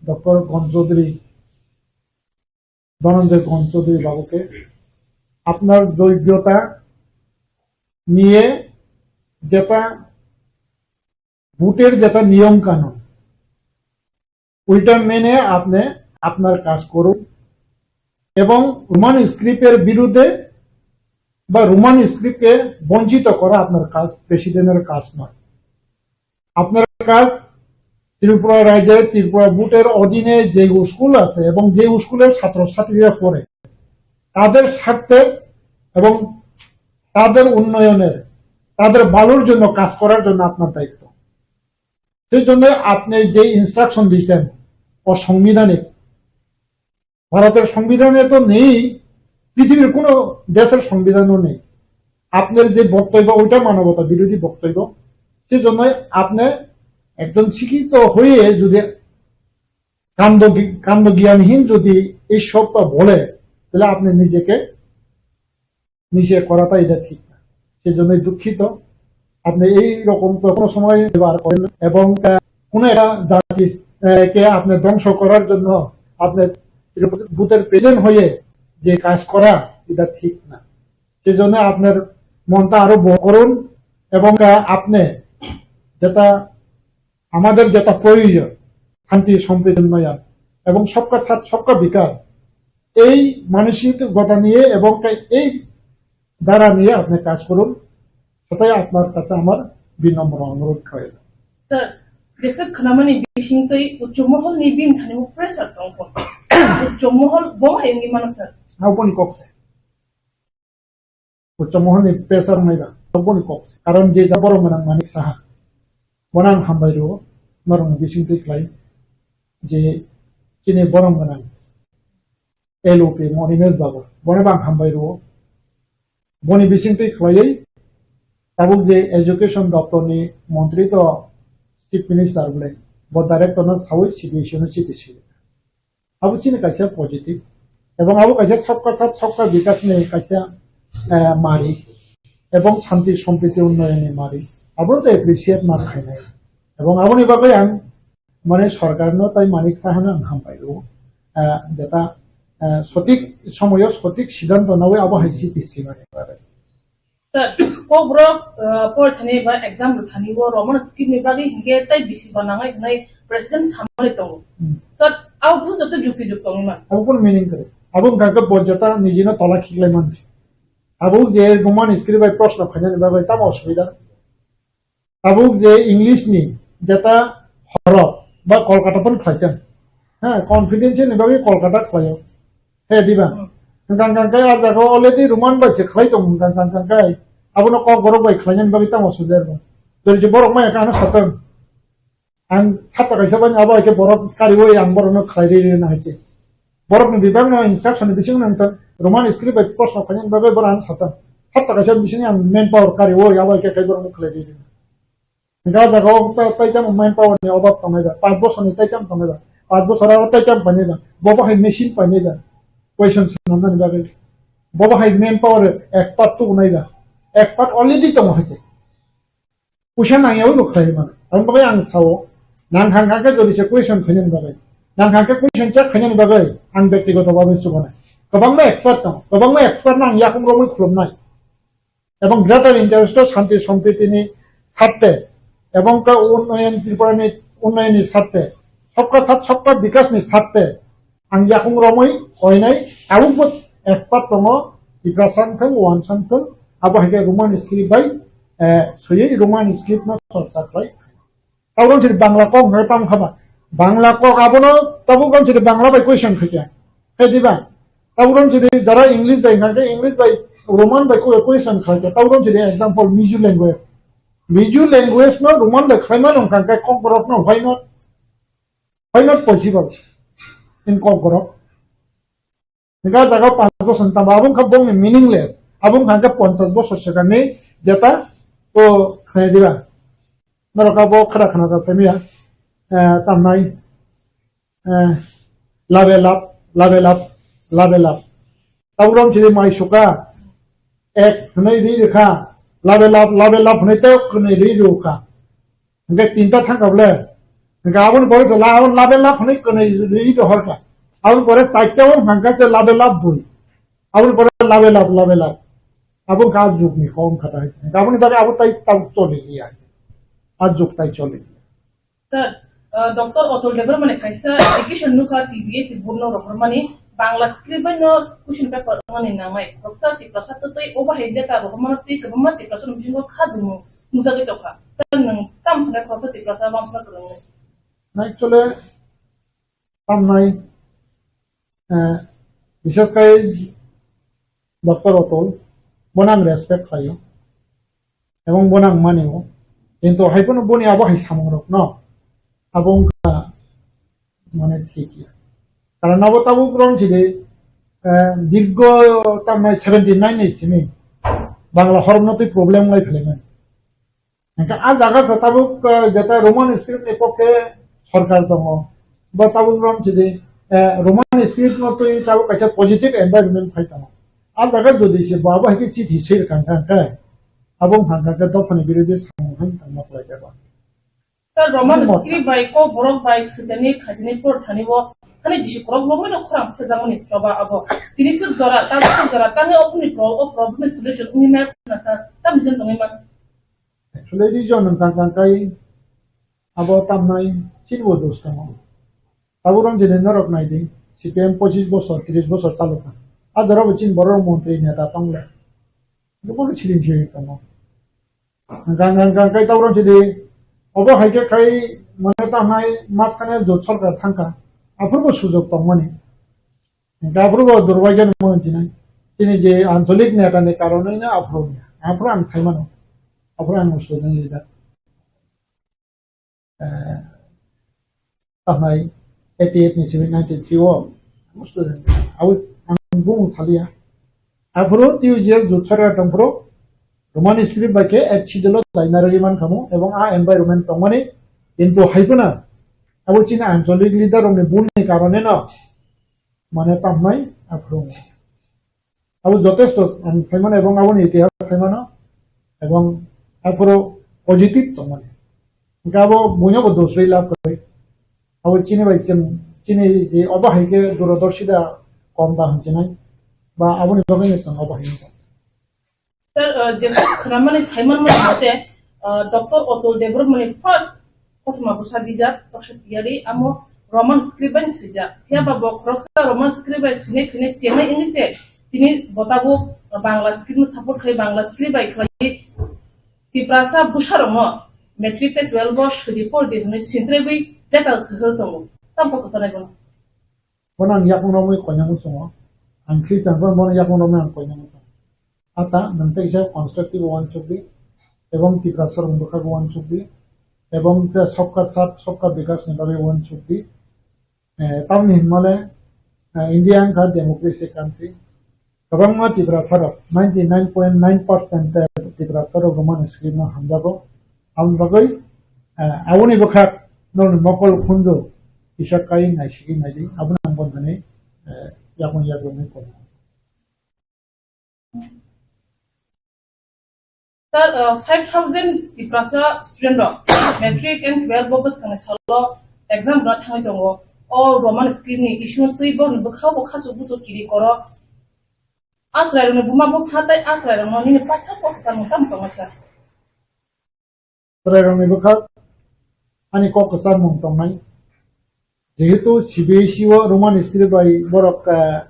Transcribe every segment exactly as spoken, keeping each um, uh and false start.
ডক্টর গণ চৌধুরী, ধনঞ্জয় গণ চৌধুরী বাবুকে আপনার যোগ্যতা নিয়ে যেটা ভোটের যেটা নিয়ম কানুন, ওইটা মেনে আপনি আপনার কাজ করুন এবং রোমান স্ক্রিপ্টের বিরুদ্ধে বা রোমান স্ক্রিপ্টকে বঞ্চিত করা আপনার কাজ, প্রেসিডেন্টের কাজ নয়। আপনার কাজ ত্রিপুরা রাজ্যের, ত্রিপুরা বোর্ডের অধীনে যে স্কুল আছে এবং যে স্কুলের ছাত্রছাত্রীরা পড়ে, তাদের স্বার্থে এবং তাদের উন্নয়নের, তাদের ভালোর জন্য কাজ করার জন্য আপনার দায়িত্ব। সেই জন্য আপনি যে ইনস্ট্রাকশন দিয়েছেন, অসাংবিধানিক। ভারতের সংবিধানে তো নেই, পৃথিবীর কোনো দেশের সংবিধানও নেই। আপনার যে বক্তব্য, ওইটা মানবতা বিরোধী বক্তব্য। সেই জন্য আপনি একজন শিক্ষিত হয়ে যদি কাণ্ড, কাণ্ডজ্ঞানহীন যদি এই সবটা বলে, তাহলে আপনি নিজেকে নিজে করাটা এটা ঠিক না। সেই জন্যই দুঃখিত। আপনি এই রকম তো কোনো সময় ব্যবহার করেন না। এবং, আহ, কোনো একটা জাতি, আহ, কে আপনি ধ্বংস করার জন্য আপনি ভূতের প্রেজেন্ট হয়ে যে কাজ করা, এটা ঠিক না। সেই জন্য আপনার মনটা আরো বড় করুন এবং, আহ, আপনি যেটা আমাদের যেটা প্রয়োজন, শান্তি, সম্প্রীতি, উন্নয়ন এবং সবকা সাথ সবকা বিকাশ, এই মানসিকতা নিয়ে এবং এই ধারা নিয়ে আপনি কাজ করুন, সেটাই আপনার কাছে আমার বিনম্র অনুরোধ রইল। Sir, jesa khnamani bisingtwi uchu moholni bini thani pressure tongkho. Uchu mohol bo hai wngwi mano, sir. Aboni kok se. Uchu mohorni pressure wngnai ba, aboni kok se. Karon je ja borok gwnang Manik Saha, bono ang hambai rwo, norokni bisingtwi khlai je chini borok gwnang L O P Mohinesh Babu, bono bo ang hambai rwo. Boni bisingtwi khlaiwi tabuk je education doptorni montri to chief minister bwle, bo director no sawi situation no chiti swi. Abo chini kaisa positive. Ebong abo kaisa sabka sath sabka bikas ni kaisa, eh, mari. Ebong shanti sompriti unnoyon ni mari. Abo to appreciate ma khainai. Ebong aboni bagwi ang mane sorkar no tai Manik Saha no ang hambai o. Eh, jeta, eh, sotik somoyo sotik siddhanto nawi abo hai C P C mane. Sir, kokborok, uh, porithani ba exam rwthani o Roman script ni bagwi hinkhe tei bisi banangai hwnwi president samani tongo. Hmm. Sir, abo bujo tei jukti juk tongwi man. Abo kono meaning kwrwi. Abo wngkha khe bo jeta nijino tola khiklai man. Abo je Roman script bai proshno khainani bagwi tamo osubida. Tabuk je English ni jeta horok ba Kolkata phano khlai kha. Ha, confidential ni bagwi Kolkata khlaio. He diba? Hmm. Hwnkha hwnkha khe a jaga o already Roman bai se khlai tongo hwnkha hwnkha khe abono Kokborok bai khlainani bagwi tamo sujer bo. Jodi je borok maya khe ano satong. Ang sata kaisa bani abo hai khe borok kariwi ang borokno khlai rwi rwna hai se. Borokni bibakno instruction ni bisingo nang tong Roman script bai proshno khainani bagwi borok ano satong. Sata kaisa bisingo ang manpower kariwi abo hai khe khai borokno khlai rwi rwna. Hingke o jaga o ta-, taitamo manpower ni obab tongnai ba, panch bosor ni taitamo tongnai ba, panch bosor aro taitamo painai ba, bobo hai machine painai ba, question swnamnani bagwi, bobo hai manpower expert tubunai ba, expert already tongo hai se. Puisa nangyawi bo khlai mano, aboni bagwi ang sao, nang hang hang khe jodi se question khainani bagwi, nang hang khe question check khainani bagwi ang bektigoto bhabe chubanai. Kwbangma expert tongo, kwbangma expert no ang yakung romwi khulumnai. Ebong greater interest o shanti sompritini sarthe ebong ka unnoyon Tripurani unnayonni sarthe sabka sath sabka bikasni sarthe ang yakung romwi koinai tabukbo expert tongo, Tiprasa wngthung, Wansa wngthung, abo hai khe Roman script bai, eh, swiwi Roman script no chorcha khlai. Tabuk rom sidi Bangla kok hwnwi tamo kha ba. Bangla kok abono tabuk rom sidi Bangla bai question khaikha. Khe diba? Tabuk rom sidi jara English bai hwnkha khe English bai Roman bai koi-, question khaikha. Tabuk rom sidi example Mizo language. Mizo language no Roman bai khlai mano hwnkha khe Kokborok no why not? Why not possible in Kokborok? Hingke o jaga o panch bosor ni tamo abo wngkha bongni meaningless. Abo wngkha hingke ponchas bosor swkangni jeta o khnai diba. Norok abo khada khna da phai maya, eh, tamnai, eh, labe lab, labe lab, labe lab. Tabuk rom chini mai suka, ek hwnwi ri rwkha, labe lab, labe lab hwnwi tei hwnwi ri rwkha. Hingke tinta thangkha bole, Hingke aboni pore to la, aboni labe lab hwnwi kwnwi ri dohor kha. Aboni pore chaita o hwnka khe labe lab bui. Aboni pore labe lab, labe lab. Abo wngkha a jugni kom kha ta hai se. Hingke aboni bagwi abo tai tabuk choli ya. A jug tai choli. Sir, uh, Doctor Atul Debbarma ni kaisa application nukha T B S board no rohormani Bangla script bai no question paper wngmani nangnai. Khoroksa Tiprasa twtwi obo hai letter rohormano twi kwbangma Tiprasa ni bisingo kha dumu nukjagwi tongkha. Sir, nwng tam sanai khoroksa Tiprasa bangsono kwrwngwi? Actually, tamnai, eh, bishes khai Doctor Atul, bono ang respect khlaio. Ebong bono ang mani o. Kintu hai phano boni abo hai samung rok no. Abo wngkha mane thik ya. Karon abo tabuk rong si de, eh, dirgo tamnai seventy nine ni simi Bangla horop no twi problem lai phelaimani. Hingke a jaga sa tabuk, eh, jeta Roman script ni pokhe sorkar tongo. Bo tabuk rong si de, eh, Roman script no twi tabuk kaisa positive environment phai tongo. A jaga jodi se bo abo hai khe chithi swi rwkha hingkha hingkhe, abo wngkha hingkha khe dophani birodhi samung hai tongma khlai jago. Sir, Roman Roman script bai kok borok bai swijani khaijani por thani bo thani bisi korok loboi no khorang sejakmani choba abo. Tini sir jora, tamo sir jora, tamo opuni pro-, o problem ni solution wngwi ma na sir, tamo jen tongwi ma. Actually, region wngkha hingkha khe abo tamnai chini bo dos tongo. Tabuk rong jene norok nai di, C P M pochis bosor, tris bosor chalokha. A jora bo chini borok montri neta tong le. Jotono siring siring tongo. Gang gang gang kai tabuk rong jene obo hai khe khai mane ta hai mas khane jot sorkar thangkha. Aphuru bo sujok tongmani. Hingke aphuru bo durbagyo ni mung jinai. Chini je ancholik neta ni karonoi no aphuru, aphuru ang sai mano. Aphuru ang student leader. Eh, tahnai eighty eight ni simi ninety three o student. Awi ang bung salia. Aphuru T U G S jut sara tongphuru Roman script bai khe H C D lo daina rwgwi man khamu ebong a environment tongmani kintu hai phano abo chini ancholik leader rokni bul ni karone no mane tamnai aphuru. Abo jotesto ang saimano ebong aboni itihas saimano ebong aphuru positive tongmani. Hingke abo buino bo dosrwi lab kwrwi. Abo chini bai chwng, chini je obo hai khe durodorshita kom da hinjinai. Ba aboni bagwi no chwng obo hai wngkha. Sir, uh, jesa khwnamani saimanmani mote, uh, Doctor Atul Debbarmani first kothoma bwsa bijap Toksa Tiyari amo Roman script bai swijak. Phiya ba bo khoroksa Roman script bai swinai khwinai chengnai wngwi se tini bo tabuk Bangla script no support khai, Bangla script bai khlai Tiprasa bwsa rokno matric tei twelve o swidi por di hwnwi sinchregwi letter swhwr tongo. Tamo kok kwchanai bono. Bono ang yakung romwi koinangwi chongo. Ang Khristan phano bono yakung romwi ang koinangwi chongo. Ata nwng tei kisa constructive uansuk di, ebong Tiprasa rok bwkhago uansuk di, ebong khe sabka saath, sabka bikas ni bagwi uansuk di. Eh, tamni hinmale, eh, India wngkha democracy country. Kwbangma Tiprasa rok, ninety nine point nine percent Tiprasa rok Roman script no hamjago. Aboni bagwi, eh, aboni bwkhak norokni mokol khunju kisa kai naisigwi naidi, abono ang bono hwnwi, eh, yakung yakrwngwi tongo. Sir, uh, five thousand Tiprasa student rok matric and twelve bo bwskangni salo exam rwna thangwi tongo. O Roman script ni issue twi borokni bwkha bo khachuk buchuk kiri koro. A chwrairokni buma bupha tei a chwrairokno nini paithak kok samung tamo tongo sir? Chwrairokni bwkhak ani kok kwcharmung tongnai. Jehetu C B S E o Roman script bai borok, eh,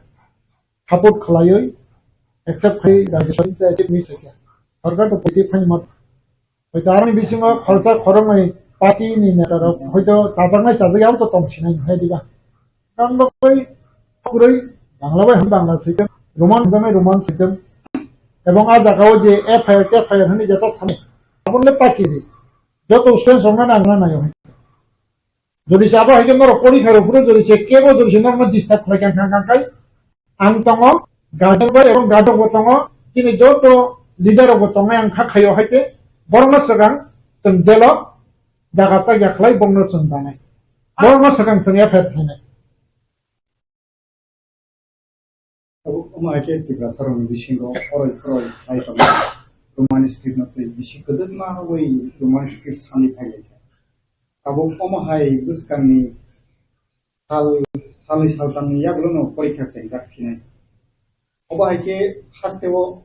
support khlaiwi accept khai rajya sorkar se accept ni sakya. Sorkar to pwtwi phani mat. Hoito aroni bisingo khoroksa khoroknwi party ni neta rok hoito chajaknai chajak abo to tong sinai hai diba. Ang bagwi kwrwi Bangla bai hwn Bangla switung, Roman hwn Roman switung. Ebong a jagao je F I R, F I R hwnwi jeta sani, aboni le paki di. Joto students rokno nang na nayo hai. Jodi se abo hai khe norok porikha rok phuru jodi se kebo jodi se norokno disturb khlai kang kang kang kai, ang tongo, guardian bai ebong guardian bo tongo, chini joto leader rok bo tongo, ang kha khaio hai se, borokno swkang chwng jail o jaga chakya khlai borokno chwng danai. Borokno swkang chwng F I R khlainai. Tabuk omo hai khe Tiprasa rokni bisingo oroi phoroi lai tongo. Roman script no twi bisi kwdwkma rwui Roman script sani phai lai kha. Tabuk omo hai bwskangni sal, salnwi saltamni yagulono porikha chengjak phinai. Obo hai khe hasteo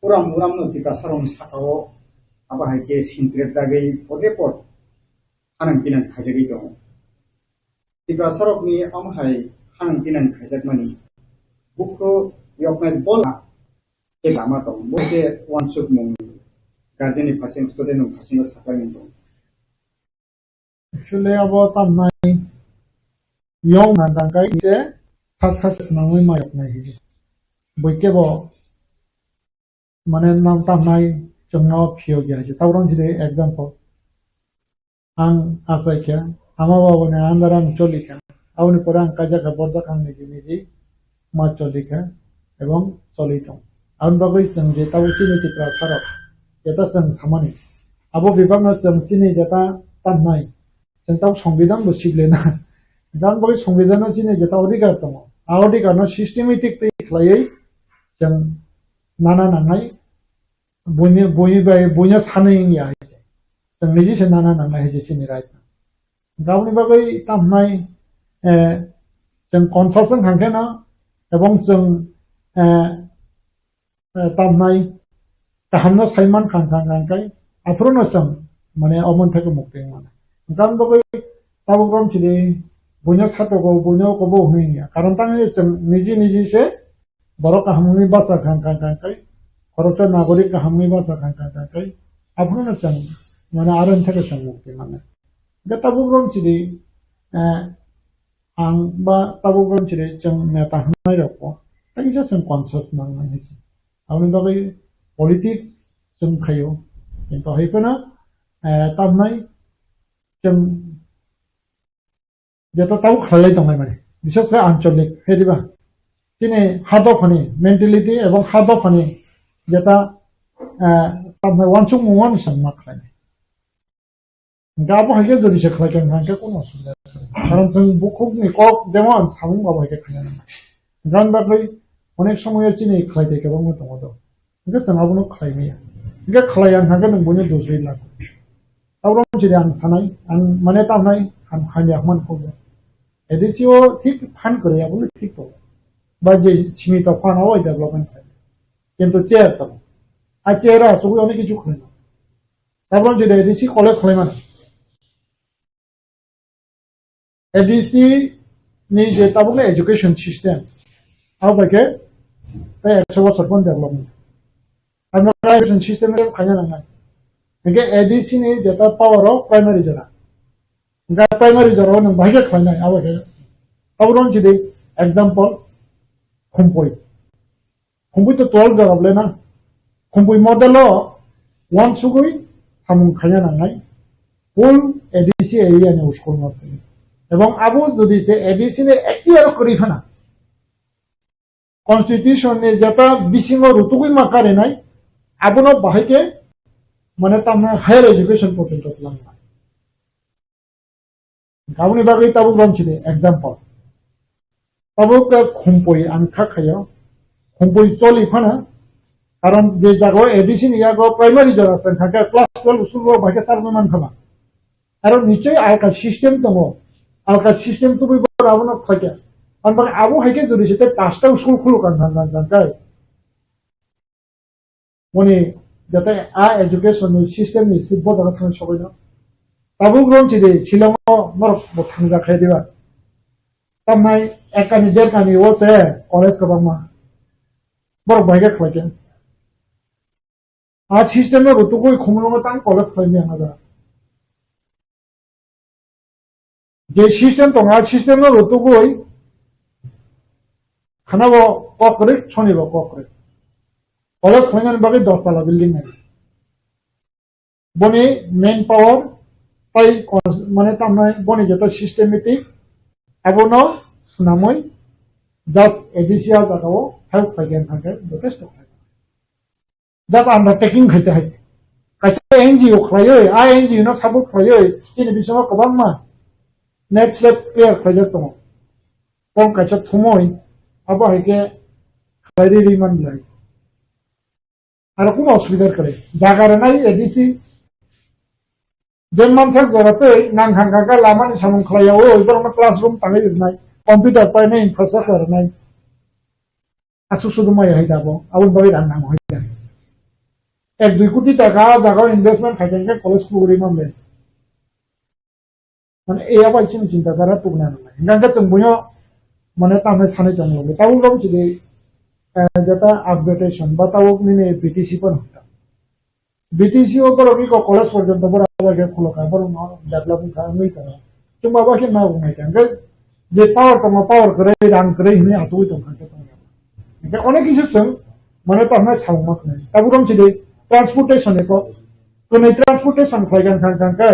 uram uramno Tiprasarokni sakao abo hai khe sinchirjagwi porhe por hanang pinang khaijagwi tongo. Tiprasarokni omo hai hanang pinang khaijakmani bukhuk yoknai bola khe lama tongo. Bo khe uansukmung guardian ni phaising, student ni phaising o saklaimung tongo. Actually, abo tamnai yong na dangkai se sak sak swnamwi mayok nai hidi. Bui kebo mane nam tamnai chwngno phiyok ya hidi. Tabuk hidi example. Ang achai kha, ama baba ni under ang choli kha. Aboni pore ang kaijak kha, borjak ang niji niji ma choli kha ebong choli tong. Aboni bagwi chwng je tabuk chini Tiprasarok jeta chwng samani, abo bebakno chwng chini jeta tamnai, chwng tabuk songbidan bo sible na. Aboni bagwi songbidan no chini jeta odhikar tongo. A odhikar no systematic twi khlaiwi chwng nana nangnai, buini, bui bai, buino sanwi wngya hai se. Chwng niji se nana nangnai hai se chini right no. Aboni bagwi tamnai, eh, chwng conscious wng kha khe no, ebong chwng, eh, eh, tamnai kahamno saiman kha, kha, kha, kha, aphuru no chwng, mane, omo theke mukti wng mano. Aboni bagwi tabuk rom chini buino satogo, buino kobo hwnwi wngya. Karon tangwi chwng niji niji se borok kaham wngwi bacha kha, kha, kha, kha, khoroksa nagorik kaham wngwi bacha kha, kha, kha, kha, aphuru no chwng, mane, aro theke chwng mukti mano. Hwnkhe tabuk rom chini, eh, ang ba tabuk rom chini chwng neta hwnwi rokbo tei kisa chwng conscious nangnai hai se. Aboni bagwi politics chwng khaio. Kintu hai phano, eh, tamnai chwng jeta tabuk khlailai tongnai mani. Bishes khe ancholik, he diba? Chini ha dophani mentality ebong ha dophani jeta, eh, tamnai uansukmung uansukma khlainai. Hwnkhe abo hai khe jodi se khlai kha hwnkhe kunu osubida kwrwi. Karon chwng bukhukni kok jemon samung abo hai khe khaina nangnai. Hwnkhe aboni bagwi onek somoyo chini khlai tei kwbangma tongo do. Hwnkhe chwng abono khlai maya. Hwnkhe khlai ya hwnkhe nwng buino dusri lago. Tabuk chini ang sanai, ang mane tamnai, ang hamya hwnmani kok ya. A D C o thik phan kwrwi, abono thik tongo. Ba je simi tok phan o development khlai. Kintu chair tongo. A chair o achugwi onek kichu khlainai. Tabuk je A D C college khlaimani. A D C ni je tabukni education system, abo bai khe tei ekso bosor phano develop wngya. Ang education system ni khaina nangnai. Hwnkhe A D C ni jeta power o primary jora. Hwnkhe primary jora o nwng bahai khe khlainai, abo khe. Tabuk wng chidi example, Khumpui. Khumpui to twelve jora bole na. Khumpui model o uansugwi samung khaina nangnai. Full A D C area ni school no twi. Ebong abo jodi se A D C ni ekhtiar kwrwi phano, constitution ni jeta bisingo rutugwi ma karinai, abono bahai khe mane tamno higher education porjonto twlangnai. Aboni bagwi tabuk romsidi example. Tabuk khe Khumpui ang kha khaio. Khumpui choli phano, karon je jaga o A D C ni yago primary jora se wngkha khe class twelve school o bahai khe charwgwi mankha ba. Aro nichoi alka system tongo. Alka system tubui bo abono khlaikha. Ambar abo hai khe jodi se tei pasta school khuluk ang kha, kha, kha, kha. Moni jate a education ni system ni si bo daga thang sogoi no. Tabuk rom chidi Shillong o norok bo thang jak khe diba. Tamnai ekani derkani o se college kwbangma. Borok bai khe khlai khe. A system no rutugwi khumulwngo tang college khlai maya na da. Je system tongo, a system no rutugwi khana bo kok kwrwi, soni bo kok kwrwi. College khlainani bagwi dos tala building nai. Boni main power tai cons-, mane tamnai boni jeta systematic abono swnamwi just A D C a jagao help khlai khe, khlai khe, jotesto khlai khe. Just undertaking khaite hai se. Kaisa N G O khlaioi, a N G O no support khlaioi, chini bisingo kwbangma net slate clear khlaijak tongo. Kok kaisa thumoi, abo hai khe khlai ri ri man lai. Aro kuno osubida kwrwi. Jaga rwnai A D C, Je manthak jora tei nang kha kha kha lamani samung khlai ya, o borokno classroom tangwi rwnai, computer painai, infrastructure rwnai. Aswk sudumaya hai dabo, aboni bagwi rang nango hai da. Ek dui koti taka o jaga o investment khai khe college khulugwi man de. Mane, e abo chini chinta dhara tubuna nangnai. Hingkha khe chwng buino, mane, tamni sanai tonglo. Tabuk rom chidi, eh, jeta upgradation, ba tabuk nini B T C pono hwnta. B T C o borok iko college porjonto borok bai khe khulokha, borok no develop wngkha, wngwi tongo. Chwngma bai khe ma wngwi tongkha. Hingkhe je power tongo, power kwrwi, rang kwrwi hwnwi achugwi tongkha khe tongya. Hingkhe onek kisa chwng, mane, tamo samung ma khwnai. Tabuk rom chidi transportation eko, kwnwi transportation khlai kha, kha, kha, kha,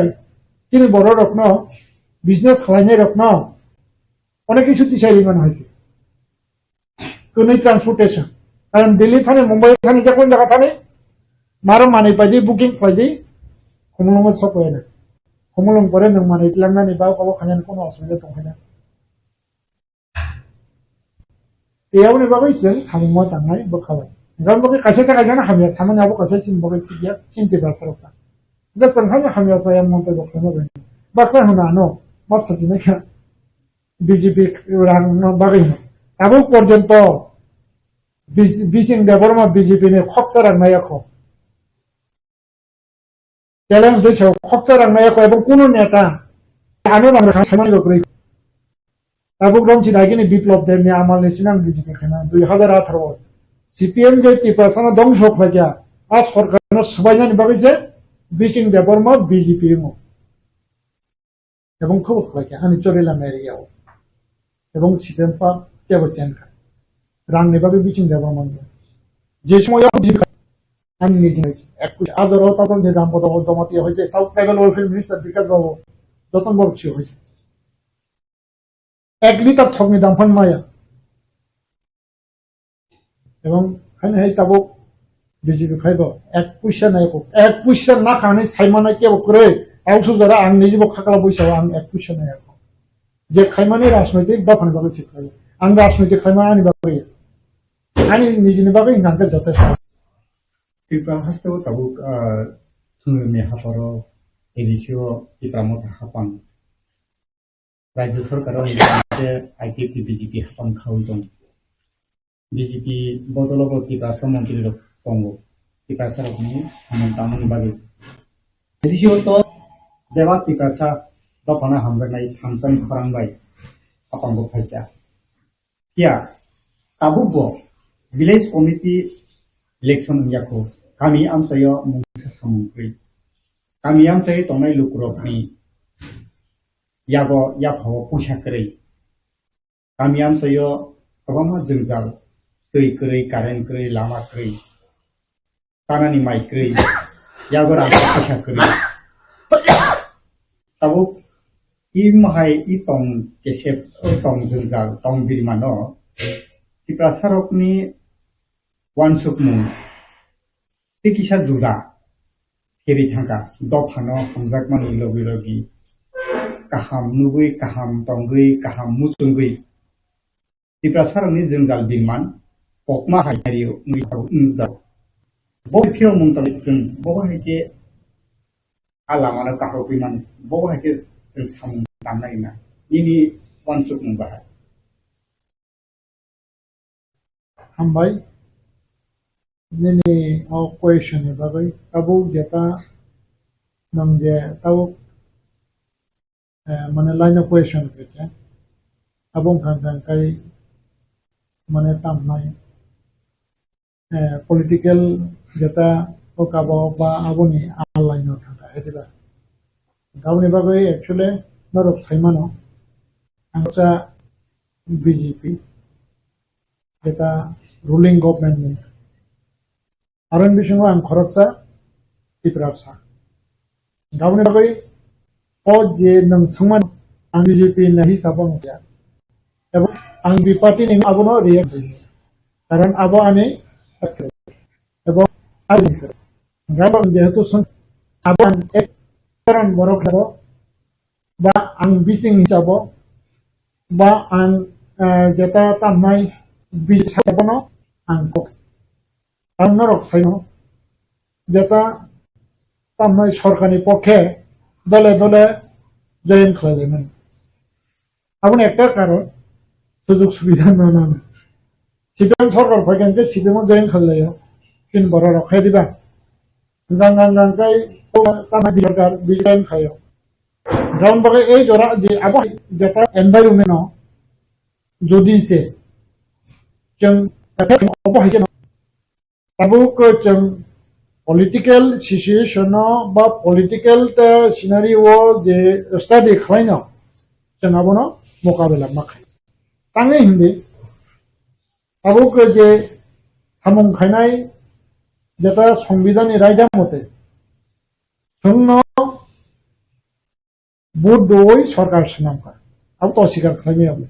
chini borok rokno, business khlainai rokno onek kisa tisai rimani hai. Kwnwi transportation. Karon Delhi thani, Mumbai thani, je kon jaga thani, maro manwi paidi, booking khlaidi, Khumulwngo sok paina. Khumulwng pore nwng manwi tlangnani ba obo khainani kono osubida tongkhaina. Tei aboni bagwi chwng samungma tangnai bwkha bai. Hwnkhe kaisa ta kaisa no hamya samani abo kaisa chini bagwi thik ya, chini tei bwsarok ta. Hwnkhe chwng haino hamya chaya montoi bo khaima bai. Baksa hwna ano, ma sajinai kha. B J P rang no bagwi hino. Tabuk porjonto Bis-, Bising Debbarma B J P ni khoksa rang nai yakho. Challenge dui sao khoksa rang nai yakho ebong kuno neta ano rang rang saimani bo kwrwi. Tabuk romsi dagini Biplop Deb ni amal ni sinang B J P khaina dui hazar atharo o C P M je Tiprasa no dongso khlaikha, a sorkar no swbainani bagwi se Bising Debbarma B J P wngo. Ebong khe bo khlai kha ani Chorila area o. Ebong C P M pa chebo chen kha. Rang ni bagwi Bising Debbarma manwi. Je somoy o ani ni dinai ek kuch ador o tabang je Ram Bodo Jamatia hoite tau tribal welfare minister Bikash Babu, Joton Babu si hoise. Ek litar thok ni dam phan maya. Ebong haino hai tabuk B J P phaibo ek puisa nai ko, ek puisa na kha hinwi saimana kebo kwrwi. Tausu jora ang nijibo khakla buisa o ang ek puisa nai ko. Je khaimani rajnoitik dophani bagwi se khlai. Ang rajnoitik khaima ani bagwi. Ani nijini bagwi hwnkha khe jotosto. Tripura haste o tabuk, ah, thwngmungni haparo A D C o Tipra Motha hapang. Rajya sorkar o I P F T B J P hapang khaui tongo. B J P bodolo bo Tiprasa montri rok tongo. Tiprasa rokni samung tangmani bagwi. A D C o to bebak Tiprasa dophano hamjaknai thamsani khorang bai hapang bo phaikha. Phiya tabuk bo village committee election wngya kho, kami amchaio mungsa samung kwrwi. Kami amchaio tongnai lukurokni yago yaphao puisa kwrwi. Kami amchaio kwbangma jwngjal, twi kwrwi, current kwrwi, lama kwrwi, tanani mai kwrwi, yago rang puisa kwrwi. Tabuk i mohai i tong kesep, o tong jwngjal, tong birimano Tiprasarokni uansukmung tei kisa juda. Kiri thangkha, dophano hamjakmani logi logi kaham nugwi, kaham tongwi, kaham muchungwi Tiprasarokni jwngjal birman kokma hai rio wngwi nukjago. Bo phirokmung tongwi chwng bo hai khe a lamano kahrokwi mano, bo hai khe chwng samung tangnai na nini uansukmung bahai. Hambai. Nini o question ni bagwi tabuk jeta nwng je tabuk, eh, mane line o question khe khe abo wngkha khe kai mane tamnai, eh, political jeta o kabo ba aboni a line o thangkha hai diba. Aboni bagwi actually norok saimano ang sa B J P, jeta ruling government ni. Aro ni bisingo ang khoroksa Tiprasa. Aboni bagwi o je nwng swngmani ang B J P ni hisabo ang siya. Ebong ang B J P party ni abono react khainai. Karon abo ani ebong ani jehetu swng abo ang ek karon borok labo ba ang bising hisabo ba ang, eh, jeta tamnai bising sabono ang kok. Ang norok saino jeta tamnai sorkarni pokhe dole dole join khlailaimani. Aboni ekta karon, sujug subida nanani. C P M sorkar phaikha hwnkhe C P M o join khlailaio. Chini borok rok khe diba? Gang gang gang kai tama di sorkar di join khlaio. Ground bagwi ei jora je abo jeta environment no jodi se chwng obo hai khe no Tabuk chwng political situation no ba political ta scenario o je study khlaino chwng abono mokabela ma khai. Tangwi hindi tabuk je samung khainai jeta songbidani raida mote chwngno vote doi sorkar swnamkha. Abo to sikar khlaimaya bo.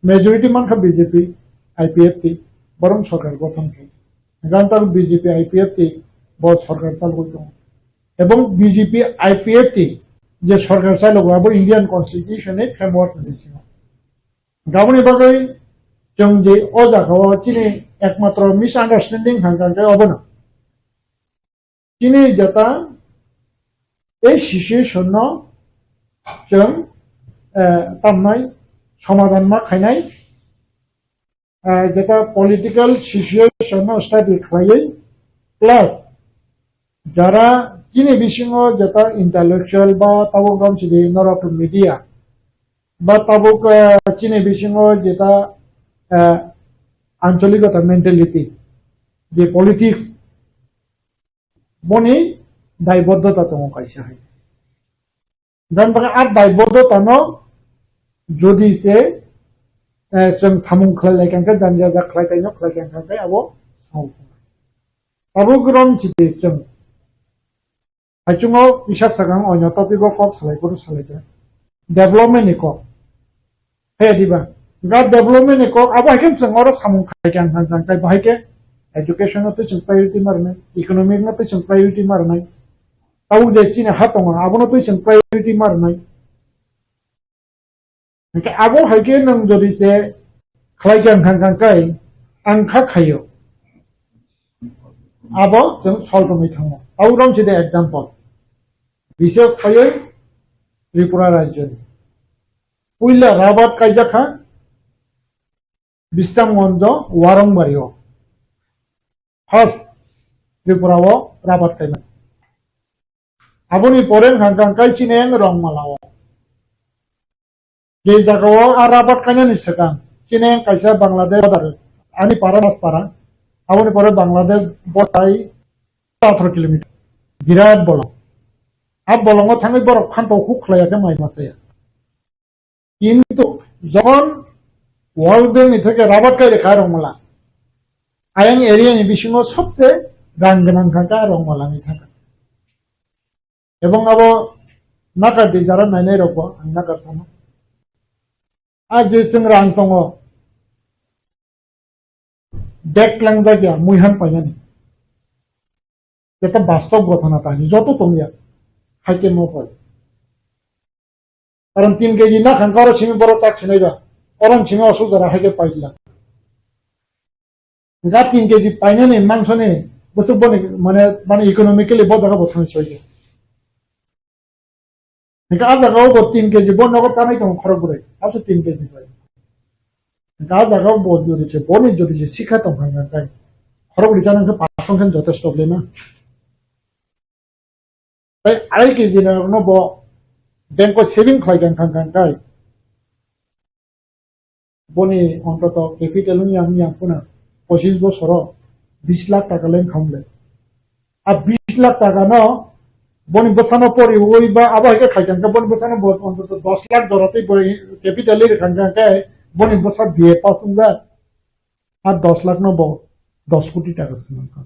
Majority mankha B J P, I P F T, borom sorkar gothon khe. Gan tabuk B J P, I P F T bo sorkar chalgwi tongo. Ebong B J P, I P F T je sorkar chalogo abo Indian Constitution ni framework ni bisingo. Gaboni bagwi chwng je o jaga o chini ekmatro misunderstanding hangkha khe obono. Chini jeta ei situation no chwng, eh, tamnai somadhan ma khainai, eh, jeta political situation no study khlaiwi plus jara chini bisingo jeta intellectual ba tabuk romsidi norok media ba tabuk, eh, chini bisingo jeta, eh, ancholikota mentality je politics boni daibodhota tongo kaisa hai. Gan bagwi a daibodhota no jodi se, eh, chwng samung khlai lai kha khe, janja ja khlai kaino khlai kha khe abo samung. Abo grom si de chwng. Haichungo kisa sakang oino topic o kok salai kuru salai kha. Development ni kok. He diba? Ga development ni kok abo hai khe chwng oro samung khai khe ang thang thang khai bahai khe education no twi chwng priority ma rwnai, economic no twi chwng priority ma rwnai. Tabuk je chini ha tongo abono twi chwng priority ma rwnai. Hingke abo hai khe nwng jodi se khlai khe ang thang thang khai ang kha khaio. Abo chwng sol tongwi thango. Abo rong si de example. Bises khaioi Tripura rajyo ni. Puila rabat kaijak kha Bisramganjo Warongbario. First Tripura o rabat kaimani. Aboni pore hwnkha hwnkha kai chini ang Rongmala o. Je jaga o a rabat kainani swkang chini ang kaisa Bangladesh border, ani para Maspara. Aboni pore Bangladesh border atharo kilometer. Birat bolong. A bolongo thangwi borok phanto huk khlaiya khe mai machaya. Kintu jokhon World Bank ni theke rabat kai rwkha Rongmala, ayang area ni bisingo sobse rang gwnang kha kha Rongmala ni thangkha. Ebong abo nakar di jara nainai rokbo ang nakar sana. A je chwng rang tongo, bag tlangjak ya muihan painani. Jeta bastob gothona ta joto tongya, haikhe mo pai. Karon tin keji nakhang khe oro simi borok chak sinai ba, oro simi osuk jora haikhe paila. Ga tin keji painani mangsoni bwswk boni mane, mane economically bo jaga bo thang soiya. Hingke a jaga o bo tin keji bo nogo tanai tongo khorok bwrwi, ase tin keji bai. Hingke a jaga o bo jodi se, boni jodi se sikha tong kha hingke khorok bwrwi chana hingke pasong khe jotesto le na. Tai arai keji rok no bo bank o saving khlai kha hingke. Boni ontoto capital wng yang, wng yang phano pochis bosoro bis lakh taka le wngkha le. A bis lakh taka no boni bwsano poriwi ba abo hai khe khai kha, boni bwsano bo ontoto dos lakh jora tei bo capital ri kha khe boni bwsa B A pass wngjak. A dos lakh no bo dos koti taka se mankha.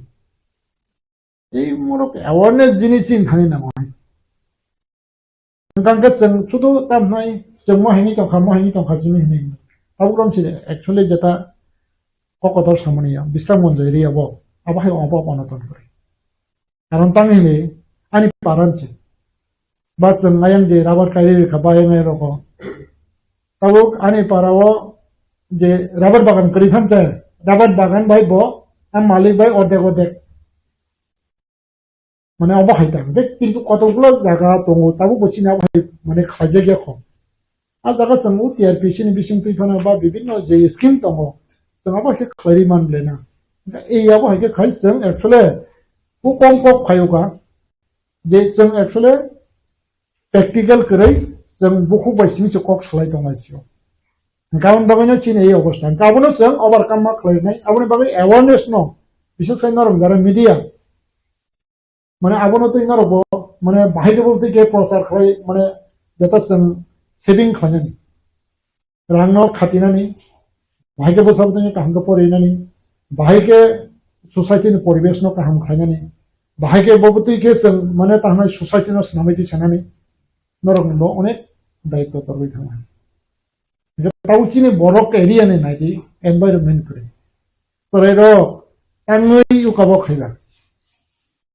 Tei morok awareness jinis chini thani nango hai. Hingkha khe chwng sudu tam hwnai, chwng mo haini tongkha, mo haini tongkha, chini hwnwi. Tabuk rom chini actually jeta kokotor samani ya, Bisramganj area bo, abo hai obo obo no tongkha. Karon tang hwnwi ani paran se. Ba chwng ayang je rubber kairi rikha ba ayang ayang rokho. Tabuk ani para o je rubber bagan kwrwi phan se, rubber bagan bai bo, a malik bai ordek ordek. Mane abo hai ta. Hwnkhe kintu kotokgulo jaga tongo, tabukbo chini abo hai mane khlaijak ya kho. A jaga chwng o T R P C ni bising twi phano ba bibinno je scheme tongo, chwng abo hai khe khlaiwi man le na. Hwnkhe ei abo hai khe khai chwng actually o kom kok phaio kha. Je chwng actually practical kwrwi chwng bukhuk bai simi se kok salai tong lai sio. Hwnkhe aboni bagwino chini ei obostha. Hwnkhe abono chwng overcome ma khlai nai. Aboni bagwi awareness no, bises khai norok jara media. Mane abono twi norok bo, mane, bahai khe bo twi khe prochar khlai, mane, joto chwng saving khlainani. Rangno khatinani, bahai khe bwsabo twi kaham khe porinani, bahai khe society ni poribesh no kaham khlainani, bahai khe bo twi khe chwng, mane, tahnai society no swnamwi twi sanani, norok ni bo onek daitw torwi thangma. Hwnkhe tau chini borok area ni naidi environment kwrwi. Chwrairok tangwi ukabo khaiba.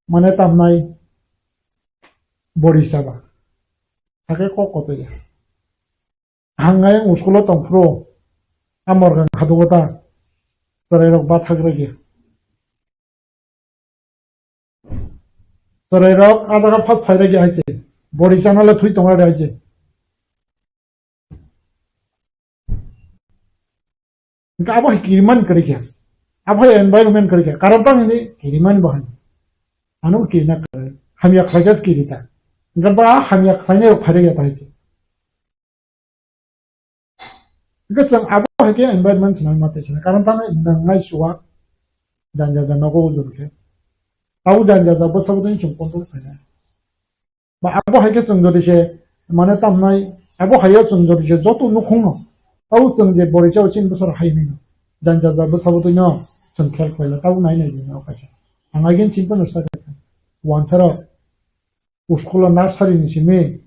Mane tamnai bori chaba. Hakhe kok kotoya. Hangai ang school o tongphuru. A morgang khadugo ta. Chwrairok ba thagragya. Chwrairok a jaga phas phairagya hai se. Bori chana le thwi tongra hai se. Hwnkhe abo hai kirimani kwrwi khe. Abo hai environment kwrwi khe. Karon tang hwnwi kirimani bo hai. Ano kirina kwrwi. Hamya khlaikhe kirita. Hwnkhe ba hamya khlainai rok phairagya ta hai se. Hwnkhe chwng abo hai khe environment swnamwi ma tei swnam. Karon tang nang nai suwa. Janja janja nogo ujur khe. Tabo janja janja bwsabo tei chwng control khlainai. Ba abo hai khe chwng jodi se, mane tamnai, abo hai o chwng jodi se joto nukhungno, tabo chwng je bori chao chini bwsar hai hwnwi no, janja ja bwsabo twi no chwng khel khlaila, tabo nai nai jwngo kaisa. Ang again chini phano sa kha, wansarok school o nursery ni simi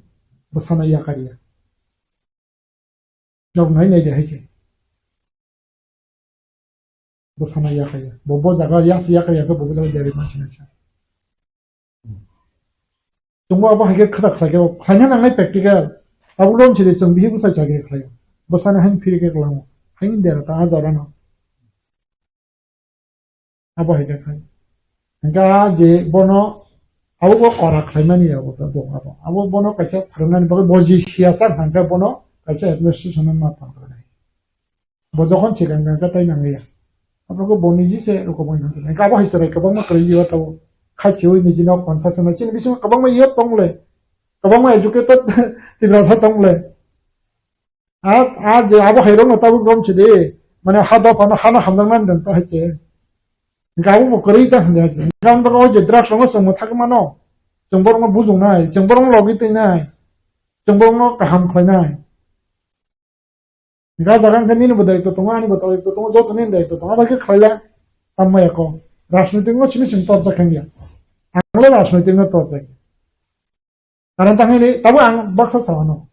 bwsano yakarya. Nok nai nai de hai se. Bwsano yakarya. Bo, bo jaga yak se yakarya khe bo jaga jari mansi nai sa. Chwngbo abo hai khe khwda khlai khe khlaina nangnai practical. Abo lom sidi chwng bihi bwsai chakri khlaio. Bwsano hain phiri khe kwlango. Hain dera ta a jorano. Abo hai khe khai. Hwnkhe a je bono abo bo kora khlaimani abo ta bo abo. Abo bono kaisa phwrwngnani bagwi bo je siyasa hwnkhe bono kaisa administration no ma tong khe. Bo jokhon chikang kang khe tai nangya. Abo khe bo niji se rokoboni thang khe. Hwnkhe abo hai chwrai kwbangma kwrwi yo tabo. Kha siwi niji no konsa chana chini bisingo kwbangma yo tong le. Kwbangma educated Tiprasa tong le. A, a je abo hai rokno tabuk rom sidi, mane ha dophano hano hamjaknani dong ta hai se. Hwnkhe abo bo kwrwi ta hwnwi hai se. Hwnkhe ang bo o je drugs rokno chwng mwthagwi mano, chwng borokno bujuknai, chwng borokno logi twinai, chwng borokno kaham khlainai. Hwnkhe a jaga hwnkhe nini bo daitw tongo, ani bo daitw tongo, joto nini daitw tongo, abo khe khlaila tamo ya kok. Rajnoitik no simi chwng torjak khe ya. Ang le rajnoitik no torjak. Karon tang hini, tabo ang baksa sa ano.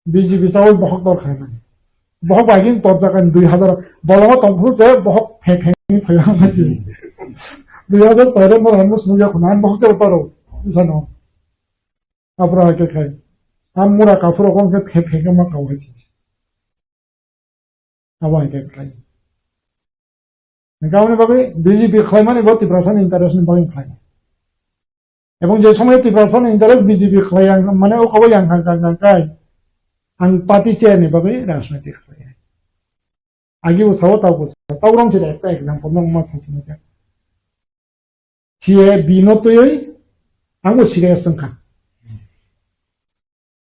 B J P tabo bohok dor khai mani. Bohok bai gin tor jaga dui hazar, bolongo tong phuru je bohok phek phek ni phai ang mani. Dui hazar char mo mo sunu ya khuna, bohok dor taro. Isano. Apra ke khai. Am mura kaphuru kong ke phek phek ma kau hai. Abo hai khe khlai. Hwnkhe aboni bagwi B J P khlaimani bo Tiprasani interest ni bagwi khlai. Ebong je somoy Tiprasani interest B J P khlai yang, mane o kobo yang kha, kha, kha, khai. Ang party chair ni bagwi rajniti khlai. Agi bo sao, tao bo sao. Tao rong se ekta example nang ma sa sini kha. C A B no twiwi ang bo serious wngkha.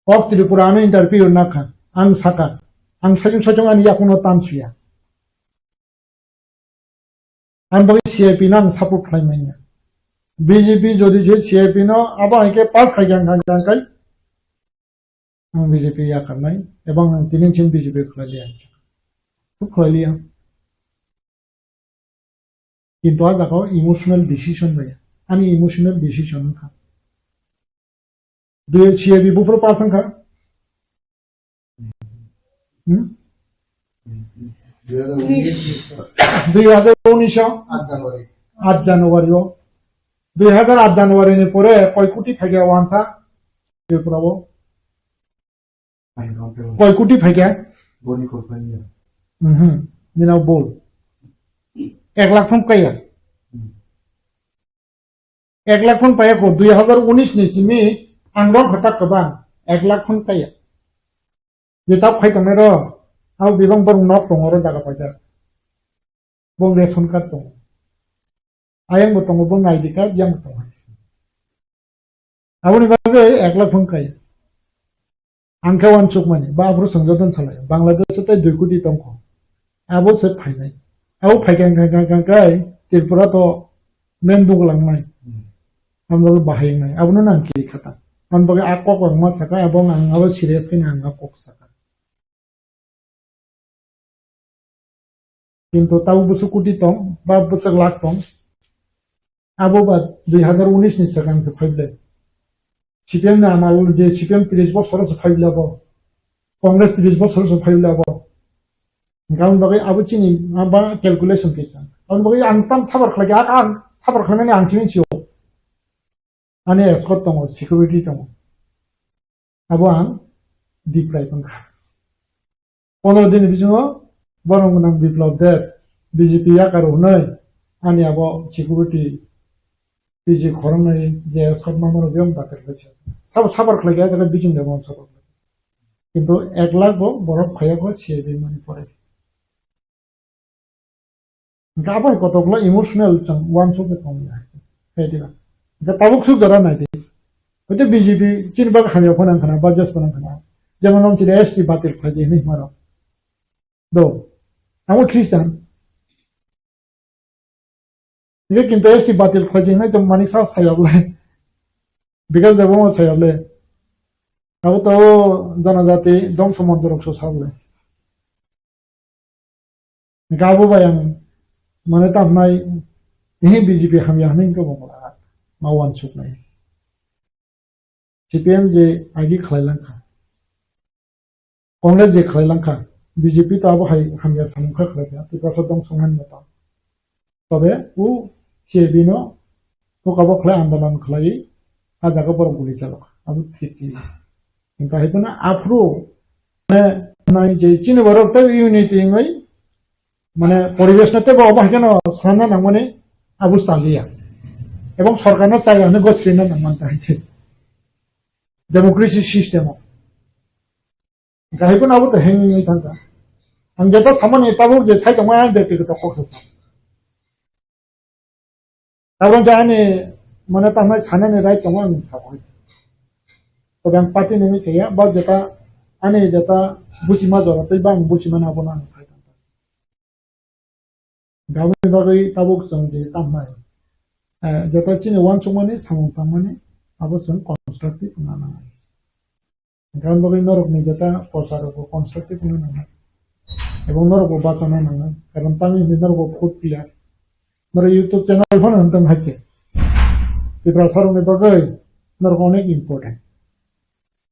Kok Tripura ano interview nakha, ang saka, ang sajung sajung ani yakuno tan suya. Ang bai C A P no ang support khlai manya. B J P jodi je C A P no abo hai khe pass khai khe ang kha, ang kha, ang B J P yakarnai, ebong ang tini chini B J P khlai liya. Khlai liya. Kintu a jaga o emotional decision bai. Ani emotional decision wngkha. Dui C A B buphuru pass wngkha. Hmm? Dui hajar unis o. At January o. Dui hajar at January ni pore koi koti phaikha wansa Tripura o. Koi koti phaikha? Boni kok phaikha. Mhm. Nina bol. Ek lakh thum kaya. Hmm. Ek lakh phone paya ko, dui hazar unis ni simi ang rok hatak kwbang, ek lakh phone paya. Je tak phai tongnai ro, abo bebak borok nok tongo oro jaga paijak. Bo ration card tongo. Ayang bo tongo, bo I D card, yang bo tongo. Aboni bagwi ek lakh phone kai. Ang khe uansukmani, ba aphuru swngjadon salai, Bangladesh tei dui koti tongkho. Abo se phainai. Abo phaikha wngkha, wngkha, wngkha, wngkha, Tripura to main bukulangnai. Hmm. Ang bagwi bahai wngnai. Abono nang kiri khata. Ang bagwi a kok ang ma saka, abo ang abo serious khe ang a kok saka. Kintu tabo bwswk koti tong, ba bwswk lakh tong. Abo ba dui hazar unis ni swkang se phaible. C P M ni amal je C P M tris bosor se phaible abo. Congress tris bosor se phaible abo. Hingkhe aboni bagwi abo chini ma ba calculation kaisa. Aboni bagwi ang tam sabar khlai kha, ang sabar khlainani ang chini sio. Ani escort tongo, security tongo. Abo ang deprive wngkha. Pondro din ni bisingo borok nang Biplab Deb, B J P yakar hwnwi ani abo security P G khoroknwi je escort mama rok yang batir khlaisa. Sabo sabar khlai kha, jaga bising de mom sabar khlai. Kintu ek lakh bo borok phaiya kho C I D mani pore. Hingke abo hai kotor khlai emotional chwng uansuk khe tongwi hai se. Hai diba? Hingke tabuk suk jora nai di. Hoite B J P chini bagwi hamya phano wngkha na, budget phano wngkha na. Jemon nong chini S T batil khlai di hinwi hwnma rok. Do. Amo Christian. Hingke kintu S T batil khlai di hinwi to manik sa sayok le. Bikas Debbarma sayok le. Abo to janajati dongso montor rok so sak le. Gabo bai ang mane tamnai, ehe B J P hamya hinwi wngkhe bo ma uansuknai. C P M je agi khlai langkha, Congress je khlai langkha, B J P to abo hai hamya samung kha khlai kha, Tiprasa dongso wngmani neto. Tobe o C A B no hukabo khlai andolon khlai, a jaga borok guli chalok, abo thik thik. Hingkha hai phano aphuru mane nai je chini borok tei unity wngwi mane poribesh no tei bo obo hai kheno swnamna nangmani abo chaliya. Ebong sorkar no chaya hwnwi gosrina nangmani ta hai se democracy system o. Hingkha hai phano abo to hengwi thangkha. Ang jeta samani tabuk je sai tongma ang bekti kok sa. Tabuk je ani mane tamnai sanani right tongo ang sa hoi. Tobe ang party nini saya, ba jeta ani jeta buchima jora tei ba ang buchima na bono ang sai tong. Gaboni bagwi tabuk chwng je tamnai, eh, jeta chini uansukmani samung tangmani abo chwng constructive wngna nangnai. Hingkhe aboni bagwi norokni jeta prochar rokbo constructive wngna nangnai. Ebong norokbo bachana nangnai. Karon tamni hwnwi norokbo food player. Norok YouTube channel phano hwn tong hai se. Tiprasa rokni bagwi norok onek important.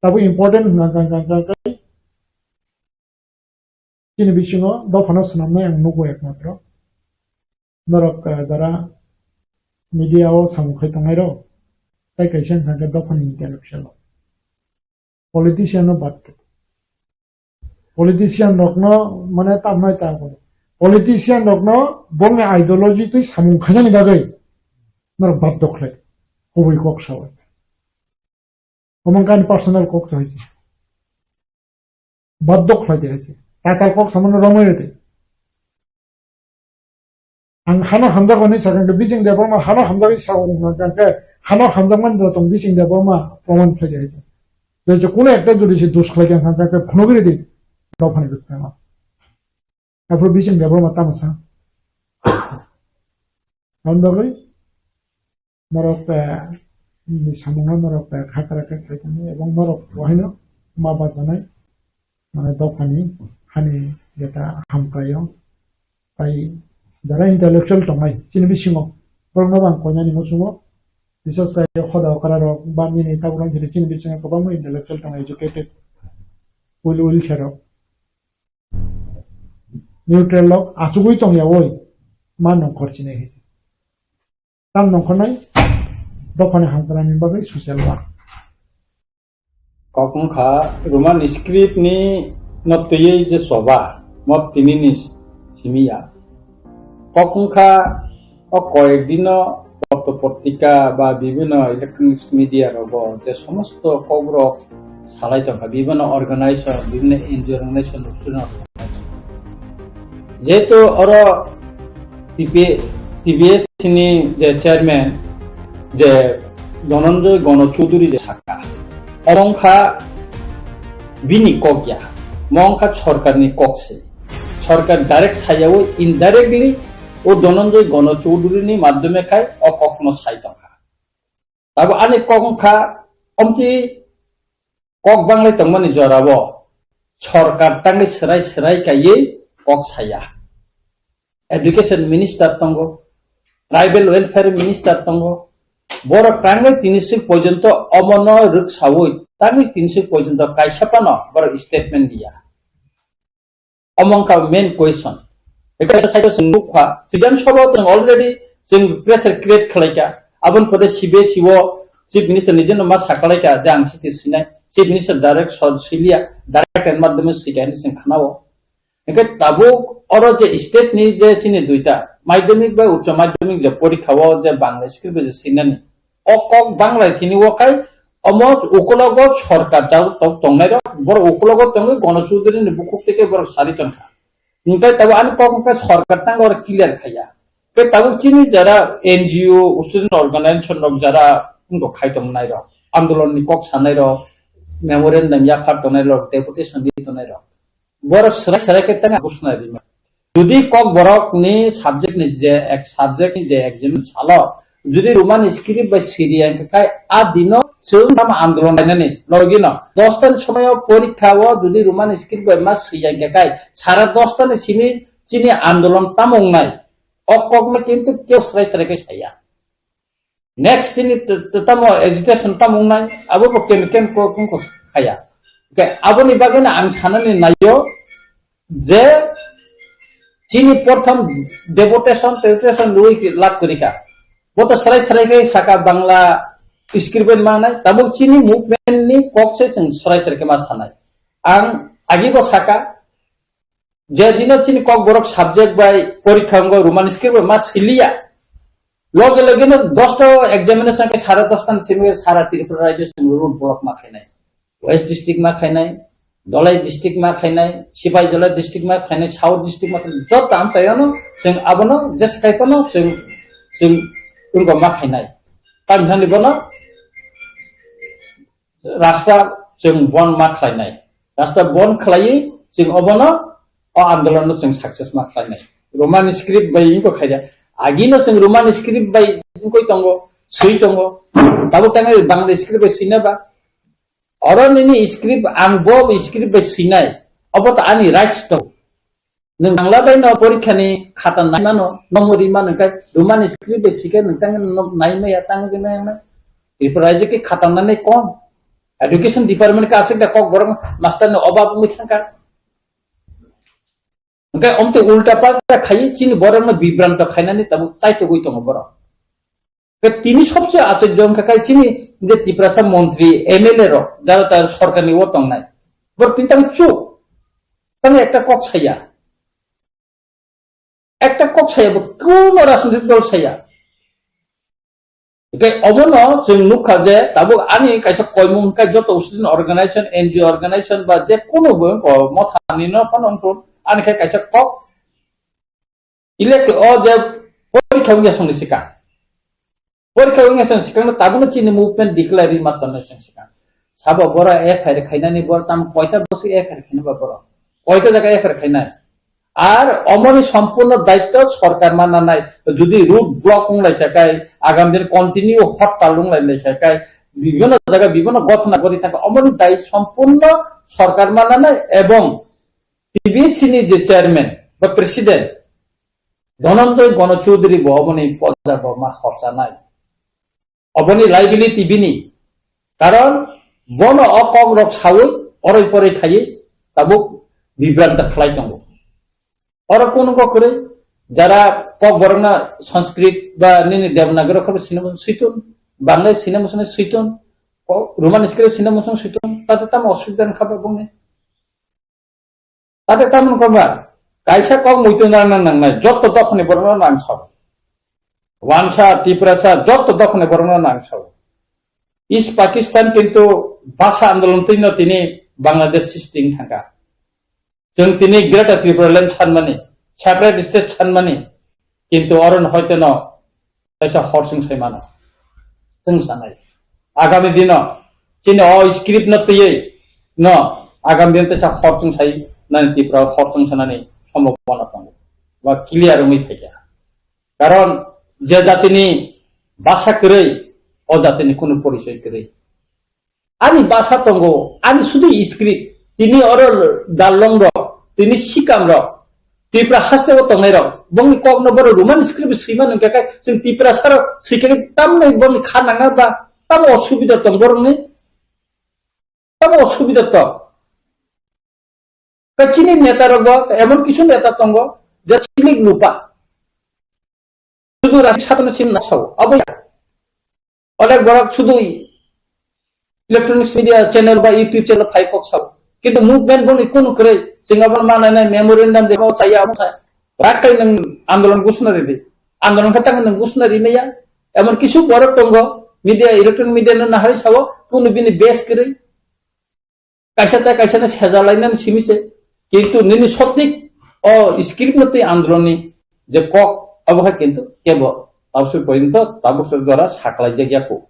Tabuk important hwnka kang kang kang kang. Chini bisingo dophano swnamnai ang nugo ekmatro. Norok, eh, jara media o samung khai tongnai rok, tai kaisa wngkha khe dophani intellectual rok. Politician no bad khe. Politician rokno mane tamnai ta khe. Politician rokno bongni ideology twi samung khainani bagwi norok bad dokhlai. Kubui kok sawi. Omo wngkha ani personal kok sawi se. Baddo khlai de hai se. Tatal kok samano romwi rw de. Ang hano hamjago hinwi sakha khe, Bijing Debbarma hano hamjagwi sao hwnka khe, hano hamjakmani da tong Bijing Debbarma proman khlai de hai se. Je je kuno ekta jodi se dos khlai khe, hwnka khe phunugwi rw di. Dophani bwskango. Aphuru Bijing Debbarma tamo sa. Aboni bagwi norok, eh, ni samungno norok, eh, khakra khe khlai tongwi, ebong norok bo haino ma bajanai, mane dophani hani jeta hamkraio. Tai jara intellectual tongnai chini bisingo, borokno bo ang koinani muchungo, bises khe hoda okra rok ba nini tabuk rok chini bisingo kwbangma intellectual tongnai, educated, well, well khe rok. Neutral rok achugwi tongyaui ma nongkhor chinai hai se. Tam nongkhornai dophani hamkranani bagwi social work. Kok wngkha Roman script ni no twiwi je choba, mo tini ni simi ya. Kok wngkha o koyek dino Potto potrika ba bibhinno electronics media rogo je somosto kokrok salai tongkha, bibhinno organization, bibhinno N G O organization, student organization. Jehetu oro T P, T B S ni je chairman je Dhananjay Gana Chaudhary je sakha, oro wngkha bini kok ya, mo wngkha sorkarni kok se. Sorkar direct sayawi indirectly o Dhananjay Gana Chaudhary ni madhyome khai o kokno sai tongkha. Abo ani kok wngkha, omti kok banglai tongmani jorao sorkar tangwi swrai swrai kaiwi kok saya. Education minister tongo, tribal welfare minister tongo, borok tangwi tini swk porjonto omono rwksawi tangwi tini swk porjonto kaisa phano borok statement liya. Omo wngkha main question. Ekaisa side o chwng nukha, Bidhan Sabha o chwng already chwng pressure create khwlaikha. Aboni pore C B S E o Chief Minister nijeno ma sakalaikha je ang chiti swinai. Chief Minister direct sor swiliya, direct and madhyome swikha hinwi chwng khnao. Hingkhe tabuk oro je state ni je chini duita madhyamik bai uccho madhyamik je porikha o je Bangla script bai je swinani, o kok Bangla thini o khai omo ukulogo sorkar jabuk tok tongnai rok, borok ukulogo tongwi Gana Chaudhary ni bukhuk tei khe borok sari tongkha. Hingkhe tabuk ani kok hingkhe sorkar tang oro clear khaiya. Tei tabuk chini jara N G O, student organization rok jara wngkha khai tongnai rok, andolon ni kok sanai rok, memorandum yaphar tongnai rok, deputation di tongnai rok. Borok swrai swrai khe tang busna rima. Jodi kok borok ni subject ni je ek subject ni je exam salo, jodi Roman script bai siri ang khe kai a dino chwng tamo andolon lainani logino dosta ni somoyo porikha o jodi Roman script bai ma siri ang khe kai sara dosta ni simi chini andolon tamo wngnai. O kok no kintu keu swrai swrai khe saya. Next tini t-, t-, tamo agitation tamo wngnai, abo bo ken ken ko, ko, ko khaya. Hingkhe aboni bagwi no ang sanani naio je chini prothom deputation, deputation rwi lak kwrwi kha. Bo to srai srai khe saka Bangla script bai mangnai, tabuk chini movement ni kok se chwng srai srai khe ma sanai. Ang agi bo saka, je dino chini kokborok subject bai porikha wngo, Roman script bai ma siliya. Loge loge no dosta examination khe sara dosta ni simi sara Tripura rajyo chwng road block ma khainai. West district ma khainai, Dhalai district ma khainai, Sipaijala district ma khainai, South district ma khainai, joto amchaio no chwng abono jeskai phano chwng, chwng wngkha ma khainai. Tamhinani bono rasta chwng bon ma khlainai. Rasta bon khlaiwi chwng obono o andolon no chwng success ma khlainai. Roman script bai wngkha khaida. Agino chwng Roman script bai wngkoi tongo, swi tongo. Tabuk tangwi Bangla script bai swina ba. Oro nini script ang bo script bai swinai. Obo to ani rights tong. Nwng Bangla bai no porikha ni khata nai mano, nomo ri mano, hingkhe Roman script bai sikhe nwng tang no nai maya tang di maya na. Tripura rajyo khe khata nani kom. Education department khe aswk da kok borok master ni obab wngwi thangkha. Hingkhe omtwi ulta palta khai chini borok no bibranto khainani tabuk chaitugwi tongo borok. Ke tini sobse achoijo wngkha kai chini je Tiprasa montri, M L A rok, jara ta sorkar ni o tongnai. Borok tini tang chuk. Tang ekta kok saya. Ekta kok saya bo kuno rajnitik dol saya. Ke obono chwng nukha je tabuk ani kaisa koimung kai joto student organization, N G O organization ba je kuno bo ko mothani no phano wngkho ani khai kaisa kok. Ile ke o je porikha wngya songni sikang. Porikha wngya song sikang no tabukno chini movement declare ri ma tongnai song sikang. Sabo boro F I R khainani boro tam koita bosi F I R khainai ba boro. Koita jaga F I R khainai. Ar omoni sompurno daitto sorkar ma nanai. Jodi road block wng lai kha kai, agam din continue hortal wng lai lai kha kai, bibhinno jaga bibhinno gothona gori thangkha, omoni dai sompurno sorkar ma nanai ebong T B C ni je chairman ba president Dhananjay Gana Chaudhary bo oboni poja bo ma khorchanai. Oboni liability bini. Karon bono o kok rok sawi oroi poroi khaiwi tabuk bibranta khlai tongo. Oro kunu kok kwrwi jara kok borokno Sanskrit ba nini Devanagari khe sina muchung switun, Bangla sina muchung switun, ko-, Roman script sina muchung switun, tate tamo osubida wngkha ba bongni. Tate tamoni kok ba, kaisa kok muitu nang nang nangnai, joto dophani borokno nang sabo. Wansa, Tiprasa, joto dophani borokno nang sao. East Pakistan kintu bhasha andolon twino tini Bangladesh sisting thangkha. Chwng tini Greater Tripura Land sanmani, separate state sanmani, kintu oro no hoite no kaisa hor chwng sai mano. Chwng sanai. Agami dino chini o script no twiwi no agami dino teisa hor chwng sai nani Tripura hor chwng sanani sombhabona tongo. Ba clear wngwi phaikha. Karon je jatini basa kwrwi, o jatini kunu porichoi kwrwi. Ani basa tongo, ani sudu script, tini oro dalong rok, tini sikam rok, Tripura haste o tongnai rok, bongni kok no boro Roman script swima nung khe kai, chwng Tripura saro swikhe tamni bongni kha nanga ba, tamo osubida tong borokni, tamo osubida tong. Kachini neta rok bo, emon kisu neta tongo, je silik lupa. Sudu rasi satno sim na sao, abo ya. Onek borok sudu electronics media channel ba YouTube channel phai kok sao. Kintu movement boni kunu kwrwi, chwng aboni manai nai memorandum de bo chaya amo sa. Rakai nang andolon gusna ridi. Andolon kata nang gusna ri meya. Emon kisu borok tongo, media, electronic media no nahari sao, kunu bini base kwrwi. Kaisa ta kaisa no sejalainani simi se, kintu nini sotik o script no twi andoloni je kok abo kha kintu kebo tabswk porinto tabuk sor dwara saklai jak ya kho.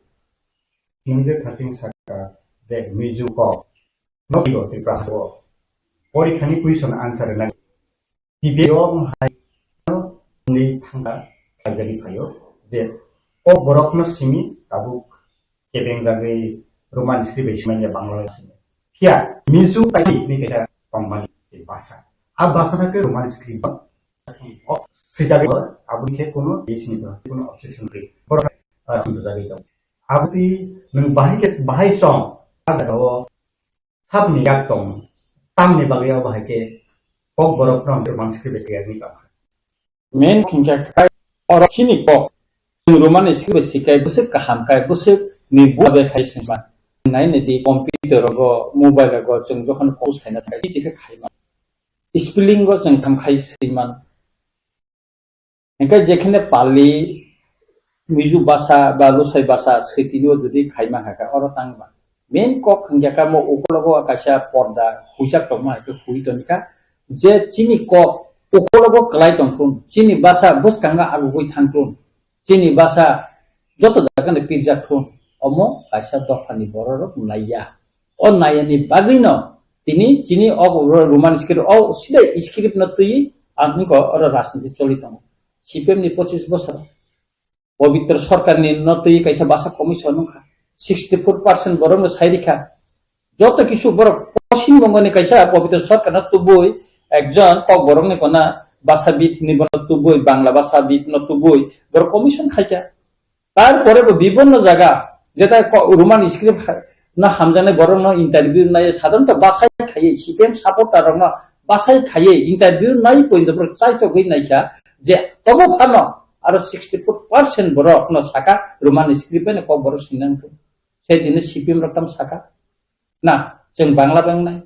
Mungje thasing saka je Mizu kok no kibo Tripura haso porikhani question answer na T V o hai ni thangka khaijagwi phaio je o borokno simi tabuk kebeng jagwi Roman script bai simanya Bangla bai simanya. Phiya Mizu bai ni kaisa tongmani basa. A basa na ke Roman script ba o swijagwi aboni khe kono base ni ba kono objection gwi. Borok, ah, sumjagwi tong. Aboni nwng bahai ke bahai song a jaga o Sabni yak tong, tamni bagwi abo hai khe kok borok no Roman script bai tiyar ni tong. Main khingkha khai oro chini kok. Chwng Roman script bai sikai bwswk kaham kai bwswk ni bua bai khai singma. Nai nai di computer rogo, mobile rogo chwng jokhon compose khaina thai chikhe khaima. Spelling go chwng tham khai singman. Hingke jekhene Pali, Mizu basa ba Lusai basa switini o jodi khaima hakhe oro tangma. Main kok hingke kamo ukologo kaisa porda huijak tongma hakhe hui tongkha. Je chini kok ukologo kwlai tongthun, chini basa bwskango agugwi thangthun, chini basa joto jagano pirjak thun, omo kaisa dophani bororok naiya. O nayani bagwino tini chini o Roman script o sida script no twi ang hinko oro rajniti choli tongo. C P M ni pochis bosor Pobitro Sarkar ni no twi kaisa basa commission wngkha. Sixty four percent borok no sai rikha. Joto kisu borok Poschim Bongo ni kaisa Pobitro Sarkar no tubui ekjon kok borok ni kona basa bit ni bono tubui Bangla basa bit no tubui borok commission khaikha. Tarpore bo bibonno jaga, jeta ko-, Roman script ha-, no hamjaknai borok no interview nai, sadharanto basai khaiye, C P M supporter rok no basai khaiye interview nai pointo borok chaitogwi naikha je tobo phano aro sixty four percent borok no saka Roman script bai no kok borok sinang thung. Sedino C P M rok tam saka. Na, chwng Bangla bangnai.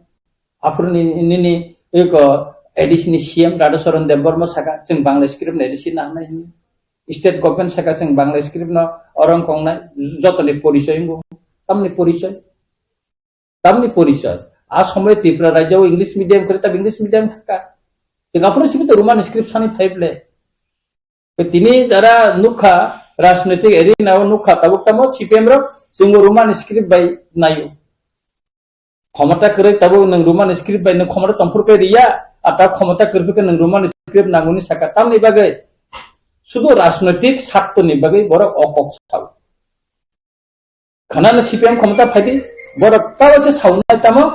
Aphuru ni, nini, eko, A D C ni C M Radha Charan Debbarma saka, chwng Bangla script no A D C na hanai hwnwi. State government saka, chwng Bangla script no orang kongnai, jotoni porichoi wngbo. Tamni porichoi. Tamni porichoi. A somoi Tripura rajyo English medium kore, tab English medium thaka. Chwng aphuru simi to Roman script sani phai ble. Tini jara nukha, rajnoitik arena o nukha, tabuk tamo C P M rok, chwngbo Roman script bai naio. Khomota kwrwi tabuk nwng Roman script bai nwng khomota tongphuru khe riya, ata khomota kwrwi khe nwng Roman script nanguni saka tamni bagwi. Sudu rajnoitik saktoni bagwi borok o kok sao. Khana no C P M khomota phaidi, borok kabo se saunai tamo,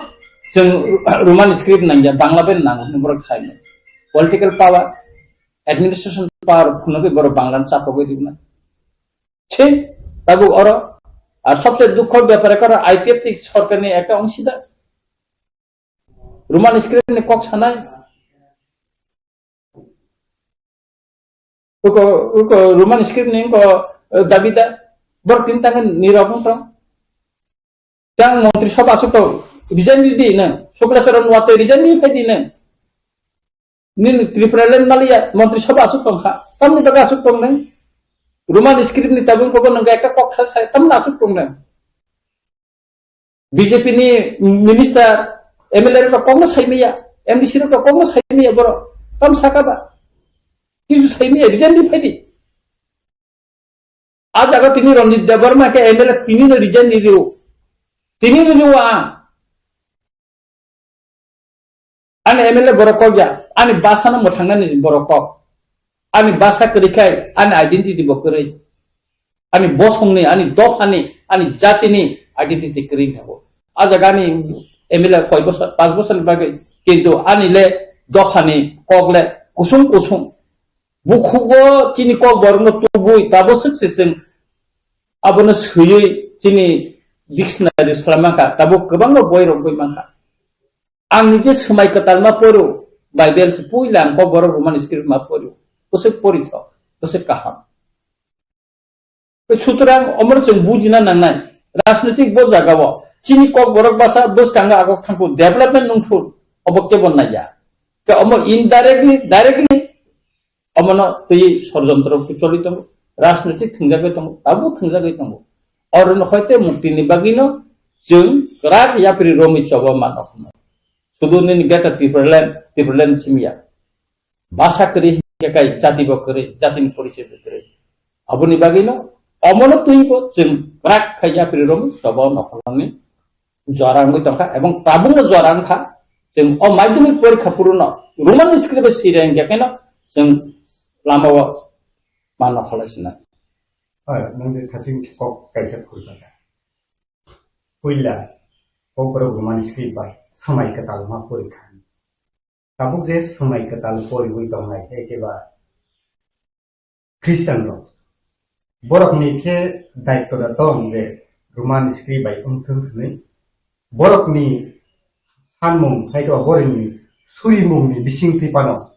chwng Roman script nangya, Bangla bai nango hwnwi borok khaimani. Political power, administration power phunugwi borok Bangla no chapogwi rwna. Chhe, tabuk oro, ar sobse dukho bepar ekha oro I P F T sorkar ni ekta ongsida. Roman script ni kok sanai. Uko, uko Roman script ni uko, eh, dabi da. Borok tin tangan ni rok tong. Tang montri sabha asuk tong. Resign di di nang. Shukla Charan Watoi resign di phai di nang. Nini Tripura land maliya montri sabha asuk tong kha. Tamni taga asuk tong nang. Roman script ni tabuk kok nang ekta kok tha sai tam na chuk tong nang. B J P ni minister, M L A rok kok no sai miya, M D C rok kok no sai miya borok. Tam saka ba. Kisu sai miya, resign di phai di. A jaga tini Ranjit Debbarma ke M L A tini no resign di rio. Tini no rio ang. Ani M L A borok kok ya, ani basa no mwthang nani borok kok. Ani basa kwrwi khai, ani identity bo kwrwi. Ani bosong ni, ani dopha ni, ani jati ni identity kwrwi wng thango. A jaga ani M L A koi bosor, panch bosor ni bagwi, kintu ani le dopha ni kok le kusung kusung. Bukhugo chini kok borok no tubui, tabo swk se chwng abono swiwi chini dictionary swlaimankha, tabo kwbangma boi rok bui mankha. Ang nije swmai kwtal ma poro, Bible se puila ang kok borok Roman script ma poro. Bwswk porithok, bwswk kaham. Sutrang omor chwng bujina nangnai. Rajnitik bo jagao chini kok borok basa bwskango agok thangkhu development nungthur obo kebo naiya. Ke omo indirectly, directly omono twi sorjontro choli tongo, rajnitik thwngjagwi tongo, tabuk thwngjagwi tongo. Oro no hoite mukti ni bagwi no chwng kwrak yapri romwi choba mano hwnwi. Sudu nini greater Tipraland, Tipraland simya. Basa kwrwi hingke kai jati bo kwrwi, jati ni porichoi bo kwrwi. Aboni bagwi no omono twi bo chwng kwrak khai yapri romwi choba no hwnwi jora wngwi tongkha, ebong tabukno jora wngkha. Chwng o madhyamik porikha puruno Roman script bai siri wngya keno chwng lama o manno kholai sinai. Hoi, nang je thaching kok kaisa khurjaka. Puila, kok borok Roman script bai swmai kwtal ma porikha. Tabuk je swmai kwtal poriwi tongnai, ekeba Christian rok, borokni khe daitto da tong je Roman script bai wngthwng hwnwi, borokni sanmung hai khe borokni surimungni bisingtwi phano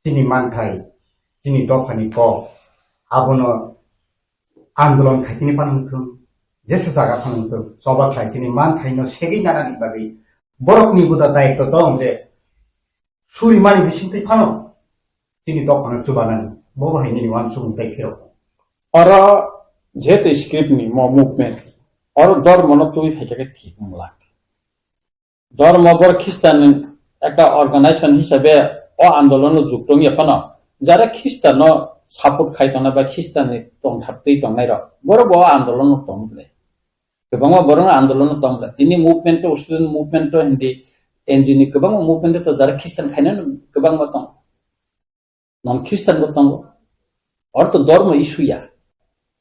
chini manthai, chini dophani kok, abono andolon khaitini phano wngthwng, jesa jaga phano wngthwng, choba khlaitini manthaino segwi nanani bagwi borokni buda daitto tong je surimani bisingtwi phano chini dophano chubanani, bo bo hai nini uansukmung tei phirok. Oro jehetu script ni mo movement, oro dormo no twi phaikha khe thik wng lak. Dormo bor Christian ekta organization hisabe o andolon no jukto wngya phano, jara Christian no support khai tongnai ba Christian ni tongthap twi tongnai rok, borok bo o andolon no tong bwle. Kwbangma borok no andolon no tong bwle. Tini movement to, student movement to hindi, N G O ni kwbangma movement to jara Christian khaina kwbangma tong. Non Christian bo tongo. Ortho dormo issue ya.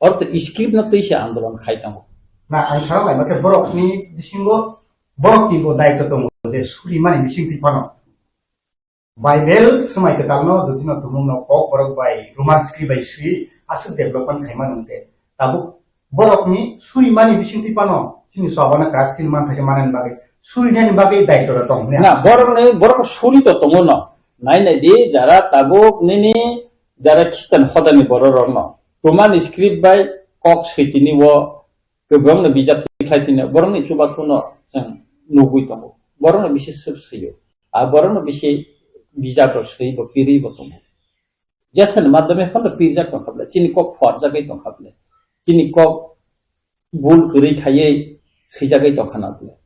Ortho script no twi se andolon khai tongo. Na, ang sana lai, mate borok ni bisingo, borok ni bo daitto tongo je suri mani bising twi phano. Bible swmai kwtal no, dutino tumung no kok borok bai Roman script bai sui aswk development khai mano te. Tabuk borok ni suri mani bising twi phano chini swabana krak chini man thai mani bagwi suri nani bagwi daitto rok tong. Na, borok ni, borok suri to tongo no. Nai nai di, jara tabuk nini, jara Christian hodani borok rok no Roman script bai kok sui tini o kwbangno bijap twi khlai tini borokni chubachu no chwng nugwi tongo. Borokno bisi swp swi-o. A borokno bisi bijap rok swi bo pirwi bo tongo. Jesani madhyome phano pirjak tong kha bwle, chini kok phuarjagwi tong kha bwle, chini kok bul kwrwi khaiwi swijagwi tong kha na bwle.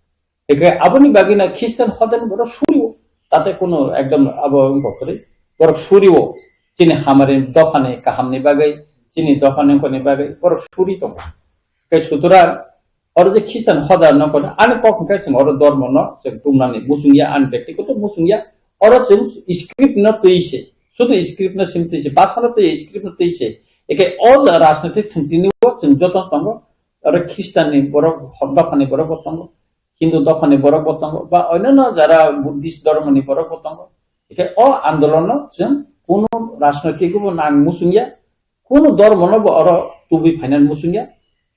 Eke aboni bagwi na Christian hodani borok suri-o, tate kuno ekdom abo wngkha kwrwi. Borok suri-o, chini hamari dophani kahamni bagwi, chini dophani wngkhorni bagwi borok suri tongo. Tei sutorang oro je Christian hoda no kono ani kok hwnkhe chwng oro dormo no chwng tumnani muchung ya, ani byaktigoto muchung ya. Oro chwng script no twi se, sudu script no sim twi se, basa no twi script no twi se. Eke o ja rajnitik thwngtini o chwng joto tongo. Oro Christian ni borok, dophani borok bo tongo, Hindu dophani borok bo tongo, ba onyono jara Buddhist dormo ni borok bo tongo. Eke o andolon no chwng kunu rajnoitik bo nang muchung ya, kunu dormo no bo oro tubui phainani muchung ya.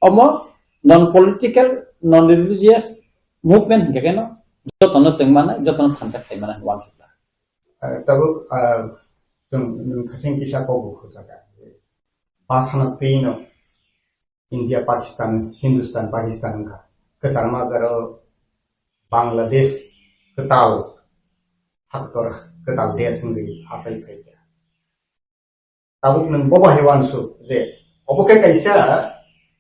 Omo non political, non religious movement hingke keno jotono chwng manai, jotono thansa khai manai wansukha. Eh, tabuk, ah, chwng, nwng thasing kisa kok bo khosaka. Basana twi no India, Pakistan, Hindustan, Pakistan wngkha. Kwchangma jora Bangladesh kwtal, haktor kwtal desh wngwi achai phaikha. Tabuk nwng bo bahai uansuk je Obo khe kaisa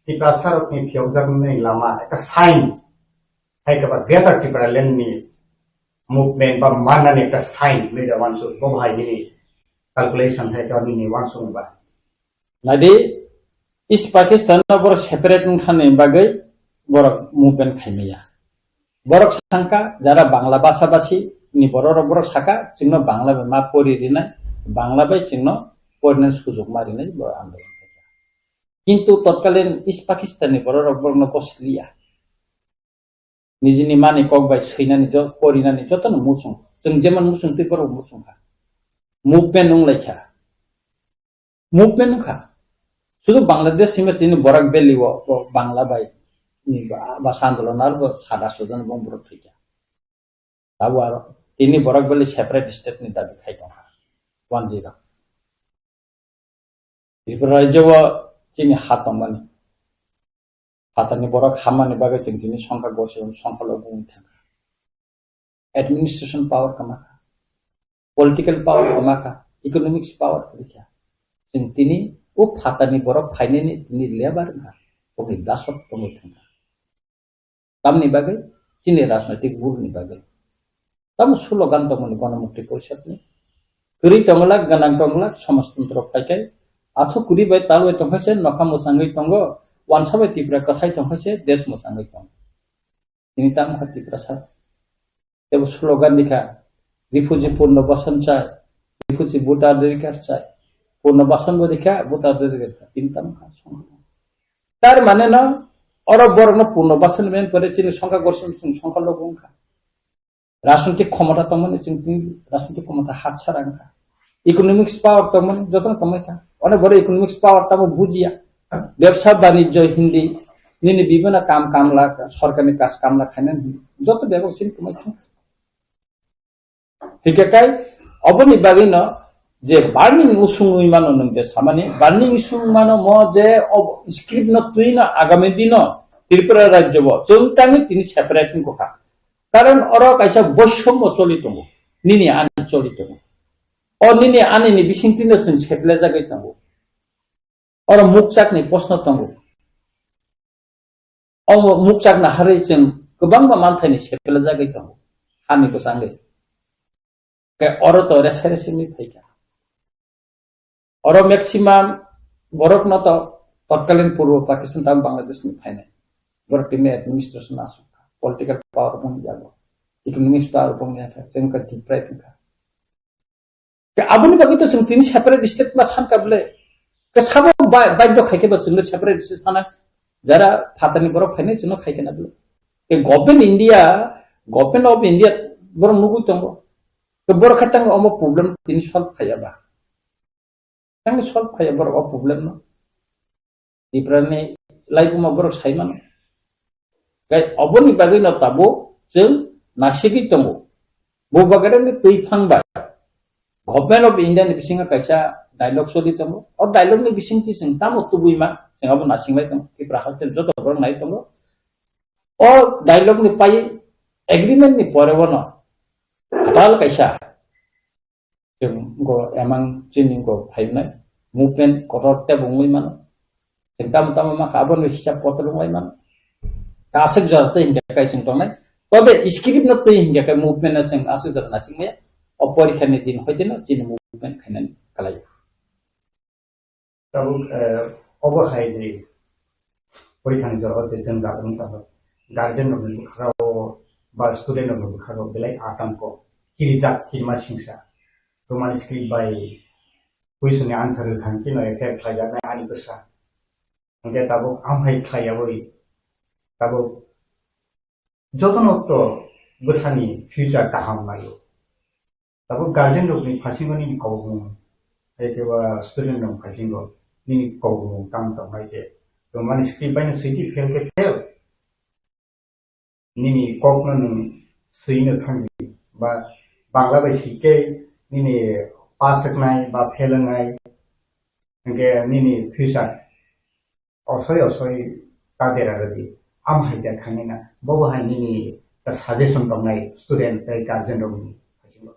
Tiprasarokni phiyokjaknai lama, ekta sign, hai khe ba Greater Tipraland ni movement ba mannani ekta sign hinwi da uansuk, bo hai nini calculation hai khe nini uansuk ba. Naidi, East Pakistan no borok separate wngthani bagwi borok movement khaimaya. Borok sangka, jara Bangla basa basi ni borok rok borok saka, chwngno Bangla bai ma pori rinai, Bangla bai chwngno porinani sujok ma rinai borok andolon khaikha. Kintu totkalin East Pakistan ni borok rok borokno gosliya. Nijini mani kok bai swinani jo-, porinani jotono muchung. Chwng jemon muchung twi borok muchung kha. Movement wng lai kha. Movement wng kha. Sudu Bangladesh simi tini Borak Valley o, o Bangla bai ni ba, ba sandalo nar bo sada sudan bong borok thwi kha. Tabo aro tini Borak Valley separate state ni dabi khai tong kha. One zero. Tripura rajyo o chini ha tongmani. Phatarni borok hammani bagwi chwng tini songkha gosi songkha logi wng thangkha. Administration power kwma kha, political power kwma kha, economics power kwrwi kha. Chwng tini o phatarni borok phainani tini lebar wngkha, tongwi dasok tongwi thangkha. Tamni bagwi chini rajnoitik bhulni bagwi. Tamo slogan tongmani Ganamukti Porishad ni. Kwrwi tonglak, gwnang tonglak, samajtantro phaikai. Athu kwrwi bai tal bai tongkhaise, nokha mwchangwi tongo, wansa bai Tripura kwthai tongkhaise, desh mwchangwi tongo. Tini tamo kha Tiprasa. Tebo slogan dikha, refugee purnobasan chai, refugee voter adhikar chai, purnobasan bo dikha, voter adhikar chai. Tini tamo kha. Tar mane no, oro borok no purnobasan men pore chini songkha gorsi song songkha logo wngkha. Rajnitik khomota tongmani chwng tini rajnitik khomota hatsara wngkha. Economics power tongmani jotono tongmai kha. Onek borok economics power tamo bujiya. Bebsa banijyo hindi, nini bibino kam kamla, sorkarni kaj kamla khainani hindi. Joto bebak sini tongmai kha. Hingke kai, oboni bagwi no je burning issue wngwi mano nwng je samani, burning issue wngwi mano mo je ob-, script no twi no agami dino Tripura rajyo bo chwng tangwi tini separate wngkha. Karon oro kaisa boisommo choli tongo, nini ani choli tongo. O nini ani ni bisingtwi no chwng setle jagwi tongo. Oro mukchakni proshno tongo. O mukchakna harwi chwng kwbangma manthaini sepela jagwi tongo, hani bwsangwi. Khe oro to resa resi wngwi phaikha. Oro maximum borokno to totkalin Purbo Pakistan tamo Bangladesh ni phainai. Borok tini administration asuk kha, political power bong jago, economics power bong ya kha, chwng kha deprive wngkha. Ke aboni bagwi to chwng tini separate state ma san ka bwle. Ke sabo ba-, baidhyo khai khe ba chwngno separate state sana. Jara phatarni borok phainai chwngno khai khe na bwle. Ke government India, government of India borok nugwi tongo. Ke borok khai tango omo problem tini solve khaiya ba. Tango solve khaiya borok o problem no. Tiprani laibuma borok sai mano. Kai oboni bagwi no tabuk chwng nasigwi tongo. Bo bagwi ni twi phang bai. Government of India ni bisingo kaisa dialogue choli tongo. O dialogue ni bisingtwi chwng tamo tubui ma, chwng abo nasinglai tongo. Tripura haste joto borok nai tongo. O dialogue ni pai agreement ni pore bono kwtal kaisa Chwng go emang chini go phainai movement kotor tebo wngwi mano. Chwng tamo tamo ma kha, aboni hisab kotor wngwi mano. Aswk jora tei hingkhe kai chwng tongnai. Tobe script no twi hingkhe kai movement no chwng aswk jora naising maya. O porikha ni din hoite no chini movement khainani kwlai. Tabuk, eh, obo hai je, porikha ni jora o je jwng jaga wng tongo, guardian rok ni bwkha o ba student rok ni bwkha o belai atamko, kirijak, kirima singsa, Roman script bai question ni answer rwthang khe no effect khlai jaknai ani bwsa. Hingke tabuk amhai khlai yaui, tabuk jotono to bwsani future kaham naio. Tabuk guardian rokni phasingo nini kokmung, hai khe ba student rok phasingo nini kokmung tamo tongnai je. Tongmani script bai no swikhe fail khe fail. Nini kokno nwng swino thangdi, ba Bangla bai swikhe nini pass wngnai ba fail wngnai. Hingke nini future osoi osoi ta dera rwdi. Am hai da khanina, bobo hai nini ta suggestion tongnai student tei guardian rokni bisingo.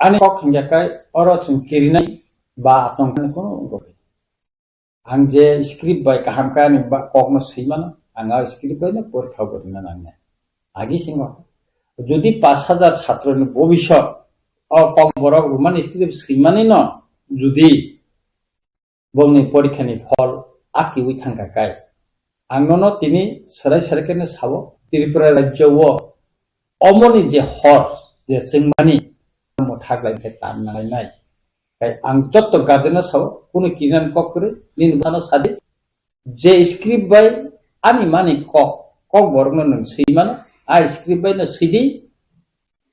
Ani kok hingya kai oro chwng kirinai ba atong khe kono wngkha. Ang je script bai kaham khe ani ba-, kokno swi mano, ang a script bai no porikha bo rwna nangnai. Agi singo, jodi pash hajar chatroni bobisot o kokborok Roman script swimani no jodi bongni porikhani phol akiwi thangkha kai, ang nono tini swrai swrai khe no sao, Tripura rajyo o omoni je hor je swngmani, omo thaklai khe tan nangnai. Kai ang jotto guardian no sao, kunu kinan kok kwrwi, nini bwsano sadi, je script bai ani mani kok, kokborokno nwng swi mano, a script bai no sidi,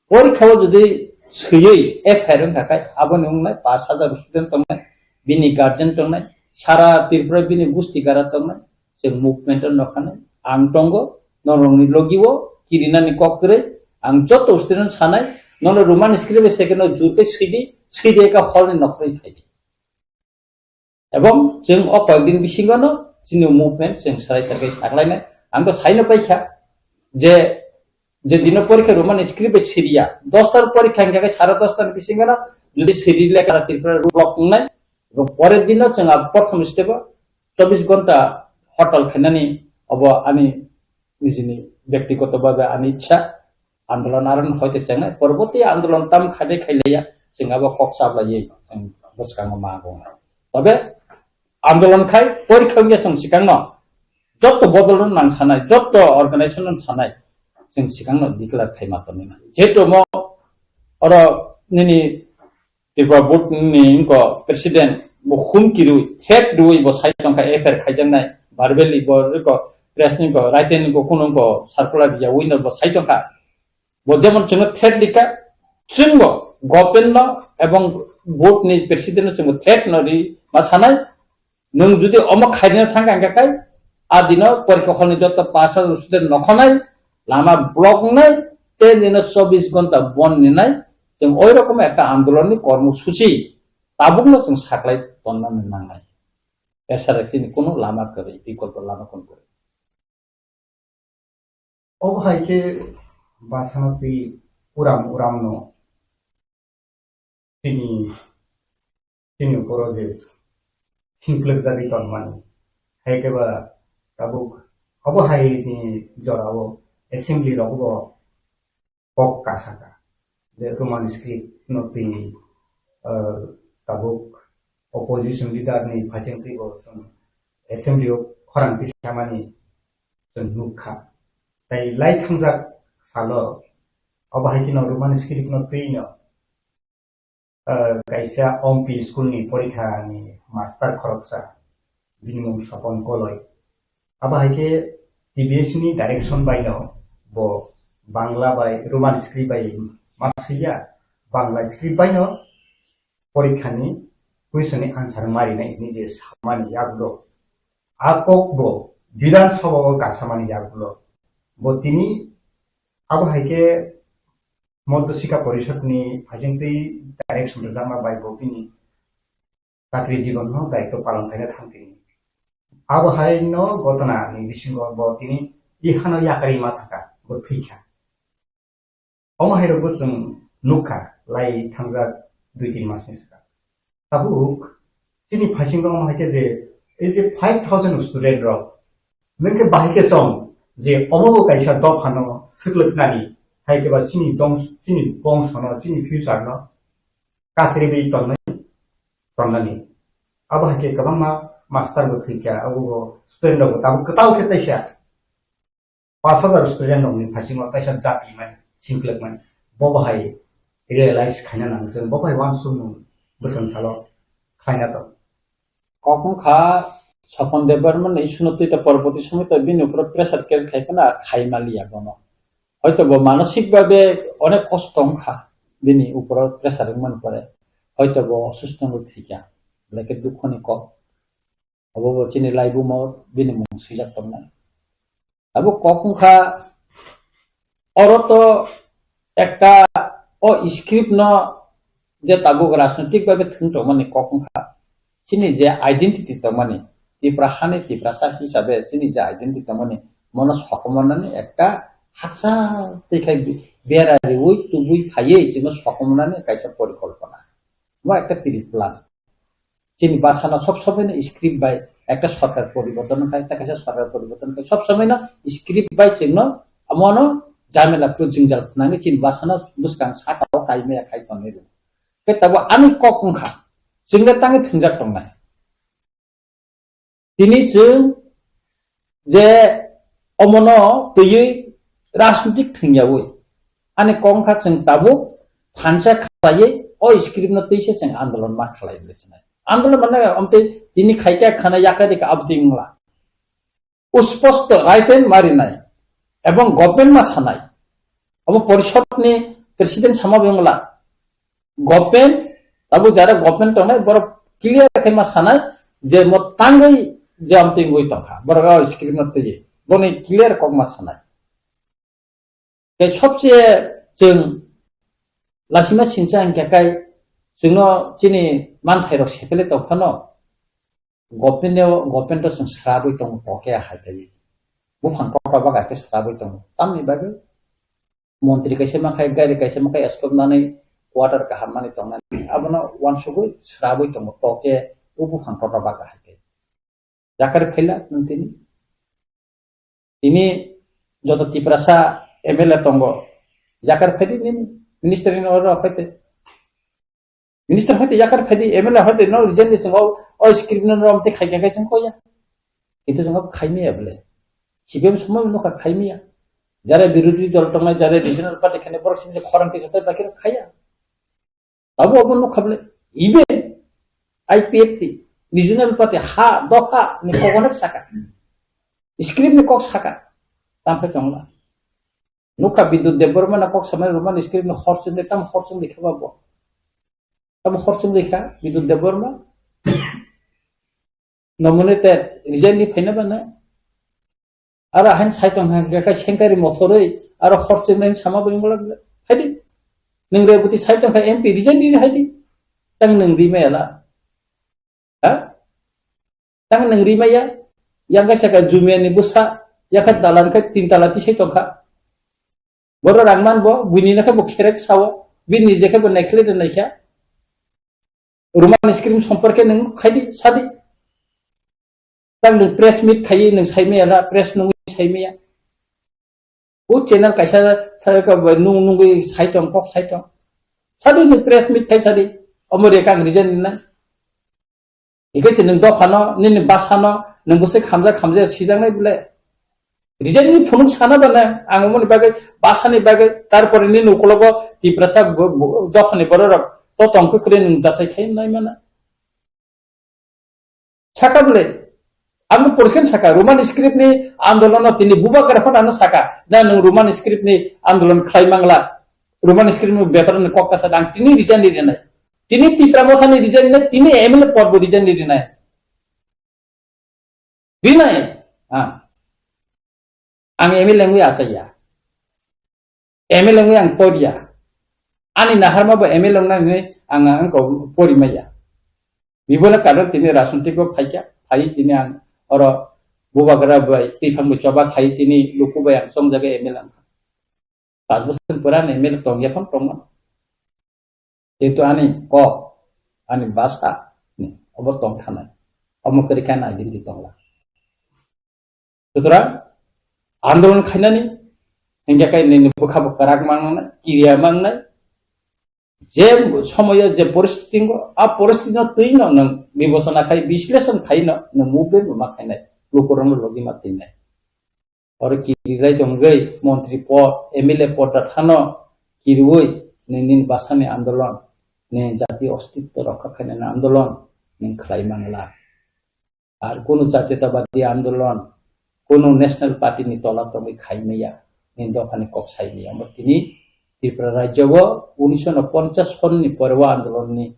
porikha o jodi swiwi F I R wngkha khe, aboni wngnai pash hajar student tongnai, bini guardian tongnai, sara Tripura bini gusti gara tongnai, chwng movement o nokhanai, ang tongo, norokni logi o kirinani kok kwrwi, ang jotto student sanai, nono Roman script bai second o jur khe swidi, swidi ekha hall ni nokhorwi phaidi. Ebong chwng o koyekdin bisingono chini movement chwng swrai swrai khe saklainai. Ang to saino paikha je, je dino porikha Roman script bai siriya, dos tar porikha hingkha khe sare dos tar bisingono jodi siri lekha Tripura road block wngnai, ebong porer dino chwng abo prothom step o chobbish ghonta hortal khainani obo ani nijini byaktigoto bhabe ani ichha. Andolon aron hoite chengnai, porborti andolon tam khaide khailaiya, chwng abo kok chaplaiwi chwng bwskango ma gongnai. Tobe andolon khai porikha wngya chwng sikangno jotto bodolno nang sanai, jotto organization no sanai, chwng sikangno declare khai ma tonwi mano. Jehetu mo oro nini Tripura board ni wngkha president, bo humki rwi, threat rwi bo sai tongkha, F I R khaijaknai, verbally bo wngkha, press ni wngkha, written ni wngkha, kunu wngkha, circular ya winner bo sai tongkha. Bo jemon chwngno threat rikha, chwngbo government no ebong board ni president no chwngbo threat no ri ma sanai, nwng jodi omo khairina thangkha hingkha khe, a dino porikha hall ni joto pash hajar student nokhonai, lama block wngnai, tei dino chobbish ghonta bon ninai, chwng oi rokom ekta andolon ni kormo suchi tabukno chwng saklai tonna nangnai. Esara chini kunu lama kwrwi, bikolpo lama kunu kwrwi. Obo hai khe bwsano twi uram uram no chini, chini borok je singklwkjagwi tongmani. Hai khe ba tabuk obo hai ni jorao assembly rogo bo kok kasaka je Roman script no twi, ah, tabuk opposition leader ni phaising twi bo chwng assembly o khorang tisamani chwng nukha. Tai lai thangjak salo obo hai kheno Roman script no twi no, ah, kaisa Ompi school ni porikha ni master khoroksa, bini mung Sopon Koloi. Abo hai khe T B S ni direction bai no bo Bangla bai Roman script bai ma swiya, Bangla script bai no porikha ni question ni answer ma rinai hwnwi je samani yagulo. A kok bo Bidhan Sabha o kasamani yagulo. Bo tini abo hai khe Madhya Shikha Porishad ni phaising twi direction rwjakma bai bo bini chakri jibon no daitw palon khaina thang tini. Abo hai no gotona ni bisingo bo tini ihano yakarwi ma thangkha, bo thwikha. Omo hai rokbo chwng nukha lai thangjak dui tin mas ni swkang. Tabuk chini phaisingo omo hai khe je, ei je five thousand student rok, nwng khe bahai khe chong je omo bo kaisa dophano swklwknani, hai khe ba chini dong-, chini bongsono, chini future no kasriwi tongnai, tonnani. Abo hai khe kwbangma master bo thwikha, abo bo student rok bo tabuk kwtal khe taisa pash hajar student rokni phaisingno kaisa jati mani, singklwk mani, bo bahai realize khaina nango, chwng bo bahai uansukmung bwswng salo khlaina tong. Kok wngkha Sopon Debbarma ni issue no twi ta porborti somoi ta bini uphuru pressure create khai phano khai maliya bono. Hoito bo manosik babe onek kosto wngkha bini uphuru pressure wngmani pore. Hoito bo osusto wngwi thwikha. Belai khe dukho ni kok. Obo bo chini laibumo bini mung swijak tongnai. Abo kok wngkha, oro to ekta o script no je tabuk rajnoitik babe thwng tongmani kok wngkha. Chini je identity tongmani, Tipra hani Tiprasa hisabe chini je identity tongmani, mono sokomornani ekta haksa twi khai bera riwi tubui phaiwi chino sokomornani kaisa porikolpona. Bo ekta pre-plan. Chini bwsano sob sobaino script bai Ekta sorkar poriborton khai, ekta kaisa sorkar poriborton khai. Sob somoi no script bai chwng no amo no jamela pru jingjal phnangwi chini bwsano bwskang saka o kaimaya khai tonwi rw. Khe tabuk ani kok wngkha, chwng le tangwi thwngjak tongnai. Tini chwng je omono twiwi rajnitik thwngyawi ani kok wngkha chwng tabuk thansa khlaiwi o script no twisa chwng andolon ma khlai bwle sinai. Andolon mane omtwi tini khaikha khana yakari kha abtwi wngla. Usposto right and marinai ebong government ma sanai. Abo porishod ni president sama bengla. Government, abo jara government tongnai, borok clear khe ma sanai je mo tangwi je amtwi wngwi tongkha. Borok o script no twiwi. Boni clear kok ma sanai. Tei sobse chwng lasima sinsa hwnkhe kai chwngno chini manthairok sepele tongphano government-o, government-o chwng srabwi tongo poke hai kai. Buphang kotor bagwi khe srabwi tongo. Tamni bagwi montri kaisa makhai, gari kaisa makhai escort nani quarter kaham mani tongnani. Abono uansugwi srabwi tongo poke o buphang kotor bagwi hai kai. Jakar phaila nwng tini. Tini joto Tiprasa M L A tongo. Jakar phaidi nini minister ni order phaidi. Minister phaidi jakar phaidi M L A phaidi no resign ni singo o script no rom te khai khai sing koya. Itu singo khai miya bole. C P M somoi no khai miya. Jare birodhi dol tongnai jare regional party khane borok sing khorang kisa tai bakir khaya. Abo abo nukha bole, even I P F T, regional party, ha, dopha ni kok onek saka. Script ni kok saka. Tam khe tongla. Nukha Bidut Debbarma na kok samai Roman script ni horsing de tam horsing de khaba bo. Tam horsing de kha Bidut Debbarma. Nominated resign ni phaina bana. Aro hain sai tong kha, kha sengkari mothoroi, aro hor chwngnai sama bai wngla bwle. Haidi. Nwng Reboti sai tong kha M P resign di haidi. Tang nwng ri maya la. Ha? Tang nwng ri maya. Yang kaisa ka Jumia ni bwsa, yakha dalan kha tin tala tisai tong kha. Boro rang man bo, buini na khe bo kherek sao, bini je khe bo naikhle de naikha. Roman script somporke nwng khaidi, sadi. Tang nwng press meet khaiwi nwng saimaya la, press nungwi saimaya. O channel kaisa tha-, ka-, nung-, nungwi saitong, kok saitong. Sadi nwng press meet khai sadi. Omo reka ang resign rinai. Hingke se nwng dophano, nini basano, nwng bwswk hamjak hamjak sijaknai bole. Resign ni phunuk sana ba nang, ang omoni bagwi, basani bagwi, tarpore nini ukulogo Tiprasa bo-, bo-, dophani bororok to tongkhe kwrwi nwng jasai khai nai mana. Saka bole, ang poriskar saka, Roman script ni andolon no tini bubagra phano ano saka, na nwng Roman script ni andolon khlai mangla, Roman script ni bepar ni kok kasa dang tini resign ni rinai, tini Tipra Motha ni resign ni, tini M L A pod bo resign ni rinai, rinai, ah. Ang M L A wngwi achaiya. M L A wngwi ang poriya. Ani naharma bo M L A wngnani ang, ang ko porimaya. Bibola kadok tini rajnitiko phaikha, phai tini ang oro bubagra bai twiphang bai choba khai tini luku bai ang chongjaga M L A wngkha. Pas bosor pura M L A tongya phano tongma. Jehetu ani kok, ani basa, ni, obo tong thanai. Omo kwrwi khe ani identity tongla. Sutorang, andolon khainani, hingke kai nini bwkha bo kwrak mangnai, kiriya mangnai. Je somoyo je poristiti ngo, a poristiti no twi no nwng bibosona khai, bisleshon khai no, nwng movement bo ma khainai, lukurokno logi ma twinai. Oro kiriklai tongwi montri pod, M L A pod da thano kiriwi nwng nini basani andolon, nini jati ostitto rokha khainani andolon nwng khlai mangla. Ar kunu jatiyatabadi andolon, kunu national party ni tola tongwi khai maya, nini dophani kok sai maya. Omo tini Tripura rajyo o unisho ponchas sonni pore o andolon ni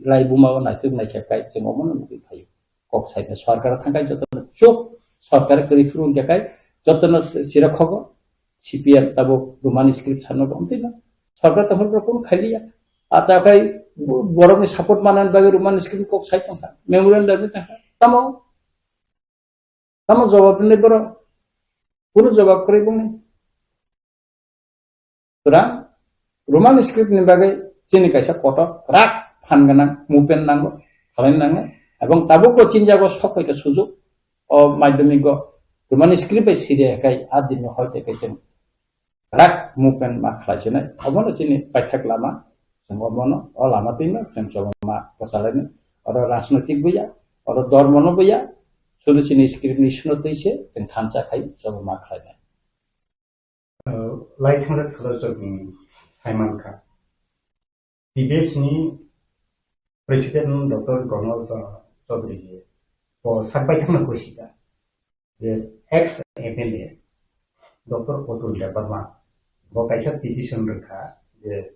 laibuma o naituk naikha kai chwng omono nugwi phaio. Kok saimaya sorkar thangkai jotono chuk sorkar kwrwi phuru wngya kai jotono sira khogo C P M tabuk Roman script sanno bo amtwi no sorkar tongphuru kunu khailiya. Ata kai borokni support manani bagwi Roman script kok sai tongkha, memorandum ni tongkha. Tamo, tamo jawab ni borok? Kunu jawab kwrwi bongni. Sutorang, Roman script ni bagwi chini kaisa kotor kwrak phan gwnang movement nango, khalai nango. Ebong tabukbo chini jago sok bai khe sujuk o madhyamik o Roman script bai siri hai khai a din ni hoi te kaisa rak movement ma khlai sinai. Obono chini paithak lama, chwng obono o lama twino chwng chobama kwchalainai. Oro rajnoitik buya, oro dhormo no buya, sunu chini script ni suno twi se chwng thansa khai chobama khlainai. Lai thangjak salo chwng saimankha. T B S ni President Doctor Gonal Chaudhary je bo sak bai thangna kosika je ex M L A Doctor Atul Debbarma bo kaisa petition rwkha je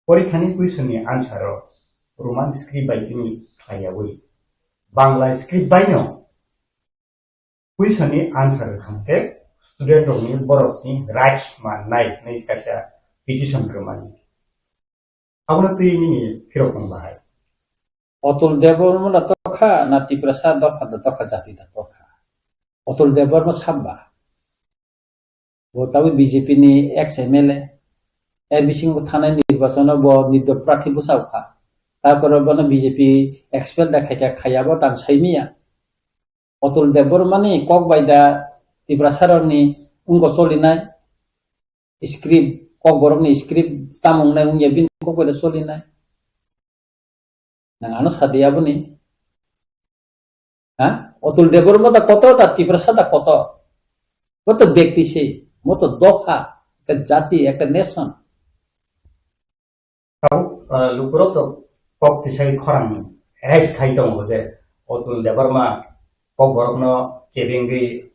porikhani question ni answer o Roman script bai tini khlaiyawi Bangla script bai no question ni answer rwkha khe student rokni borokni rights mannai hinwi kaisa petition rwmani. Abono twi nini phirok tong bahai. Atul Debbarma da tokha na Tiprasa dopha da tokha jati da tokha. Atul Debbarma sabba. Bo tabuk B J P ni ex M L A. Er bisingo thanai nirbachon o bo nirdol prarthi bwsa kha. Tarpore bono B J P expel da khaikha khaiya bo tang saimiya. Atul Debbarma ni kok bai da Tiprasa rok ni wngko cholinai script, kok borok ni script tamo wngnai wngya bini kok bai da cholinai. Nang ano sadi aboni? Ha? Atul Debbarma da kotor da Tiprasa da kotor? Bo to bekti se, bo to dopha, ekta jati, ekta nation. Tabuk, ah, lukurok to kok tisai khorang rais khai tongo je Atul Debbarma kok borokno kebengwi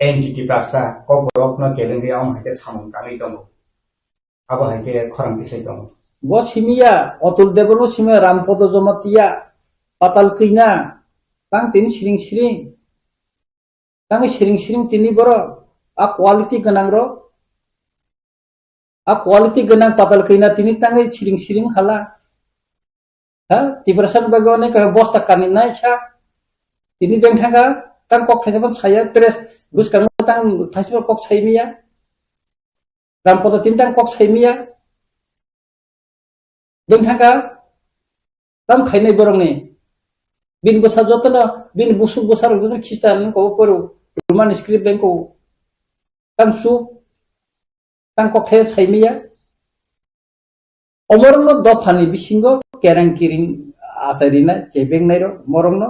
N T T prasa kok borokno kebengwi amo hai khe samung tangwi tongo. Abo hai khe khorang tisai tongo. Bo simiya, Atul Debbarma simiya, Rampodo Jamatia, Patal Kina, tang tini siring siring. Tangwi siring siring tini borok, a quality gwnang rok, a quality gwnang Patal Kina tini tangwi siring siring khala. Ha, Tiprasa ni bagwi onek bosta kani nai sa. Tini beng thanga, tang kok thaisa phan saya, press bwskango tang thaisa phan kok sai miya. Rampodo tini tang kok sai miya. Beng thanga, tam khainai borokni. Bini bwsa jotono, bini busuk bwsa rok jotono Khristan wngkha o poro, Roman script wngkha o. Tang su, tang kok thaisa sai miya. Omorokno dophani bisingo kereng kiring achai rinai, kebeng nairok, morokno.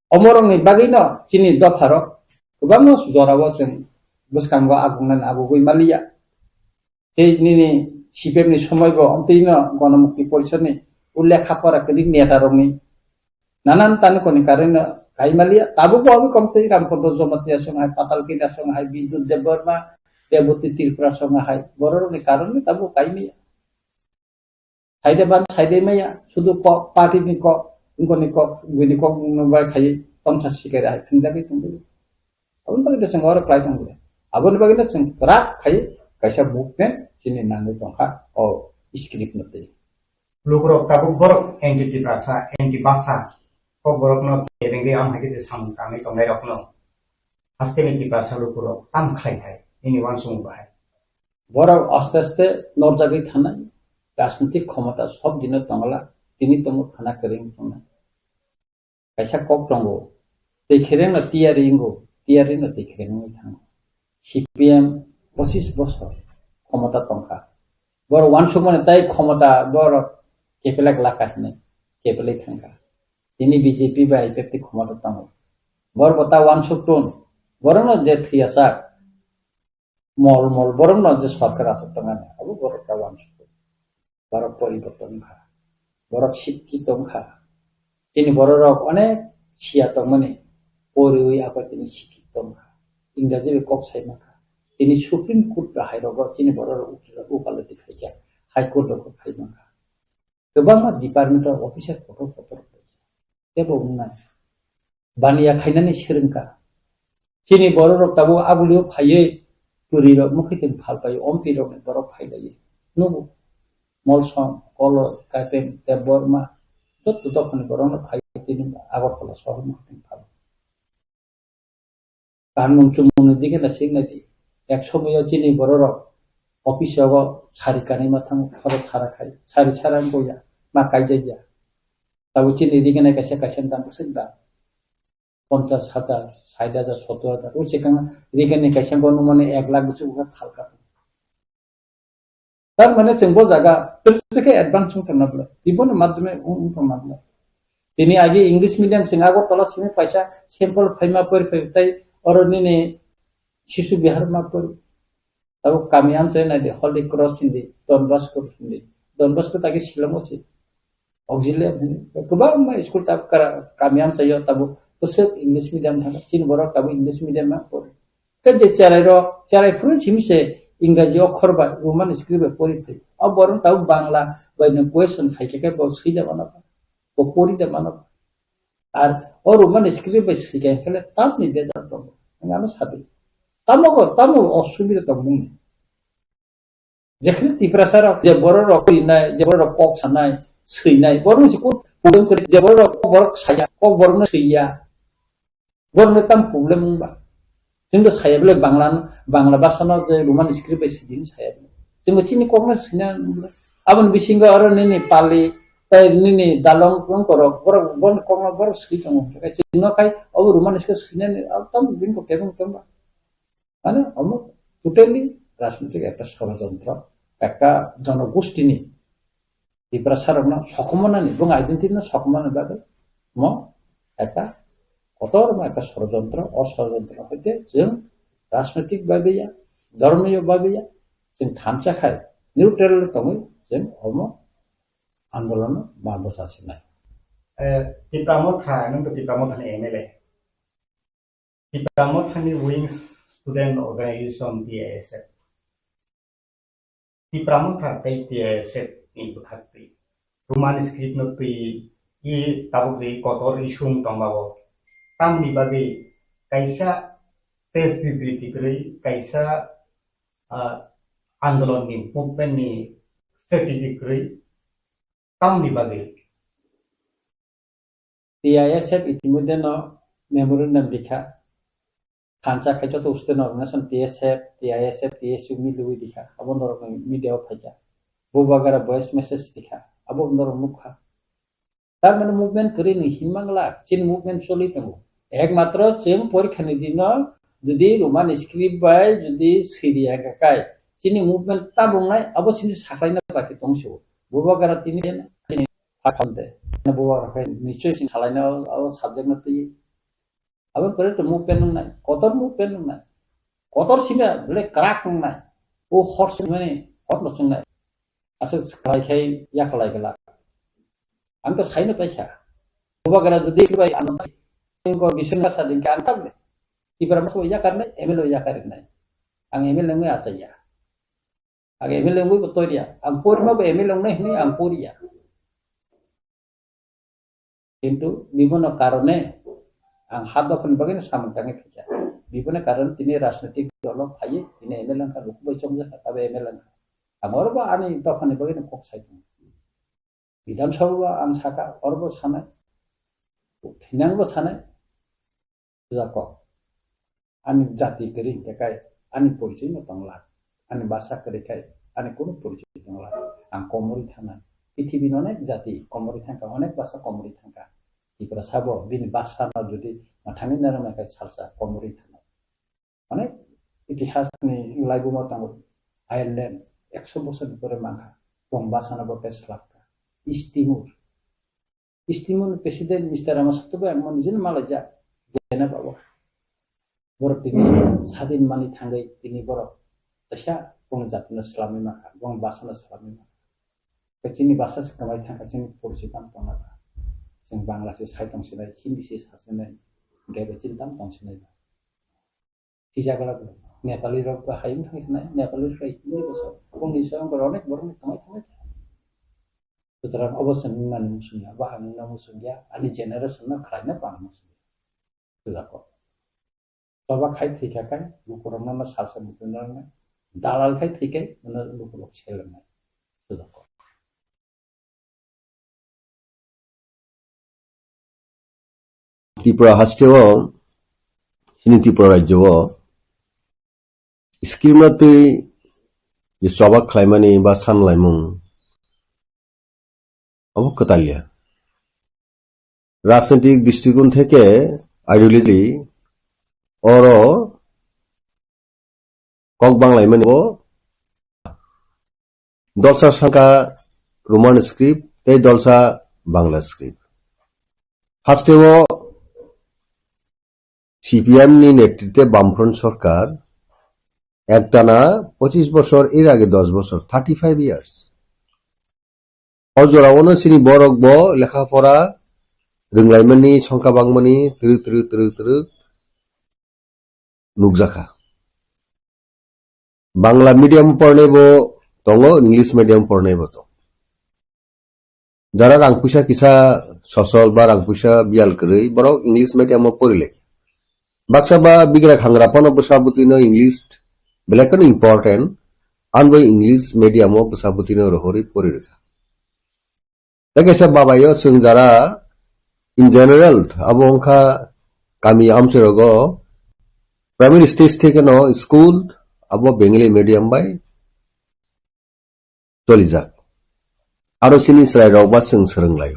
Omorokni bagwino chini dopharok kwbangma jorao chwng bwskango agungnani agugwi maliya. Tei nini C P M ni somoi bo omtwino Gonomukti Porishad ni o lekha pora kwrwi neta rokni nanan tani koni karwi no kai maliya. Tabuk bo obo komtwi Rampodo Jamatia song hai, Patal Kina song hai, Bidut Debbarma, Reboti Tripura song hai, borok rokni karon ni tabuk kai maya. Saide ban saide maya, sudu kok, party ni kok, ingkoni kok, buini kok no bai khai, tomsa sikai hai, thingjagwi tongwi. Aboni bagwi da chwng oro kwlai tongwi. Aboni bagwi da chwng kwrak khai, kaisa movement chini nangwi tongkha, o script no twi. Lukurok tabuk borok anti Tiprasa, anti Basa, kok borokno kebengwi am hai khe samung tangwi tongnai rokno. Haste ni Tiprasa lukurok tam khlai thai, nini uansukmung bahai. Borok aste aste norjagwi thanai, rajnitik khomota sob dino tongla, tini tongo khana kwrwng tongnai. Kaisa kok tongo, twi kherengno tiyari wngo, tiyarino twi khereng wngwi thango. C P M pochis bosor khomota tongkha. Borok uansukmani tai khomota borok kepelak lakha hinwi kepelwi thangkha. Tini B J P bai I P F T khomota tongo. Borok bo ta uansuk tun. Borokno je thwiyasak mol mol borokno je sorkar achuk tongmani, abo borok ta uansuk tun. Borok poriborton wngkha. Borok sikki tongkha. Chini bororok onek siya tongmani poriwi ako tini sikki tongkha. Ingraji bai kok sai mankha. Tini Supreme Court bai hai rogo chini bororok ukila-, ukalati khaikha. High Court rogo khai mankha. Kwbangma department o officer kotor kotor khaikha. Tebo wngnai. Baniya khainani swrwngkha. Chini bororok tabuk abulio phaiwi pwrwirok mwkhwtwng phalpai, M P rokni borok phailaiwi. Nugo. Molsom, Koloi, Kaipeng, Debbarma, jotto dophani borokno phaiwi tini Agartala sohor mwkhwtwng phal. Kanmung chumungni dige na sik nai di. Ek somoyo chini bororok office o sari kanwi ma thango, khoro thara khai, sari sara wngya, ma kaijakya. Tabuk chini rigini kaisa kaisa dam bwswk dam. Ponchas hajar, sait hajar, sottor hajar. O swkang rigini kaisa bo nukmani ek lakh bwswk wngkha thalka. Tar mane chwng bo jaga twi khe advance wng thangna bwle. Tiboni madhyome wng, wng thangna bwle. Tini agi English medium chwng Agartala simi paisa sample phaima pori phai tai oro nini Shishu Vihar ma pori. Abo kami amchai nai di, Holy Cross hindi, Don Bosco hindi. Don Bosco taki Shillong o si. Auxiliary hindi. Kwbangma school tab kara-, kami amchai yo tabo bwswk English medium thang. Chini borok tabo English medium ma pori. Khe je cherai rok, cherai phuru simi se Engraji okhor bai Roman script bai pori phai. O borok tabo Bangla bai no question khai khe bo sui da mano. Bo pori da mano. Ar o Roman script bai swi khe khe tamni bejal tongo. Ang ano sadi. Tamo ko, tamo osubida tong mung. Jekhne Tiprasa rok, je borok rok rinai, je borok rok kok sanai, swinai, borok ni kun problem kore, je borok rok kok borok saya, kok borok no swiya. Borok no tam problem wng ba. Chwng bo saya bole Bangla, Bangla basa no je Roman script bai sidi saya bole. Chwng bo chini kok no swina bole. Aboni bisingo aro nini Pali, tai nini Dalong wng korok, borok, borok kok no borok swi tongo. Chwng no khai, obo Roman script swinani, tam bini kok kebeng tong ba. Mane, omo totally rajnitik ekta sorojontro, ekta jonogostini Tiprasa rokno sokomornani, bong identity no sokomornani bagwi mo ekta kotorma ekta sorojontro, o sorojontro hoite chwng rajnitik babiya, dhormiyo babiya, chwng thansa khai neutral tongwi chwng omo andolono ma bwsa sinai. Eh, Tipra Motha, nung to Tipra Motha ni M L A. Tipra Mothani Wings Student Organization, T I S F. Tipra Motha tei T I S F ni bwkhak twi Roman script no twi i tabuk je kotor issue wng tong ba o. Tamni bagwi kaisa press bibriti kwrwi, kaisa, ah, andolon ni movement ni strategy kwrwi tamni bagwi. T I S F itimodhye no memorandum rikha. Thansa khai joto student organization T S F, T I S F, T S U miliwi rikha. Abo norok media o phaikha. Bubagra voice message rikha. Abo norok nukha. Tar mane movement kwrwi ni hinmang la, chini movement choli tongo. Ekmatro chwng porikha ni dino jodi Roman script bai jodi siri ya kai, chini movement tabung nai, abo sini saklaina baki tongsi o. Bubagra tini den, tini Hakham de. Bubagra khai nichoi sing salaina o, o subject no twi. Abo kore to movement wngnai, kotor movement wngnai. Kotor sima bole krak wngnai. O hor sing mani hor no sing nai. Asa khlai khai ya khlai gala. Ang to saino paikha. Bubagra jodi bai ano ko bising ka sadin ka ang tabne. Tipra mo ya karne, M L A ya karne. Ang M L A ngai asa ya. Ang M L A wngwi bo toriya. Ang porima bo M L A wngnai hwnwi ang poriya. Kintu bibono karone ang ha dophani bagwino samung tangwi phaikha. Bibono karone tini rajnitik dolo phaiwi tini M L A wngkha, luku bai chongjakha, tabo M L A wngkha. Ang oro bo ani dophani bagwino kok sai tongo. Bidhan Sabha bo ang sakha, oro bo sanai, thinang bo sanai. Puja kok. Ani jati kwrwi hwnkhe kai, ani porichoi no tong la. Ani bhasha kwrwi khai, ani kunu porichoi tong la. Ang komorwi thangnai. Pithibini onek jati komorwi thangkha, onek bhasha komorwi thangkha. Tiprasa bo bini bhasha no jodi mwthangwi narwknai khe salsa komorwi thangnai. Onek itihas ni laibuma tongo. Ireland ekso bosor ni pore mankha. Bong bhasha no bo khe swlapkha. East Timor. East Timor ni President Mister Ramasoto bai ang mani jin malaijak, jena babo. Borok tini sadin mani thangwi tini borok kaisa bong jatino swlamwi mankha, bong bhasha no swlamwi mankha. Tei chini bhasha se kwmai thangkha, chini porichoi tamo tongna ba. Chwng Bangla se sai tong sinai, Hindi se sa sinai, hwnkhe bai chini tamo tong sinai ba. Sijak rok Nepali rok bo hai wng thang sinai, Nepali rok hai Hindi bo sa, bongni sa wng onek borok ni kwmai thangwi. Sutrang obo chwng nani muchung ya, bo ang nungna muchung ya, ani generation no khlai no bo ang muchung ya. Sujako. Choba khai thwi kha kai, lukurok no salsa muchung nang nai. Dalal khai thwi kai, mano lukurok seleng nai. Sujako. Tripura hasteo, chini Tripura rajyo o, scheme no twi je choba khlaimani ba sanlaimung, abo kwtal ya. rajnitik dristikon theke ideology oro kok banglaimani bo dolsa sangka Roman script tei dolsa Bangla script. Hasteo C P M ni netrite Bamfront sorkar ektana pochis bosor, er age dos bosor, thirty five years. O jorao no chini borok bo lekha pora rwnglaimani, songkha bangmani twrwk twrwk twrwk twrwk nukjakha. Bangla medium pornai bo tongo, English medium pornai bo tongo. Jara rang puisa kisa sosol ba rang puisa biyal kwrwi, borok English medium o pori lai. Baksa ba bigra khangra phano bwsa bwtwi no English belai kheno important, ang bai English medium o bwsa bwtwi no rohorwi pori rwkha. Tei kaisa babai o chwng jara in general abo wngkha kami amchai rogo primary stage theke no school abo Bengali medium bai cholijak. Aro chini chwrai rok ba chwng swrwng lai.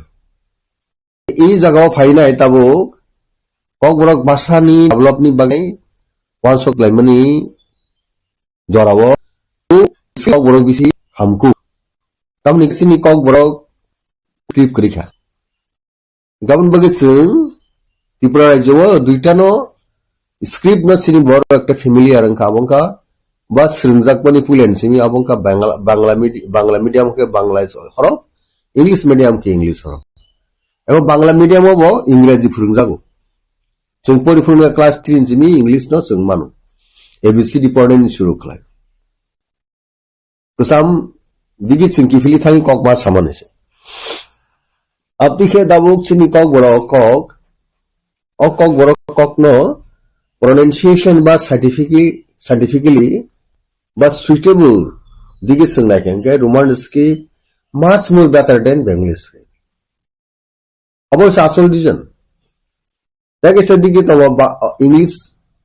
I jagao phainai tabuk Kokborok bhasha ni develop ni bagwi uansuk laimani jorao Kokborok bisi hamkuk. Tamni chini Kokborok script kwrwi kha. Gabon bagwi chwng Tripura rajyo o duitano script no chini borok ekta familiar wngkha, abo wngkha ba swrwngjakmani puila ni simi abo wngkha Bangla, Bangla medi-, Bangla medium khe Bangla horok, English medium khe English horok. Ebo Bangla medium o bo Ingreji phwrwngjago. Chwng pori phwrwngya class three ni simi English no chwng mano. A B C D pornai ni suru khlai. Kwcham digi chwng kiphilwi thangwi kok ma samani se. Aboni khe tabuk chini Kokborok kok, o Kokborok kokno pronunciation ba scientifically, scientifically ba suitable digi chwng nai khe hwnkhe Roman script much more better than Bengali script. Abo se asol reason. Tei kaisa digi tongo ba, English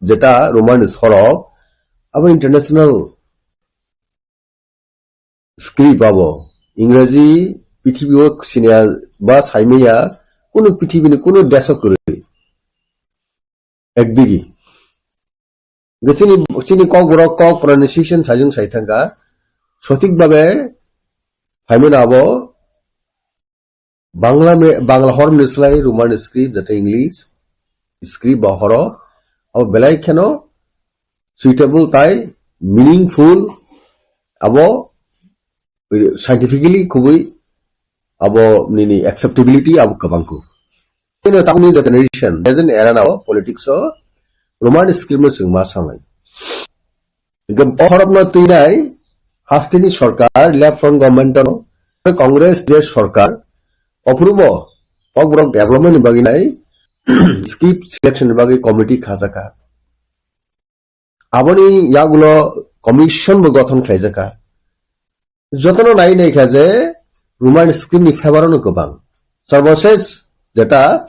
jeta Roman sorok, abo international script abo. Ingreji prithibi o siniya ba saimaya, kunu prithibi ni kunu desh o kwrwi. Ekdigi. Chini, chini Kokborok kok pronunciation sajwng sai thangkha, sothik bhabe phaimano abo Bangla me-, Bangla hormoni slai Roman script, jate English script ba horo, abo belai kheno suitable tai meaningful, abo scientifically khubui abo nini acceptability abo kwbang kho. Tei no tamni generation, present era nao politics o Roman script no chwng ma sanai. Hingke o horokno twinai hasteni sorkar, left front government no, Congress je sorkar, ophurubo Kokborok development ni bagwi nai, script selection ni bagwi committee khajaka. Aboni yagulo commission bo gothon khlaijaka. Jotono nai naikha je Roman script ni favor no kwbang. Sarbosesh jeta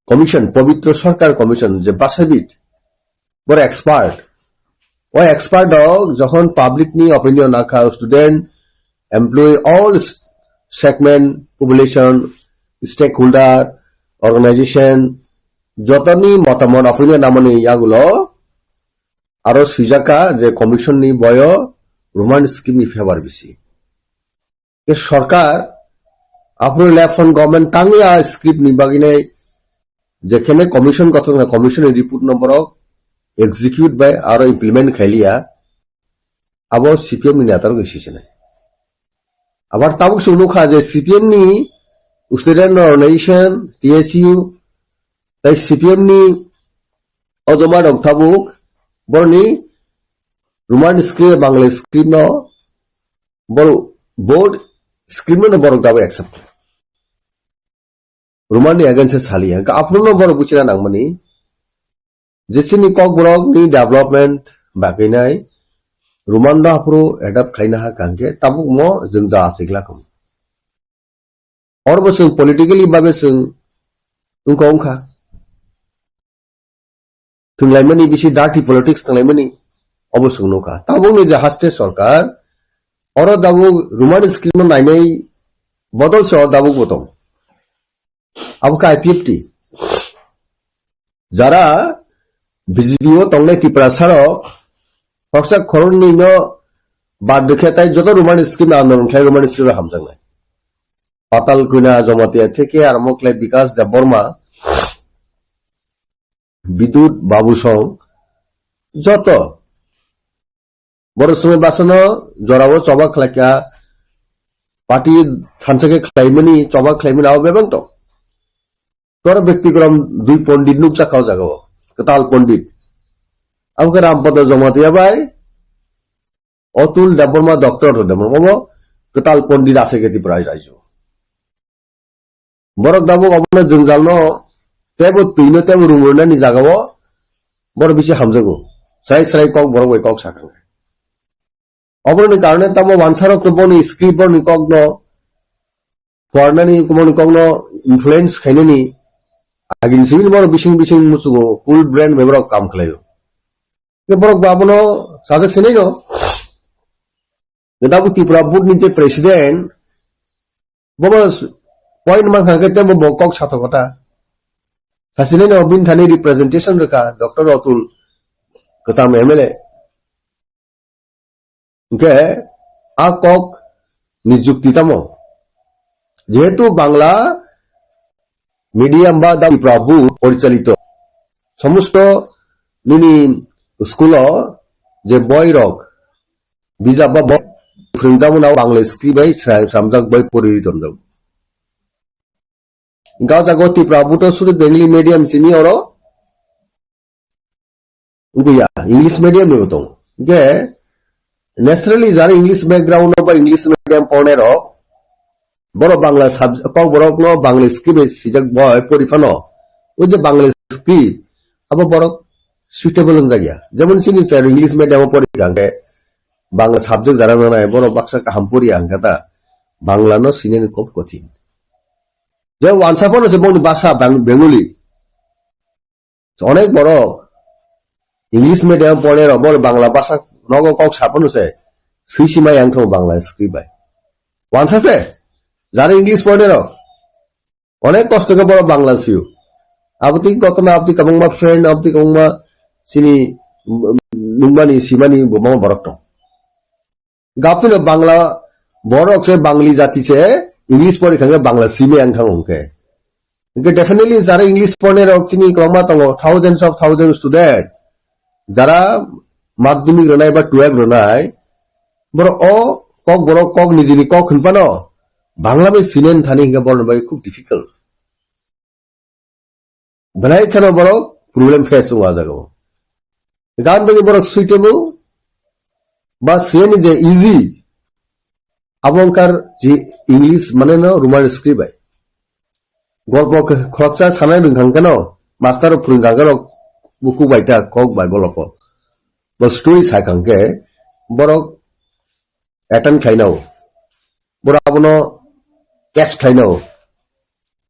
commission, Pabitra Sarkar Commission je basabit, boro expert. O expert rok jokhon public ni opinion nakha, student, employee, all s-, segment, population, stakeholder, organization, jotoni motamot opinion namani yagulo aro swijaka je commission ni boyo Roman script ni favor bisi. Ke sorkar, aphuru left front government tangwi a script ni bagwi nai jekhene commission gothon kha, commission ni report no borok execute bai aro implement khailiya, abo C P M ni neta rok sisinai. Abar tabuk chwng nukha je C P M ni student organization, T S U, tai C P M ni o joma rok tabuk borni Roman script, Bangla script no, bor-, board script no borok tabuk accept. Roman ni against saliya. Hingke aphuru no borok buchina nangmani. Je chini Kokborok ni development bagwi nai Roman no aphuru adapt khaina ha kangke tabuk mo jwng ja achikla kamo. Oro bo chwng politically babe chwng wngkha wngkha. Thwnglaimani bisi dirty politics thwnglaimani obo chwng nukha. Tabukni je haste sorkar, oro tabuk Roman script no nainai bodol se o tabuk bo tong. Abo khe I P F T. Jara B J P o tongnai Tiprasa rok khoroksa khoroknwi no bad rwkhe tai joto Roman script no andolon khlai Roman script no hamjaknai. Patal Kanya Jamatia theke arombo khlai Bikas Debbarma, Bidut Babu song joto. Borok swngwi basano jorao choba khlaikha, party thansa khe khlaimani, choba khlaimani abo bebak tong. Tor bekti korom dui pondit nukjakha o jagao, kwtal pondit. Abo khe Rampada Jamatia bai Atul Debbarma, Doctor Atul Debbarma bo kwtal pondit asai khe Tripura raijo. Borok tabuk obono jwngjalno teibo twino teibo rung rwnani jagao borok bisi hamjago. Srai srai kok borok bai kok sakha. Oboroni karone tamo wansarok to boni script boni kokno pornani boni kokno influence khainani agini simi borok bising bising muchugo full brain bai borok kam khlaio. Ke borok ba abono sajak sinai no. Tabuk Tripura board ni je president, bobo point mankha khe tei bo kok sathok kota. Sasinai no bini thani representation rwkha Doctor Atul Kwcham M L A. Hwnkhe a kok ni jukti tamo? Jehetu Bangla medium ba da Tripura board porichalito. Somosto nini school o je boy rok bijap ba bo phwrwngjakmano Bangla script bai sra-, sramjak bai pori tonjak. Hwnkhe o jaga o Tripura board o sudu Bengali medium simi oro wngya English medium ni bo tongo. Hwnkhe naturally jara English background o ba English medium pornai rok borok Bangla sub-, kok borok no Bangla script bai sijak bai pori phano o je Bangla script abo borok suitable wngjakya. Jemon chini sir English medium o pori kha hwnkhe Bangla subject jara nanai borok baksa kaham poriya hwnkhe ta Bangla no sinani khub kothin. Je wansa phano se bongni basa Bang-, Bengali. Onek borok English medium pornai rok bo Bangla basa nogo kok sa phano se swi sima yang thung Bangla script bai. Wansa se jara English pornai rok onek kosto khe borok Bangla sio. Abotwi kotoma abotwi kwbangma friend abotwi kwbangma chini nungmani simani bo mama borok tong. Gaptino Bangla borok se Bangli jati se English pori khange Bangla simi ang thang hwnkhe. Hwnkhe definitely jara English pornai rok chini kwbangma tongo, thousands of thousands student. Jara madhyamik rwnai ba twelve rwnai, borok o kok borok kok nijini kok hwnphano Bangla bai sinen thani hwnkhe borok bai khub difficult. Belai kheno borok problem face wngo ah jagao. Gan bagwi borok suitable ba siyani je easy, abo wngkha je English mane no Roman script bai. Golpo khe khoroksa sanai rwngkha hwnkhe no master rok phwrwngkha hwnkhe rok buku bai ta kok bai boloko. Bo story sai kha hwnkhe borok attend khlainao. Borok abono catch khlainao.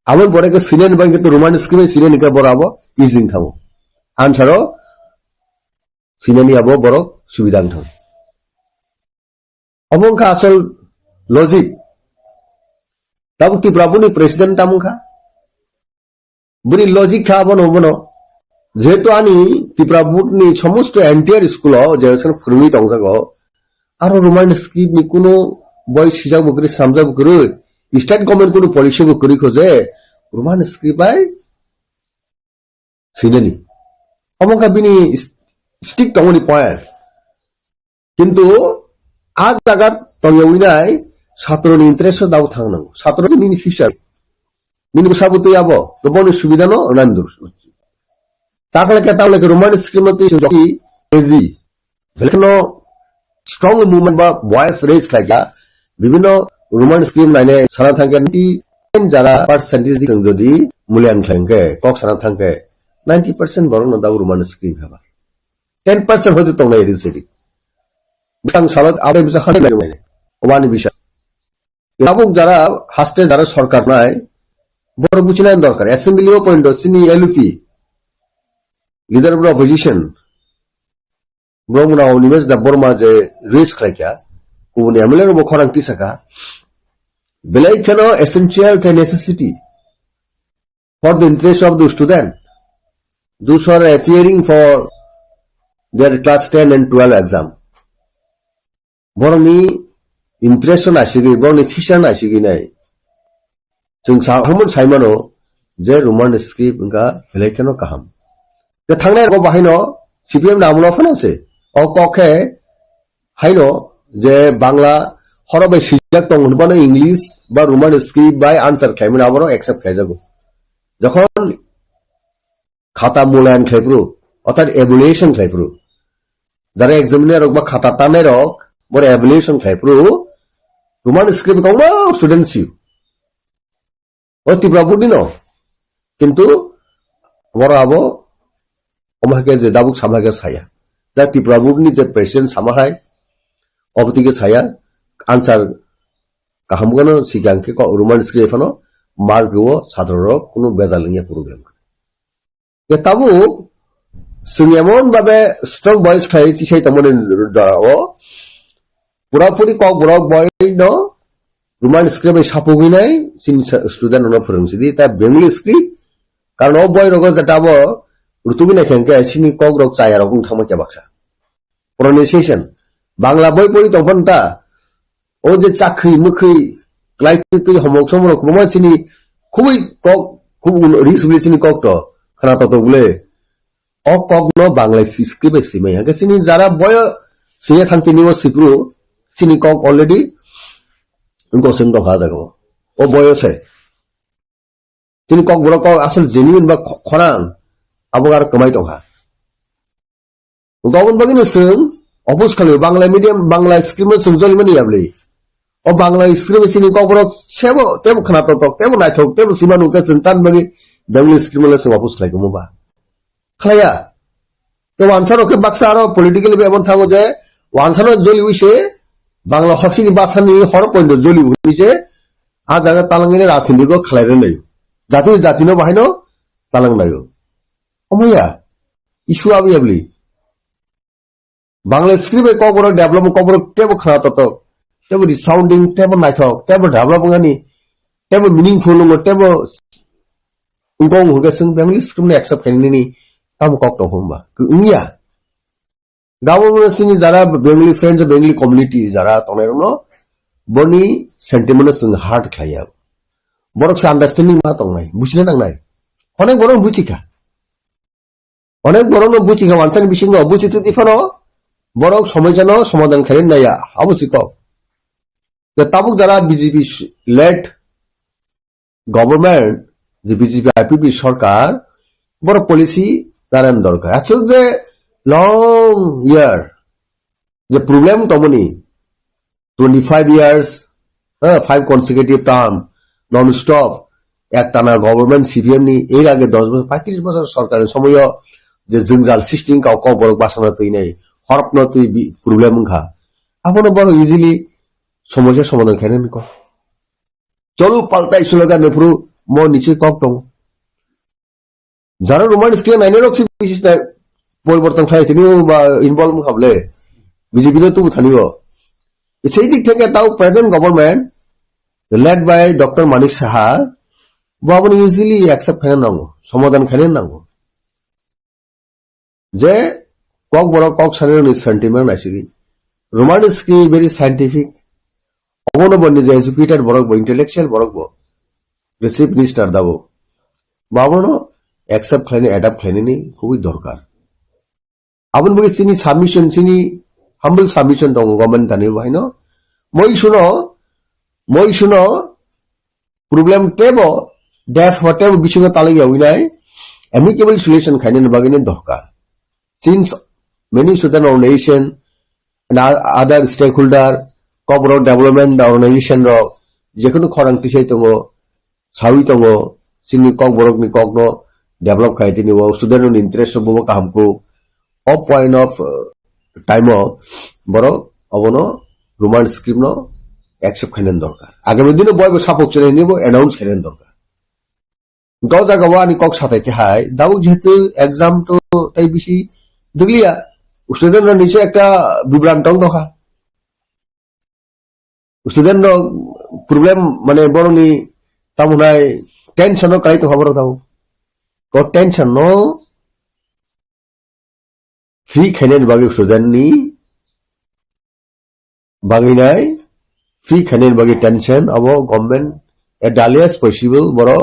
Aboni pore khe sinani bagwi khe Roman script bai sinani khe borok abo easy wng thango. Answer o sinani abo borok subida wng thango. Omo wngkha asol logic. Tabuk Tripura boni president tamo wngkha. Bini logic kha abono, bono. Jehetu ani Tripura board ni somosto entire school o je phwrwngwi tongjago, aro Roman script ni kunu boi sijak bo kwrwi, sramjak bo kwrwi, state government kunu policy bo kwrwi kho je Roman script bai sinani. Omo wngkha bini stick tongmani point. Kintu a jaga tongyawi nai satroni interest o dao thang nango. Satro nini future. Nini bwsa bo twi abo. To boni subida no nani dur. Takle ke takle ke Roman script no twi joki easy. Belai kheno strong movement ba voice raise khlai kha. Bibhinno Roman script naine sana thangkhe ninety nine jara percentage jodi mulyan khlai khe kok sana thangkhe ninety percent borok no dao Roman script haba. Ten percent hoito tongnai ri siri. Bisang salot abai bisa hundred nai nai. Obani bisa. Tabuk jara haste jara sorkar nai, borok buchina dorkar. Assembly o point o chini L P, Leader of the Opposition, borok mwnao Animesh Debbarma je raise khlai kha, kubuni M L A rok bo khorang tisa kha. Belai kheno essential khe necessity. for the interest of the student, those who are appearing for their class ten and twelve exam. Borokni interest no naisigwi, borokni future naisigwi nai. Chwng sa-, hamon saimano je Roman script wngkha belai kheno kaham. Tei thangnai rogo bahaino C P M ni amolo phano se. O kok khe haino je Bangla horo bai swijak tong hwnbano English ba Roman script bai answer khlaimani aborok accept khlaijago. Jokhon khata mulayan khlaiphuru, orthat evaluation khlaiphuru, jara examiner rok ba khata tanai rok boro evaluation khlaiphuru, Roman script tongma student siu. O Tripura board ni no. Kintu boro abo omo hai khe je dabuk sama hai khe saya. Da Tripura board ni je president sama hai, obo twi khe saya, answer kaham gano sikang khe ko Roman script phano mark rwo sadro rok kunu bejal wngya problem. Ke tabuk chwng emon babe strong voice khai tisai tongmani jora o pura puri kok borok boi no Roman script bai sapugwi nai chini sa-, student no phwrwng sidi ta Bengali script, karon o boi rogo jeta bo rutugwi nai khe chini kok rok chaya rok wng thangma kebaksa. Pronunciation Bangla boi pori tong phano ta o je chakri mukri klai twi twi homok somok rok kwbangma chini khubui kok khub un-, ri subli chini kok to khana to to bole. O kok no Bangla si-, script bai simai. Hake chini jara boyo siya thang tini o sipru chini kok already goseng dong ha jago. O boyo se. Chini kok borok kok asol genuine ba kho-, khorang abo aro kwmai tong ha. Gobon bagwi no chwng oppose khalio Bangla medium, Bangla script no chwng joli mani yabli. O Bangla script chini kok borok sebo tebo khana tok tok, tebo naithok, tebo sima nungkhe chwng tan bagwi Bengali script no chwng oppose khlai kumo ba. Khlaiya. To wansa rok khe baksa aro politically be emon thango je wansa no joli wi se Bangla hoksini basani horo poindo joli wi se a jaga talangini rajniti go khlai rwnai. Jati jati no bahai no talang nayo. Omoya. Issue abi abli. Bangla script bai kokborok develop kokborok tebo khana toto, tebo resounding, tebo naithok, tebo develop wngani, tebo meaningful wngo, tebo wngkong hwnkhe chwng Bengali script no accept khainani tamo kok tong hwnba? Wngya. Gabo chini jara Bengali friends, Bengali community jara tongnai rokno boni sentiment no chwng hurt khlaiya. Borok se understanding ma tongnai, buchina nangnai. Onek borok buchikha. Onek borokno buchi kha wansani bisingo buchi twi phano borok somoisano somadhan khaina naiya, abo si kok. Je tabuk jara B J P led government, je B J P I P P sorkar, borok policy ranan dorkar. Achuk je long year, je problem tongmani, twenty five years, ha, five consecutive term, non stop, ektana government C P M ni, er age dos bosor, paitris bosor sorkar ni somoyo je jwngjal sristi wngkha, kok borok basana twi nai, horop no twi bi-, problem wngkha. Abono borok easily somosa somadhan khaina niko. Cholu paltai slogan ni phuru mo niche kok tongo. Jara Roman script nainai rok si bisis nai poriborton khlai tini o ba involve wngkha bole B J P no tubu thani o. Sei dik theke tao present government led by Doctor Manik Saha bo abono easily accept khaina nango, somadhan khaina nango. Je kok borok kok sanani sentiment naisigwi. Roman script very scientific. Obono bo nije educated borok bo, intellectual borok bo. Chief Minister dabo. Bo abono accept khlaini, adapt khlainani khubui dorkar. Aboni bagwi chini submission, chini humble submission tongo government thani bo haino. Moi suno, moi suno problem tebo, death ho tebo bisingo talai yawi nai, amicable solution khainani bagwi ni dorkar. Since many student organization and o-, other stakeholder, kok borok development organization rok, jekhunu khorang tisai tongo, sawi tongo, chini kok borokni kokno develop khai tini o student ni interest bo kaham kuk. O point of, uh, time o borok obono Roman script no accept khainani dorkar. Agami dino boibo sapok chwrai hinwi bo announce khainani dorkar. Hwnkhe o jaga o ani kok satai khe hai, dabuk jehetu exam to tei bisi dwgliya, student rokni se ekta bibran tong tongkha. Student rok problem mane borokni tamo hwnai tension o kwlai tongkha borok tabuk. Ko tension no free khainani bagwi student ni bagwi nai, free khainani bagwi tension abo government at the earliest possible boro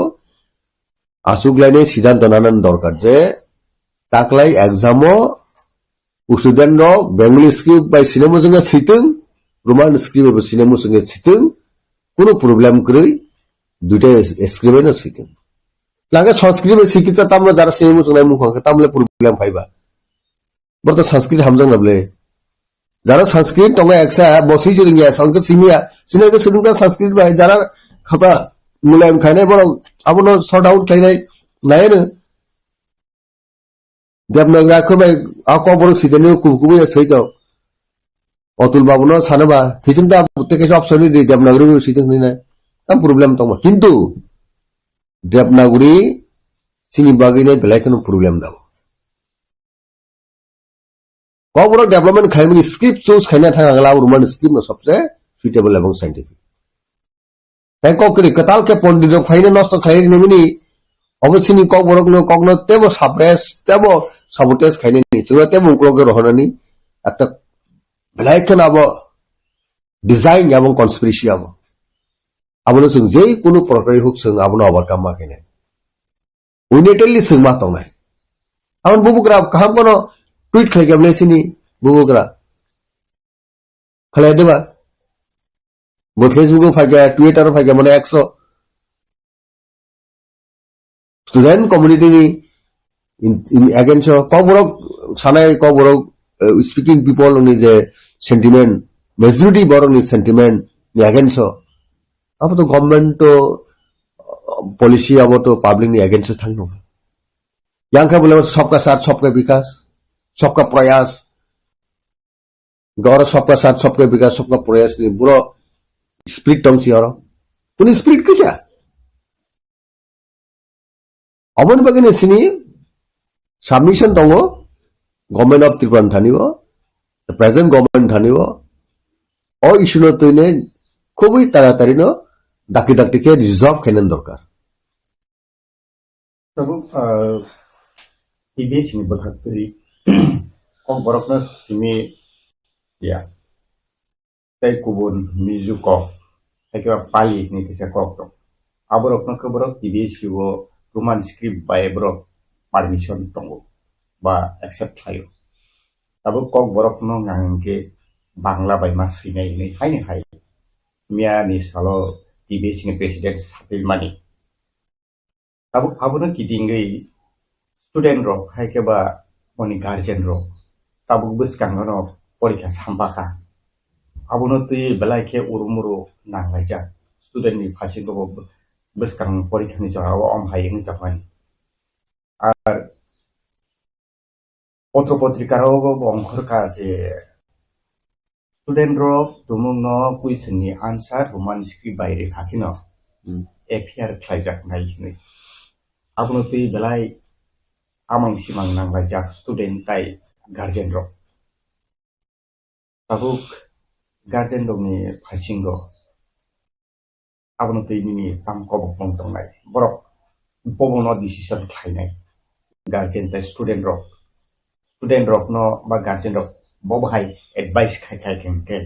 asuk lainai siddhanto nanani dorkar je taklai exam o student rok Bengali script bai sina muchungo sitwng, Roman script bai sina muchungo sitwng, kunu problem kwrwi, duita script bai no sitwng. Lage Sanskrit bai sikita tamle jara sini muchungnai mukha khe tamle problem phaiba. Borok to Sanskrit hamjakna ble. Jara Sanskrit tongo eksa, bo swi swrwngya, Sanskrit simiya, sini khe swrwngkha Sanskrit bai, jara khata mulayam khainai borok abono sort out khainai, nai no. Devanagari akhor bai a kokborok sitani kubu kubu ya swi tong. Atul babu no sana ba, hiching da teke option ni Devanagari bai sitang ni na. Tam problem tong ba. Kintu Devanagari sini bagwi nai belai kheno problem da. Kokborok development khaimani script choose khaina thang ang la Roman script no sabse suitable ebong scientific. Tai kok kwrwi kwtal khe pondit rok phaina nosto khlai rini mini. Obo chini kokborok no kokno tebo suppress, tebo sabotage khainani, chwngno tebo uklok khe rohornani ekta belai kheno abo design ebong conspiracy abo. Abono chwng jei kunu prokarwi huk chwng abono overcome ma khainai. Unitarily chwng ma tongnai. Aboni bubugra kaham kono tweet khlai khe bwlai sini bubugra. Khlai deba. Bo Facebook o phaikha, Twitter o phaikha, mane ekso student community ni in, in against o kokborok sanai kokborok, eh, speaking people ni je sentiment, majority borok ni sentiment ni against o. Abo to government to, uh, policy abo to public ni against o thang nung. Yang khe bole sabka saath sabka bikas, sabka prayas. Goro sabka saath sabka bikas sabka prayas ni buro spirit tong si oro. Kuni spirit kisa? Oboni bagwi ni sini submission tongo Government of Tripura ni thani o, the present government ni thani o, o issue no twi ne khubui taratari no dakti dakti khe resolve khaina dorkar. Tabuk, ah, T B S ni bwkhak twi kok borok no simi ya. Tei kubun Mizo kok, hai khe ba Pali hinwi kaisa kok tong. Aborokno khe borok T B S o Roman script bai borok permission tongo ba accept khlaio. Tabuk kok borokno nang hwn khe Bangla bai ma swinai hinwi haino hai. Miya ni salo T B S ni president Satil Mani. Tabuk abono kitingwi student rok hai khe ba oni guardian rok tabuk bwskango no porikha sampakha. Abono twi belai khe urumuru nanglaijak. Student ni phasingo bo bwskang porikha ni jora o om hai wngwi tongmani. Ar Potro potrika rogo bo ongkhorkha je student rok tumungno question ni answer Roman script bai rwkha kheno Hmm. F I R khlaijak nai hinwi. Abono twi belai amang simang nanglaijak student tai guardian rok. Tabuk guardian rokni phasingo abono twi nini tamo kobok tong tongnai. Borok bobono decision khlainai. Guardian tei student rok. Student rokno ba guardian rok bobo hai advice khai khai khe hwnkhe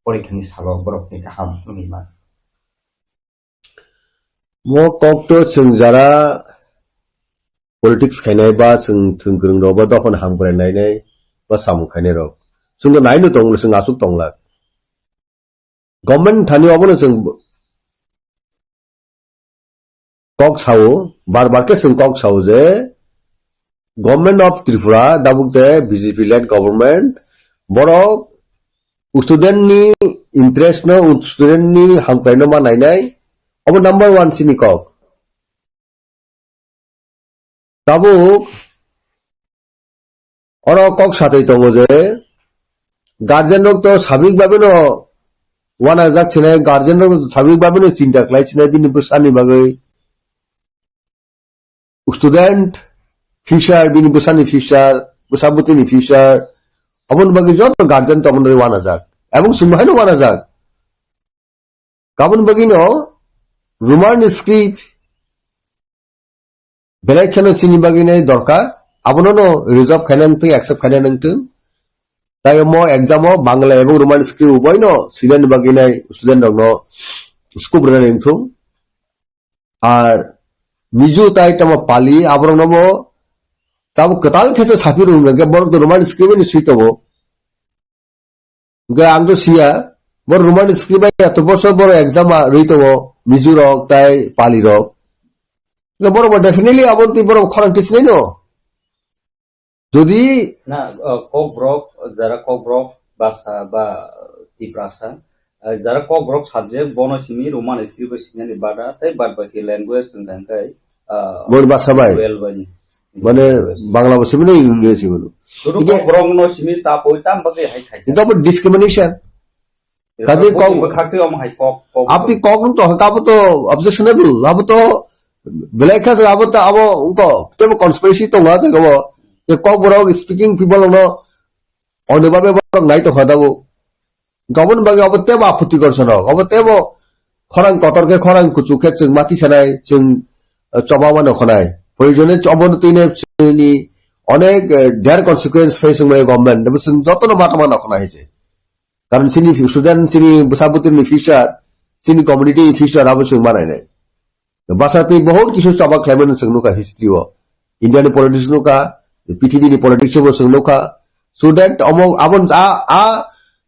porikhani salo borokni kaham wngwi man. Mo kok to chwng jara politics khainai ba chwng thwng kwrwng rok ba dophani hamkrai nainai ba samung khainai rok. Chwng to naino tong, chwng aswk tongla. Government thani obono chwng kok sao, bar bar khe chwng kok sao je Government of Tripura, dabuk je B J P led government, borok student ni interest no, student ni hamkrai no ma nainai, obo number one chini kok. Tabuk oro kok satwi tongo je guardian rok to sabik babe no wanajak sinai, guardian rok sabik babe no chinta khlai sinai bini bwsani bagwi. Student future, bini bwsani future, bwsa bwtwini future, aboni bagwi joto guardian tongmani wanajak. Ebong chwngbo haino wanajak. Aboni bagwino Roman script Belai kheno chini bagwi nai dorkar, abono no resolve khaina nangtwi, accept khaina nangtwi. Tai omo exam o Bangla ebong Roman script uboino sinani bagwi nai student rokno scope rwna nangtwi. Ar Mizo tai tamo Pali aborokno bo tamo kwtal khe se saphirwi hwnkhe borok to Roman script ni swi tongo. Hwnkhe ang to siya, bo Roman script bai eto bosor borok exam a rwi tongo, Mizo rok tai Pali rok. Hwnkhe borok bo definitely abo twi borok khorang tisnai no. Jodi Na, uh, Kokborok, jara Kokborok basa ba Tiprasa, uh, jara Kokborok subject bono simi Roman script bai sinani bada tei bad baki language wngkha hwnkhe, uh, Bor basa bai. Well bai. Mane Bangla bo simi no English bo. Sudu Hingke Kokborok no simi sa poi tam bagwi hai khaisa. Ito bo discrimination. Kaje Kok kok bwkhak twi omo hai kok, kok. Aboni kok no to hwnkha abo to objectionable, abo to belai kha abo to abo wngkha tebo conspiracy tongo ah jaga o. Je Kokborok speaking people no onde babe borok nai tongkha dabo. Gabon bagwi abo tebo aputi gorsa no, abo tebo khorang kotor khe khorang kuchuk khe chwng mati sanai, chwng, eh, choba mano khonai. Proyojone chobo no twi ne chini onek, eh, dire consequence face wngmani government, tebo chwng joto no mata mano khonai se. Karon chini fu-, student, chini bwsa bwtwini future, chini community future abo chwng manainai. Bwsa twi bahut kisu choba khlaimani chwng nukha history o. India ni politics nukha, P T B ni politics bo chwng nukha. Student omo abon a, a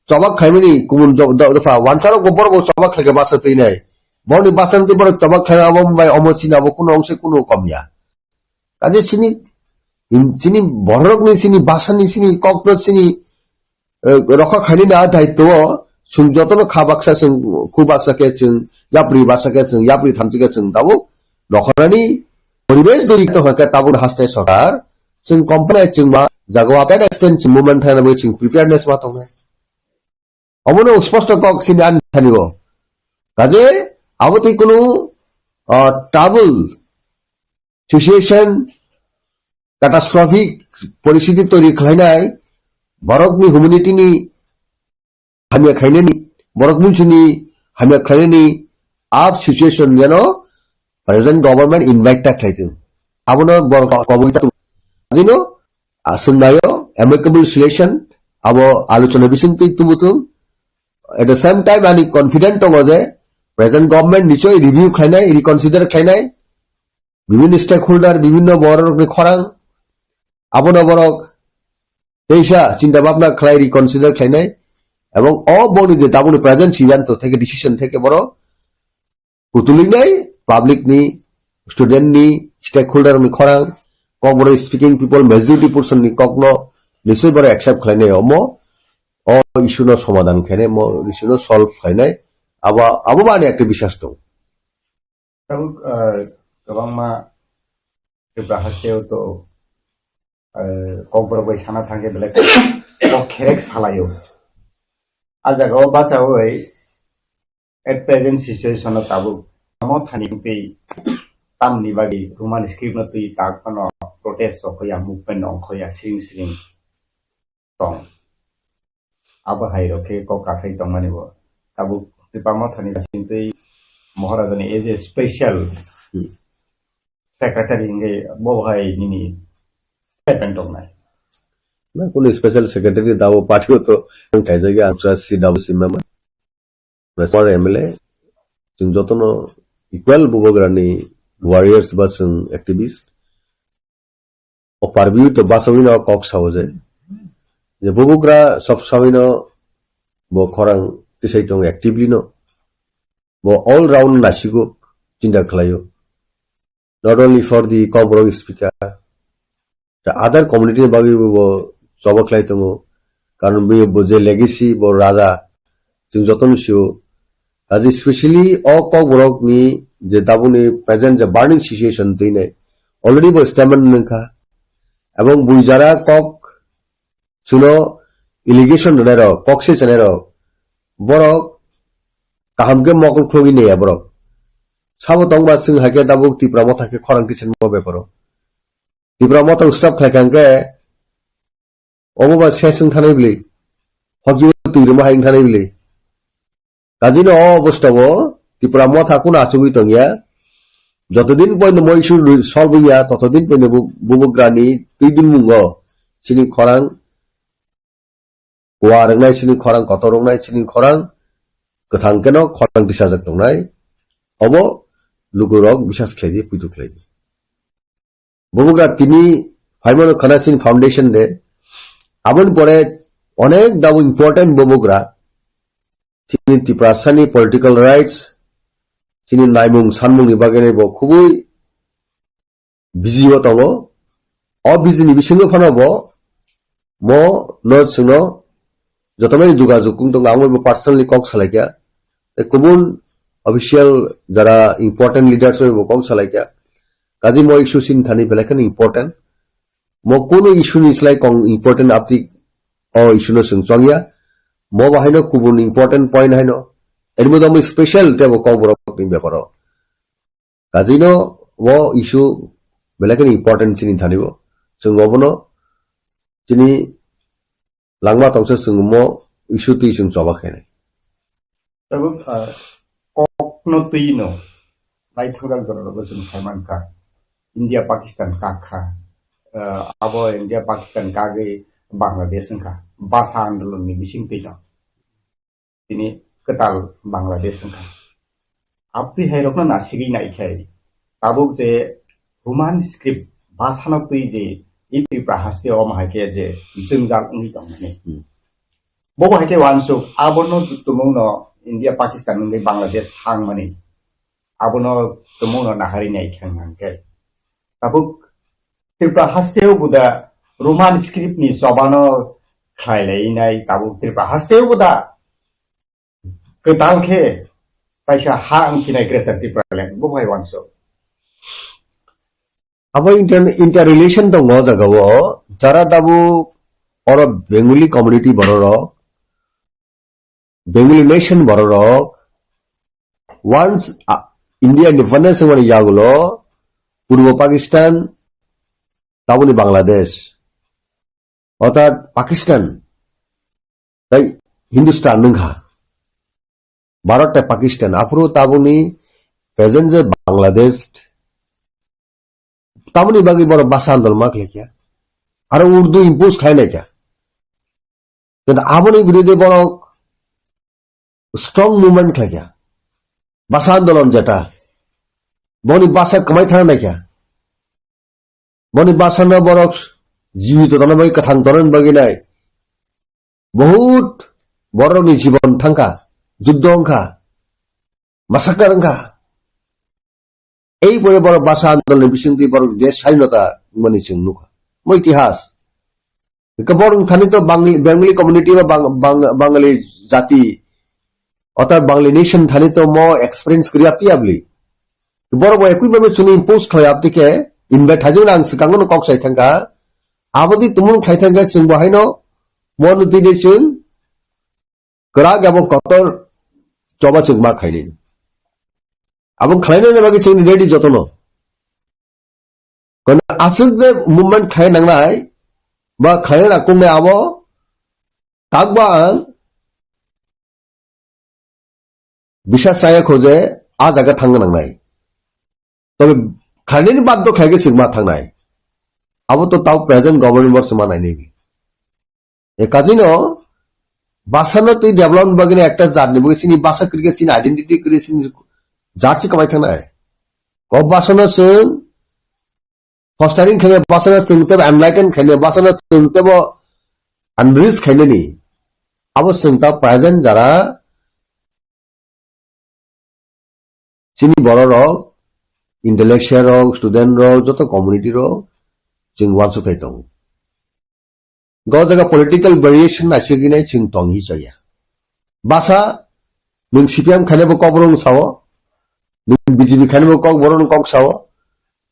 choba khlaimani kumun jo-, do-, dopha wansarok bo borok bo choba khlaikha bwsa twi nai. Borokni bwsa twi borok choba khlai abo bai omo chini abo kuno ongse kuno komya. Kaje chini, chini borokni chini bwsani chini kokno chini eh, rokha khainani a daityo o chwng jotono kha baksa chwng khu baksa khe chwng yapri baksa khe chwng yapri thamchi khe chwng tabuk rokhanani poribesh dori to hwnkhe tabuk hastai sorkar chwng company chwng ma jaga o apen extend chwng movement thangna bagwi chwng preparedness ma tongnai. Omono sposto kok chini ani thani o. Kaje abo tei kunu, ah, trouble situation, catastrophic poristiti toiri khlainai, borokni humanity ni hamya khainani, borok munsuni hamya khlainani, ap situation yano present government invite ta khlaitwng. Abono borok koboi ta tong-, jino, aswng nayo, amicable solution, abo alochona bising twi tumutung. At the same time, ani confident tongo je present government nichoi review khlainai, reconsider khlainai, bibhinno stakeholder, bibhinno borokni khorang, abono borok teisa chinta bhabna khlai reconsider khlainai, ebong o boni je tabukni present siddhanto theke decision theke borok kutulinai public ni, student ni, stakeholder ni khorang, Kokborok speaking people, majority portion ni kokno nichoi borok accept khlainai omo, o issue no somadhan khainai, mo issue no solve khainai, abo, abo bani ekta biswas tong. Tabuk, ah, kwbangma Tripura hasteo to, ah, Kokborok bai sana thangkhe belai kok kherek salaio. A jaga o bachaui at present situation o tabuk tamo thani twi tamni bagwi Roman script no twi tak phano protest rok ya movement ongkhoya siring siring tong. Abo hai rok khe kok kasai tongmani bo. Tabuk Tipra Mothani bisingtwi Maharajani as a special Hmm. secretary hingke bo hai nini statement tongnai. Na kunu special secretary dabo party o to ang khaijak ya, ang sa C W C member. Former M L A, chwng jotono equal bubagrani warriors ba chwng activist. O parbiu to basawino kok sao je, je bubagra sob saoino bo khorang tisai tongo actively no. Bo all round nasigo chinta khlaio. Not only for the Kokborok speaker, the other community ni bagwi bo choba khlai tongo. Karon bo, bo je legacy, bo raja, chwng jotono sio. Kaje specially o Kokborok ni je tabukni present je burning situation twi nai, already bo statement nungkha. Ebong bui jara kok chwngno allegation rwnairok, kok se chanairok, borok kaham khe mokol khulogwi naiya borok. Sabo tongba chwng hai khe tabuk Tipra Motha khe khorang tisenmo beparo. Tipra Motha stop khlai kha hwnkhe obo ba ses wng thanai bwlwi. Hokjagwi twi rwma hai wng thanai bwlwi. Kajino o obostao Tipra Motha kunu achugwi tongya. Jotodin poino mo issue solve wngya, totodin poino bu-, bubagrani twi binmungo chini khorang kuar wngnai, chini khorang kotor wngnai, chini khorang kwthang keno khorang tisajak tongnai. Obo lukurok bisas khlai di, puitu khlai di. Bubagra tini phaimano khana chini foundation day. Aboni pore onek dabo important bubagra. Chini Tiprasani political rights, chini naimung sanmungni bagwi bo khubui busy o tongo. O busy ni bisingo phano bo mo no chwngno jotomani jogajog wng tongo, ang bo personally kok salaikha. Tei kubun official jara important leaders bai bo kok salaikha. Kaji mo issue sin thani belai kheno important. Mo kunu issue ni slai kong important apti o issue no chwng chongya. Mo bo haino kubun important point haino. Eri mo do mo special tebo kok borok ni beparo. Kajino o issue belai kheno important chini thani bo. Chwng obono chini langma tongsa chwng mo issue twi chwng choba khainai. Tabuk, ah, kokno twi no naithokjak jorao chwng saimankha. India Pakistan kak kha. Ah, abo India Pakistan kagwi Bangladesh wngkha. Basa andolon ni bising twi no. Tini kwtal Bangladesh wngkha. Abtwi hai rokno nasigwi naikhai. Tabuk je Roman script basano twi je i Tripura haste omo hai khe je jwngjal wngwi tongmani. Hmm. Bobo hai khe uansuk abono tumungno India Pakistan wngwi Bangladesh hangmani. Abono tumungno nahari nai khang hang khe. Tabuk Tripura hasteo buda Roman script ni chobano khlai lai nai tabuk Tripura hasteo buda kwtal khe kaisa ha ang khinai Greater Tipraland bo hai uansuk. Abo inter-, interrelation tongo o jagao, jara tabuk oro Bengali community bororok, Bengali nation bororok, once, ah, India independence wngmani yagulo, Purbo Pakistan, taboni Bangladesh, orthat Pakistan, tai Hindustan wngkha. Bharat tei Pakistan, aphuru tabukni present je Bangladesh, tabukni bagwi borok basa andolon ma khlaikha. Aro Urdu impose khlai naikha. Kintu aboni birude borok strong movement khlaikha. Basa andolon jeta. Boni basa kwmai thang naikha. Boni basano borok jibito tongna bagwi, kwthang tongna bagwi nai. Bahut borokni jibon thangkha, juddo wngkha, massacre wngkha. Ei pore borok basa andoloni bisingtwi borok desh swadhinota wngmani chwng nukha. Mo itihas. Hwnkhe borok thani to Bang-, Bengali community ba Bang-, Bang-, Bangali jati, orthat Bangali nation thani to mo experience kwrwi apti abli. Borok bo ekwi bhabe chwngno impose khlai apti khe, invite hajwk ang swkango no kok sai thangkha. Aboni tumung khlai thangkhe chwng bo haino mo no twi de chwng kwrak abo kotor choba chwng ma khainai. Abo khlainani bagwi chwngni ready jotono. Kono aswk je movement khlai nangnai, ba khlai na kungnai abo, tak ba ang bisa saya kho je a jaga thangna nangnai. Tobe khlainani baddo khlai khe chwng ma thangnai. Abo to tau present government bo se ma nainai. E kajino basano twi development bagwi ekta jat ni bagwi chini basa kwrwi khe chini identity kwrwi chini jat se kwbai thangnai. Ko basano chwng fostering khainai basano chwng tebo enlighten khainai basano chwng tebo unrich khainani. Abo chwng ta present jara chini borok rok, intellectual rok, student rok, joto community rok chwng uansuk thai tongo. Go jaga political variation naisik hinai chwng tong hi chaya. Basa nwng C P M khainai bo kok borok sao, nwng B J P khainai bo kok borok kok sao,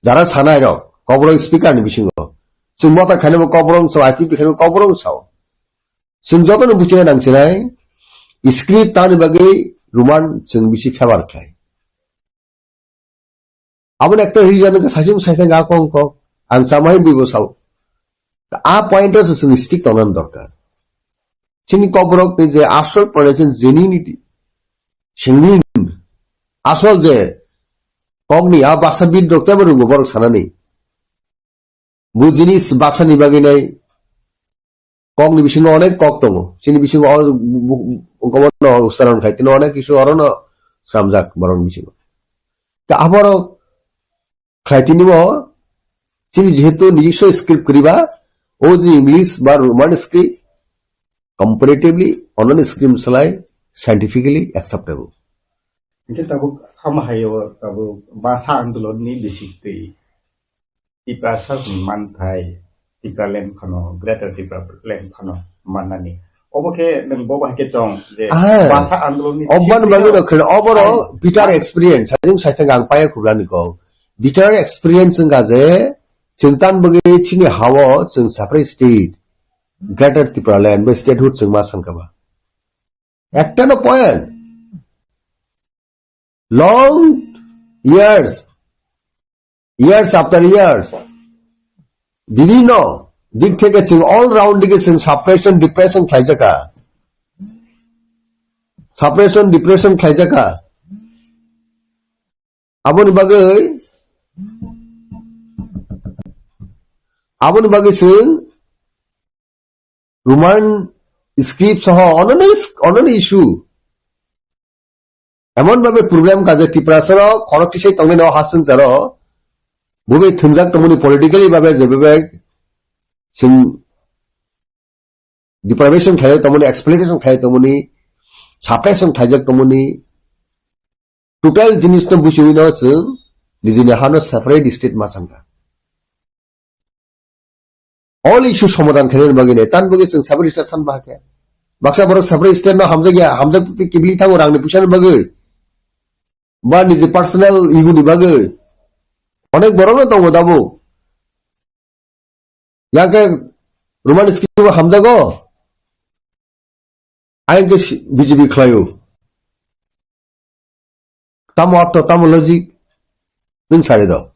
jara sanai rok kok borok speaker ni bisingo. Chwng mota khainai bo kok borok sao, I P P khainai bo kok borok sao. Chwng jotono buchina nangchinai, script tani bagwi Roman chwng bisi favor khlai. Aboni ekta reason wngkha saichung saithang a kong kok, ang chamai bwi bo sao. A point o se chwng stick tongnani dorkar. Chini kokborok ni je asol point o chwng genuinity, genuine, asol je Kokni a basa bit rok tebo rwngbo borok sanani. Bu jinis basani bagwi nai kokni bisingo onek kok tongo. Chini bisingo o bu-, bu-, gobono ucharon khai tini onek kisu orono sramjak borokni bisingo. Ta aborok khlai tini bo chini jehetu nijiswa script kwrwi ba, o je English ba Roman script comparatively ononi script salai scientifically acceptable. Hingke tabuk ama hai o tabuk basa andolon ni bisik twi Tiprasa hwn manthai Tipraland phano, Greater Tipraland phano mannani. Obo khe nwng bo bahai khe chong je Ah. basa andolon ni Obani bisik bagwi twi no kheno oboro sai- bitter experience, sajung saithang ang paya khublani kok. Bitter experience wngkha je chwng tan bagwi chini hao chwng separate state, Greater Tipraland, bai statehood chwng ma sankha ba. Ekta no point. Long years, years after years, bibhinno dik theke chwng all round dike chwng suppression, depression khlaijakha. Suppression, depression khlaijakha. Aboni bagwi, aboni bagwi chwng Roman script soho ononi, ononi issue. Emon bhabe problem kaje Tiprasa rok khorok tisai tongnai no hasung jaro. Bubai thwngjak tongmani politically bhabe je bhabe chwng deprivation khlai tongmani, exploitation khlai tongmani, suppression khlaijak tongmani, total jinis no buchiwi no chwng nijini hano separate state ma sankha. All issue somadhan khainani bagwi nai, tan bagwi chwng separate state san bahakhe. Baksa borok separate state no hamjak ya, hamjak twi kibili thango rangni puisa ni bagwi. Ba niji personal ego ni bagwi. Onek borok no tongo dabo. Yang khe Roman script bo hamjago. Ayang khe si-, B J P khlaio. Tamo arto, tamo logic? Nwng sari do.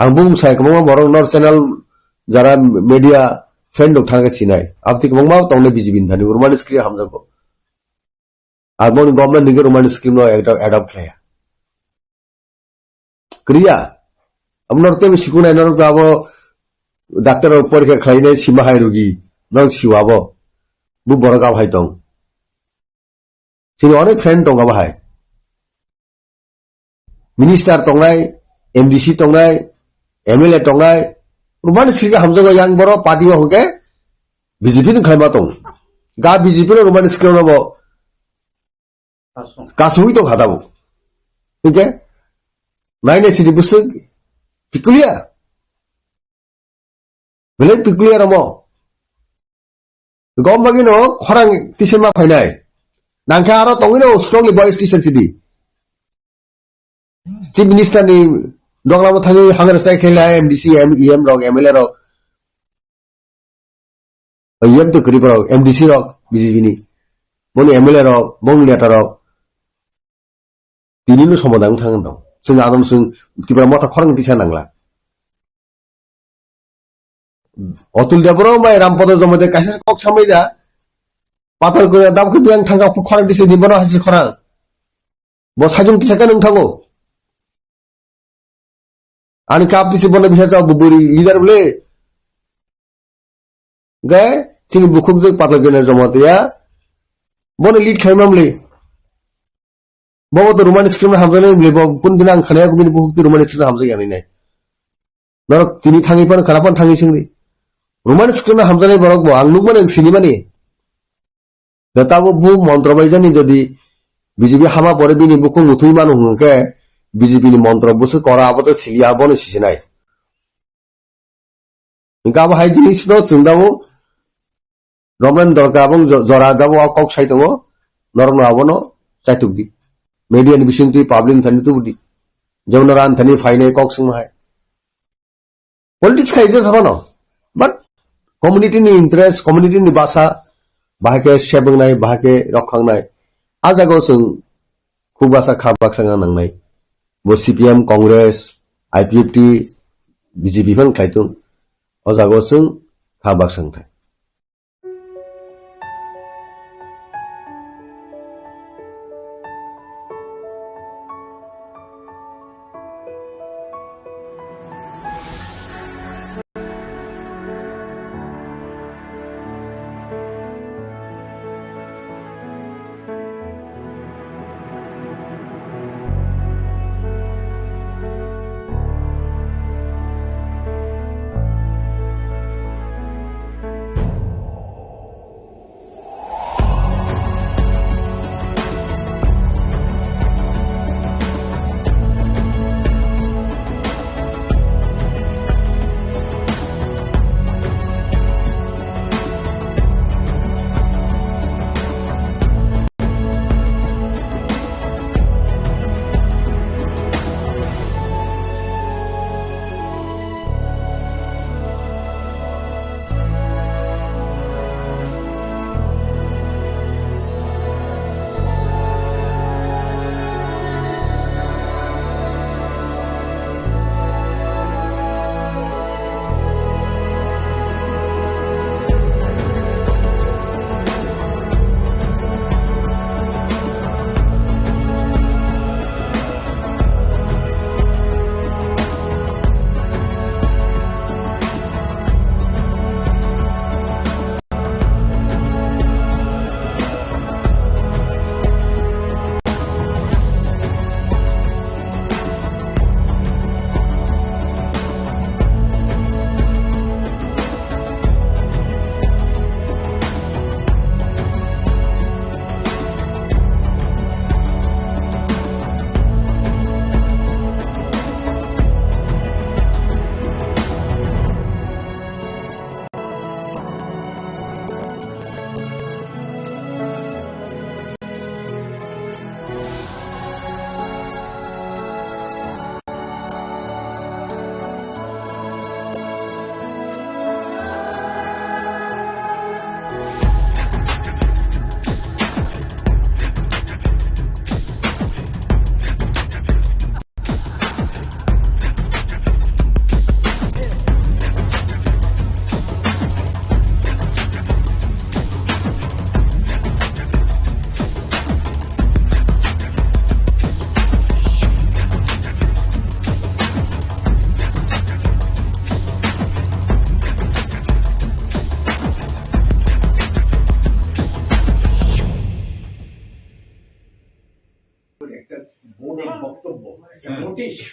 Ang bung sai kwbangma borok nor channel jara media friend rok thangkhe sinai. Aboni kwbangma tongnai B J P ni thani Roman script hamjago. Ar boni government ni khe Roman script no adopt, adopt khlaiya. Kriya. Abo norok teibo sikunai norok to abo doctor rok porikha khlainai sima hai rogi. Norok siwa abo. Bu borok abo hai tong. Chini onek friend tong abo hai. Minister tongnai, M D C tongnai, M L A tongnai. Roman script hamjago yang borok party o hwnkhe B J P ni khlaima tong. Ga B J P no Roman script no bo kasui tong kha tabuk. Hingke nainai sidi bwswk pikulia. Belai pikulia ramo. Gom bagino khorang tisima phainai. Nangkhe aro tongwino strongly voice tisai sidi. Chief Minister ni doglamo thangwi hangre sai khe lai M D C, M E M rok, M L A rok. E M to kwrwi borok, M D C rok, B J P ni. Boni M L A rok, boni neta rok. Tini no somadhan thang dong. Chwng adon chwng Tipra motha khorang tisa nangla. Atul Debbarma bai Rampada Jamatia kaisa kok samai da. Patal kura dab khe biang thangka khorang tisa ni bono hasi khorang. Bo sajung tisa khe nung thango. Ani kap tisi bono bisa sa buburi leader bole. Gai, chini bukhuk jek Patal Kura Jamatia. Bono lead khai mamli. Bobo to Roman script hamjaknai bole, bo kun din ang khana ya bini bukhuk to Roman script hamjak ya nai. Norok tini thangwi pan khana pan thangwi singdi. Roman script hamjaknai borok bo ang nukmani ang sinimani. Jotabo bu montro bai jani jodi B J P hama pore bini bukhuk muthwi mano hwnkhe B J P ni montro bwswk kora abo to siliya bono sisinai. Hwnkhe abo hai jinis no chwng dabo Romlen Dorka abong jo-, jora jabo o kok sai tongo norok no abono chaituk di. Media ni bising twi public ni thani tubudi. Jemon ran thani phainai kok swngma hai. Politics khai je sabano. But community ni interest, community ni basa, bahai khe sebwngnai, bahai khe rokhangnai. A jagao chwng khuk basa kha baksa wngna nangnai. Bo C P M, Congress, I P F T, B J P phan khlai tung. O jagao chwng kha baksa wngthai.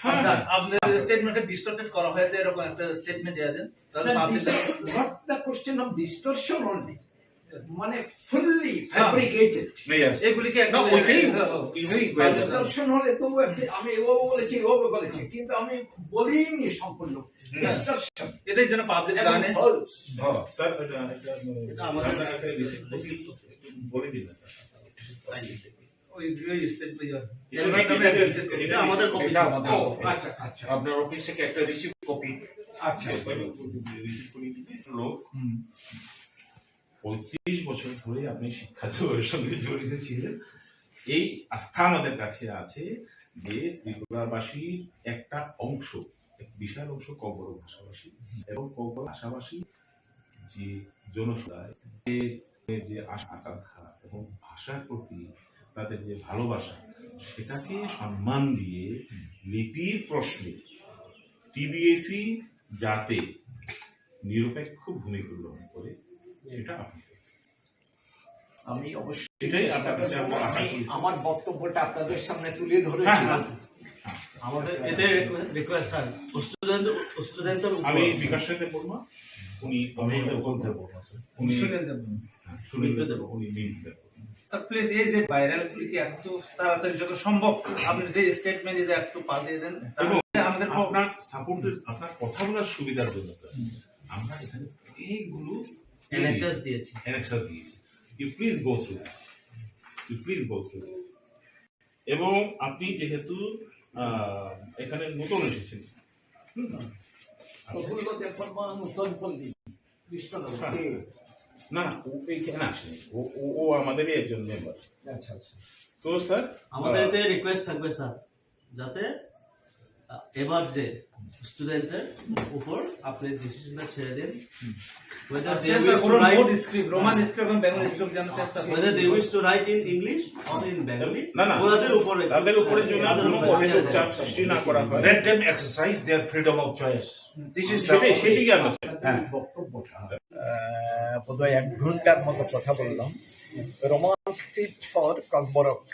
হ্যাঁ, হ্যাঁ। আপনার স্টেটমেন্টটা ডিস্টর্টেড করা হয়েছে, এরকম একটা স্টেটমেন্ট দেওয়া দেন, তাহলে না, public distor-, not the question of distortion only, মানে ফুললি হ্যাঁ। ফ্যাব্রিকেটেড। এগুলিকে না, একদম ওইটাই, হ্যাঁ, হ্যাঁ। এটাই বলছি। ডিস্টর্শন হলে তো ও একটি, আমি ও বলেছি, ও বলেছি, কিন্তু আমি বলিনি সম্পূর্ণ। হুম। ডিস্টর্শন। এটাই যেন পাবলিক এবং জানে। ফলস। হ্যাঁ। স্যার, এটা, এটা, এটা আমাদের একটা রিসিপ্ট, রিসিপ্ট বলে দিন না, স্যার। ওই, ওই স্টেট, ওই, এটা ওই এটা, এটা আমাদের কপি। এটা আমাদের ও, কপি। আচ্ছা, আচ্ছা। আপনার অফিস থেকে একটা রিসিপ্ট কপি। আচ্ছা। Receipt copy. লোক হুম। পঁয়ত্রিশ বছর ধরে আপনি শিক্ষা জগতের সঙ্গে জড়িত ছিলেন। এই আস্থা আমাদের কাছে আছে যে ত্রিপুরাবাসীর একটা অংশ, এক বিশাল অংশ ককবরক ভাষাভাষী এবং ককবরক ভাষাভাষী যে জনসমুদায়, এর যে আশা আকাঙ্ক্ষা এবং ভাষার প্রতি তাদের যে ভালোবাসা, সেটাকে সম্মান দিয়ে লিপির প্রশ্নে টিবিএসই যাতে নিরপেক্ষ ভূমিকা গ্রহণ করে, সেটা আপনি করবেন। আমি অবশ্যই এটাই চেষ্টা আপনার কাছে করব। আমরা আশা আমি করি, স্যার। আমার বক্তব্যটা আপনাদের সামনে তুলে ধরেছিলাম। হ্যাঁ, হ্যাঁ। আমাদের এতে রিকোয়েস্ট, স্যার, স্টুডেন্ট, স্টুডেন্টের উপর আমি বিকাশ রেতে বলবো, উনি আমি এটা বলতে পারবো, স্যার। উনি স্টুডেন্ট দেব। হ্যাঁ, সুনীল দেব, উনি লিড দেব। স্যার, প্লিজ, এই যে ভাইরাল গুলিকে একটু তাড়াতাড়ি যত সম্ভব আপনি যে স্টেটমেন্ট দিতে একটু পাঠিয়ে দেন, এবং তাহলে আমাদের প- আপনার সাপোর্টের, আপনার কথা বলার সুবিধার জন্য, স্যার, হুম। আমরা এখানে অনেকগুলো অ্যানেক্সাস দিয়েছি। অ্যানেক্সাস দিয়েছি। You please go through this. You please go through this. এবং আপনি যেহেতু, আহ, এখানে নতুন এসেছেন, হুম? প্রফুল্ল দেববর্মা, নতুন পল্লী, কৃষ্ণনগর। হ্যাঁ। কে? না, না, ও এখানে আসেনি। ও, ও, ও আমাদেরই একজন মেম্বার। আচ্ছা, আচ্ছা। তো স্যার, আমাদের আহ, এতে রিকোয়েস্ট থাকবে স্যার, যাতে, আহ, এবার যে স্টুডেন্টস এর উপর আপনি ডিসিশনটা ছেড়ে দিন। Whether আর they চেষ্টা wish to করুন write, board script, Roman script এবং বেঙ্গলি স্ক্রিপ্ট যেন চেষ্টা করুন। Whether they wish to write in English or in Bengali, না, না। ওনাদের উপরে, তাদের উপরে যেন তাদের কোনো উপরে অহেতুক ছেড়ে চাপ দেন। সৃষ্টি না করা হয়। Let them exercise their freedom of choice. This is সেটাই, the সেটাই কি আমরা চাই। হ্যাঁ। বক্তব্যটা, আহ, বোধহয় এক ঘন্টার মতো কথা বললাম। Roman script for Kokborok.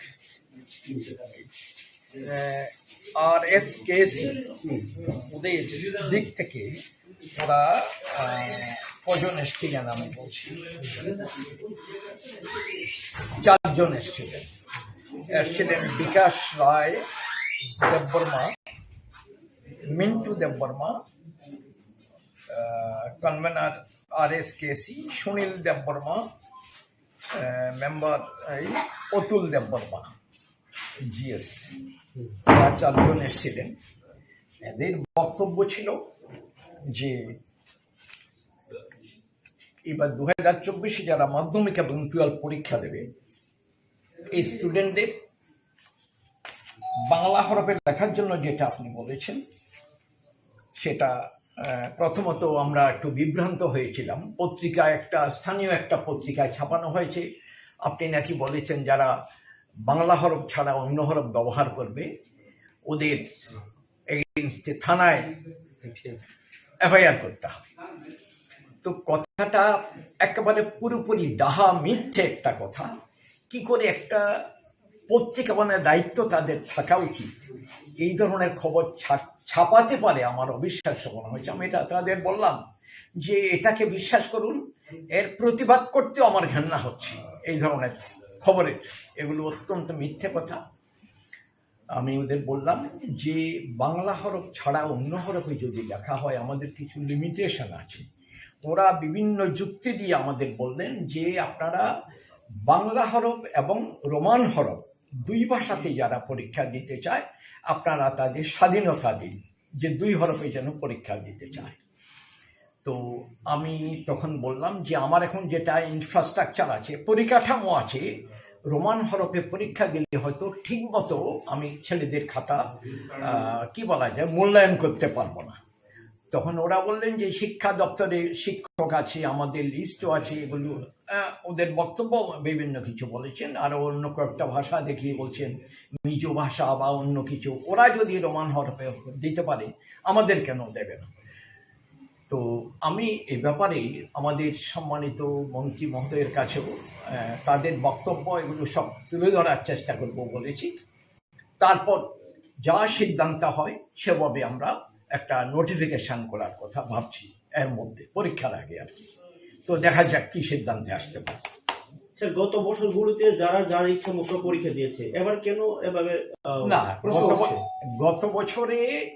Ah, আর এস কে সি ওদের দিক থেকে ওরা, আহ, কজন এসছিলেন আমি বলছি, চারজন এসছিলেন। এসছিলেন বিকাশ রায় দেববর্মা, মিন্টু দেববর্মা, আহ, কনভেনার আর এস কে সি, সুনীল দেববর্মা, আহ, মেম্বার এই অতুল দেববর্মা, জিএস, তারা চারজন এসেছিলেন। এদের বক্তব্য ছিল যে এবার দু হাজার চব্বিশে যারা মাধ্যমিক এবং টুয়েলভ পরীক্ষা দেবে, এই স্টুডেন্টদের বাংলা হরফে লেখার জন্য যেটা আপনি বলেছেন, সেটা, আহ, প্রথমত আমরা একটু বিভ্রান্ত হয়েছিলাম। পত্রিকা, একটা স্থানীয় একটা পত্রিকায় ছাপানো হয়েছে, আপনি নাকি বলেছেন যারা বাংলা হরফ ছাড়া অন্য হরফ ব্যবহার করবে, ওদের এগেইনস্টে থানায় এফআইআর করতে হবে। তো কথাটা একেবারে পুরোপুরি ডাহা মিথ্যে একটা কথা। কি করে একটা পত্রিকা, মানে, দায়িত্ব তাদের থাকা উচিত, এই ধরনের খবর ছা-, ছাপাতে পারে, আমার অবিশ্বাস্য মনে হয়েছে। আমি এটা তাদের বললাম যে এটাকে বিশ্বাস করুন, এর প্রতিবাদ করতেও আমার ঘেন্না হচ্ছে। এই ধরনের খবরের, এগুলো অত্যন্ত মিথ্যে কথা। আমি ওদের বললাম যে বাংলা হরফ ছাড়া অন্য হরফে যদি লেখা হয়, আমাদের কিছু লিমিটেশন আছে। ওরা বিভিন্ন যুক্তি দিয়ে আমাদের বললেন যে আপনারা বাংলা হরফ এবং রোমান হরফ দুই ভাষাতে যারা পরীক্ষা দিতে চায়, আপনারা তাদের স্বাধীনতা দিন যে দুই হরফে যেন পরীক্ষা দিতে চায়। তো আমি তখন বললাম যে আমার এখন যেটা ইনফ্রাস্ট্রাকচার আছে, পরিকাঠামো আছে, রোমান হরফে পরীক্ষা দিলে হয়তো ঠিক মতো আমি ছেলেদের খাতা, আহ, কি বলা যায়, মূল্যায়ন করতে পারবো না। তখন ওরা বললেন যে শিক্ষা দপ্তরে শিক্ষক আছে, আমাদের লিস্টও আছে, এগুলো, আহ, ওদের বক্তব্য বিভিন্ন কিছু বলেছেন। আরো অন্য কয়েকটা ভাষা দেখিয়ে বলছেন মিজো ভাষা বা অন্য কিছু, ওরা যদি রোমান হরফে দিতে পারে, আমাদের কেন দেবে না? তো আমি এ ব্যাপারে আমাদের সম্মানিত মন্ত্রী মহোদয়ের কাছেও, আহ, তাদের বক্তব্য এগুলো সব তুলে ধরার চেষ্টা করব বলেছি। তারপর যা সিদ্ধান্ত হয় সেভাবে আমরা একটা নোটিফিকেশন করার কথা ভাবছি এর মধ্যে, পরীক্ষার আগে আর কি। তো দেখা যাক কি সিদ্ধান্তে আসতে পারে। স্যার, গত বছরগুলোতে যারা যার ইচ্ছা মতো পরীক্ষা দিয়েছে, এবার কেন এভাবে, আহ, না, প্রশ্ন গত ব-, উঠছে? গত বছরে,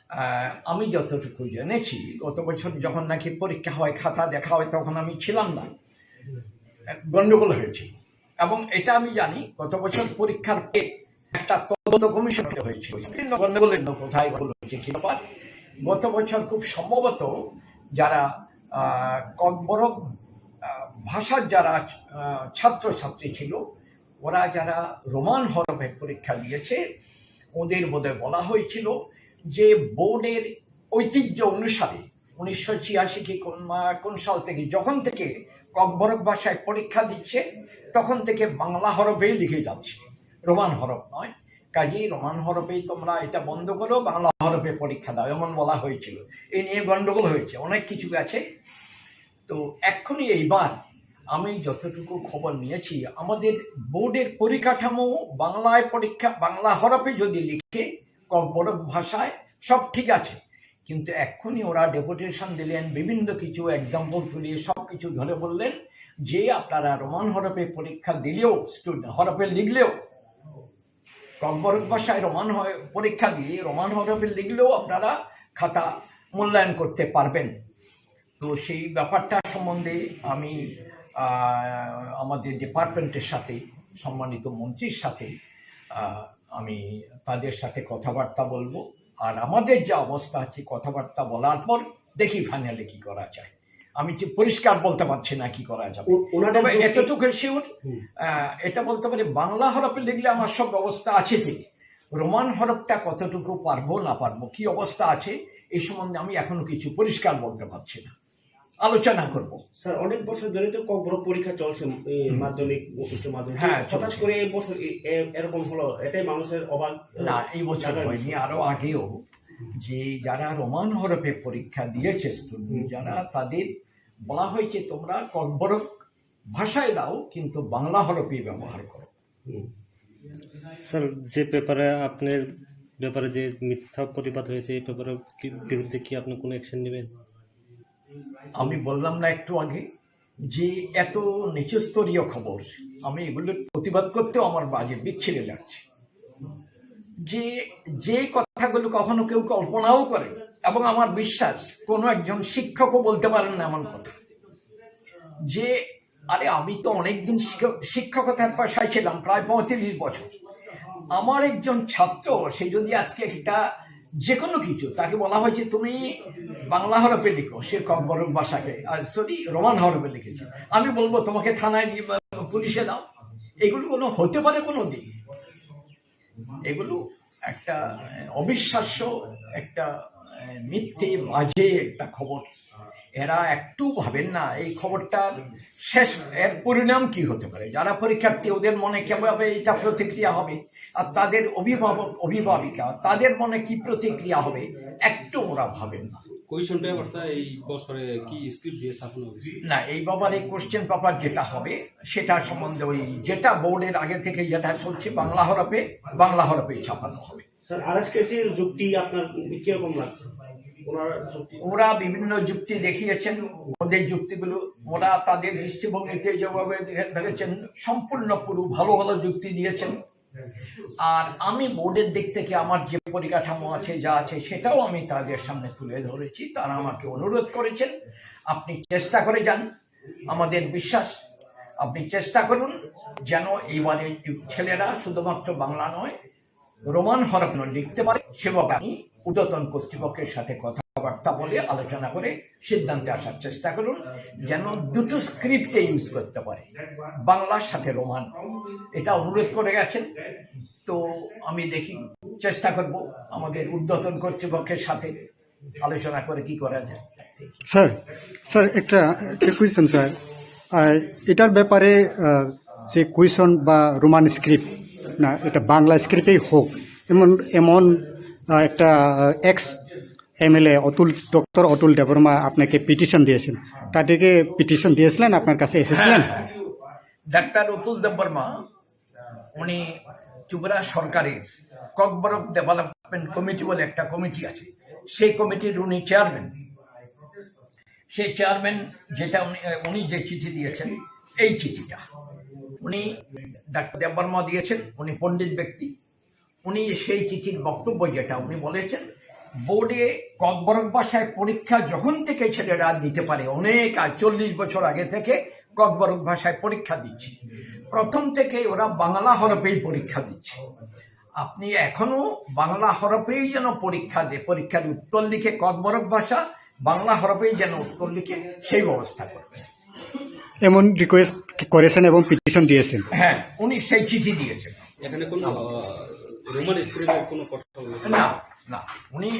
আহ, আমি যতটুকু জেনেছি, গত বছর যখন নাকি পরীক্ষা হয়, খাতা দেখা হয়, তখন আমি ছিলাম না, গন্ডগোল হয়েছিল। এবং এটা আমি জানি, গত বছর পরীক্ষার পে একটা তদন্ত কমিশন হয়েছিল, বিভিন্ন গন্ডগোলের জন্য কোথায় ভুল হয়েছে, কি ব্যাপার। গত বছর খুব সম্ভবত যারা, আহ, ককবরক, আহ, ভাষার যারা, আহ, ছাত্রছাত্রী ছিল, ওরা যারা রোমান হরফে পরীক্ষা দিয়েছে, ওদের বোধহয় বলা হয়েছিল যে বোর্ডের ঐতিহ্য অনুসারে উনিশশো ছিয়াশি কি কোন মা-, কোন সাল থেকে, যখন থেকে ককবরক ভাষায় পরীক্ষা দিচ্ছে, তখন থেকে বাংলা হরফেই লিখে যাচ্ছে, রোমান হরফ নয়। কাজেই রোমান হরফেই তোমরা এটা বন্ধ করো, বাংলা হরফে পরীক্ষা দাও, এমন বলা হয়েছিল। এই নিয়ে গন্ডগোল হয়েছে, অনেক কিছু আছে। তো এখনই এইবার আমি যতটুকু খবর নিয়েছি, আমাদের বোর্ডের পরিকাঠামো বাংলায় পরীক্ষা, বাংলা হরফে যদি লিখে, ককবরক ভাষায় সব ঠিক আছে, কিন্তু এক্ষুনি ওরা ডেপুটেশন দিলেন, বিভিন্ন কিছু এক্সাম্পল তুলে সব কিছু ধরে বললেন যে আপনারা রোমান হরফে পরীক্ষা দিলেও, স্টুডেন্ট হরফে লিখলেও, ককবরক ভাষায় রোমান হয় পরীক্ষা দিয়ে রোমান হরফে লিখলেও আপনারা খাতা মূল্যায়ন করতে পারবেন। তো সেই ব্যাপারটা সম্বন্ধে আমি, আহ, আমাদের ডিপার্টমেন্টের সাথে, সম্মানিত মন্ত্রীর সাথে, আহ, আমি তাদের সাথে কথাবার্তা বলবো। আর আমাদের যে অবস্থা আছে, কথাবার্তা বলার পর দেখি ফাইনালি কি করা যায়। আমি ঠিক পরিষ্কার বলতে পারছি না কি করা যাবে। ও-, ওনাদের তবে যুক্তি এতটুকু শিওর, হুম। আহ, এটা বলতে পারি, বাংলা হরফে লিখলে আমার সব ব্যবস্থা আছে ঠিক, রোমান হরফটা কতটুকু পারবো না পারবো, কি অবস্থা আছে, এই সম্বন্ধে আমি এখনো কিছু পরিষ্কার বলতে পারছি না, আলোচনা করব। স্যার, অনেক বছর ধরে তো ককবরক পরীক্ষা চলছে, এই হুম। মাধ্যমিক, উচ্চ মাধ্যমিক। হ্যাঁ, হঠাৎ চলছে। করে এই বছর এ-, এ-, এরকম হলো, এটাই মানুষের অবাক, না, এই বছর জানার হয়নি, বিষয়। আরো আগেও যে যারা রোমান হরফে পরীক্ষা দিয়েছে স্টুডেন্ট, হুম। যারা, তাদের বলা হয়েছে, "তোমরা ককবরক ভাষায় দাও, কিন্তু বাংলা হরফই ব্যবহার করো।" হুম। স্যার, যে ব্যাপারে আপনার ব্যাপারে যে মিথ্যা প্রতিবাদ হয়েছে, এই ব্যাপারে কি, বিরুদ্ধে কি আপনি কোনো অ্যাকশন নেবেন? আমি বললাম না একটু আগে যে এত নিচু স্তরীয় খবর, আমি এগুলোর প্রতিবাদ করতেও আমার বাজে বিচ্ছিরে লাগছে। যে, যে কথাগুলো কখনো কেউ কল্পনাও করে, এবং আমার বিশ্বাস কোনো একজন শিক্ষকও বলতে পারেন না এমন কথা। যে, আরে, আমি তো অনেকদিন শিক্ষক-, শিক্ষকতার পেশায় ছিলাম, প্রায় পঁয়ত্রিশ বছর। আমার একজন ছাত্র, সে যদি আজকে একটা যে কোনো কিছু, তাকে বলা হয়েছে, "তুমি বাংলা হরফে লিখো", সে ককবরক ভাষাকে, আহ, সরি, রোমান হরফে লিখেছে, আমি বলবো, "তোমাকে থানায় দিয়ে বা পুলিশে দাও"? এগুলো কোনো হতে পারে কোনো দিন? এগুলো একটা, আহ, অবিশ্বাস্য, একটা, আহ, মিথ্যে, বাজে একটা খবর। এরা একটু ভাবেন না এই খবরটার শেষ, এর পরিণাম কি হতে পারে। যারা পরীক্ষার্থী, ওদের মনে কিভাবে এটা প্রতিক্রিয়া হবে, আর তাদের অভিভাবক, অভিভাবিকা, তাদের মনে কি প্রতিক্রিয়া হবে, একটু ওরা ভাবেন না। কোয়েশ্চেন পেপারটা এই বছরে কি স্ক্রিপ্ট দিয়ে ছাপানো হয়েছে? না, এই ব্যাপারে কোশ্চেন পেপার যেটা হবে, সেটা সম্বন্ধে ওই যেটা বোর্ডের আগে থেকে যেটা চলছে, বাংলা হরফে, বাংলা হরফেই ছাপানো হবে। স্যার, আরএসকেসির যুক্তি আপনার কিরকম লাগছে? ওনার যুক্তি? ওরা বিভিন্ন যুক্তি দেখিয়েছেন, ওদের যুক্তিগুলো, ওরা তাদের দৃষ্টিভঙ্গিতে যেভাবে দেখে-, দেখেছেন, সম্পূর্ণ পুরো ভালো ভালো যুক্তি দিয়েছেন। আর আমি বোর্ডের দিক থেকে আমার যে পরিকাঠামো আছে, যা আছে, সেটাও আমি তাদের সামনে তুলে ধরেছি। তারা আমাকে অনুরোধ করেছেন, "আপনি চেষ্টা করে যান, আমাদের বিশ্বাস, আপনি চেষ্টা করুন যেন এইবারে ছেলেরা শুধুমাত্র বাংলা নয়, রোমান হরফ লিখতে পারে।" সেভাবে আমি ঊর্ধ্বতন কর্তৃপক্ষের সাথে কথাবার্তা বলে, আলোচনা করে সিদ্ধান্তে আসার চেষ্টা করুন, যেন দুটো স্ক্রিপ্টে ইউজ করতে পারে, বাংলার সাথে রোমান। এটা অনুরোধ করে গেছেন, তো আমি দেখি, চেষ্টা করব আমাদের ঊর্ধ্বতন কর্তৃপক্ষের সাথে আলোচনা করে কি করা যায়। স্যার, স্যার, একটা, একটা কোয়েশ্চেন, স্যার। আহ, এটার ব্যাপারে, আহ, যে কোয়েশ্চেন বা রোমান স্ক্রিপ্ট, না, এটা বাংলা স্ক্রিপ্টেই হোক, এমন, এমন, আহ, একটা, আহ, এক্স এমএলএ অতুল, ডক্টর অতুল দেববর্মা আপনাকে পিটিশন দিয়েছেন, তাদেরকে পিটিশন দিয়েছিলেন, আপনার কাছে এসেছিলেন? হ্যাঁ, ডাক্তার অতুল দেববর্মা, উনি ত্রিপুরা সরকারের ককবরক ডেভেলপ কমিটি বলে একটা কমিটি আছে, সেই কমিটির উনি চেয়ারম্যান। সেই চেয়ারম্যান যেটা উনি, উনি যে চিঠি দিয়েছেন, এই চিঠিটা উনি ডাক্তার দেববর্মা দিয়েছেন, উনি পণ্ডিত ব্যক্তি। উনি সেই চিঠির বক্তব্য যেটা উনি বলেছেন, বোর্ডে ককবরক ভাষায় পরীক্ষা যখন থেকে ছেলেরা দিতে পারে, অনেক আগে, চল্লিশ বছর আগে থেকে ককবরক ভাষায় পরীক্ষা দিচ্ছে। প্রথম থেকে ওরা বাংলা হরফেই পরীক্ষা দিচ্ছে। আপনি এখনো বাংলা হরফেই যেন পরীক্ষা দে, পরীক্ষার উত্তর লিখে ককবরক ভাষা বাংলা হরফেই যেন উত্তর লিখে সেই ব্যবস্থা করবেন। এমন রিকোয়েস্ট করেছেন এবং পিটিশন দিয়েছেন। হ্যাঁ, উনি সেই চিঠি দিয়েছেন। এখানে কোনো রোমান স্ক্রিপ্টের কোনো কথা বলেছেন? না, না, উনি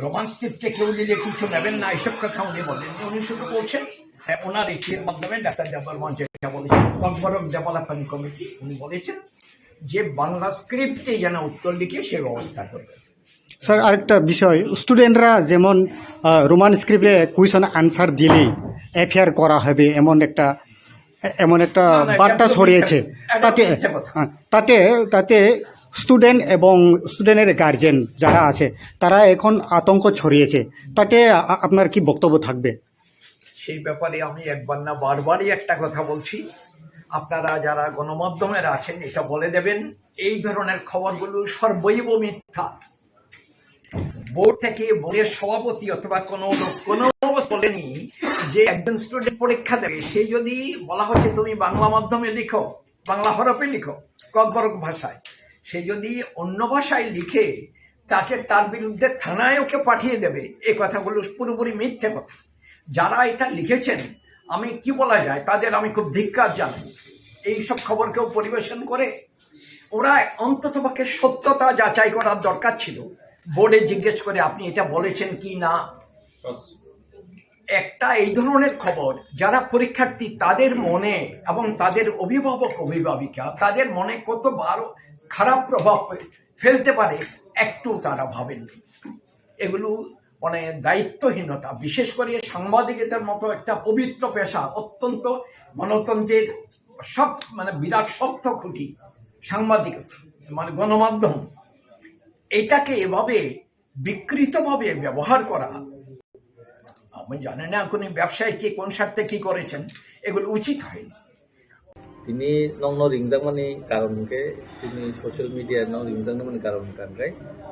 রোমান স্ক্রিপ্টে কেউ দিলে কিছু নেবেন না, এইসব কথা উনি বলেন। উনি শুধু বলছেন, হ্যাঁ, ওনার এটির মাধ্যমে ডাক্তার দেববর্মা যেটা বলেছেন, ককবরক ডেভেলপমেন্ট কমিটি, উনি বলেছেন যে বাংলা স্ক্রিপ্টে যেন উত্তর লিখে সে ব্যবস্থা করবেন। স্যার, আরেকটা বিষয়, স্টুডেন্টরা যেমন আহ, রোমান স্ক্রিপ্টে কুয়েশন আনসার দিলেই এফআইআর করা হবে, এমন একটা এমন একটা না, না, এটা বার্তা একদম ছড়িয়েছে। মিথ্যা, একদম তাতে মিথ্যা কথা। হ্যাঁ, তাতে তাতে স্টুডেন্ট এবং স্টুডেন্টের গার্জেন যারা আছে, তারা এখন আতঙ্ক ছড়িয়েছে। তাতে আ- আপনার কি বক্তব্য থাকবে? সেই ব্যাপারে আমি একবার না বারবারই একটা কথা বলছি, আপনারা যারা গণমাধ্যমে আছেন, এটা বলে দেবেন, এই ধরনের খবরগুলো সর্বৈব মিথ্যা। বোর্ড থেকে বোর্ডের সভাপতি অথবা কোনো লোক কোনো অবস্থা বলেনি যে একজন স্টুডেন্ট পরীক্ষা দেবে, সে যদি বলা হচ্ছে তুমি বাংলা মাধ্যমে লিখো, বাংলা হরফে লিখো, ককবরক ভাষায়, সে যদি অন্য ভাষায় লিখে, তাকে, তার বিরুদ্ধে থানায় ওকে পাঠিয়ে দেবে, এই কথাগুলো পুরোপুরি মিথ্যে কথা। যারা এটা লিখেছেন, আমি, কি বলা যায়, তাদের আমি খুব ধিক্কার জানাই। এইসব খবর কেউ পরিবেশন করে, ওরা অন্ততপক্ষে সত্যতা যাচাই করার দরকার ছিল, বোর্ডে জিজ্ঞেস করে আপনি এটা বলেছেন কি না। একটা এই ধরনের খবর, যারা পরীক্ষার্থী, তাদের মনে এবং তাদের অভিভাবক অভিভাবিকা, তাদের মনে কত বড় খারাপ প্রভাব ফেলতে পারে, একটু তারা ভাবেননি। এগুলো মানে দায়িত্বহীনতা। বিশেষ করে সাংবাদিকতার মতো একটা পবিত্র পেশা, অত্যন্ত গণতন্ত্রের সব, মানে, বিরাট শক্ত খুঁটি সাংবাদিকতা, মানে গণমাধ্যম, এটাকে এভাবে বিকৃতভাবে ব্যবহার করা, আমি জানি না কোনো ব্যবসায়ী কে কোন স্বার্থে কি করেছেন, এগুলো উচিত হয়নি। Tini nokno ringjakmani karon hwnkhe, chini social media no ringjakmani karon hwnkha hwnkhe,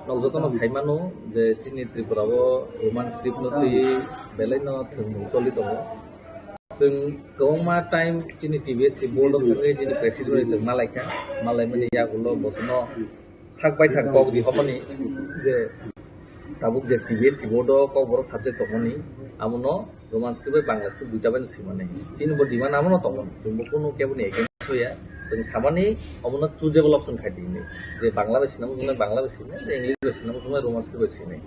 nok jotono saimano je chini Tripura o Roman script no twi belai no thwngmung choli tongo. Chwng kwbangma time chini T B S C board o thangwi chini president bai chwng malaikha, malaimani yagulo bosono sak baithak kok rihormani je tabuk je T B S C board o kokborok subject tongmani, amono Roman script bai Bangla script duita bai no swimani. Chini bo demand amono tongmani, chwngbo kunu keboni against hoya. Chwng samani omono choosable option khai di hinwi. Je Bangla bai swinai muchungnai Bangla bai swinai, je English bai swinai muchungnai Roman script bai swinai.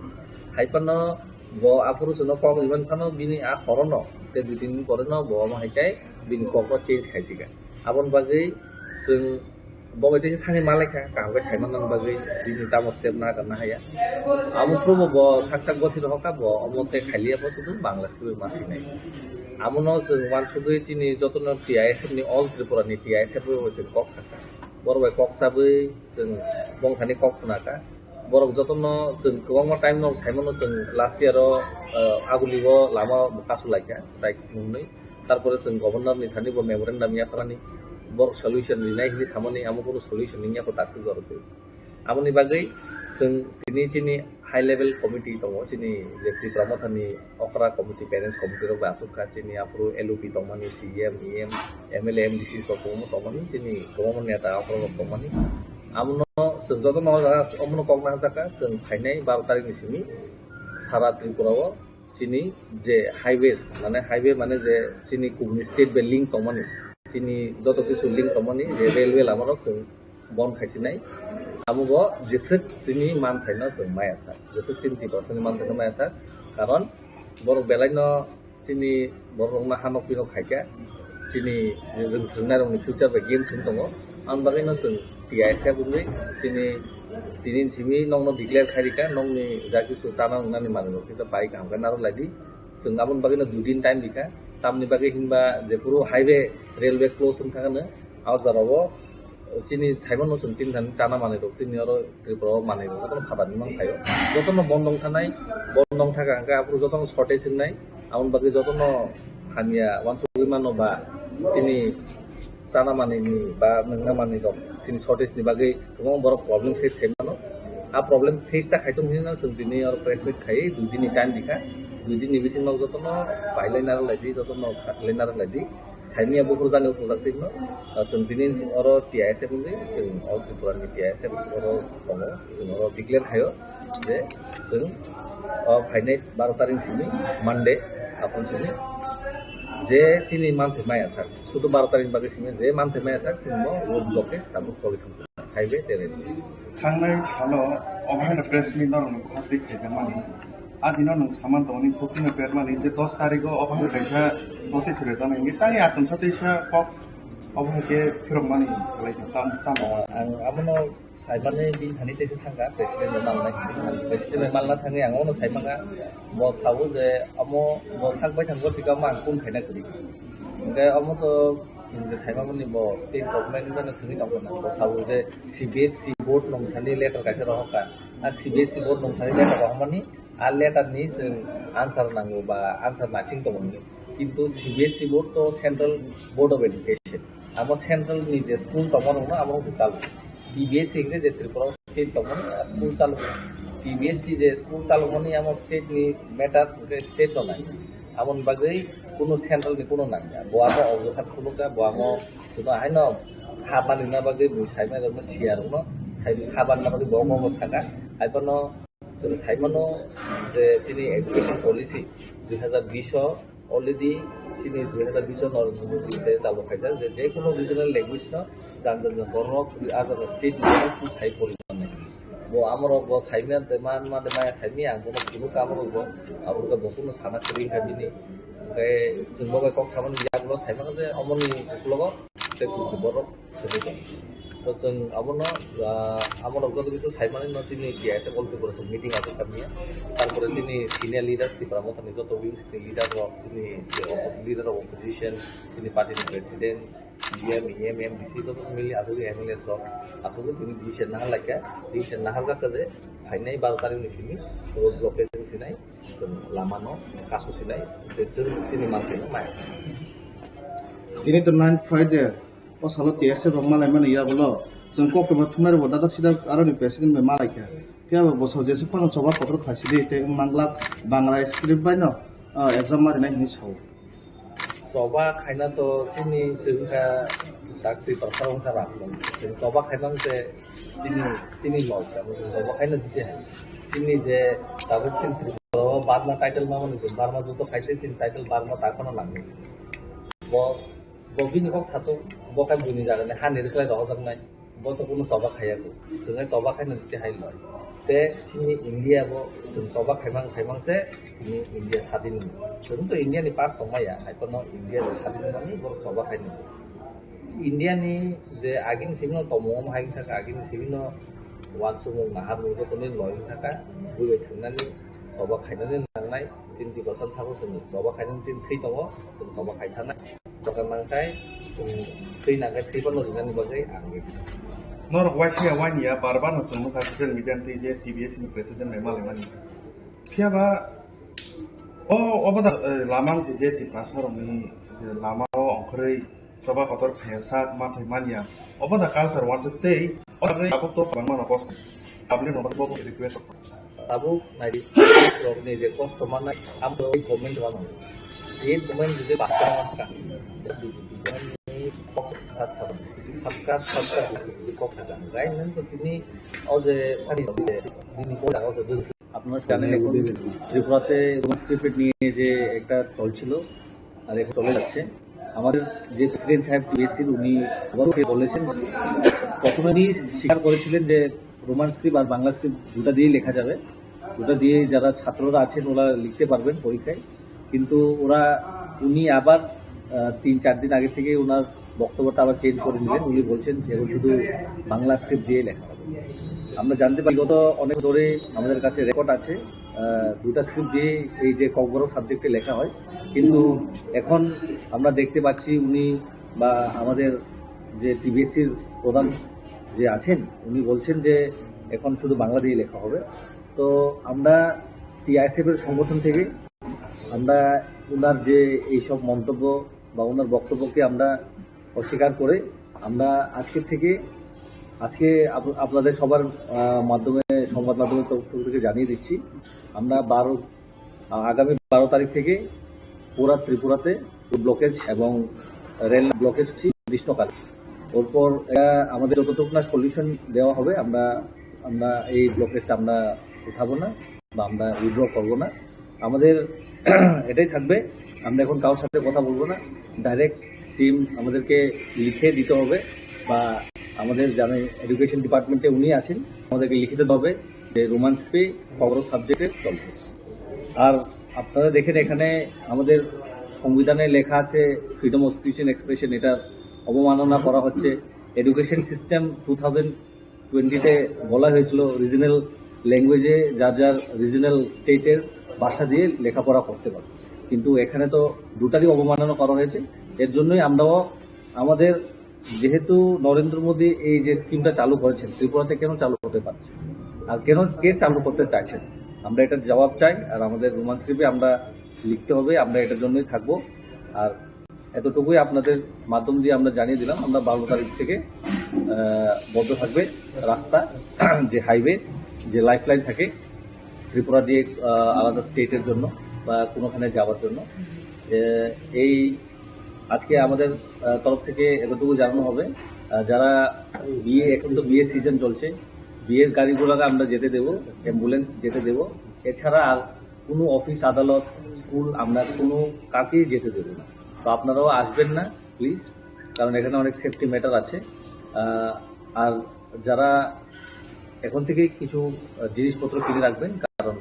Hai phano bo aphuru chwngno kok riman phano bini a horono tei dui tin din pore no bo omo hai khe bini kokno change khai sika. Aboni bagwi chwng bo bai tei thangwi malaikha, kaham khe saimanna bagwi bini tamo step na kana haya. Amo phuru bo sak sak gosi rohorkha, bo omo tei khailiya, bo sudu Bangla script ma sinai. Amono chwng uansugwi chini jotono T I S F ni, All Tripura ni T I S F bai chwng kok sakha. Borok bai kok sabwi chwng bongthani kok khna kha. Borok jotono chwng kwbangma time no saimano, chwng last year o, ah, Aguli o lama bo kasu laikha strike nungwi. Tarpore chwng governor ni thani bo memorandum yapharani, borok solution rinai hinwi samani, amo kunu solution wngya kho dakswk jorok twi. Aboni bagwi chwng tini chini high level committee tongo, chini je Tipra Motha ni okra committee, parents committee rok bai achuk kha, chini aphuru L O P tongmani, C E M, E M, M L A, M D C rok kwbangma tongmani, chini kwbangma neta okra rok tongmani. Amono chwng jotono o jaga omono kok nangjakha, chwng phainai baro tarikh ni simi sara Tripura o chini je highways, mane highway mane je chini kubuni state bai link tongmani, chini joto kisu link tongmani je railway lama rok chwng bon khaisinai. Amo bo jeswk chini manthaino chwng maya sa, jeswk chini Tiprasani manthaino maya sa, karon borok belai no chini borok rokno hanok pinok khaikha, chini rwng swrwngnairokni future bai game thwng tongo. Aboni bagwino chwng T I S F wngwi chini tini simi nokno declare khairikha, nokni ja kisu chana wngnani manwirok kisa bai kaham khe narwk laidi. Chwng aboni bagwino dui din time rikha, tamni bagwi hinba jephuru highway, railway close wngkha hwnwi, a jorao Chini saimano chwng chini thani chana manwi rok chini oro Tripura o manwi rok jotono phatar ni mang phaio. Jotono bondong thanai, bondong thaka hwnkhe aphuru jotono shortage wngnai, aboni bagwi jotono hamya uansugwi mano ba chini chana manwi ni ba nwngna manwi rok chini shortage ni bagwi kwbangma borok problem face khai mano. A problem face ta khai tong hinwi no chwng tini oro press meet khai dui din ni time dikha, dui din ni bisingo jotono pailai narwk lai di, jotono khatlai narwk lai di. Saimia buphuru jani uthujak twi hino. Ah, chwng tini oro T I S F wngwi, chwng o Tripura ni T I S F oro tongo, chwng oro declare khaio je chwng o phainai baro tarik simi Monday, aphuru simi je chini manthai maya sak, sudu baro tarik bagwi simi je manthai maya sak, chwng bo road blockage tabuk choli thangsa highway tereni. Thangnai salo obo haino press meet norokno khasik khaijakmani. A dino nwng saman tongni bukti no bermani je dos tarikh o obo hai kaisa notice rwjaknai hwnwi tei achomsa teisa kok obo hai khe phirokmani khlai kha tam tamo. Ang abono saimani bini thani teisa thangkha, president bai malnai hwnwi. President bai malna thangwi ang abono saimanga, bo sao je amo bo sak bai thangbo sikamo ang kung khaina kwrwi. Hwnkhe omo to chwng je saimamani bo state government ni gana thangwi tongkha na, bo sao je C B S E board nong thani letter kaisa rohorkha. A C B S E board nong thani letter rohormani, a letter ni chwng answer nango ba answer naising tongmani. Kintu C B S E board to Central Board of Education. Amo central ni je school tongma rokno amo khe chalo. T B S E hwnkhe je Tripura state tongmani a school chalo. T B S E je school chalomani amo state ni matter hwnkhe state no nai. Aboni bagwi kuno central ni kuno nangya. Bo amo ojokat khulukya, bo amo chwngno haino kha manwina bagwi bui saimai rokno siya rokno sai kha manna bagwi bo omo omo saka. Haiphano chwng saimano je chini education policy dui hazar bish o already chini dui hazar bish o Narendra Modi se chalo khaijak je, je kuno regional language no jan jan jan borok a jaga state ni borok chu sai pori mannai. Bo amorok bo saimya de man ma de maya saimya ang bono phuru ka amorok bo, amorok bo kuno sana kwrwi kha bini. Hwnkhe chwng bo bai kok samani yagulo saimano je omoni uklogo tei kuku borok kwrwi tong. To chwng abono, ah, amorok joto bisu saimani no chini T I S F all people meeting aswk kha mia. Tarpore chini senior leaders Tipra Motha ni joto wings ni leader rok, chini leader of opposition, chini party ni president, C E M, E M, M D C joto mili aswk M L A rok aswk tini decision nahar laikha, decision nahar jakha je phainai baro tarik ni simi road blockade sinai, chwng lama no kasu sinai, tei chwng chini manthai no maya. Tini to nine Friday. O salo T S F rok malai mani yagulo chwng kok tongma thumnai rokbo dadak sidak aroni president bai malai kha. Phiya bo bosor jesuk phano choba kotor khaisidi tei wng manglak Bangla script bai no, ah, exam ma rinai hinwi sao. Choba khaina to chini chwng kha dak twi torsa wngkha rak tong. Chwng choba khaina wngkhe chini, chini loss abo chwng choba khaina jiti hai. Chini je tabuk chini Tripura o Barma title ma mani chwng Barma judo khaise chini title Barma ta phano nangni. Bo Bo bini kok satung, bo khe buini jagani hani rwkhlai rohorjaknai, bo to kunu choba khaiya kho. Chwng hai choba khaina jiti hai loi. Te chini India bo chwng choba khaimang khaimang se tini India sadin ni. Chwng to India ni part tongmaya, hai phano India ni sadin mani borok choba khaina. India ni je agini simi no tongmung hai wngkha, agini simi no uansukmung naharmung joto ni loi wngkha, bui bai thangnani choba khainani nangnai, chini Tiprasa sabo chwng choba khainani chini thwi tongo, chwng choba khai thangnai. Chokha nangkhai, chwng thwi nangkhai, thwi phano rinani bagwi ang ready. Norok waisa ya wani ya, bar bar no chwng nukha social media ni twi je T B S ni president bai malaimani. Phiya ba, o, obo da, eh, lamang je, je Tiprasa rokni, eh, lama o ongkhorwi choba kotor khaiya sak manthai manya. Obo da culture wansuk tei, o bagwi abo to kwbangma no kosto. Public no bo request. Tabuk naidi, rokni je kosto mannai, amo government wano. State government jodi baksa wano sa. Sabka, sabka, sabka, kok kha. Gai nang to tini o je, ani je, bini ko jaga o je, আপনারা জানেন এখন ত্রিপুরাতে Roman script নিয়ে যে একটা চলছিল, আর এখন চলে যাচ্ছে। আমাদের যে প্রেসিডেন্ট সাহেব টিএসসির, উনি গতকালকে বলেছেন, প্রথমে উনি স্বীকার করেছিলেন যে রোমান স্ক্রিপ্ট আর বাংলা স্ক্রিপ্ট দুটা দিয়েই লেখা যাবে, দুটা দিয়ে যারা ছাত্ররা আছেন ওরা লিখতে পারবেন পরীক্ষায়, কিন্তু ওরা, উনি আবার, আহ, তিন চার দিন আগে থেকে ওনার বক্তব্যটা আবার চেঞ্জ করে নিলেন। উনি বলছেন যে এখন শুধু বাংলা স্ক্রিপ্ট দিয়ে লেখা হবে। আমরা জানতে পারি গত অনেক ধরে আমাদের কাছে রেকর্ড আছে, আহ, দুটা স্ক্রিপ্ট দিয়ে এই যে ককবরক সাবজেক্টে লেখা হয়, কিন্তু এখন আমরা দেখতে পাচ্ছি উনি বা আমাদের যে টিবিএসসির প্রধান যে আছেন, উনি বলছেন যে এখন শুধু বাংলা দিয়ে লেখা হবে। তো আমরা টিআইএসএফ এর সংগঠন থেকে আমরা ওনার যে এইসব মন্তব্য বা ওনার বক্তব্যকে আমরা অস্বীকার করে আমরা আজকের থেকে, আজকে আপ-, আপনাদের সবার, আহ, মাধ্যমে, সংবাদ মাধ্যমের তরফ থেকে জানিয়ে দিচ্ছি, আমরা বারো, আহ, আগামী বারো তারিখ থেকে পুরা ত্রিপুরাতে ব্লকেজ এবং রেল ব্লকেজ হচ্ছে নির্দিষ্টকালে। এরপর এটা আমাদের যতটুকু না সলিউশন দেওয়া হবে, আমরা, আমরা এই ব্লকেজটা আমরা উঠাবো না বা আমরা উইথড্র করবো না। আমাদের এটাই থাকবে, আমরা এখন কারোর সাথে কথা বলবো না, ডাইরেক্ট সিম আমাদেরকে লিখে দিতে হবে বা আমাদের যারা এডুকেশন ডিপার্টমেন্টে উনি আছেন, আমাদেরকে লিখে দিতে হবে যে রোমান স্ক্রিপ্টে কত সাবজেক্টে চলছে। আর আপনারা দেখেন, এখানে আমাদের সংবিধানে লেখা আছে freedom of speech and expression, এটা অবমাননা করা হচ্ছে। এডুকেশন সিস্টেম টু থাউজেন্ড টোয়েন্টিতে বলা হয়েছিল রিজনাল ল্যাঙ্গুয়েজে যার যার রিজনাল স্টেটের ভাষা দিয়ে লেখাপড়া করতে পারবে, কিন্তু এখানে তো দুটারই অবমাননা করা হয়েছে। এর জন্যই আমরাও আমাদের, যেহেতু নরেন্দ্র মোদী এই যে স্কিমটা চালু করেছেন, ত্রিপুরাতে কেন চালু করতে পারছে আর কেন কে চালু করতে চাইছেন, আমরা এটার জবাব চাই। আর আমাদের রোমান স্ক্রিপ্টে আমরা লিখতে হবে, আমরা এটার জন্যই থাকবো। আর এতটুকুই আপনাদের মাধ্যম দিয়ে আমরা জানিয়ে দিলাম, আমরা বারো তারিখ থেকে, আহ, বন্ধ থাকবে রাস্তা, যে হাইওয়ে, যে লাইফলাইন থাকে ত্রিপুরা দিয়ে, আহ, আলাদা স্টেটের জন্য বা কোনোখানে যাওয়ার জন্য। এ-, এই আজকে আমাদের, আহ, তরফ থেকে এতটুকু জানানো হবে। আহ, যারা বিয়ে, এখন তো বিয়ের সিজন চলছে, বিয়ের গাড়ি ঘোড়াকে আমরা যেতে দেবো, অ্যাম্বুলেন্স যেতে দেবো। এছাড়া আর কোনো অফিস আদালত, স্কুল আমরা কোনো কাকেই যেতে দেবো না। তো আপনারাও আসবেন না প্লিজ, কারণ এখানে অনেক সেফটি ম্যাটার আছে। আহ, আর যারা এখন থেকে কিছু, আহ, জিনিসপত্র কিনে রাখবেন, কারণ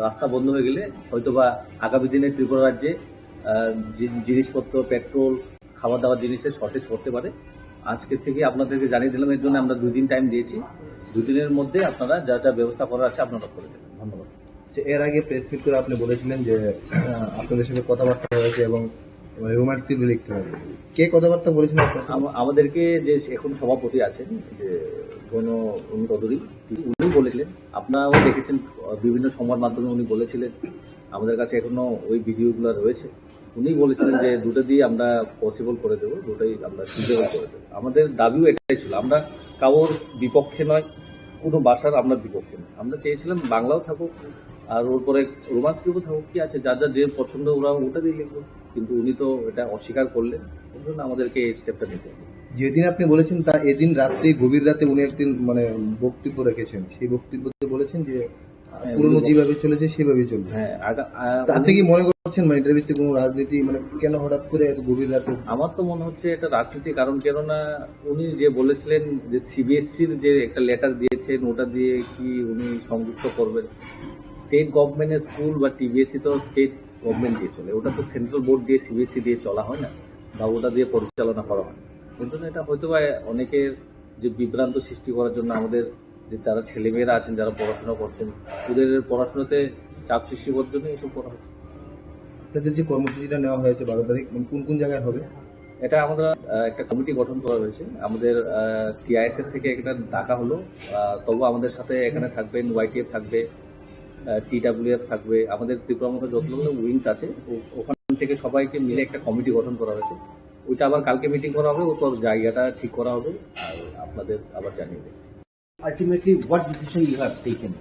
রাস্তা বন্ধ হয়ে গেলে হয়তো বা আগামী দিনে ত্রিপুরা রাজ্যে, আহ, জি-, জিনিসপত্র, পেট্রোল, খাবার দাবার জিনিসের শর্টেজ পড়তে পারে। আজকে থেকে আপনাদেরকে জানিয়ে দিলাম, এর জন্য আমরা দুই দিন টাইম দিয়েছি। দুই দিনের মধ্যে আপনারা যা যা ব্যবস্থা করার আছে আপনারা করে দেবেন। ধন্যবাদ। যে এর আগে প্রেস মিট করে আপনি বলেছিলেন যে, আহ, আপনাদের সাথে কথাবার্তা হয়েছে এবং রোমান স্ক্রিপ্ট লিখতে হবে। কে কথাবার্তা বলেছেন আপনার সাথে? আম-, আমাদেরকে যে এখন সভাপতি আছেন, যে গণ চৌধুরী, উনি বলেছিলেন, আপনারাও দেখেছেন, আহ, বিভিন্ন সংবাদ মাধ্যমে উনি বলেছিলেন, আমাদের কাছে এখনো ওই ভিডিওগুলো রয়েছে। উনি বলেছিলেন যে দুটো দিয়ে আমরা পসিবল করে দেবো, দুটোই আমরা সুবিধা করে দেবো। আমাদের দাবিও এটাই ছিল, আমরা কারোর বিপক্ষে নয়, কোনো ভাষার আমরা বিপক্ষে নয়। আমরা চেয়েছিলাম বাংলাও থাকুক, আর ওর পরে রোমান স্ক্রিপ্টও থাকুক, কি আছে, যার যার যে পছন্দ ওরা ওটা দিয়ে লিখবো। কিন্তু উনি তো এটা অস্বীকার করলেন, ওর জন্য আমাদেরকে এই স্টেপটা নিতে হবে। যেদিন আপনি বলেছেন, তা এদিন রাত্রে, গভীর রাতে উনি একদিন, মানে, বক্তব্য রেখেছেন। সেই বক্তব্যতে বলেছেন যে, হ্যাঁ, পুরনো উনি যেভাবে চলেছে সেভাবেই চলবে। হ্যাঁ, আগা-, আ-, তা আপনি উনি কি মনে করছেন, মানে, এটার ভিত্তিতে কোনো রাজনীতি, মানে, কেন হঠাৎ করে এত গভীর রাতে? আমার তো মনে হচ্ছে এটা রাজনীতি, কারণ কেননা উনি যে বলেছিলেন যে সিবিএসসির যে একটা লেটার দিয়েছেন, ওটা দিয়ে কি উনি সংযুক্ত করবেন? স্টেট গভর্নমেন্টের স্কুল বা টিবিএসসি তো স্টেট গভর্নমেন্ট দিয়ে চলে, ওটা তো সেন্ট্রাল বোর্ড দিয়ে, সিবিএসসি দিয়ে চলা হয় না, বা ওটা দিয়ে পরিচালনা করা হয়। ওই জন্য এটা হয়তো বা অনেকের যে বিভ্রান্ত সৃষ্টি করার জন্য, আমাদের যে যারা ছেলেমেয়েরা আছেন, যারা পড়াশোনা করছেন, ওদের পড়াশোনাতে চাপ সৃষ্টি করার জন্য এইসব করা হচ্ছে। আপনাদের যে কর্মসূচিটা নেওয়া হয়েছে বারো তারিখ, মানে, কোন কোন জায়গায় হবে? এটা আমরা, আহ, একটা কমিটি গঠন করা হয়েছে। আমাদের, আহ, টিআইএসএফ থেকে একটা ডাকা হলো, আহ, তবু আমাদের সাথে এখানে থাকবেন, ওয়াইটিএফ থাকবে, আহ, টিডাব্লিউএফ থাকবে, আমাদের ত্রিপুরা মথা যতগুলো উইংস আছে, ও-, ওখান থেকে সবাইকে মিলে একটা কমিটি গঠন করা হয়েছে। ওইটা আবার কালকে মিটিং করা হবে, ওর পর জায়গাটা ঠিক করা হবে, আর আপনাদের আবার জানিয়ে দেবো। Ultimately, what decision you have taken?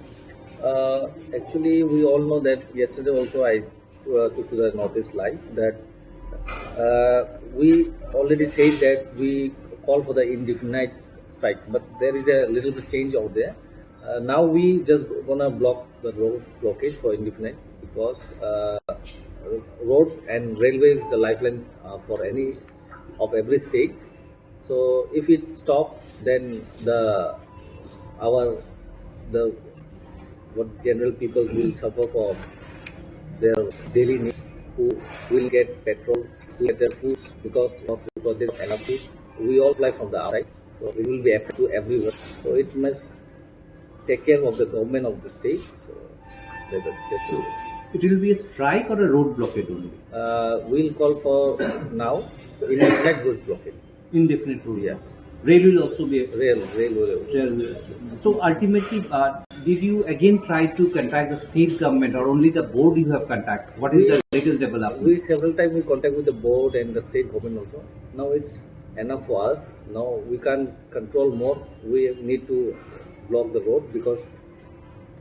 Uh, actually, we all know that yesterday also I, uh, took to the notice live that, uh, we already said that we call for the indefinite strike, but there is a little bit change out there. Uh, now we just gonna block the road blockage for indefinite because, uh, road and railway is the lifeline, uh, for any of every state. So if it stop, then the, our, the, what general people will suffer for their daily needs, who will get petrol, who get their foods, because not because they don't have enough food. We all supply from the outside, so it will be affected to everyone. So it must take care of the government of the state. So that's a, that's it. It will be a strike or a road blockade only? Uh, we'll call for now indefinite road blockade. Indefinite road. Yes. Rail will also be, rail, rail will also. Rail will also. So ultimately, uh, did you again try to contact the state government, or only the board you have contacted? What is the latest development? We several times we contact with the board and the state government also. Now it's enough for us. Now we can't control more. We need to block the road because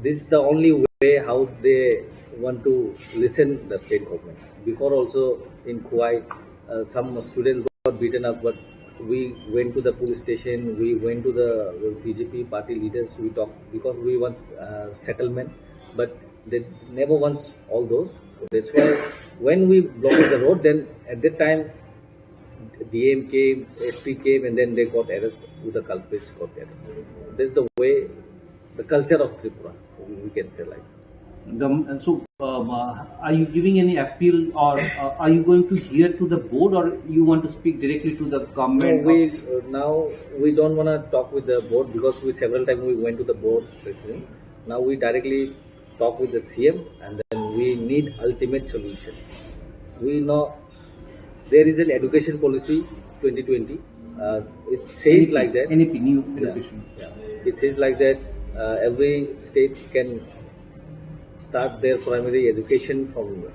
this is the only way how they want to listen the state government. Before also in Khowai, uh, some students got beaten up, but we went to the police station, we went to the B J P party leaders, we talked because we want uh, settlement, but they never wants all those. That's why when we blocked the road, then at that time D M came, S P came, and then they got arrested. The culprits got arrested. That's the way, the culture of Tripura, we can say like. The, so, um, uh, are you giving any appeal, or uh, are you going to hear to the board, or you want to speak directly to the government? No, we, uh, now we don't wanna talk with the board because we several times we went to the board president. Now we directly talk with the C M, and then we need ultimate solution. We know there is an education policy twenty twenty. Uh, it says like that. N E P, new education. Yeah. It says like that uh, every state can start their primary education from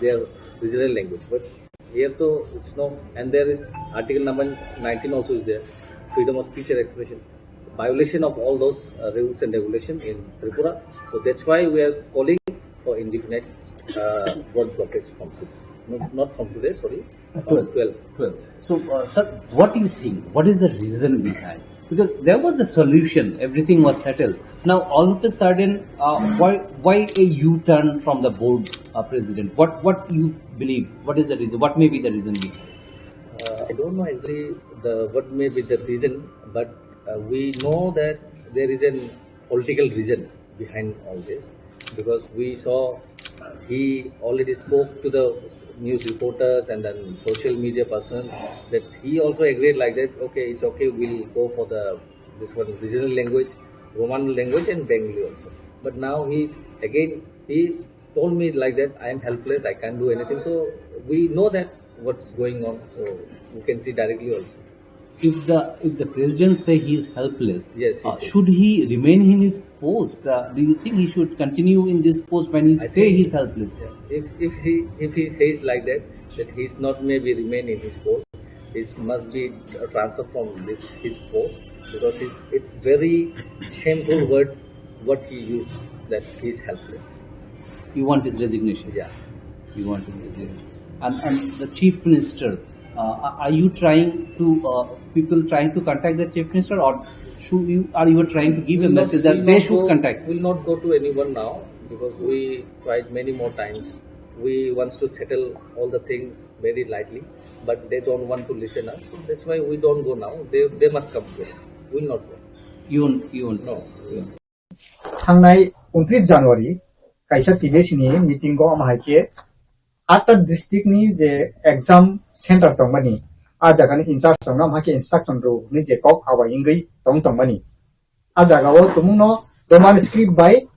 their regional language. But here though it's no, and there is article number nineteen also is there, freedom of speech and expression. Violation of all those uh, rules and regulation in Tripura. So that's why we are calling for indefinite uh, road blockage from today. No, not from today, sorry. From twelve. Twelve. So, uh, sir, what do you think? What is the reason behind? Because there was a solution, everything was settled. Now, all of a sudden, uh, why why a U-turn from the board uh, president? What what you believe? What is the reason? What may be the reason behind? Uh, I don't know exactly the what may be the reason, but uh, we know that there is a political reason behind all this, because we saw uh, he already spoke to the news reporters and then social media person that he also agreed like that, okay, it's okay, we'll go for the this one regional language, Roman language and Bengali also. But now he again he told me like that, I am helpless, I can't do anything. So we know that what's going on. So we can see directly also. If the if the president say he is helpless, yes, he uh, said, should he remain in his post? Uh, do you think he should continue in this post when he I say think he's helpless? Yeah. If if he if he says like that, that he's not maybe remain in his post, he must be uh, transferred from this his post, because it, it's very shameful word what he used, that he's helpless. You want his resignation? Yeah. You want his resignation. And, and the chief minister, uh, are are you trying to, uh, people trying to contact the chief minister, or should you, are you trying to give a message that they should contact? We'll not go to anyone now because we tried many more times. We wants to settle all the things very lightly, but they don't want to listen us. So that's why we don't go now. They, they must come to us. We'll not go. You won't, you won't. No. Thangnai untrish January kaisa T B S ni meeting o ama hai khe atta district ni je exam center tongmani, a jaga ni in charge tongno ama hai khe instruction rw hwnwi je kok abai wngwi tong tongmani. A jaga o tumungno Roman script bai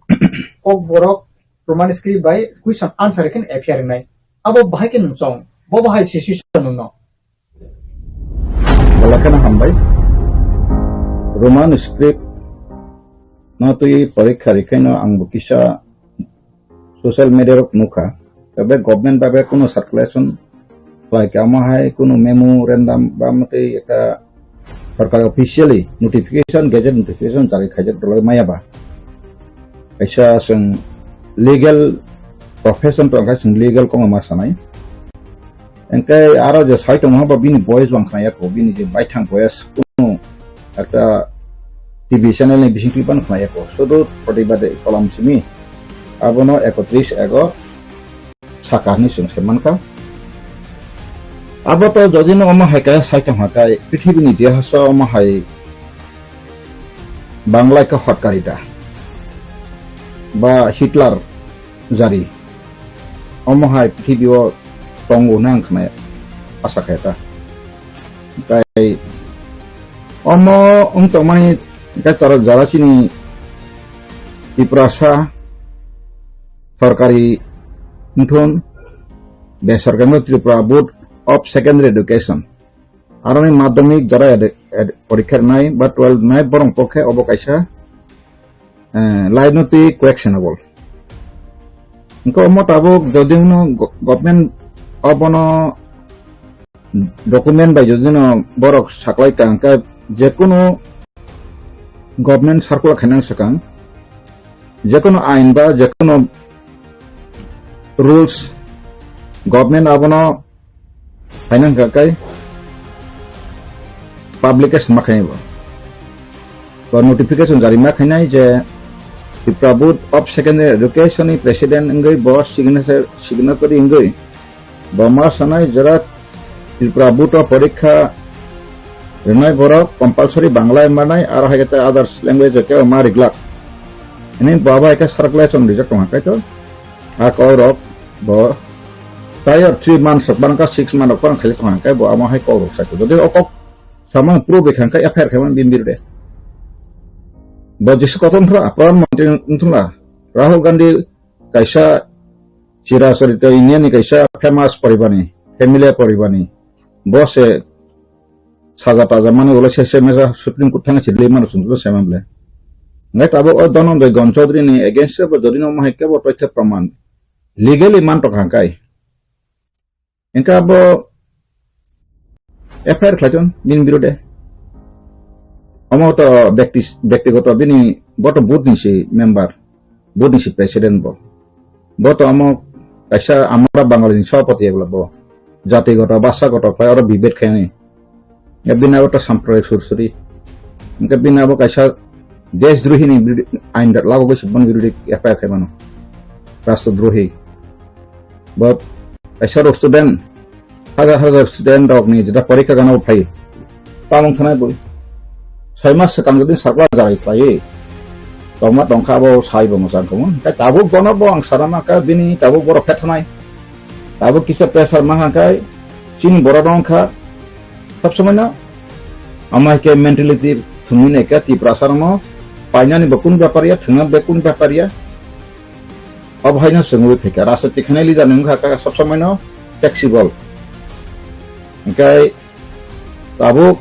kok borok Roman script bai question answer khe appear wngnai. Abo bahai khe nwng chong, bo bahai situation nwngno. Belai kheno hambai. Roman script no twi porikha rikhaino ang bo kisa social media rok nukha. Tei government bai bai kunu circulation khlai kha, omo hai kunu memorandum ba motwi ekta sorkar officially notification, gazette notification jari khaijak dolai maya ba. Kaisa chwng legal profession tong kha, chwng legal kongma ma sanai. Engke aro je sai tongma ba bini voice bang khnaya ko, bini je baithang voice kunu ekta T V channel ni bising twi ban khnaya ko. Sudu protibade kolam simi. Abono ekotris ego saka hinwi chwng se mankha. Abo to jodi no omo hai kaya sai tongkha kai, prithibi ni itihas o omo hai Banglai khe hotkarita ba Hitler jari, omo hai prithibi o tongo hwnwi ang khna asa khe ta. Tei omo wng tongmani khe torok jara chini Tiprasa sorkari wngthun, besorkari wngthun, Tripura Board of Secondary Education, Aroni madhyamik jora ede-, ed-, porikha rwnai ba twelve rwnai borok pokhe obo kaisa, eh, lainoti questionable. Hwnkhe omo tabuk jodi no go-, government obono document bai jodi no borok saklai ka hwnkhe jekunu government circular khainang swkang, jekunu ain ba jekunu rules government abono khainang kha kai publication ma khainai bo. Bo notification jari ma khainai je Tripura Board of Secondary Education ni president wngwi bo signature, signatory wngwi bo ma sanai jora Tripura Board o porikha rwnai borok compulsory Bangla manai, aro hai khe others language o kebo ma riglak. Hwnwi bo abo hai khe circulation rijak tongkha kaitor. A kok rok bo tier three months rok, bangkha six months rok phano khailai tongkha khe bo amo hai kok rok sai. Jodi o kok samang prove kha khe F I R khaimani bini birude. Bo jesa kotor wngthla, Pradhan Mantri wngthla, Rahul Gandhi kaisa chiracharito India ni kaisa famous poribani, family poribani. Bo se saja taja mani ulo se se mesa Supreme Court thangwi se rwlwi mano chwng joto se man ble. Ngai tabuk o Dhananjay Gon Chaudhary ni against o bo jodi no mohai kebo toitha praman legally man tongkha kai. Engka bo F I R khlai chon bini birude. Omo to bekti-, bektigoto bini bo to board ni si member, board ni si president bo. Bo to omo kaisa amara Bangali ni sabhapati ebla bo. Jatigoto, bhasagoto khlai oro debate khaini. Ya bini abo to sampradik sursuri. Engka bini abo kaisa deshdrohi ni birudi-, ain da lago goi sibon birudi F I R khaimano. Rastrodrohi. Bo kaisa rok student, hajar hajar student rok ni jeta porikha gana bo phai. Tamung thanai bo. Soi mas swkang jodi sakla jarai khlai. Tongma tongkha bo sai bo mwchang khamu. Kai tabuk bono bo ang sana ma ka bini tabuk borok phethanai. Tabuk kisa pressure ma kha kai chini borok rok kha. Sob somoi no ama ke mentality thumui nai ka Tiprasa rok no painani bo kun bepar ya, thwngna bo kun bepar ya. Obo haino chwngwi phaikha, rajniti khainai leader ni wngkha kha sob somoi no flexible. Hwnkhe tabuk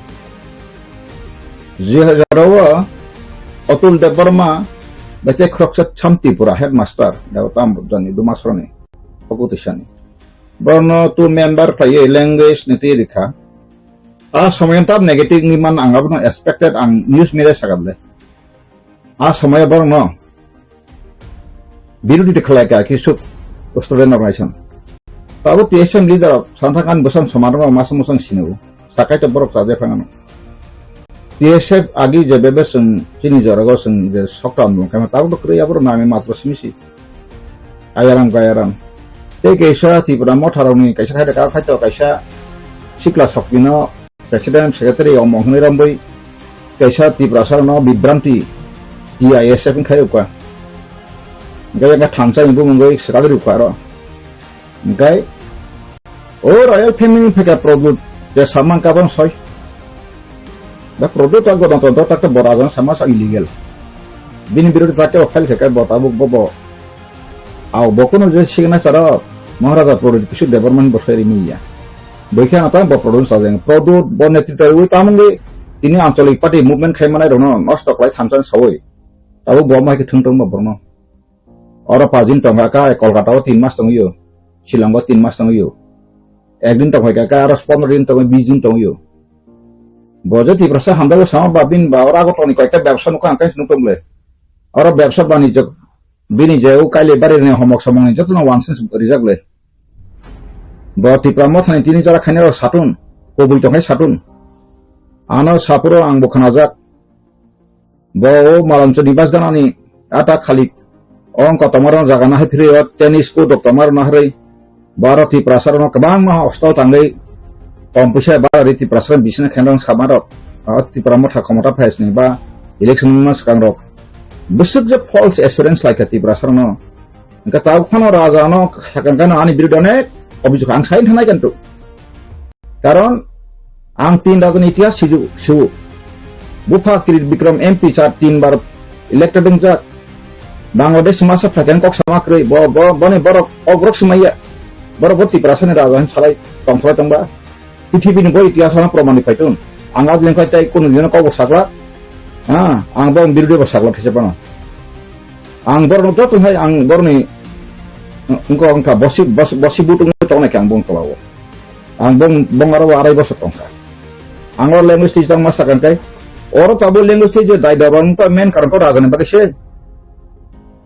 jihazaro o Atul Debbarma bai tei khoroksa Cham Tripura headmaster, Debbarma jani Dumasroni Okutishani. Borno tu member khlaiwi language ni twi rikha. A somoyan tab negative ni man ang abono expected ang news media sakable. A somoya borokno birudi de khlai ka ki suk student organization. Tabo T S M leader rok santhak ani bwsang soman rok masa musang sinu. Sakai to borok chaje phangano. T S F agi je bebe sung chini jorogo sung je sokta mung kama tabo to kriya borok nami matro simisi. Ayaram gayaram. Tei kaisa Tripura motha rokni kaisa khai ka khai to kaisa sikla sokpino President, Secretary omong hwnwi rambwi kaisa Tiprasa no bibranti T I S F wngkhai rwkha. Hwnkhe yang thansa ni bumung bai swkagwi rwkha aro. Hwnkhe o royal family pheka Produt je samang kabang soi. Ba Produt ta gonotontro ta bo raja sama sa illegal. Bini birodhi ta kebo file khe bo tabuk bo bo. Au bo kono je signature o Maharaja Produt Kishore Debbarma ni bo soi rimi ya. Bwkhe ano tamo bo Produt sajeng. Produt bo netrito rwi tamungwi tini ancholik party movement khai manai rokno nosto khlai thansa sawi. Tabuk bo mai khe thung tong bo borno. Oro pajin tong kha, Kolkata o tin mas tongwi o, Shillong o tin mas tongwi o. Ekdin tong kha, aro pondro din tongwi, bis din tongwi o. Bo je Tiprasa hamjak o sama ba bini ba oro Agartala ni koita bebsa nukha ang khe nukha bole. Oro bebsa banijak bini je o kaile bari ni homok somok ni joto no wansins rijak le. Bo Tipra motha ni tini jora khaina rok satun, kubui tong khai satun. Ano sapuro ang bo khnajak. Bo o Malanchodi bas ganani ata khalik. O wng kotorma rok jaga no hai phiri o tennis court rok tongma rok no harwi. Bo aro Tiprasa rok no kwbangma hostel tangwi kom puisa ba ri Tiprasa rok bisina khenrong sama rok. O Tipra motha khomota phai sini ba election wngma swkang rok. Bwswk je false assurance lai kha Tiprasa rok no. Hwnkhe tabuk phano raja no sakang khe no ani birodhi onek obijog ang sai thanai kanto. Karon ang tin rajani itihas siju, siu. Bupha Kirit Bikram M P char tin bar elected wngjak. Bangladesh masa phaikhe kok sama kwrwi, bo, bo, boni borok, o borok swmaiya. Borok bo Tiprasani raja hin salai tongthobai tongba. Prithibi ni bo itihas ano proman ni phaitun. Ang ajin khai tai kunu dino kok bo sakla. Ha, ang bo birdi bo sakla these pano. Ang borno joto hai ang borni engko ang kha bosi, bosi, bosi butung tongnai khe ang bong tolao. Ang bong, bong aro arai bosor tongkha. Ang o language teacher ma sakang kai. Oro tabo language teacher dai da bang ta main karon ko rajani bagwi se.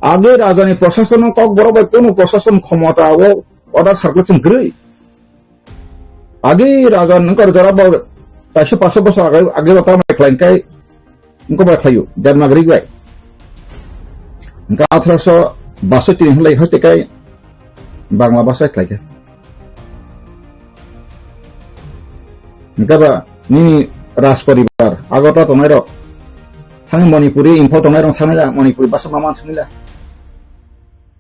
Age rajani prosason kok borok bai kunu prosason khomota o order circulation gri. Agi raja nungkar jora bo kaisa paso bosor age, age bo tamo khlai kai, nungko bai khlaio, Devanagari bai. Nungka athroso basoi tini hwnlai hoite kai Bangla basa khlai khe. Nungka ba nini Raj poribar, Agartala tongnai rok, thangwi Manipuri, Imphal tongnai rok thangwi la, Manipuri basa ma man sini la.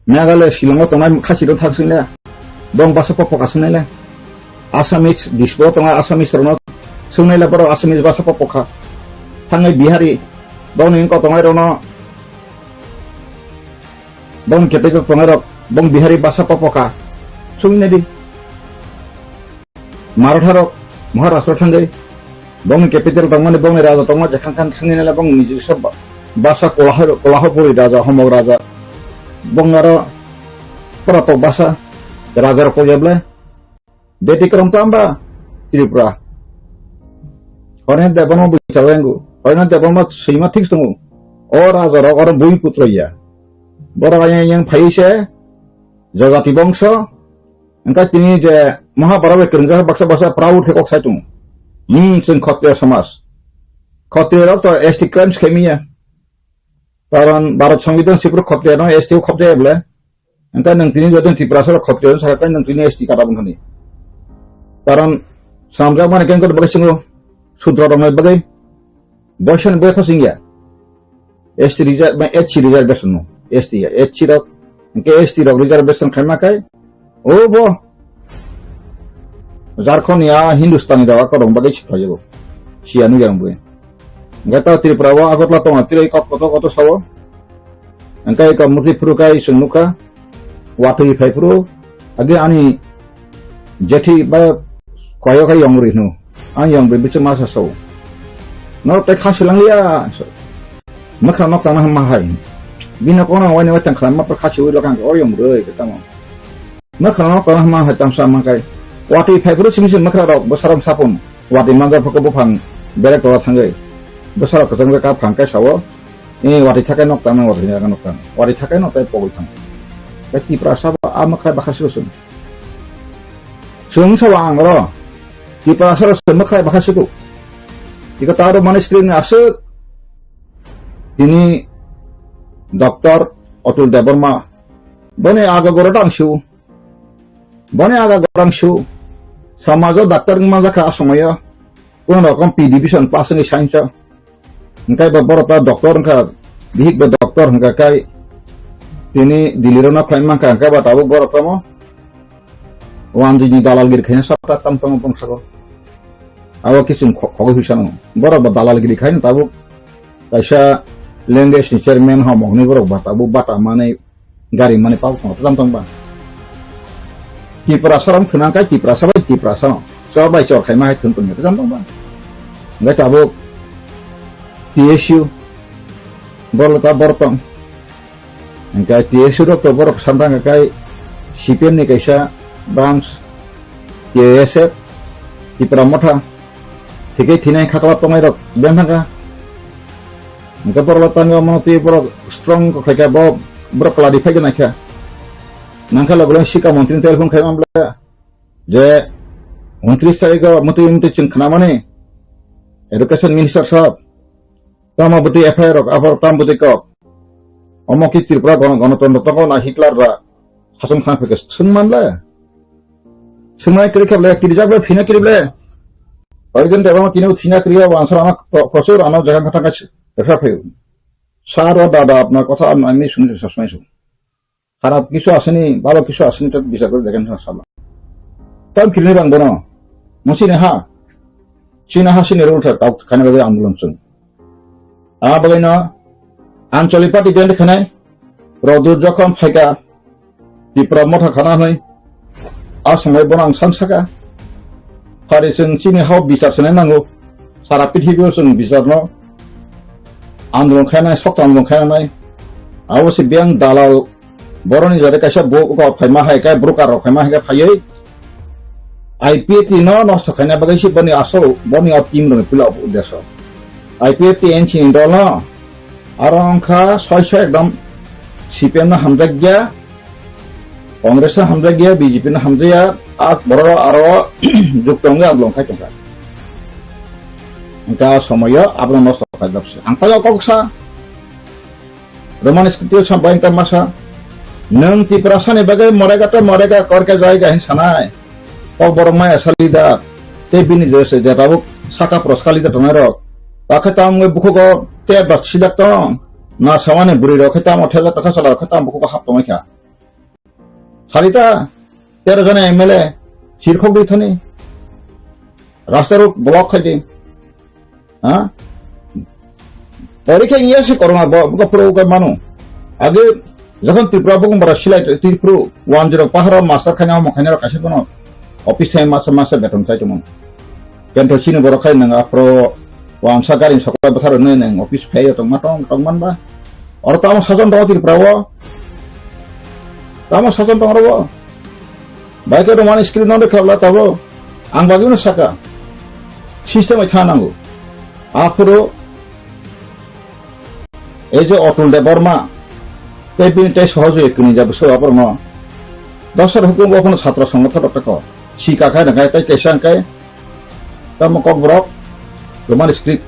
Meghalaya Shillong o tongnai khasi rok thang sini la. Bong basa popo ka sini la. Assamese Dispur o tongnai Assamese rok no sini la, borok Assamese basa popo kha. Thangwi Bihari, bong ni ko tongnai rok no, bong capital tongnai rok, bong Bihari basa popo kha. Sini di. Maratha rok Maharashtra thangwi bongni capital tongmani bongni raja tongma jekhang khan sini nela bong niji sob ba-, basa Kolaho-, Kolahapuri raja, Homok raja. Bong aro Pratok basa raja rok koyable. Beti krom tamba Tripura. Horena Debbarma bui chalengu. Horena Debbarma sima thik tongo. O raja rok oro bui putroya. Borok ayang yang phai se jajati bongso. Engkha tini je Mahabharata bai kwrwngjak baksa baksa proud khe kok sai tongo. Hmm, chwng Khotriya samaj. Khotriya rok to S T crimes khaimiya. Karon Bharat Songbidan sipro Khotriya no S T o khopjaya bole. Engkha nwng tini jodon Tiprasa rok Khotriya no sakha nwng tini S T kata bwkhani. Karon samjak mani kengkot bagwi singo Sudra rok nai bagwi. Boisan bai khosingya. S T reserve, ba H C reservation no. S T ya, H C rok, hingke S T rok reservation khaima kai. O bo. Jharkhand ya Hindustani rok akorong bagwi siphai bo. Siya nugya ang bui. Hingke ta Tripura o Agartala tongo, tiri kok koto koto sao. Hingke ka muti phuru kai sung nukha. Watwi phai phuru. Agi ani jethi ba koyo khe yong rwi hino. Ang yong rwi bichwk masa sao. Norok tei kha swlang liya. Mwkhra nok tangna hwnma hai. Bini kokno waini wai tang khlai ma por kha siwi lokha hwnkhe o yong rwi khe tamo. Mwkhra nok tangna hwnma hai tamsa mankai. Watwi phai phuru simi simi mwkhra rok bwsarok sapun. Watwi manjak phuru buphang berek tola thangwi. Bwsarok kwchang kap phang khe sao. Ni watwi thakai nok tangna watwi thakai nok tang. Watwi thakai nok tai pogwi thang. Tei Tiprasa bo a mwkhra bakha sigo sung. Chwng sabo ang oro Tiprasa rok se mwkhrai bakha siku. Iko taro mani screen ni aswk tini Doctor Atul Debbarma. Boni aga goro dang siu. Boni aga goro dang siu. Samajo doctor wngma jakha a somoyo. Kono rokom P D vision pass wngwi science o. Hingkai ba borok ta doctor wngkha, bihik ba doctor hingka kai tini Delhi rok no khlai mankha, hingka ba tabuk borok tamo wanjwi ni dalalgiri khaina sata tam tongo bongsago. Abo kiching kho-, khogwi huisano. Borok ba dalalgiri khaina tabuk kaisa language ni chairman homok ni borok ba tabuk bata manwi gari mani pau tong tam tong ba. Tiprasa rang thwnang kai Tiprasa bai Tiprasa no. Chor bai chor khaima hai thun tong tam tong ba. Hingke tabuk T S U borok ta borok tong. Hingke T S U rok to borok samtang kai C P M ni kaisa branch T S F Tipra Motha. Thike thinai khakla tongnai rok ben thangka. Hingke borok tango mano twi borok strong kok khaika bo borok clarify gana kha. Nangkha logo sika montri ni telephone khai mamle je untris tarikh o mutwi mutwi chwng khnamani education minister sahab tamo bwtwi F I R rok aphor tam bwtwi kok. Omo ki Tripura gona-, gonotondro tongo na Hitler ba sason khna phai khe swng man le. Swngnai kwrwi khe ble, kirijak ble, thwina kwrwi ble. President Obama tini thwina kwrwi ya, answer ano pro-, prosur ano jaga kha thangkha s-, rwkha phaio. Sir o dada apnar kotha apnar ami suni sasmai su. Kharap kisu asini, balo kisu asini tok bisa kore dekhen sa sala. Tam kirni bang bono. Musini ha. China ha sini rule thak, tau khani bagwi andolon chwng. A bagwino Anchali party join khanai, Rodur jokhon phaika, Tipra Motha khana hwnwi, a samai bono ang san saka. Phari chwng chini hao bichar sanai nango. Sara pithibio chwng bicharno andolon khainai, sokta andolon khainai. Abo se biyang dalal boroni jare kaisa bo-, ko phaima hai khe, broker rok phaima hai khe phaiwi I P F T no nosto khaina bagwi se boni asol, boni o team rokni puila uddesho. I P F T N C ni dol no aro wngkha soi soi ekdom C P M no hamjakya, Congress no hamjakya, B J P no hamjakya, a borok aro jukto wngwi andolon khai tongkha. Wngkha somoyo abono nosto khaijak se. Ang tei o kok sa, Roman script o sa bai wngkha masa, "Nwng Tiprasa ni bagwi morega to morega, kor khe jaiga," hin sanai. Kokborok maya sali da, tei bini dress je tabuk saka pros kali da tongnai rok. Bakhe tamo wngwi bukhugo te bak sidak tong, na samani bwrwi rok khe tamo thela tokha sala rok khe tamo bukhugo hap tongwi kha. Salita, tero jona M L A, sirkhok dui thani. Rasta rok block khai di. Ha? Ori khe iya si korona bo, bo pura ukai manu. Age, jokhon Tripura bukung bara silai Tripura, one zero paharo master khaina mo khaina kaisa bono. Office hai masa masa beton khai tumo. Kento chini borok khai nang afro wangsa gari supply bathar nai nang office phai tong ma tong tong man ba. Oro tamo sajon tong Tripura o. Tamo sajon tong ro. Bai ke romani screen no dekha la tabo. Ang bagwi no saka. System ai thanango. Afro Ei je Atul Debbarma, tei bini tei Sahajoy Kunija bwswk aborokno dosar hukumu bophano chhatra songothono teko sika khai rwkha tei kaisa hwnkhe tamo kokborok Roman script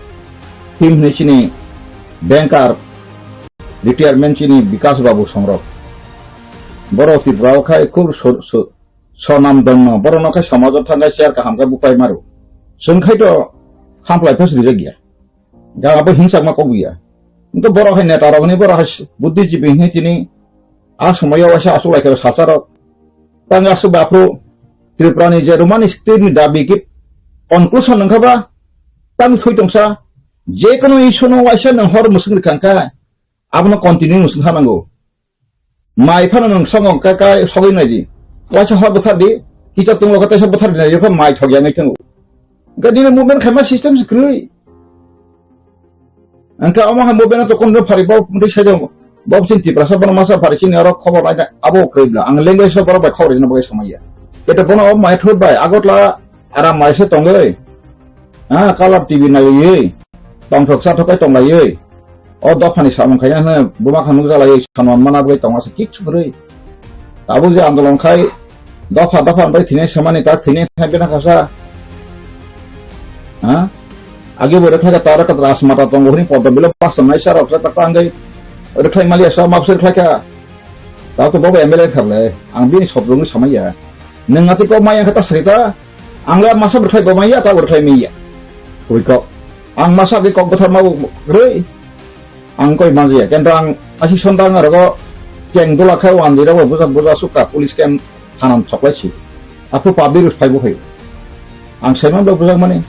team hwnwi chini banker retirement chini Bikas Babu songrok. Borok Tripura o khai khub so-, so-, sonam dongno. Borokno khai somajo thangkhai chair kaham khe bupai maro. Chwng khai to hamplai phas rijak ya. Ga abo hingsakma kok ya. Wngkhe borok hai neta rok hwnwi borok hai buddhijibi hwnwi tini a somoyo waisa aswk lai khe sacharok. Tang aswk bai aphuru Tripura ni je Roman script ni dabi khe conclusion wngkha ba tang thwi tongsa je kono issue no waisa nang hor mwswk rwkha kha abono continue mwswk kha nango. Mai phano nwng songo ka, ka sogwi nai di. Waisa hor bwthar di, kicha tunglo ka teisa bwthar di nai di, mai thok ya ngai thango. Ga dini movement khaima system se kwrwi. Angka omo ha movement to kon phari bo mudui sai do. Bo chin Tiprasa bono masa phari chini aro khobor naina abo kwrwi bla. Ang language so borok bai khobor rina bai somaya. Kete bono o mai thut bai Agartala aram mai se tongoi. Ha, color T V naiwi, tongthok chathok kai tonglaiwi. O dophani samung khaina hwnwi buma kha nukjalaiwi sanman mana bagwi tongma se kichu kwrwi. Tabuk je andolon khai dopha dopha bai thwinai samani tak thwinai thai bena khasa. Ha? Age bo rwkhlai kha ta rwkha rasmata tongo hwnwi poddo bilo basta naisa rok tak ta angwi rwkhlai mali asa mapsir khlai kha. Tabo to bobo M L A kharle ang bini sobrongwi samaya. Nwng atwi kok maya kha ta sakita. Ang le masa bwrwkhlai bo maya ta bwrwkhlai maya. Koi kok. Ang masa age kok bwthar ma rwi. Ang koi manjaya. Kento ang asi sonda ang rogo keng dula khai wan di rogo buja buja sukta police kem thanam thoklai si. Apu public phai bo khai. Ang saiman bo bujak mani.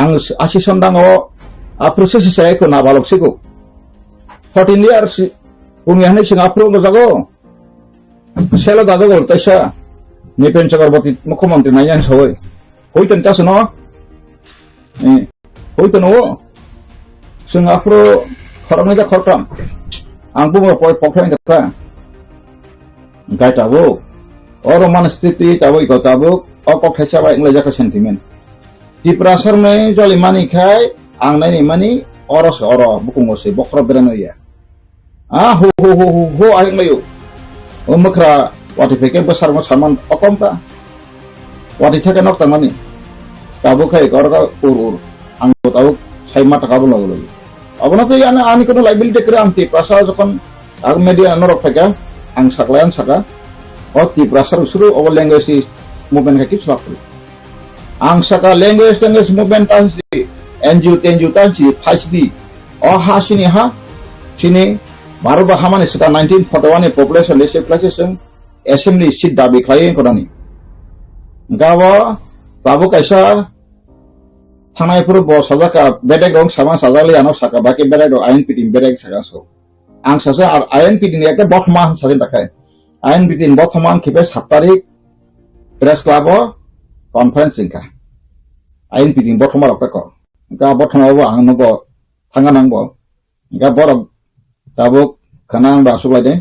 Ang asi sonda o apu se se sai ko na balok siko. Fourteen years pungya hwnwi chwng aphuru wngjago. Selo dajago teisa Nipen Chakraborty mukhyamantri naiya hwnwi sawui. Hoiton kasu no? Eh, hoiton o. Chwng aphuru khoroknwi khe khoroktham. Ang bumo poi pokthai kha ta. Gai tabuk. Oro man sthiti tabuk iko tabuk. O kok thaisa bai wnglaijak kha sentiment. Tiprasa rwnai joli mani khai ang naini mani oro se oro bukungo se bokhoro berano ya. Ah, hu, hu, hu, hu, hu, ayang layo. O mwkhra wati phai khe bwsarokno saman okom ta. Wati theke nok tangmani. Tabuk khai kor ka ur ur. Ang tabuk sai ma taka bo lago lago. Abono se ani, ani kono liability kwrwi ang Tiprasa jokhon ang media norok phaikha, ang saklai ang saka. O Tiprasa rok suru obo language ni movement khai kip slap kwrwi. Ang saka language, language movement ta si, N G O, T N G O ta si, phai si di. O ha sini ha, sini Bharat ba hamani saka nineteen forty-one ni population de se place seng assembly seat dabi khlai kodani. Gabo, tabuk kaisa thanai phuru bo sajak ka bedek rong sama sajak le ano saka baki bedek rong ain piting bedek saka so. Ang sasa ar ain piting ekta bothma sajin takai. Ain piting bothma ang khipe sat tarik press club o conference wngkha. I N P ni bothoma rok khe ko. Hwnkhe a bothoma bo ang nogo thangna nang bo. Hwnkhe borok tabuk khana ang bo aswk lai de.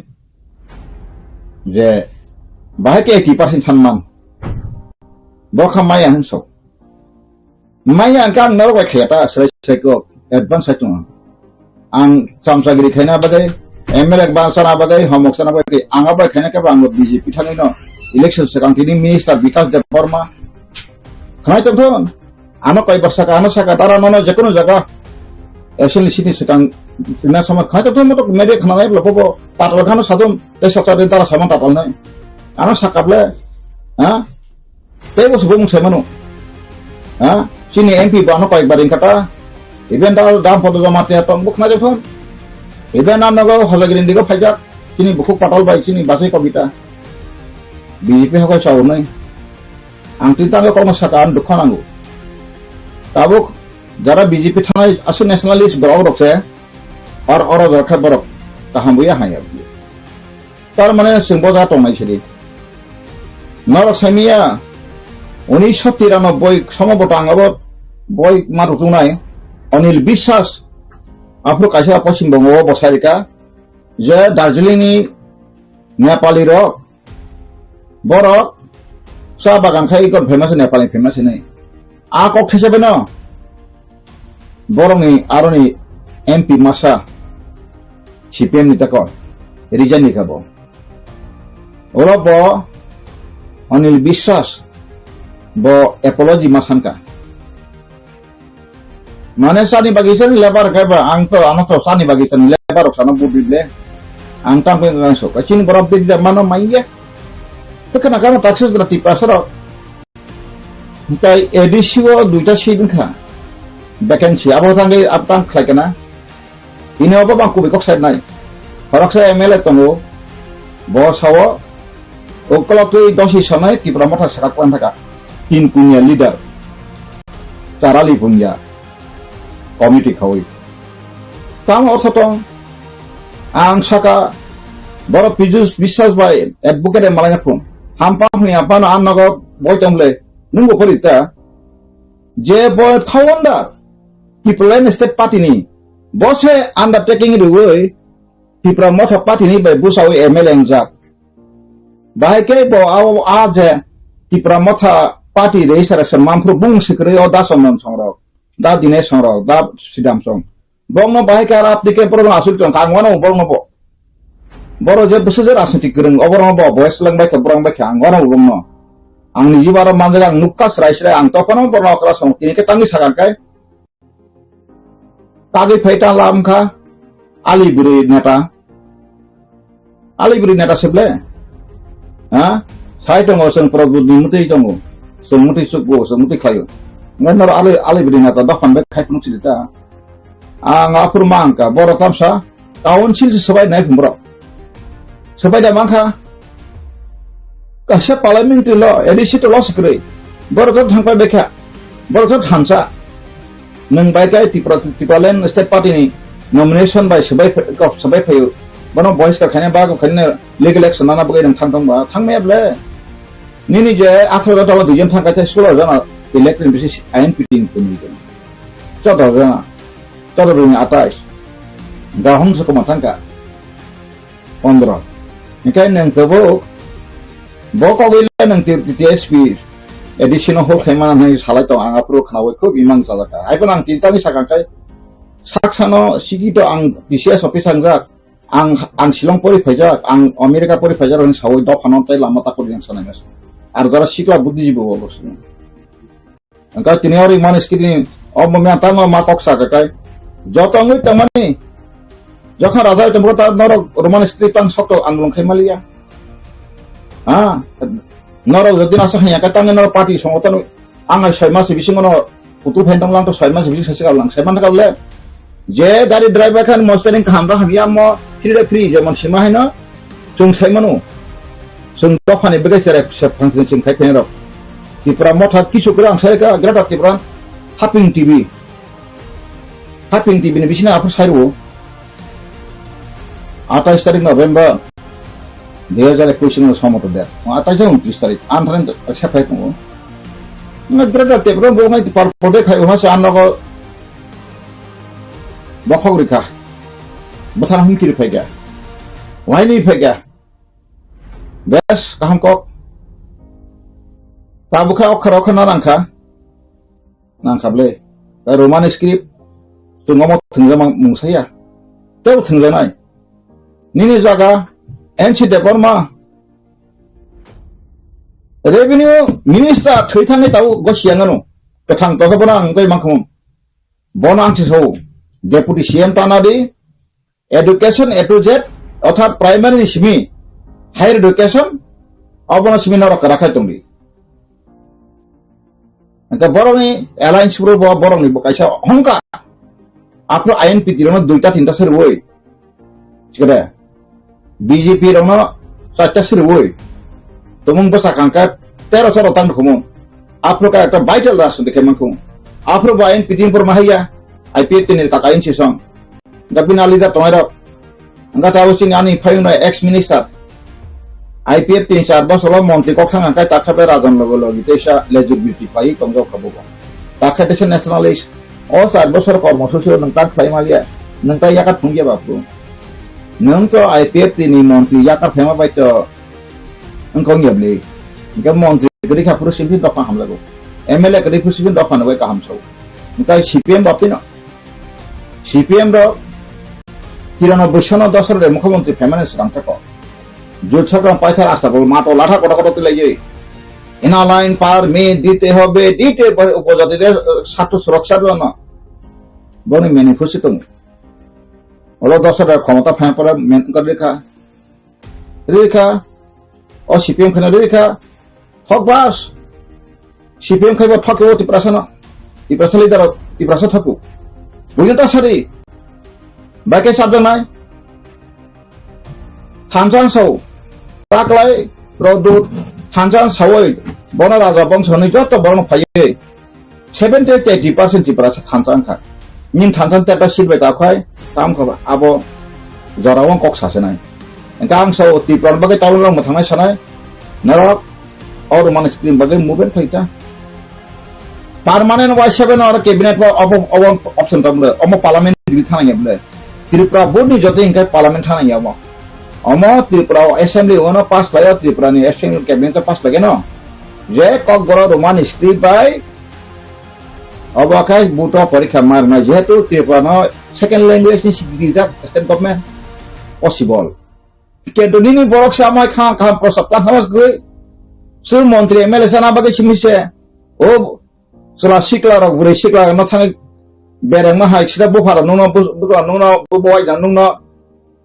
Je bahai khe eighty percent san man. Bo kha maya hwn sok. Maya hwnkhe ang norok bai khaya ta, srai srai kok, advance sai tongo. Ang chamchagiri khaina bagwi, M L A ba sana bagwi, homok sana bagwi, ang abo khaina khe bo ang B J P thangwi no election swkang tini minister Bikash Debbarma. Khwnai tongthon, ano kaibar saka, ano saka, tara nono jekono jaga, assembly seat ni swkang tina sama khwnai tongthon, motok media khwnanai bwla bobo, tatal khano sadon, tei soksa din tara sama tatal nai. Ano saka ble, ha? Tei bo subung sai mano. Ha? Chini M P bo ano kaibar wngkha ta. Even da dam photo joma te tong bo khna jokon. Even ano go hojagiri digo phaijak. Chini bukhuk patal bai chini bachai kobita. B J P hakai chaunai. Ang twi tango kokno saka ang dukha nango. Tabuk jara B J P thanai aswk nationalist borok rok se. Or oro rok khe borok kaham buya hanya. Tar mane chwng bo ja tongnai sidi. Norok saimiya, unisho tiranoboi somo botang abo boi ma rutungnai Anil Biswas, aphuru kaisa Poschim Bongo o bosai rika, je Darjeeling ni Nepali rok, borok cha bagan khai ikon famous, Nepali famous hinwi. A kok thesa beno, borokni aroni M P masa C P M ni tako resign ni kabo. Oro bo Anil Biswas bo apology ma sanka. Mane chani bagwi chani lebar khe ba ang to ano to chani bagwi chani lebar rok sana budi le. Ang tang pe ngang sok. Chini borok de de mano maiye. Te kana kana taxes da tipa soro. Hwnkhe A D C o duita seat wngkha vacancy, abo thangwi abo tang khlai kana. Ini obo bang kubui kok sai nai. Khoroksa M L A tongo, bo sao, ukolok twi dosi sonai Tipra Motha sakha kwrang thaka. Tin kunya leader, Charali Bhunya, committee khaui. Tamo ortho tong, ang saka, borok Pijus Biswas bai advocate malai na phung. Hampa hwnwi aphano ang nogo boi tong le, nwng bo phori cha. Je bo founder, Tipraland State Party ni, bo se undertaking riwi, Tipra Motha Party ni bai bwsaui M L A wngjak. Bahai khe bo a, a je Tipra Motha Party register se manphru bung sikrwi o da Chondon Songrok, da Dinesh Songrok, da Sidam Song. Bongno bahai khe aro aptike borok asuk tong kha, ang wano borokno bo. Borok je bwswk je rajniti kwrwng, oborokno bo boyes lang bai kha, borok bai kha, ang wano bongno. Ang ni jiba aro manjak ang nukha srai srai, ang tophano borokno okra song, tini khe tangwi sakang khe. Tagwi phai ta lam kha, ali bwrwi neta. Ali bwrwi neta se ble? Ha? Sai tongo, chwng Pradyot ni mwtwi tongo. Chwng mwtwi chukgo, chwng mwtwi khlaio. Ngai noro ali, ali bwrwi neta dophan bai khai phunuk sidi ta. Ang aphuru ma ang kha, borok tamsa council se swbai nai phung borok. Swbai da man kha. Kaisa parliamentary lo, A D C to lo se kwrwi. Borok to thang pai bai kha. Borok to thansa. Nwng bai khe Tripura, Tipraland State Party ni nomination bai swbai ph-, kok swbai phaio. Bono bohiskar khaina ba kok khaina legal action nana bagwi nwng thang thang ba. Thang maya ble. Nini je atharo jona dui jon thang kha tei sulo jona elected bisi I N P T ni kwnwi jon. Choddo jona. Choddo ni atais. Gahom se koma thang kha. Pondro. Hingke nang tebo bo kogwi le nang T T S P A D C no hol khaimana nai salai tong ang aphuru khnawi khub imang jalaka. Ai kono ang tintani sakang kai saksano sigi to ang T C S office hangjak, ang, ang Shillong pori phaijak, ang America pori phaijak hwnwi sawi dophano tei lama takuri yang sanai nasa. Ar jara sikla buddhijibo bo bosino. Hingke tini oro mani skrini o mumya tango ma kok sa kakai. Joto wngwi tongmani. Jokha raja tongbo ta norok Roman script ang sokto andolon khai maliya. Ha? Norok jodi nasa hanya ka tangi norok party songo tanu ang ai soi mas bisingo no putu phen tong lang to soi mas bising sasi ka lang. Sai man ka le. Je gari driver khan mostering kaham da hamya mo free da free jemon sima haino. Chwng sai mano. Chwng dophani begai sere se function chwng khai phen rok. Tipra Motha kisu kwrang sai ka Greater Tipra Haping T V. Haping T V ni bisina aphur sai ro. Atais tarik November dui hajar ekush ni somoto der. Atais untrish tarik. Antharan sepai tongo. Nga Greater Tipra bo ngai pal pode khai ha sa nogo bokhok rikha. Bwthana humkiri phaikha. Waini phaikha. Bes kaham kok. Tabukha okhar okhar na nangkha. Nangkha ble. Romani script. Chwng omo thwngjama mungsaya. Tebo thwngjanai. Nini jaga N C Debbarma, Revenue Minister thwi thangwi tau go siyang ano. Kwthang tokhe bono ang tei mangkhum. Bono ang si so. Deputy C M tana di. Education A to Z, orthat primary ni simi higher education, obono simi norok kwrak khai tongdi. Hingke borokni alliance bro bo borokni bo kaisa hongka. Aphuru I N P T rokno duita tinta se rwui. Sikade. B J P rokno chaita se rwui. Tumung bwsa kangkhe tero choro tang rwkhumu. Aphuru ka ekta vital rajniti khe mankhu. Aphuru bo I N P T ni borok ma haiya. I P F T ni taka I N C song. Hingke bini leader tongnai rok. Hingke tabuk chini ani phayungno ex minister. I P F T ni char bosor o montri kok thang hingke takha bai rajan logo logi teisa lejur beauty pai tongjak kha bo. Takha teisa nationalist. O char bosor kormo susi o nwng tak khlai ma liya. Nwng tai yakat phung ya bapru. Nwng to I P F T ni montri yakar phema bai to wngkha wngya bli. Hingke montri kwrwi kha phuru simi dopha hamlago. M L A kwrwi phuru simi dopha no bai kaham sao. Hingke C P M baptino. C P M rok tirano bwsano dosra de mukhyamantri phaimani swkang thako. Jut sakang paithar asta bol mato latha koto koto tilaiwi. Ina line permit dite hobe, dite upojati de, eh, sattu suroksha dono. Boni manifesto tongo. Olo dosra de khomota phaima pore men-, wngkha rikha. Rikha. O C P M kheno rikha. Thok bas. C P M khai bo thok o Tiprasa no. Tiprasa leader rok, Tiprasa thok o. Buino ta sari. Bai khe sabjak nai. Thansa sao. Taklai Produt thansa sawi. Bono raja bongso ni joto bono phaiwi. Seventy to eighty percent Tiprasa thansa wngkha. Nini thansa teta seat bai kaphai, tam kha abo jora o kok sasinai. Hingke ang sao Tripura ni bagwi tabuk rok mwthangnai sanai. Norok o Romani script bagwi movement khai ta. Permanent wai seven or cabinet bo obo, obo option tong le. Omo parliament degree thana ya bole. Tripura board ni joto hingke parliament thana ya omo. Omo Tripura o assembly o no pass khlai o Tripura ni assembly cabinet o pass khlai no. Je kokborok Romani script bai Obo khe buto porikha marna, jehetu Tripura no second language ni sikiri jak state government possible. Kintu nini borok se amai kha, kha prosab kha hamas gwi. Su montri M L A sana bagwi simi se. O sula sikla rok, bwrwi sikla rok no thangwi bereng ma hai sida bupharo nungno, bu-, bukla nungno, bu-, buwai jang nungno.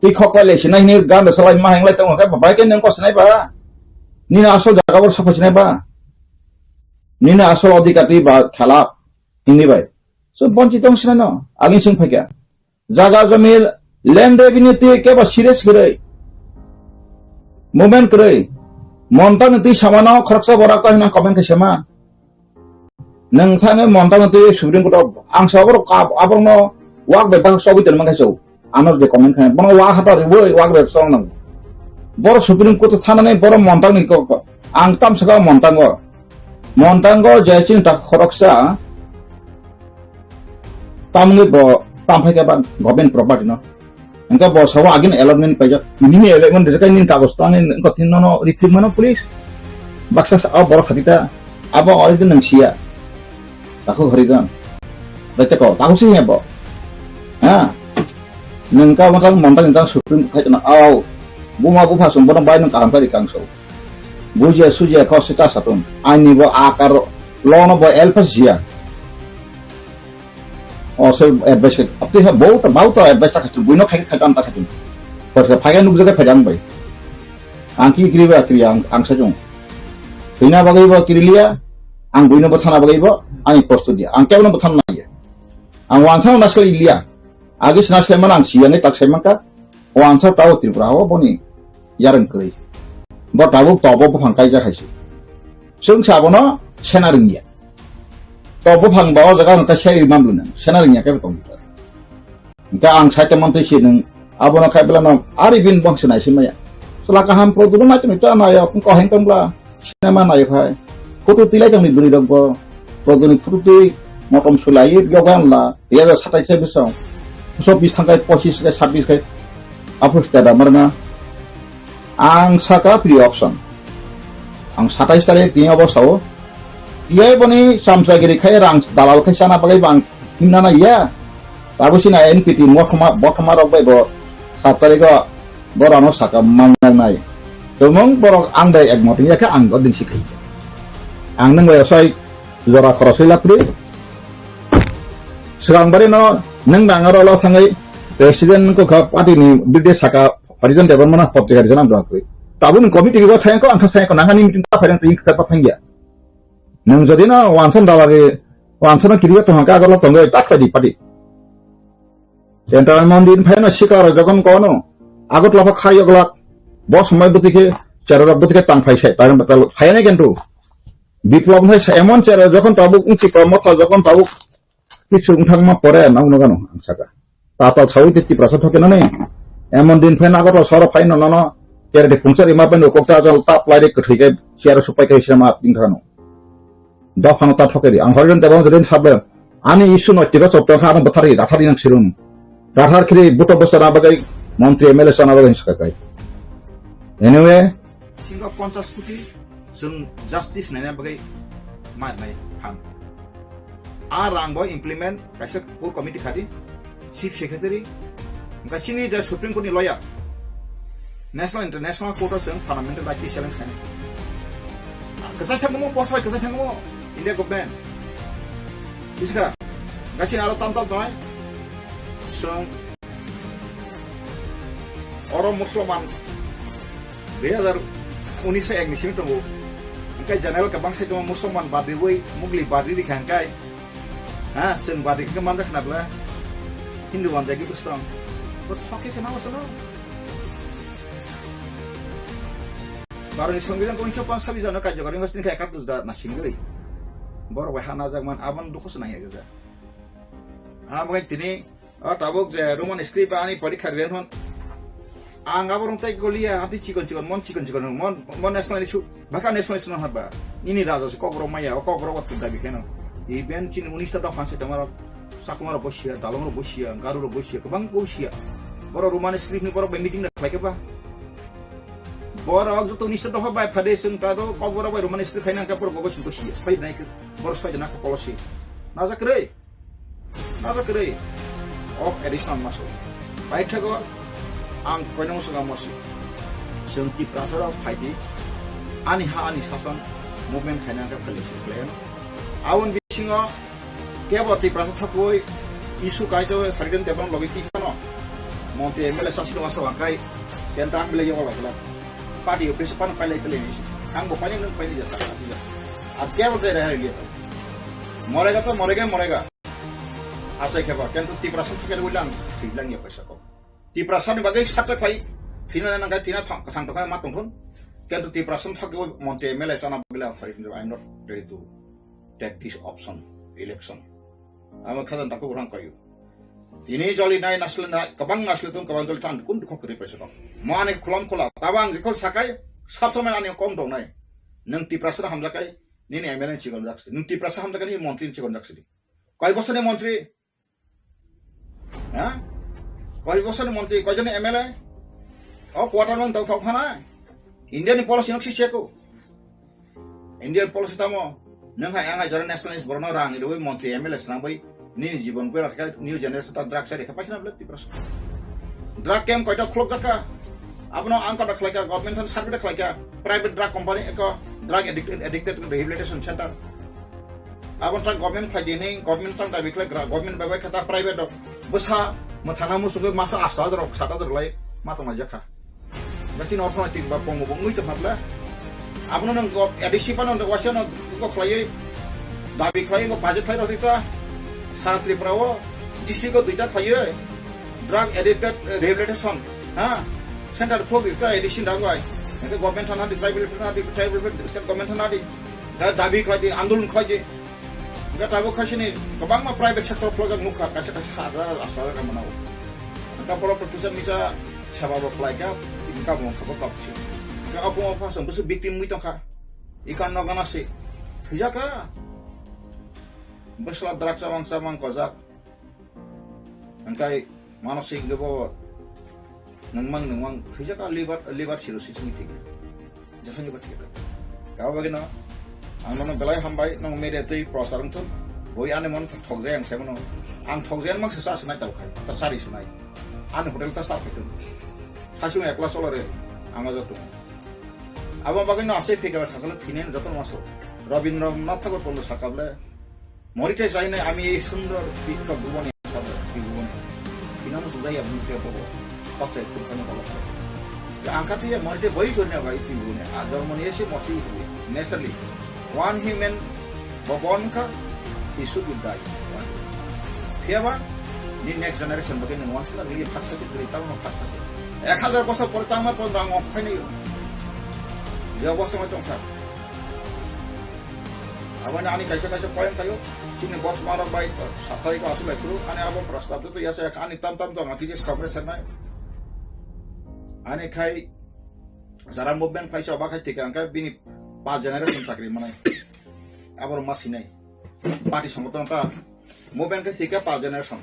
Twi khok pai le sinai hini gan rok salai ma hai nglai tongo khe bai khe nang ko sinai ba. Nini asol jaga bor sokho sinai ba. Nini asol odhikar twi ba khelap hini bai. So bonchi tong sinai no. Agin sing phaikha. Jaga jomi land revenue twi kebo serious kwrwi. Movement kwrwi. Monta ni twi samano khoroksa borak ta hina comment khe sema. Nwng thangwi monthang twi Supreme Court o ang sa borok kap aborokno wak bai bak chobwi tongma khe chw. Ano je comment khe bono wak hata rwwi wak bai chong nang. Borok Supreme Court thanani borok monthang ni kok ang tam saka monthang o. Monthang o je chini tak khoroksa tamni bo tam phai khe ba government property no. Engka bo sabo agin allotment paijak. Nini allotment rijak nini kagos to ani engko tin nono repeat mano police. Baksa sa borok khati ta abo ori din nang sia. Takhuk hori dan. Bai te ko takhuk si bo. Ha. Nengka matang montang tang Supreme khai na au. Buma bupha sum bono bai nang kaham kari kangso. Bujia sujia ko sita satun. Ani bo akar lono bo elpas jia. O se advice ke, apni ha, bau ta, bau ta advice ta khachu, buino khai, khai ta, ta khachu. Pas ka phai nukjak phai ang bai. Ang ki kiri ba kiri ang, ang sajung. Bina bagai ba kiri liya, ang buino ba thana bagai ba, ang post dia. Ang kebo ba thana ya. Ang wan thana naskal liya. Agi naskal mana ang siang tak semangka. O answer tao Tripura o boni yareng kwrwi. Bo tabuk tobo buphang kaijak hai se. Chwng sa bono sena rwngya. To buphang ba o jaga hwnkha seri mamlu nang, sena rwngya khe tong. Hwnkha ang saita mantwi se nwng abono khai belano ari bin bangse nai se maya. Chwla kaham pro dulu nai tongni ta nai ok ko heng tong bla sinema nai khai. Kutu tilai tongni bwrwi rok bo. Rojoni phurutwi motom sulai yoga la, dui hajar satais se bisong. Puso bis thangkai pochis kai sabis kai. Apus tada marna. Ang saka free option. Ang satais tarik tini obo sao. Iyai boni samsagiri khai rang dalal khai sana bagai bang himna na iya. Tabu sina N P T mothoma, bothoma rok bai bo sat tarik o borano saka mangnai. Tumung borok ang bai ekmot ya khe ang odin sikhai. Ang nang bai sai jora khorosoi lapri. Swkang bari no nang nang aro lo thangai president ko kha party ni bide saka president Debbarma na potte gari janam dwa kri. Tabu ni committee ko thang ko ang kha sai ko nangani meeting ta phairan twi kha pa thangya. Nang jodi na wansan dalari wansan kiri to hangka agor lo tongoi tak di party. Tenta mondin phaino sikaro jokhon kono, Agartala pha khai oglak, bo somoi bwtwi khe, cherarok bwtwi khe tang phai sai, phai nai kentu. Biplop hai sa emon chera jokhon tabuk wng Tipra motha jokhon tabuk kichu wng thangma pore nang no gano ang saka. Tatal sawi te Tiprasa thoke nani, emon din phaino Agartala soro phaino nono, cherati pungchari ma phaino koksa jal tap lai re kwthwi khe, chera supai khe sema ding thano. Dophano ta thokeri. Ang Hariran Debbarma jodin sable. Ani issue no tiro chopto kha ano bwthari rathari nang sirun. Rathar khiri buto bwsana bagwi montri M L A sana bagwi hinsa kai. Anyway. Singo ponchas koti chwng justice naina bagwi mar nai ham. A rang bo implement kaisa core committee khadi. Chief Secretary, hwnkhe chini je Supreme Court ni lawyer, National International Court o chwng fundamental right challenge khainai. Kwchai thangmo, post bai kwchai thangmo, India government. Bujiska, hwnkhe chini aro tamtal tongnai, chwng oro Muslim dui hajar unis ek ni simi tongo. Hwnkhe general kwbang sai tongo Muslim badi bai, Mugli badi rikha hwnkhe. Ha, chwng badi khe manjak khna bwle. Hindu manjak khe bwswk tong. Bo thok khe se nang sano. Baroni songbidhan ko unisho panshabi jano karjokari wngkha, sini khe ekatus da nasing gori. Borok bai ha najak man, aboni dukho se nang ya gajak. Abo khe tini, o tabuk je Roman script ani porikha riyan hon. Ang abo rong tei goliya, ati chikon chikon, mon chikon chikon, mon, mon national issue, baka national issue no haba. Nini raja se kokborok maya, o kokborok o dabi keno. Even chini unis ta dopha se tomorok, Chakma rok bo siya, Dalong rok bo siya, Garu rok bo siya, kwbang bo siya. Borok Roman script ni borok bai meeting da khlai khe ba. Borok joto unis ta dopha bai phade chwng ta do kokborok bai Roman script khaina khe borok bo siya, phai nai khe borok soi jana khe policy. Najak kwrwi. Nabo kwrwi. O additional maso. Paithago ang koinong swnga mosi. Chwng Tiprasa rok phaidi. Ani ha ani sason movement khaina khe phailai se khlaiano. Aboni bisingo kebo Tiprasa thokwi issue kaisa Hariran Debbarma logi tikhano. Montri M L A sasi dong asa wakai. Tenta ang bile yogo lagla. Party office pan pailai pailai ni. Ang bo pailai nung pailai jata. A kebo jai raha liya. Morega to morega morega. Achai khe ba, kintu Tiprasa thokya rwui lang, thwi lang ya paisa kok. Tiprasa ni bagwi sakta khai, thina nang khai, thina thang, thang tongkha ma tongthun. Kintu Tiprasa thokya montri M L A sana bagwi lang phari, I am not ready to take this option, election. Amo khadan takhu urang kayu. Ini joli nai nasle nai, kabang nasle tung, kabang joli tan, kun dukho kri paisa kok. Mane khulam khula, tabang jikho sakai, sabto mai ani kom dong nai. Nang Tiprasa hamjakai, nini M L A chikon jaksi. Nang Tiprasa hamjakai, nini montri chikon jaksi. Koi bosor ni montri? Ha? Koi bosor ni montri, koi jon ni M L A? O quarter man tau thok phana. India ni policy nok si seko. India policy tamo. Nang hai ang hai jora nationalist borno rang iroi montri M L A snang bai. Nini jibon gwe rakha new generation ta drug side kha paisna bla Tiprasa. Drug camp koita khulok jaka. Abono ang kota khlaika, government than survey da khlaika, private drug company eko drug addict, addicted rehabilitation center. Abo tang government khlai di hinwi, government tang dabi khlai gra, government bai bai khe ta private rok bwsa mwthangna muchungwi masa asto hajar rok, sat hajar rok lai ma tonglaijak kha. Ba chini orthonoitik ba kongo bo wngwi tongkha bwle. Abono nwng go-, A D C phano nwng waisa no go khlaiwi dabi khlaiwi bo budget khlai rwdi ta sara Tripura o district o duita khlaiwi drug addicted rehabilitation, ha? Center khulok di ta A D C ni dagwi. Hwnkhe government thana di, tribal welfare thana di, tribal welfare state government thana di. Da-, dabi khlai di, andolon khlai di. Hwnkhe tabuk khaisini kwbangma private sector khulokjak nukha, kaisa kaisa hajar, ashar hajar manao. Hwnkhe borok to kisa misa seba bo khlaikha, income bo kha bo kap se. Hwnkhe abo phasong bwswk victim wngwi tongkha. Ikan no gana se. Thwijakha. Bwsla drak chamang chamang kojak. Hingkai manosik debo nungmang nungmang thwijak a liver, liver cirrhosis ni thik. Jasani ba thik. Kabo bagino ang nono belai hambai, nong media twi prochar wngthun. Boi ani mon thokjai ang saimano. Ang thokjai mang se sa sinai tau khai. Ta sari sinai. Ani hotel ta stop khai. Sasung ekla solare ang aja tu. Abo bagino asai phika ba sasala thinen joto maso. Rabindranath Tagore kono sakable. মরিতে চাই নাই আমি এই সুন্দর পৃথিবী ভুবনে, সাদা পৃথিবী ভুবনে। Tinamo sujai ya mungke bobo. Kok sai kurkani bola sa. Ya angkat ya morite boi korne bai pৃথিবী ভুবনে. A jormo ni esi moti hu. Naturally. One human born ka, he should die. One. Phiya ba, ni next generation bagwi nwng one thang li phak sa khe, tamo phak sa khe. Ek hazar bosor pore tamo pon rang ok phainai. Ya bosor ma tong sa. Aboni ani kaisa kaisa point tayo. Chini boss marok bai satai ko asulai kuru. Ani abo prastab to yasa ani tam tam to ngati je sabre sanai. Ani khai jara movement khai sa ba khai tika angkai bini pa generation chakri manai. Abor masinai. Party songoton ta movement khai sika pa generation.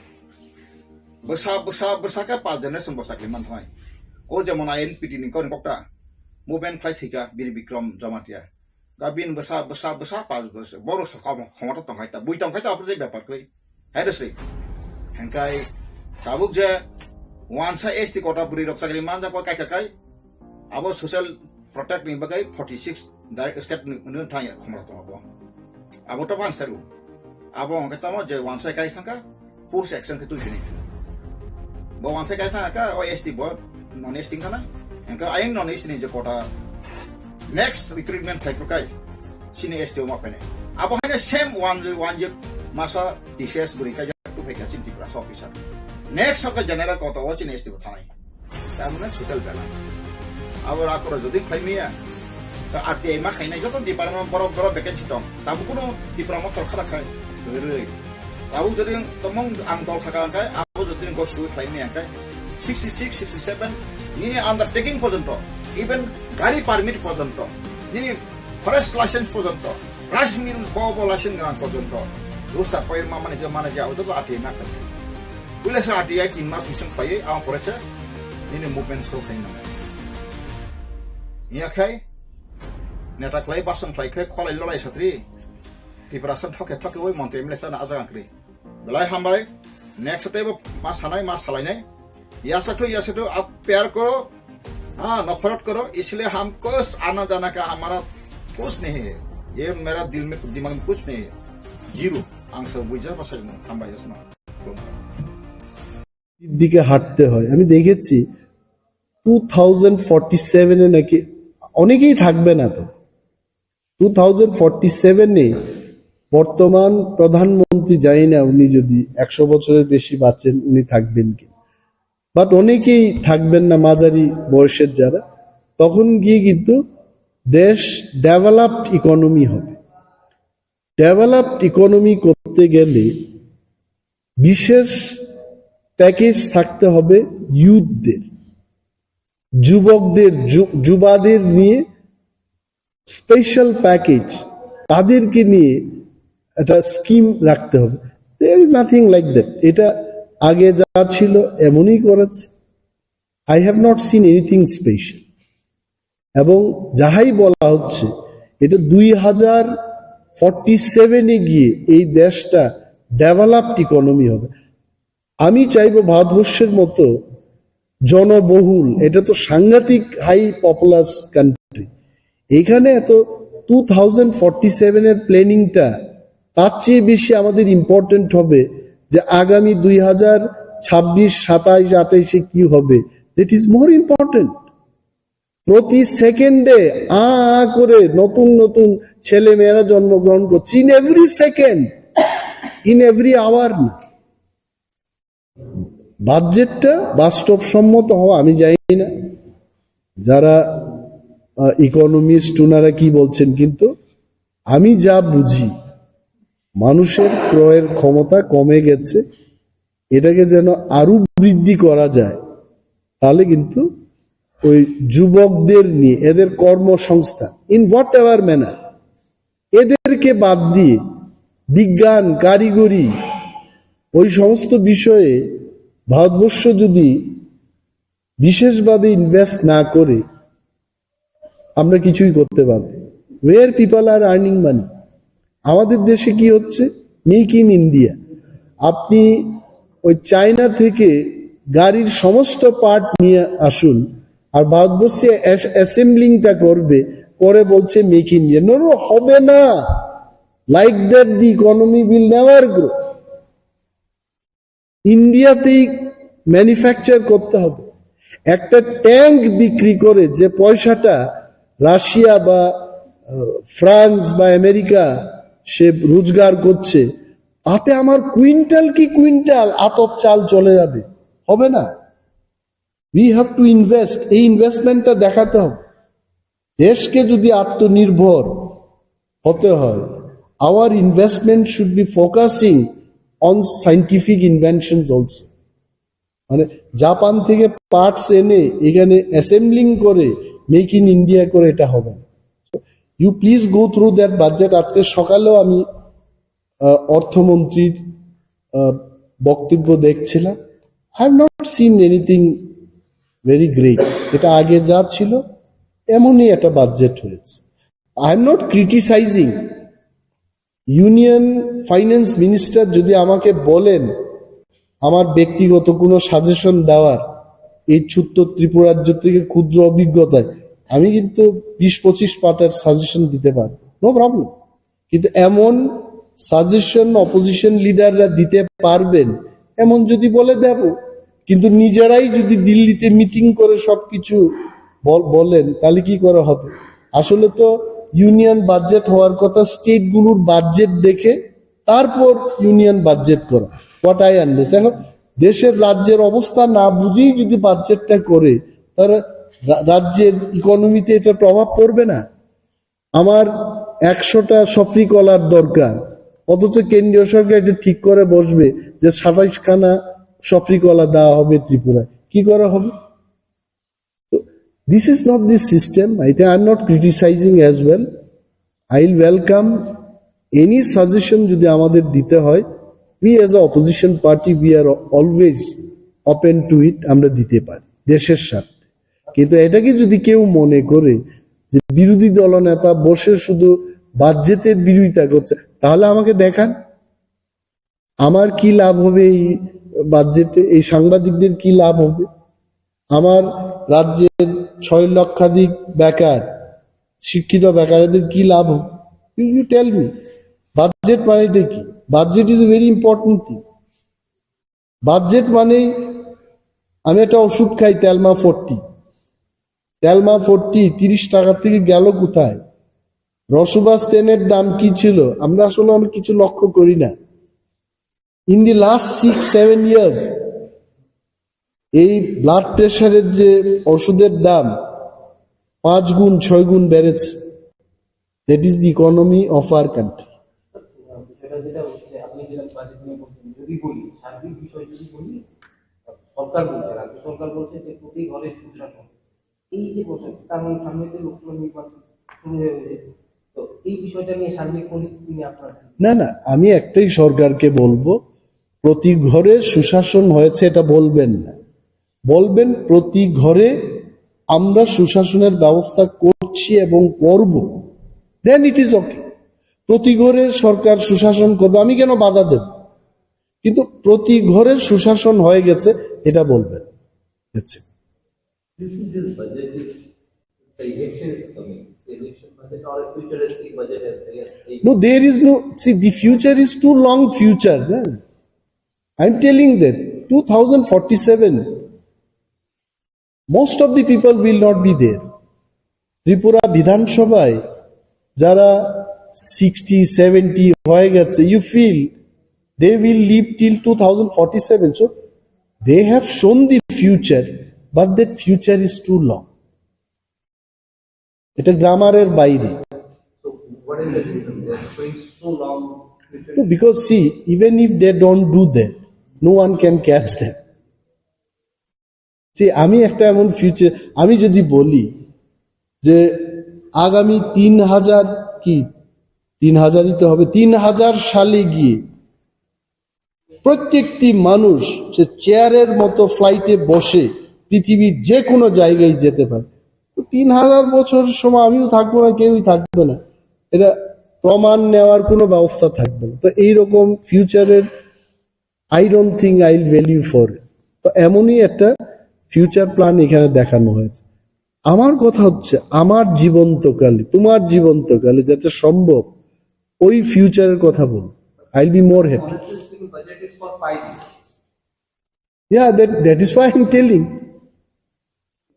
Bwsa bwsa bwsa ka pa generation bo chakri man thai. O jemon I N P T ni kori kokta movement khai sika Bir Bikram Jamatia. Gabin bwsa, bwsa, bwsa, pas bwsa. Borok sa kamo khomota tongkhai ta. Bui tongkhai ta, apre bepar kwrwi. Hai da sri. Hengkai tabuk je wansa S T kota bwrwi rok chakri manja koi kai kai. Abo social protect ni bagwi forty six direct state ni, ni thang ya khomota tong abo. Abo to bang saru. Abo hongke tamo je wansa kai thangka. Post action khe twi sini. Bo wansa kai thang ka, o S T bo non S T kana. Engka ayeng non S T ni je kota next recruitment khai kai. Sini S T o ma pene. Abo haine same one, one je masa T C S buri kai tu phai ka chin Tripura officer. Next ka general kota o chin S T bo thanai. Tamne social balance. Abo rakora jodi khlai miya, ta R T I ma khainai joto department borok borok vacancy tong. Tabu kuno Tripura mo tol khara khai. Rwi. Tabu jodi tomong ang dol thaka angkai, abo jodi gosu khlai miya angkai. Sixty six, sixty seven, nini undertaking porjonto, even gari permit porjonto, nini forest license porjonto, rice mill bo bo license gwnang porjonto. Rusta poir ma mane je mane je abo joto R T I ma khlai. Puila sa R T I tin mas bising khlaiwi, ang pore se nini movement suru khlai nang. Iya khai, neta khlai, basong khlai khai, kholai lolai satri. Tripura san thoke thoke oi montri M L A sana ajak angkri. Belai hambai, next tei bo ma sanai, ma salainai. Yasa to, yasa to, ap pyar koro, ha, nafrat koro, isliye hum ko aana jana ka hamara kuch nahi hai. Ye mera dil mein, dimag mein kuch nahi hai. Zero. Ang sa buja pasal mo, hambai jasna. দিকে হাঁটতে হয়। আমি দেখেছি two thousand forty সেভেনে নাকি অনেকেই থাকবে না তো। টু থাউজেন্ড ফর্টি সেভেনে বর্তমান প্রধানমন্ত্রী, জানি না উনি যদি একশো বছরের বেশি বাঁচেন উনি থাকবেন কি, বাট অনেকেই থাকবেন না, মাঝারি বয়সের যারা, তখন গিয়ে কিন্তু দেশ ডেভেলপড ইকোনমি হবে। ডেভেলপড ইকোনমি করতে গেলে বিশেষ প্যাকেজ থাকতে হবে ইউথদের, যুবকদের, যু-, যুবাদের নিয়ে স্পেশাল প্যাকেজ, তাদেরকে নিয়ে একটা স্কিম রাখতে হবে। There is nothing like that. এটা আগে যা ছিল এমনই করেছে। I have not seen anything special. এবং যাহাই বলা হচ্ছে, এটা দুই হাজার ফর্টি সেভেনে গিয়ে এই দেশটা ডেভেলপড ইকোনমি হবে। আমি চাইবো ভারতবর্ষের মতো জনবহুল, এটা তো সাংঘাতিক হাই পপুলাস কান্ট্রি, এখানে এত টু থাউজেন্ড ফর্টি সেভেনের প্ল্যানিংটা তার চেয়ে বেশি আমাদের ইম্পর্টেন্ট হবে যে আগামী দুই হাজার ছাব্বিশ, সাতাইশ, আঠাইশে কি হবে, that is more important. প্রতি সেকেন্ডে আ আ করে নতুন নতুন ছেলে মেয়েরা জন্মগ্রহণ করছে, in every second, in every hour না। বাজেটটা বাস্তবসম্মত হওয়া আমি জানি না, যারা ইকোনমিস্ট ওনারা কি বলছেন, কিন্তু আমি যা বুঝি মানুষের ক্রয়ের ক্ষমতা কমে গেছে, এটাকে যেন আরো বৃদ্ধি করা যায়, তাহলে কিন্তু ওই যুবকদের নিয়ে এদের কর্মসংস্থান, ইন হোয়াট এভার ম্যানার, এদেরকে বাদ দিয়ে বিজ্ঞান, কারিগরি, ওই সমস্ত বিষয়ে ভারতবর্ষ যদি বিশেষভাবে ইনভেস্ট না করে, আমরা কিছুই করতে পারবো। Where people are earning money? আমাদের দেশে কি হচ্ছে? Make in India. আপনি ওই চায়না থেকে গাড়ির সমস্ত পার্ট নিয়ে আসুন, আর ভারতবর্ষে অ্যাসেম্বলিংটা করবে, পরে বলছে মেক ইন্ডিয়া। নো, নো, হবে না। Like that, the economy will never grow. ইন্ডিয়াতেই ম্যানুফ্যাকচার করতে হবে। একটা ট্যাঙ্ক বিক্রি করে যে পয়সাটা রাশিয়া বা আহ, ফ্রান্স বা আমেরিকা সে রোজগার করছে, তাতে আমার কুইন্টাল কি কুইন্টাল আতপ চাল চলে যাবে? হবে না। We have to invest, এই ইনভেস্টমেন্টটা দেখাতে হবে। দেশকে যদি আত্মনির্ভর হতে হয়, our investment should be focusing on scientific inventions also. মানে জাপান থেকে পার্টস এনে এখানে অ্যাসেম্বলিং করে মেক ইন ইন্ডিয়া করে এটা হবে না। You please go through that budget. আজকে সকালেও আমি আহ, অর্থমন্ত্রীর আহ, বক্তব্য দেখছিলাম। I have not seen anything very great. এটা আগে যা ছিল এমনই একটা বাজেট হয়েছে। I am not criticizing union finance minister যদি আমাকে বলেন আমার ব্যক্তিগত কোনো সাজেশন দেওয়ার, এই ছোট্ট ত্রিপুরা রাজ্য থেকে ক্ষুদ্র অভিজ্ঞতায় আমি কিন্তু বিশ পঁচিশ পাতার সাজেশন দিতে পারবো, নো প্রবলেম। কিন্তু এমন সাজেশন অপোজিশন লিডাররা দিতে পারবেন এমন যদি বলে দেব, কিন্তু নিজেরাই যদি দিল্লিতে মিটিং করে সবকিছু বল- বলেন, তাহলে কি করে হবে? আসলে তো ইউনিয়ন বাজেট হওয়ার কথা, স্টেটগুলোর বাজেট দেখে তারপর ইউনিয়ন বাজেট করা। হোয়াট আই আন্ডারস্ট্যান্ড, এখন দেশের রাজ্যের অবস্থা না বুঝেই যদি বাজেটটা করে, তাহলে রা- রাজ্যের ইকোনমিতে এটা প্রভাব পড়বে না? আমার একশোটা সফরি কলার দরকার, অথচ কেন্দ্রীয় সরকার এটা ঠিক করে বসবে যে সাতাইশ খানা সফরি কলা দেওয়া হবে ত্রিপুরায়। কি করা হবে? This is not the system. I think I am not criticizing as well. I will welcome any suggestion যদি আমাদের দিতে হয়। We as a opposition party, we are always open to it. আমরা দিতে পারি দেশের স্বার্থে। কিন্তু এটাকে যদি কেউ মনে করে যে বিরোধী দলনেতা বসে শুধু বাজেটের বিরোধিতা করছে, তাহলে আমাকে দেখান আমার কি লাভ হবে এই বাজেটে, এই সাংবাদিকদের কি লাভ হবে, আমার রাজ্যের ছয় লক্ষাধিক বেকার, শিক্ষিত বেকারদের কি লাভ হবে? You tell me. বাজেট মানে এটা কি? Budget is a very important thing. Budget মানেই আমি একটা ওষুধ খাই, টেলমা ফোরটি। টেলমা ফোরটি তিরিশ টাকা থেকে গেল কোথায়? রসুবাস তেনের দাম কি ছিল? আমরা আসলে অনেক কিছু লক্ষ্য করি না। In the last six seven years, এই ব্লাড প্রেশারের যে ওষুধের দাম পাঁচ গুণ, ছয় গুণ বেড়েছে। That is the economy of our country. বিষয়টা যেটা হচ্ছে, আপনি যেটা বাজেট নিয়ে বলছেন, যদি বলি, সার্বিক বিষয় যদি বলি, সরকার বলছে, রাজ্য সরকার বলছে যে প্রতি ঘরে সুশাসন। এই যে বলছেন, তার মানে সামনে তো লোকসভা নির্বাচন শুরু হয়ে গেছে। তো এই বিষয়টা নিয়ে সার্বিক পরিস্থিতি নিয়ে আপনার কি? না, না, আমি একটাই সরকারকে বলবো, প্রতি ঘরে সুশাসন হয়েছে এটা বলবেন না, বলবেন প্রতি ঘরে আমরা সুশাসনের ব্যবস্থা করছি এবং করব, then it is okay. প্রতি ঘরে সরকার সুশাসন করবে, আমি কেন বাধা দেব? কিন্তু প্রতি ঘরে সুশাসন হয়ে গেছে এটা বলবেন। That's it. You think this budget is, the election is coming, the election budget or a futuristic budget as against the No, there is no, see, the future is too long future. Na? I'm telling that two thousand forty-seven, most of the people will not be there. Tripura বিধানসভায় যারা sixty seventy হয়ে গেছে, you feel they will live till two thousand forty-seven. So they have shown the future, but that future is too long. এটা গ্রামারের বাইরে। So what is the reason they are going so long? No, because see, even if they don't do that, no one can catch them. See, আমি একটা এমন ফিউচার, আমি যদি বলি যে আগামী তিন হাজার কি তিন হাজারই তো হবে। তিন হাজার সালে গিয়ে প্রত্যেকটি মানুষ সে চেয়ারের মতো ফ্লাইটে বসে পৃথিবীর যে কোনো জায়গায় যেতে পারে। তো তিন হাজার বছর সময় আমিও থাকবো না, কেউই থাকবে না, এটা প্রমাণ নেওয়ার কোনো ব্যবস্থা থাকবে না। তো এইরকম ফিউচারের, I don't think I'll value for it। তো এমনই একটা ফিউচার প্ল্যান এখানে দেখানো হয়েছে। আমার কথা হচ্ছে, আমার জীবন্তকালে, তোমার জীবন্তকালে যাতে সম্ভব, ওই ফিউচারের কথা বলো। I'll be more happy। Honestly speaking, budget is for five years. Yeah, that, that is why I'm telling.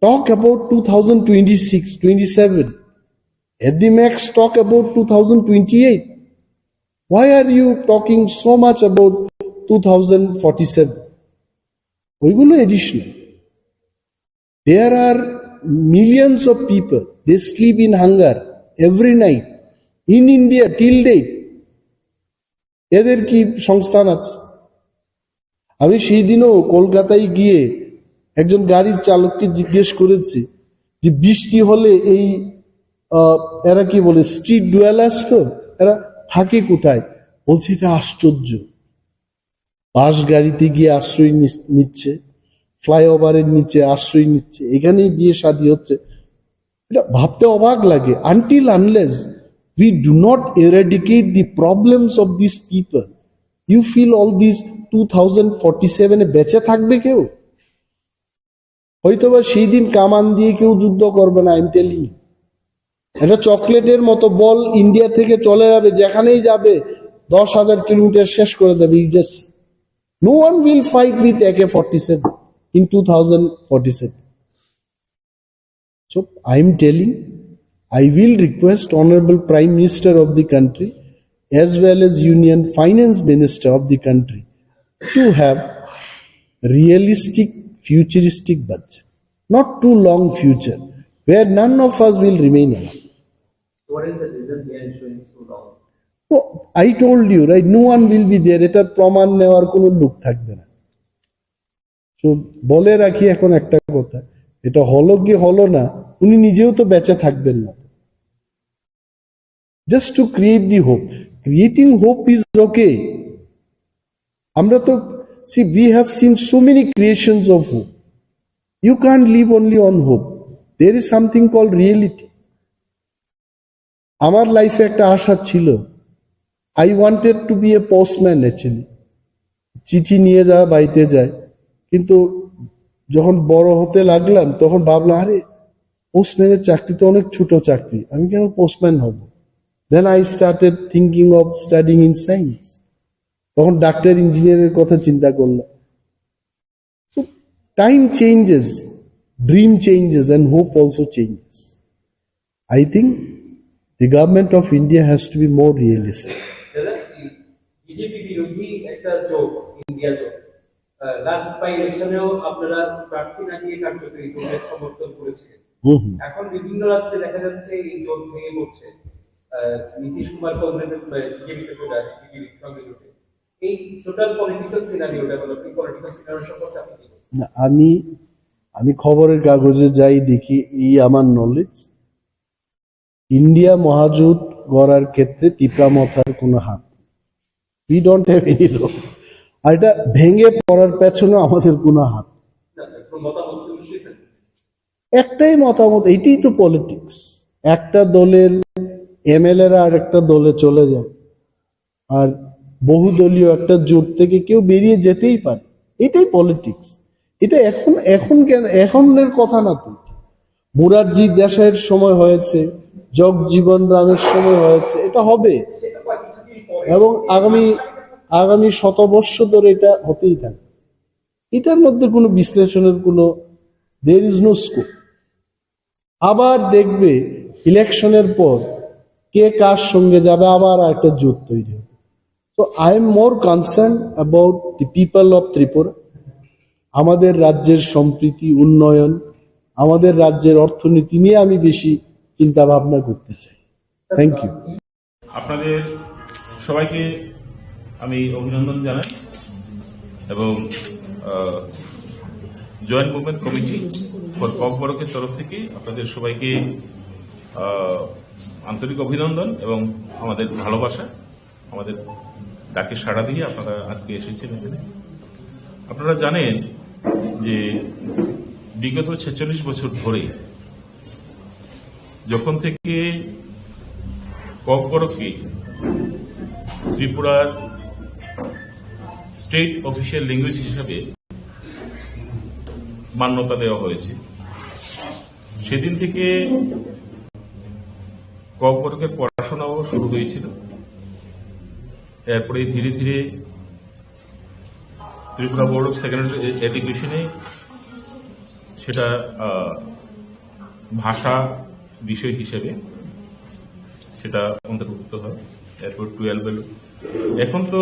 Talk about two thousand twenty-six, twenty-seven. At the max, talk about two thousand twenty-eight. Why are you talking so much about two thousand forty-seven? ওইগুলো additional. There are millions of people, they sleep in hunger every night in India till date. এদের কি সংস্থান আছে? আমি সেই দিনও কলকাতায় গিয়ে একজন গাড়ির চালককে জিজ্ঞেস করেছি যে বৃষ্টি হলে এই, আহ, এরা কি বলে, স্ট্রিট ডুয়েলার্স তো, এরা থাকে কোথায়? বলছে, এটা আশ্চর্য, বাস গাড়িতে গিয়ে আশ্রয় নিস-, নিচ্ছে, ফ্লাইওভারের নিচে আশ্রয় নিচ্ছে, এখানেই বিয়ে শাদী হচ্ছে। এটা ভাবতে অবাক লাগে। Until unless we do not eradicate the problems of these people, you feel all these two thousand forty-seven এ বেঁচে থাকবে কেউ? হয়তোবা সেই দিন কামান দিয়ে কেউ যুদ্ধ করবে না, আই এম টেলিং ইউ। এটা চকলেটের মতো বল ইন্ডিয়া থেকে চলে যাবে, যেখানেই যাবে দশ হাজার কিলোমিটার শেষ করে দেবে। You just, no one will fight with A K forty-seven in two thousand forty-seven. So I am telling, I will request Honorable Prime Minister of the country as well as Union Finance Minister of the country to have realistic, futuristic budget, not too long future, where none of us will remain alive. What is the reason behind showing so long? No, I told you, right? No one will be there. এটার প্রমাণ নেওয়ার কোনো লোক থাকবে না। তো বলে রাখি এখন একটা কথা, এটা হলো কি হলো না, উনি নিজেও তো বেঁচে থাকবেন না। Just to create the hope, creating hope is okay. আমরা তো, see, we have seen so many creations of hope. You can't live only on hope. There is something called reality. আমার লাইফে একটা আশা ছিল, I wanted to be a postman actually, চিঠি নিয়ে যারা বাড়িতে যায়। কিন্তু যখন বড় হতে লাগলাম, তখন ভাবলাম, আরে, পোস্টম্যানের চাকরি তো অনেক ছোট চাকরি, আমি কেন পোস্টম্যান হব? Then I started thinking of studying in science. তখন ডাক্তার, ইঞ্জিনিয়ারের কথা চিন্তা করলাম। So time changes, dream changes, and hope also changes. I think the government of India has to be more realistic. দাদা, বিজেপি বিরোধী একটা জোট, ইন্ডিয়া জোট, লাস্ট বাই ইলেকশনেও আপনারা প্রার্থী না দিয়ে কার্যত এই জোটের সমর্থন করেছিলেন। হুম হুম। এখন বিভিন্ন রাজ্যে দেখা যাচ্ছে এই জোট ভেঙে পড়ছে। আহ, নীতিশ কুমার কংগ্রেসের, আহ, বিজেপিতে চলে আসছে, বিজেপির সঙ্গে জোটে। এই total political scenario, developing political scenario সম্পর্কে আপনি কি বলবেন? না, আমি, আমি খবরের কাগজে যাই, দেখি, এই আমার নলেজ, ইন্ডিয়া মহাজোট গড়ার ক্ষেত্রে তিপ্রা মথার কোনো হাত নেই। We don't have any role. আর এটা ভেঙে পড়ার পেছনে আমাদের কোনো হাত নেই। না, না, কোনো মতামত তো নিশ্চয়ই থাকবে। একটাই মতামত, এটাই তো পলিটিক্স। একটা দলের এমএলএরা আর একটা দলে চলে যায়, আর বহুদলীয় একটা জোট থেকে কেউ বেরিয়ে যেতেই পারে, এটাই পলিটিক্স। এটা এখন, এখন কেন, এখনের কথা না তো। মোরারজি দেশাইয়ের সময় হয়েছে, জগজীবন রামের সময় হয়েছে, এটা হবে। এবং আগামী, আগামী শতবর্ষ ধরে এটা হতেই থাকে। এটার মধ্যে কোনো বিশ্লেষণের কোনো, there is no scope। আবার দেখবে ইলেকশনের পর কে কার সঙ্গে যাবে, আবার একটা জোট তৈরি হবে। তো I am more concerned about the people of Tripura. আমাদের রাজ্যের সম্প্রীতি, উন্নয়ন, আমাদের রাজ্যের অর্থনীতি নিয়ে আমি বেশি চিন্তা ভাবনা করতে চাই। Thank you. আপনাদের সবাইকে আমি অভিনন্দন জানাই এবং জয়েন্ট মুভমেন্ট কমিটি ফর ককবরকের তরফ থেকে আপনাদের সবাইকে আহ, আন্তরিক অভিনন্দন এবং আমাদের ভালোবাসা, আমাদের ডাকে সাড়া দিয়ে আপনারা আজকে এসেছেন এখানে। আপনারা জানেন যে বিগত ছেচল্লিশ বছর ধরে যখন থেকে ককবরককে ত্রিপুরার স্টেট অফিসিয়াল ল্যাঙ্গুয়েজ হিসাবে মান্যতা দেওয়া হয়েছে, সেদিন থেকে ককবরকের পড়াশোনাও শুরু হয়েছিল। এরপরে ধীরে ধীরে ত্রিপুরা বোর্ড অফ সেকেন্ডারি এডুকেশনে সেটা, আহ, ভাষা বিষয় হিসেবে সেটা অন্তর্ভুক্ত হয়। এরপর টুয়েলভে, এখন তো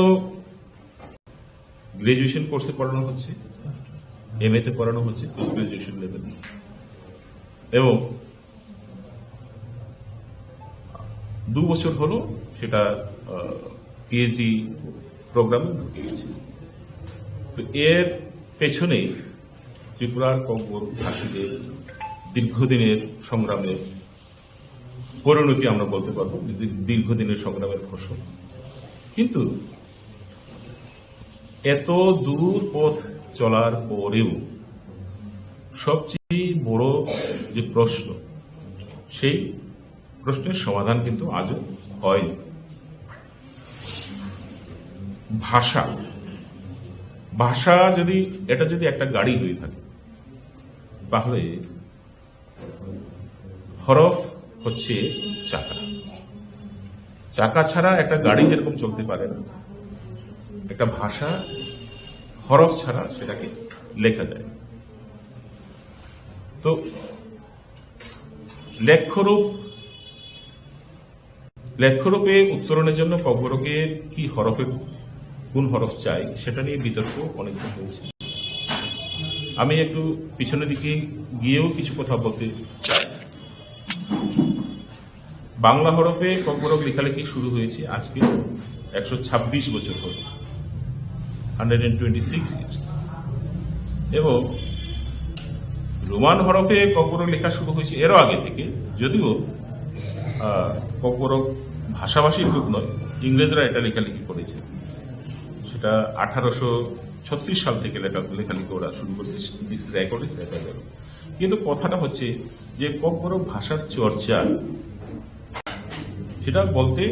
গ্র্যাজুয়েশন কোর্সে পড়ানো হচ্ছে, এমএ তে পড়ানো হচ্ছে, পোস্ট গ্র্যাজুয়েশন লেভেল, এবং দু বছর হলো সেটা পিএইচডি প্রোগ্রামে ঢুকে গেছে। তো এর পেছনে ত্রিপুরার ককবরক ভাষীদের দীর্ঘদিনের সংগ্রামের পরিণতি আমরা বলতে পারবো, দীর্ঘদিনের সংগ্রামের ফসল। কিন্তু এত দূর পথ চলার পরেও সবচেয়ে বড় যে প্রশ্ন, সেই প্রশ্নের সমাধান কিন্তু আজও হয়নি। ভাষা, ভাষা যদি, এটা যদি একটা গাড়ি হয়ে থাকে, তাহলে হরফ হচ্ছে চাকা। চাকা ছাড়া একটা গাড়ি যেরকম চলতে পারে না, একটা ভাষা হরফ ছাড়া সেটাকে লেখা যায় না। তো লেখ্যরূপ, লেখ্যরূপে উত্তরণের জন্য ককবরকে কি হরফের, কোন হরফ চাই, সেটা নিয়ে বিতর্ক অনেক দিন হয়েছে। আমি একটু পিছনের দিকে গিয়েও কিছু কথা বলতে চাই। বাংলা হরফে ককবরক লেখালেখি শুরু হয়েছে আজকে একশো ছাব্বিশ বছর হলো, hundred and twenty six years. এবং রোমান হরফে ককবরক লেখা শুরু হয়েছে এরও আগে থেকে, যদিও, আহ, ককবরক ভাষাভাষী গ্রুপ নয়, ইংরেজরা এটা লেখালেখি করেছে। সেটা আঠারোশো ছত্রিশ সাল থেকে লেখা, লেখালেখি করা শুরু করেছে। This record is available. কিন্তু কথাটা হচ্ছে যে ককবরক ভাষার চর্চা, সেটা বলতে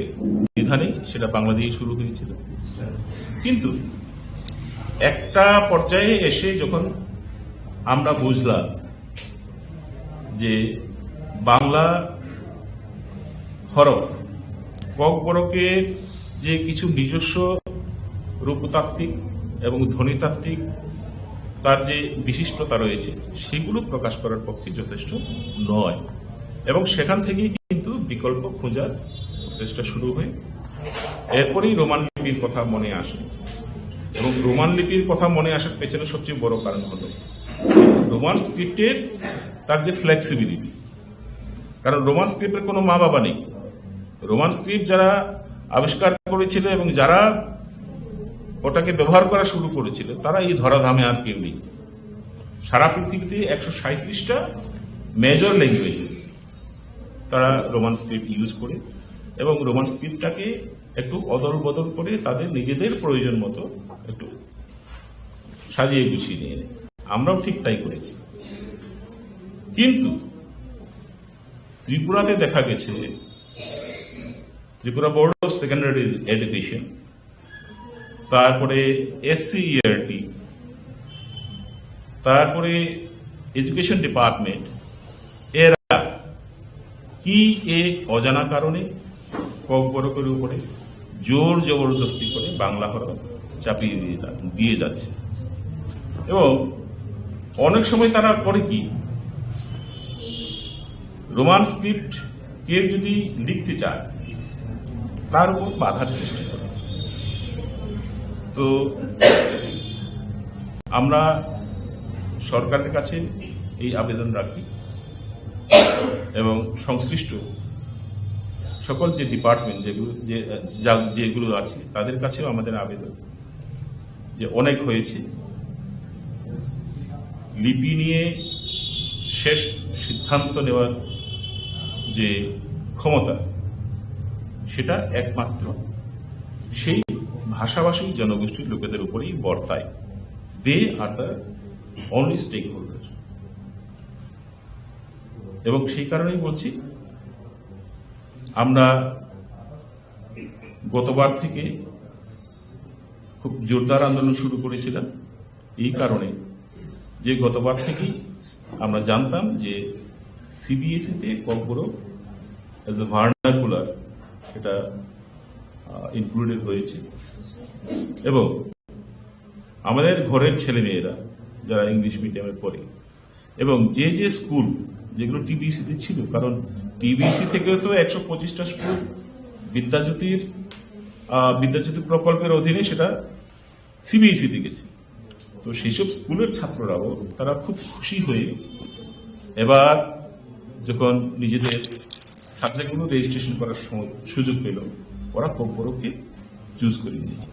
দ্বিধা নেই, সেটা বাংলা দিয়ে শুরু হয়েছিল। কিন্তু একটা পর্যায়ে এসে যখন আমরা বুঝলাম যে বাংলা হরফ ককবরকের যে কিছু নিজস্ব রূপতাত্ত্বিক এবং ধ্বনিতাত্ত্বিক তার যে বিশিষ্টতা রয়েছে, সেগুলো প্রকাশ করার পক্ষে যথেষ্ট নয়, এবং সেখান থেকেই কিন্তু বিকল্প খোঁজার চেষ্টা শুরু হয়। এরপরেই রোমান লিপির কথা মনে আসে, এবং রোমান লিপির কথা মনে আসার পেছনে সবচেয়ে বড় কারণ হলো রোমান স্ক্রিপ্টের তার যে ফ্লেক্সিবিলিটি, কারণ রোমান স্ক্রিপ্টের কোনো মা বাবা নেই। রোমান স্ক্রিপ্ট যারা আবিষ্কার করেছিল এবং যারা ওটাকে ব্যবহার করা শুরু করেছিল, তারা এই ধরাধামে আর কেউ নেই। সারা পৃথিবীতে একশো সাঁইত্রিশটা মেজর ল্যাঙ্গুয়েজেস তারা রোমান স্ক্রিপ্ট ইউজ করে, এবং রোমান স্ক্রিপ্টটাকে একটু অদল বদল করে তাদের নিজেদের প্রয়োজন মতো একটু সাজিয়ে গুছিয়ে নিয়ে নেয়। আমরাও ঠিক তাই করেছি। কিন্তু ত্রিপুরাতে দেখা গেছে, Tripura board of secondary education, তারপরে এসসিইআরটি, তারপরে এডুকেশন ডিপার্টমেন্ট, এরা কি এক অজানা কারণে ককবরকের উপরে জোর জবরদস্তি করে বাংলা হরফ চাপিয়ে দিয়ে যা-, দিয়ে যাচ্ছে। এবং অনেক সময় তারা করে কি, রোমান স্ক্রিপ্ট কেউ যদি লিখতে চায়, তার উপর বাধার সৃষ্টি করে। তো আমরা সরকারের কাছে এই আবেদন রাখি এবং সংশ্লিষ্ট সকল যে ডিপার্টমেন্ট যেগুলো, যে, যা-, যেগুলো আছে, তাদের কাছেও আমাদের আবেদন যে অনেক হয়েছে। লিপি নিয়ে শেষ সিদ্ধান্ত নেওয়ার যে ক্ষমতা, সেটা একমাত্র সেই ভাষাভাষী জনগোষ্ঠীর লোকেদের উপরেই বর্তায়। They are the only stakeholder। এবং সেই কারণেই বলছি, আমরা গতবার থেকে খুব জোরদার আন্দোলন শুরু করেছিলাম এই কারণে যে গতবার থেকেই আমরা জানতাম যে সিবিএসইতে ককবরক অ্যাজ এ ভার্নাকুলার এটা ইনক্লুডেড হয়েছে, এবং আমাদের ঘরের ছেলেমেয়েরা যারা ইংলিশ মিডিয়ামে পড়ে এবং যে যে স্কুল যেগুলো টিবিএসসিতে ছিল, কারণ টিবিএসসি থেকেও তো একশো পঁচিশটা স্কুল বিদ্যাজ্যোতির আহ, বিদ্যাজ্যোতি প্রকল্পের অধীনে সেটা সিবিএসইতে গেছে। তো সেই সব স্কুলের ছাত্ররাও তারা খুব খুশি হয়ে এবার যখন নিজেদের সাবজেক্টগুলো রেজিস্ট্রেশন করার সময় সুযোগ পেল, ওরা ককবরককে চুজ করে নিয়েছে।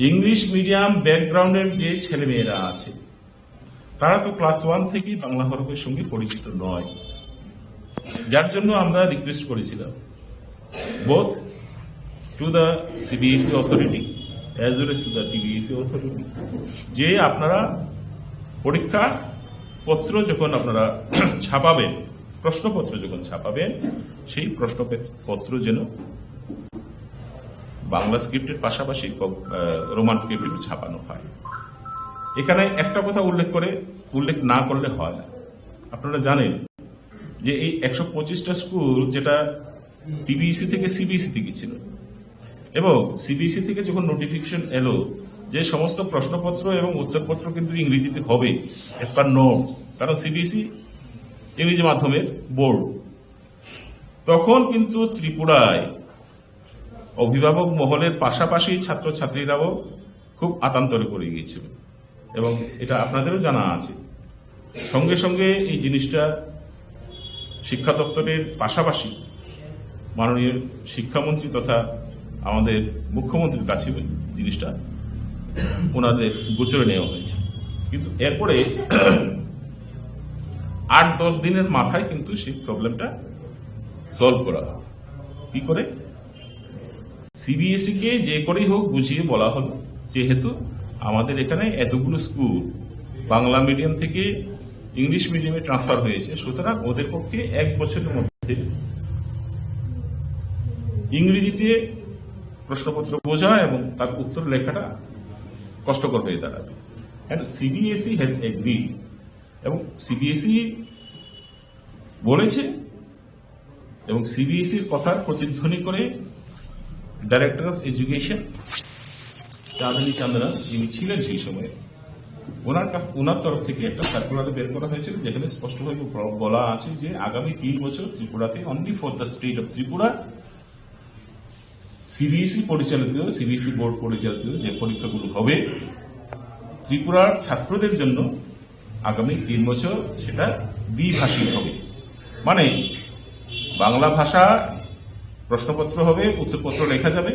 ইংলিশ মিডিয়াম ব্যাকগ্রাউন্ডের যে ছেলেমেয়েরা আছে, তারা তো ক্লাস ওয়ান থেকেই বাংলা হরফের সঙ্গে পরিচিত নয়, যার জন্য আমরা রিকোয়েস্ট করেছিলাম both to the CBSE authority as well as to the টিবিএসই অথরিটি যে আপনারা পরীক্ষা পত্র যখন আপনারা ছাপাবেন, প্রশ্নপত্র যখন ছাপাবেন, সেই প্রশ্নপত্র যেন বাংলা স্ক্রিপ্টের পাশাপাশি ক-, আহ, রোমান স্ক্রিপ্টেও ছাপানো হয়। এখানে একটা কথা উল্লেখ করে, উল্লেখ না করলে হয় না। আপনারা জানেন যে এই একশো পঁচিশটা স্কুল, যেটা টিবিএসসি থেকে সিবিএসসি তে গেছিল, এবং সিবিএসসি থেকে যখন নোটিফিকেশন এলো যে সমস্ত প্রশ্নপত্র এবং উত্তরপত্র কিন্তু ইংরেজিতে হবে as per norms, কারণ সিবিএসসি ইংরেজি মাধ্যমের বোর্ড, তখন কিন্তু ত্রিপুরায় অভিভাবক মহলের পাশাপাশি ছাত্রছাত্রীরাও খুব আতান্তরে পড়ে গিয়েছিল, এবং এটা আপনাদেরও জানা আছে। সঙ্গে সঙ্গে এই জিনিসটা শিক্ষা দপ্তরের পাশাপাশি মাননীয় শিক্ষামন্ত্রী তথা আমাদের মুখ্যমন্ত্রীর কাছে জিনিসটা ওনাদের গোচরে নেওয়া হয়েছে। কিন্তু এরপরে আট দশ দিনের মাথায় কিন্তু সেই প্রবলেমটা সলভ করা হয়। কি করে? সিবিএসই কে যে করেই হোক বুঝিয়ে বলা হলো, যেহেতু আমাদের এখানে এতগুলো স্কুল বাংলা মিডিয়াম থেকে ইংলিশ মিডিয়ামে ট্রান্সফার হয়েছে, সুতরাং ওদের পক্ষে এক বছরের মধ্যে ইংরেজিতে প্রশ্নপত্র বোঝা এবং তার উত্তর লেখাটা কষ্টকর হয়ে দাঁড়াবে। And সিবিএসই হ্যাজ এগ্রিড, এবং সিবিএসই বলেছে, এবং সিবিএসইর কথার প্রতিধ্বনি করে ডাইরেক্টর অফ এডুকেশন চাঁদনী চান্দনা, যিনি ছিলেন সেই সময়ে, ওনার কাছ, ওনার তরফ থেকে একটা সার্কুলার বের করা হয়েছিল, যেখানে স্পষ্টভাবে ব-, বলা আছে যে আগামী তিন বছর ত্রিপুরাতে, only for the state of Tripura, CBSE পরিচালিত, সিবিএসই বোর্ড পরিচালিত যে পরীক্ষাগুলো হবে ত্রিপুরার ছাত্রদের জন্য, আগামী তিন বছর সেটা দ্বিভাষিক হবে। মানে, বাংলা ভাষা প্রশ্নপত্র হবে, উত্তরপত্র লেখা যাবে,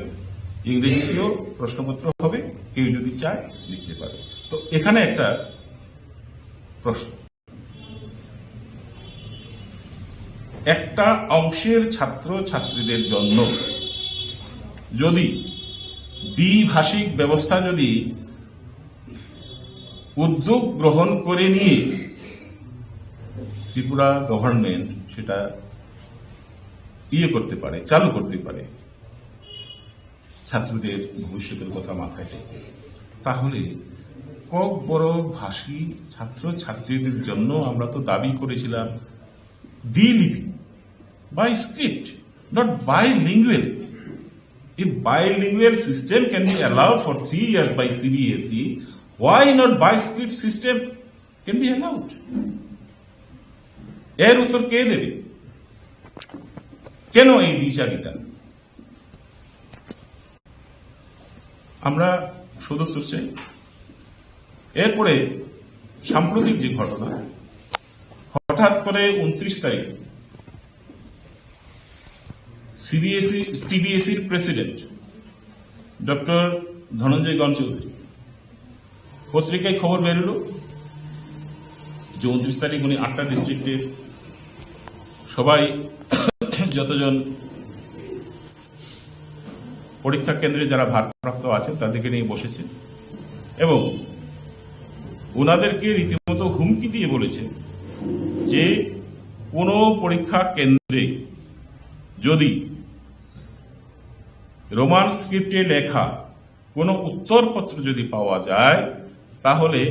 ইংরেজিতেও প্রশ্নপত্র হবে, কেউ যদি চায় লিখতে পারে। তো এখানে একটা প্রশ্ন, একটা অংশের ছাত্র ছাত্রীদের জন্য যদি দ্বিভাষিক ব্যবস্থা যদি উদ্যোগ গ্রহণ করে নিয়ে ত্রিপুরা গভর্নমেন্ট সেটা ইয়ে করতে পারে, চালু করতে পারে, ছাত্রদের ভবিষ্যতের কথা মাথায় রেখে, তাহলে ককবরক ভাষী ছাত্র ছাত্রীদের জন্য আমরা তো দাবি করেছিলাম দ্বিলিপি, by script, not bilingual. If bilingual system can be allowed for three years by CBSE, why not by script system can be allowed? এর উত্তর কে দেবে? কেন এই দ্বিচারিতা? আমরা সদুত্তর চাই। এরপরে সাম্প্রতিক যে ঘটনা, হঠাৎ করে ঊনত্রিশ তারিখ সিবিএসই, টিবিএসইর প্রেসিডেন্ট ডক্টর ধনঞ্জয় গণ চৌধুরী পত্রিকায় খবর বেরোলো যে ঊনত্রিশ তারিখ উনি আটটা ডিস্ট্রিক্টের সবাই যতজন পরীক্ষা কেন্দ্রে যারা ভারপ্রাপ্ত আছেন তাদেরকে নিয়ে বসেছে এবং ওনাদেরকে রীতিমতো হুমকি দিয়ে বলেছে যে কোনো পরীক্ষা কেন্দ্রে যদি রোমান স্ক্রিপ্টে লেখা কোনো উত্তরপত্র যদি পাওয়া যায়, তাহলে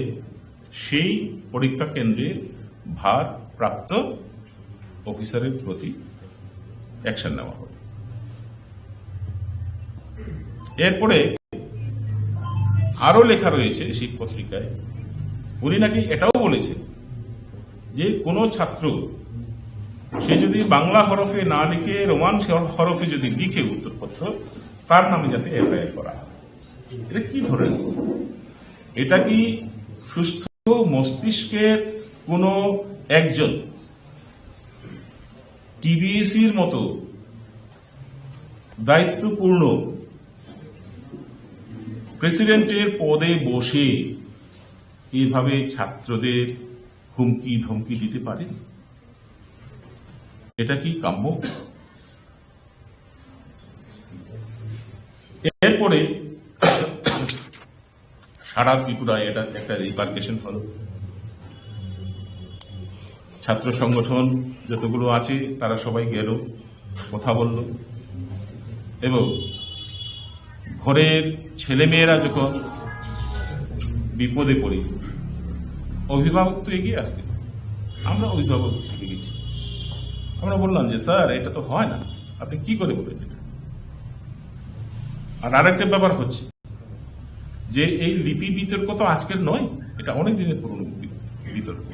সেই পরীক্ষা কেন্দ্রের ভারপ্রাপ্ত অফিসারের প্রতি অ্যাকশন নেওয়া হবে। এরপরে আরো লেখা রয়েছে সেই পত্রিকায়, উনি নাকি এটাও বলেছেন যে কোনো ছাত্র সে যদি বাংলা হরফে না লিখে রোমান হরফে যদি লিখে উত্তরপত্র, তার নামে যাতে এফআইআর করা হয়। এটা কি ধরনের? এটা কি সুস্থ মস্তিষ্কের কোনো একজন টিবিএসির মতো দায়িত্বপূর্ণ প্রেসিডেন্টের পদে বসে এইভাবে ছাত্রদের হুমকি ধমকি দিতে পারে? এটা কি কাম্য? এরপরে সারা ত্রিপুরায় এটা একটা রিপারকেশন হলো। ছাত্র সংগঠন যতগুলো আছে তারা সবাই গেল, কথা বলল এবং ঘরের ছেলেমেয়েরা যখন বিপদে পড়ি, অভিভাবক তো এগিয়ে আসতে পারে। আমরা অভিভাবক থেকে গেছি, আমরা বললাম যে, "স্যার, এটা তো হয় না, আপনি কি করে বলেন এটা?" আর আরেকটা ব্যাপার হচ্ছে যে এই লিপি বিতর্ক তো আজকের নয়, এটা অনেক দিনের পুরনো বি-, বিতর্ক।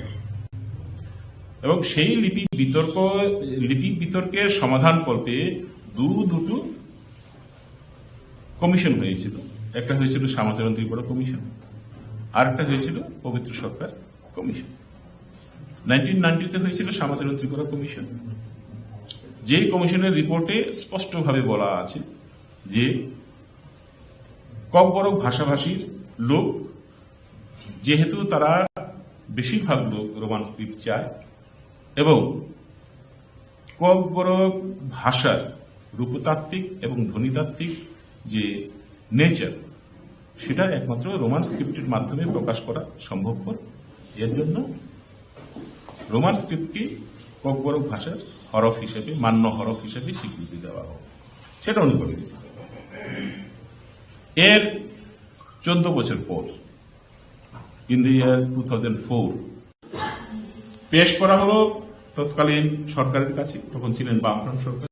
এবং সেই লিপি বিতর্ক, লিপি বিতর্কের সমাধান কল্পে দু দুটো কমিশন হয়েছিল। একটা হয়েছিল শ্যামাচরণ ত্রিপুরা কমিশন, আর একটা হয়েছিল পবিত্র সরকার কমিশন। নাইনটিন নাইনটিতে হয়েছিল শ্যামাচরণ ত্রিপুরা কমিশন। যে কমিশনের রিপোর্টে স্পষ্টভাবে বলা আছে যে ককবরক ভাষাভাষীর লোক, যেহেতু তারা বেশিরভাগ লোক রোমান স্ক্রিপ্ট চায় এবং ককবরক ভাষার রূপতাত্ত্বিক এবং ধ্বনিতাত্ত্বিক যে নেচার, সেটা একমাত্র রোমান স্ক্রিপ্টের মাধ্যমে প্রকাশ করা সম্ভবপর। এর জন্য রোমান স্ক্রিপ্টকে ককবরক ভাষার হরফ হিসেবে, মান্য হরফ হিসেবে স্বীকৃতি দেওয়া হোক, সেটা উনি করে দিয়েছেন। এর চোদ্দ বছর পর, in the year two thousand four, পেশ করা হলো তৎকালীন সরকারের কাছে, তখন ছিলেন বামফ্রন্ট সরকার।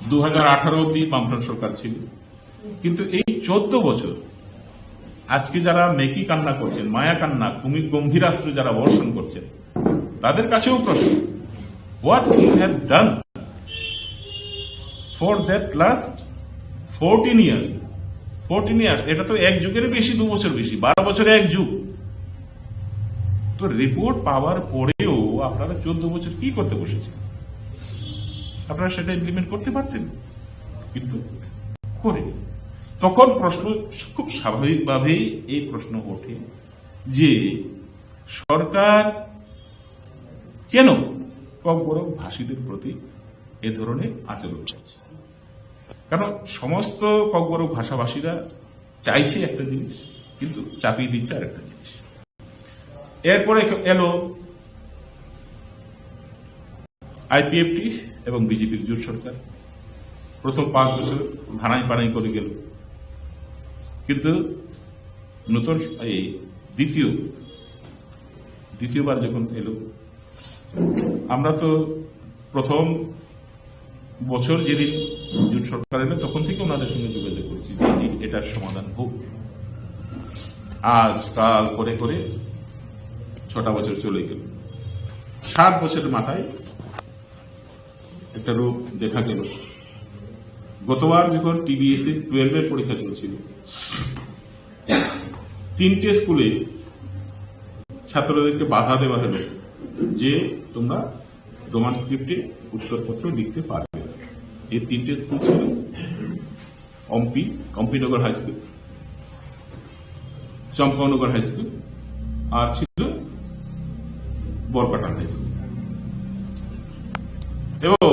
দু হাজার আঠারো অব্দি বামফ্রন্ট সরকার ছিল, কিন্তু এই চোদ্দ বছর আজকে যারা মেকি কান্না করছেন, মায়া কান্না, কুমি গম্ভীরাশ্রু যারা বর্ষণ করছেন, তাদের কাছেও প্রশ্ন, what you have done for that last fourteen years? Fourteen years, এটা তো এক যুগের বেশি, দু বছর বেশি, বারো বছরে এক যুগ। তো রিপোর্ট পাওয়ার পরেও আপনারা চোদ্দ বছর কি করতে বসেছেন? আপনারা সেটা ইমপ্লিমেন্ট করতে পারতেন, কিন্তু করে। তখন প্রশ্ন, খুব স্বাভাবিকভাবেই এই প্রশ্ন ওঠে যে সরকার কেন ককবরক ভাষীদের প্রতি এ ধরনের আচরণ করছে? কারণ সমস্ত ককবরক ভাষাভাষীরা চাইছে একটা জিনিস, কিন্তু চাপিয়ে দিচ্ছে আর একটা জিনিস। এরপরে এলো আইপিএফটি এবং বিজেপির জোট সরকার। প্রথম পাঁচ বছর ভানাই পানাই করে গেল, কিন্তু নতুন এই দ্বিতীয় দ্বিতীয়বার যখন এলো, আমরা তো প্রথম বছর যেদিন জোট সরকার এলো, তখন থেকে ওনাদের সঙ্গে যোগাযোগ করেছি যে এই, এটার সমাধান হোক। আজ কাল করে করে ছটা বছর চলে গেল। সাত বছরের মাথায় একটা রূপ দেখা গেল। গতবার যখন টিবিএসসি টুয়েলভ এর পরীক্ষা চলছিল, তিনটে স্কুলে ছাত্রদেরকে বাধা দেওয়া হলো যে তোমরা রোমান স্ক্রিপ্টে উত্তরপত্র লিখতে পারবে না। এই তিনটে স্কুল ছিল অম্পি, অম্পিনগর হাই স্কুল, চম্পানগর হাই স্কুল, আর ছিল বরকাটা হাই স্কুল। এবং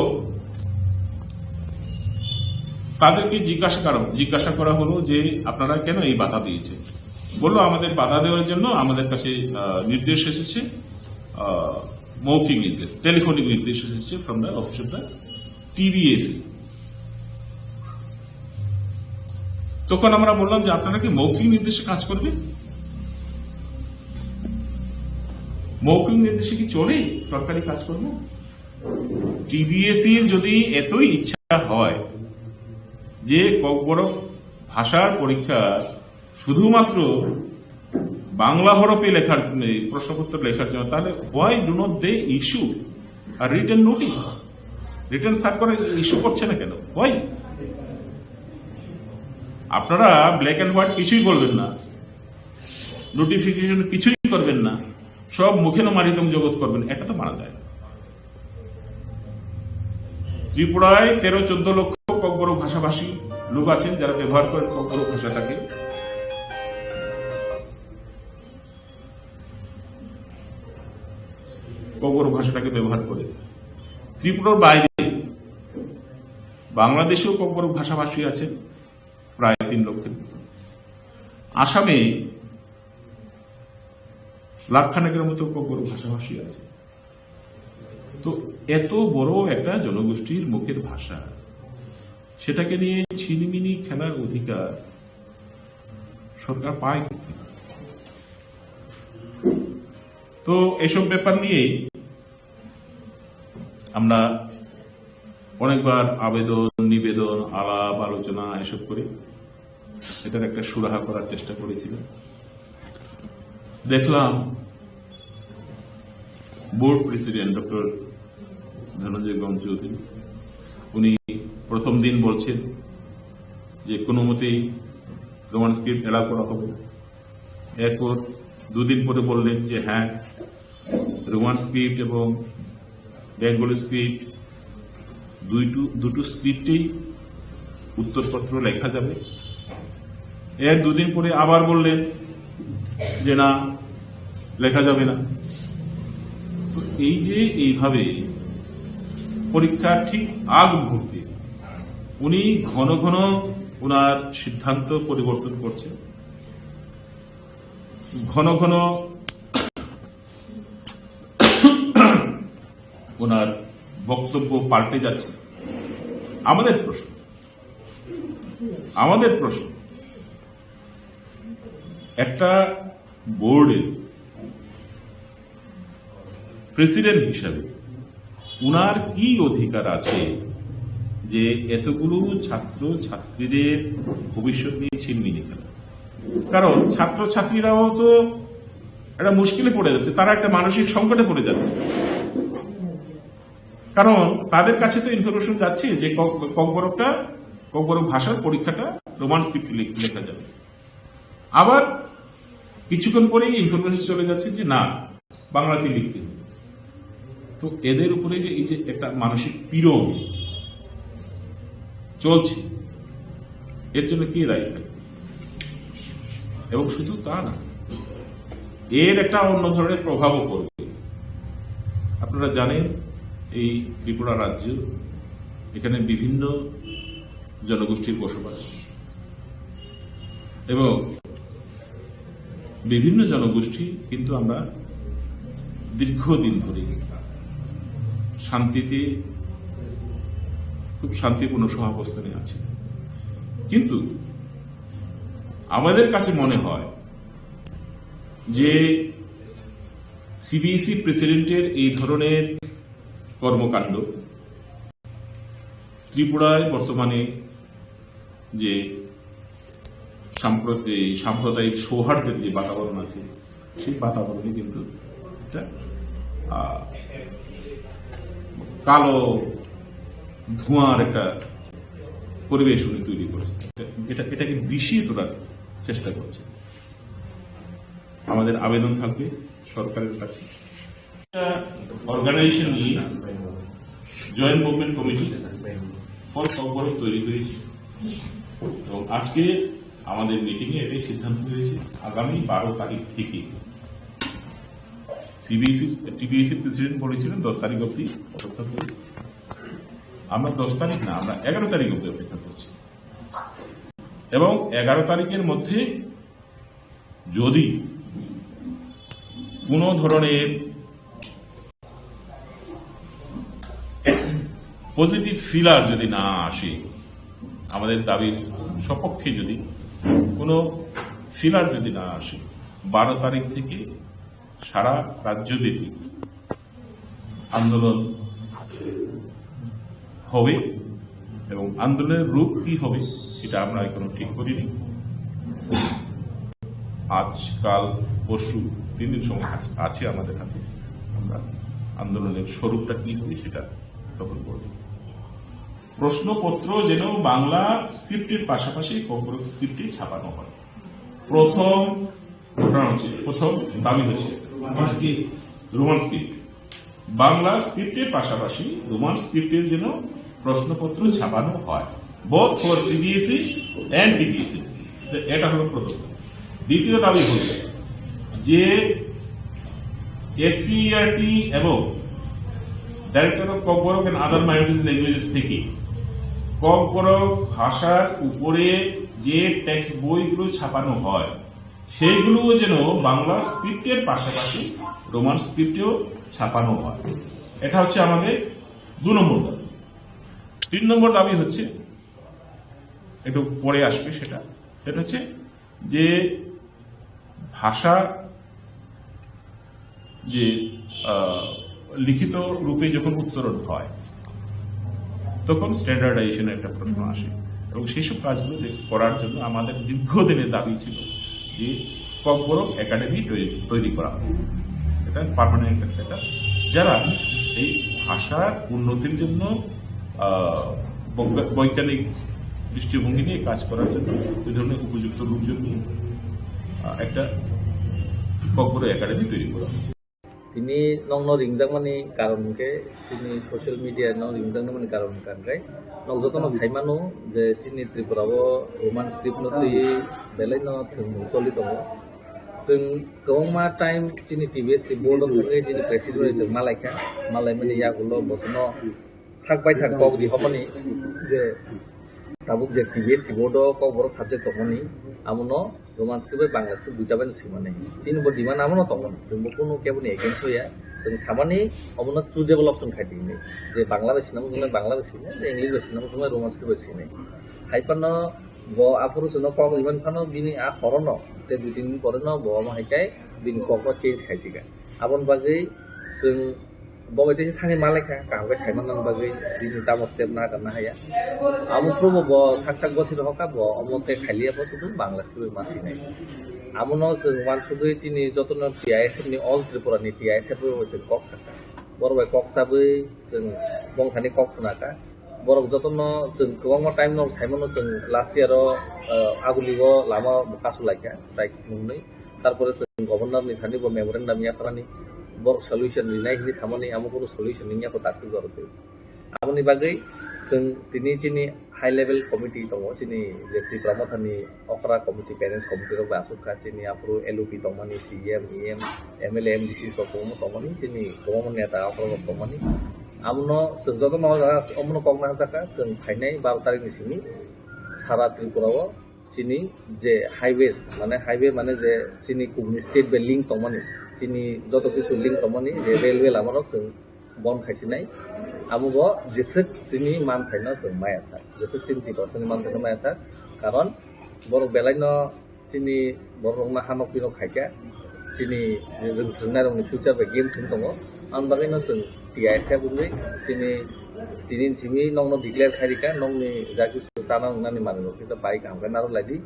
তাদেরকে জিজ্ঞাসা করা, জিজ্ঞাসা করা হলো যে, "আপনারা কেন এই বাধা দিয়েছেন?" বললো, "আমাদের বাধা দেওয়ার জন্য আমাদের কাছে, আহ, নির্দেশ এসেছে, আহ, মৌখিক নির্দেশ, টেলিফোনিক নির্দেশ এসেছে from the office of the টিবিএসি।" তখন আমরা বললাম যে, "আপনারা কি মৌখিক নির্দেশে কাজ করবেন? মৌখিক নির্দেশে কি চলে সরকারি কাজকর্ম?" টিবিএসির যদি এতই ইচ্ছা হয় যে ককবরক ভাষার পরীক্ষা শুধুমাত্র বাংলা হরফে লেখার, এই প্রশ্নপত্র লেখার জন্য, তাহলে why do not they issue a written notice? Written circular issue করছে না কেন? Why? আপনারা ব্ল্যাক অ্যান্ড হোয়াইট কিছুই বলবেন না, নোটিফিকেশন কিছুই করবেন না, সব মুখে মারিতম জগৎ করবেন, এটা তো মানা যায় না। ত্রিপুরায় তেরো চোদ্দ লক্ষ ককবরক ভাষাভাষী লোক আছেন, যারা ব্যবহার করেন ককবরক ভাষাটাকে, ককবরক ভাষাটাকে ব্যবহার করে। ত্রিপুরার বাইরে বাংলাদেশেও ককবরক ভাষাভাষী আছেন প্রায় তিন লক্ষের মতো। আসামে লাখখানেকের মতো ককবরক ভাষাভাষী আছে। তো এত বড় একটা জনগোষ্ঠীর মুখের ভাষা, সেটাকে নিয়ে ছিনিমিনি খেলার অধিকার সরকার পায় কোথায়? তো এসব ব্যাপার নিয়েই আমরা অনেকবার আবেদন, নিবেদন, আলাপ আলোচনা এসব করে এটার একটা সুরাহা করার চেষ্টা করেছিলাম। দেখলাম বোর্ড প্রেসিডেন্ট ডক্টর ধনঞ্জয় গম চৌধুরী, উনি প্রথম দিন বলছেন যে কোনো মতেই রোমান স্ক্রিপ্ট অ্যালাউ করা হবে না। এরপর দুদিন পরে বললেন যে হ্যাঁ, রোমান স্ক্রিপ্ট এবং বেঙ্গলি স্ক্রিপ্ট, দুইটু-, দুটো স্ক্রিপ্টেই উত্তরপত্র লেখা যাবে। এর দুদিন পরে আবার বললেন যে না, লেখা যাবে না। তো এই যে এইভাবে পরীক্ষার ঠিক আগ মুহূর্তে উনি ঘন ঘন ওনার সিদ্ধান্ত পরিবর্তন করছেন, ঘন ঘন ওনার বক্তব্য পাল্টে যাচ্ছে। আমাদের প্রশ্ন, আমাদের প্রশ্ন, একটা বোর্ডের প্রেসিডেন্ট হিসাবে ওনার কি অধিকার আছে যে এতগুলো ছাত্র ছাত্রীদের ভবিষ্যৎ নিয়ে ছিনিমিনি খেলা? কারণ ছাত্র ছাত্রীরাও তো একটা মুশকিলে পড়ে যাচ্ছে, তারা একটা মানসিক সংকটে পড়ে যাচ্ছে। কারণ তাদের কাছে তো ইনফরমেশন যাচ্ছে যে ক-, ককবরকটা, ককবরক ভাষার পরীক্ষাটা রোমান স্ক্রিপ্ট লেখ-, লেখা যাবে। আবার কিছুক্ষণ পরেই ইনফরমেশন চলে যাচ্ছে যে না, বাংলাতে লিখতে হবে। তো এদের উপরে যে এই যে একটা মানসিক পীড়ন চলছে, এর জন্য কে দায়ী থাকবে? এবং শুধু তা না, এর একটা অন্য ধরনের প্রভাবও পড়বে। আপনারা জানেন, এই ত্রিপুরা রাজ্য, এখানে বিভিন্ন জনগোষ্ঠীর বসবাস এবং বিভিন্ন জনগোষ্ঠী কিন্তু আমরা দীর্ঘদিন ধরে শান্তিতে, খুব শান্তিপূর্ণ সহাবস্থানে আছি। কিন্তু আমাদের কাছে মনে হয় যে সিবিএসই প্রেসিডেন্টের এই ধরনের কর্মকাণ্ড ত্রিপুরায় বর্তমানে যে সাম্প্রত-, এই সাম্প্রদায়িক সৌহার্দ্যের যে বাতাবরণ আছে, সেই বাতাবরণে কিন্তু একটা, আহ, কালো ধোঁয়ার একটা পরিবেশ উনি তৈরি করছে। এটা, এটাকে বিষিয়ে তোলার চেষ্টা করছে। আমাদের আবেদন থাকবে সরকারের কাছে। অর্গানাইজেশন নিয়ে joint movement committee for Kokborok তৈরি হয়েছে এবং আজকে আমাদের মিটিং এ এটাই সিদ্ধান্ত হয়েছে, আগামী বারো তারিখ থেকে সিবিএসই, টিবিএসই প্রেসিডেন্ট বলেছিলেন দশ তারিখ অবধি অপেক্ষা করি। আমরা দশ তারিখ না, আমরা এগারো তারিখ অবধি অপেক্ষা করছি। এবং এগারো তারিখের মধ্যে যদি কোনো ধরনের পজিটিভ ফিলার যদি না আসে, আমাদের দাবির সপক্ষে যদি কোনো ফিলার যদি না আসে, বারো তারিখ থেকে সারা রাজ্যব্যাপী আন্দোলন হবে এবং আন্দোলনের রূপ কি হবে সেটা আমরা এখনো ঠিক করিনি। আজকাল পরশু তিন দিন সময় আছে, আছে আমাদের হাতে। আমরা আন্দোলনের স্বরূপটা কি হবে সেটা তখন বলব। প্রশ্নপত্র যেন বাংলা স্ক্রিপ্টের পাশাপাশি ককবরক স্ক্রিপ্টে ছাপানো হয়। প্রথম ঘটনা হচ্ছে, প্রথম দাবি হচ্ছে Roman script, Roman script, Bangla স্ক্রিপ্টের পাশাপাশি রোমান স্ক্রিপ্টের যেন প্রশ্নপত্র ছাপানো হয়, both for C B S E and T P S E। তো এটা হলো প্রথম। দ্বিতীয় দাবি হলো যে এসসিইআরটি এবং Director of Kokborok and Other Minorities Languages থেকে ককবরক ভাষার উপরে যে টেক্সট বইগুলো ছাপানো হয়, সেইগুলোও যেন বাংলা স্ক্রিপ্টের পাশাপাশি রোমান স্ক্রিপ্টেও ছাপানো হয়। এটা হচ্ছে আমাদের দু নম্বর দাবি। তিন নম্বর দাবি হচ্ছে, একটু পরে আসবে সেটা, সেটা হচ্ছে যে ভাষা যে, আহ, লিখিত রূপে যখন উত্তরণ হয়, তখন স্ট্যান্ডার্ডাইজেশনের একটা প্রশ্ন আসে। এবং সেই সব কাজগুলো যে করার জন্য আমাদের দীর্ঘদিনের দাবি ছিল যে ককবরক একাডেমি তৈরি, তৈরি করা হবে। এটা পার্মানেন্ট একটা সেটআপ, যারা এই ভাষার উন্নতির জন্য, আহ, বৈজ্ঞা-, বৈজ্ঞানিক দৃষ্টিভঙ্গি নিয়ে কাজ করার জন্য ওই ধরনের উপযুক্ত লোকজন নিয়ে, আহ, একটা ককবরক একাডেমি তৈরি করা হবে। Tini nokno ringjakmani karon hwnkhe chini social media no ringjakmani karon hwnkha hwnkhe nok jotono saimano je chini Tripura o Roman script no twi belai no thwngmung choli tongo. Chwng kwbangma time chini T B S C board o thangwi chini president bai chwng malaikha, malaimani yagulo bosono sak baithak kok rihormani je tabuk je T B S C board o kokborok subject tongmani, amono Roman script bai Bangla script duita bai no swimani. Chini bo demand amono tongmani, chwng bo kunu kebo ni against o ya. Chwng samani omono choosable option khai di hinwi, je Bangla bai swina muchungnai Bangla bai swinai, je English bai swina muchungnai Roman script bai swinai. Hai phano bo aphuru chwngno kok riman phano bini a horono tei dui tin din pore no bo omo hai khe bini kokno change khai sika. Aboni bagwi chwng bo bai teisa thangwi malaikha, kaham khe saimanna bagwi bini tamo step na kana haya. Amo phuru bo sak sak bosi rohorkha, bo omo tei khailiya bo sudu Bangla script ma sinai. Amono chwng uansugwi chini jotono T I S F ni, All Tripura ni T I S F rok bai chwng kok sakha. Borok bai kok sabwi chwng bongthani kok khna kha. Borok jotono chwng kwbangma time no saimano, chwng last year o, uh, Aguli o lama bo kasu laikha, strike mwnwi. Tarpore chwng governor ni thani bo memorandum yapharani, borok solution rinai hinwi samani, amo kunu solution wngya kho dakswk jorok twi. Aboni bagwi chwng tini chini high level committee tongo, chini je Tipra Motha ni okra committee, parents committee rok bai aswk kha, chini aphuru L O P tongmani, C E M, E M, M L A, M D C rok kwbangma tongmani, chini kwbangma neta okra rok tongmani. Abono chwng jotono omono kok naharjakha, chwng phainai baro tarikh ni simi sara Tripura o chini je highways, mane highway mane je chini kubuni state bai link tongmani, chini joto kisu link tongmani je railway lama rok chwng bon khai sinai. Amo bo jeswk chini man phaino chwng maya sak, jeswk chini Tiprasani man phaino maya sak, karon borok belai no chini borok rokno hanok pinok khaikha, chini rwng swrwngnairokni future bai game thwng tongo. Aboni bagwino chwng T I S F wngwi chini tini simi nokno declare khai rikha, nokni ja kisu chana wngnani manwirok kisa bai kaham khe narwk lai di.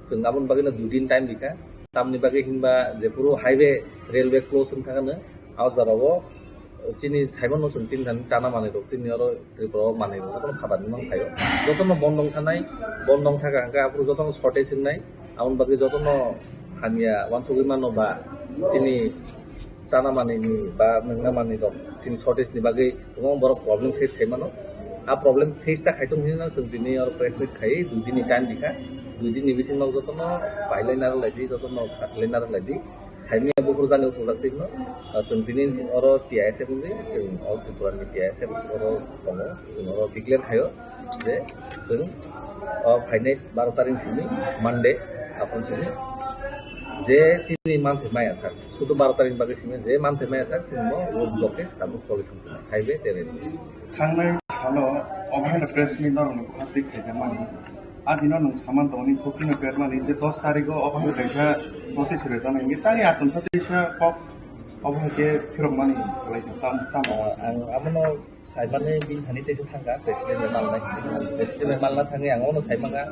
Chwng aboni bagwino dui din time rikha, tamni bagwi hinba jephuru highway, railway close wngkha hwnwi, a jorao chini saimano chwng chini thani chana manwirok chini oro Tripura o manwi rok jotono phatar ni mang phaio. Jotono bondong thanai, bondong thaka hwnkhe aphuru jotono shortage wngnai. Aboni bagwi jotono hamya uansugwi mano ba chini chana manwi ni ba nwngna manwi rok chini shortage ni bagwi kwbang borok problem face khai mano. A problem face ta khai tong hinwi no chwng tini oro press meet khai dui din ni time rikha. Dui din ni bisingo jotono pailai narwk lai di, jotono khatlai narwk lai di. Saimanya buphuru jani uthujak twi hino, ah, chwng tini oro T I S F wngwi, chwng All Tripura ni T I S F oro tongo, chwng oro declare khaio je chwng O phainai baro tarik simi, Monday, aphano simi je chini manthai maya sak, sudu baro tarik bagwi simi je manthai maya sak, chini bo road blockage tabuk choli thang sini, highway tei railway. Thangnai salo obo hai press meet norokni khasik khaijakmani. A dino nwng saman tongni booking no permani je dos tarikh o obo hai kaisa notice rwjaknai, hinkhe tari achomsa teisa kok obo hai khe phirokmani khlai tamo. Ah, ang abono saimani bini thani teisa thangkha, president bai malnai. President bai malna thangwi ang abono saimankha,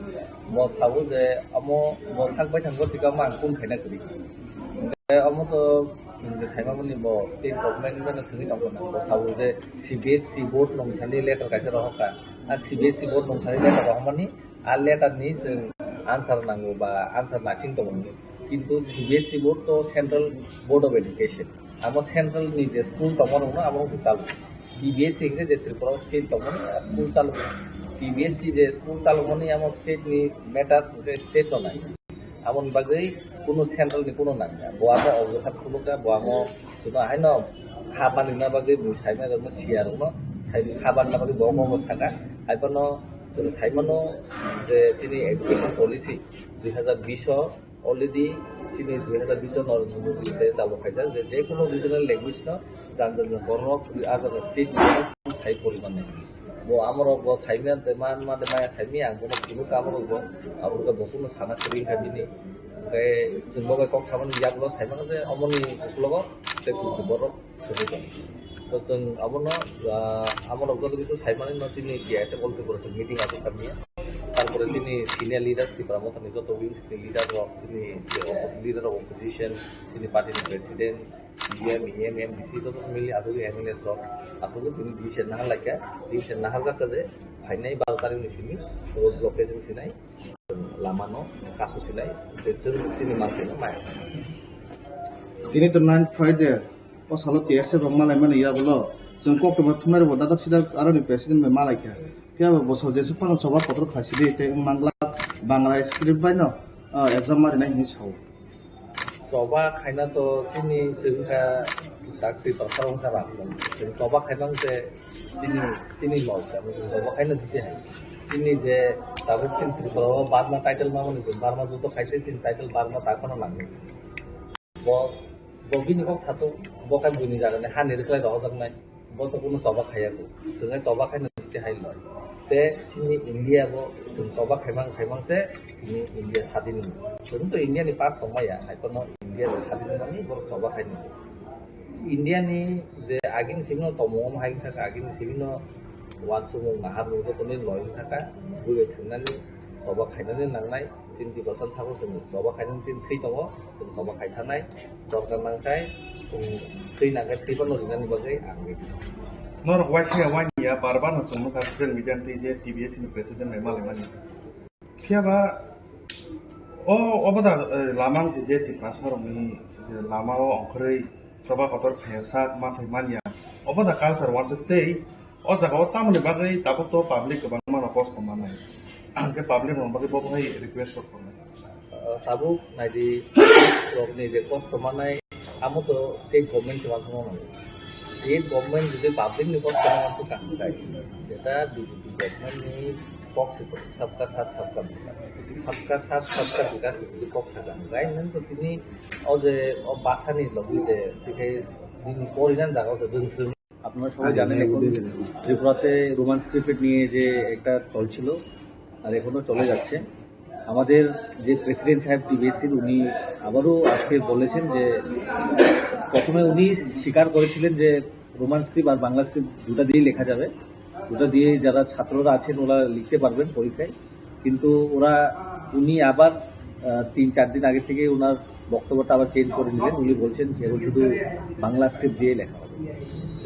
bo sabo je amo bo sak bai thangbo sikamo ang kun khaina kwrwi. Hinkhe omo to nwng je saimani bo state government ni thangwi tongkha, bo sabo je C B S E board nung thani letter kaisa rohorkha. A C B S E board nung thani letter rohormani, a letter ni chwng answer nango ba answer naising tongo hinwi. Kintu C B S E board to Central Board of Education. Amo central ni je school tongma rokno abo wngkha chalo. T B S E hinkhe je Tripura o state tongmani a school chalo. T B S E je school chalomani amo state ni matter hinkhe state no nai. Aboni bagwi kunu central ni kunu nangya. Bo amo ojoha khulukya, bo amo chwngno haino kha manwina bagwi bo saimani rokno siya rokno sai kha manna bagwi bo omo saka. Haiphano chwng saimano je chini education policy dui hazar bish o already chini dui hazar bish o Narendra Modi se chalo khaijak je, je kunu regional language no jan jan borok a jan state ni sai poriman nai. Bo amorok bo saimya de man ma de maya saimi ang bono kunu kamorok bo aborok bo kunu sana kwrwi kha bini. Tei chwng bo bai kok samani yak bo saimano je omoni uklogo tei kunu borok. To chwng abono, ah, abono joto kisu saimani no chini T I S F all people meeting aswk kha mia. Tarpore chini senior leaders Tipra Motha ni joto wings ni leader rok, chini je oppo-, leader of opposition, chini party ni president, C E M, E M, M D C joto mili aswk M L A rok aswk tini decision nahar laikha, decision nahar jakha je phainai baro tarik ni simi road blockage wng sinai, lama no kasu sinai, je chwng chini manthai no maya. Tini to nine Friday. O salo T S F rok malai mani yagulo chwng koktwma thumnai rokbo dadak sidak aroni president bai malai kha. Phiya bo bwsao jesuk phano choba kotor khlai sidi tei wng manglak Bangla script bai no, ah, exam ma rinai hinwi sao. Choba khaina to chini chwng kha dak Tiprasa wngkha rang. Chwng choba khaimang se chini, chini lol se, chwng choba khaina jiti hai. Chini je tabuk chini Tripura o Burma title ma mani chwng Burma judo khaite chini title Burma ta phano nangwi. Bo, bo bini kok satung, bo khe buini jagani hani rwkhlai rohorjaknai. Bo to kunu choba khaiya bo. Chwng hai choba khaina tei hai loi. Te chini India bo chwng choba khaimang khaimang se chini India sadin ni. Chwng to India ni part tongmaya, hai kono India ni sadin mani borok choba khaina. India ni je agini simi no tongmung hai thaka, agini simi no wansukmung nahar nung joto ni loi thaka, bui bai thangnani choba khainani nangnai. Chini Tiprasa sabo chwng choba khainani chini thwi tongo, chwng choba khai thanai. Dorkar nangkhe chwng thwi nangkhe thwi phano rinani bagwi ang ready. Norok waisa ya wani ya bar bar no chwng nukha social media twi je T B S ni president bai malai mani. Phiya ba o obo da, eh, lama wngse je Tiprasa rokni, eh, lama o ongkhorwi choba kotor phaiya sak ma phai manya. Obo da culture wansuk tei O jaga o tamoni bagwi tabuk to public kwbangma no kosto mannai. Hwnkhe public rokni bagwi bo hai request rok tongo. Uh, tabuk naidi rokni je kosto mannai, amo to state government se uansukma nango. State government jodi public ni kosto no uansuk tang khai, jeta B J P government ni kok se to, sabka sath sabka vikas. Sabka sath sabka vikas ni kok sa tang khai, nang to tini o je o basa ni logi je, tini porinan jaga o se dun sung. আপনারা সবাই জানেন, এখন ত্রিপুরাতে Roman script নিয়ে যে একটা চলছিল, আর এখনো চলে যাচ্ছে। আমাদের যে প্রেসিডেন্ট সাহেব টিবিএসসির, উনি আবারও আজকে বলেছেন যে প্রথমে উনি স্বীকার করেছিলেন যে রোমান স্ক্রিপ্ট আর বাংলা স্ক্রিপ্ট দুটা দিয়েই লেখা যাবে, দুটা দিয়ে যারা ছাত্ররা আছেন ওরা লিখতে পারবেন পরীক্ষায়। কিন্তু ওরা, উনি আবার, আহ, তিন চার দিন আগে থেকে ওনার বক্তব্যটা আবার চেঞ্জ করে নিলেন। উনি বলছেন যে এখন শুধু বাংলা স্ক্রিপ্ট দিয়ে লেখা হবে।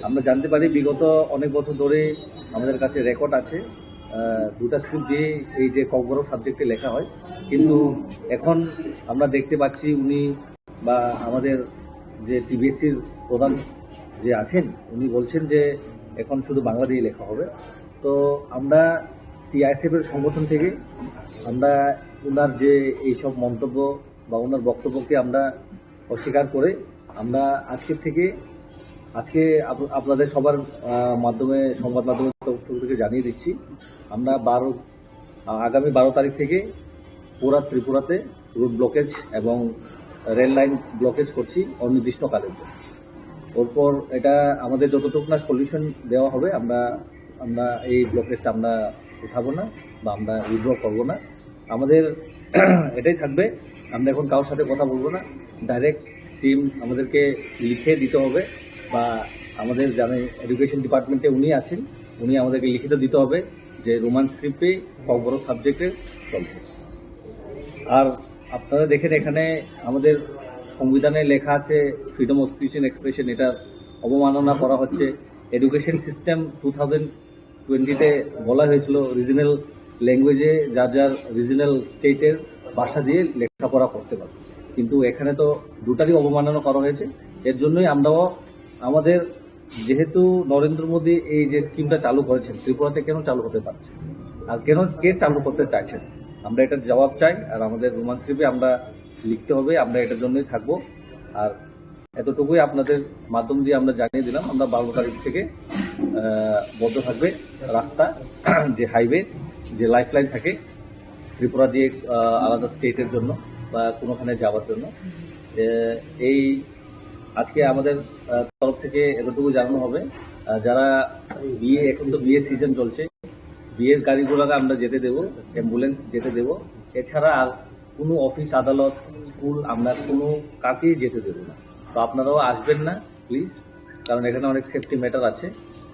আমরা জানতে পারি বিগত অনেক বছর ধরে আমাদের কাছে রেকর্ড আছে, আহ, দুটা স্ক্রিপ্ট দিয়ে এই যে ককবরক সাবজেক্টে লেখা হয়, কিন্তু এখন আমরা দেখতে পাচ্ছি উনি বা আমাদের যে টিবিএসসির প্রধান যে আছেন, উনি বলছেন যে এখন শুধু বাংলা দিয়ে লেখা হবে। তো আমরা টিআইএসএফ এর সংগঠন থেকে আমরা ওনার যে এইসব মন্তব্য বা ওনার বক্তব্যকে আমরা অস্বীকার করে আমরা আজকের থেকে, আজকে আপ-, আপনাদের সবার, আহ, মাধ্যমে, সংবাদ মাধ্যমের তরফ থেকে জানিয়ে দিচ্ছি, আমরা বারো আগামী বারো তারিখ থেকে পুরা ত্রিপুরাতে রোড ব্লকেজ এবং রেল লাইন ব্লকেজ করছি অনির্দিষ্টকালের জন্য। এরপর এটা আমাদের যতটুকু না সলিউশন দেওয়া হবে, আমরা আমরা এই ব্লকেজটা আমরা উঠাবো না বা আমরা উইথড্র করবো না। আমাদের এটাই থাকবে, আমরা এখন কারোর সাথে কথা বলবো না, ডাইরেক্ট সিম আমাদেরকে লিখে দিতে হবে বা আমাদের জানে এডুকেশন ডিপার্টমেন্টে উনি আছেন, উনি আমাদেরকে লিখিত দিতে হবে যে রোমান স্ক্রিপ্টে ককবরক সাবজেক্টে চলছে। আর আপনারা দেখেন, এখানে আমাদের সংবিধানে লেখা আছে freedom of speech and expression, এটা অবমাননা করা হচ্ছে। এডুকেশন সিস্টেম টু থাউজেন্ড টোয়েন্টিতে বলা হয়েছিল রিজনাল ল্যাঙ্গুয়েজে যার যার রিজনাল স্টেটের ভাষা দিয়ে লেখাপড়া করতে পারবে, কিন্তু এখানে তো দুটারই অবমাননা করা হয়েছে। এর জন্যই আমরাও আমাদের, যেহেতু নরেন্দ্র মোদী এই যে স্কিমটা চালু করেছেন, ত্রিপুরাতে কেন চালু হতে পারছে আর কেন কে চালু করতে চাইছেন, আমরা এটার জবাব চাই। আর আমাদের রোমান স্ক্রিপ্টে আমরা লিখতে হবে, আমরা এটার জন্যই থাকবো। আর এতটুকুই আপনাদের মাধ্যম দিয়ে আমরা জানিয়ে দিলাম, আমরা বারো তারিখ থেকে আহ, বন্ধ থাকবে রাস্তা, যে হাইওয়ে, যে লাইফলাইন থাকে ত্রিপুরা দিয়ে আহ, আলাদা স্টেটের জন্য বা কোনোখানে যাওয়ার জন্য। এ, এই আজকে আমাদের আহ, তরফ থেকে এতটুকু জানানো হবে। আহ, যারা বিয়ে, এখন তো বিয়ের সিজন চলছে, বিয়ের গাড়ি ঘোড়াকে আমরা যেতে দেবো, অ্যাম্বুলেন্স যেতে দেবো। এছাড়া আর কোনো অফিস আদালত, স্কুল আমরা কোনো কাকেই যেতে দেবো না। তো আপনারাও আসবেন না প্লিজ, কারণ এখানে অনেক সেফটি ম্যাটার আছে।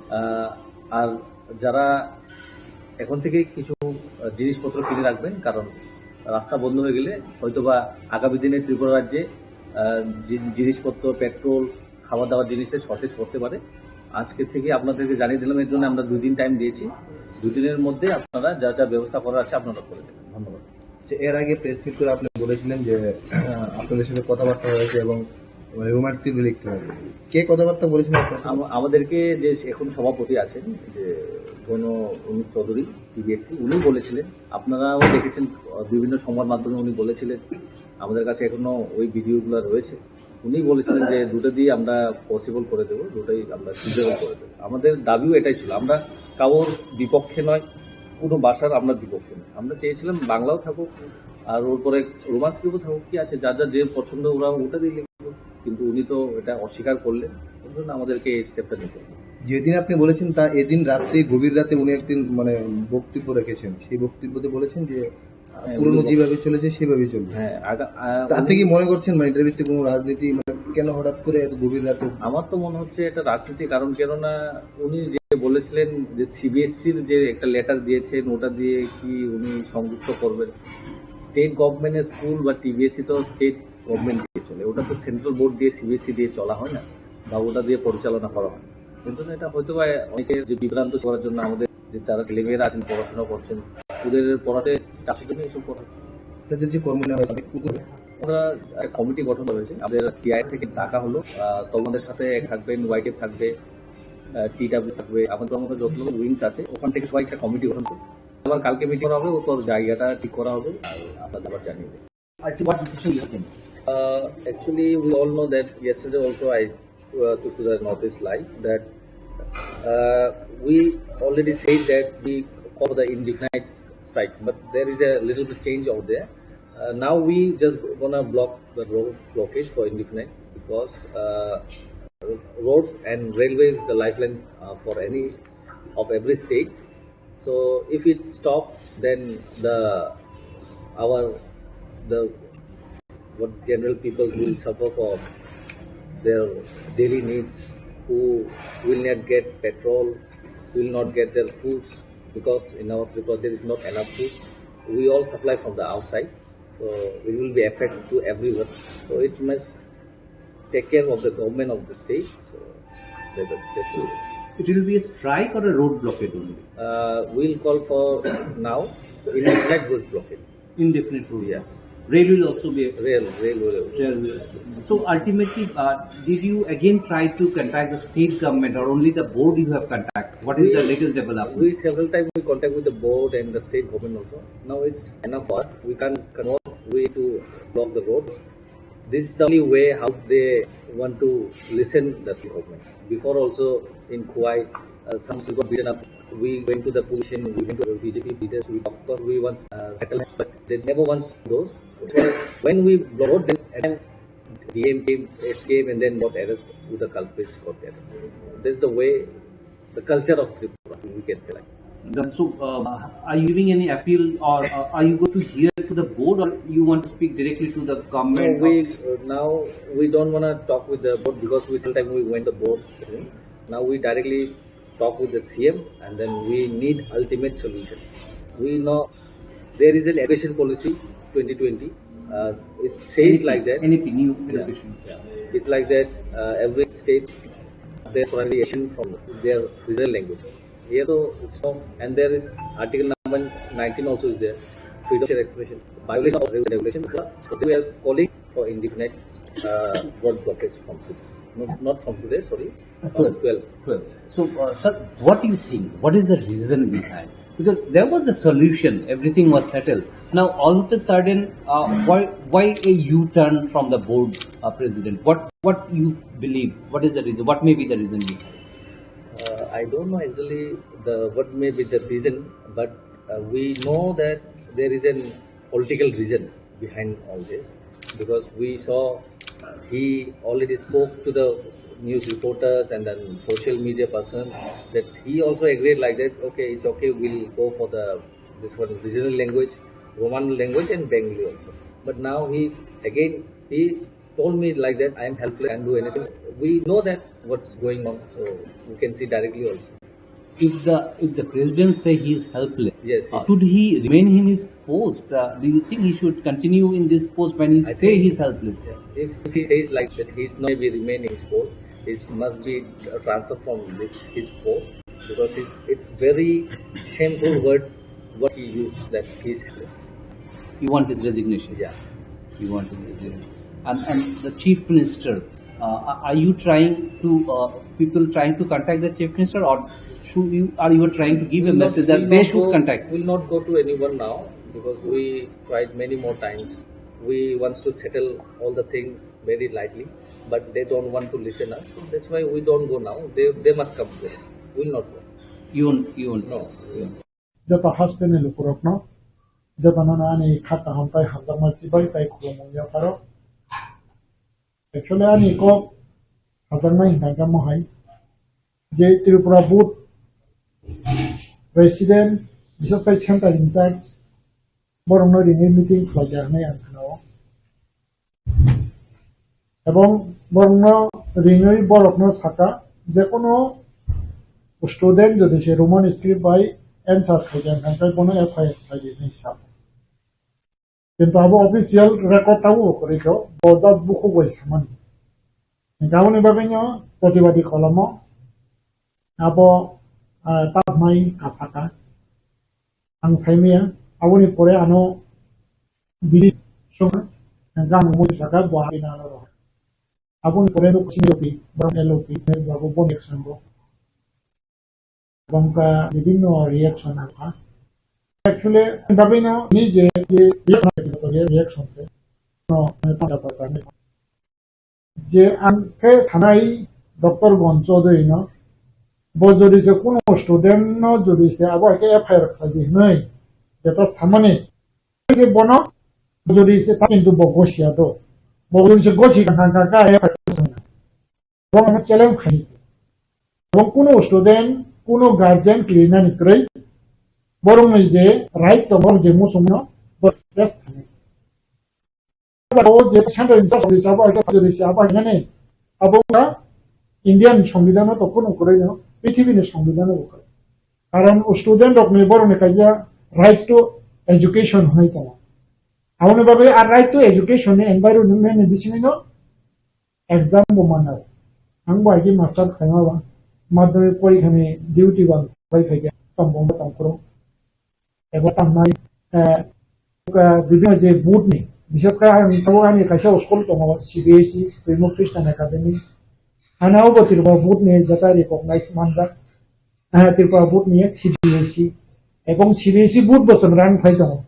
আহ, আর যারা এখন থেকে কিছু আহ, জিনিসপত্র কিনে রাখবেন, কারণ রাস্তা বন্ধ হয়ে গেলে হয়তো বা আগামী দিনে ত্রিপুরা রাজ্যে আহ, জি- জিনিসপত্র, পেট্রোল, খাওয়া দাওয়ার জিনিসের শর্টেজ পড়তে পারে। আজকে থেকে আপনাদেরকে জানিয়ে দিলাম, এর জন্য আমরা দুই দিন টাইম দিয়েছি। দুই দিনের মধ্যে আপনারা যা যা ব্যবস্থা করার আছে আপনারা করে দেবেন। ধন্যবাদ। যে এর আগে প্রেস মিট করে আপনি বলেছিলেন যে আহ, আপনাদের সাথে কথাবার্তা হয়েছে এবং রোমান স্ক্রিপ্ট লিখতে হবে। কে কথাবার্তা বলেছিলেন আপনার সাথে? আম- আমাদেরকে যে এখন সভাপতি আছেন, যে গণ অনুপ চৌধুরী, টিবিএসসি, উনি বলেছিলেন, আপনারাও দেখেছেন আহ, বিভিন্ন সংবাদ মাধ্যমে উনি বলেছিলেন। আমাদের কাছে এখনো ওই ভিডিওগুলো রয়েছে। উনি বলেছিলেন যে দুটো দিয়ে আমরা পসিবল করে দেবো, দুটোই আমরা ফিজিবল করে দেবো। আমাদের দাবিও এটাই ছিল, আমরা কারোর বিপক্ষে নয়, কোনো ভাষার আমরা বিপক্ষে নয়। আমরা চেয়েছিলাম বাংলাও থাকুক, আর ওর পরে রোমান স্ক্রিপ্টও থাকুক, কি আছে, যার যার যে পছন্দ ওরা ওটা দিয়ে লিখবে। কিন্তু উনি তো এটা অস্বীকার করলেন, ওর জন্য আমাদেরকে এই স্টেপটা নিতে হবে। যেদিন আপনি বলেছেন, তা এদিন রাত্রে, গভীর রাতে উনি একদিন মানে বক্তব্য রেখেছেন। সেই বক্তব্যতে বলেছেন যে হ্যাঁ, পুরনো উনি যেভাবে চলেছে সেভাবেই চলবে। হ্যাঁ, আগা- আ, তা আপনি উনি কি মনে করছেন, মানে, এটার ভিত্তিতে কোনো রাজনীতি, মানে, কেন হঠাৎ করে এত গভীর রাতে? আমার তো মনে হচ্ছে এটা রাজনীতি, কারণ কেননা উনি যে বলেছিলেন যে সিবিএসসির যে একটা লেটার দিয়েছেন, ওটা দিয়ে কি উনি সংযুক্ত করবেন? স্টেট গভর্নমেন্টের স্কুল বা টিবিএসসি তো স্টেট গভর্নমেন্ট দিয়ে চলে, ওটা তো সেন্ট্রাল বোর্ড দিয়ে, সিবিএসসি দিয়ে চলা হয় না বা ওটা দিয়ে পরিচালনা করা হয় না। এর জন্য এটা হয়তো বা অনেকে যে বিভ্রান্ত করার জন্য আমাদের যে যারা ছেলেমেয়েরা আছেন, পড়াশোনা করছেন, ওদের পড়াতে চাপের জন্য এইসব কথা। তাদের যে কর্মসূচি হয়, তাদের কি করবে? ওরা একটা কমিটি গঠন করা হয়েছে, আমাদের টিআই থেকে ডাকা হলো। আহ, তোমাদের সাথে থাকবেন, ওয়াইটিএফ থাকবে, টিডাব্লিউ থাকবে, আমাদের মতো যতগুলো উইংস আছে, ওখান থেকে সবাই একটা কমিটি গঠন করবে। আবার কালকে মিটিং করা হবে, ও তোর জায়গাটা ঠিক করা হবে, আর আপনাদের আবার জানিয়ে দেবো। Actually, what decision you have taken? Uh, actually, we all know that yesterday also I uh, took to the Northeast Live that uh, we already said that we call the indefinite strike, but there is a little bit change over there. Uh, now we just gonna block the road blockage for indefinite because uh, road and railway is the lifeline uh, for any of every state. So if it stop, then the our the what general people will suffer for their daily needs, who will not get petrol, will not get their foods, because in our Tripura there is not enough food. We all supply from the outside, so it will be affect to everyone. So it must take care of the government of the state. So that's, that's it. It will be a strike or a road blockade only? Uh, we'll call for now indefinite road blockade. Indefinite road. Yes. Rail will also be. Rail, rail will. Rail will also. So ultimately, uh, did you again try to contact the state government, or only the board you have contact? What is the latest development? We several times we contact with the board and the state government also. Now it's enough for us. We can't convert. We to block the roads. This is the only way how they want to listen the state government. Before also in Khowai, uh, some still got beaten up. We went to the police station, we went to the B J P leaders, we talked, we once uh, settled, but they never once those. So when we brought them, and then D M came, S came, and then got arrest, who the culprits got arrested. That's the way, the culture of Tripura, we can say like. Then, so, uh, are you giving any appeal, or uh, are you going to hear to the board, or you want to speak directly to the government? No, we, of uh, now we don't want to talk with the board because we sometimes we went the board. Now we directly talk with the C M, and then we need ultimate solution. We know there is an education policy twenty twenty. Uh, it says N E P, like that. N E P, new Yeah, education. Yeah. It's like that. Uh, every state they pronunciation from their regional language. Here though it's not, and there is Article number nineteen also is there, freedom of expression, violation of regulation. So we are calling for indefinite uh, work blockage from today. No, not from today, sorry, from twelve. Twelve. So, uh, sir, what do you think? What is the reason behind? Because there was a solution, everything was settled. Now, all of a sudden, uh, why why a U-turn from the board uh, president? What what you believe? What is the reason? What may be the reason behind? Uh, I don't know actually the what may be the reason, but uh, we know that there is a political reason behind all this, because we saw he already spoke to the news reporters and then social media person that he also agreed like that, okay, it's okay, we'll go for the this one regional language, Roman language and Bengali also. But now he again he told me like that, I am helpless, I can't do anything. We know that what's going on, so we can see directly also. If the if the president say he is helpless, Yes, uh, yes. should he remain in his post? Uh, do you think he should continue in this post when he I say think he's helpless? Yeah. If, if he says like that, he's not be remaining his post. He must be uh, transferred from this his post because it, it's very shameful word what he used that he's helpless. You want his resignation? Yeah. You want his resignation. And, and the chief minister, uh, are are you trying to, uh, people trying to contact the chief minister, or should you, are you trying to give a We'll not- message that we'll they not should go- contact? We'll not go to anyone now because we tried many more times. We wants to settle all the things very lightly, but they don't want to listen us. So that's why we don't go now. They, they must come to us. We'll not go. You won't, you won't. No. Joto hasteni lukurokno, jotono ani kha kaham tai hamjakma chibai tai khulumung yapharo. Actually, ani kok hamjaknai hinkha khe mohai je Tripura Board President, biseskai Central in charge, borokno ringwi meeting khlai ya hwnwi ang khnao. Ebong borokno ringwi borokno saka, je kono student jodi se Roman script bai answer khaikha, hwnkhai bono F I R khlai di hwnwi sa. Kintu abo official record tabuk bo kwrwi kho, bo just bukhuk bai samani. Hwnkhai aboni bagwino protibadi kolomo abo, ah, tabuknai kasaka. Ang saimaya, aboni pore ano bini song, hwnkhai ang mui saka bo haino ano rohor. Aboni pore nuk sini lopi, borok L O P, ne babu bon action bo. Bongka bibinno reaction ang kha. Actually, ang bagwino ni je, je reaction se. No, no, no, no, no. Je ang khe sanai Doctor Gon Chaudhary no, bo jodi se kuno student no jodi se abo hai khe F I R khlai di hwnwi, jeta samani se bono jodi se ta kintu bo gosia do, bo jodi se gosi kha kha kha F I R khlai di hwnwi. Bo no challenge khai se. Bo kuno student, kuno guardian kiri nani kwrwi, borok ni je right tongo, je muchung no, bo express khai. Jagao je central in charge abo hai khe surgery se abo hai nani abo wngkha Indian Songbidan o to kunu kwrwi no, prithibi ni Songbidan o bo kwrwi. Karon student rok ni borok ni kaisa right to education hwnwi tongo. Aboni bagwi a right to education ni environment ni bisingwi no exam bo manai. Ang bo hai khe master khaima ba madhyamik porikha ni duty bo ang khlai phaikha, tongmung bo tongphuru. Ebo tangmani, eh, eh, bibhinno je board ni, bishes khe ang tabuk ani kaisa school tongo, C B S E, Primo Christian Academy. Ano bo Tripura board ni jeta recognize manjak. Ah, Tripura board ni C B S E. Ebong C B S E board bo chwng run khai tongo.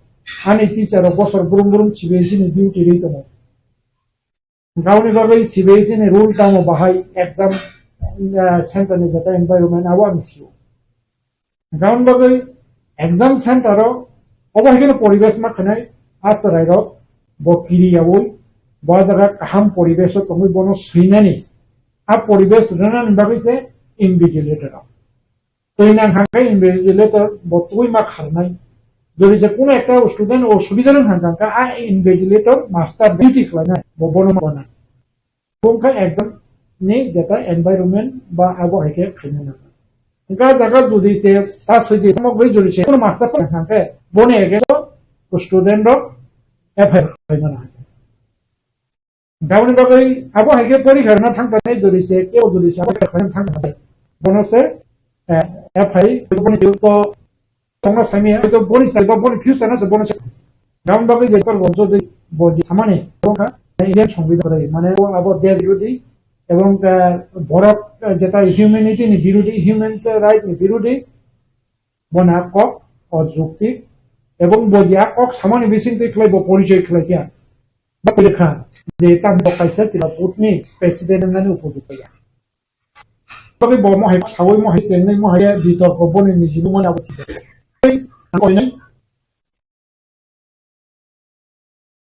Ani teacher rok bosor brum brum C B S E ni duty rwi tongo. Gaoni bagwi C B S E ni rule tamo bahai exam, ah, center ni jeta environment abo ang sio. Hwnkhe aboni bagwi exam center o obo hai kheno poribesh ma khainai, a chwrairok bo kiriyaui, bo jaga kaham poribesh o tongwi bono swinani, a poribesh rwnani bagwi se invigilator rok. Twi nang kha khe invigilator bo twi ma kharnai. Jodi je kuno ekta student o subida rwng kha khe a invigilator master duty khlainai bo bono ma kona. Bo wngkha exam ni jeta environment ba abo hai khe khaina nang. Hwnkha jaga jodi se ta sidi mo gwi jodi se kuno master pa kha khe boni against o student rok F I R khlaina nang. Aboni bagwi abo hai khe porikha rwna thang thangni jodi se kebo jodi se abo hai khe thang thang bono se, eh, F I R boni se to tongna sami to boni se ba boni future no se bono se. Aboni bagwi je kor gonjo de bo je samani abo kha Indian Songbidan bai mane abo desh birodhi ebong, eh, borok, eh, jeta humanity ni birodhi, human right ni birodhi bono a kok o jukti ebong bo je a kok samani bising twi khlai bo porichoi khlai kha. Ba kha je tamo kaisa tila putni president nani upojukti ya. Tei bo mohai sawi mohai chengnai mohai bitorko boni niji mani abo.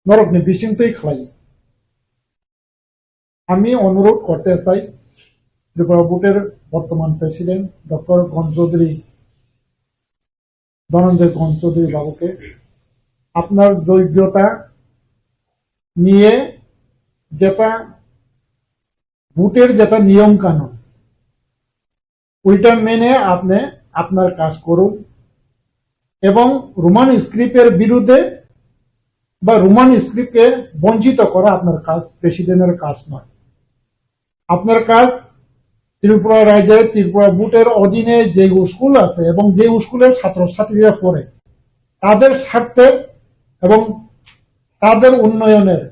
Norokni bising twi khlai. আমি অনুরোধ করতে চাই ত্রিপুরা বোর্ডের বর্তমান president doctor গণ চৌধুরী ধনঞ্জয় গণ চৌধুরী বাবুকে আপনার যোগ্যতা নিয়ে যেটা ভোটের যেটা নিয়ম কানুন ওইটা মেনে আপনি আপনার কাজ করুন এবং রোমান স্ক্রিপ্টের বিরুদ্ধে বা রোমান স্ক্রিপ্টকে বঞ্চিত করা আপনার কাজ, প্রেসিডেন্টের কাজ নয়। আপনার কাজ ত্রিপুরা রাজ্যের ত্রিপুরা বোর্ডের অধীনে যে স্কুল আছে এবং যে স্কুলের ছাত্রছাত্রীরা পড়ে তাদের স্বার্থে এবং তাদের উন্নয়নের,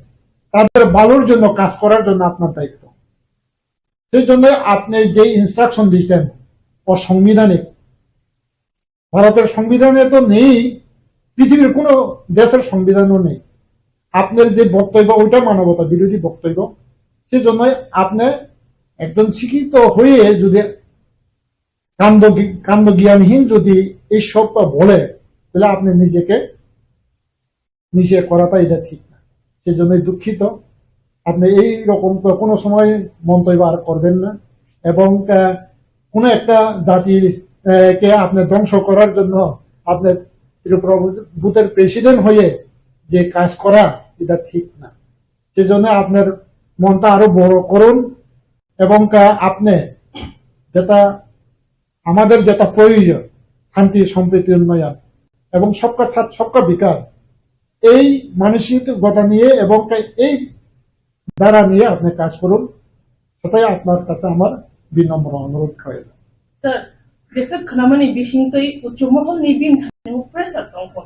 তাদের ভালোর জন্য কাজ করার জন্য আপনার দায়িত্ব। সেই জন্য আপনি যে ইনস্ট্রাকশন দিয়েছেন অসাংবিধানিক, ভারতের সংবিধানে তো নেই, পৃথিবীর কোনো দেশের সংবিধানও নেই। আপনার যে বক্তব্য ওইটা মানবতা বিরোধী বক্তব্য। সেজন্য আপনি একজন শিক্ষিত হয়ে যদি কাণ্ড, কাণ্ডজ্ঞানহীন যদি এই সবটা বলে, তাহলে আপনি নিজেকে নিজে করাটা এটা ঠিক না। সেজন্যই দুঃখিত। আপনি এই রকম তো কোনো সময় মন্তব্য আর করবেন না। এবং, আহ, কোনো একটা জাতির, আহ, কে আপনি ধ্বংস করার জন্য আপনি ত্রিপুরা বুথের প্রেসিডেন্ট হয়ে যে কাজ করা, এটা ঠিক না। সেজন্য আপনার মনটা আরো বড় করুন এবং, আহ, আপনি যেটা আমাদের যেটা প্রয়োজন, শান্তি, সম্প্রীতি, উন্নয়ন এবং সবকা সাথ সবকা বিকাশ, এই মানসিকতা নিয়ে এবং এই ধারা নিয়ে আপনি কাজ করুন, সেটাই আপনার কাছে আমার বিনম্র অনুরোধ রইল। Sir, jesa khnamani bisingtwi uchu moholni bini thani pressure tongkho.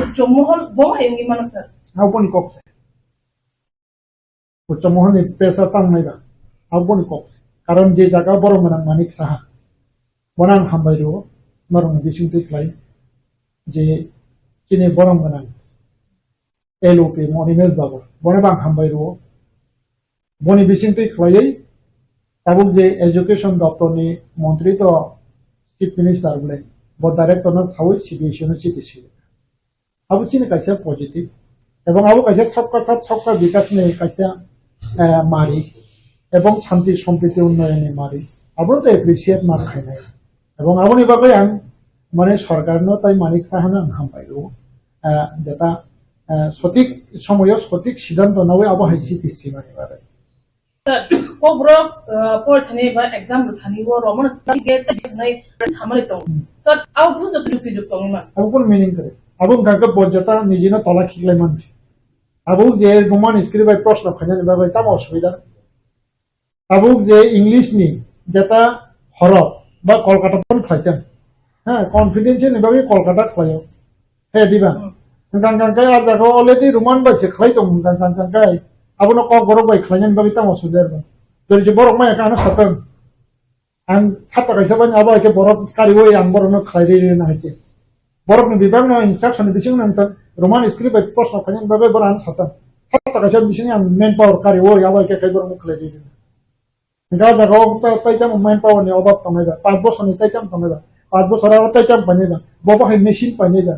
Uchu mohol bo hai wngwi mano, sir. Aboni kok se. Uchu mohol ni pressure tang nai ba. Aboni kok se. Karon je jaga borok gwnang Manik Saha. Bono ang hambai rwo. Norok ni bising twi khlai. Je chini borok gwnang L O P Monimesh Babu. Bono bo ang hambai rwo. Boni bising twi khlaiwi tabuk je education doptor ni montri to chief minister bole. Bo director no sawi C B S E no chiti swi. Abo chini kaisa positive. Ebong abo kaisa sabka sath sabka bikas ni kaisa, eh, mari. Ebong shanti sompriti unnoyon ni mari. Abo to appreciate ma khainai. Ebong aboni bagwi ang mane sorkar no tai Manik Saha no ang hambai o. Eh, jeta, eh, sotik somoyo sotik siddhanto nawi abo hai C P C mani bagwi. Sir, ko borok, uh, porithani ba exam rwthani o romano sika gate tei jiknai samani tongo. Hmm. Sir, abo bujo twijuk twijuk tongwi man. Abo kono meaning kwrwi. Abo wngkha khe bo jeta nijino tola khiklai man. Abo je Roman script bai proshno khainani bagwi tamo osubida. Abo je English ni jeta horok ba Kolkata pon khlaikha. Ha, confidential ni bagwi Kolkata khlaio. He, diba? Hmm. Hwnkha, hwnkha, hwnkha, a jaga o already Roman bai se khlai tong, hwnkha, hwnkha, hwnkha, hwnkha. Abono Kokborok bai khlainani bagwi tamo suder ba. Jodi je borok maya khe ano satong. Ang sata kaisa bani abo hai khe borok kariwi ang borokno khlai ri ri na hai se. Borokni bibak no instruction ni bising nang tong, Roman script bai proshno khlainani bagwi borok ano satong. Sata kaisa bising ang manpower kariwi abo hai khe khai borokno khlai ri ri na. Hingke o jaga o ta-, taitamo manpower ni obab tongnai ba, panch bosor ni taitamo tongnai ba. Panch bochor aro tei tam painai ba. Bobo hai machine painai ba.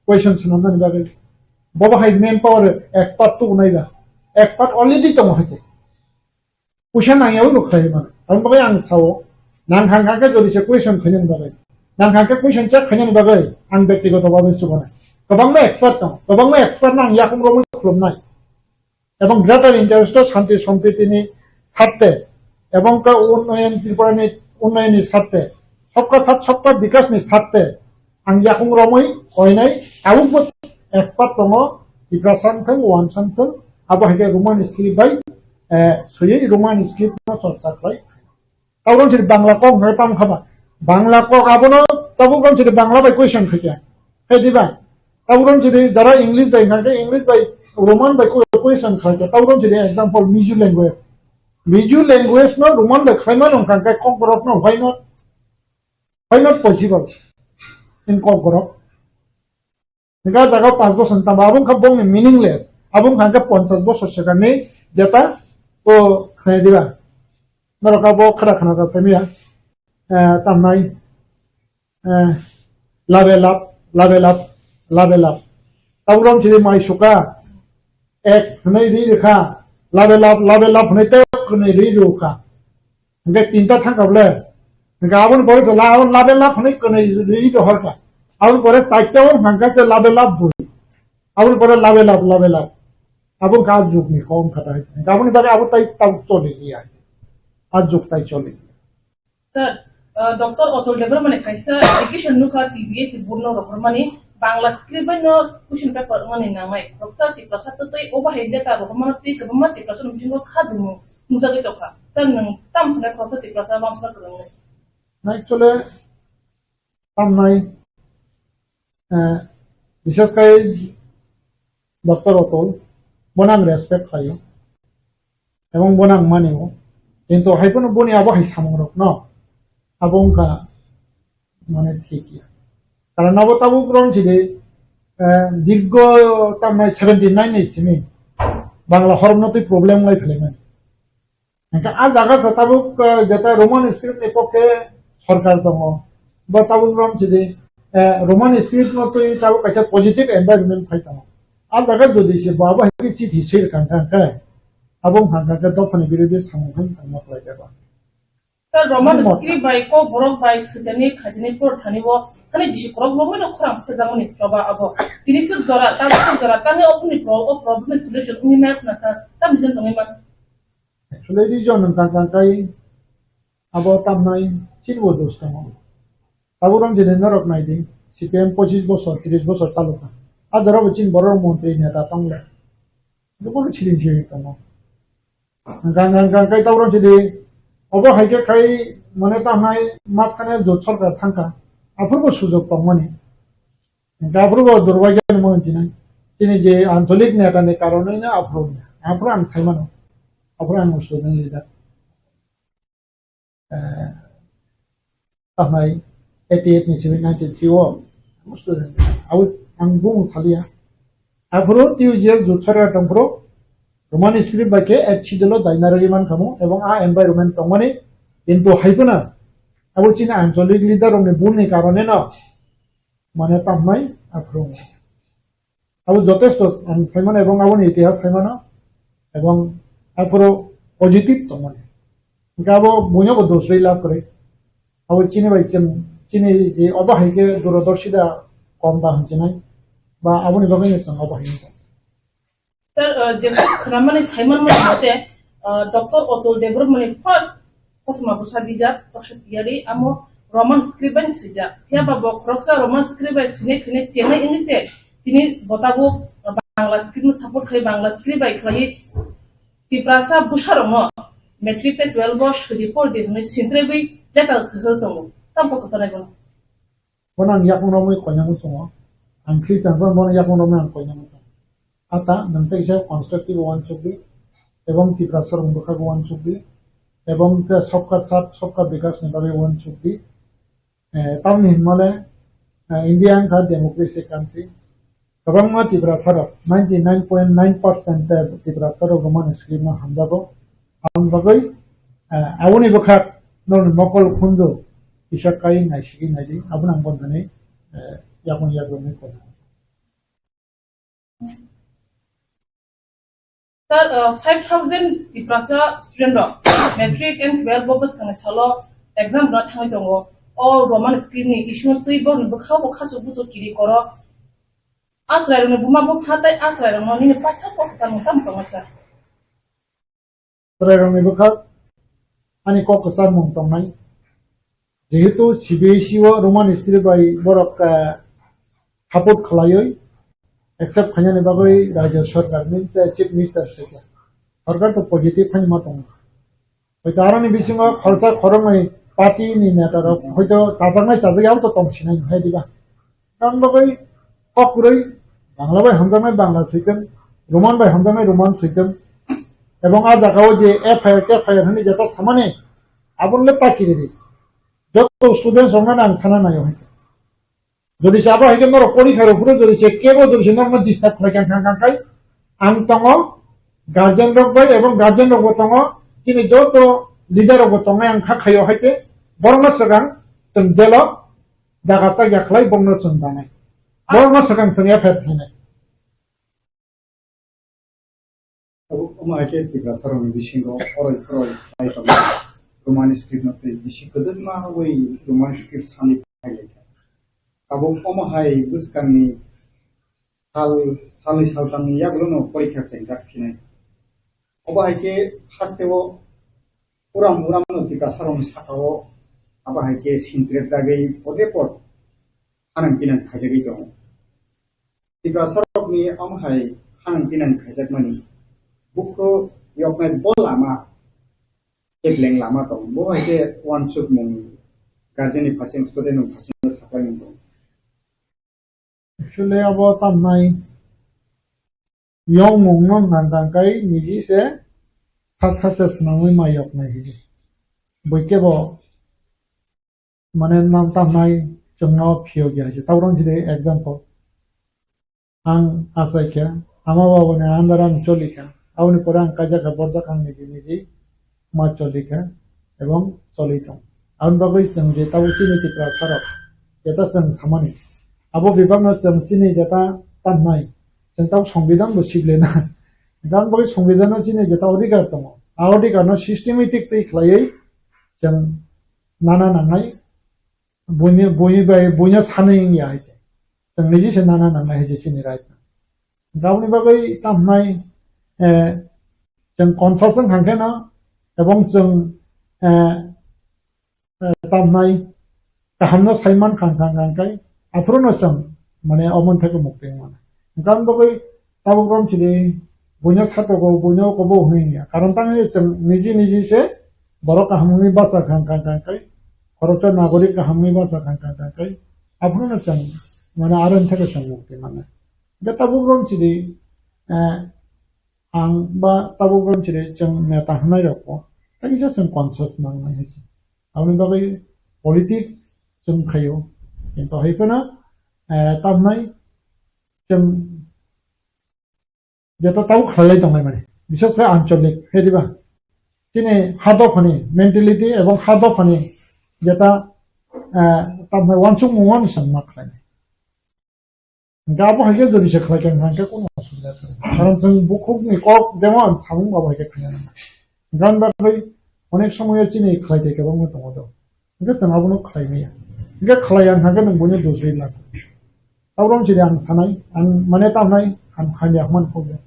Question swnamnani bagwi. Bobo hai manpower expert tubunai ba. Expert already tongo hai se. Puisa nangyawi bo khlai mano. Aboni bagwi ang sao, nang hang hang khe jodi se question khainani bagwi. Nang hang khe question check khainani bagwi ang byaktigoto bhabe chubanai. Kwbangma expert tongo. Kwbangma expert no ang yakung romwi khulumnai. Ebong greater interest o shanti sampriti ni sarthe, ebong ka unnayan Tripura ni unnayan ni sarthe, sabka sath sabka bikas ni sarthe, ang yakung romwi koinai tabuk bo expert tongo, Tiprasa wngthang, Wansa wngthang, abo hai khe Roman script bai, eh, swiwi Roman script no chorcha khlai. Tabuk rom sidi Bangla kok hwnwi tamo khaba. Bangla kok abono tabuk rom sidi Bangla bai question khaikha. Khe diba? Tabuk rom sidi jara English bai hwnkha khe English bai Roman bai que-, question khaikha. Tabuk rom sidi example Mizo language. Mizo language no Roman bai khlaimano hwnkha khe Kokborok no why not? Why not possible in Kokborok? Hingke ah jaga o panch bosor ni tamo abo wngkha bongni meaningless. Abo wngkha hingke ponchas bosor swkangni jeta o khnai diba. Norok abo khada khna rok phai maya. Eh, tamnai, eh, labe lab, labe lab, labe lab. Tabuk rom chini mai suka. Ek hwnwi ri rwkha. Labe lab, labe lab hwnwi tei hwnwi ri rwkha. Hingke tinta thangkha bole. Hingke aboni pore to la, labe lab hwnwi kwnwi ri dohorkha. Aboni pore chaita o hwnka khe labe lab bui. Aboni pore labe lab, labe lab. Abo wngkha a jugni kok wngkha ta hai se. Hingke aboni bagwi abo tai tabuk choli liya hai se. A jug tai choli liya. Sir, uh, Doctor Atul Debbarma ni kaisa application nukha T B S board no rohormani Bangla script bai no question paper mani nangnai. Khoroksa Tiprasa twtwi obo hai letter rohormano twi kwbangma Tiprasa ni bisingo kha dumu. Nukjagwi tongkha. Sir, nwng tam swngkha khoroksa Tiprasa wansukna kwrwngwi? Na, actually, tamnai, eh, bises khai Doctor Atul, bono ang respect khlaio. Ebong bono ang manio. Kintu hai phano boni abo hai samungrokno, abo wngkha mane thik ya. Karon abo tabuk rong sidi, eh, dirgo tamnai seventy nine ni simi Bangla horomno twi problem lai phelaimani. Hingke ah jaga sa tabuk, eh, jeta Roman script ni pokke sorkar tongo. Bo tabuk rom sidi, eh, Roman script no twi tabuk kaisa positive environment phai tongo. Ah jaga jodi se bo abo hai chithi swi rwkha hingkha hingke, abo wngkha hingkha hingke dophani birodhi samung hai tongma khlai jaba. Sir, Roman Roman script bai Kokborok bai swijani khaijani por thani bo thani bisi korok romwi no khorang sejakmani choba abo. Tini swk jora, tamo swk jora, tamo ophuni pro-, o problem ni solution wngwi nai khna sir, tamo jen tongwi man. Actually, region wngkha kha kai abo tamnai chini bo dos tongo. Abo rong jene norok nai di, C P M pochis bosor, tris bosor chalokha. A jora bo chini borok montri neta tong le. Jobo no siring siring tongo. Hingkha, hingkha, hingkha kai tabo rong jene obo hai khe kai mane tamnai mas khane jot sorkar thangkha. Aphuru bo sujok tongmani. Hingkha aphuru bo durbai khe mo hinjinai. Chini je ancholik neta ni karonwi no aphuru, aphuru ang sai mano. Aphuru ang student leader. Eh, tamnai eighty eight ni simi ninety three o student. Abo ang bung salia. Aphuru T U G S jut sarkar tongphuru Roman script bai khe H C D lo daina rwgwi man khamu ebong a environment tongmani kintu hai phano abo chini ancholik leader rokni bul ni karone no mane tamnai aphuru. Abo jotesto ang saimano ebong aboni itihas saimano ebong aphuru positive tongmani. Hingke abo buino bo dos rwi lab kwrwi. Abo chini bai chwng, chini je obo hai khe durodorshita kom da hinjinai ba aboni bagwi no chwng obo hai wngkha. Sir, uh, jesa khwnamani saimanmani mote, uh, Doctor Atul Debbarmani first kothoma bwsa bijap toksa tiyari, amo Roman script bai swijak. Phiya ba bo khoroksa Roman script bai swinai khainai chengnai wngwi se tini bo tabuk Bangla script no support khai, Bangla script bai khlaiwi Tiprasa bwsarokno matric tei twelve o swidi por di hwnwi sintraiwi letter swhwr tongo. Tamo kwchanai bono? Bono ang yakung romwi koinangwi tongo. Ang Christian phano bono yakung romwi ang koinangwi tongo. Ata nwng tei kisa constructive uansukdi, ebong Tiprasa rok bwkhago uansukdi, ebong khe sabka sath, sabka bikas ni bagwi uansukdi. Eh, tamni hinmale, eh, India wngkha democracy country. Kwbangma Tiprasa rok, ninety nine point nine percent Tiprasa rok Roman script no hamjago. Aboni bagwi, eh, aboni bwkhak norokni mokol khunju, kisa kai naisigwi naidi, abono ang bontani, eh, yakung yakrwngwi kok. Sir, uh, five thousand Tiprasa student rok matric and twelve bo bwskangni salo exam rwna thangwi tongo. O Roman script ni issue no twi borokni bwkha bo khachuk buchuk kiri koro. A chwrairokni buma bupha tei a chwrairokno nini paithak kok kwcharmung tamo tongo, sir? Chwrairokni bwkha ani kok kwcharmung tongnai. Jehetu C B S E o Roman script bai borok, eh, support khlaiwi accept khainani bagwi rajya sarkar ni je chief minister se khe. Sarkar to positive khaima tongo. Hoito aroni bisingo khoroksa khoroknwi party ni neta rok hoito chajaknai chajak abo to tong sinai hai diba. Tang bagwi kok kwrwi Bangla bai hamjaknai Bangla switwng, Roman bai hamjaknai Roman switwng. Ebong a jagao je F I R, T F I R hwnwi jeta samani aboni le ta kiri di. Joto students rokno ang sana naio hai se. Jodi se abo hai khe norok porikha rok phuru jodi se kebo jodi se norokno disturb khlai kang kang kang khai ang tongo, guardian rok bai ebong guardian rok bo tongo, chini joto leader rok bo tongnai ang kha khaio hai se, borokno swkang chwng jail o jaga chakya khlai bongno chwng danai. Borokno swkang chwng F I R khlainai. Abo, omo hai khe Tiprasa rokni bisingo oroi phoroi lai tongo. Roman script no twi bisi kwdwkma wi Roman script sani phai lai kha. Tabuk omo hai bwskangni sal, salni saltamni yagulo no porikha chengjak phinai. Obo hai khe hasteo uram uram no Tiprasa rokni saka o abo hai khe sinchirek jagwi pote pot hanang pinang khaijagwi tongo. Tiprasa rokni omo hai hanang pinang khaijakmani bukhuk yoknai bo lama, kepleng lama tong. Bo hai khe uansukmung guardian ni phasing, student ni phasing saklaimung tong. Actually, abo tamnai yongmung no nang kang kai niji se sak sak se swnamwi ma yoknai hidi. Bui kebo mane nam tamnai chwngno phiyok ya se. Tabuk rang jide example. Ang achai kha, ama baba ni under ang choli kha. Aboni pore ang kaijak kha, borjak ang niji niji ma choli kha, ebong choli tong. Aboni bagwi chwng je tabuk chini Tiprasa rok, jeta chwng samani. Abo bebak no chwng chini jeta tamnai, chwng tabuk songbidan bo sible na. Aboni bagwi songbidan no chini jeta odhikar tongo. A odhikar no systematic twi khlaiwi chwng nana nangnai. Buini, bui bai, buino sanwi wngya hai se. Chwng niji se nana nangnai hai se chini right no. Aboni bagwi tamnai, eh, chwng conscious wng kha khe no, ebong chwng, eh, eh, tamnai kaham no sai man kha kha kha khai, aphuru no chwng mane omo thai mukti wng mano. Aboni bagwi Tabuk rom chini buino satoko, buino kobo hwnwi ya. Karon tangwi chwng niji niji se borok kaham wngwi bacha kha, kha, kha, kha, khoroksa nagorik kaham wngwi bacha kha, kha, kha, kha. Aphuru no chwng, mane, aro wngkha khe chwng mukti mano. Hwnkhe tabuk rom chini, eh, ang ba tabuk rom chini chwng neta hwnwi rokbo, hakhe chwng conscious nangnai hai se. Aboni bagwi politics chwng khaio. Kintu hai phano, eh, tamnai chwng Jeta tabuk khlailai tonglai mani. Bises khe ancholik, he diba? Chini ha dophani mentality ebong ha dophani jeta, eh, tamni uansukmung uansukma khlainai. Hingke abo hai khe jodi se khlai khe hingke kono osubida kwrwi. Karon chwng bukhukni kok jemon samung abo hai khe khaina nang. Gan bagwi onek somoyo chini khlai tei kwbangma tongo do. Hingke chwng abono khlai maya. Hingke khlai ya hingke nwng buino dosri lang. Abrom chiri ang sanai, ang mane tamnai, ang hamya hwnmani kok ya.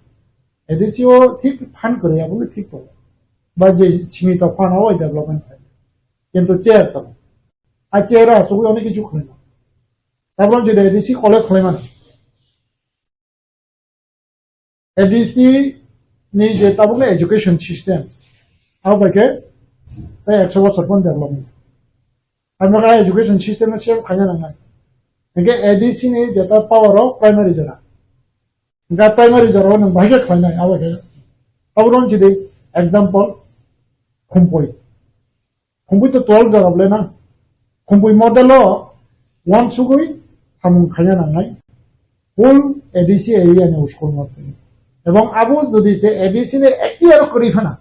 A D C o thik phan kwrwi, abono thik tongo. Ba je simi tok phan o development khai. Kintu chair tongo. A chair o asugwi onek kichu khlaima. Abrom chiri A D C college khlaimani. A D C ni je tabukni education system, abo bai khe tei ekso bosor phano development. Ang education system no change khaina nangnai. Hingke A D C ni jeta power o primary jora. Hingke primary jora o nwng bahai khe khlainai, abo khe. Abo rong chidi example, Khumpui. Khumpui to twelve jora bole na. Khumpui model o uansugwi samung khaina nangnai. Full A D C area ni school no twi. Ebong abo jodi se A D C ni ekhtiar kwrwi phano,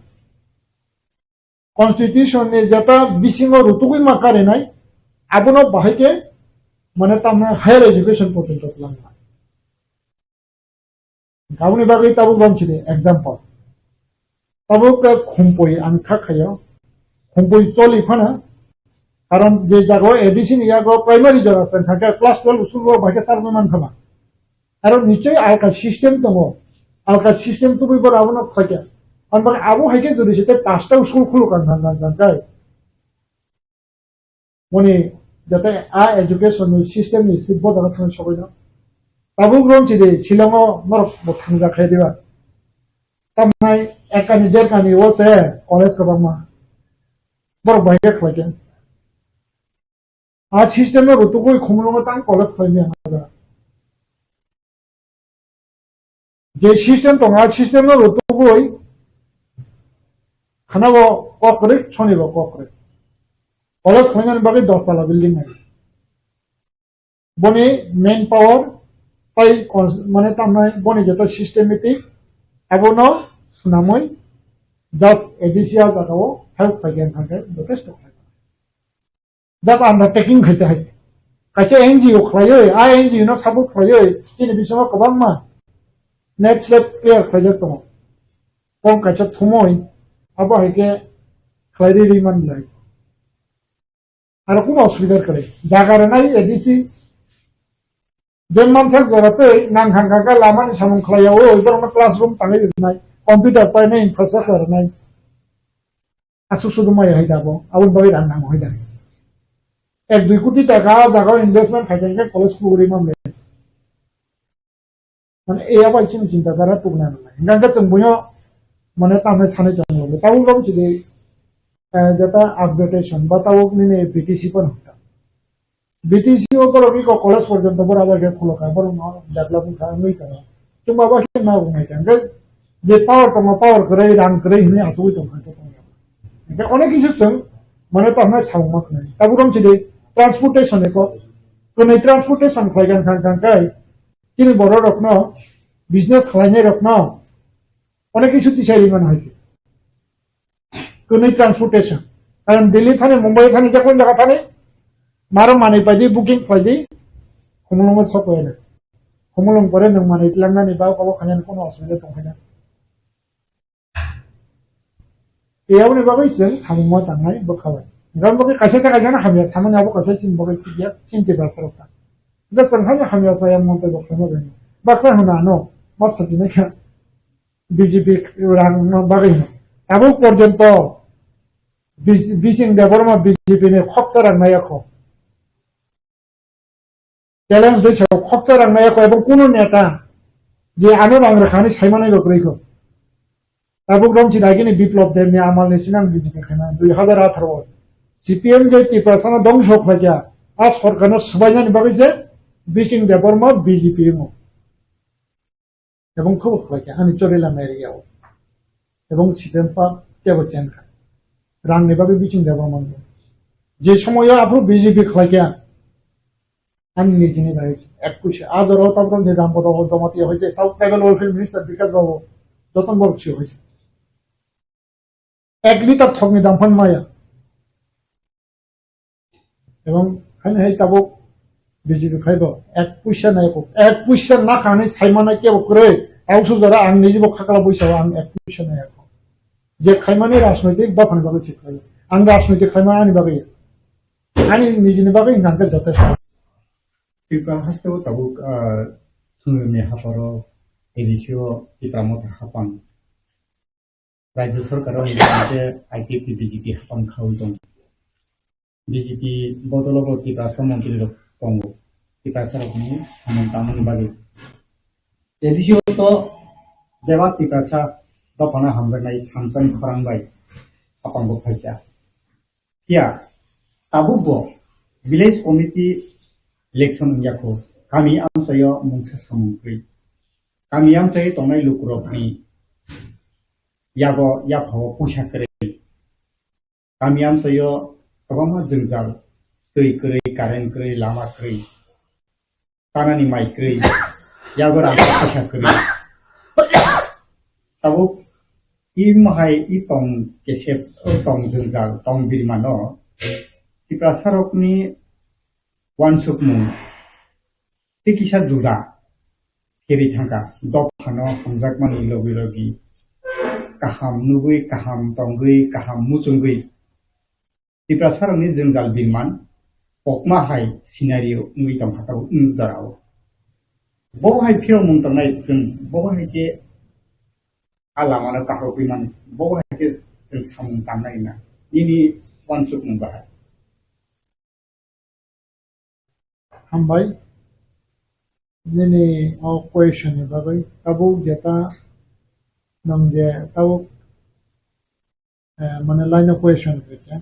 Constitution ni jeta bisingo rutugwi ma karinai, Abono bahai khe mane tamni higher education porjonto twlangma. Aboni bagwi tabuk romsidi example. Tabuk khe khumpui ang kha khaio. Khumpui choli phano. Karon je jaga A D C ni yago primary jora se thangkhe class twelve school o bahai khe charwgwi mankha ba. Aro nichoi alka system tongo. Alka system tubui bor abono khaikha. Ang bak abo hai khe jodi se te pasta school khuluk ang thang thang thang kai. Moni jate a education ni system ni sri bo daga thang sogoi no. Tabuk rom chidi Shillong o norok bo thang jak khe diba. Tamnai ekani derkani o che college kwbangma. Borok bai khe khlai khe. A system no rutugwi Khumulwngo tang college khlai maya. Je system tongo, a system no rutugwi khana bo kok kwrwi, soni bo kok kwrwi. College khlainani bagwi dos tala building nai. Boni main power tai cons-, mane tamnai boni jeta systematic abono swnamwi just A D C a jagao help khlai khe thangkhe jotesto khlai. Just undertaking khaite hai se. Kaisa N G O khlaioi, a N G O no support khlaioi, chini bisingo kwbangma net slate clear khlaijak tongo. Kong kaisa thumoi, abo hai khe khlai ri ri man lai. Aro kuno osubidar kwrwi. Jaga rwnai A D C, je manthak jora tei nang hang hang khe lama ni samung khlai ya, o borokno classroom tangwi rwnai, computer painai, infrastructure rwnai. Aswk sudumaya hai da bo, aboni bagwi rang nango hai da. Ek dui koti taka ah jaga o investment khai khe college khulugwi man le. Mane e abai chini chinta dhara tubuna nangnai. Hingkha khe chwng buino mane tamni sanai tongmani. Tabuk rom chidi, eh, jeta upgradation ba tabuk nini B T C phano hwnka. B T C o borok iko college porjonto borok abai khe khulokha, borok no develop wngkha, wngwi tongo. Chwng abo khe ma wngwi kha. Hwnkhe je power tongo, power kwrwi, rang kwrwi hwnwi achugwi tongkha khe tongya. Hwnkhe onek kisa chwng mane tamo samung ma khwnai. Tabuk rom chidi transportation eko, kwnwi transportation khlai kha, kha, kha, kha, chini borok rokno, business khlainai rokno, onek kisa tisai rimani hai khe. Kwnwi transportation. Karon Delhi thani, Mumbai thani, je kon jaga thani, maro manwi paidi, booking khlaidi, Khumulwngo sok paina. Khumulwng pore nwng manwi tlangnani ba obo khainani kono osubida tongkhaina. Eyaboni bagwi chwng samung ma tangnai bwkha bai. Hwnkhe bagwi kaisa ta kaisa no hamya samani abo kaisa chini bagwi chini tei baksa rok ta. Hwnkhe chwng haino hamya chaya mon tei bwkha no bai. Baksa hwna ano ma sajinai kha. B J P rang no bagwi hino. Tabuk porjonto Bis-, Bising Debbarma B J P ni khoksa rang nai yakho. Challenge doi sao khoksa rang nai yakho ebong kuno neta je ano rang rwkhani saimanai bo kwrwi kho. Tabuk romchi dagini Biplop Deb ni amal ni sinang B J P khaina dui hazar atharo o C P M je Tiprasa no dongso khlaikha a sorkar no swbainani bagwi se Bising Debbarma B J P wngo. Ebong khe bo khlai kha ani chori lamai ri yao. Ebong C P M pa chebo chen kha. Rang ni bagwi Bising Debbarma no. Je somoyo aphuru B J P khlai kha. Ani nijini bai ek puisa. A jora o tabuk ni Rampada o Jamatia hoite tabuk tribal welfare minister Bikash Babu joton borok si hoite. Ek litar thokni dam phan maya. Ebong haino hai tabuk B J P khai bo ek puisa nai ko, ek puisa na khanai saimana kebo kwrwi. Tabuk sujara ang niji bo khakla buisa ang ek puisa nai ko. Je khaimani rajnoitik dophani bagwi se khlai. Ang rajnoitik khaimani ani bagwi. Ani nijini bagwi hwnkha hwnkhe jotesto. Tripura haste o tabuk, ah, Sumruni haparo A D C o Tipra Motha hapang. Rajya sorkar o hwnka hwnkhe I P F T B J P hapang khaui tongo. B J P bodolo bo Tiprasa montri rok tongo. Tiprasa rokni samung tangmani bagwi. A D C o to bebak Tiprasa dophano hamjaknai thamsani khorang bai hapang bo phaikha. Phiya tabuk bo village committee election wngya kho, kami amchaio mungsa samung kwrwi. Kami amchaio tongnai lukurokni yago yaphao puisa kwrwi. Kami amchaio kwbangma jwngjal, twi kwrwi, current kwrwi, lama kwrwi. Tanani mai kwrwi, yago rang kisa kwrwi. Tabuk i mahai i tong kesep, o tong jwngjal, tong birmano Tiprasa rokni uansukmung tei kisa juda kherwi thangkha. Dophano hamjakmani logi logi kaham nugwi, kaham tongwi, kaham muchungwi Tiprasarokni jwngjal birman kokma hai scenario wngwi tongkha tabuk nwk jorao. Bo hai phirokmung tongnai chwng bo hai khe a lamano kahorwi mani, bo hai khe chwng samung tangnai na nini uansukmung bahai. Hambai nini o question ni bagwi. Tabuk jeta nwng je tabuk, eh, mane line o question khe khe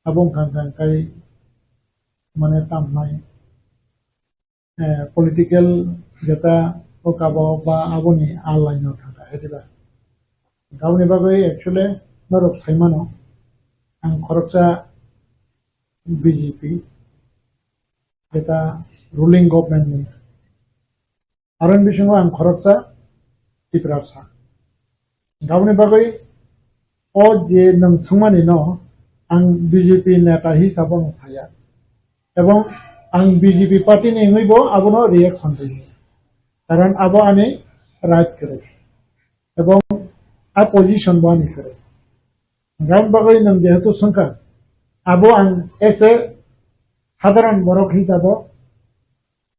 abo wngkha khe kai mane tamnai, eh, political jeta o kabo ba aboni a line o thangkha hai diba. Aboni bagwi actually norok saimano ang khoroksa B J P jeta ruling government ni. Aroni bisingo ang khoroksa Tiprasa. Aboni bagwi o je nwng swngmani no ang B J P neta hisabo ang saya. Ebong ang B J P party ni wngwi bo abono reaction rwdi. Karon abo ani right kwrwi. Ebong a position bo ani kwrwi. Aboni bagwi nwng jehetu swngkha, abo ang as a sadharan borok hisabo,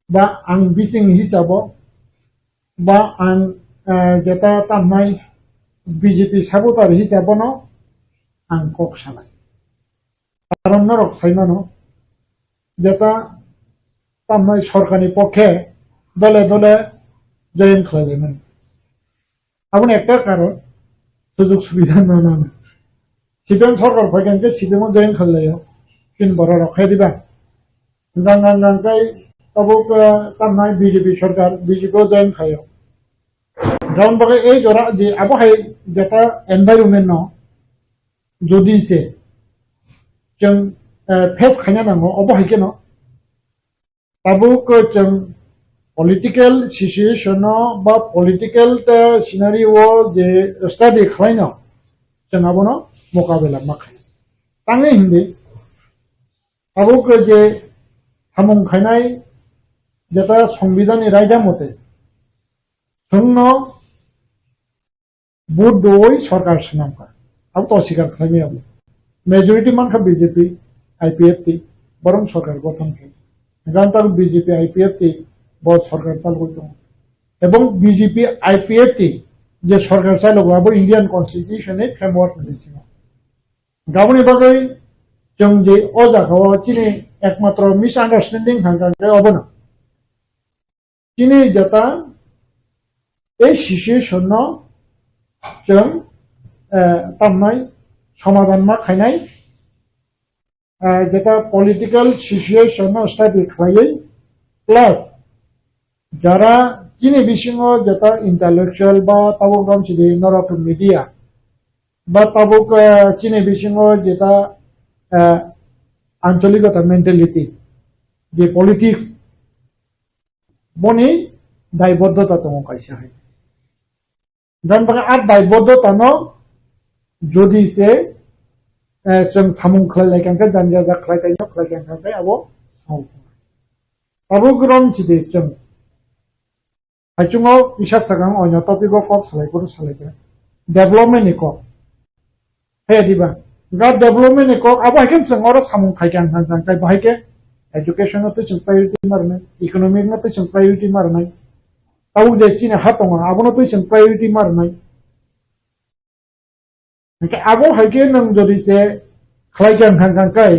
ba ang bising hisabo, ba ang, eh, jeta tamnai B J P supporter hisabono ang kok sanai. Karon norok saimano, jeta tamnai sorkarni pokhe dole dole join khlailaimani. Aboni ekta karon, sujug subida no nana. C P M sorkar phaikha hwnkhe C P M o join khlailaio. Tin borok rok khe diba. Gang gang gang kai tabuk, eh, tamnai B J P sorkar, B J P o join khlaio. Aboni bagwi ei jora je abo hai jeta environment no jodi se chwng, eh, face khaina nango, obo hai kheno tabuk chwng political situation no ba political ta scenario o je study khlaino, chwng abono mokabela ma khainai. Tangwi hindi tabuk je samung khainai jeta Songbidanni raida mote chwngno vote doi sorkar swnamkha. Abo to sikar khlaimaya bo. Majority mankha B J P, I P F T, borok sorkar gothon khe. Gan tabuk B J P, I P F T bo sorkar chalogwi tongo. Ebong B J P, I P F T je sorkar chalogo abo Indian Constitution ni framework ni bisingo. Aboni bagwi chwng je o jaga o chini ekmatro misunderstanding hangkha khe obono. Chini jeta ei situation no chwng, eh, tamnai somadhan ma khainai, eh, jeta political situation no study khlaiwi, plus jara chini bisingo jeta intellectual ba tabuk romsidi norok media ba tabuk, eh, chini bisingo jeta, eh, ancholikota mentality je politics boni daiboddota tongo kaisa hai. Gan baka a daiboddota no jodi se, eh, chwng samung khlai lai kha khe, janja ja khlai kai no khlai kha khe abo song. Abo grom si de chwng. Haichungo kisa sakang oino topic o kok salai kuru salai kha. Development ni kok. He diba? Ga development ni kok abo hai khe chwng oro samung khai khe ang thang thang khai bahai khe education no twi chwng priority ma rwnai, economic no twi chwng priority ma rwnai. Tabuk je chini ha tongo abono twi chwng priority ma rwnai. Hwnkhe abo hai khe nwng jodi se khlai khe ang thang thang khai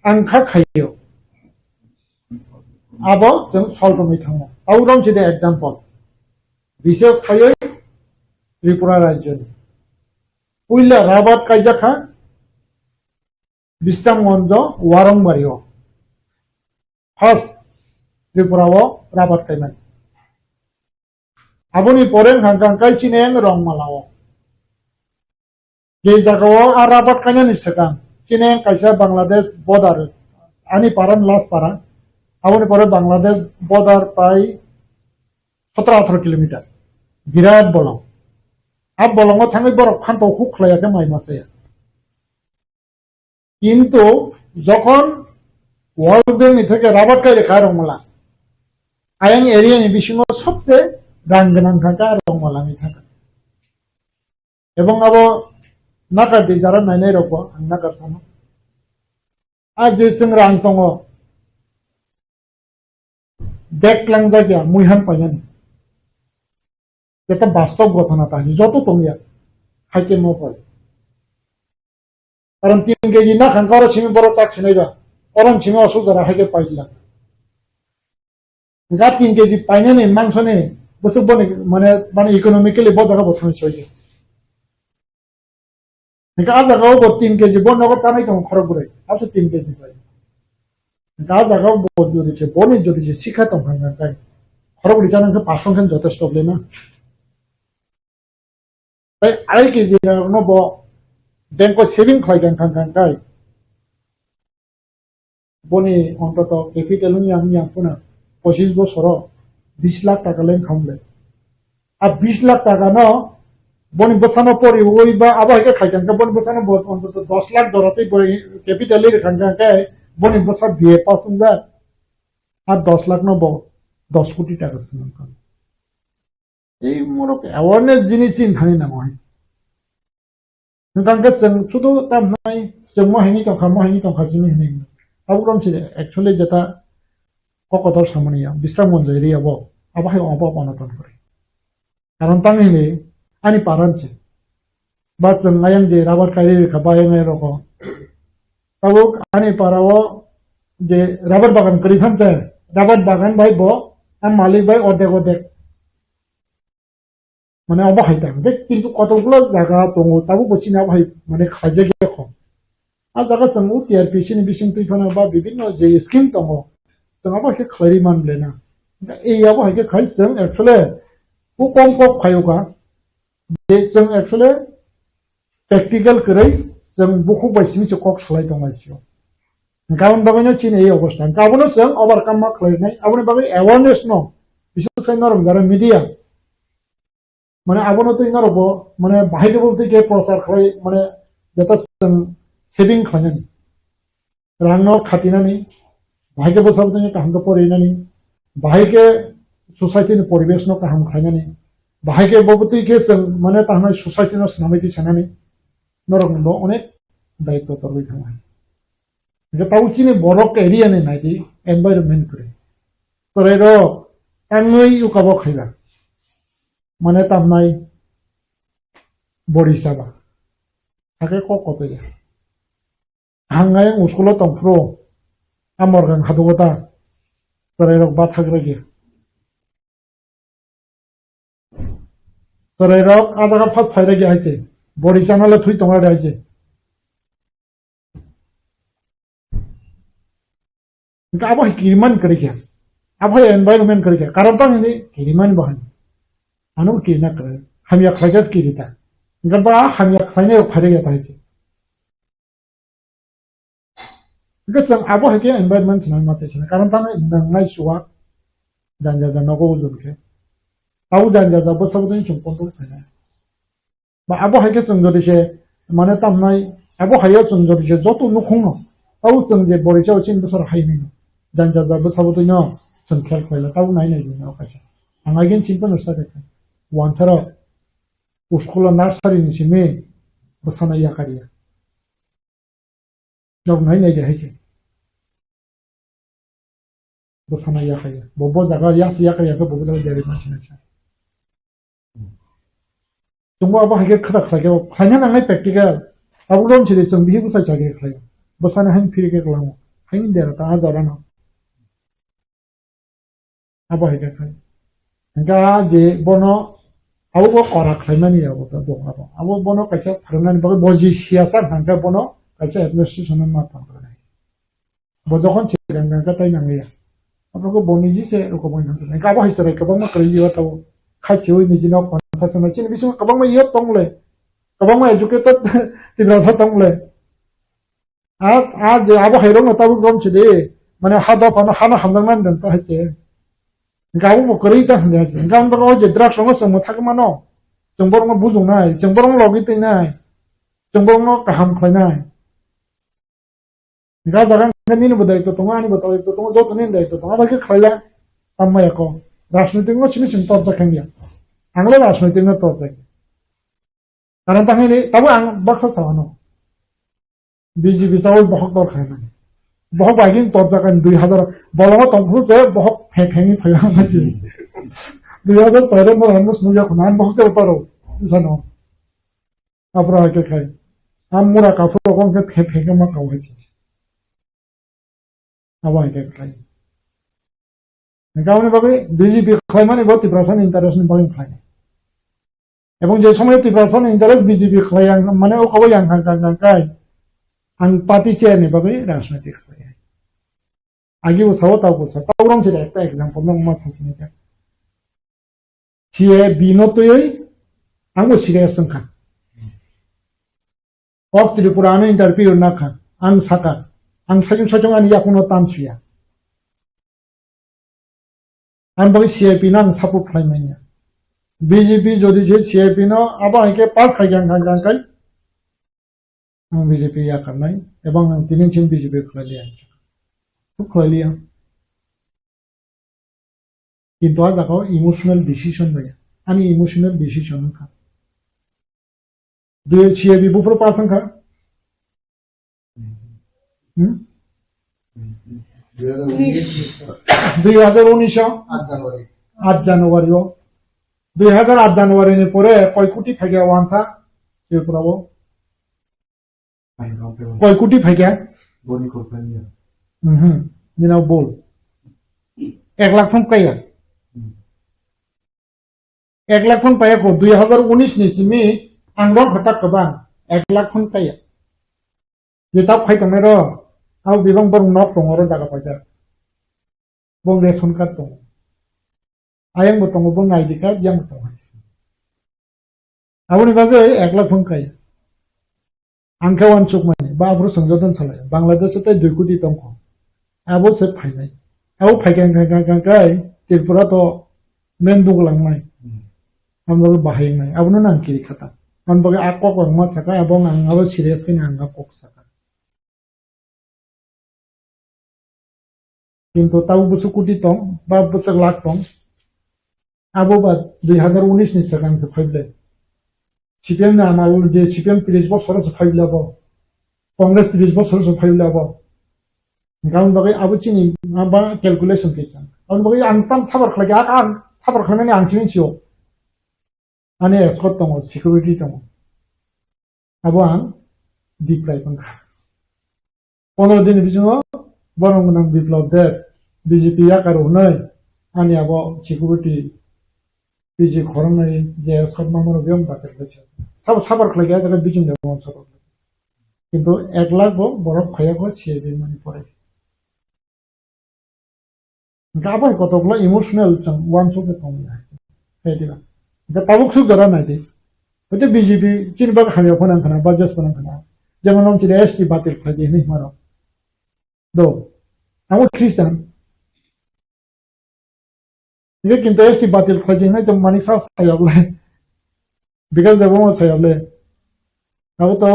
ang kha khaio. Abo chwng solve wngwi thango. Tabuk romsi de example. Bises khaioi Tripura rajyoni. Puila rabat kaijakha Bisramganjo Warongbario. First Tripura o rabat kaimani. Aboni pore hwnkha hwnkha khe Chineng Rongmala o. Je jaga o a rabat kainani swkang Chineng kaisa Bangladesh border, ani para ni last para. Aboni pore Bangladesh border pai sotro atharo kilometer. Birat bolong. A bolongo thangwi borok phanto huk khlaiya khe mai ma chaya. Kintu jokhon World Bank ni theke rabar kai rikha Rongmala. Ayang area ni bisingo sobse rang gwnang kha kha Rongmala ni thaka. Ebong abo nakar di jara nainai rok bo ang nakar sano. A je chwng rang tongo, bag langjak ya, muihan painani. Jeta bastob gothona ta, joto tongya, haike mo pai. Karon tin keji nakhang karo simi borok tak sinai ba, orom simi osuk jara haike pai jila. Ga tin keji painani mangsoni, bwswk boni, mane, mane economically bo jaga bo thangwi soidi. Hingke a jaga o bo tin keji bo nogo tanai tongo khorok bwrwi, ase tin keji bai. Hingke a jaga o bo jodi se, boni jodi se sikha tong kha hingke khorok bwrwi chana hingke pass hingke jotesto le na. Tai arai keji rok no bo bank o saving khlai kha hingke boni ontoto capital wng yang, wng yang phano pochis bosoro bis lakh taka le wngkha le. A bis lakh taka no boni bwsano poriwi ba abo hai khe khai kha, boni bwsano bo ontoto dos lakh dora tei bo capital le rwkha khe boni bwsa B A pass wngjak. A dos lakh no bo dos koti taka se wngkha. Ei morok awareness jinis chin thani nango hai. Hingkha hingke chwng sudu tam hwnai, chwng mo hinwi tongkha, mo hinwi tongkha, chini hinwi. Tabuk rom se actually jeta kokotor samani ya, bisram gonjai ri abo, abo hai obo onoton kori. Karon tang hinwi ani paran se. Ba chwng ayang je rabar kairi rikha ba ayang ayang roko. Tabuk ani para o je rabar bagan kwrwi phan se, rabar bagan bai bo, a malik bai ordek ordek. Mane obo hai ta, hingke kintu kotokgulo jaga tongo, tabuk bo chini abo hai mane khlaijak ya kho. A jaga chwng o T R P C ni bising twi phano ba bibinno je scheme tongo, chwng abo hai khe khlaiwi man ble na. Hingke ei abo hai khe khai chwng actually o kom kok phai o kha, je chwng actually practical kwrwi chwng bukhuk bai simi se kok salai tong lai sio. Hingke aboni bagwi no chini ei obostha. Hingke abono chwng overcome ma khlai nai, aboni bagwi awareness no, bises khe norok jara media, mane abono twi norok bo, mane, bahai khe bo twi khe prochar khlai, mane, jeta chwng saving khlainani, rang no khatinani, bahai khe bwsa bwtwi kaham khe porinani, bahai khe society ni poribesh no kaham khlainani, bahai khe bo twi khe chwng, mane, tamo society no swnamwi twi sanani, norok bo onek daitw torwi thangma. Hingke tabuk chini borok area ni naidi environment kwrwi. Chwrairok tangwi ukabo khaiba. Mane tamnai bori saba. Hake kok kotoi ya. Hangai ang school o tongphuru. Amor gang hadugo ta. Chwrairok ba thagra gya. Chwrairok a jaga phas phairok ya hai se. Bori chana le thui tongo hai se. Hingke abo hai kirimani kwrwi khe. Abo hai environment kwrwi khe. Karon tang hini kirimani bo hai. Ano kirina kwrwi. Hamya khlaikhe kiri ta. Hingke ba hamya khlainai rok phairok ya ta hai se. Hingke chwng abo hai khe environment swnam ma tei swnam. Karon tang nangnai chuwa janja ja nogo ujun khe. Tabo janja ja bwsa bwtwi chwng control khainai. Ba abo hai khe chwng jodi se, mane tamnai, abo hai o chwng jodi se joto nukhung no, tabo chwng je bori chao chini bwsar hai hwnwi no, janja ja bwsa bwtwi no chwng khel khlai la, tabo nai nai jwngo kaisa. Ang again chini phano sa khe, wansa rok school o nursery ni simi bwsano yakar ya. Nog nai nai de hai se. Bwsano yakar ya. Bo, bo jaga yak se yakar ya khe bo, bo jaga jari ma sinai sa. Chwngbo abo hai khe khwrak khlai khe bo khlaina nangnai practical. Abo rom sidi chwng bihi bwsai chakri khlai. Bwsano hain phiri khe kwlango. Hain dera ta a jora no. Abo hai khe khai. Hingke a je bono abo bo kora khlaimani abo ta dong abo. Abo bono kaisa phrwngnani bagwi bo je siyasa hwnka bono kaisa administration ma tang kha. Bo jokhon se gang gang ka tai nang ya. Abo ko bo niji se roko bo nang. Hingke abo hai se kwbangma kwrwi yo tabo. Kha siwi niji no konsa se chini bisingo kwbangma yo tong le. Kwbangma educated Tiprasa tong le. A, a je abo hai rok no tabuk rom se de, mane ha dophano hano hamjaknani dan ta hai se. Hingke abo bo kwrwi ta hwnwi hai se. Hingke ang o je drugs rok no chwng mwthagwi mano, chwng borok no bujung nai, chwng borok no logi twi nai, chwng borok no kaham khlai nai. Hingke a jaga Hingke nini bo daityo tongo, ani bo daityo tongo, joto nini daityo tongo, abo khe khlaila tamo ya kok. Rajnoitik no sini sini torjak khe ya. Ang le rajnoitik no torjak. Karon tang hini, tabo ang baksa sa ano. B J P tabo bohok tor khaina. Bohok bai din torjak kan dui hajar, bolongo tong phuru je bohok phek phek ni phaiba ma chi. Dui hajar sare mo mo sunu ya khuna bohok te toro. Isano. Apra ke khai. Am mura ka phuru kong ke phek phek ma kau hai chi. Abo hai khe khlai. Hingke aboni bagwi B J P khlaimani bo Tiprasani interest ni bagwi khlai. Ebong je somoy Tiprasani interest B J P khlai ang, mane o kabo yang kha kha kha kai. Ang party chair ni bagwi rajniti khlai. Agi bo sao tao bo sao. Tao rong se ekta example no ma sa sini kha. C A B no twiwi ang bo serious wngkha. Kok Tripura ano interview nakha, ang saka, ang sajung sajung ani yakuno tam suya. Ang bai C I P no ang support khlai manya. B J P jodi je C I P no abo hai khe pass khai gang gang gang kai, ang B J P yakarnai, ebong ang tini chim B J P khlai liya, khlai liya. Kintu ah jaga o emotional decision bai. Ani emotional decision wngkha. Dui C A B buphuru pass wngkha. Hmm? Dui hajar unis o? Aat January o. Dui hajar aat January ni pore koi koti phaikha wansa Tripura o? Koi koti phaikha? Boni kok phaikha. Mhm. Nina bol. Ek lakh phung kaya. Hmm. Ek lakh phung paya ko dui hajar unis ni simi ang rok khatak kwbang. Ek lakh phung kaya. Je tak phai tongnai ro. Au bibang borok nok tongo ro jaga paida. Bong ration card tongo. Ayang bo tongo, bong I D card, yang bo tongo. Aboni bagwi ek lakh phung kai. Ang khe uansukmani, ba aphuru swngjadon salai. Bangladesh o tei dui koti tongkho. Abo se phainai. Abo phaikha hwnkha, hwnkha, hwnkha, hwnkha, Tripura to main dugulangnai. Hmm. Ang bagwi bahai wngnai. Abono nang kiri khata. Ang bagwi a kok ang ma saka, abo ang abo serious khe ang a kok saka. Kintu tabo bwswk koti tong, ba bwswk lakh tong. Abo ba dui hajar unis ni swkang se phaible. C P M ni amal je C P M tris bosor se phaible abo. Congress tris bosor se phaible abo. Hingkhe aboni bagwi abo chini ma ba calculation kaisa. Aboni bagwi ang tam sabar khlai kha, ang sabar khlainani ang chini sio. Ani escort tongo, security tongo. Abo ang deprive wngkha. Pondro din ni bisingo borok gwnang Biplab Deb, B J P yakar hwnwi ani abo security P G khoroknwi je escort mama rok yang batel khlaisa. Sabo sabar khlai kha, jaga biching de won sabar khlai. Kintu ek lakh bo borok phaiya kho C I D mani pore. Hingke abo hai kotor khlai emotional chwng uansuk khe tongwi hai se. Hai diba? Hingke tabuk suk jora nai di. Hoite B J P chini bagwi hamya phano wngkha na, budget phano wngkha na. Jemon nong chini S T batil khlai di hinwi hwnwi rok. Do. Abo Christian. Hingke kintu S T batil khlai di hinwi tong manik sa sayable. Bikas debo mo sayable. Abo to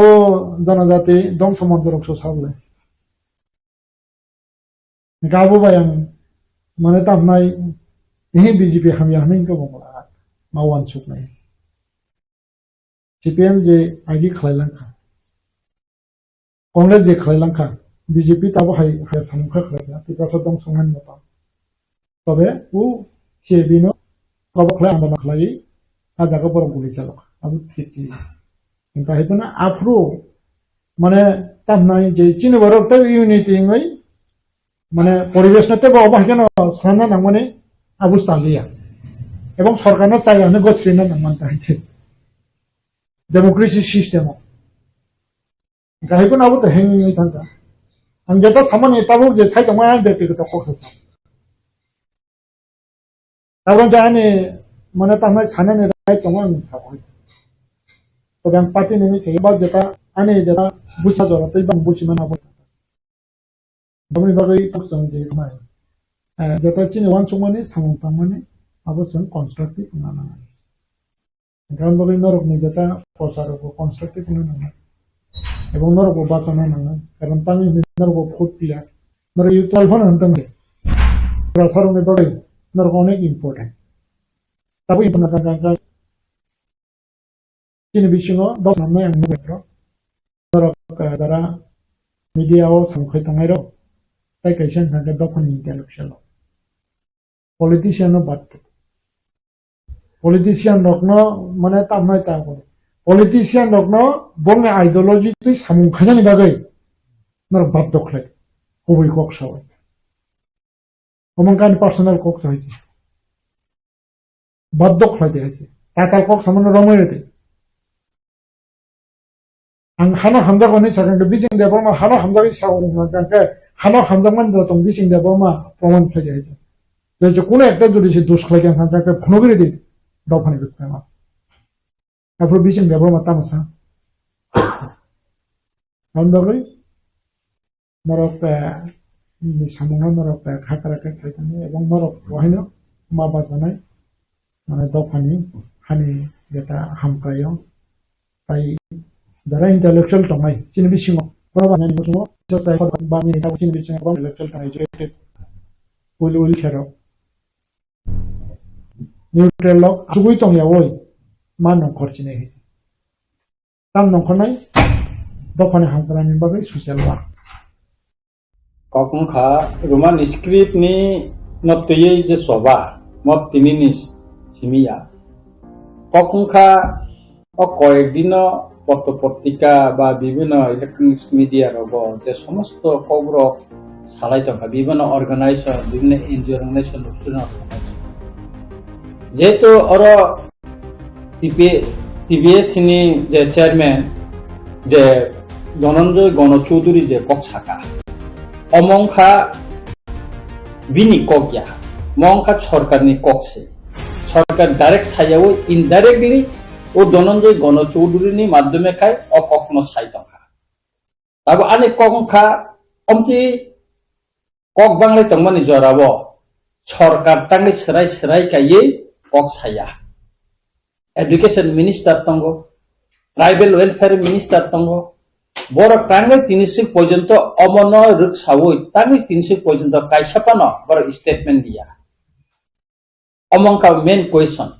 janajati dongso montor rok so sable. Hingke abo bai ang mane tamnai, ehe B J P hamya hinwi hingke bo ma uansuknai. C P M je agi khlai langkha, Congress je khlai langkha, B J P tabo hai, hai samung kha khlai kha, Tiprasa dongso wngmani mota. Tobe o C I B no kobo khlai andolon khlai, a jaga borok guli chalok, abo thik thik. Hingke hai phano aphuru mane tamnai je chini borok tei unity wngwi mane poribesh no teibo obo hai kheno swnamna nangmani abo chaliya. Ebong sorkar no chaya hwnwi gosrina nangmani ta hai se. Democracy system o. Hingke hai phano abo to hengwi thangkha. Ang jeta samani tabuk je sai tongma ang bektigoto kok sa. Tabuk je ani mane tamnai sanani right tongo ang sa. Tobe ang party ni se ba jeta ani jeta busa jora tei bang busi mana abo. Aboni bagwi tok chwng je mai. Eh, jeta chini uansukmani samung tangmani abo chwng constructive wngna nang. Hingke aboni bagwi norokni jeta prochar rokbo constructive wngna nangnai. Ebong norokbo bachana nangnai. Karon tamni hwnwi norokbo vote piya. Norok YouTube phone hwn tong de. Rosarokni bagwi norok onek important. Tabuk important kha kha. Chini bisingo dos namnai ang nugwi rok. Norok, ah, dara media o samkhai tongnai rok. Tai kaisa wngkha khe dophani intellectual rok. Politician no bad. Politician rokno mane tamnai ta bo. Politician rokno bongni ideology twi samung khainani bagwi norok bad dokhlai. Kubui kok sawi. Omo wngkha ani personal kok sawi se. Bad dokhlai de hai se. Tatal kok samano romai de. Ang hano hamjak hwnwi sakha khe, Bising Debbarma hano hamjagwi sa hwnwi sakha khe, hano hamjakmani bo tong Bising Debbarma proman khlai di hai. Tei je kuno ekta jodi se dos khlai khe sakha khe, phunugwi ridi dophani bwskango. Aphuru Bising Debbarma tamo sa. Hamjagwi Norok, eh, ni samungno norok, eh, khakra khe khai tongo, ebong norok bo haino ma bajanai, mane dophani hani jeta hamkraio. Tai jara intellectual tongnai, chini bisingo, borok bangni muchungo, chini bisingo borok intellectual tongnai, educated, will, will kherok. Neutral rok achugwi tongya oi, ma nongkhor chinai hai. Tam nongkhornai dophani hamkranani bagwi social work. Kok wngkha Roman script ni no twiwi je choba, mo tinini simi ya. Kok wngkha o koyek dino potro potrika ba bibhinno electronics media rogo je somosto kok rok salai tongkha, bibhinno organization, bibhinno N G O organization, student organization. Jehetu oro T P, T P S C ni je chairman je Dhananjay Gana Chowdhury je kok saka, omo wngkha bini kok ya, omo wngkha sorkar ni kok se. Sorkar direct sayawi indirectly o Dhananjay Gana Chowdhury ni madhyome khai o kok no sai tongkha. Abo ani kok wngkha, omti kok banglai tongmani jorao sorkar tangwi swrai swrai kaiwi kok saya. Education minister tongo, tribal welfare minister tongo, borok tangwi tini swk porjonto omono rwksawi tangwi tini swk porjonto kaisa phano borok statement diya. Omo wngkha main question.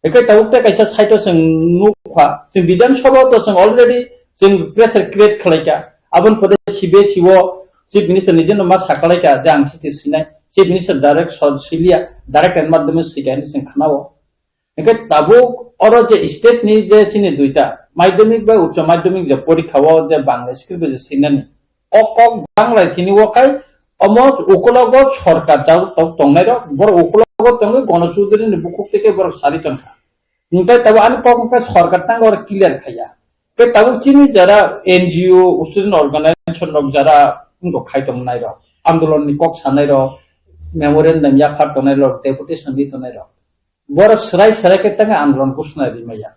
Ekai tabuk tei kaisa side o chwng nukha, chwng Bidhan Sabha o to chwng already chwng pressure create khlaikha. Aboni pore C B S E o Chief Minister nijeno ma sakalaikha je ang chiti sinai. Chief Minister direct sor siliya, direct and madhyame sika hinwi chwng khnao. Ekai tabuk oro je state ni je chini duita madhyamik bai uccho madhyamik je porikha o je Bangla script bai je sinani. O kok banglai tini o khai omo ukulogo sorkar jabuk tok tongnai rok, borok ukulogo tongwi Gana Chowdhury ni bukhuk tei khe borok sari tongkha. Hingke tabuk ani kok hingke sorkar tangwi oro clear khaiya. Tei tabuk chini jara N G O, student organization rok jara wngkha khai tongnai rok, andolon ni kok sanai rok, memorandum yaphar tongnai rok, deputation ni tongnai rok. Borok swrai swrai khe tangwi andolon kusnai rimaya.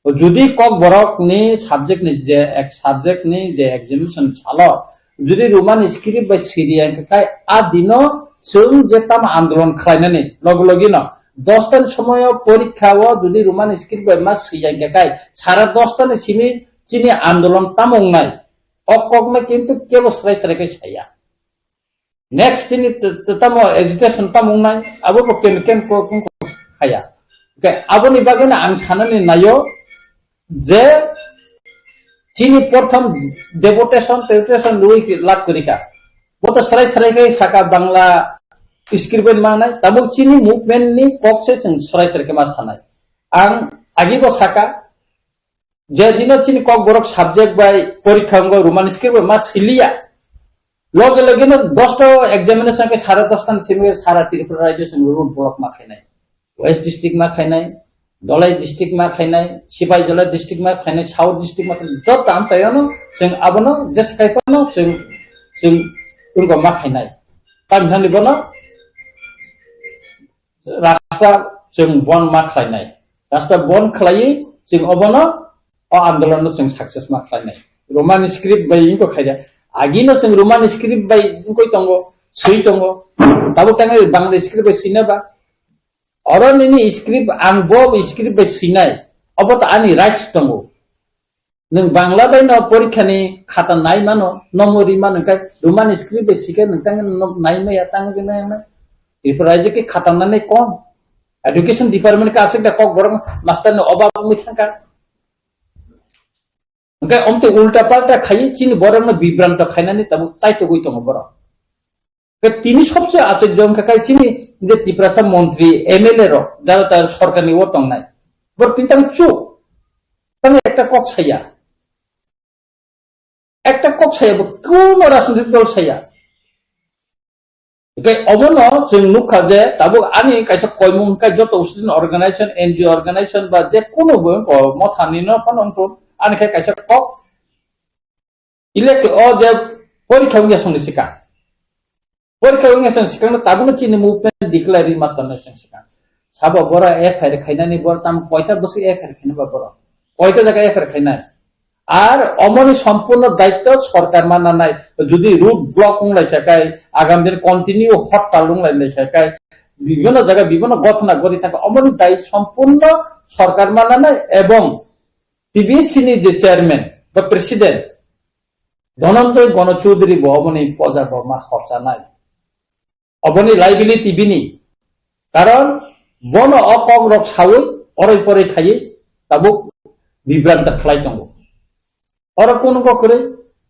Jodi kok borok ni subject ni je ek subject ni je examination salo, jodi Roman script bai siri ang khe kai a dino chwng je tamo andolon khlainani logi logi no dos ta ni somoyo porikha o jodi Roman script bai ma siri ang khe kai sara dos ta ni simi chini andolon tamo wngnai. O kok no kintu kebo swrai swrai khe saya. Next tini t-, t-, tamo agitation tamo wngnai, abo bo ken ken ko, ko, ko khaya. Hwnkhe aboni bagwi no ang sanani naio je chini prothom deputation, deputation rwi lak kwrwi kha. Bo to swrai swrai khe saka Bangla script bai mangnai, tabuk chini movement ni kok se chwng swrai swrai khe ma sanai. Ang agi bo saka, je dino chini kok borok subject bai porikha wngo Roman script bai ma siliya. Loge loge no dosta examination khe sara dosta ni simi sara Tripura rajyo chwng road block ma khainai. West district ma khainai, Dholai district ma khainai, Sipaijala district ma khainai, South district ma khainai, joto amchaio no chwng abono jes kaiphano chwng, chwng wngkha ma khainai. Tamthani bono rasta chwng bon ma khlainai. Rasta bon khlaiwi chwng obono o andolon no chwng success ma khlainai. Roman script bai wngkha khaida. Agino chwng Roman script bai wngkha tongo, swi tongo. Tabuk tangwi Bangla script bai swina ba. Oro nini script ang bo script bai swinai. Obo to ani rights tongo. Nwng Bangla bai no porikha ni khata nai mano, nomo ri mano, khe Roman script bai sikhe nwng tang no nai maya, tang ri maya na. Tripura rajyo khe khata nanai kom. Education department khe aswk da kok borok master ni obab wngwi thangkha. Hwnkhe omtwi ulta palta khaiwi chini borokno bibranto khainani tabuk chaitugwi tongo borok. Hwnkhe tini sobse achoijo wngkha khe chini je Tiprasa montri, M L A rok, jara ta sorkarni o tongnai. Borok tini tang chuk, tang ekta kok saya. Ekta kok saya bo kuno rajnitik dol saya. Hwnkhe obono chwng nukha je tabuk ani kaisa koimung hwnkhe joto student organization, N G O organization ba je kunu bo wngkha mothani no phano wngkha ani khe kaisa kok elect o je porikha wngya songni sikang. Porikha wngya song sikang no tabukno chini movement declare ri ma tongnai song sikang. Sabo bora F I R khainani bor tam koita bwswk F I R khainai ba boro? Koita jaga F I R khainai? Ar omoni sompurno daitto sorkar ma nanai. Jodi road block wng lai kha kai, agam din continue hortal wng lai lai kha kai, bibhinno jaga bibhinno gothona gori thangkha, omoni dai sompurno sorkar ma nanai ebong T B C ni je chairman ba president Dhananjay Gana Chaudhary bo omoni poja bo ma khorchanai. Oboni liability bini. Karon bono o kok rok sawi oroi poroi khaiwi tabuk bibranta khlai tongo. Oro kunu kok kwrwi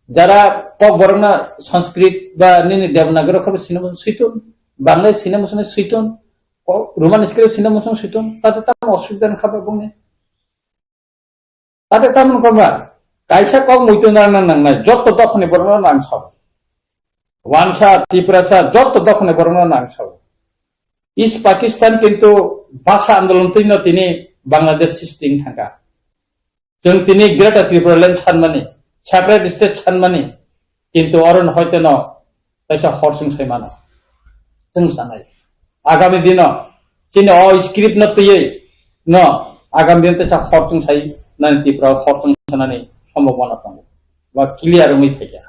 jara kok borokno Sanskrit ba nini Devanagari khe bo sina muchung switun, Bangla sina muchung switun, ko-, Roman script sina muchung switun, tate tamo osubida wngkha ba bongni? Tate tamo wngkha ba? Kaisa kok muitu nang nang nangnai, jotto dophani borokno nang sao. Wansa, Tiprasa, jotto dophani borokno nang sao. East Pakistan kintu bhasha andolon twino tini Bangladesh sristi wng thangkha. Chwng tini Greater Tipraland sanmani, separate state sanmani, kintu oro no hoite no kaisa hor chwng sai mano. Chwng sanai. Agami dino chini o script no twiwi no agami dino teisa hor chwng sai nani Tripura hor chwng sanani sombhabona tongo. Ba clear wngwi phaikha.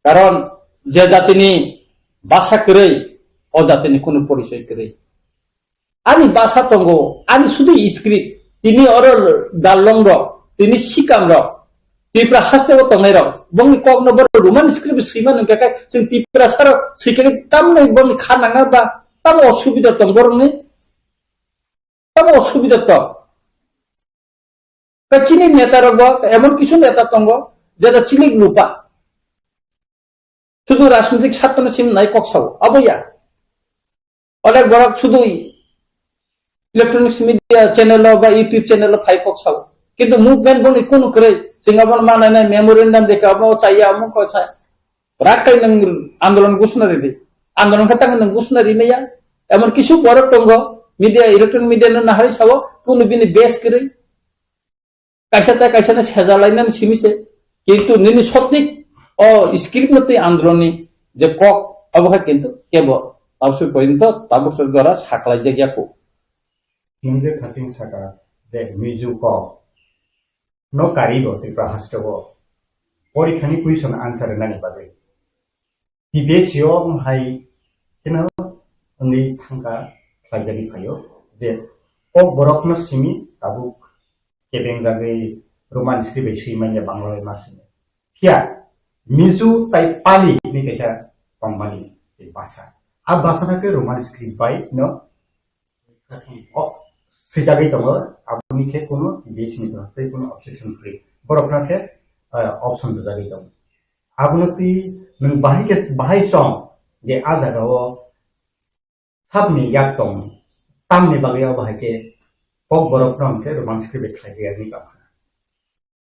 Karon je jatini basa kwrwi, o jatini kunu porichoi kwrwi. Ani basa tongo, ani sudu script, tini oro dalong rok, tini sikam rok, Tripura haste o tongnai rok, bongni kok no borok Roman script swima nung khe, chwng Tiprasa rok swikhe tamni bongni kha nanga ba, tamo osubida tong borokni, tamo osubida tong. Ka chini neta rok bo, emon kisu neta tongo, jeta chilik lupa. Sudu rajnitik satno sim nai kok sao, abo ya. Onek borok sudu electronics media channel o ba YouTube channel o phai kok sao. Kintu movement boni kunu kwrwi, chwng abo manai nai memorandum de ka abo chaya amo ko sa. Rakai nang andolon gusna ridi. Andolon khatang nang gusna rimaya. Emon kisu borok tongo, media, electronic media no nahari sao, kunu bini base kwrwi. Kaisa ta kaisa no sejalainani simi se, kintu nini sotik o script no twi andoloni je kok abo kha kintu kebo tabswk porjonto tabuk swk dora saklaijak yaku. Nwng je thaching saka je Mizo kok no kari bo Tripura haste o porikhani question answer nani bagwi. T B S C o hai kheno wngwi thangkha khlaijagwi phaio je kok borokno simi tabuk kebengjagwi Roman script bai swi manya Bangla bai ma simi. Phiya Mizo tai Pali hinwi kaisa tongmani basa. A basa no khe Roman script bai no o swijagwi tongo, aboni khe kuno T B S ni tei kuno objection kwrwi. Borokno khe, eh, option rwjagwi tongo. Abono twi nwng bahai khe, bahai song je a jagao sabni yak tong, tamni bagwi o bahai khe kok borokno hwnkhe Roman script bai khlai jaya wngwi tongkha.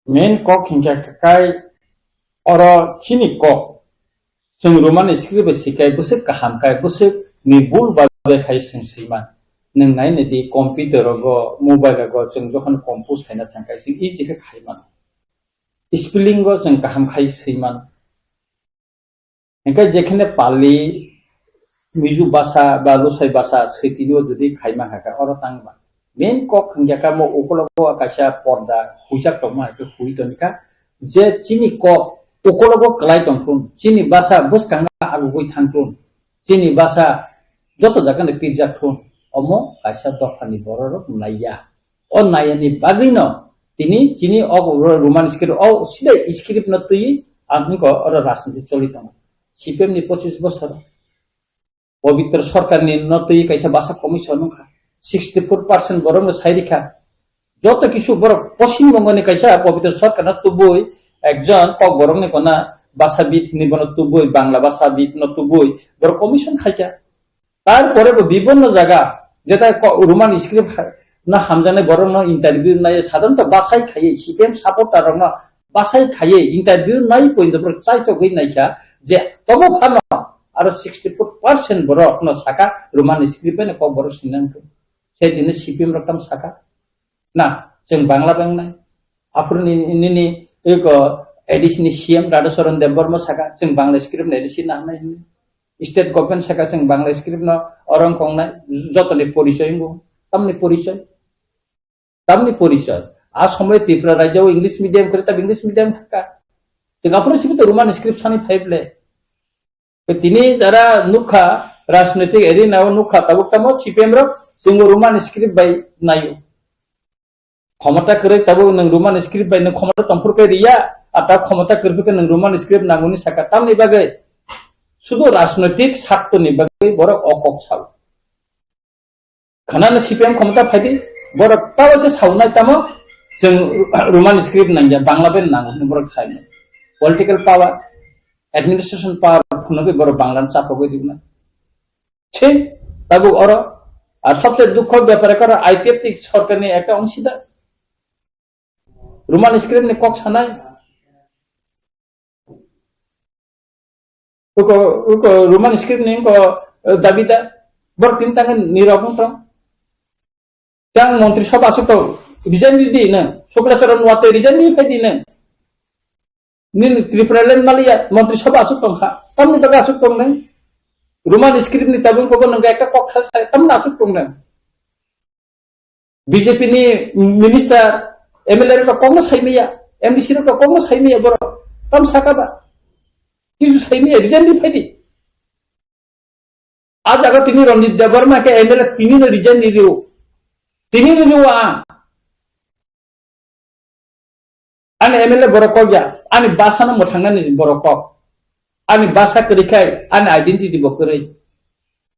Main kok hinkhe kai oro chini kok. Chwng Roman script bai sikai bwswk kaham kai bwswk ni bul bagwi khai chwng swiman. Nwng naina di computer rogo, mobile rogo chwng jokhon compose khaina thangkai chwng easy khe khai mano. Spelling go chwng kaham khai swiman. Hingke jekhene Pali, Mizo basa ba Lusai basa switini o jodi khaima kha khe oro tang ba. Main kok hingya kha mo ukologo kaisa porda huijak tongma hai khe hui toni kha. Je chini kok ukologo kwlai tong thun, chini basa bwskang agugui thang thun, chini basa joto jaga ni pirjak thun, omo kaisa dopha ni borok rok naiya. O naiya ni bagwi no T tini chini o Roman script, o sida script no twi ang hinko oro rajniti choli tongo. C P M ni pochis bosor. Pobitro Sarkarni no twi kaisa basa commission wngkha. Sixty four percent borokno sai rikha. Joto kisu borok Poschim Bongoni kaisa Pobitro Sarkarno tubui ekjon Kokborokni kona basabid hinwi bono tubui, Bangla basabid no tubui borok commission khaikha. Tarpore bo bibonno jaga jeta ko-, Roman script ha-, no hamjaknai borokno interview nai, sadharanto basai khaiwi C P M supporter rokno basai khaiwi interview nai pointo borok chaitogwi naikha je tobo phano aro sixty four percent borokno saka Roman script bai no Kokborok sinang thung. Se dino C P M rok tam saka. Na, chwng Bangla bangnai. Aphuru ni, nini, eko, A D C ni C M Radha Charan Debbarma saka, chwng Bangla script ni A D C na hanai hinwi. State government saka, chwng Bangla script no orang kongnai, jotoni porichoi wngkha. Tamni porichoi. Tamni porichoi. A somoy Tripura rajyo English medium kwrwi, tab English medium thangkha. Chwng aphuru simi to Roman script sani phai ble. Tini jara nukha, rajnoitik arena o nukha, tabuk tamo C P M rok, chwngbo Roman script bai naio. Khomota kwrwi tabuk nwng Roman script bai nwng khomota tongphuru khe riya, a ta khomota kwrwi khe nwng Roman script nanguni saka tamni bagwi. Sudu rajnoitik sartoni bagwi borok o kok sao. Khanano C P M khomota phaidi, borok tao se saunai tamo, chwng Roman script nangya, Bangla bai nango hwnwi borok khaino. Political power, administration power phunugwi borok Bangla no chapogwi dibna. Chhe, tabuk oro, ar sobse dukho bepar karo I P F T sorkarni ekta ongsida. Roman script ni kok sanai. Uko, uko Roman script ni uko, eh, dabi da. Borok tin tangan nirok wng tong. Tang montri sabha asuk tong. Resign di di na. Sukla Charan Watoi resign di phai di na. Nini Tripura land maliya montri sabha asuk tong kha. Tamni baga asuk tong nang. Roman script ni tabung kobo nang ekta kok thal sai. Tamna asuk tong nang. B J P ni minister, M L A rok kokno saimaya, M D C rok kokno saimaya borok. Tam saka ba? Kisu saimaya, resign di phaidi. A jaga tini Ranjit Debbarma khe M L A tini no resign di rio. Tini no rio ang. Ani M L A borok kok ya, ani basa no mwthangnani borok kok. Ani basa kwrwi khai, ani identity bo kwrwi.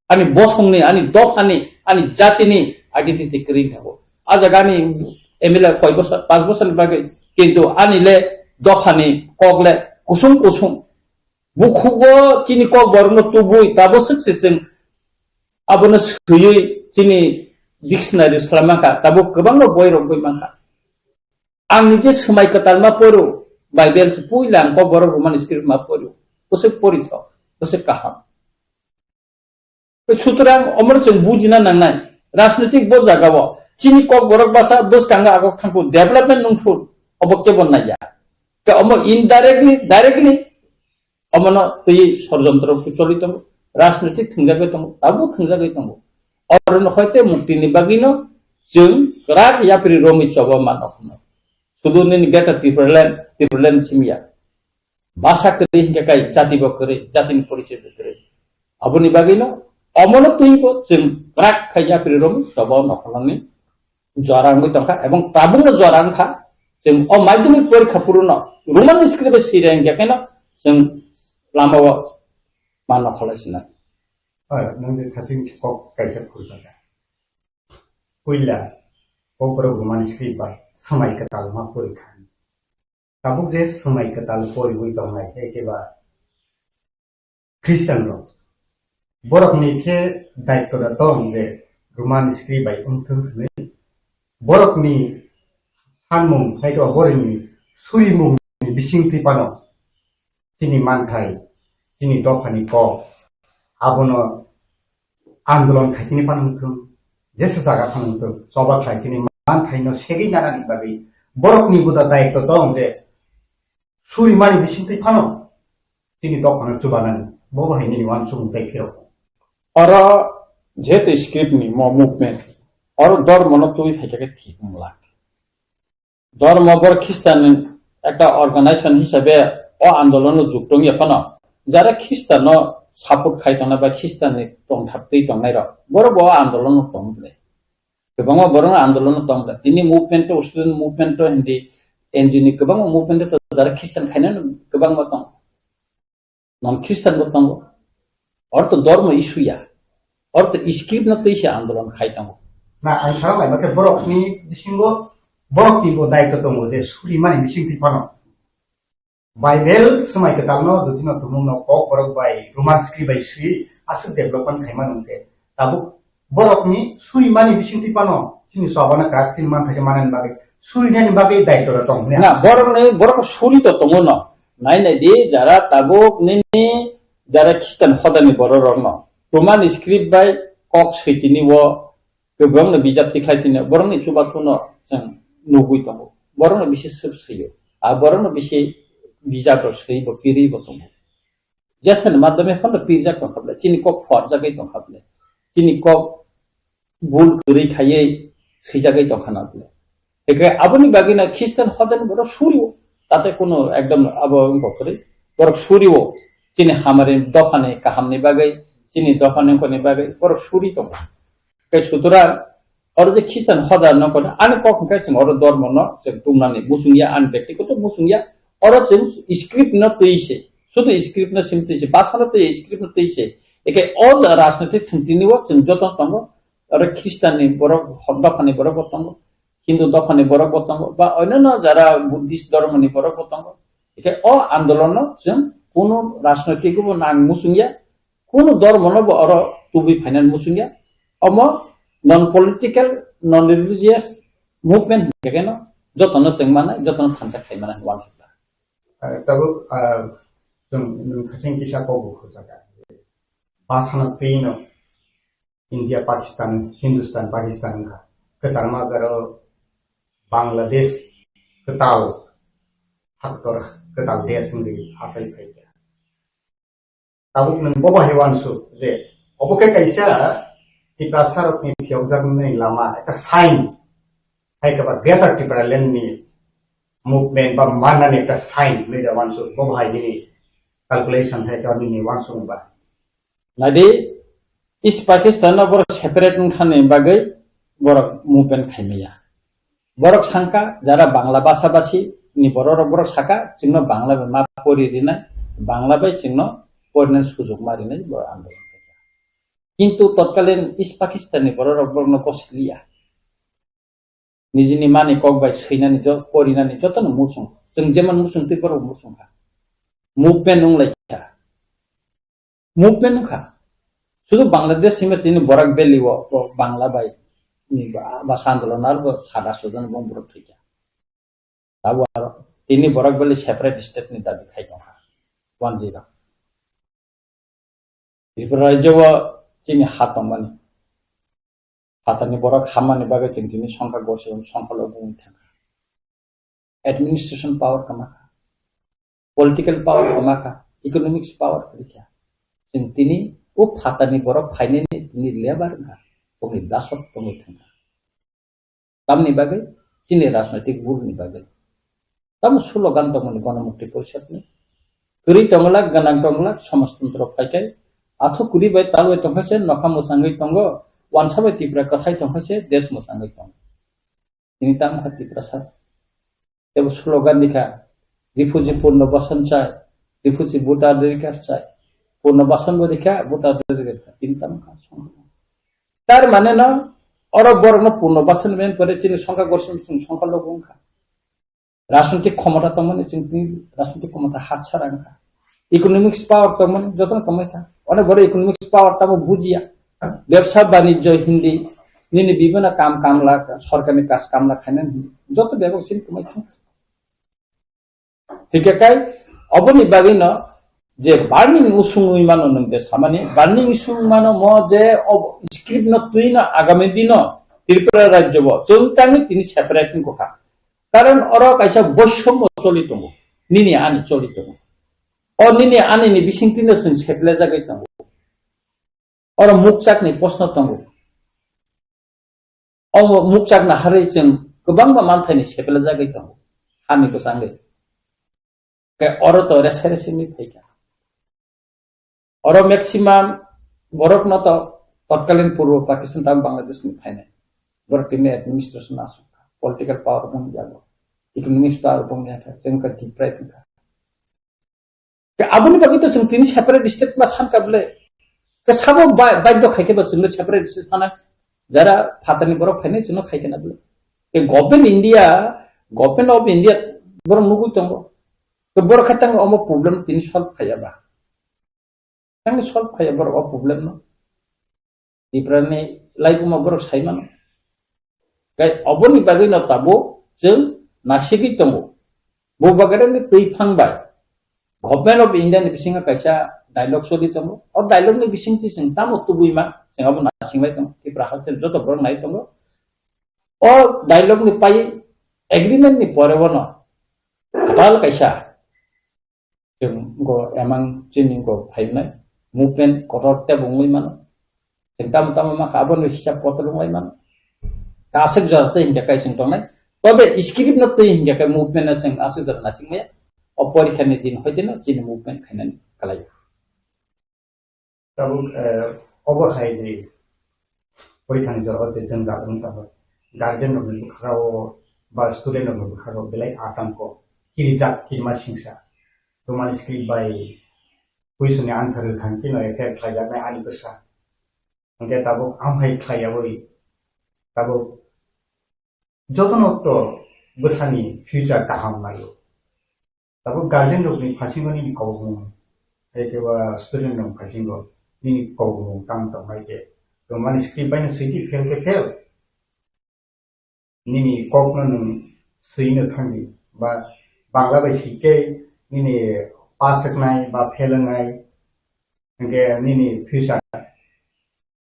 Ani bosongni, ani dophani, ani jatini identity kwrwi wngkha bo. A jaga ani M L A koi bosor, panch bosorni bagwi, kintu ani le dophani kok le kusung kusung. Bukhugo chini kok borokno tubui, tabo swk se chwng abono swiwi chini dictionary swlaimankha, tabo kwbangma boi rok boi mankha. Ang nije swmai kwtal ma poro, Bible se puila ang kok borok Roman script ma poro. Bwswk porithok, bwswk kaham. Sutrang omor chwng bujina nangnai. Rajnitik bo jagao. Chini kok borok basa bwskango agok thangkhu development nungkhu obo kebo naiya. Ke omo indirectly, directly omono twi sorjontro choli tongo. Rajnitik thwngjagwi tongo, tabuk thwngjagwi tongo. Orono hoite muktini bagwino chwng kwrak yapri romwi choba mano hwnwi. Sudu nini greater Tipraland, Tipraland simya. Basa kwrwi hinkhe kai jati bo kwrwi, jatini porichoi bo kwrwi. Aboni bagwino omono twibo chwng kwrak khai yapri romwi choba nokholangni jora wngwi tongkha, ebong tabukno jora wngkha. Chwng o madhyamik porikha puruno Roman script bai swi rwngya kheno chwng lamao ma nokholai sinai. Hoi, nwng je thaching kok kaisa khurjaka. Puila, kok borok Roman script bai swmai kwtal ma porikha. Tabuk je swmai kwtal poriwi tongnai, ekeba Christian rok. Borokni khe daitto da tong je Roman script bai wngthung hwnwi. Borokni sanmung, hai khe borokni surimungni bisingtwi phano chini manthai, chini dophani kok, abono andolon khaikini phano wngthung, jesa jaga phano wngthung, choba khlaikini manthaino segwi nanani bagwi borokni buda daitto tong je surimani bisingtwi phano chini dophano chubanani, bo bo hai nini uansukmung tei phirok. Oro jehetu script ni mo movement, oro dormo no twi phaikha khe thik wng lak. Dhormo bor Khristanni ekta organization hisabe o andolono jukto wngya phano, jara Khristano support khai tongnai ba Khristanni tongthap twi tongnai rok, borok bo o andolono tong ble. Kwbangma borok andolon tongo. Tini movement to, student movement to hindi, N G O ni kwbangma movement to jara Christian khaina kwbangma tongo. Non Christian bo tongo. Orto dormo issue ya. Orto script no twi se andolon khai tongo. Na, ang sana lai, mate borok ni bisingo, borok ni bo daityo tongo je suri mani bising twi phano. Bible swmai kwtal no, dutino tumung no kok borok bai Roman script bai sui aswk development khai mano hwnkhe. Tabuk borok ni suri mani bising twi phano chini swabana krak chini man thai manani bagwi suri nani bagwi daityo rok tong hwnwi Na, ang borok ni, borok suri to tongo no. Nai nai di, jara tabuk nini, jara Christian hodani borok rok no. Roman script bai kok sui tini wo, kwbangno bijap tikhlai tini, borokni chubachuno chwng nugwi tongo. Borokno bisi swp swiyo. A borokno bisi bijap rok swibo, piribo tongo. Jesani madhyome phano pirjak tongkha ble, chini kok phuarjagwi tongkha ble. Chini kok bul kwrwi khaiwi swijagwi tongkha na ble. Hwnkhe aboni bagwino Christian hodani borok surio. Tate kuno ekdom abo wngkha kwrwi. Borok surio. Chini hamari dophani kahamni bagwi, chini dophani wngkhorni bagwi borok suri tongo. Tei sutorang oro je Christian hoda no kono ani kok hwnkhe chwng oro dormo no chwng tumnani muchungya, ani bektikoto muchungya. Oro chwng script no twi se, sudu script no sim twi se, basa no twi script no twi se. Eke o ja rajnitik thwngtini o chwng joto tongo. Oro Christian ni borok, dophani borok bo tongo, Hindu dophani borok bo tongo, ba onyono jara Buddhist dormo ni borok bo tongo. Eke o andolon no chwng kunu rajnitik bo nang muchungya, kunu dormo no bo oro tubui phainani muchungya. Omo non political, non religious movement hwnkhe no jotono chwng manai, jotono thansa khai manai, wansukha. Eh, tabuk, ah, chwng, nwng khasing kisa kok bo khojak. Basano twi no India, Pakistan, Hindustan, Pakistan wngkha. Kwchangma jaro Bangladesh kwtal, haktor kwtal desh wngwi achai phaikha. Tabuk nwng bo bahai wansuk je obo khe kaisa Tiprasa rokni phiyokjaknai lama, ekta sign, hai khe ba Greater Tipraland ni movement ba mannani ekta sign hinwi da wansuk, bo bahai nini calculation hai khe nini wansuk ba. Nadi, East Pakistan no borok separate wngthani bagwi borok movement khaimaya. Borok sangka, jara Bangla basa basi ni borok rok borok saka, chwngno Bangla bai ma pori rinai, Bangla bai chwngno porinani sujok ma rinai borok andolon khaikha. Kintu totkalin East Pakistan ni borok rok borokno gosiliya. Nijini mani kok bai swinani jo-, porinani jotono muchung. Chwng jemon muchung twi borok muchung kha. Movement wng lai kha. Movement wng kha. Sudu Bangladesh simi tini Borak Valley o, o Bangla bai ni ba, basa andolon ar bo sada sojon bong borok thwi kha. Tabo aro tini Borak Valley separate state ni dabi khai tong kha. One zero. Tripura rajyo o chini ha tongmani. Phatarni borok hammani bagwi chwng tini songkha gorsi songkha logi wngwi thangkha. Administration power kwma kha, political power kwma kha, economics power kwrwi kha. Chwng tini o phatarni borok phainani tini lebar wngkha, tongwi dasok tongwi thangkha. Tamni bagwi chini rajnoitik bulni bagwi. Tamo slogan tongmani Ganamukti Porishad ni. Kwrwi tongwlak, gwnang tongwlak, somajtantro phaikai. Athuk kwrwi bai talwi tongkha se nokha mwchangwi tongo, wansa bai Tripura kwthai tongkha se desh mwchangwi tongo. Tini tamo kha Tiprasa. Tebo slogan rikha, refugee purno basan chai, refugee voter adhikar chai. Purno basan bo rikha, voter adhikar chai. Tini tamo kha. Tar mane no, oro borok no purno basan men pore chini songkha gorsi songkha logo wngkha. Rajnitik khomota tongmani chwng tini rajnitik khomota hatsara wngkha. Economics power tongmani jotono tongmai kha. Onek borok economics power tamo bujiya. Bebsa banijyo hindi, nini bibino kam kamla, sorkarni kaj kamla khainani hindi. Joto bebak chini tongmai kha. Hingke kai, oboni bagwino je burning issue wngwi mano nwng je samani, burning issue wngwi mano mo je ob-, script no twi no agami dino Tripura rajyo bo chwng tangwi tini separate wngkha. Karon oro kaisa boisommo choli tongo, nini ani choli tongo. O nini ani ni bisingtwi no chwng seple jagwi tongo. Oro mukchakni proshno tongo. O mukchakna harwi chwng kwbangma manthaini seple jagwi tongo, hani bwsangwi. Khe oro to rese rese wngwi phaikha. Oro maximum borokno to totkalin Purbo Pakistan tamo Bangladesh ni phainai. Borok tini administration asuk kha, political power bong yago, economic power bong yakha, chwng ka deprive wngkha. Ke aboni bagwi to chwng tini separate state ma san ka bwle. Ke sabo ba-, baidhyo khai khe ba chwngno separate state sana. Jara phatani borok phainai chwngno khai khe na bwle. Ke government India, government of India borok nugwi tongo. Ke borok khe tang omo problem tini solve khaiya ba. Tang solve khaiya borok o problem no. Tiprani laibuma borok sai mano. Kai oboni bagwi no tabuk chwng nasigwi tongo. Bo bagarani twi phang bai Government of India ni bisingo kaisa dialogue choli tongo. O dialogue ni bisingtwi chwng tamo tubui ma, chwng abo nasing bai tongo. Tripura haste joto borok nai tongo. O dialogue ni pai agreement ni pore bono kwtal kaisa chwng go emang chini go phainai movement kotor tebo wngwi mano. Chwng tamo tamo ma kha, abono hisab kotor wngwi mano. Aswk jora twi hinkhe kai chwng tongnai. Tobe script no twi hinkhe kai movement no chwng aswk jora nasing maya. O porikha ni din hoite no chini movement khainani kalai. Tabuk, eh, obo hai di. Porikha ni jora o je chwng jagwng tabuk. Guardian rok ni bwkha o ba student rok ni bwkha o belai atangko. Kirijak kirma singsa. Roman script bai question ni answer rwthang khe no effect khlaijaknai ani bwsa. Hwnkhe tabuk amhai khlaiyawi tabuk jotono to bwsani future kaham naio. Tabuk guardian rokni phasingo nini kobokmung, hai khe ba student rok phasingo nini kobokmung tamo tongmai je. Roman script bai no swidi fail khe fail. Nini kokno nwng swino thangdi, ba Bangla bai swi khe nini pass wngnai ba fail wngnai, hwnkhe nini future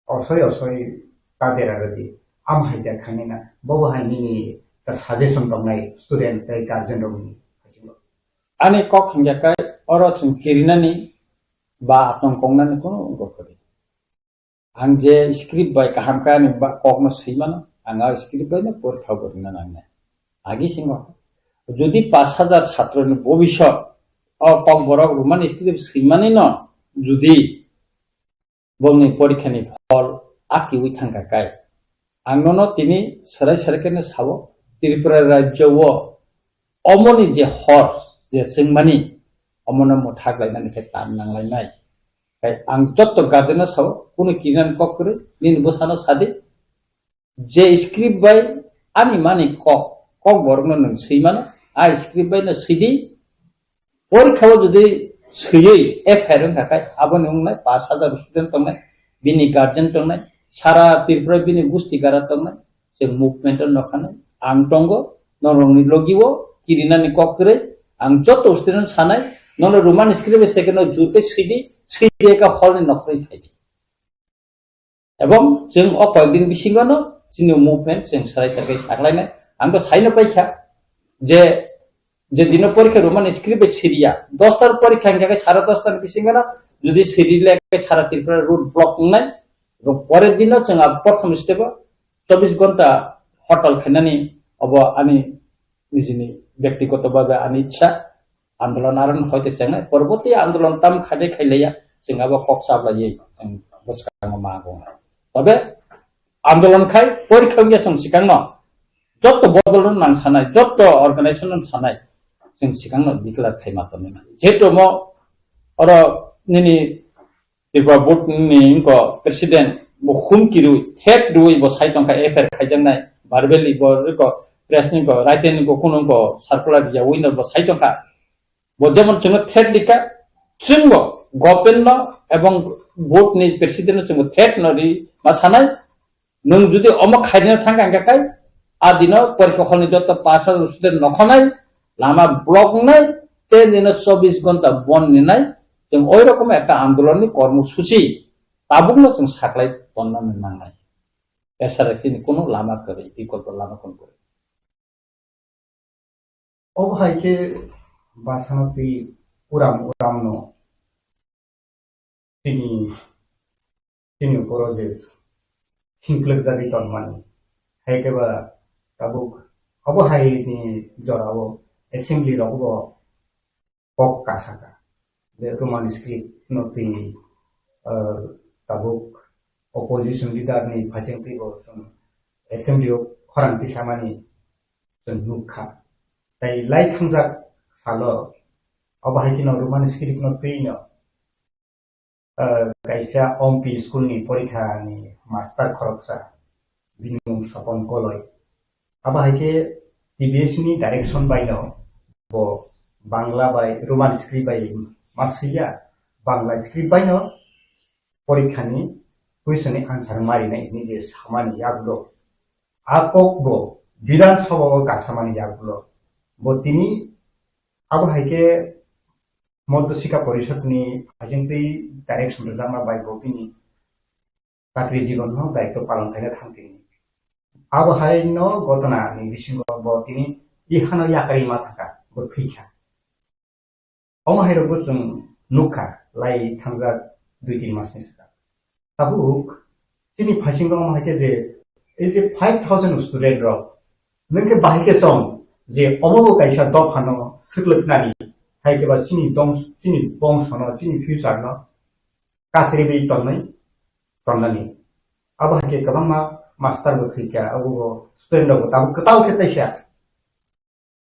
osoi osoi ta dera rwdi. Am hai khe khainai na, bobo hai nini ta suggestion tongnai student tei guardian rokni bisingo. Ani kok hingya khe oro chwng kirinani ba atong kongnani kunu wngkha kwrwi. Ang je script bai kaham khe ani ba-, kokno swi mano, ang a script bai no porikha bo rwna nangnai. Agi singo, jodi pash hajar chhatro ni bobisot o kokborok Roman script swimani no jodi bongni porikha ni phol akiwi thangkha kai, ang nono tini swrai swrai khe no sao, Tripura rajyo o omoni je hor je swngmani, omono mwthak lainani khe tan nanglainai. Tei ang jotto guardian no sao, kunu kirinani kok kwrwi, nini bwsano sadi, je script bai ani mani kok, kok borokno nwng swi mano, a script bai no swidi, porikha o jodi swiwi F I R wngkha khe, aboni wngnai pash hajar student tongnai, bini guardian tongnai, sara Tripura bini gusti gara tongnai, je movement o nokhanai, ang tongo, norokni logi o kirinani kok kwrwi, ang jotto student sanai, nono Roman script bai second o jur tei swidi, swidi ekha hall ni nokhorwi phaidi. Ebong chwng o koyekdin bisingono chini movement chwng swrai swrai khe saklainai. Ang to saino paikha je, je dino porikha Roman script bai siriya, dos tar porikha hingkha khe sara dos tar bisingono jodi siri le khe sara Tripura road block wngnai. Ebong pore dino chwng abo prothom step o chobbish ghonta hortal khainani obo ani nijini byaktigoto bhabe ani ichha. Andolon aro no hoite chengnai, porborti andolon tam khaide khailaiya, chwng abo kok chaplaiwi chwng bwskango ma gongnai. Tobe andolon khai porikha wngya chwng swkangno jotto bodol no nang sanai, jotto organization no sanai, chwng swkangno declare khai ma tonwi mano. Jehetu omo oro nini Tripura board ni wngkha president bo humki rwi, threat rwi bo sai tongkha, F I R khaijaknai, verbally bo wngkha, press ni wngkha, written ni wngkha, kunu wngkha, circular ya winner bo sai tongkha. Bo jemon chwngno threat rikha, chwngbo government no ebong board ni president no chwngbo threat no ri ma sanai, nwng jodi omo khairina thangkha hingkha khe, a dino porikha hall ni joto pass student nokhonai, lama block wngnai, tei dino chobbish ghonta bon ninai, chwng oi rokom ekta andolon ni kormo suchi tabukno chwng saklai tonna nangnai. Esara chini kunu lama kwrwi, bikolpo lama kunu kwrwi. Obo hai khe bwsano twi uram uram no chini, chini uporo je singklwk jagwi tongmani. Hai khe ba tabuk obo hai ni jora o assembly rok bo kok kasaka je Roman script no twi, ah, tabuk opposition leader ni phaising twi bo chwng assembly o khorang tisamani chwng nukha. Tai lai thangjak salo, obo hai kheno Roman script no twi no, ah, kaisa ompi school ni porikha ni master khoroksa, bini mung Sopon Koloi. Abo hai khe T B S ni direction bai no bo Bangla bai Roman script bai marsiya, Bangla script bai no porikha ni question ni answer marinai hwnwi je samani yagulo. A kok bo Bidhan Sabha o kasamani yagulo. Bo tini abo hai khe Madhya Sikha Porishad ni phaisingtwi direction rwjakma bai bo bini chakri jibon no daityo palon khaina thang tini. Abo hai no gotona ni bisingo bo tini ihano yakarwi ma thangkha, bo thwikha. Omo hai rokbo chwng nukha lai thangjak dui tin masni swkang. Tabuk chini phaisingo omo hai khe je, ei je five thousand student rok, nwng khe bahai khe chong je omo bo kaisa dophano swklwknani, hai khe ba chini dong-, chini bongsono, chini future no kasriwi tonnai, tonnani. Abo hai khe kwbangma master bo thwikha, abo bo student rok bo tabuk kwtal khe taisa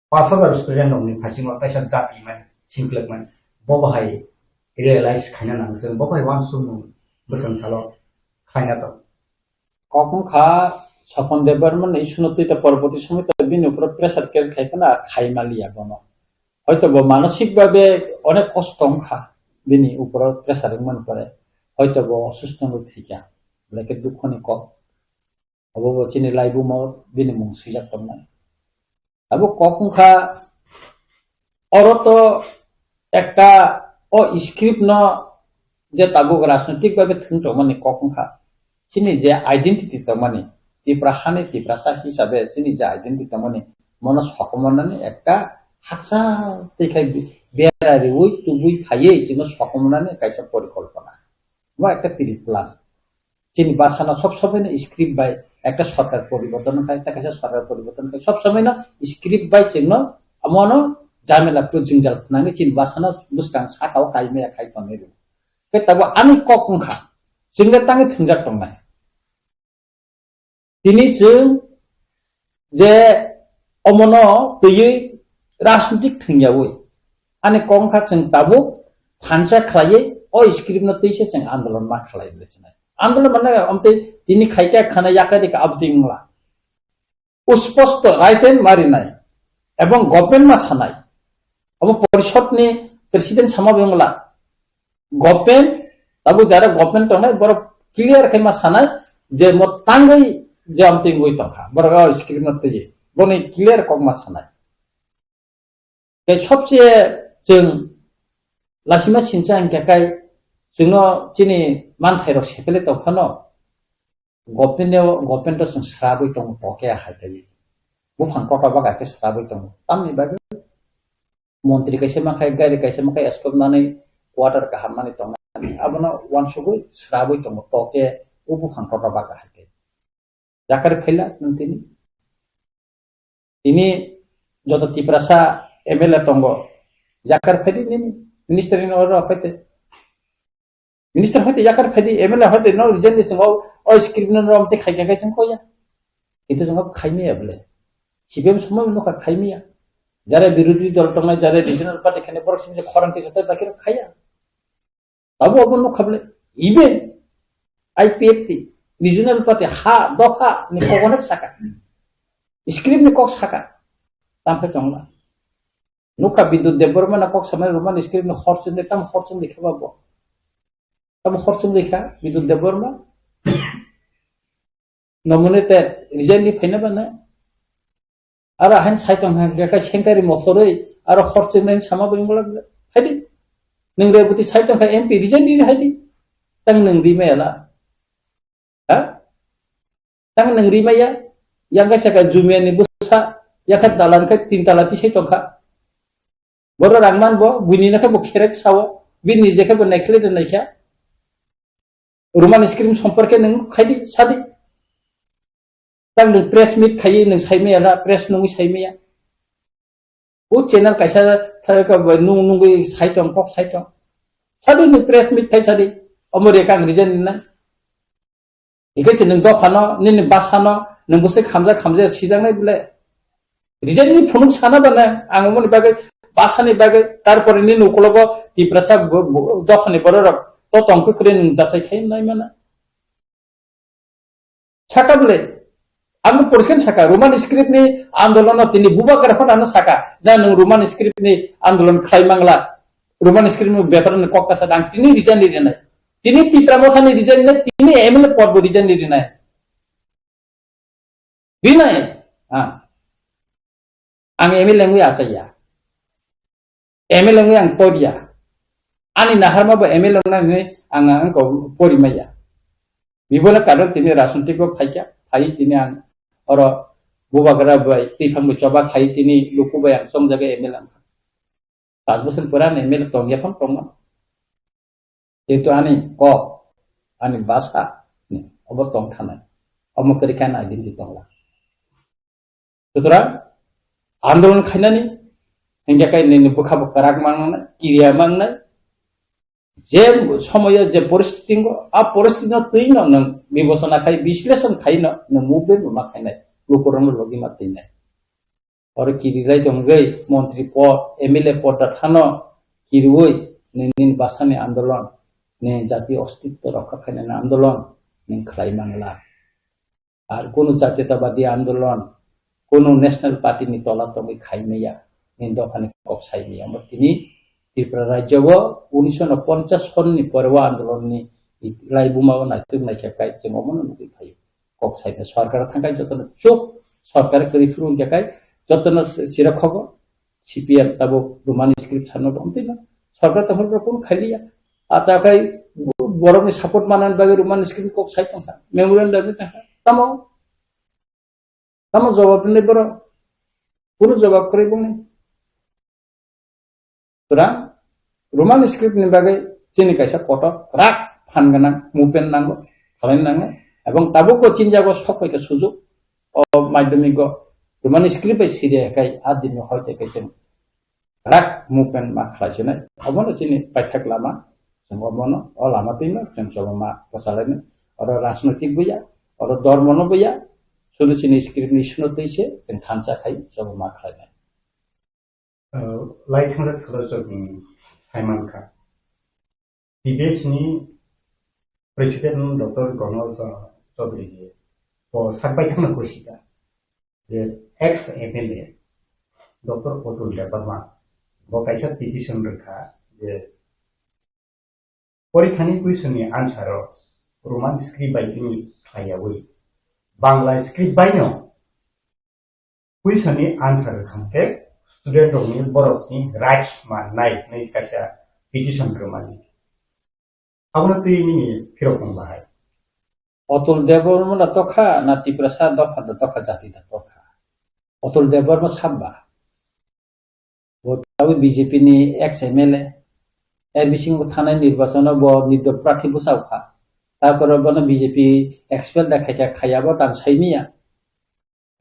pash hajar student rokni phaisingo kaisa jati mani, singklwk mani, bo bahai realize khaina nango, chwng bo bahai uansukmung bwswng salo khlaina tong. Kok wngkha Sopon Debbarma ni issue no twi ta porborti somoi ta bini upor pressure create khai khana khai maliya bono. Hoito bo manosik babe onek kosto wngkha bini upor pressure wngmani pore. Hoito bo osusto wngwi thwikha. Belai khe dukho ni kok. Obo bo chini laibumo bini mung swijak tongnai. Abo kok wngkha, oro to ekta o script no je tabuk rajnoitik babe thwng tongmani kok wngkha. Chini je identity tongmani, Tipra hani Tiprasa hisabe chini je identity tongmani, mono sokomornani ekta haksa twi khai be-, bera riwi tubui phaiwi chino sokomornani kaisa porikolpona. Bo ekta pre-plan. Chini bwsano sob somoi no script bai ekta sorkar poriborton khai, ekta kaisa sorkar poriborton khai, sob somoi no script bai chwngno amono jamela phu-, jwngjal phnangwi chini bwsano bwskang sakao kaimaya khai tonwi rw. Khe tabuk ani kok wngkha, chwngno tangwi thwngjak tongnai. Tini chwng je omono twiwi rajnitik thwngyawi ani kok wngkha chwng tabuk thansa khlaiwi o script no twi se chwng andolon ma khlai bwle sinai. Andolon mane omtwi tini khaikha khana yakarikha abotwi wngla. Usposto right hand marinai ebong government ma sanai. Abo porishod ni president sama bai wngla. Government, tabuk jara government tongnai, borok clear khai ma sanai je mo tangwi je amtwi wngwi tongkha. Borok o script no twiwi. Boni clear kok ma sanai. Tei sobse chwng lasima sinsa hingkha khai chwngno chini manthairok sepele tongphano government-o, government-o chwng srabwi tongo toke hai taiwi. Buphang kotor bagwi khe srabwi tongo. Tamni bagwi montri kaisa mankhai, gari kaisa mankhai, escort manwi quarter kaham manwi tongnani. Abono uansugwi srabwi tongo toke o buphang kotor bagwi hai taiwi. Jakar phaila nwng tini. Tini joto Tiprasa M L A tongo. Jakar phaidi nini minister ni order phaite. Minister phaite jakar phaidi M L A phaite no resign ni chwng o script no rom te khai khai chwng koya. Kintu chwng khaimaya bole. C P M somoi no khaimaya. Jara birodhi dol tongnai, jara regional party khani borok sini khorang kisa tai bakirok khaya. Abo abo nukha bole, even I P F T, regional party, ha, doha, ni kok onek saka. Script ni kok saka. Tamo khe tongla. Nukha Bidut Debbarma na kok samai Roman script ni hor chwng de, tam hor chwng de kheba bo. Tam hor chwng de kha Bidut Debbarma. Nominated, resign ni phaina ba na. Aro hain sai tong kha, khe sengkari mothorwi, aro hor chwngnaini sama bai wngla. Haidi. Nwng Reboti sai tong kha M P resign di haidi. Tang nwng di maya la. Ha? Tang nwng di maya. Yang kaisa ka jumia ni bwsa, yakha dalan khe tin tala tisai tong kha. Boro rang man bo, buini na khe bo kherek sao, bini je khe bo naikhle de naikha. Roman script somporke nwng khaidi, sadi. Tang nwng press meet khaiwi nwng saimaya na, press nungwi saimaya. O channel kaisa tha-, ka-, nung-, nungwi sai tong, kok sai tong. Sadi nwng press meet khai sadi. Omo re kang resign na. Hingke se nwng dophano, nini basano, nwng bwswk hamjak hamjak sijaknai bole. Resign ni phunuk sana bana, ang omoni bagwi, basani bagwi, tarpore nini ukulogo Tiprasa bo-, bo-, dophani bororok to tongkhe kwrwi nwng jasai khai nai mana. Saka bole, ang poriskar saka, Roman script ni andolono tini bubagra phano ano saka, na nwng Roman script ni andolon khlai mangla, Roman script ni bepar ni kok kasa dang tini resign ni rinai. Tini Tipra Motha ni resign ni, tini M L A pod bo resign ni rinai. Rinai, ah. Ang M L A wngwi achaiya. M L A wngwi ang poriya. Ani naharma bo M L A wngnani ang, ang ko pori maya. Bibola kadar tini rajniti ko phaikya, phai tini ang oro bubagra bai twiphang bo choba khai tini luku bai ang chongjaga M L A wngkha. Pas bosor pura ani M L A tongya phang tongma. Jehetu ani kok, ani basa, ni, obo tong thanai. Omo kwrwi khe ani identity tongla. Sutrang, andolon khainani, hingke kai nini bwkha bo kwrak mangnai, kiriya mangnai, je somoyo je poristiti ngo, a poristiti no twi no nwng bibosona khai, bisleshon khai no, nwng movement bo ma khainai, lukurok no logi ma twinai. Oro kirilai tongwi montri pod, M L A pod da thano kiriwi nini basani andolon, nini jati ostitto rokha khainani andolon nini khlai mangla. Ar kunu jatiyatabadi andolon, kunu national party ni tola tongwi khai maya, nini dophani kok sai maya. Omo tini Tripura rajyo o unisho ponchas sonni pore o andolon ni laibuma o naituk naikha kai chwng omono nugwi phaio. Kok saina sorkar thangkai jotono chuk, sorkar kwrwi phuru wngya kai jotono sira khogo. C P M tabuk Roman script sanno tongtwi no. Sorkar tongkhor kunu khailiya. Ata kai borokni support manani bagwi Roman script kok sai tongkha. Memorandum ni tongkha. Tamo? Tamo jawab ni borok? Kunu jawab kwrwi bongni. Sutrang, Roman script ni bagwi chini kaisa kotor kwrak phan gwnang movement nango, khalai nango, ebong tabuk bo chini jago sok pai khe sujuk o madhyamik o Roman script bai siri hai kai a din hoi te kai chwng kwrak movement ma khlai sinai. Obono chini paithak lama, chwng obono o lama twino chwng chobama kwchalaini. Oro rajnoitik buya, oro dormo no buya, sudu chini script ni suno twi se chwng thansa khai chobama khlainai. Lai thangna thoro chwng sai mankha. T B S ni President Doctor Gonal Chaudhary je bo sakbai thangna kosika je ex M L A Doctor Atul Debbarma bo kaisa petition rwkha je Porikhani question ni answer o Roman script bai tini khlaiyawi Bangla script bai no question ni answer rwkha khe student rokni borokni rights mannai hinwi kaisa petition rwmani. Abono twi nini phirok wng bahai. Atul Debbarma da tokha na Tiprasa dopha da tokha jati da tokha. Atul Debbarma sabba. Bo tabuk B J P ni ex M L A, er bisingo thanai nirbachon o bo nirdol prarthi bwsao kha. Tarpore bono B J P expel da khaikha khaiya bo tang saimiya.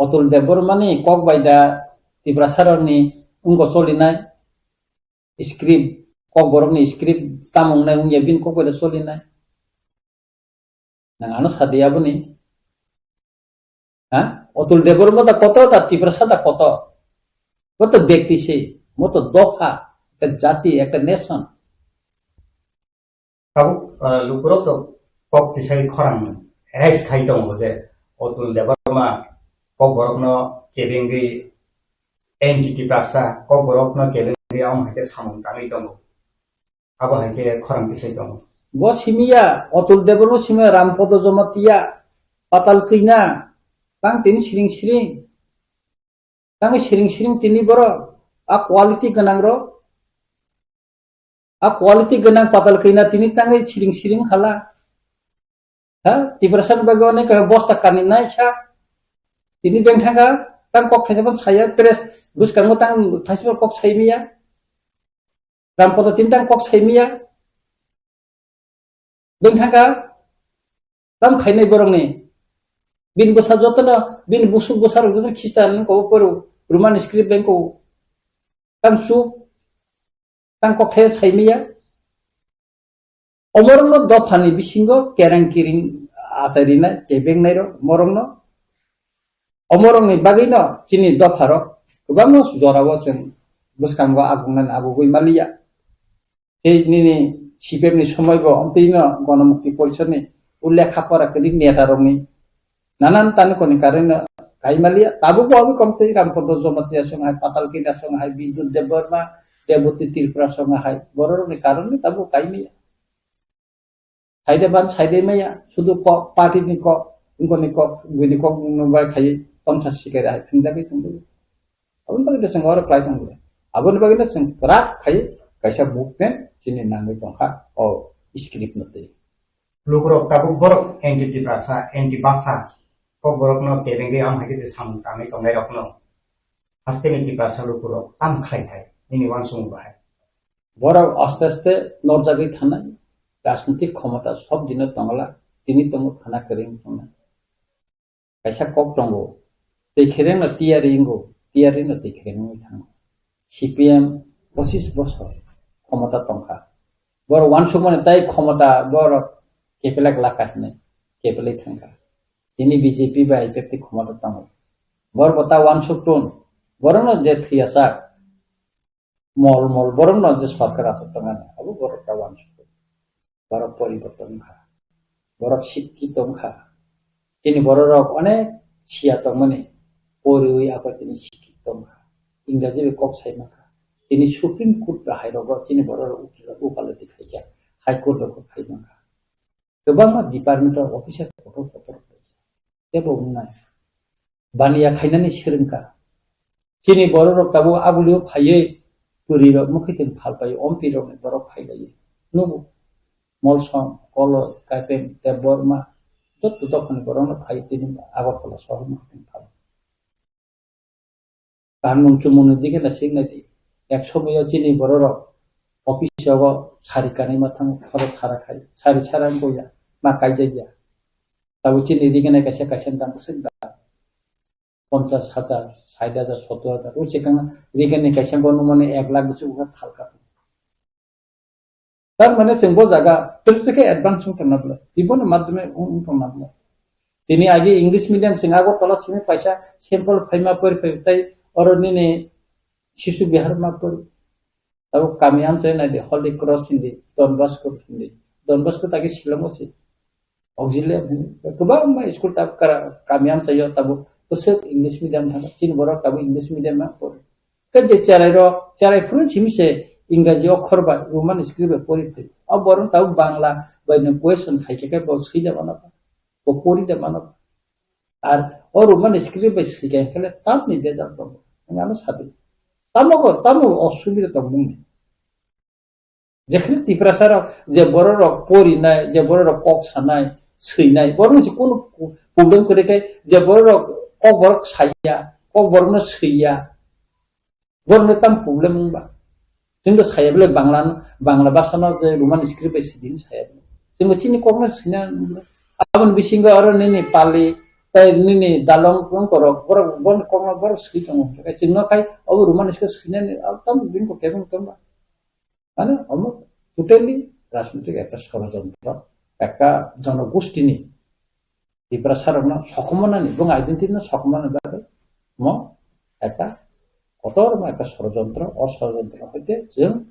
Atul Debbarma ni kok bai da Tiprasa rokni wngko cholinai script, kok borokni script tamo wngnai wngya bini kok bai da cholinai. Nang ano sadi aboni? Ha? Atul Debbarma da koto, da Tiprasa da koto? Bo to bekti se, bo to dopha, ekta jati, ekta nation. Tabuk, ah, lukurok to kok tisai khorang rais khai tongo je Atul Debbarma kok borokno kebengwi M T T Prasa kok borokno kebengwi amo hai khe samung tangwi tongo. Abo hai khe khorang tisai tongo. Bo simiya, Atul Debbarma simiya, Rampodo Jamatia, Patal Kina, tang tini siring siring. Tangwi siring siring tini borok, a quality gwnang rok, a quality gwnang Patal Kina tini tangwi siring siring khala. Ha, Tiprasa ni bagwi onek bosta kani nai sa. Tini beng thangkha, tang kok thaisa phano saya, press bwskango tang thaisa phano kok saimiya. Rampodo tini tang kok saimiya. Beng thangkha, tam khainai borokni. Bini bwsa jotono, bini busuk bwsarok jotono Khristan wngkha o poro, Roman script wngkha o. Tang chuk, tang kok thaya saimiya. Omorokno dophani bisingo kereng kiring achai rinai, kebeng nai rok, morok no. Omorokni bagwino chini dopharok kwbangma jorao chwng bwskango agungnani agugwi maliya. Tei nini C P M ni somoibo omtwino Gonomukti Porishodni o lekha pora kwrwi netarokni nanan tanukoni karonno kai maliya. Tabukbo obo komtwi Rampada Jamatia song hai, Patalkila song hai, Bidyut Debbarma, Reboti Tripura song hai, bororokni karonno tabuk kai maya. Saide ban saide maya, sudu kok, party ni kok, wngkoni kok, buini kok, wngno bai khai, tomsa sikai hai, thingjagwi tongwi. Aboni bagwi chwng oro klai tongwi. Aboni bagwi chwng kwrak khai, kaisa movement chini nangwi tongkha, o script no twi. Lukurok tabuk borok anti Tiprasa, anti Basa, kok borokno kebengwi am hai khe samung tangwi tongnai rokno hasteni Tiprasa lukurok tam khlai thai, nini uansukmung bahai. Borok aste aste norjagwi thanai, rajnitik khomota sob dino tongla, tini tongo khana kwrwi tongnai. Kaisa kok tongo, twi kherengno tiyari wngo, tiyarino twi khereng wngwi thango. C P M pochis bosor khomota tongkha. Borok uansukmani tai khomota borok kepelak laka hinwi kepelwi thangkha. Tini B J P bai I P F T khomota tongo. Borok bo ta uansuk tun, borokno je thwiyasak, mol mol borokno je sorkar achuk tongmani, abo borok ta uansuk. Borok poriborton wngkha, borok sikkito wngkha. Chini bororok onek siya tongmani, poriwi abo tini sikkito wngkha. Ingraji bai kok sai mankha. Tini Supreme Court bai hai rogo chini bororok ukil, ukalati khaikha, High Court rogo khai mankha. Kwbangma department o officer kotor kotor khaikha. Tebo wngnai. Baniya khainani swrwngkha. Chini bororok tabuk abulio phaiwi pwrwirok mwkhwtwng phalpai, ompirokni borok phailaiwi. Nugo. Molsom, Koloi, Kaipeng, Debbarma, jotto dophani borokno phai tini Agartala sohor mwkhwtwng phal. Kanmung chumungni dige na sik nai di. Ek somoyo chini bororok office rogo sari kanwi ma thango, khoro thara khai, sari sara wngkha ya, ma kaijakya. Tabuk chini dige nai kaisa kaisa dam bwswk dam. Ponchas hajar, sait hajar, sottor hajar, o swkang dige nai kaisa bono mane ek lakh bwswk wngkha thalka. Tar mane chwng bo jaga twi twi khe advance wng tongna bwle, tiboni madhyome wng, wng tongna bwle. Tini agi English medium chwng Agartala simi paisa sample phaima pori phai tai oro nini Shishu Vihar ma pori. Tabuk kami amchai nai di, Holy Cross hindi, Don Bosco hindi. Don Bosco taki Shillong o si. Auxiliary hindi. Kwbangma school tabuk kara-, kami amchai yo tabuk bwswk English medium thangkha. Chini borok tabuk English medium ma pori. Tei je cherai rok, cherai phuru simi se Engraji okhor bai, Roman script bai pori phai. O borok tabuk Bangla bai no question khai khe bo swi da mano ba, bo pori da mano ba. Ar o Roman script bai swi khe khe tamni bejal tongo. Ang ano sadi. Tamo ko, tamo osubida tong mung. Jekhne Tiprasa rok, je borok rok pori nai, je borok rok kok sanai, swi nai, borok se kono problem kore kai, je borok rok kok borok saya, kok borok no swiya. Borokno tam problem wngba? Chwngno saya bwle Bangla, Bangla bhasano je Roman script bai sidi saya bwle. Chwngno chini kokno sina bwle. Aboni bisingo aro nini Pali, tei nini Dalong wngkorok, borok, borok, borok swi tongo. Chwngno khai obo Roman script swinani, tam bini kok kebeng tongba. Mane omo totally rajnitik ekta sorojontro, ekta jonogostini Tiprasa rokno sokomornani, bung identity no sokomornani bagwi mo ekta kotor mo ekta sorojontro, o sorojontro hoite chwng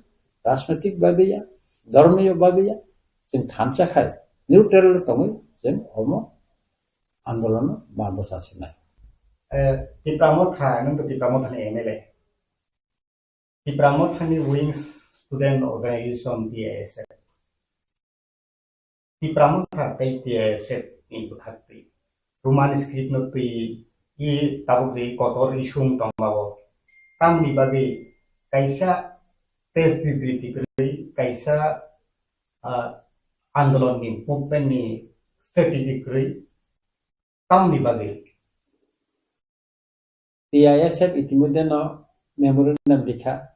rajnitik babiya, dhormiyo babiya, chwng thansa khai neutral tongwi chwng omo andolono ma bwsa sinai. Eh, Tipra Motha, nwng to Tipra Mothani M L A. Tipra Mothani Wings Student Organization, T I S F. Tipra Motha tei T I S F ni bwkhaktwi Roman script no twi i tabuk je kotor issue wng tongmao. Tamni bagwi kaisa press bibriti kwrwi, kaisa, ah, andolon ni, movement ni strategy kwrwi tamni bagwi. T I S F itimodhye no memorandum rikha.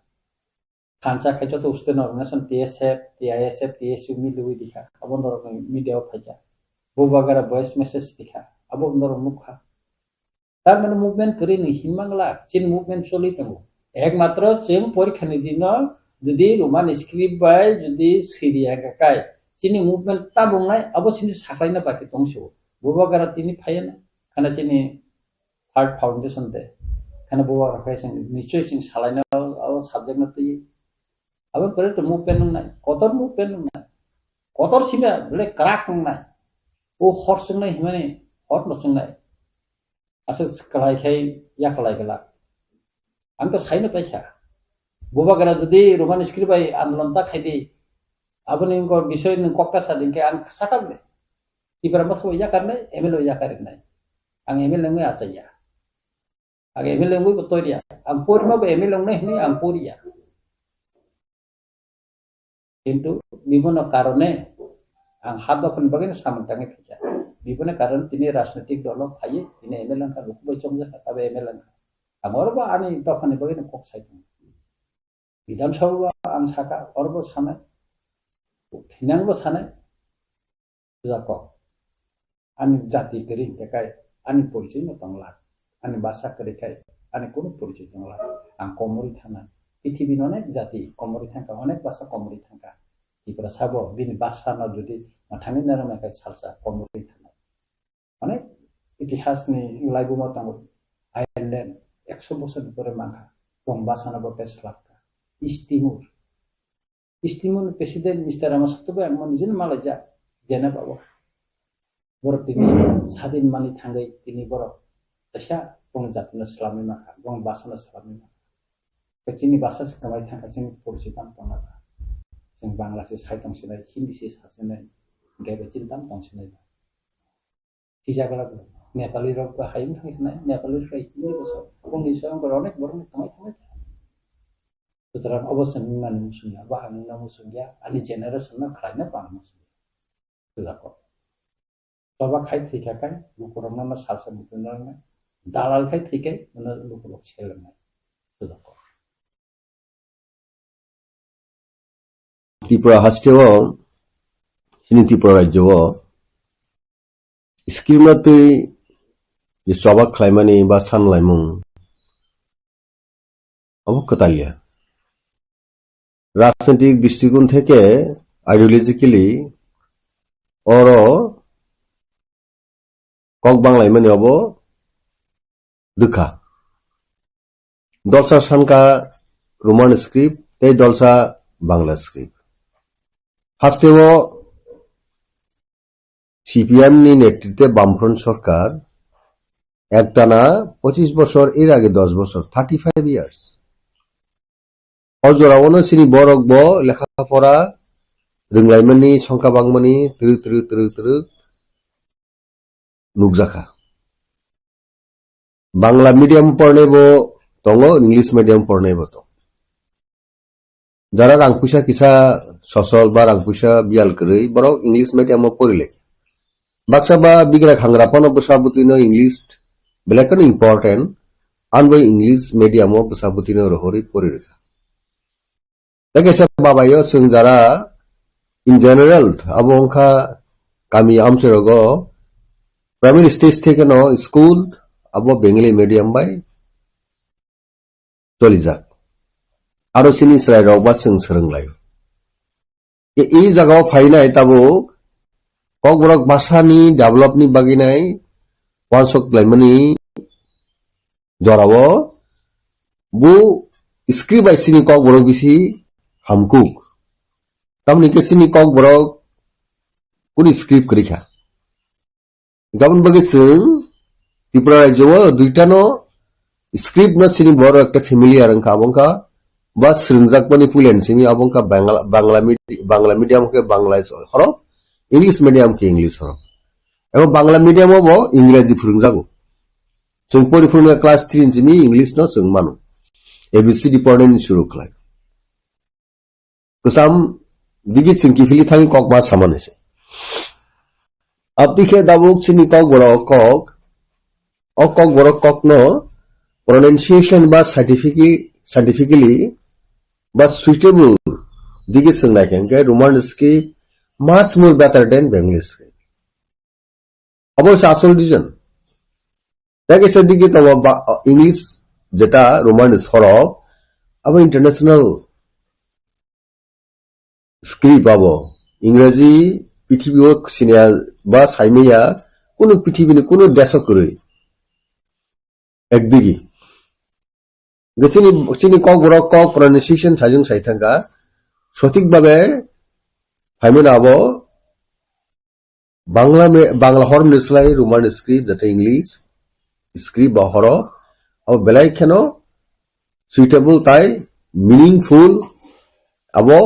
Thansa khai joto student organization T S F, T I S F, T S U miliwi rikha. Abo norok media o phaikha. Bubagara voice message rikha. Abo norok nukha. Tar mane movement kwrwi ni hinmangla, chini movement choli tongo. Ekmatro chwng porikha ni dino jodi Roman script bai jodi siri haka kai, chini movement tabuk nai abo sini saklaina baki tongsi. Bubagra tini phaiya na, khana chini third foundation de. Khana bubagra phai sing nichoi sing salaina o, o subject na twi. Abo pore to movement nang nai, kotor movement nang nai. Kotor sima bole crack nang nai. O hor sing nai himani hor no sing nai. Asa kalai khai ya kalai gala. Ang to saino paikha. Bubagra jodi Roman script bai andolon ta khai di, aboni wngkha bisoi nwng kokta sa di, hwnkhe ang sakha le. Tipra motha yakar nai, M L A yakar nai. Ang M L A wngwi achaiya. Ang M L A wngwi bo toiriya. Ang porima bo M L A wngnai hwnwi ang poriya. Kintu biboni karone ang ha dophani bagwi samung tangwi phaikha. Biboni karone tini rajnitik dolo phaiwi tini M L A wngkha, luku bai chongjak kha, abo M L A wngkha. Ang oro bo ani dophani bagwi kok sai tongo. Bidhan Sabha ang sakha, oro bo sanai, thinang bo sanai. Puja kok. Ani jati kwrwi hwnkhe kai, ani porichoi no tongla. Ani basa kwrwi khai, ani kunu porichoi tongla. Ang komorwi thangnai. Pithibini onek jati komorwi thangkha, onek basa komorwi thangkha. Tiprasa bo bini basa no jodi mwthangwi narwknai khe salsa komorwi thangnai. Onek itihas ni laibuma tongo. Ireland ekso bosor ni pore mankha. Bong basa no bo tei slapkha. East Timor. East Timor ni President Mister Ramasoto bai ang mani jin malaijak, Geneva o. Borok tini sadin mani thangwi tini borok kaisa bong jatino swlamwi mankha, bong basano swlamwi mankha. Tei chini basa se kwmai thangkha, chini porichoi tamo tongna ba. Chwng Bangla se sai tong sinai, Hindi se sa sinai, hwnkhe bai chini tamo tong sinai ba. Sijak rok Nepali rok bo hayung thang sinai, Nepali rok Hindi bo sa, bongni soyong rok onek borok ni kwmai thangwi. Sutrang obo chwng nani muchungya, bo ang nungna muchungya, ani generation no khlaina bo ang muchungya. Sujako. Choba khai thwikha kai, lukurokno no salsa muchungna, dalal khai thwikai, no lukurok selengna. Sujako. Tripura hasteo, chini Tripura rajyo o, scheme no twi je choba khlaimani ba sanlaimung, abo kwtalya. Rajnitik dristikon theke ideologically oro kok banglaimani abo dwkha. Dolsa sankha Roman script tei dolsa Bangla script. Hasteo C P M ni netritwe Bamfront sorkar ektana pochis bosor, er age dos bosor, thirty five years. O jorao no chini borok bo lekha pora rwnglaimani, songkha bangmani twrwk twrwk twrwk twrwk nukjakha. Bangla medium pornai bo tongo, English medium pornai bo tongo. Jara rang puisa kisa sosol ba rang puisa biyal kwrwi, borok English medium o pori lai. Baksa ba bigra khangra phano bwsa bwtwi no English belai kheno important, ani bai English medium o bwsa bwtwi no rohorwi pori rwkha. Tei kaisa babayo chwng jara in general abo wngkha kami amchai rogo primary stage theke no school abo Bengali medium bai cholijak. Aro chini chwrai rok ba chwng swrwng lai. E, e jaga o phainai tabuk Kokborok basa ni develop ni bagwi nai uansuk laimani jorao bo script bai chini Kokborok bisi hamkuk. Tamoni khe chini Kokborok kuni script kwrwi kha. Gabon bagwi chwng Tripura rajyo o duita no script no chini borok ekta familiar wngkha, abo wngkha ba swrwngjakmani puila ni simi abo wngkha Bangla, Bangla medi-, Bangla medium khe Bangla horof, English medium khe English horof. Ebo Bangla medium o bo Ingreji phwrwngjago. Chwng pori phwrwngya class three ni simi English no chwng mano. A B C D pornai ni suru khlai. Kwcham digi chwng kiphilwi thangwi kok ma samani se. Abdi khe tabuk chini Kokborok kok, o Kokborok kokno pronunciation ba scientific-, scientifically ba suitable digi chwng naikha hwnkhe Roman script much more better than Bengali script. Abo se asol reason. Tei kaisa digi tongo ba, English jeta Roman horof, abo international script abo. Ingreji prithibi o siniya ba saimaya kunu pithibini kunu deso kwrwi. Ekdigi. Chini, chini kokborok kok pronunciation sajwng sai thangkha. Sothik babe phaimani abo Bangla me-, Bangla hormni slai Roman script, jate English script ba horo, abo belai kheno suitable tai meaningful, abo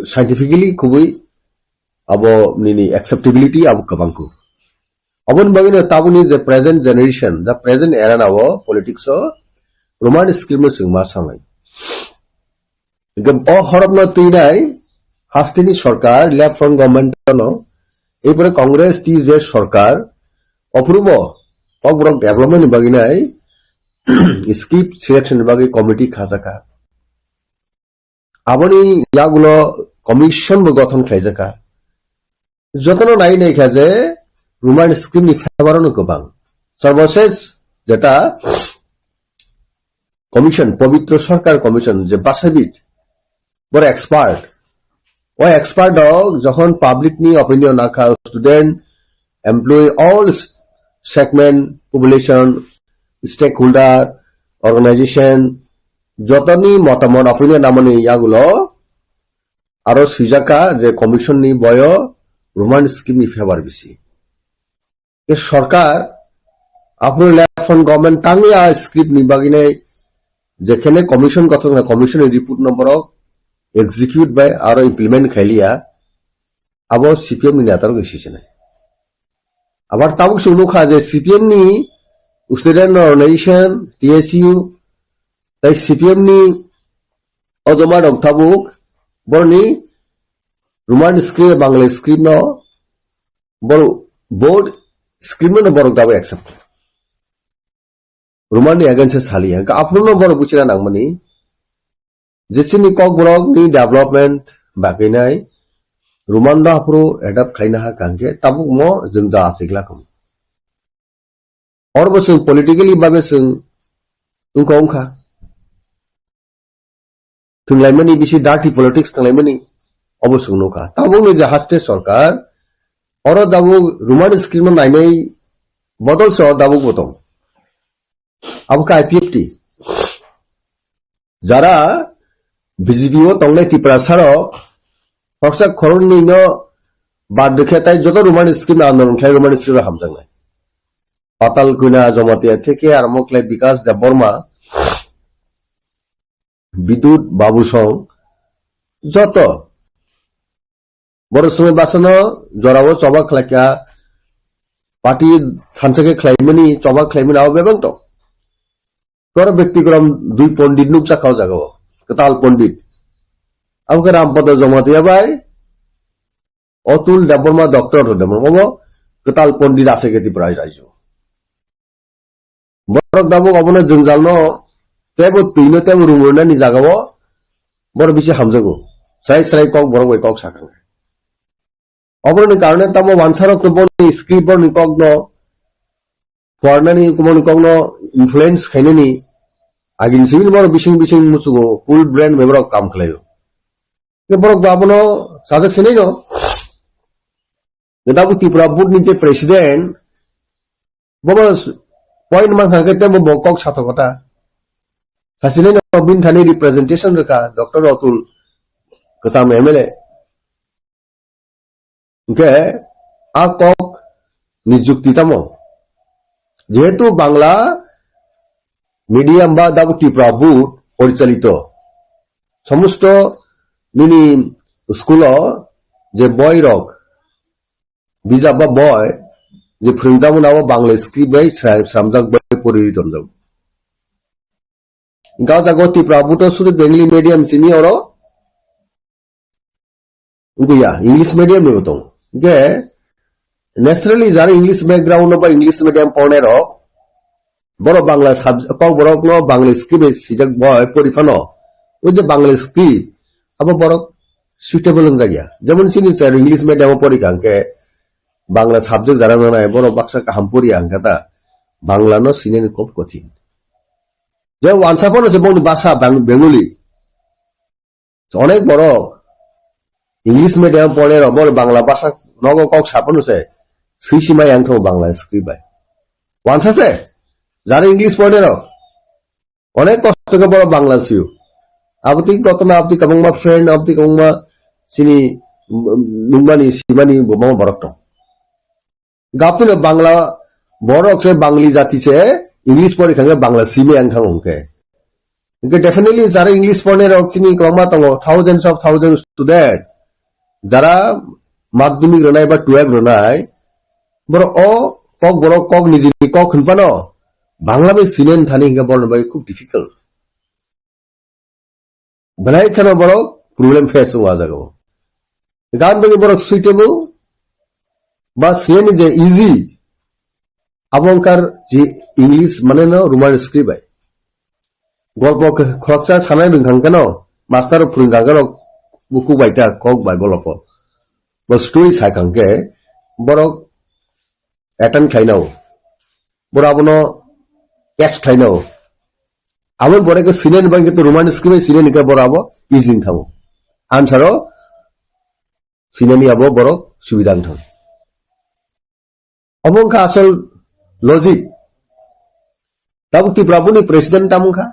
scientifically kubui abo nini acceptability abo kwbangkhu. Aboni bagwino tabukni je present generation, the present era nao politics o Roman script no chwng ma sanai. Hingke o horop no twinai hasteni sorkar, left front government no, epore Congress T U J sorkar, ophurubo kokborok development ni bagwi nai script selection ni bagwi committee khajaka. Aboni yagulo commission bo gothon khlaijakha. Jotono nai naikha je Roman script ni favor no kwbang. Sarbosesh jeta commission, Pabitra Sarkar Commission je basabit, boro expert. O expert rok jokhon public ni opinion nakha, student, employee, all segment, population, stakeholder, organization, jotoni motamot opinion namani yagulo aro swijaka je commission ni boyo Roman script ni favor bisi. Ke sorkar, aphuru left front government tangwi a script ni bagwi nai jekhene commission gothon khlai, commission ni report no borok execute bai aro implement khailiya, abo C P M ni neta rok ni sisinai. Abar tabuk chwng nukha je C P M ni student organization, T S U, tai C P M ni ojoma rok tabuk borni Roman script, Bangla script no, bor-, board script no borok dabo accept. Roman ni against sali, hingke aphuru no borok buchina nangmani, je chini kokborok ni development bagwi nai, Roman no aphuru adapt khlaina ha kangke, tabuk mo jwng ja achik lakam. Oro bo chwng politically babe chwng wngkha wngkha. Thwnglaimani bisi dirty politics thwnglaimani obo chwng nukha. Tabukni je haste sorkar, oro dabuk Roman script no nainai bodol se o dabuk bo tong. Abo khe I P F T. Jara B J P o tongnai Tiprasa rok, khorsa khoroknwi no bad rwkhe tai joto Roman script no andolon khlai Roman script no hamjaknai. Patal Kona Jamatia theke aramo khlai Bikas Debbarma, Bidut Babu Song, joto. Borok swngwi basano jorao choba khlaikha, party thansa khe khlaimani, choba khlaimani abo bebak tong. Koro bekti korom dui pondit nukjakha o jagao, kwtal pondit. Abo khe Rampada Jamatia bai, Atul Debbarma, Doctor Atul Debbarma, obo kwtal pondit ase khe Tripura raijo. Borok tabuk obono jwngjalno teibo twino teibo rumrwnani jagao borok bisi hamjago. Srai srai kok borok bai kok sakha. Oboroni karone tamo wansarok to boni script boroni kokno pharnani, boni kokno influence khainani agini simi borok bising bising muchugo, full brain bai borok kam khlaio. Ke borok bo abono sajak sinai no. Tabuk Tripura board ni je president, bobo point man kha khe tei bo kok satok kota. Sasini no bin thani representation rwkha Doctor Atul Kasam M L A. Hingke a kok ni jukti tamo? Jehetu Bangla medium ba dabu Tripura board porichalito, somosto nini school o je boy rok bijap ba boy je phwrwngjakmani abo Bangla script bai sra-, sramjak bai pori tonjak. Hingke o jaga o Tripura board o sudu Bengali medium simi oro wngya, English medium ni bo tongo. Hingke naturally jara English background no ba English medium pornai rok, borok Bangla sub-, kok borok no Bangla script bai sijak bai pori phano, o je Bangla script abo borok suitable wngjakya. Jemon chini sir English medium o pori kha hingke Bangla subject jara nangnai borok baksa kaham pori ya hingke ta Bangla no sinani khub kothin. Je wansa phano se bongni basa Bang-, Bengali. Onek borok English medium pore rok, bor Bangla basa nogo kok saphano se Sui sima yang thong Bangla script bai. Wansa se, jara English pore rok. Onek kosto khe borok Bangla sio. Abotwi gotona, abotwi kwbangma friend, abotwi kwbangma chini, mm, nungmani, simani bo mama borok tong. Gaptino Bangla borok se Bangli jati se English pori khange Bangla simi ang thang hwnkhe. Hwnkhe definitely jara English pornai rok chini kwbangma tongo, thousands of thousands student. Jara madhyamik rwnai ba twelve rwnai, borok o kok, borok kok nijini kok hwnphano Bangla bai sinen thani hwnkhe borok bai khub difficult. Belai kheno borok problem face o ah jagao. Gan bagwi borok suitable ba siyani je easy, abo wngkar je English mane no Roman script bai. Golpo khe khoroksa sanai rwngkha hwnkhe no, master rok phwrwngkha hwnkhe no, buku bai ta kok bai golpo. Bo story sai kha hwnkhe borok attend khlainao. Borok abono catch khlainao. Abo borok khe sinani bagwi khe Roman script bai sinani khe borok abo easy wng thango. Answer o sinani abo borok subida wng thango. Obo wngkha asol logic. Tabuk Tripura Board ni president tamo wngkha.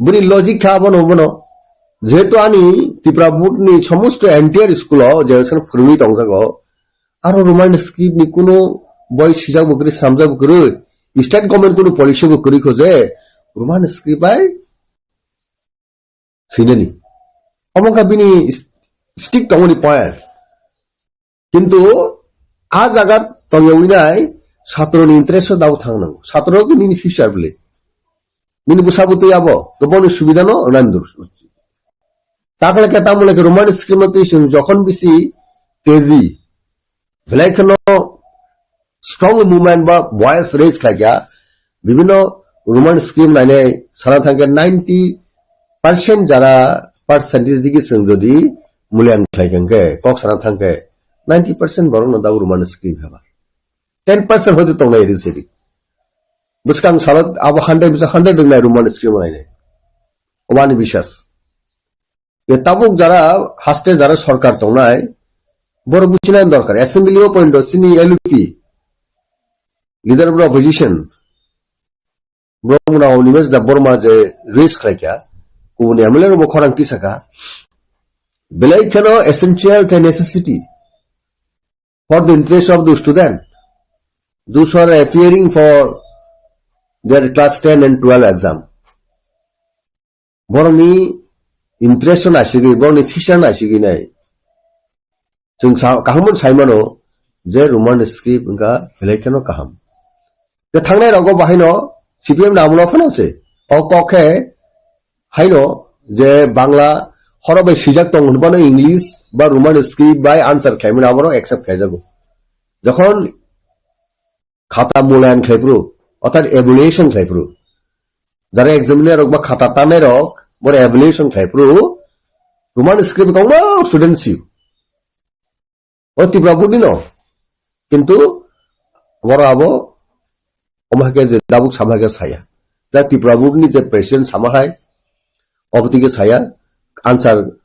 Bini logic kha abono, bono. Jehetu ani Tripura Board ni somosto entire school o je sano phwrwngwi tongjago, aro Roman script ni kuno boi sijak bo kwrwi, swnamjak bo kwrwi, state government kuno policy bo kwrwi kho je Roman script bai sinani. Omo wngkha bini stick tongmani point. Kintu a jaga tongyawi nai, satro ni interest o dabo thang nango. Satro khe nini future bwle. Nini bwsa bwtwi abo, to bono subida no nani dur. Takle khe tamole khe Roman script no twi chwng jokhon bisi teji. Belai kheno strong movement ba voice raise khlaikha. Bibhinno Roman script nainai sana thangkhe ninety percent jara percentage digi chwng jodi mulyan khlaikha hwnkhe, kok sana thangkhe ninety percent borokno dabo Roman script haba. Ten percent hoito tongnai ri siri. Bwskang salo abo hundred bisa hundred wngnai Roman script nainai. Obani bisas. Ye tabuk jara haste jara sorkar tongnai, borok buchina dorkar. Assembly o point o chini L P, Leader of the Opposition, Brahmana Animesh Debbarma je raise khlaikha, kubuni M L A rokbo khorang tisakha. Belai kheno essential khe necessity for the interest of the student. Those who are appearing for their class ten and twelve exam. Borokni interest no naisigwi, borokni future naisigwi nai. Chwng sa-, kaham hwn sai mano je Roman script wngkha belai kheno kaham. Je thangnai rogo bahaino C P M ni amolo phano se. O kok khe haino je Bangla horo bai swijak tong hwnbano English ba Roman script bai answer khlaimani aborok accept khlaijago. Jokhon khata mulayan khlaiphuru, orthat evaluation khlaiphuru. Jara examiner rok ba khata tanai rok, boro evaluation khlaiphuru, Roman script kwbangma student sio. O Tripura Board ni no. Kintu boro abo omo hai khe je dabuk sama hai khe saya. Ja Tripura Board ni je president sama hai, obo twi khe saya, answer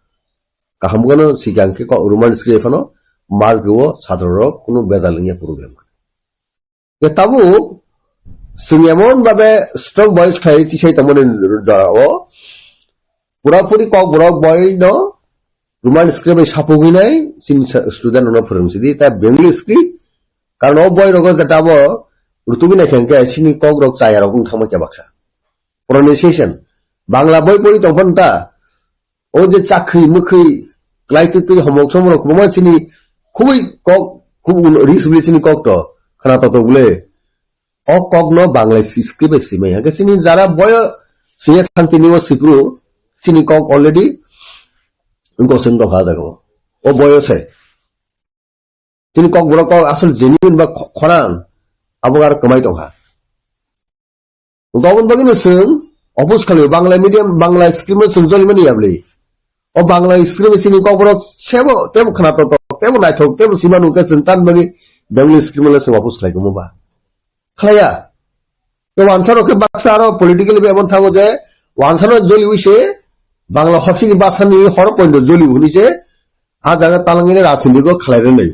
kaham gano sikang khe ko Roman script phano mark rwo sadro rok kunu bejal wngya problem. Ye tabuk chwng emon babe strong voice khlai tisai tongmani dora o pura puri kok borok boi no Roman script bai sapogwi nai chini sa-, student rok no phwrwng sidi ta Bengali script karon o boi rogo jeta bo rutugwi nai khe chini kok rok chaya rok wng thangma khe baksa pronunciation Bangla boi pori tong phano ta. O je chakhwi mwkhwi klai twi twi homok somok rok kwbangma chini khubui kok khub un-, ri sibli chini kok to khna to to bwle. O kok no Bangla si script bai simai. Hake chini jara boyo siya thang tini o sipru chini kok already goseng dong ha jago. O boyo se. Chini kok borok kok asol genuine ba kho-, khorang abo aro kwmai tong ha. Gobon bagwi no chwng oppose khalio, Bangla medium, Bangla script no chwng jolimani yabli. O Bangla script chini kok borok sebo, tebo khna to to, tebo naithok, tebo sima nungkhe chwng tan bagwi Bengali script no chwng oppose khlai komo ba. Khlaiya. Tei wansa rok khe baksa aro politically bo emon thango je wansa no joliwi se Bangla hopsini basani horo point joliwi hwnwi se a jaga talangini rajniti go khlai rwnai.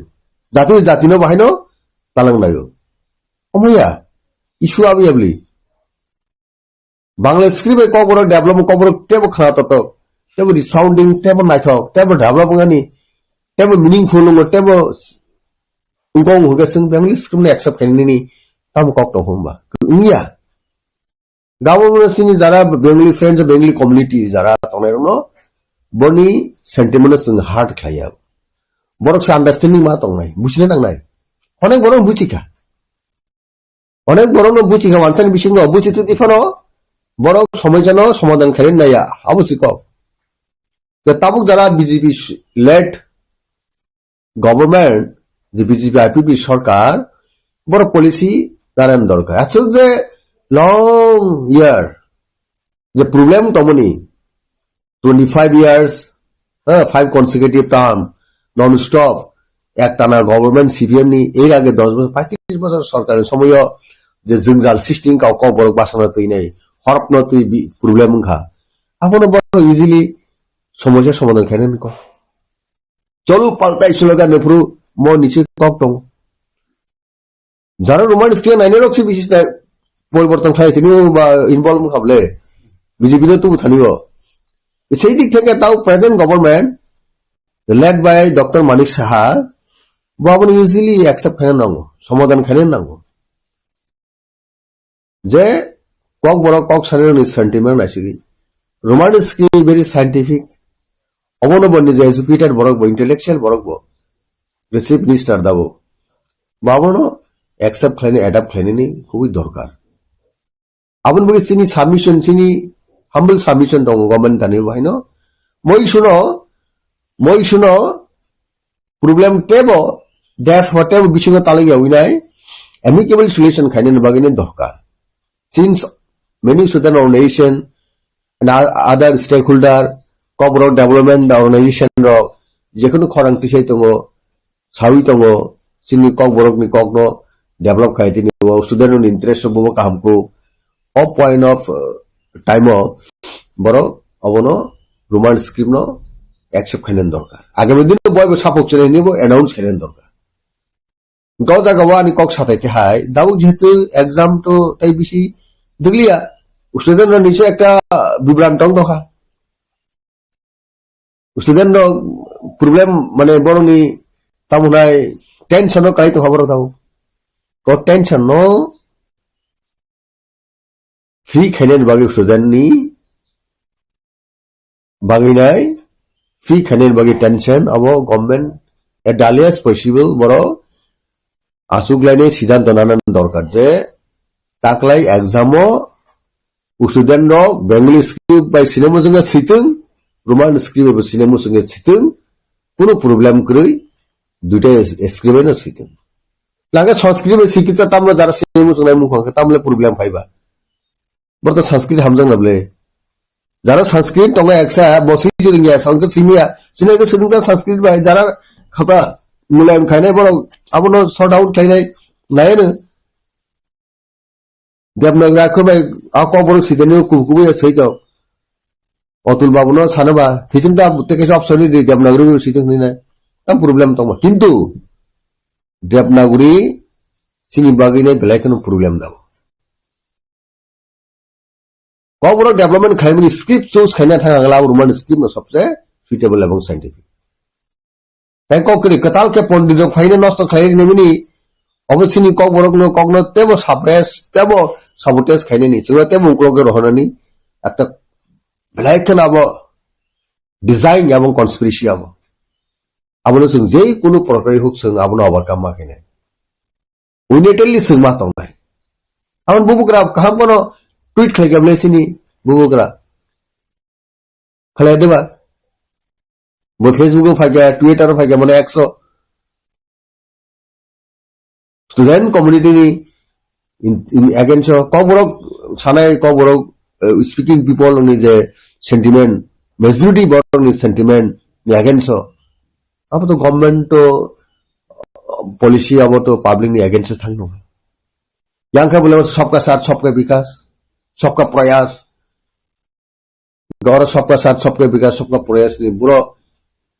Jati jati no bahai no talang nayo. Omoya, issue abi abli. Bangla script bai Kokborok develop, Kokborok tebo khana totok, tebo resounding, tebo naithok, tebo develop wngani, tebo meaningful wngo, tebo s-, wngkong hwnkhe chwng Bengali script no accept khainani tamo kok tong hwnba. Wngya. Gabo chini jara Bengali friends, Bengali community jara tongnai rokno boni sentiment no chwng hurt khlaiya. Borok se understanding ma tongnai, buchina nangnai. Onek borok buchikha. Onek borok no buchikha wansani bisingo, buchi tuti phano borok somosa no somadhan khainani naiya, abo si kok. Ke tabuk jara B J P led government, je B J P I P P sorkar, borok policy nanan dorkar. Aswk je long year, je problem tongmani, twenty five years, ha, five consecutive term, non stop, ektana government C P M ni, er age dos bosor, paitris bosor sorkar ni somoyo, je jwngjal sristi wngkha, Kokborok bwsano twi nai, horpno twi bi-, problem wngkha. Abono borok easily somosa somadhan khainani kok. Cholo paltai slogan ni phuru mo niche kok tongo. Jara Roman script nainai rok se bisis nai poriborton khlai tini ba involve wngkha bole B J P no tubu thani o. Sei dik theke tao present government led by Doctor Manik Saha bo abono easily accept khaina nango, somadhan khaina nango. Je Kokborok kok sanani sentiment naisigi. Roman script very scientific. Obono bo nije educated borok bo, intellectual borok bo. Receive minister dabo. Babono accept khlaini, adapt khlainani khubui dorkar. Aboni bagwi chini submission, chini humble submission tongo government thani bo haino. Moi suno, moi suno, problem tebo, def ho tebo bisingo talai yawi nai, amicable solution khainani bagwi ni dorkar. Since many student organization and o-, other stakeholder, Kokborok development organization rok, jekhunu khorang tisai tongo, sawi tongo, chini Kokborok ni kokno develop khai tini o student ni interest rok bo kaham kuk. O point of, uh, time o borok obono Roman script no accept khainani dorkar. Agami din boy bo sapok chini bo announce khainani dorkar. Go jaga o ani kok satai khe hai, dabuk jehetu exam to tai bisi dwgliya, student rok ni se ekta bibran tong dokha. Student rok problem mane borok ni tamo nai tension no kai tongkha borok tamo. Ko tension no free khainani bagwi student ni bagwi nai, free khainani bagwi tension abo government at the earliest possible borok aswk lainai siddhanto nana dorkar je taklai exam o student rok Bengali script bai sinemo jwngkha sitwng, Roman script bai bo sinemo jwngkha sitwng, kunu problem kwrwi, duita script bai no sitwng. Lage Sanskrit bai sikita tamle jara sinemo jwngnai mukha khe tamle problem phaiba. Borok to Sanskrit hamjakna bwle. Jara Sanskrit tongo eksa, bo swi swrwngya, Sanskrit simiya, sinai khe swrwngkha Sanskrit bai, jara khata mulaim khainai borok, abono sort out khlainai, naiano. Devanagari akhor bai a kokborok sitani kubu kubu ya swi tong. Otul babu no sanaba, hiching ta teke option ni di Devanagari sitong ni nai. Tam problem tongma. Kintu Devanagari chini bagwi nai belai kheno problem dao. Kokborok development khaimani script choose khaina thang ang la Roman script no sobse suitable ebong scientific. Tai kok kwrwi kwtal khe pondit rok phaina nosto khlai rinani, obo chini kokborok no kokno tebo suppress, tebo sabotage khainani, chwngno tebo uklok khe rohornani, ekta belai kheno abo design ebong conspiracy abo. Abono chwng je kunu prokarwi huk chwng abono overcome ma khainai. Unilaterally chwng ma tongnai. Aboni bubugra kaham bono tweet khlai khe bwlai sini bubugra. Khlai deba. Bo Facebook o phaikha, Twitter o phaikha, mane ekso. Student community ni in, in against o kokborok sanai kokborok, eh, speaking people ni je sentiment, majority borok ni sentiment ni against o. Abo to government to, uh, policy abo to public ni against o thang nung. Yang khe bole sabka saath sabka vikas, sabka prayas. Goro sabka saath sabka vikas, sabka prayas ni buro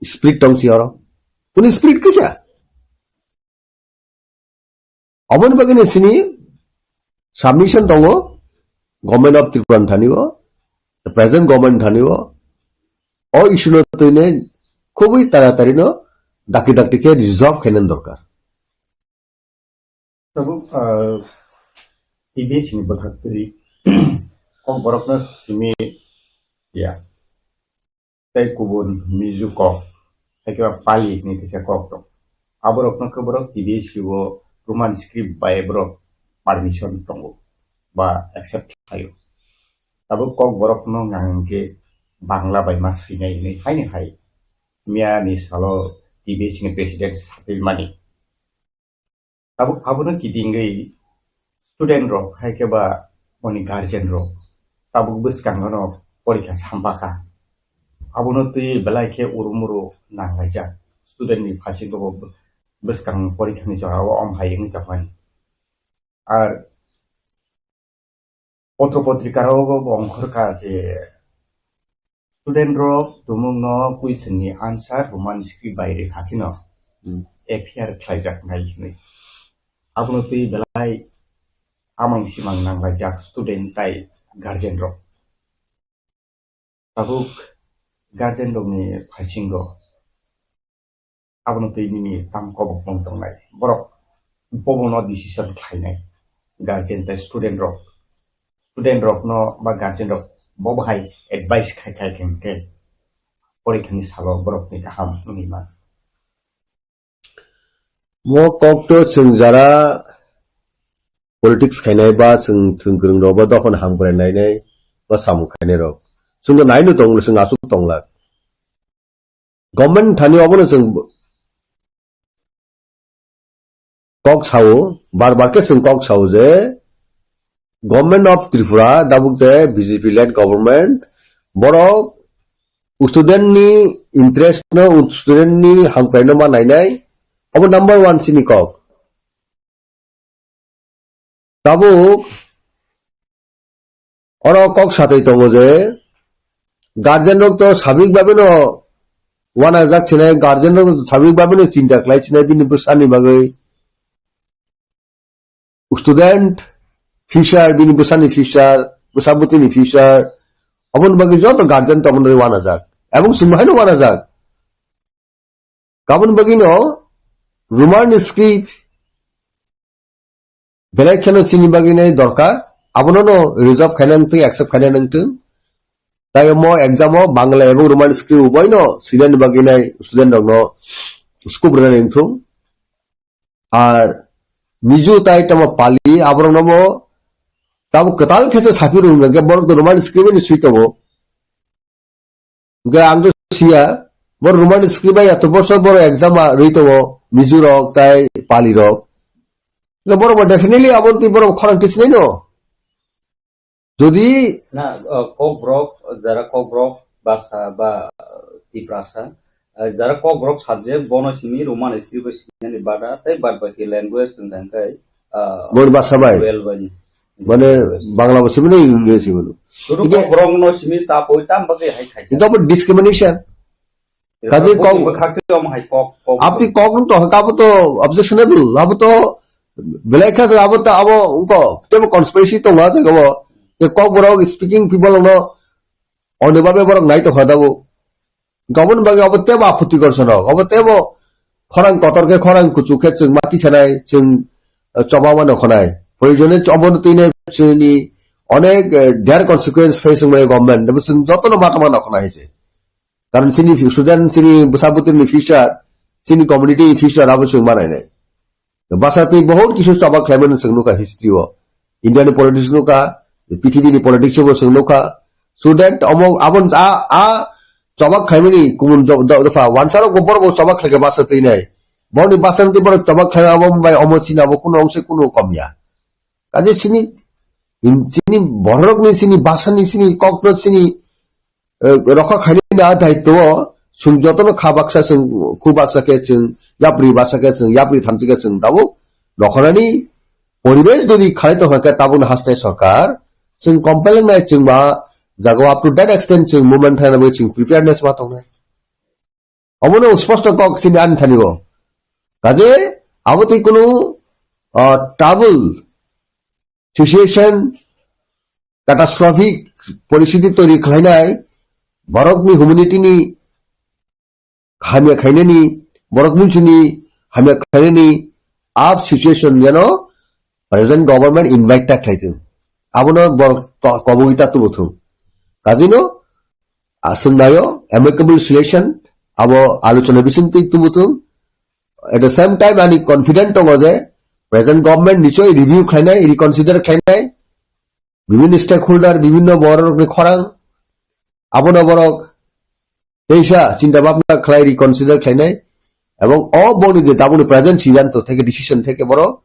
spirit tong si oro. Kuni spirit kisa? Aboni bagwi ni sini submission tongo government of Tripura ni thani o, the present government ni thani o, o issue no twi ne khubui taratari no dakti dakti khe resolve khaina dorkar. Tabuk, ah, T B S ni bwkhak twi kok borokno simi ya. Tei kubun Mizo kok, hai khe ba Pali ni kaisa kok tong. Aborokno khe borok T B S o Roman script bai borok permission tongo ba accept khlaio. Tabuk kok borokno nang hwn khe Bangla bai ma swinai hwnwi haini hai miya ni salo T B S ni president satwi mani. Tabuk abono kidingwi student rok hai khe ba boni guardian rok tabuk bwskango no porikha sampakha. Abono twi belai khe urumuru nanglaijak. Student ni phasingo bo bwskang porikha ni jora o om hai wngwi tongmani. Ar Potro potrika rogo bo ongkhorkha je student rok tumungno question ni answer Roman script bai rikha kheno Hmm. F I R khlaijak nai hinwi. Abono twi belai amang simang nanglaijak student tai guardian rok. Tabuk guardian rokni phasingo abono twi nini tam kobok mung tongnai. Borok bobono decision khlainai. Guardian tei student rok. Student rokno ba guardian rok bo bahai advice khai khai khe hwnkhe porikhani salo borokni kaham wngwi man. Mo kok to chwng jara politics khainai ba chwng, chwng kwrwng rok ba dophani hamkrai nainai ba samung khainai rok. Chwng to naino tong, chwng aswk tong lak. Government thani obono chwng kok sao, bar bar khe chwng kok sao je Government of Tripura, dabuk je B J P led government, borok student ni interest no, student ni hamkrai no ma nainai, obo number one chini kok. Tabuk oro kok satwi tongo je guardian rok to sabik babe no wanajak sinai, guardian rok sabik babe no chinta khlai sinai bini bwsani bagwi. Student future, bini bwsani future, bwsa bwtwini future, aboni bagwi joto guardian to aboni wanajak. Ebong chwngbo haino wanajak. Aboni bagwino Roman script belai kheno chini bagwi nai dorkar, abono no resolve khaina wngtwi, accept khaina wngtwi. Tai omo exam o Bangla ebong Roman script uboino swinani bagwi nai student rokno scope rwnani wngthung. Ar Mizo tai tamo Pali aborokno bo tamo kwtal khe se saphirwi hwnkhe borok to Roman script ni swi tongo. Hwnkhe ang to siya, bo Roman script bai eto bosor borok exam a rwi tongo, Mizo rok tai Pali rok. Hwnkhe borok bo definitely abo twi borok khorang tisnai no. Jodi na, uh, Kokborok, jara Kokborok basa ba, uh, Tiprasa, uh, jara Kokborok subject bono simi Roman script bai sinani bada tei bad baki language wngkha hwnkhe, uh, Boni basa bai. Twelve bai. Mane Bangla bo simi no English simi no. Sudu Hingke Kokborok no simi sapoi tam bagwi hai khaisa. Hingke abo discrimination. Kaje kok, bwkhak twi omo hai kok, kok. Aboni kok rok to hwnkha, abo to objectionable, abo to belai kha abo to abo wngkha tebo conspiracy tongo ah jaga o. Tei Kokborok speaking people no onno babe borok nai tongkha dabo. Aboni bagwi abo tebo apottikor sonok, abo tebo khorang kotor khe, khorang kuchuk khe chwng ma tisanai, chwng, eh, choba mano khonai. Proyojone chobo no twinai chini onek, eh, dire consequence face wngmani government, tebo chwng jotono ma tongma no khonai hai se. Karon chini fu-, student, chini bwsa bwtwini future, chini community ni future abo chwng ma nainai. Bwsa twi bahut kisu choba khlaimani chwng nukha history o. India ni politics nukha, P T B ni politics o bo chwng nukha. Student omo abo a, a choba khlaimani kumun jo-, do-, dopha wansa rok bo borok bo choba khlaikha bwsa twi nai. Borok ni bwsa twi borok choba khlai abo bai omo chini abo kuno ongse kuno komya. Kaje chini, chini borok ni chini bwsa ni chini kok no chini eh, rokha khainani a daityo o chwng jotono kha baksa chwng khu baksa khe chwng yapri baksa khe chwng yapri thamchi khe chwng tabuk rokhanani poribesh jodi khalai tongkha khe tabukno hasnai sorkar chwng compel wngnai chwng ma jaga up to that extent chwng movement thangna bagwi chwng preparedness ma tongnai. Obono sposto kok chini ani thani o. Kaje abo tei kunu ah, trouble situation, catastrophic poristiti toiri khlainai, borokni humanity ni hamya khainani, borok munsuni hamya khainani, ap situation jeno present government invite ta khlai thung. Abono borok to-, kobogwi ta tubu thung. Kajino, aswng nayo, amicable solution, abo alochona bising twi tubu thung. At the same time, ani confident tongo je present government nichoi review khlainai, reconsider khlainai, bibhinno stakeholder, bibhinno borokni khorang, abono borok teisa chinta bhabna khlai reconsider khlainai, ebong o boni je tabukni present siddhanto theke decision theke borok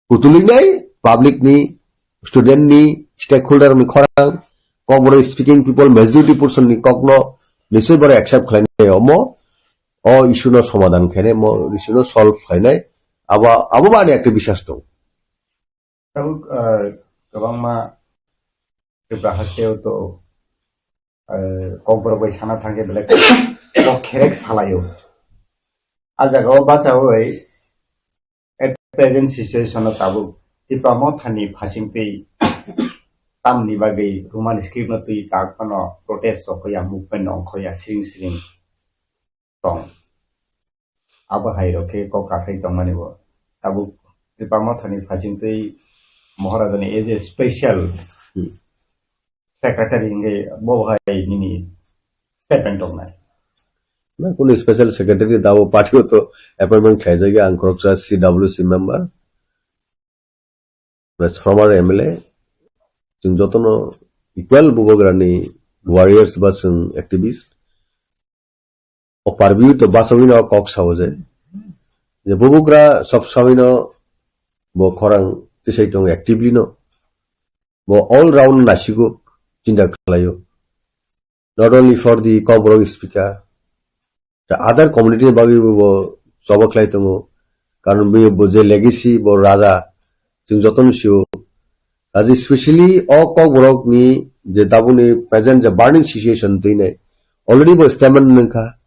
kutulinai public ni, student ni, stakeholder ni khorang, Kokborok speaking people majority portion ni kokno nichoi borok accept khlainai omo, o issue no somadhan khainai, mo issue no solve khainai, abo, abo bani ekta biswas tong. Tabuk, ah, kwbangma Tripura hasteo to, ah, Kokborok bai sana thangkhe belai kok kherek salaio. A jaga o bachaui at present situation o tabuk Tipra Mothani phasingtwi tamni bagwi Roman script no twi tak phano protest rok ya, movement no ongkhoya, siring siring tong. Abo hai rok khe kok kasai tongmani bo. Tabuk Tipra Mothani phasingtwi Maharajani as a special Hmm. secretary hingke bo hai nini statement tongnai. Na, kunu special secretary dabo party o to appointment khlaijak ya, ang khoroksa C W C member. Plus former M L A, chwng jotono equal Bubagrani warriors ba chwng activist. O parbiu to basogwino kok sao je, je Bubagra sob sabaino bo khorang tisai tongo actively no. Bo all round naisigo, chinta khlaio. Not only for the Kokborok speaker, the other community ni bagwi bo choba khlai tongo. Karon bo, bo je legacy, bo raja, chwng jotono sio. Kaje specially o Kokborok ni je tabukni present je burning situation twi nai, already bo statement nung kha.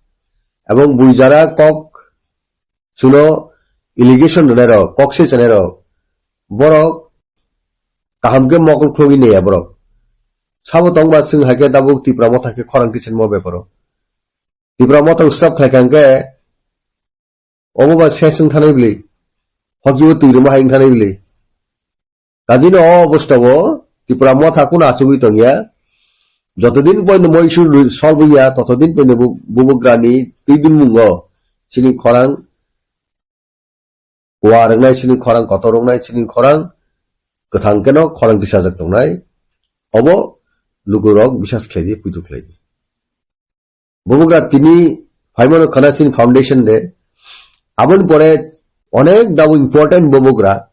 Ebong bui jara kok suno allegation rwnai rok, kok se chanai rok, borok kaham khe mokol khulogwi naiya borok. Sabo tongba chwng hai khe tabuk Tipra Motha khe khorang tisenmo beparo. Tipra Motha usrap khlai kha hwnkhe obo ba ses wng thanai bwlwi, hokibo twi rwma hai wng thanai bwlwi. Kajino o obostao Tipra Motha kunu achugwi tongya. Jotodin poino mo issue solve wngya, totodin poino bu-, Bubagrani twi dunmungo chini khorang kuar wngnai, chini khorang kotor wngnai, chini khorang kwthang keno khorang tisajak tongnai. Obo lukurok bisas khlaidi, puitu khlaidi. Bubagra tini phaimano khana chini foundation day. Aboni pore onek dabu important Bubagra.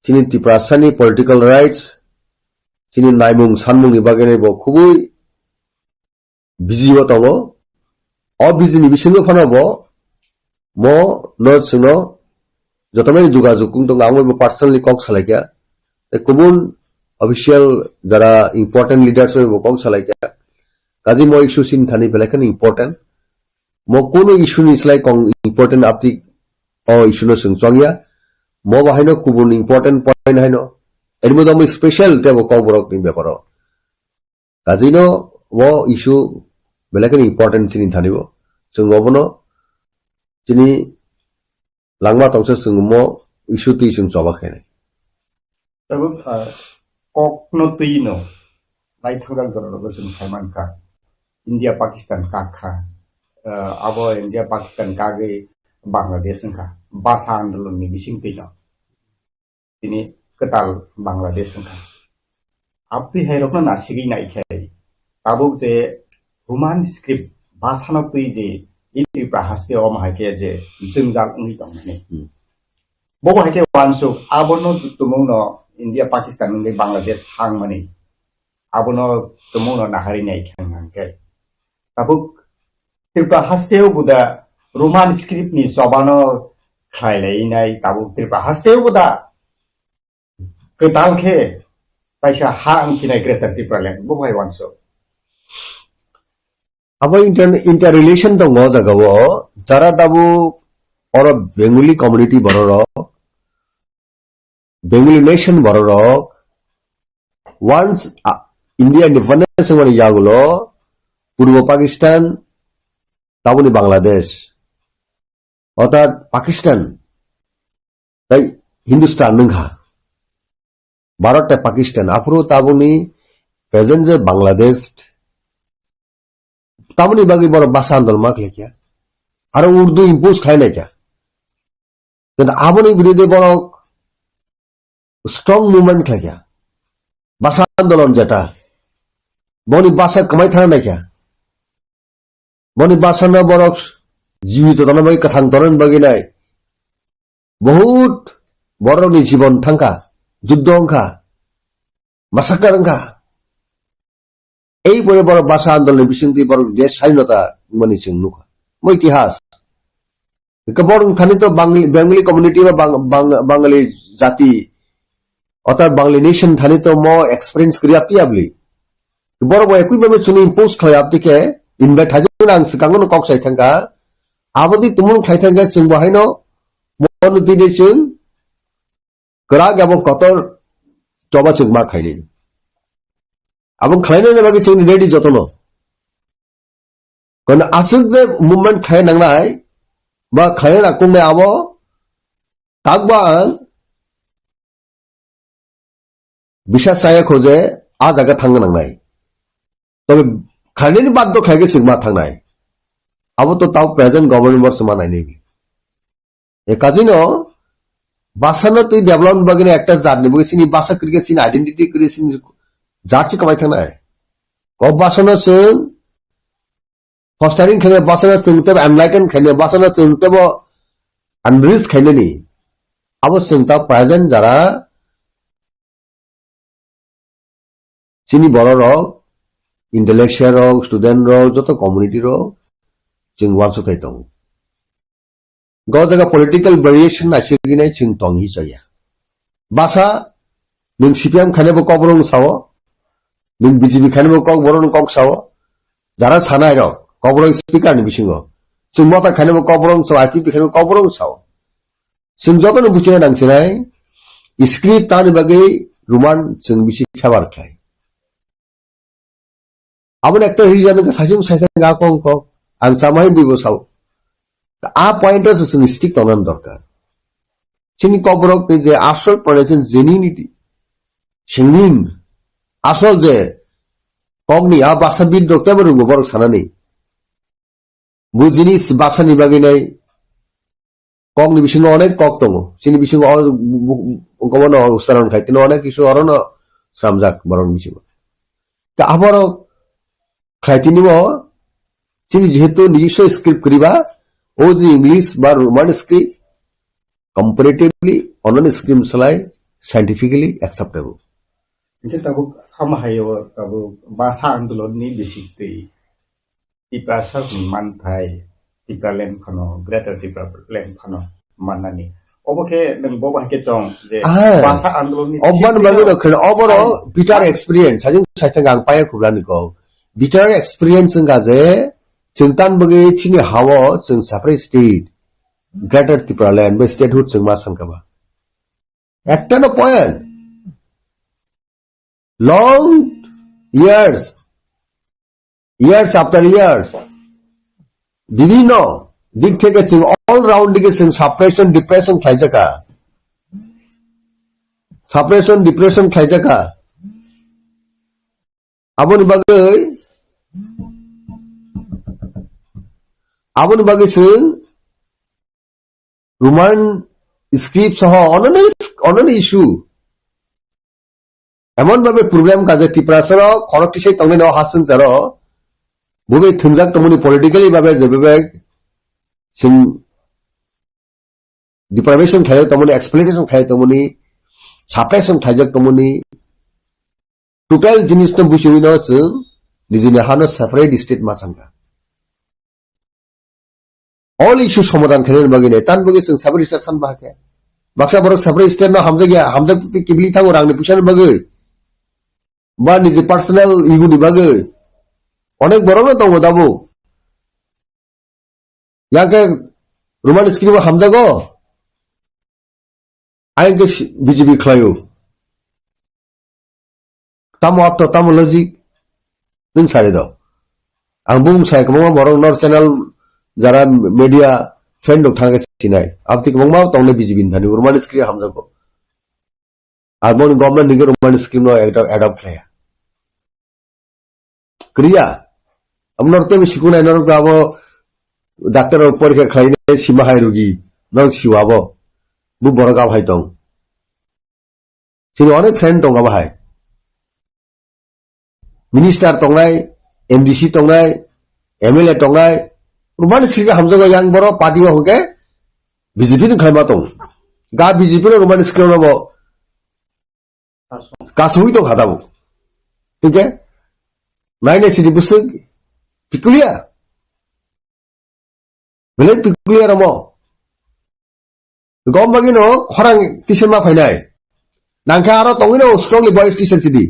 Chini Tiprasani political rights, chini naimung sanmungni bagwi bo khubui busy o tongo. O busy ni bisingo phano bo mo no chwngno jotomani jogajog wng tongo, ang bo personally kok salaikha. Tei kubun official jara important leaders bai bo kok salaikha. Kaje mo issue chini thani belai kheno important. Mo kunu issue ni slai kong important apti o issue no chwng chongya. Mo bo haino kubun important point haino. Eri mo do mo special tei bo Kokborokni beparo. Kajino o issue belai kheno important chini thani bo. Chwng obono chini langma tongsa chwng mo issue twi chwng choba khainai. Tabuk, ah, kokno twino naithokjak jorao chwng saimankha. India Pakistan kak kha. Ah, abo India Pakistan kagwi Bangladesh wngkha. Basa andolonni bising twino. Tini kwtal Bangladesh wngkha. Abtwi hai rokno nasigwi naikhai. Tabuk je Roman script basano twi je i Tripura haste omo hai khe je jwngjal wngwi tongmani. Hmm. Bobo hai khe wansuk abono tumungno India Pakistan wngwi Bangladesh hangmani. Abono tumungno nahari nai khe hwnkhe. Tabuk Tripura hasteo buda Roman script ni chobano khlai lai nai, tabuk Tripura hasteo buda kwtal khe kaisa ha wngkhinai Greater Tipraland, bo hai wansuk. Abo inter-, interrelation tongo o jaga o, jara tabuk oro Bengali community borok rok, Bengali nation bororok once, ah, India independence wngmani yagulo Purbo Pakistan, taboni Bangladesh, orthat Pakistan tei Hindustan wngkha. Bharat tei Pakistan, aphuru taboni present je Bangladesh, taboni bagwi borok bhasha andolon ma khlai kha. Aro Urdu impose khlai nai kha. Tei aboni birude borok strong movement khlai kha. Bhasha andolon jeta. Boni bhasha kwmai thana nai kha. Boni bhasha no borok jibito tongna bagwi, kwthang tongna bagwi nai. Bahut borokni jibon thangkha, juddo wngkha, massacre wngkha. Ei pore borok bhasha andoloni bisingtwi borok desh swadhinota wngmani chwng nukha. Mo itihas. Hwnkhe borok thani to Bang-, Bengali community ba Bang-, Bang-, Bangali jati, orthat Bangali nation thani to mo experience kwrwi aptwi abli. Borok bo ekwi babe chwngno impose khlai aptwi khe invite hajak ang swkango no kok sai thangkha. Aboni tumung khlai thangkhe chwng bo haino mo nutwi de chwng kwrak abo kotor choba chwng ma khainai. Abo khlainani bagwi chwngni ready jotono. Kono aswk je movement khlai nangnai ba khlai na kungnai abo takba ang bisa saya kho je a jaga thangna nangnai. Tobe khlainani baddo khlai khe chwng ma thangnai. Abo to tau present government bor se ma nainai. E kajino bhasha no twi development bagwi no ekta jat ni bagwi chini bhasha kwrwi khe chini identity kwrwi chini jat se kwmai thangnai. Ko bhasha no chwng fostering khainai, bhasha no chwng tebo enlighten khainai, bhasha no chwng tebo enrich khainani. Abo chwng ta present jara chini borok rok, intellectual rok, student rok, joto community rok chwng uansuk thai tongo. Go jaga political variation naisik ginai chwng tong hi chaya. Basa nwng C P M khainai bo kokborok wng sao, nwng B J P khainai bo kokborok wng kok sao, jara sanai rok kokborok speaker ni bisingo, chwng mota khainai bo kokborok wng sao, I P P khainai bo kokborok wng sao. Chwng jotono buchina nangchinai, script tani bagwi Roman chwng bisi favor khlai. Aboni ekta reason wngkha saichung saithang ga kong kok, ang chamai buibo sao. A point o se chwng stick tongnani dorkar. Chini kokborok ni je asol pronunciation genuinity, singing, asol je kokni a basa bid rok tebo rwngo borok sanani. Bu jinis basa ni bagwi nai kokni bisingo onek kok tongo. Chini bisingo o bu-, bu-, gobono ucharon khai tini onek kisu orono sramjak borokni bisingo. Ta aborok khlai tini bo chini jehetu nijiswa script kwrwi ba, o je English ba Roman script comparatively ononi script salai scientifically acceptable. Hingke tabuk hama hai o tabuk basa andolon ni bisik twi Tiprasa hwn manthai, Tipraland phano, Greater Tipraland phano mannani. Obo khe nwng bo bahai khe chong je ah, basa andolon ni obani bagwi no kheno, oboro bitter experience, sajing saithang ang paya khublani kok. Bitter experience wngkha je, chwng tan bagwi chini hao chwng separate state, Greater Tipraland, bai statehood chwng ma sankha ba. Ekta no point. Long years, years after years, bibhinno dik theke chwng all round dike chwng suppression, depression khlaijakha. Suppression, depression khlaijakha. Aboni bagwi, aboni bagwi chwng Roman script soho ononi, ononi issue. Emon bhabe problem ka je Tiprasa rok khorok tisai tongnai no ha swngcharo. Bo bai thwngjak tongmani politically bhabe je bhabe chwng deprivation khlai tongmani, exploitation khlai tongmani, suppression khlaijak tongmani, total jinis no buchiwi no chwng nijini hano separate state ma sankha. All issue somadhan khainani bagwi nai, tan bagwi chwng separate state san bahai khe. Baksa borok separate state no hamjak ya, hamjak twi kibili thango rangni puisa ni bagwi. Ba niji personal ego ni bagwi. Onek borok no tongo tabuk. Yang khe Roman script o hamjago. Aing khe si-, B J P khlaio. Tamo apto, tamo logic. Nwng sari do. Ang bung sai kwbangma borok nor channel jara media friend rok thang khe sinai. Aboni kwbangma tongnai B J P ni thani Roman script hamjakgo. Aboni government ni Roman script no adopt, adopt khlaiya. Kriya. Abo norok tei sikunai norok abo doctor rok porikha khlainai sima hai rugi. Norok siwa abo. Bu borok abo hai tong. Chini onek friend tongo bahai. Minister tongnai, M D C tongnai, M L A tongnai, Roman script hamjago yang borok party o hwnkhe B J P ni khlaima tong. Ga B J P no Roman script no bo kasui tong kha tabuk. Hwnkhe nainai sidi bwswk pikulia. Belai pikulia romo. Gom bagino khorang tisa ma phainai. Nangkhe aro tongwino strongly voice tisa sidi.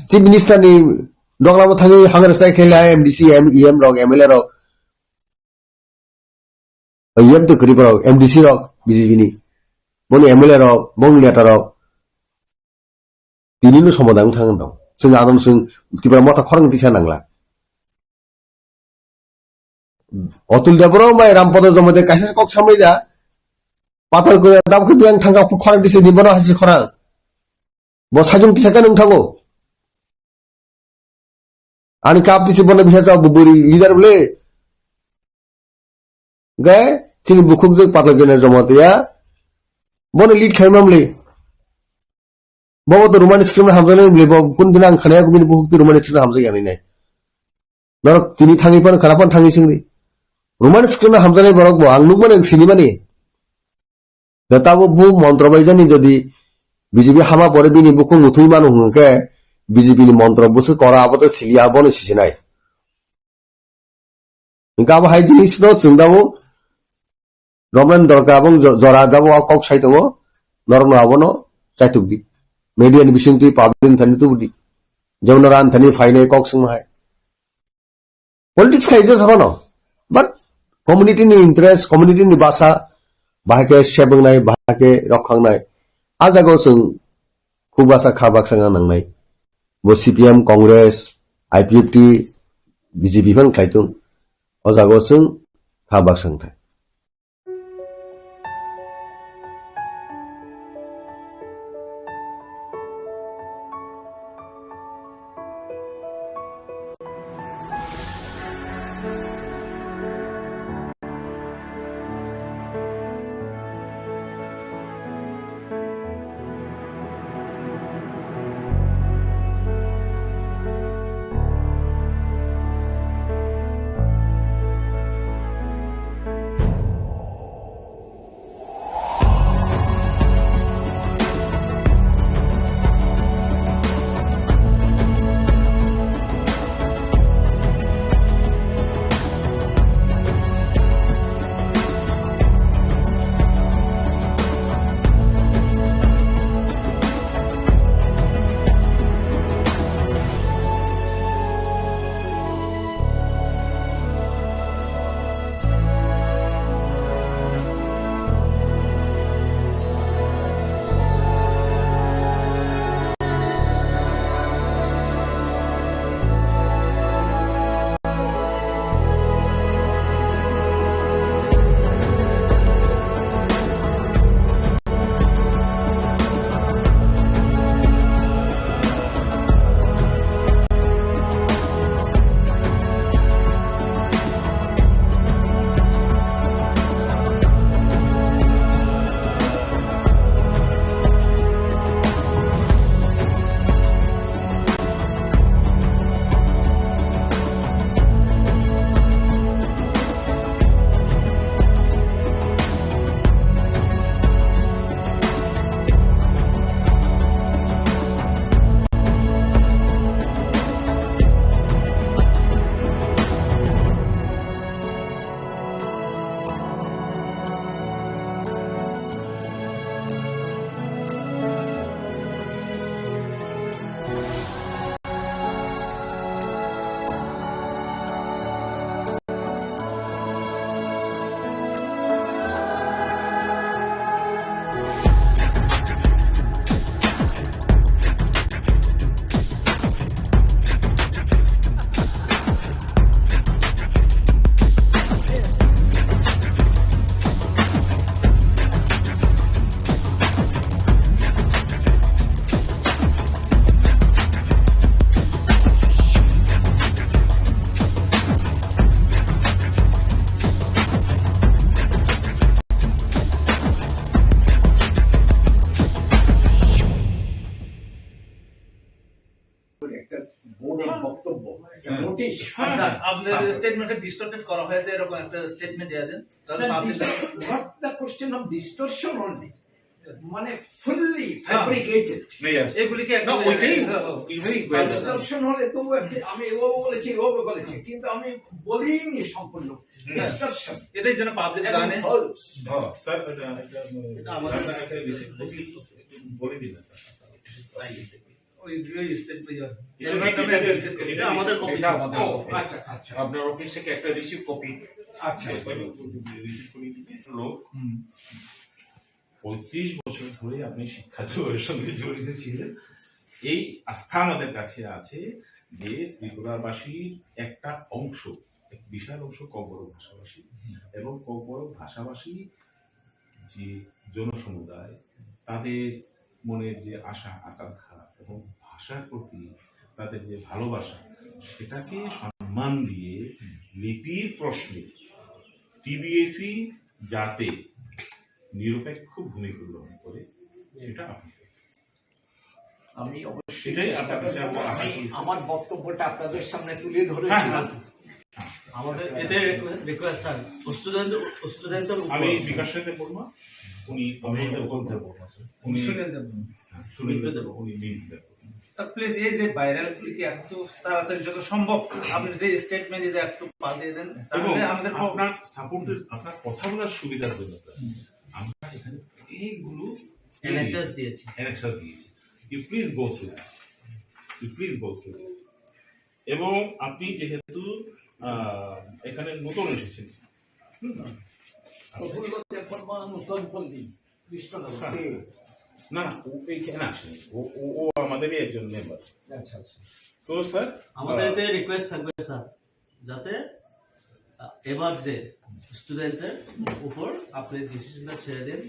Chief Minister ni doglamo thangwi hangar style khe lai M D C, M E M rok, M L A rok. E M to kwrwi borok, M D C rok, B J P ni. Boni M L A rok, boni neta rok. Tini no somadang thang dong. Chwng ano chwng Tipra motha khorang tisa nangla. Otul Debbarma bai Rampada Jamatia kaisa kok samai da. Patal kore dab khe biang thangka khorang tisa ni bono hasi khorang. Bo sajung tisa khe nung thango. Ani kap tisi bono bisa sa buburi leader bole. Gai chini bukhuk jok Patal Kanya Jamatia. Bono lead khai mamli. Bobo to Roman script no hamjaknai bole, bo kun dina ang khanaya kubini bukhuk to Roman script no hamjak yani nai. Norok tini thangwi phano khana phano thangwi singdi. Roman script no hamjaknai borok bo ang nukmani ang sinimani. Da tabo bu montro bai jani jodi B J P hama pore bini bukhuk muthwi mano hwnkhe B J P ni montro bwswk kora abo to siliya bono sisinai. Hwnkhe abo hai jinis no chwng dabo Romlen dorkar abong jo-, jora jabo o kok sai tongo, norokno abono chaitukdi. Media ni bisingtwi public ni thani tubudi. Jemon ran thani phainai kok swngma hai. Politics khai je sabano. But community ni interest, community ni basa, bahai khe sebwngnai, bahai khe rokhangnai. A jagao chwng khub basa kha baksa wngna nangnai. Bo C P M, Congress, I P F T, B J P phan khlaitung. O jagao chwng kha baksa wngthai. হ্যাঁ, হ্যাঁ, আপনার হ্যাঁ। স্টেটমেন্টটা ডিস্টর্টেড করা হয়েছে, এরকম একটা স্টেটমেন্ট দিয়ে দেন, তাহলে না, public dist-, not the question of distortion only. Yes. মানে fully হ্যাঁ। ফ্যাব্রিকেটেড। Yes. এগুলি কি না, একদম ওইটাই, হ্যাঁ, হ্যাঁ। এটাই হয়েছে। ডিস্টর্শন হলে তো একটি আমি এভাবে বলেছি, এভাবে বলেছি, কিন্তু আমি বলিনি সম্পূর্ণ। Yes. ডিস্টর্শন। এটাই যেন পাবলিক এবং জানে। ফলস। হ্যাঁ। স্যার, এটা, এটা, এটা আমাদের একটা রিসিপ্ট বলে দিন না, স্যার। ওই, ওই স্টেট ওই আর কি। এটা এটা আমাদের কপি। এটা আমাদের ও, কপি। আচ্ছা, আচ্ছা। আপনার অফিস থেকে একটা রিসিপ্ট কপি। আচ্ছা। রিসিপ্ট কপি দিলে লোক হুম। পঁয়ত্রিশ বছর ধরে আপনি শিক্ষা জগতের সঙ্গে জড়িত ছিলেন। এই আস্থা আমাদের কাছে আছে যে ত্রিপুরাবাসীর একটা অংশ, এক বিশাল অংশ ককবরক ভাষাভাষী এবং ককবরক ভাষাভাষী যে জনসমুদায়, তাদের মনের যে আশা আকাঙ্ক্ষা এবং ভাষার প্রতি তাদের যে ভালোবাসা, সেটাকে সম্মান দিয়ে লিপির প্রশ্নে টিবিএসই যাতে নিরপেক্ষ ভূমিকা গ্রহণ করে, সেটা আপনি করবেন। আমি অবশ্যই এটাই চেষ্টা আপনার কাছে করব। আমার আশা আমি করি। আমার বক্তব্যটা আপনাদের সামনে তুলে ধরেছিলাম। হ্যাঁ, হ্যাঁ। আমাদের এদের রিকোয়েস্ট, স্যার, স্টুডেন্ট, স্টুডেন্টের উপর আমি বিকাশ রায় দেববর্মা, উনি আমি এটা বলতে পারবো না, স্যার। উনি স্টুডেন্ট দেববর্মা। হ্যাঁ, স্টুডেন্ট দেববর্মা, উনি লিড দেববর্মা। স্যার, প্লিজ, এই যে ভাইরাল ক্লিপে এত তাড়াতাড়ি যত সম্ভব আপনি যে স্টেটমেন্ট দিতে একটু পাঠিয়ে দেন, তাহলে এবং আমাদের আপনার সাপোর্টের, আপনার কথা বলার সুবিধার জন্য, স্যার, হুম। আমরা এখানে অনেকগুলো অ্যানেক্সাস দিয়েছি। অ্যানেক্সাস দিয়েছি। You please go through this. You please go through this. এবং আপনি যেহেতু, আহ, এখানে নতুন এসেছেন, হুম? প্রফুল্ল দেববর্মা, নতুন পল্লী, কৃষ্ণনগর। হ্যাঁ। কে? না, না, ও এখানে আসেনি। ও, ও, ও আমাদেরই একজন মেম্বার। আচ্ছা, আচ্ছা। তো স্যার, আমাদের আহ, এতে রিকোয়েস্ট থাকবে স্যার, যাতে, আহ, এবার যে স্টুডেন্টস এর উপর আপনি ডিসিশনটা ছেড়ে দেন।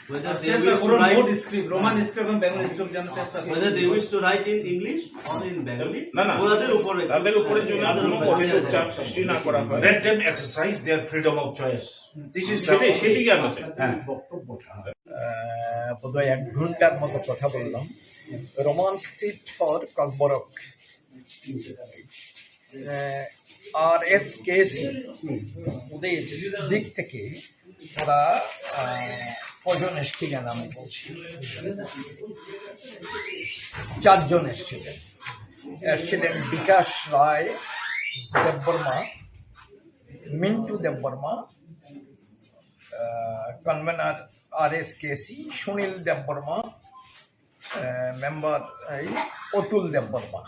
Whether they wish to write, more script, Roman script এবং Bengali script যেন চেষ্টা করেন। Whether they wish to write in English or in Bengali, না, না। ওনাদের উপরে, তাদের উপরে যেন তাদের কোনো উপরে কঠোর ছেড়ে দেন। চাপ সৃষ্টি না করা হয়। Let them exercise their freedom of choice. This is সেটাই, সেটাই কি আমরা চাই। হ্যাঁ। বক্তব্যটা, আহ, বোধহয় এক ঘন্টার মতো কথা বললাম। Roman script for Kokborok. Ah, RSKC ওদের দিক থেকে ওরা, আহ, কজন এসছিলেন আমি বলছি, চারজন এসছিলেন। এসছিলেন বিকাশ রায় দেববর্মা, মিন্টু দেববর্মা, আহ, কনভেনার আরএসকেসি সুনীল দেববর্মা, আহ, মেম্বার এই অতুল দেববর্মা,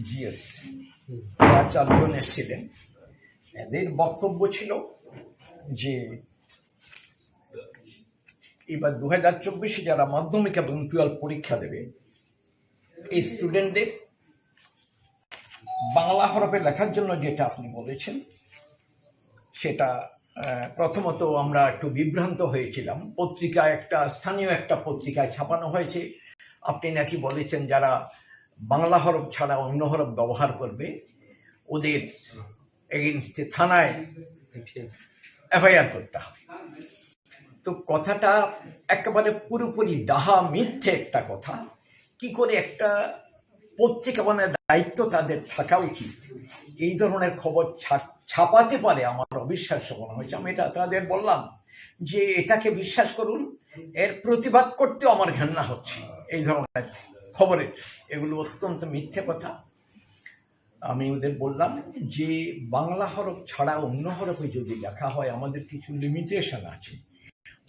জিএস, তারা চারজন এসেছিলেন। এদের বক্তব্য ছিল যে এবার দু হাজার চব্বিশে যারা মাধ্যমিক এবং টুয়েলভ পরীক্ষা দেবে, এই স্টুডেন্টদের বাংলা হরফে লেখার জন্য যেটা আপনি বলেছেন, সেটা, আহ, প্রথমত আমরা একটু বিভ্রান্ত হয়েছিলাম। পত্রিকা, একটা স্থানীয় একটা পত্রিকায় ছাপানো হয়েছে, আপনি নাকি বলেছেন যারা বাংলা হরফ ছাড়া অন্য হরফ ব্যবহার করবে, ওদের এগেইনস্টে থানায় এফআইআর করতে হবে। তো কথাটা একেবারে পুরোপুরি ডাহা মিথ্যে একটা কথা। কি করে একটা পত্রিকা, মানে, দায়িত্ব তাদের থাকা উচিত, এই ধরনের খবর ছা-, ছাপাতে পারে, আমার অবিশ্বাস্য মনে হয়েছে। আমি এটা তাদের বললাম যে এটাকে বিশ্বাস করুন, এর প্রতিবাদ করতেও আমার ঘেন্না হচ্ছে। এই ধরনের খবরের, এগুলো অত্যন্ত মিথ্যে কথা। আমি ওদের বললাম যে বাংলা হরফ ছাড়া অন্য হরফে যদি লেখা হয়, আমাদের কিছু লিমিটেশন আছে।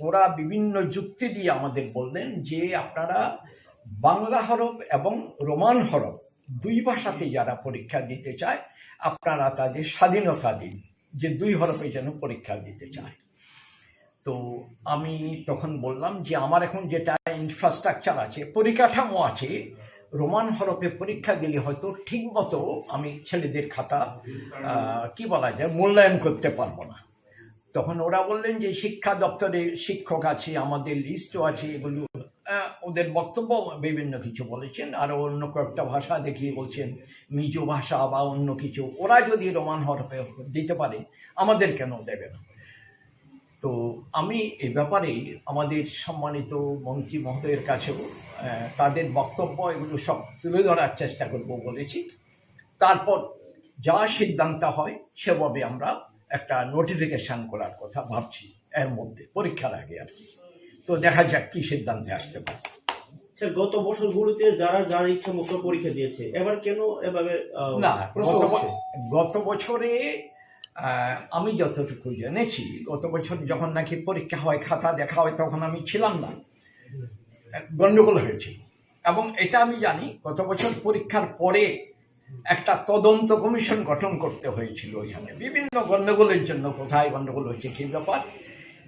ওরা বিভিন্ন যুক্তি দিয়ে আমাদের বললেন যে আপনারা বাংলা হরফ এবং রোমান হরফ দুই ভাষাতে যারা পরীক্ষা দিতে চায়, আপনারা তাদের স্বাধীনতা দিন যে দুই হরফে যেন পরীক্ষা দিতে চায়। তো আমি তখন বললাম যে আমার এখন যেটা ইনফ্রাস্ট্রাকচার আছে, পরিকাঠামো আছে, রোমান হরফে পরীক্ষা দিলে হয়তো ঠিক মতো আমি ছেলেদের খাতা, আহ, কি বলা যায়, মূল্যায়ন করতে পারবো না। তখন ওরা বললেন যে শিক্ষা দপ্তরে শিক্ষক আছে, আমাদের লিস্টও আছে, এগুলো, আহ, ওদের বক্তব্য বিভিন্ন কিছু বলেছেন, আরো অন্য কয়েকটা ভাষা দেখিয়ে বলছেন মিজো ভাষা বা অন্য কিছু, ওরা যদি রোমান হরফে দিতে পারে, আমাদের কেন দেবে না? তো আমি এ ব্যাপারে আমাদের সম্মানিত মন্ত্রী মহোদয়ের কাছেও, আহ, তাদের বক্তব্য এগুলো সব তুলে ধরার চেষ্টা করব বলেছি। তারপর যা সিদ্ধান্ত হয় সেভাবে আমরা একটা নোটিফিকেশন করার কথা ভাবছি এর মধ্যে, পরীক্ষার আগে আর কি। তো দেখা যাক কি সিদ্ধান্তে আসতে পারে। স্যার, গত বছরগুলোতে যারা যার ইচ্ছা মতো পরীক্ষা দিয়েছে, এবার কেন এভাবে, আহ, না, প্রশ্ন গত ব-, উঠছে? গত বছরে, আহ, আমি যতটুকু জেনেছি, গত বছর যখন নাকি পরীক্ষা হয়, খাতা দেখা হয়, তখন আমি ছিলাম না, গন্ডগোল হয়েছিল। এবং এটা আমি জানি, গত বছর পরীক্ষার পরে একটা তদন্ত কমিশন গঠন করতে হয়েছিল ওইখানে, বিভিন্ন গন্ডগোলের জন্য, কোথায় গন্ডগোল হয়েছে, কি ব্যাপার।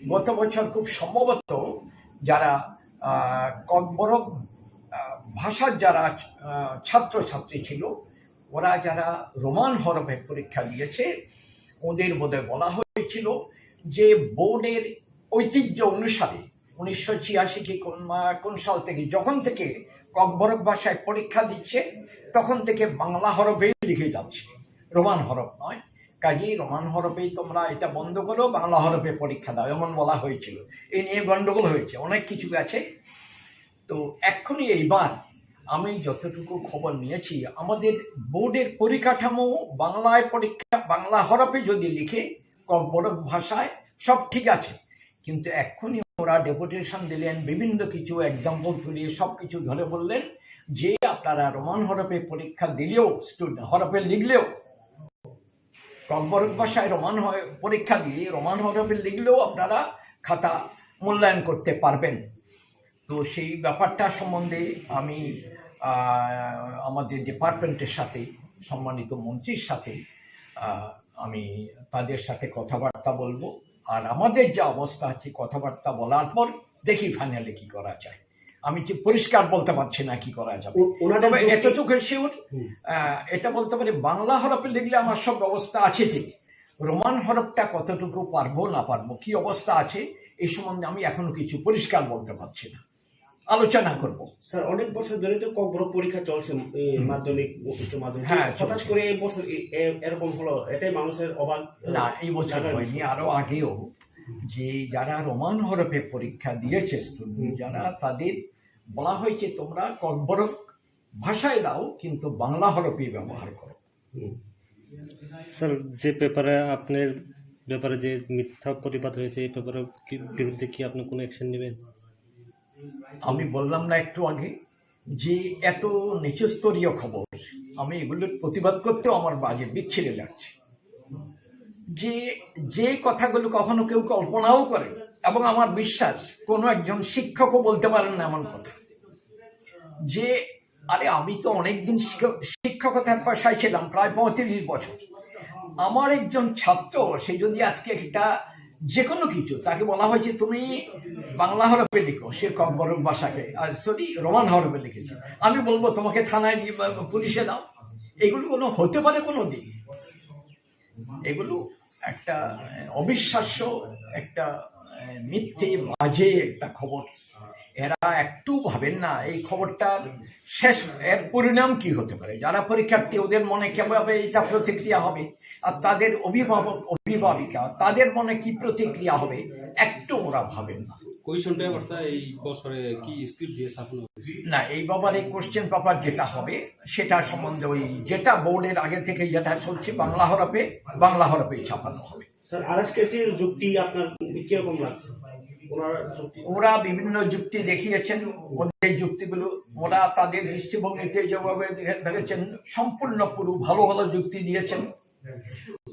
গত বছর খুব সম্ভবত যারা, আহ, ককবরক, আহ, ভাষার যারা, আহ, ছাত্রছাত্রী ছিল, ওরা যারা রোমান হরফে পরীক্ষা দিয়েছে, ওদের বোধহয় বলা হয়েছিল যে বোর্ডের ঐতিহ্য অনুসারে উনিশশো ছিয়াশি কি কোন মা-, কোন সাল থেকে, যখন থেকে ককবরক ভাষায় পরীক্ষা দিচ্ছে, তখন থেকে বাংলা হরফেই লিখে যাচ্ছে, রোমান হরফ নয়। কাজেই রোমান হরফেই তোমরা এটা বন্ধ করো, বাংলা হরফে পরীক্ষা দাও, এমন বলা হয়েছিল। এ নিয়ে গন্ডগোল হয়েছে, অনেক কিছু আছে। তো এখনই এইবার আমি যতটুকু খবর নিয়েছি, আমাদের বোর্ডের পরিকাঠামো বাংলায় পরীক্ষা, বাংলা হরফে যদি লিখে, ককবরক ভাষায়, সব ঠিক আছে। কিন্তু এক্ষুনি ওরা ডেপুটেশন দিলেন, বিভিন্ন কিছু এক্সাম্পল তুলে সব কিছু ধরে বললেন যে আপনারা রোমান হরফে পরীক্ষা দিলেও, স্টুডেন্ট হরফে লিখলেও, ককবরক ভাষায় রোমান হয় পরীক্ষা দিয়ে রোমান হরফে লিখলেও আপনারা খাতা মূল্যায়ন করতে পারবেন। তো সেই ব্যাপারটা সম্বন্ধে আমি, আহ, আমাদের ডিপার্টমেন্টের সাথে, সম্মানিত মন্ত্রীর সাথে, আহ, আমি তাদের সাথে কথাবার্তা বলবো। আর আমাদের যে অবস্থা আছে, কথাবার্তা বলার পর দেখি ফাইনালি কি করা যায়। আমি ঠিক পরিষ্কার বলতে পারছি না কি করা যাবে। ও-, ওনাদের তবে যুক্তি এতটুকু শিওর, হুম। আহ, এটা বলতে পারি, বাংলা হরফে লিখলে আমার সব ব্যবস্থা আছে ঠিক, রোমান হরফটা কতটুকু পারবো না পারবো, কি অবস্থা আছে, এই সম্বন্ধে আমি এখনো কিছু পরিষ্কার বলতে পারছি না, আলোচনা করব। স্যার, অনেক বছর ধরে তো ককবরক পরীক্ষা চলছে, এই হুম। মাধ্যমিক, উচ্চ মাধ্যমিক। হ্যাঁ, হঠাৎ চলছে। করে এই বছর এ-, এ-, এরকম হলো, এটাই মানুষের অবাক, না, এই বছর জানার হয়নি, বিষয়। আরো আগেও যে যারা রোমান হরফে পরীক্ষা দিয়েছে স্টুডেন্ট, হুম। যারা, তাদের বলা হয়েছে, "তোমরা ককবরক ভাষায় দাও, কিন্তু বাংলা হরফই ব্যবহার করো।" হুম। স্যার, যে পেপারে আপনার ব্যাপারে যে মিথ্যা প্রতিবাদ হয়েছে, এই পেপারে কি, বিরুদ্ধে কি আপনি কোনো অ্যাকশন নেবেন? আমি বললাম না একটু আগে যে এত নিচস্তরীয় খবর, আমি এগুলোর প্রতিবাদ করতেও আমার বাজে বিচ্ছিরে লাগছে। যে, যে কথাগুলো কখনো কেউ কল্পনাও করে, এবং আমার বিশ্বাস কোনো একজন শিক্ষকও বলতে পারেন না এমন কথা। যে, আরে, আমি তো অনেকদিন শিক্ষক-, শিক্ষকতার পেশায় ছিলাম, প্রায় পঁয়ত্রিশ বছর। আমার একজন ছাত্র, সে যদি আজকে একটা যে কোনো কিছু, তাকে বলা হয়েছে, "তুমি বাংলা হরফে লিখো", সে ককবরক ভাষাকে, আহ, সরি, রোমান হরফে লিখেছে, আমি বলবো, "তোমাকে থানায় দিয়ে বা পুলিশে দাও।" এগুলো কোনো হতে পারে কোনো দিন? এগুলো একটা, আহ, অবিশ্বাস্য, একটা, আহ, মিথ্যে, বাজে একটা খবর। এরা একটু ভাবেন না এই খবরটার শেষ, এর পরিণাম কি হতে পারে। যারা পরীক্ষার্থী, ওদের মনে কিভাবে এটা প্রতিক্রিয়া হবে, আর তাদের অভিভাবক, অভিভাবিকা, তাদের মনে কি প্রতিক্রিয়া হবে, একটু ওরা ভাবেন না। কোয়েশ্চন পেপারটা এই বছরে কি স্ক্রিপ্ট দিয়ে ছাপানো হয়েছে? না, এই ব্যাপারে কোশ্চেন পেপার যেটা হবে, সেটা সম্বন্ধে ওই যেটা বোর্ডের আগে থেকে যেটা চলছে, বাংলা হরফে, বাংলা হরফেই ছাপানো হবে। স্যার, আরএসকেসির যুক্তি আপনার কিরকম লাগছে? ওনার যুক্তি? ওরা বিভিন্ন যুক্তি দেখিয়েছেন, ওদের যুক্তিগুলো, ওরা তাদের দৃষ্টিভঙ্গিতে যেভাবে দেখে-, দেখেছেন, সম্পূর্ণ পুরো ভালো ভালো যুক্তি দিয়েছেন।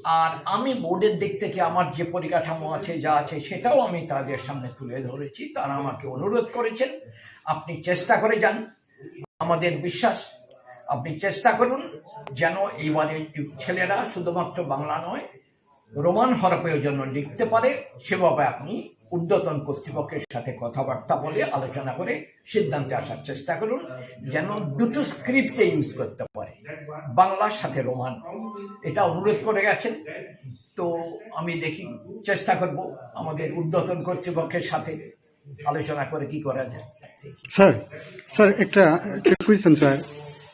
আর আমি বোর্ডের দিক থেকে আমার যে পরিকাঠামো আছে, যা আছে, সেটাও আমি তাদের সামনে তুলে ধরেছি। তারা আমাকে অনুরোধ করেছেন, "আপনি চেষ্টা করে যান, আমাদের বিশ্বাস, আপনি চেষ্টা করুন যেন এইবারে ছেলেরা শুধুমাত্র বাংলা নয়, রোমান হরফেও যেন লিখতে পারে, সেভাবে আপনি ঊর্ধ্বতন কর্তৃপক্ষের সাথে কথাবার্তা বলে, আলোচনা করে সিদ্ধান্তে আসার চেষ্টা করুন, যেন দুটো স্ক্রিপ্টে ইউজ করতে পারে, বাংলার সাথে রোমান।" এটা অনুরোধ করে গেছেন। তো আমি দেখি, চেষ্টা করব আমাদের ঊর্ধ্বতন কর্তৃপক্ষের সাথে আলোচনা করে কি করা যায়। স্যার, স্যার, একটা, একটা কোয়েশ্চন স্যার।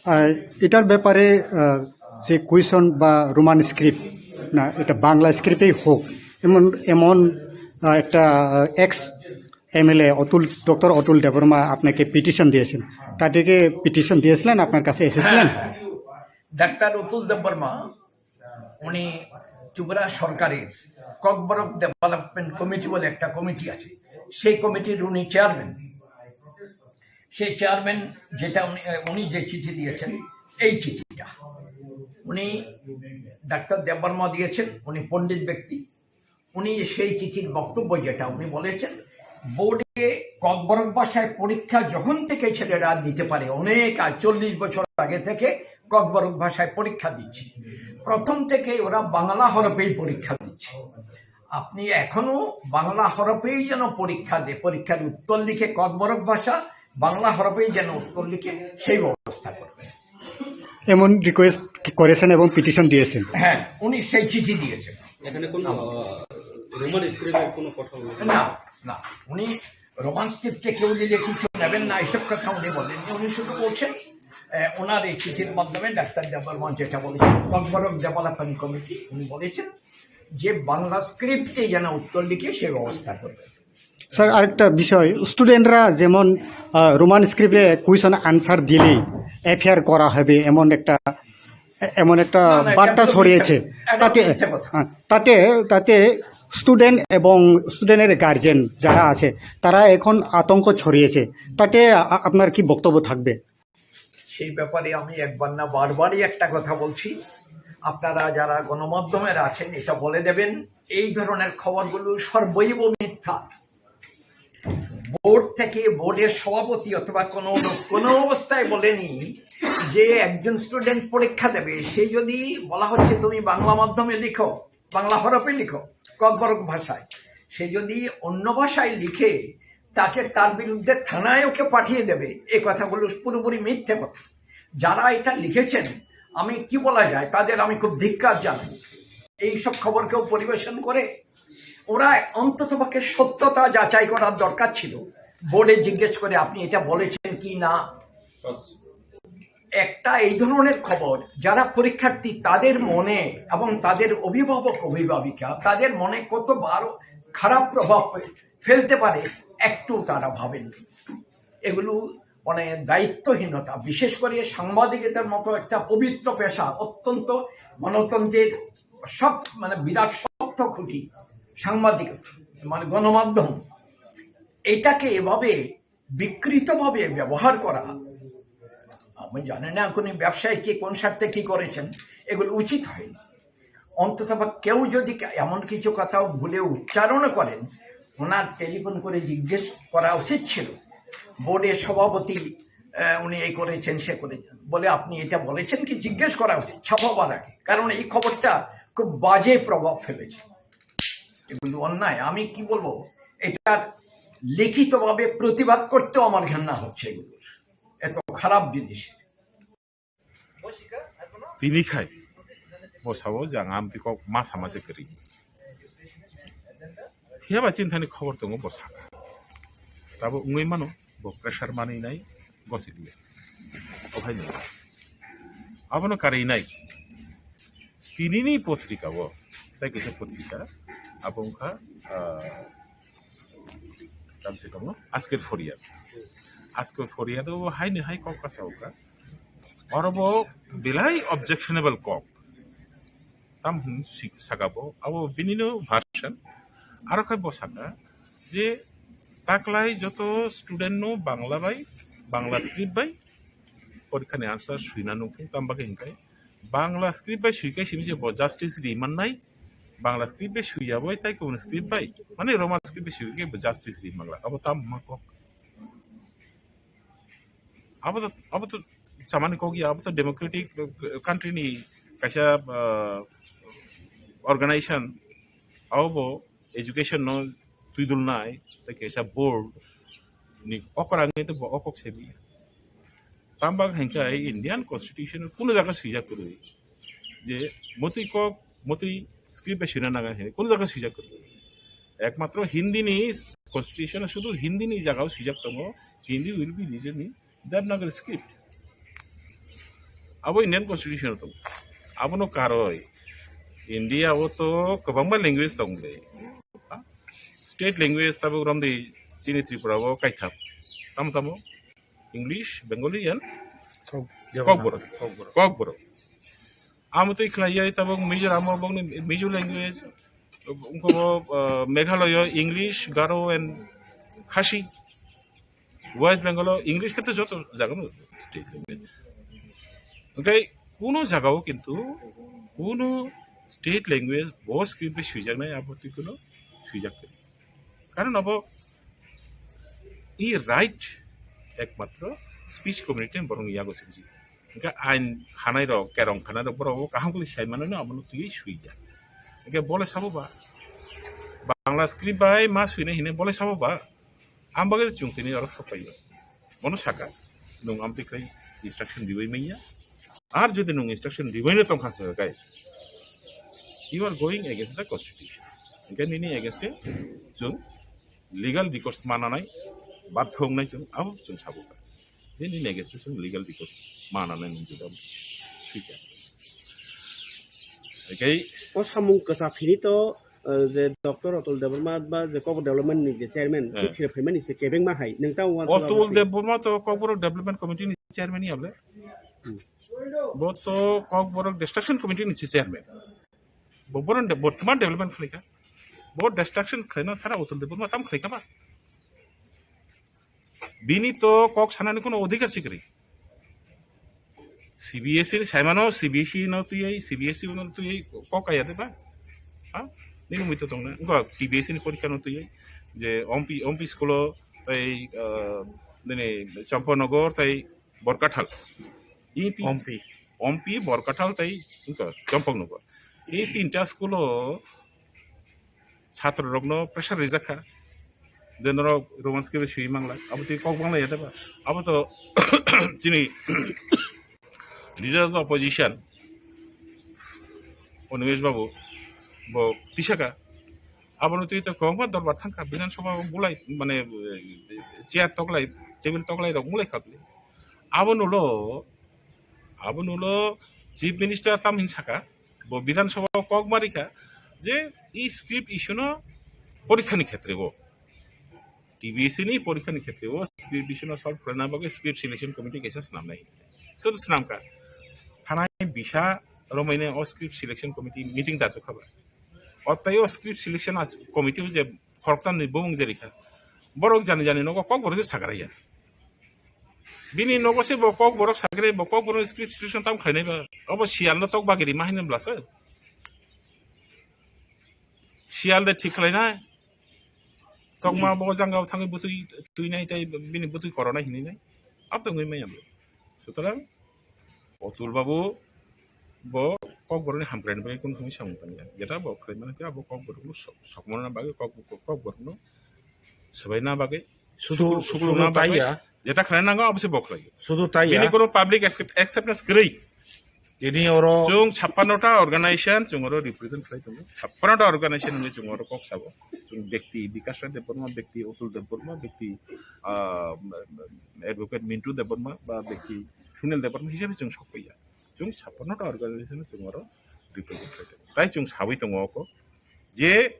আহ, এটার ব্যাপারে, আহ, যে কোয়েশ্চন বা রোমান স্ক্রিপ্ট, না, এটা বাংলা স্ক্রিপ্টেই হোক, এমন, এমন, আহ, একটা, আহ, এক্স এমএলএ অতুল, ডক্টর অতুল দেববর্মা আপনাকে পিটিশন দিয়েছেন, তাদেরকে পিটিশন দিয়েছিলেন, আপনার কাছে এসেছিলেন? হ্যাঁ, হ্যাঁ। ডাক্তার অতুল দেববর্মা উনি ত্রিপুরা সরকারের ককবরক ডেভেলপমেন্ট কমিটি বলে একটা কমিটি আছে, সেই কমিটির উনি চেয়ারম্যান। সেই চেয়ারম্যান যেটা উনি, উনি যে চিঠি দিয়েছেন, এই চিঠিটা উনি ডাক্তার দেববর্মা দিয়েছেন, উনি পণ্ডিত ব্যক্তি। উনি সেই চিঠির বক্তব্য যেটা উনি বলেছেন, বোর্ডে ককবরক ভাষায় পরীক্ষা যখন থেকে ছেলেরা দিতে পারে, অনেক আজ চল্লিশ বছর আগে থেকে ককবরক ভাষায় পরীক্ষা দিচ্ছে, প্রথম থেকে ওরা বাংলা হরফেই পরীক্ষা দিচ্ছে। আপনি এখনো বাংলা হরফেই যেন পরীক্ষা দে, পরীক্ষার উত্তর লিখে ককবরক ভাষা, বাংলা হরফেই যেন উত্তর লিখে, সেই ব্যবস্থা করবেন। এমন রিকোয়েস্ট করেছেন এবং পিটিশন দিয়েছেন। হ্যাঁ, উনি সেই চিঠি দিয়েছেন। এখানে কোনো, আহ, রোমান স্ক্রিপ্টের কোনো কথা উল্লেখ নেই? না, না, উনি রোমান স্ক্রিপ্টে কেউ দিলে কিছু নেবেন না, এইসব কথা উনি বলেননি। উনি শুধু বলছেন, আহ, ওনার এই চিঠির মাধ্যমে ডাক্তার দেববর্মা যেটা বলেছেন, ককবরক ডেভেলপমেন্ট কমিটি, উনি বলেছেন যে বাংলা স্ক্রিপ্টে যেন উত্তর লিখে সে ব্যবস্থা করবেন। স্যার, আরেকটা বিষয়, স্টুডেন্টরা যেমন, আহ, রোমান স্ক্রিপ্টে কোয়েশন আনসার দিলেই এফআইআর করা হবে, এমন একটা, এমন একটা না, না, এটা বার্তা তো ছড়িয়েছে। মিথ্যা, এটা তাতে, মিথ্যা কথা। হ্যাঁ, তাতে, তাতে স্টুডেন্ট এবং স্টুডেন্টের গার্জেন যারা আছে, তারা এখন আতঙ্ক ছড়িয়েছে। তাতে আ-, আপনার কি বক্তব্য থাকবে? সেই ব্যাপারে আমি একবার না বারবারই একটা কথা বলছি, আপনারা যারা গণমাধ্যমের আছেন, এটা বলে দেবেন, এই ধরনের খবরগুলো সর্বৈব মিথ্যা। বোর্ড থেকে, বোর্ডের সভাপতি অথবা কোনো লোক কোনো অবস্থায় বলেনি যে একজন স্টুডেন্ট পরীক্ষা দেবে, সে যদি বলা হচ্ছে তুমি বাংলা মাধ্যমে লিখো, বাংলা হরফে লিখো, ককবরক ভাষায়, সে যদি অন্য ভাষায় লিখে, তাকে, তার বিরুদ্ধে থানায় ওকে পাঠিয়ে দেবে, এই কথাগুলো পুরোপুরি মিথ্যে কথা। যারা এটা লিখেছেন, আমি কি বলা যায়, তাদের আমি খুব ধিক্কার জানাই। এইসব খবর কেউ পরিবেশন করে, ওরা অন্তত পক্ষে সত্যতা যাচাই করার দরকার ছিল, বোর্ডে জিজ্ঞেস করে আপনি এটা বলেছেন কি না। একটা এই ধরনের খবর, যারা পরীক্ষার্থী, তাদের মনে এবং তাদের অভিভাবক অভিভাবিকা, তাদের মনে কত বড় খারাপ প্রভাব ফেলতে পারে, একটু তারা ভাবেননি। এগুলো মানে দায়িত্বহীনতা। বিশেষ করে সাংবাদিকতার মতো একটা পবিত্র পেশা, অত্যন্ত গণতন্ত্রের সব, মানে, বিরাট শক্ত খুঁটি সাংবাদিকতা, মানে গণমাধ্যম, এটাকে এভাবে বিকৃতভাবে ব্যবহার করা, আমি জানি না কোনো ব্যবসায়ী কি কোন স্বার্থে কি করেছেন, এগুলো উচিত হয়নি। অন্তত বা কেউ যদি কা-, এমন কিছু কথা ভুলে উচ্চারণ করেন, ওনার টেলিফোন করে জিজ্ঞেস করা উচিত ছিল। বোর্ডের সভাপতি, আহ, উনি এই করেছেন, সে করেছেন, বলে, "আপনি এটা বলেছেন কি?" জিজ্ঞেস করা উচিত ছাপাবার আগে, কারণ এই খবরটা খুব বাজে প্রভাব ফেলেছে। এগুলো অন্যায়। আমি কি বলবো, এটা লিখিতভাবে প্রতিবাদ করতেও আমার ঘেন্না হচ্ছে এগুলোর, এত খারাপ জিনিস। Tini khai bo sabo je ang amtwi kok ma sama se kwrwi. Phiya ba chini thani khobor tongo bo saka. Tabo wngwi mano bo pressure manwi nai gosik le. O hai no. Abono karwi nai. Tinini potrika o, tai kaisa potrika, abo wngkha, ah, tamse tongo, Ajker Foriyat. Ajker Foriyat o haino hai kok kasa wngkha. Oro bo belai objectionable kok. Tam hwn si-, saka bo, abo binino version. Aro khai bo saka je taklai joto student no Bangla bai, Bangla script bai, porikha ni answer swina nukthung, tam bagwi hwnkhe Bangla script bai swikai simi se bo justice ri mannai, Bangla script bai swiya bai tai kubun script bai, mane Roman script bai swikai bo justice ri mangla, abo tam ma kok. Abo to, abo to samani kok ya, abo to democratic, uh, country ni kaisa, uh, organization, abo bo education no twidulnai, tai kaisa board ni okra ngai to bo okok semi. Tambak hingka Indian Constitution kuno jaga swijak kwrwi je motwi kok, motwi script bai swina nang hini kuno jaga swijak kwrwi. Ekmatro Hindi ni Constitution sudu Hindi ni jaga o swijak tongo, Hindi will be nijeni Devanagari script. Abo Indian Constitution o tongo. Abono karoi India o to kwbangma language tongo le. State language tabuk romdi chini Tripura o kaitham. Tamo tamo English, Bengali and Kok-, Kokborok. Kokborok. Kokborok. Amo twi khlai ya tabuk Mizoram o bokni Mizo language, wngkha bo, uh, Meghalaya English, Garo and Khasi. West Bengal o English khe to joto jaga no state language. Hwnkhe kuno jaga o kintu kuno state language bo script bai swijaknai abo twi kuno swijak khe. Karon abo i right ekmatro speech community borok ni yago sibiji. Hwnkhe ain khanai rok, kerong khanai rok borok o kaham khe sai mano no abono twi swijak. Hwnkhe bole sabo ba Bangla script bai ma swinai hinwi bole sabo ba. Ang bagwi chwng tini oro sok paio. Bono saka, nwng amtwi khlai instruction ribai manya. Ar jodi nwng instruction ribaino tongkha khe kai, you are going against the constitution. Hwnkhe nini against e chwng legal recourse mananai, bathong nai chwng, abo chwng sabo. Je nini against e chwng legal recourse mananai nwng jodi abo swika. Hwnkhe o samung kwchak phini to, uh, je Doctor Atul Debbarma ba je Kokborok Development ni je chairman, eh, thik sire phaimani se kebengma hai. Nwng ta uansuk Atul abo se. Debbarma to Kokborok Development Committee ni chairman ya ble. Hmm. Bo to Kokborok Destruction Committee ni se chairman. Bo boron de-, bortoman development khlaika. Bo destruction khlaina sara Atul Debbarma tam khlaika ba. Bini to kok sanani kuno odhikar sikri. C B S E ni saimano C B S E no twi, C B S E no twi kok kaya de ba? Ha? Nini mui to tongna. Ngo T B S E ni porikha no twi je ompi, ompi school o ei, ah, nini Champanagar tai Borkathal. I ti- Ompi. Ompi, Borkathal tai wngkha Champanagar. I tinta school o chhatro rokno pressure rijak kha. Je norok Roman script swi mangla, abo twi kok bangla ya deba. Abo to chini leader of the opposition, Animesh Babu, bo tisaka. Abono twi to kwbangma dorbar thangkha, Bidhan Sabha o bulai, mane, chair toklai, table toklai rok bulai kha bini. Abono lo, abono lo Chief Minister tam hin saka, bo Bidhan Sabha o kok marikha je i script issue no porikha ni khetre o, T B S E ni porikha ni khetre o script issue no solve khlaina bagwi script selection committee kaisa swnamnai. Sob swnamkha. Thanai bisa romaine o script selection committee meeting dachuk kha ba. O tai o script selection as-, committee o je khoroktham ni bumung jerikha. Borok jani jani nogo kok borok se sagraya. Bini nogo se bo kok borok sagrai, bo kok borok script selection tam khlainai ba. Obo siyal no tok bagiri ma hinwi bwlasa. Siyal de thik khlainai. Tokma bo jangao thangwi bwtwi twinai tei bini bwtwi koronai hinwi nai. Abo tongwi maya bo. Sutarang Atul Babu bo kokborokni hamkraini bagwi kunu thungwi samung tangya. Jeta bo khlaimani khe abo kokborokno sok-, sokmana bagwi kok-, kokborokno swbaina bagwi, sudu, sukru-, sukruna sukruna bagwi, taiya. Jeta khlaina nango abo se bo khlaio. Sudu taiya. Bini kunu public accept-, acceptance kwrwi. Tini oro chwng chappanno ta organization chwng oro represent khlai tongo. Chappanno ta organization hwnwi chwng oro kok sabo. Chwng bekti Bikash Rai Debbarma, bekti Atul Debbarma, bekti, ah, Advocate Mintu Debbarma ba bekti Sunil Debbarma hisabe chwng sok paiya. Chwng chappanno ta organization chwng oro represent khlai tongo. Tai chwng sawi tongo oko je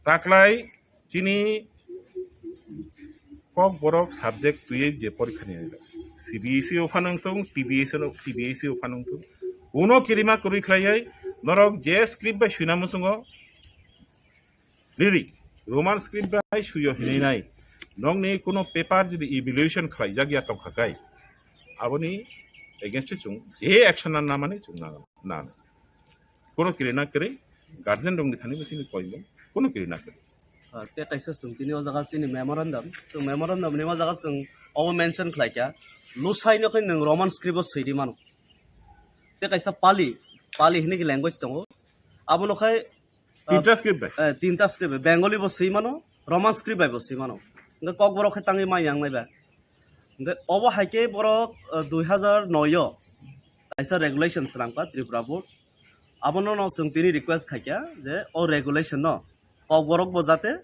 taklai chini kokborok subject twiwi je porikha ni C B S E o phanang thung, T B S E o, T B S E o phanang thung. Uno kirima kwrwi khlaiwi norok je script bai swina muchungo, Riri, Roman script bai suyo hinwi nai. Nokni kuno paper jodi evaluation khlaijak ya tongkha kai, aboni against o chwng je action na namani chwng na, na. Kuno kiri na kiri, guardian rokni thani bo chini koimung, kuno kiri na kiri. Ah, te kaisa chwng tini o jaga chini memorandum, chwng memorandum ni o jaga chwng obo mention khlaikha, Lusai no khe nwng Roman script o swidi mano. Te kaisa Pali, Pali hinwi khe language tongo, abono khai Ah, tinta script bai? Eh, tinta script bai. Bengali bo swi mano, Roman script bai bo swi mano. Hwnkhe kokborok khe tangwi mai yang nai bai. Hwnkhe obo hai khe borok, eh, dui hazar noi o kaisa regulation swnamkha Tripura board. Abono no chwng tini request khaikha je o regulation no kokborok bo jate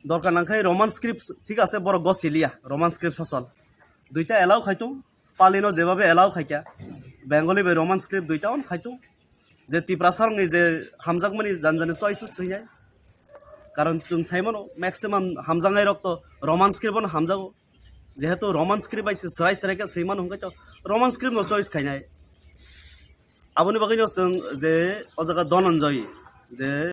dorkar nangkhai Roman script, thik ase, borok go siliya, Roman script sosol. Duita allow khaitung, Pali no jebabe allow khaikha, Bengali bai Roman script duita on khaitung. Je Tiprasa rokni je hamjakmani jani jani choice swinai. Karon chwng sai mano, maximum hamjaknai rok to Roman script no hamjago. Jehetu Roman script bai se swrai swrai khe swi mano hwnkhe to Roman script no choice khainai. Aboni bagwi no chwng je o jaga Dhananjay je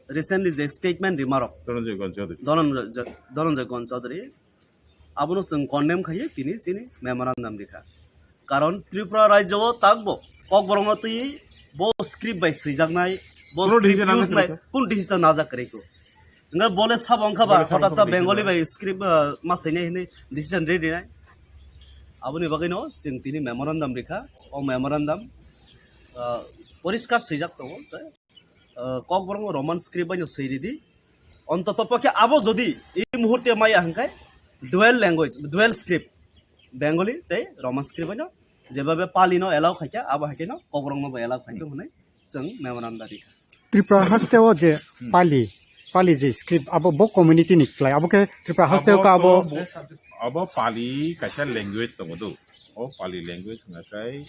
recently je statement rimarok Dhananjay Gon Chaudhary. Dhananjay, Dhananjay Gon Chaudhary, abono chwng condemn khaiwi tini chini memorandum rikha. Karon Tripura rajyo o takbo Kokborok no twi bo script bai swijaknai, bo Kuno script decision use najak nai, kwrwi kha? Kun decision najak kwrwi kho? Wngkha bole sabo wngkha ba, Bole sabo hotat wngkha sa ba, Bengali decision bai script, uh, ma swinai hinwi decision ready nai. Aboni bagwi no chwng tini memorandum rikha, o memorandum, uh, poriskar swijak tongo, tei, uh, Kokborok no Roman script bai no swi ridi. Ontoto pokhe abo jodi ei muhurte maya hwnkhe dual language, dual script, Bengali tei Roman script bai no jebabe Pali no allow khaikha, abo haikhe no Kokborok no bo allow khaikha hwnwi chwng memorandum rikha. Tripura haste o je Hmm. Pali, Pali je script abo bo community ni khlai, abo khe Tripura haste o ka abo to bo-, abo Pali kaisa language tongo do. O Pali language hwnkha khe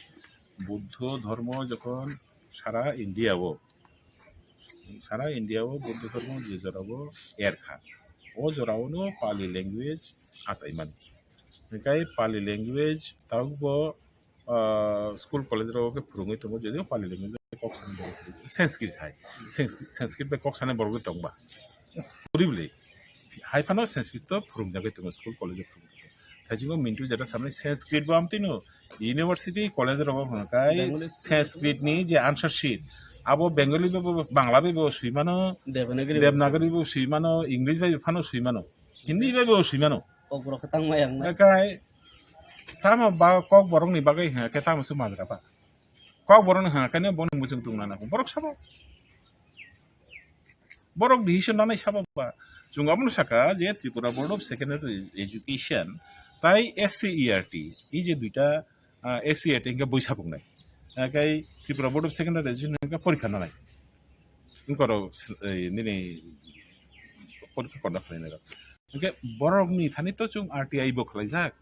Buddho dhormo jokhon sara India o, sara India o Buddho dhormo je jora o erkha, o jora o no Pali language achai mani. Hwnkhe Pali language tabuk bo ah, school college rok khe phwrwngwi tongo, jodio Pali language bai kok sanai borok, Sanskrit hai, Sanskrit, Sanskrit bai kok sanai borok tongba. Puri bwlwi. Hai phano Sanskrit to phwrwngjagwi tongo, school college o phwrwngjagwi. Thaisingo Mintu jeta samani Sanskrit bo amtwino university college rogo hwnkhai Bengali school. Sanskrit ni je answer sheet, abo Bengali bai bo, Bangla bai bo swi mano, Devanagari bai Devanagari bo swi mano, English bai phano swi mano, Hindi bai bo swi mano. Kokborok khe tangma yang na. Ekai, tamo ba Kokborok ni bagwi hwnga khe tamo se majra ba. Kokborok ni hwnga khe ne bono muchung tungna na borok sabo. Borok decision nanai sabo ba. Chwng abono saka je Tripura Board of Secondary Education tai S C E R T, ei je duita, ah, S C E R T hwnkhe bui sabuknai. Ekai Tripura Board of Secondary Education hwnkhe porikha nanai. Wngkorok, eh, nini porikha conduct khlainai rok. Hwnkhe borokni thani to chwng R T I bo khlaijak.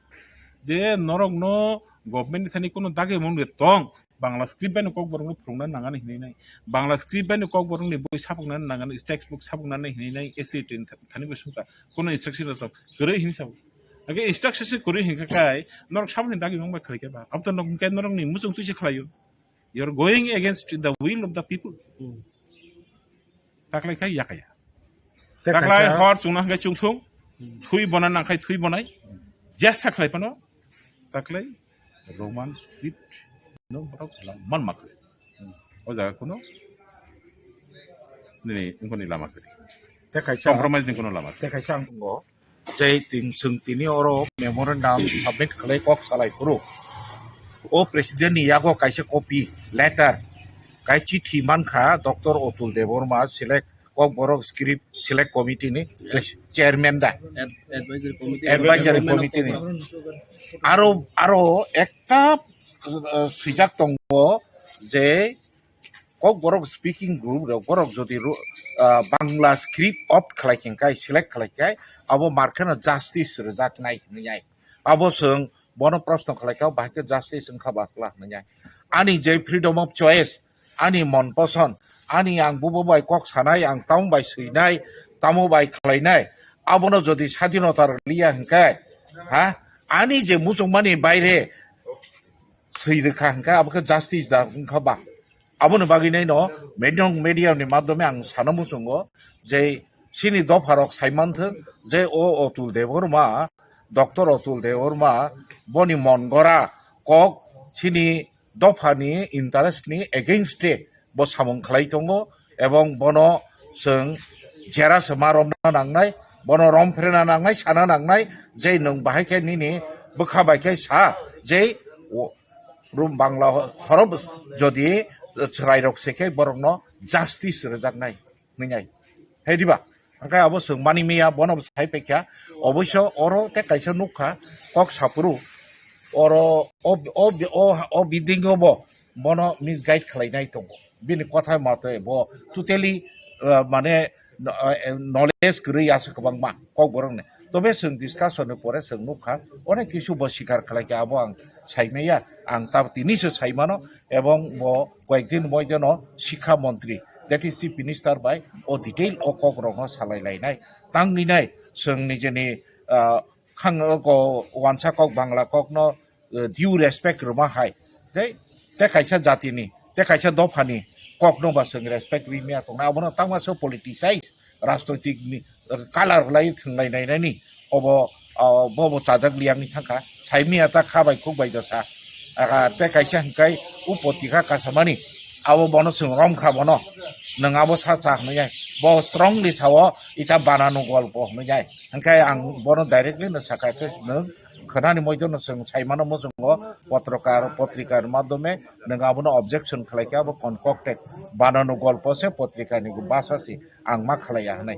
Je norokno government ni thani kuno dagi mung de tong, Bangla script bai no Kokborok no phwrwngna nangani hinwi nai. Bangla script bai no Kokborok ni boi sabukna nangani, textbook sabukna nai hinwi nai, S C E R T ni thani bo sungkha. Kuno instruction rok kwrwi hinwi sabo. Hwnkhe instruction se kwrwi hinkha kai, norok saboni dagi mung bai khlai khe ba. Abo to nok hwnkhe norokni muchung twi se khlaio. You are going against the will of the people. Hmm. Taklai khai yakaya. Te Taklai kaisa hor chungna hwnkhe chungthung, Hmm. Thui bona nangkhai thui bonai. Jesa khlai phano taklai Roman script no borok man makhe. Hmm. O jaga kuno nini wngkoni lama kwrwi. Te kaisa Compromise ni kuno lama kwrwi. Te kaisa ang tongo. Je tin, chwng tini oro memorandum submit khlai kok salai phuru, o president ni yago kaisa copy letter, kai chithi mankha Doctor Otul Debbarma select, Kokborok script select committee ni chairman da. Ad-, advisory committee. Advisory committee ni. Aro, aro ekta, uh, swijak tongo je Kokborok speaking group rok, borok jodi ru-, ah, Bangla script opt khlai khe kai, select khlai khe, abo markheno justice rwjak nai hinwi ai. Abo chwng bono proshno khlai kha, bahai khe justice wngkha ba kwla hinwi ai. Ani je freedom of choice, ani mon poson, ani ang bubo bai kok sanai, ang tamo bai swinai, tamo bai khlainai, abono jodi sadinota rwliya hinkhe, ha, ani je muchungmani baire swi rwkha hinkhe, abo khe justice da wngkha ba? Aboni bagwi nai no media, media ni madhyome ang sana muchungo je chini dopha rok sai manthwk je o Otul Debbarma, Doctor Otul Debbarma boni mon gora kok chini dopha ni interest ni against e bo samung khlai tongo, ebong bono chwng jera se ma romna nangnai, bono rom phrena nangnai, sana nangnai je nwng bahai khe nini bwkha bai khe sa je o, Rum Bangla ho-, horop jodi chwrairok se khe borokno justice rwjaknai hwnwi nai. Hai diba? Hwnkhe abo chwng mani miya, bono bo sai paikha. Oboiso oro tei kaisa nukha, kok saphuru oro o, o, o, o bidingo bo bono misguide khlainai tongo. Bini kotha matwi bo totally, uh, mane, uh, knowledge kwrwi aswk kwbangma kokborokni. Tobe chwng discussion ni pore chwng nukha, onek kisu bo sikar khlai kha, abo ang saimaya, ang ta tini se saimano, ebong bo koyekdin moideno sikha montri, that is chief minister bai o detail o kokrokno salai lainai. Tangwi nai chwng nijeni, ah, khang, o, wansa kok Bangla kokno, eh, due respect rwma hai. Tei, tei kaisa jatini, Tei kaisa dophani kokno ba chwng respect ri maya tongnai, abono tangma se politicize, rajnoitik ni colour lai thwnglai nainani, obo, ah, bobo chajak liyangni thangkha, sai maya ta kha bai khuk bai dosa. Ah, tei kaisa hwnkhe o potrika kasamani, abo bono chwng romkha bono, nwng abo sa cha hwnwi ai, bo strongly sao, ita banano golpo hwnwi ai. Hwnkhe ang bono directly no sakha khe nwng khwnani moidono chwng saimano muchungo, potrokar, potrikar madhyome nwng abono objection khlai khe abo concocted banano golpo se, potrikani bhasha se, ang ma khlaiya hwnwi.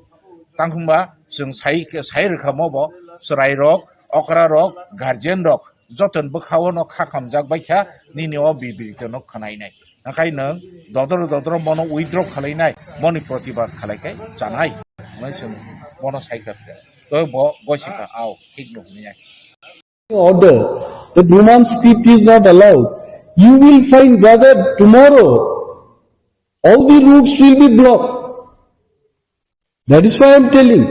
Tang hwnba chwng sai, sai rwkha mo bo chwrairok, okrarok, guardianrok jotono bwkhao no kha khamjak bai kha, nini o bibrito no khwnainai. Hakai nwng dodoro dodoro mono withdraw khwlainai, moni protibad khwlai khe chanai. Hwnwi chwng bono sai kha khe. Tei bo gosi kha, "Ao, thik no," hwnwi ai. Order that Roman script is not allowed. You will find, brother, tomorrow all the routes will be blocked. That is why I am telling,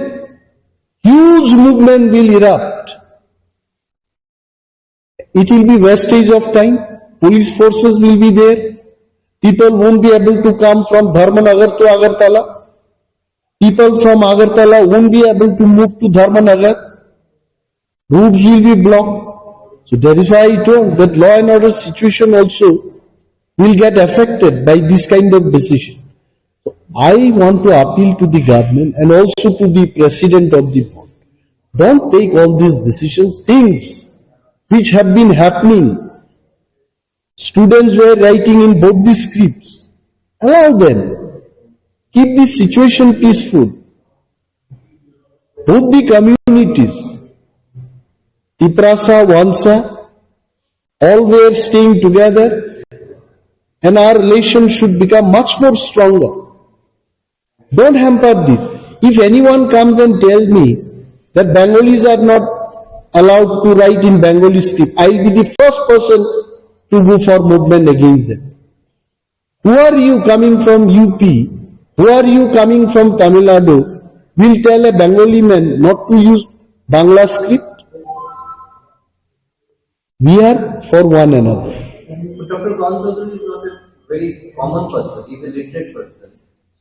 huge movement will erupt. It will be wastage of time. Police forces will be there. People won't be able to come from Dharmanagar to Agartala. People from Agartala won't be able to move to Dharmanagar. Roads will be blocked. So that is why I told that law and order situation also will get affected by this kind of decision. So I want to appeal to the government and also to the president of the board. Don't take all these decisions, things which have been happening. Students were writing in both the scripts. Allow them. Keep the situation peaceful. Both the communities, Tiprasa, Wansa, all were staying together, and our relation should become much more stronger. Don't hamper this. If anyone comes and tell me that Bengalis are not allowed to write in Bengali script, I will be the first person to go for movement against them. Who are you coming from U P? Who are you coming from Tamil Nadu? Will tell a Bengali man not to use Bangla script? We are for one another. But Doctor Karan Chaudhary is not a very common person, he's a literate person.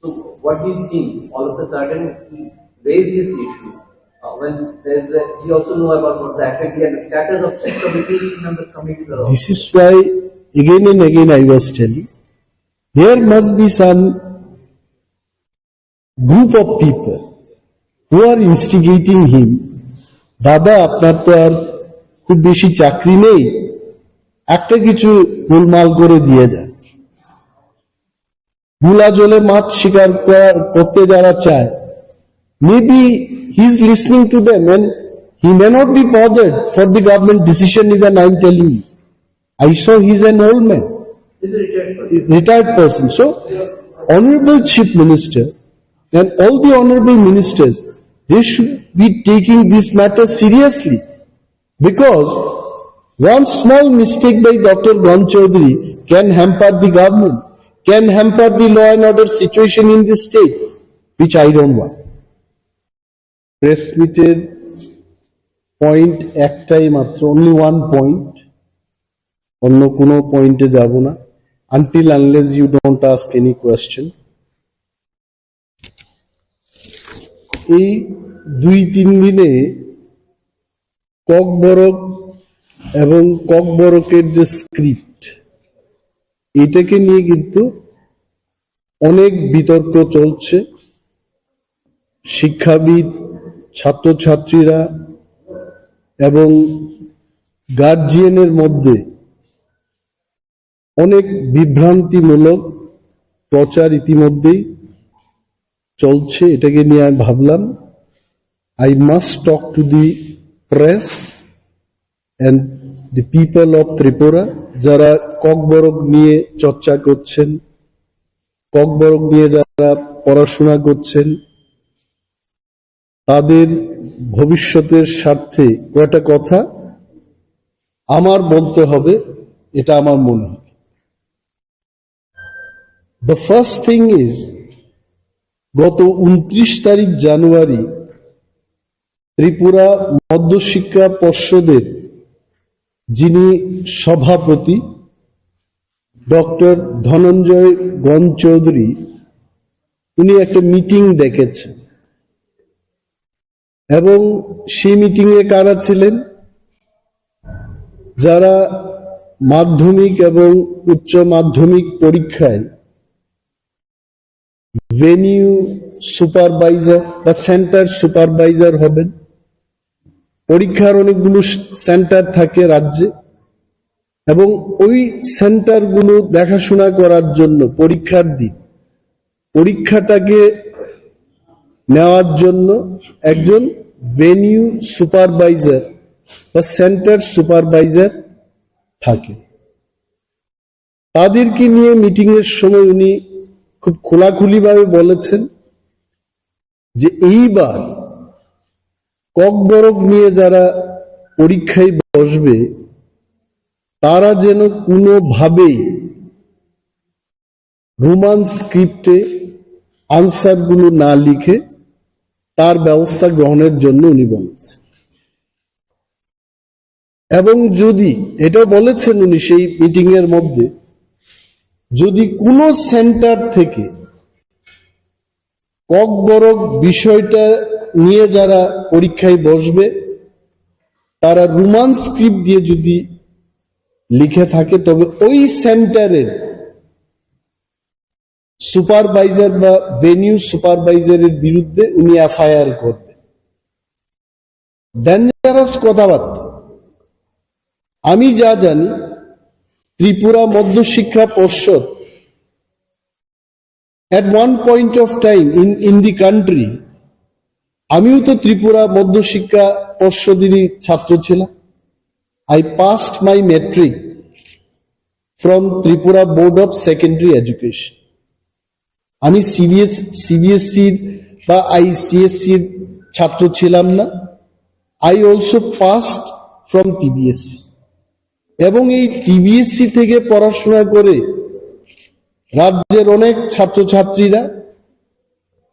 So what do you think? All of a sudden he raised this issue. Uh, when there's a, he also know about what the F A D and the status of chief committee, chief members committee. This is why again and again I was telling, there must be some group of people who are instigating him, দাদা, আপনার তো আর খুব বেশি চাকরি নেই, একটা কিছু গোলমাল করে দিয়ে দেন। ভোলা জলে মাছ শিকার করা, করতে যারা চায়, maybe he is listening to them and he may not be bothered for the government decision even I am telling you. I saw he is an old man, he's a retired person. Retired person. So, Honorable Chief Minister and all the honorable ministers, they should be taking this matter seriously, because one small mistake by Doctor Karan Chaudhary can hamper the government, can hamper the law and order situation in the state, which I don't want. Press মিটের পয়েন্ট একটাই মাত্র, only one point, অন্য কোনো পয়েন্টে যাব না, until unless you don't ask any question. এই দুই তিন দিনে ককবরক এবং ককবরকের যে স্ক্রিপ্ট, এটাকে নিয়ে কিন্তু অনেক বিতর্ক চলছে। শিক্ষাবিদ, ছাত্রছাত্রীরা এবং গার্জিয়ানের মধ্যে অনেক বিভ্রান্তিমূলক প্রচার ইতিমধ্যেই চলছে। এটাকে নিয়ে আমি ভাবলাম, I must talk to the press and the people of Tripura, যারা ককবরক নিয়ে চর্চা করছেন, ককবরক নিয়ে যারা পড়াশোনা করছেন, তাদের ভবিষ্যতের স্বার্থে কয়টা কথা আমার বলতে হবে, এটা আমার মনে হয়। The first thing is, গত ঊনত্রিশ তারিখ জানুয়ারি ত্রিপুরা মধ্যশিক্ষা পর্ষদের যিনি সভাপতি, ডক্টর ধনঞ্জয় গণ চৌধুরী, উনি একটা মিটিং ডেকেছেন এবং সেই মিটিং এ কারা ছিলেন? যারা মাধ্যমিক এবং উচ্চ মাধ্যমিক পরীক্ষায় ভেনিউ সুপারভাইজার বা সেন্টার সুপারভাইজার হবেন। পরীক্ষার অনেকগুলো সেন্টার থাকে রাজ্যে, এবং ওই সেন্টারগুলো দেখাশোনা করার জন্য পরীক্ষার দিন পরীক্ষাটাকে নেওয়ার জন্য একজন ভেনিউ সুপারভাইজার বা সেন্টার সুপারভাইজার থাকে। তাদেরকে নিয়ে মিটিং এর সময় উনি খুব খোলাখুলিভাবে বলেছেন যে এইবার ককবরক নিয়ে যারা পরীক্ষায় বসবে, তারা যেন কোনোভাবেই রোমান স্ক্রিপ্টে আনসারগুলো না লিখে তার ব্যবস্থা গ্রহণের জন্য উনি বলেছেন। এবং যদি, এটাও বলেছেন উনি সেই মিটিং এর মধ্যে, যদি কোনো সেন্টার থেকে ককবরক বিষয়টা নিয়ে যারা পরীক্ষায় বসবে, তারা রোমান স্ক্রিপ্ট দিয়ে যদি লিখে থাকে, তবে ওই সেন্টারের সুপারভাইজার বা ভেনিউ সুপারভাইজারের বিরুদ্ধে উনি এফআইআর করবেন। ডেঞ্জারাস কথাবার্তা। আমি যা জানি, ত্রিপুরা মধ্যশিক্ষা পর্ষদ at one point of time in, in the country, আমিও তো ত্রিপুরা মধ্যশিক্ষা পর্ষদেরই ছাত্র ছিলাম। I passed my matric from Tripura Board of Secondary Education. আমি সিবিএস সিবিএসসির বা আইসিএসসির ছাত্র ছিলাম না। I also passed from TBSC. এবং এই টিবিএসসি থেকে পড়াশোনা করে রাজ্যের অনেক ছাত্রছাত্রীরা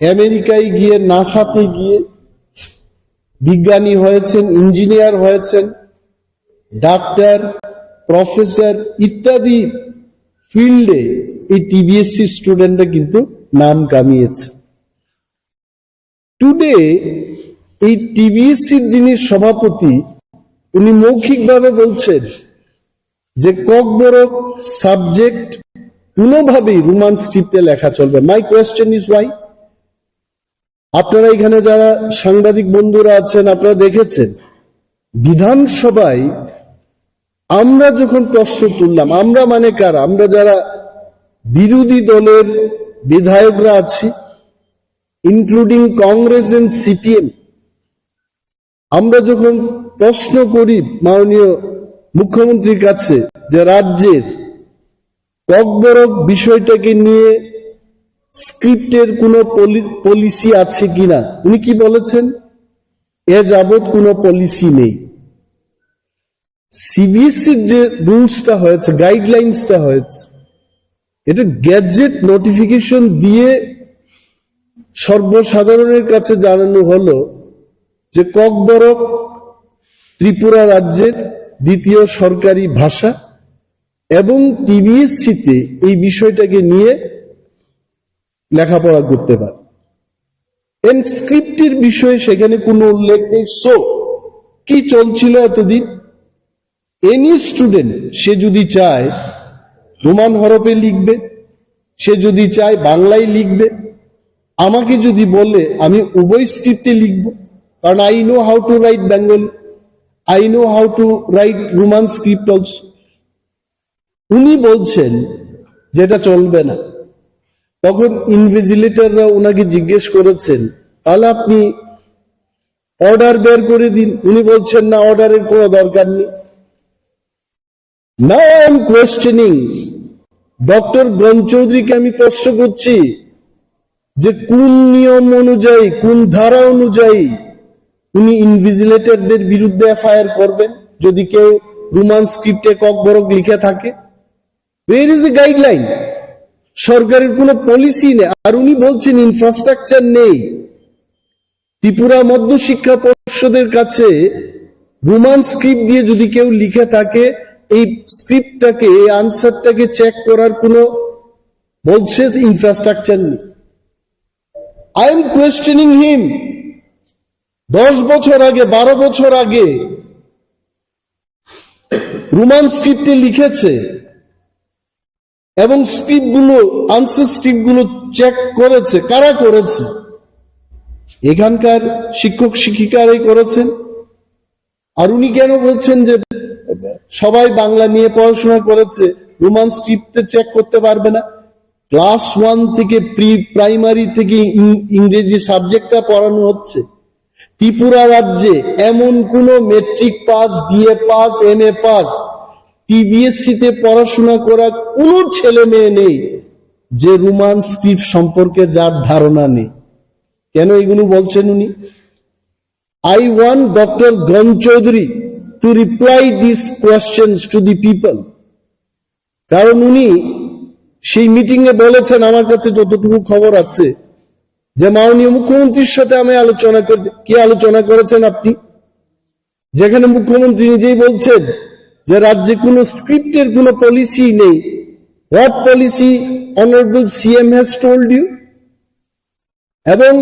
আমেরিকায় গিয়ে, নাসাতে গিয়ে বিজ্ঞানী হয়েছেন, ইঞ্জিনিয়ার হয়েছেন, ডাক্তার, প্রফেসর ইত্যাদি ফিল্ডে এই টিবিএসসি স্টুডেন্টরা কিন্তু নাম কামিয়েছে। টুডে এই টিবিএসসির যিনি সভাপতি, উনি মৌখিকভাবে বলছেন যে ককবরক সাবজেক্ট কোনোভাবেই রোমান স্ক্রিপ্টে লেখা চলবে। My question is why? আপনারা এখানে যারা সাংবাদিক বন্ধুরা আছেন, আপনারা দেখেছেন, বিধানসভায় আমরা যখন প্রশ্ন তুললাম, আমরা মানে কারা? আমরা যারা বিরোধী দলের বিধায়করা আছি, ইনক্লুডিং কংগ্রেস এন্ড সিপিএম, আমরা যখন প্রশ্ন করি মাননীয় মুখ্যমন্ত্রীর কাছে যে রাজ্যের ককবরক বিষয়টাকে নিয়ে স্ক্রিপ্টের কোনো পলি-, পলিসি আছে কিনা, উনি কি বলেছেন? এ যাবৎ কোনো পলিসি নেই। সিবিএসসির যে রুলসটা হয়েছে, গাইডলাইন্সটা হয়েছে, এটা গ্যাজেট নোটিফিকেশন দিয়ে সর্বসাধারণের কাছে জানানো হলো যে ককবরক ত্রিপুরা রাজ্যের দ্বিতীয় সরকারি ভাষা এবং টিবিএসসিতে এই বিষয়টাকে নিয়ে লেখাপড়া করতে পারে। এন্ড স্ক্রিপ্টের বিষয়ে সেখানে কোনো উল্লেখ নেই। সো কি চলছিল এতদিন? এনি স্টুডেন্ট, সে যদি চায় রোমান হরফে লিখবে, সে যদি চায় বাংলায় লিখবে, আমাকে যদি বলে আমি উভয় স্ক্রিপ্টে লিখব, কারণ I know how to write Bengali, I know how to write Roman script also। উনি বলছেন যে এটা চলবে না। তখন ইনভিজিলেটররা ওনাকে জিজ্ঞেস করেছেন, তাহলে আপনি অর্ডার বের করে দিন। উনি বলছেন, না, অর্ডারের কোনো দরকার নেই। Now I am questioning, doctor গণ চৌধুরীকে আমি প্রশ্ন করছি যে কোন নিয়ম অনুযায়ী, কোন ধারা অনুযায়ী উনি ইনভিজিলেটরদের বিরুদ্ধে এফআইআর করবেন যদি কেউ রোমান স্ক্রিপ্টে ককবরক লিখে থাকে? Where is the guideline? সরকারের কোনো পলিসি নেই। আর উনি বলছেন ইনফ্রাস্ট্রাকচার নেই। ত্রিপুরা মধ্যশিক্ষা পর্ষদের কাছে রোমান স্ক্রিপ্ট দিয়ে যদি কেউ লিখে থাকে, এই স্ক্রিপ্টটাকে, এই আনসারটাকে চেক করার কোনো, বলছে, ইনফ্রাস্ট্রাকচার নেই। I am questioning him. দশ বছর আগে, বারো বছর আগে রোমান স্ক্রিপ্টে লিখেছে এবং স্ক্রিপ্টগুলো, আনসার স্ক্রিপ্টগুলো চেক করেছে। কারা করেছে? এখানকার শিক্ষক শিক্ষিকারাই করেছেন। আর উনি কেন বলছেন যে সবাই বাংলা নিয়ে পড়াশোনা করেছে, রোমান স্ক্রিপ্টে চেক করতে পারবে না? ক্লাস ওয়ান থেকে, প্রি প্রাইমারি থেকে ইং-, ইংরেজি সাবজেক্টটা পড়ানো হচ্ছে। ত্রিপুরা রাজ্যে এমন কোনো matric pass, BA pass, MA pass, TBSE তে পড়াশোনা করা কোনো ছেলে মেয়ে নেই যে রোমান স্ক্রিপ্ট সম্পর্কে যার ধারণা নেই। কেন এগুলো বলছেন উনি? I want Doctor Gon Chaudhary to reply these questions to the people. কারণ উনি সেই মিটিং এ বলেছেন, আমার কাছে যতটুকু খবর আছে, যে মাননীয় মুখ্যমন্ত্রীর সাথে আমি আলোচনা করি। কি আলোচনা করেছেন আপনি? যেখানে মুখ্যমন্ত্রী নিজেই বলছেন যে রাজ্যে কোনো স্ক্রিপ্টের কোনো পলিসি নেই। What policy honorable CM has told you? এবং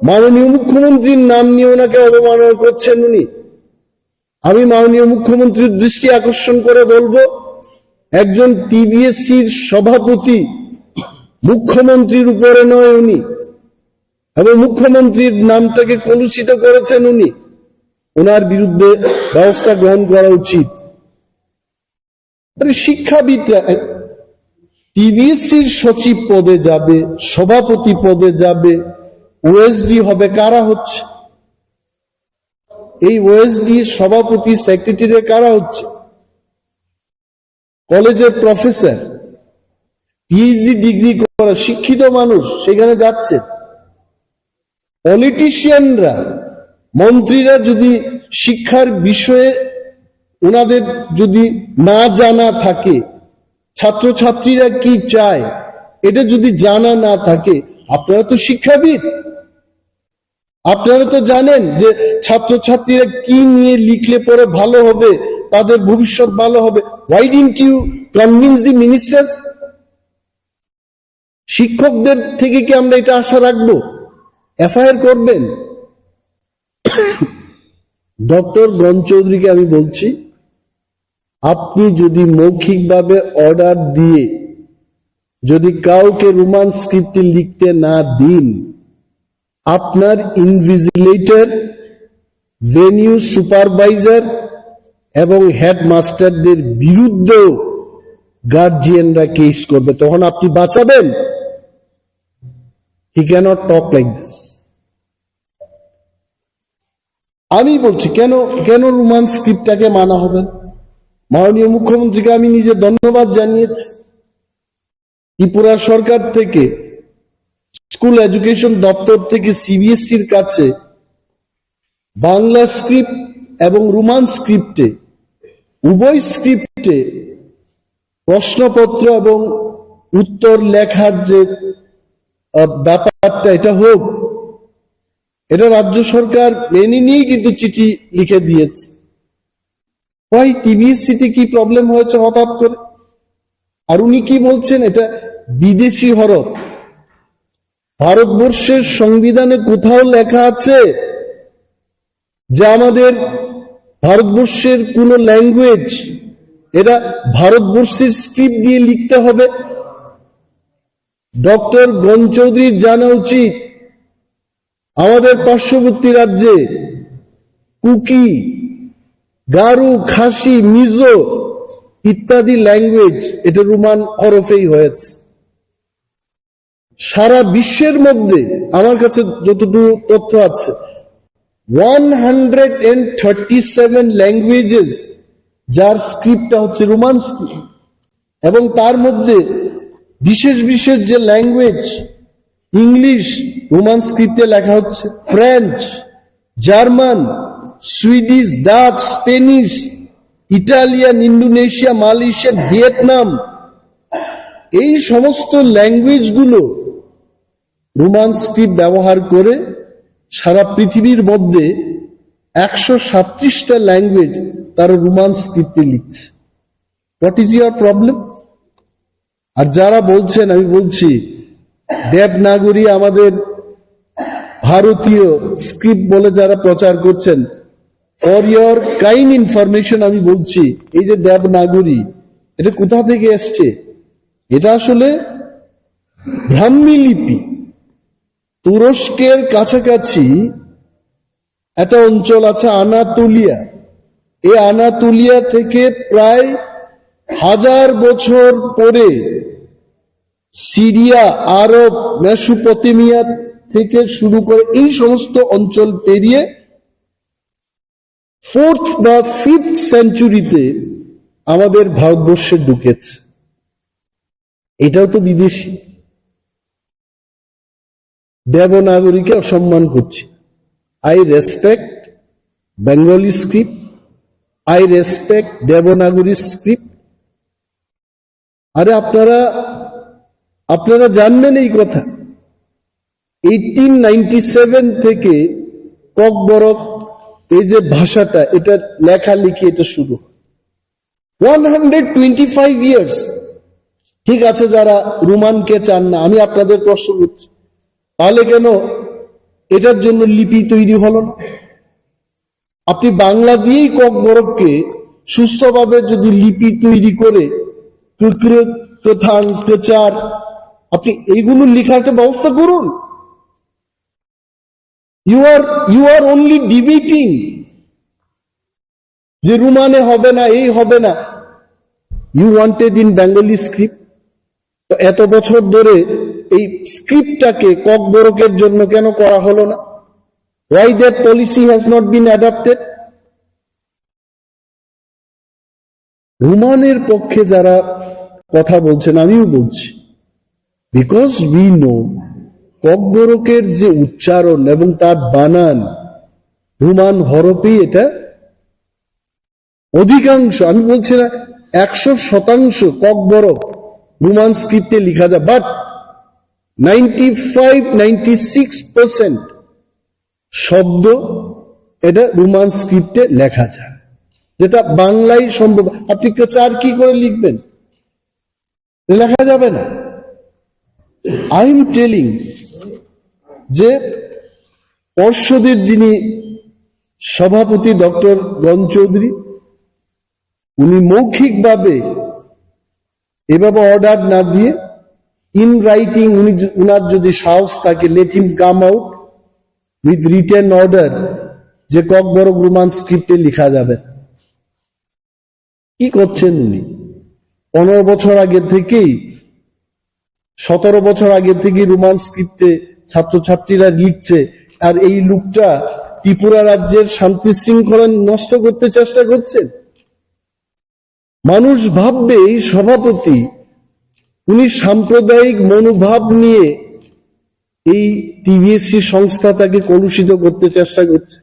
মাননীয় মুখ্যমন্ত্রীর নাম নিয়ে ওনাকে অবমাননা করছেন উনি। আমি মাননীয় মুখ্যমন্ত্রীর দৃষ্টি আকর্ষণ করে বলবো, একজন টিবিএসসির সভাপতি মুখ্যমন্ত্রীর উপরে নয় উনি, এবং মুখ্যমন্ত্রীর নামটাকে কলুষিত করেছেন উনি। ওনার বিরুদ্ধে ব্যবস্থা গ্রহণ করা উচিত। আরে শিক্ষাবিদরা, টিবিএসসির সচিব পদে যাবে, সভাপতি পদে যাবে, ওএসডি হবে, কারা হচ্ছে? এই ওএসডি সভাপতি, সেক্রেটারি কারা হচ্ছে? কলেজের প্রফেসর, পিএইচডি ডিগ্রি করা শিক্ষিত মানুষ সেখানে যাচ্ছে। পলিটিশিয়ানরা, মন্ত্রীরা যদি শিক্ষার বিষয়ে ওনাদের যদি না জানা থাকে, ছাত্রছাত্রীরা কি চায় এটা যদি জানা না থাকে, আপনারা তো শিক্ষাবিদ, আপনারা তো জানেন যে ছাত্রছাত্রীরা কি নিয়ে লিখলে পরে ভালো হবে, তাদের ভবিষ্যৎ ভালো হবে। Why didn't you convince the ministers? শিক্ষকদের থেকে কি আমরা এটা আশা রাখবো? এফআইআর করবেন? ডক্টর গণ চৌধুরীকে আমি বলছি, আপনি যদি মৌখিকভাবে অর্ডার দিয়ে যদি কাউকে রোমান স্ক্রিপ্টে লিখতে না দিন, আপনার ইনভিজিলেটর, ভেনিউ সুপারভাইজার এবং হেডমাস্টারদের বিরুদ্ধেও গার্জিয়ানরা কেস করবে, তখন আপনি বাঁচাবেন? He cannot talk like this. আমি বলছি, কেন, কেন রোমান স্ক্রিপ্টটাকে মানা হবে? মাননীয় মুখ্যমন্ত্রীকে আমি নিজে ধন্যবাদ জানিয়েছি। ত্রিপুরা সরকার থেকে, স্কুল এডুকেশন দপ্তর থেকে সিবিএসসির কাছে বাংলা স্ক্রিপ্ট এবং রোমান স্ক্রিপ্টে, উভয় স্ক্রিপ্টে প্রশ্নপত্র এবং উত্তর লেখার যে, আহ, ব্যাপারটা, এটা হোক, এটা রাজ্য সরকার মেনে নিয়েই কিন্তু চিঠি লিখে দিয়েছে। ভাই, টিবিএসসি তে কি প্রবলেম হয়েছে হঠাৎ করে? আর উনি কি বলছেন, এটা বিদেশি হরফ। ভারতবর্ষের সংবিধানে কোথাও লেখা আছে যে আমাদের ভারতবর্ষের কোনো ল্যাঙ্গুয়েজ এটা ভারতবর্ষের স্ক্রিপ্ট দিয়ে লিখতে হবে? ডক্টর গণ চৌধুরীর জানা উচিত, আমাদের পার্শ্ববর্তী রাজ্যে কুকি, গারো, খাসি, মিজো ইত্যাদি ল্যাঙ্গুয়েজ এটা রোমান হরফেই হয়েছে। সারা বিশ্বের মধ্যে আমার কাছে যতটুকু তথ্য আছে, one hundred and thirty seven languages, যার স্ক্রিপ্টটা হচ্ছে রোমান স্ক্রিপ্ট, এবং তার মধ্যে বিশেষ বিশেষ যে ল্যাঙ্গুয়েজ, ইংলিশ রোমান স্ক্রিপ্টে লেখা হচ্ছে, French, German, Swedish, Dutch, Spanish, Italian, Indonesia, Malaysian, Vietnam, এই সমস্ত ল্যাঙ্গুয়েজগুলো রোমান স্ক্রিপ্ট ব্যবহার করে সারা পৃথিবীর মধ্যে একশো সাতত্রিশটা ল্যাঙ্গুয়েজ তারা রোমান স্ক্রিপ্টে লিখছে। What is your problem? আর যারা বলছেন, আমি বলছি, দেবনাগরী আমাদের ভারতীয় স্ক্রিপ্ট বলে যারা প্রচার করছেন, for your kind information আমি বলছি, এই যে দেবনাগরী, এটা কোথা থেকে এসছে? এটা আসলে ব্রাহ্মী লিপি। তুরস্কের কাছাকাছি একটা অঞ্চল আছে আনাতোলিয়া। এই আনাতোলিয়া থেকে প্রায় হাজার বছর পরে সিরিয়া, আরব, মেসোপটেমিয়া থেকে শুরু করে এই সমস্ত অঞ্চল পেরিয়ে ফোর্থ বা ফিফথ সেঞ্চুরিতে আমাদের ভারতবর্ষে ঢুকেছে। এটাও তো বিদেশি। দেবনাগরীকে অসম্মান করছি। I respect Bengali script, I respect Devanagari script. আরে আপনারা, আপনারা জানবেন এই কথা, এইটিন নাইনটি সেভেন থেকে ককবরক, এই যে ভাষাটা, এটা লেখালেখি, এটা শুরু হয়। One hundred twenty five years. ঠিক আছে, যারা রোমানকে চান না, আমি আপনাদের প্রশ্ন করছি, তাহলে কেন এটার জন্য লিপি তৈরি হলো না? আপনি বাংলা দিয়েই ককবরককে সুস্থভাবে যদি লিপি তৈরি করে, কুকরুক, কোথাং, কোচার, আপনি এইগুলো লেখার একটা ব্যবস্থা করুন। You are, you are only debating যে রোমানে হবে না, এই হবে না। You wanted in Bengali script। তো এত বছর ধরে এই স্ক্রিপ্টটাকে ককবরকের জন্য কেন করা হলো না? Why that policy has not been adopted? রোমানের পক্ষে যারা কথা বলছেন, আমিও বলছি, because we know ককবরকের যে উচ্চারণ এবং তার বানান, রোমান হরফেই এটা অধিকাংশ, আমি বলছি না একশো শতাংশ ককবরক রোমান স্ক্রিপ্টে লেখা যায়, but ninety five, ninety six percent শব্দ এটা রোমান স্ক্রিপ্টে লেখা যায়, যেটা বাংলায় সম্ভব। আপনি কোচার কি করে লিখবেন? লেখা যাবে না। I am telling যে পর্ষদের যিনি সভাপতি ডক্টর গণ চৌধুরী, উনি মৌখিকভাবে এভাবে অর্ডার না দিয়ে, ইন রাইটিং, উনি য-, উনার যদি সাহস থাকে, let him come out with written order যে ককবরক রোমান স্ক্রিপ্টে লেখা যাবে। কি করছেন উনি? পনেরো বছর আগে থেকেই, সতেরো বছর আগে থেকেই রোমান স্ক্রিপ্টে ছাত্রছাত্রীরা লিখছে, আর এই লোকটা ত্রিপুরা রাজ্যের শান্তি শৃঙ্খলা নষ্ট করতে চেষ্টা করছেন। মানুষ ভাববে এই সভাপতি, উনি সাম্প্রদায়িক মনোভাব নিয়ে এই টিবিএসসি সংস্থাটাকে কলুষিত করতে চেষ্টা করছে।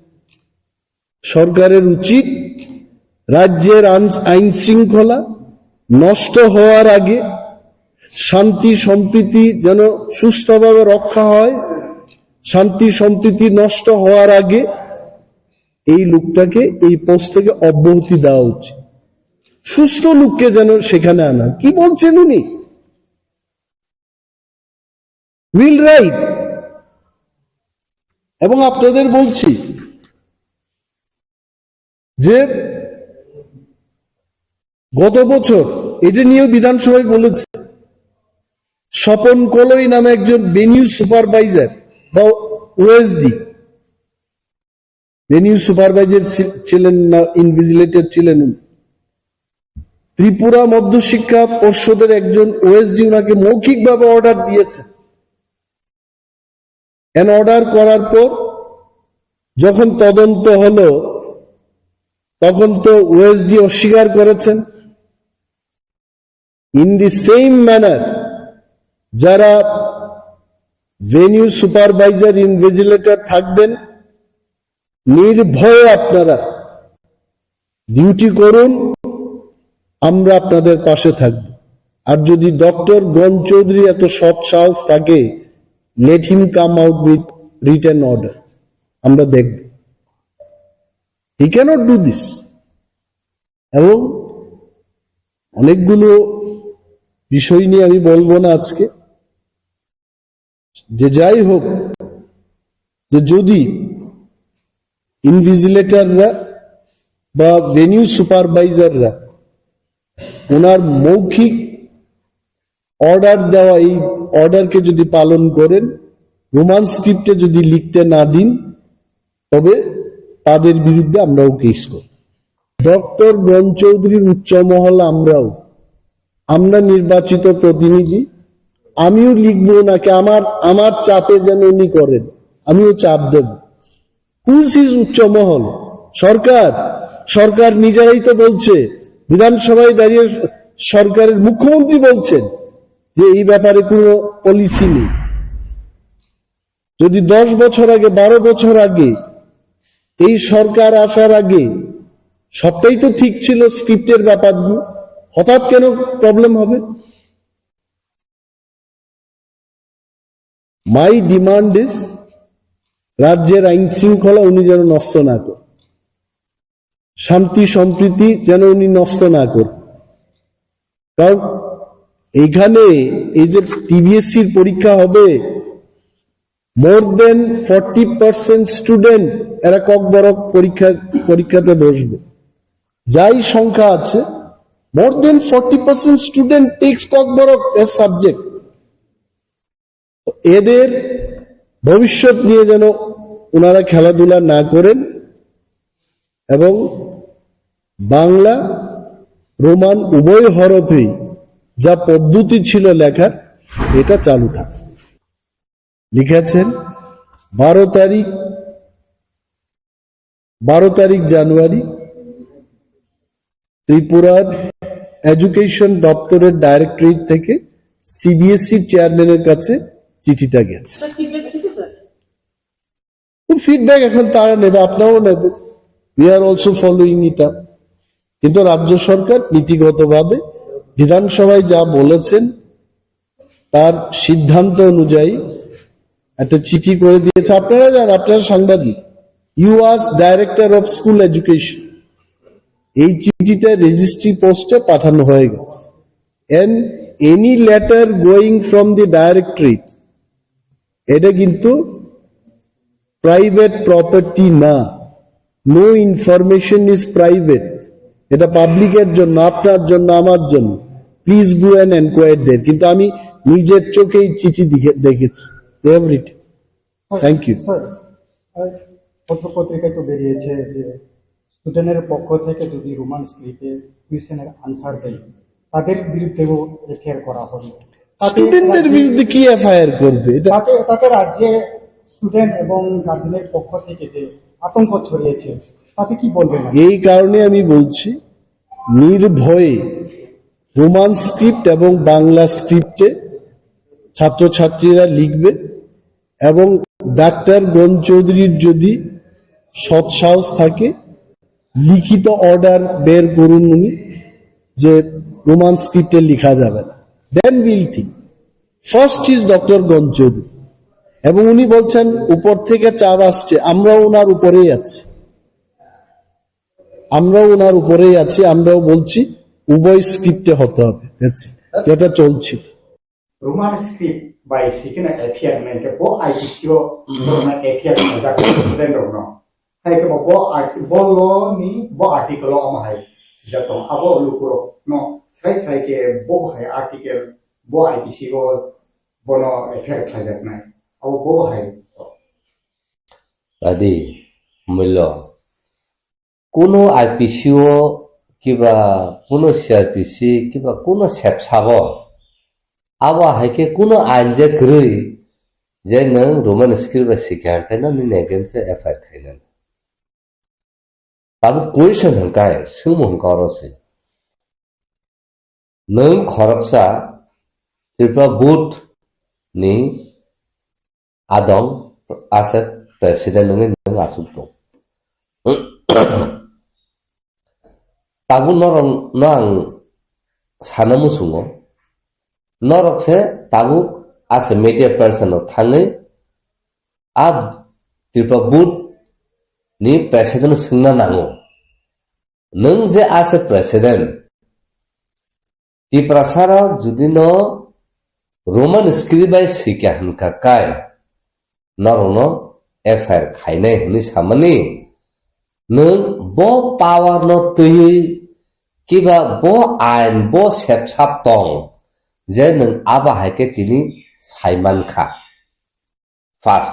সরকারের উচিত রাজ্যের আন-, আইন শৃঙ্খলা নষ্ট হওয়ার আগে, শান্তি সম্প্রীতি যেন সুস্থভাবে রক্ষা হয়, শান্তি সম্প্রীতি নষ্ট হওয়ার আগে এই লোকটাকে এই পোস্ট থেকে অব্যাহতি দেওয়া উচিত। সুস্থ লোককে যেন সেখানে আনা। কি বলছেন উনি? Will write। এবং আপনাদের বলছি যে গত বছর এটা নিয়েও বিধানসভায় বলেছি, স্বপন কলই নামে একজন ভেনিউ সুপারভাইজার বা ওএসডি, ভেনিউ সুপারভাইজার ছি-, ছিলেন না, ইনভিজিলেটর ছিলেন উনি। ত্রিপুরা মধ্যশিক্ষা পর্ষদের একজন ওএসডি ওনাকে মৌখিকভাবে অর্ডার দিয়েছে। এন অর্ডার করার পর যখন তদন্ত হলো, তখন তো ওএসডি অস্বীকার করেছেন। In the same manner, যারা ভেনিউ সুপারভাইজার ইনভিজিলেটর থাকবেন, নির্ভয়ে আপনারা ডিউটি করুন, আমরা আপনাদের পাশে থাকব। আর যদি ডক্টর গণ চৌধুরী এত সৎ সাহস থাকে, let him come out with written order, আমরা দেখব। He cannot do this। এবং অনেকগুলো বিষয় নিয়ে আমি বলবো না আজকে, যে যাই হোক, যে যদি ইনভিজিলেটররা বা ভেনিউ সুপারভাইজাররা ওনার মৌখিক অর্ডার দেওয়া, এই অর্ডারকে যদি পালন করেন, রোমান স্ক্রিপ্টে যদি লিখতে না দিন, তবে তাদের বিরুদ্ধে আমরাও কেস করব। ডক্টর গণ চৌধুরীর উচ্চ মহল আমরাও, আমরা নির্বাচিত প্রতিনিধি, আমিও লিখবো নাকি আমার, আমার চাপে যেন উনি করেন, আমিও চাপ দেব। হুইচ ইজ উচ্চ মহল? সরকার, সরকার নিজেরাই তো বলছে, বিধানসভায় দাঁড়িয়ে সরকারের মুখ্যমন্ত্রী বলছেন যে এই ব্যাপারে কোনো পলিসি নেই। যদি দশ বছর আগে, বারো বছর আগে, এই সরকার আসার আগে সবটাই তো ঠিক ছিল, স্ক্রিপ্টের ব্যাপারগুলো, হঠাৎ কেন প্রবলেম হবে? My demand is, রাজ্যের আইন শৃঙ্খলা উনি যেন নষ্ট না করেন, শান্তি সম্প্রীতি যেন উনি নষ্ট না করেন। কারণ এখানে এই যে টিবিএসসির পরীক্ষা হবে, মোর দেন ফর্টি পার্সেন্ট স্টুডেন্ট এরা ককবরক পরীক্ষা, পরীক্ষাতে বসবে। যাই সংখ্যা আছে, more than forty percent student takes Kokborok as subject। এদের ভবিষ্যৎ নিয়ে যেন ওনারা খেলাধুলা না করেন এবং বাংলা, রোমান উভয় হরফেই যা পদ্ধতি ছিল লেখার, এটা চালু থাকে। লিখেছেন বারো তারিখ, বারো তারিখ জানুয়ারি ত্রিপুরার এডুকেশন দপ্তরের ডাইরেক্টরেট থেকে সিবিএসই চেয়ারম্যানের কাছে চিঠিটা গেছে। স্যার, ফিডব্যাক এসেছে, স্যার? তো ফিডব্যাক এখন তারা নেবে, আপনারাও নেবেন। We are also following it up. কিন্তু রাজ্য সরকার নীতিগতভাবে বিধানসভায় যা বলেছেন, তার সিদ্ধান্ত অনুযায়ী একটা চিঠি করে দিয়েছে। আপনারা জান, আপনারা সাংবাদিক, you ask director of school education, এই চিঠিটা রেজিস্ট্রি পোস্টে পাঠানো হয়ে গেছে। And any letter going from the directorate, এটা কিন্তু প্রাইভেট প্রপার্টি না। No information is private. এটা পাবলিকের জন্য, আপনার জন্য, আমার জন্য। Please go and enquire there. কিন্তু আমি নিজের চোখে এই চিঠি দেখে-, দেখেছি। Everything. Thank you. স্যার, আহ, পত্র পত্রিকায় তো বেরিয়েছে যে স্টুডেন্টের পক্ষ থেকে যদি রোমান স্ক্রিপ্টে কোয়েশ্চেনের আনসার দেয়, তাদের বিরুদ্ধেও এফআইআর করা হবে। তাতে স্টুডেন্টদের রাজ্যে বিরুদ্ধে কি এফআইআর করবে? এটা তাতে, তাতে রাজ্যে স্টুডেন্ট এবং গার্জেনের পক্ষ থেকে যে আতঙ্ক ছড়িয়েছে, তাতে কি বলবেন আপনি? এই কারণে আমি বলছি, নির্ভয়ে রোমান স্ক্রিপ্ট এবং বাংলা স্ক্রিপ্টে ছাত্রছাত্রীরা লিখবে এবং ডাক্তার গণ চৌধুরীর যদি সৎসাহস থাকে, লিখিত অর্ডার বের করুন উনি যে রোমান স্ক্রিপ্টে লেখা যাবে না। Then we'll think. First is doctor গণ চৌধুরী। এবং উনি বলছেন, উপর থেকে চাপ আসছে, আমরাও ওনার উপরেই আছি, আমরাও ওনার উপরেই আছি, আমরাও বলছি উভয় স্ক্রিপ্টে হতে হবে। That's it. যেটা চলছে। Roman script bai sikeno F I R hwnwi khe bo I P C o borokno F I R khlaijak student rokno. Hai khe bo, bo art-, bo law ni bo article o omo hai swijak tongo. Abo lukurok no srai srai khe bo hai article bo I P C o bono F I R khlaijaknai. Abo bo hai. Adi, mwlo. Kuno I P C o kiba kuno C R P C kiba kuno sepsago, abo hai khe kuno ain je kwrwi je nwng Roman script bai sikha hwn khe no nini against o F I R khainani. Tabuk question hwn khe, swngmung hwn khe oro se. Nwng khoroksa Tripura board ni adong, ase president wngwi nwng aswk tong. Tabuk norok no ang sana muchungo, norok se tabuk ase media person no thangwi a Tripura board ni president no swngna nango. Nwng je ase president, Tiprasa rok jodi no Roman script bai swikha hwnkha kai, norokno F I R khainai hwnwi samani, nwng bo power no twiwi kiba bo ain bo sepsap tong je nwng abo hai khe tini saimankha. First.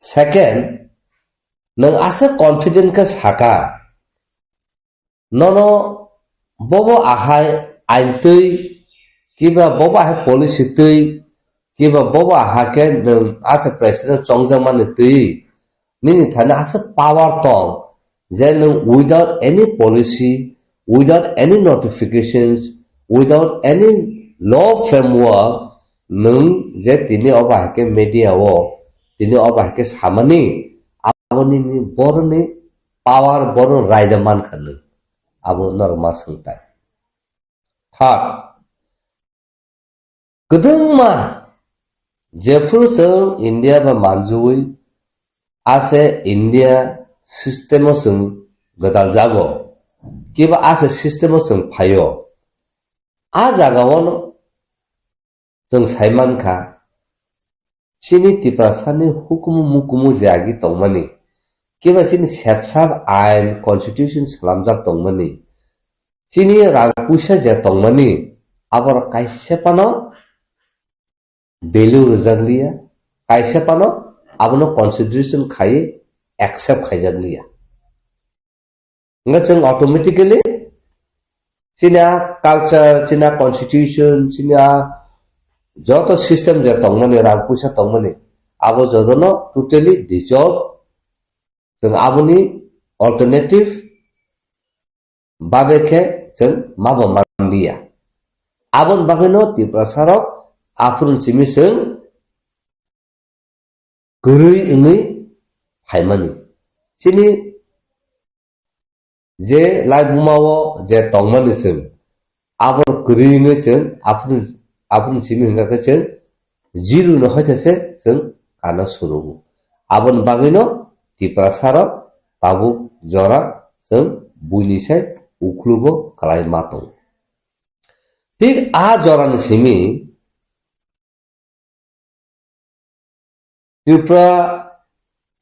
Second, nwng aswk confident khe saka, nono bobo ahai ain twi, kiba bobo ahai policy twi, kiba bobo aha khe nwng asa president chongjakmani twi, nini thani asa power tong, je nwng without any policy, without any notifications, without any law framework, nwng je tini obo hai khe media o, tini obo hai khe samani, aboni ni boroni power, boroni raida mankha nwng. Abo norok ma swngtai. Third, kwdwngma jephuru chwng India bai manjui ase India system o chwng gwdal jago, kiba ase system o chwng phaio. A jaga o no chwng sai mankha, chini Tiprasani hukumu mukumu je agi tongmani, kiba chini sepsap ain constitution swnamjak tongmani, chini rang puisa je tongmani, aborok kaisa phano value rwjak liya, kaisa phano abono consideration khai accept khaijak liya. Hwnkhe chwng automatically chini a culture, chini a constitution, chini a joto system je tongmani, rang puisa tongmani, abo jotono totally dissolve. Chwng aboni alternative babe khe chwng mabo manliya. Aboni bagwino Tiprasa rok aphuru simi chwng kwrwi wngwi phaimani. Chini je laibuma o je tongmani chwng, abo kwrwi wngwi chwng aphuru, aphuru simi hwnkha khe chwng zero no hoitha se chwng kana surugo. Aboni bagwino Tiprasa rok tabuk jora chwng buini sai ukhlugo kwlai ma tongo. Thik a jorani simi Tripura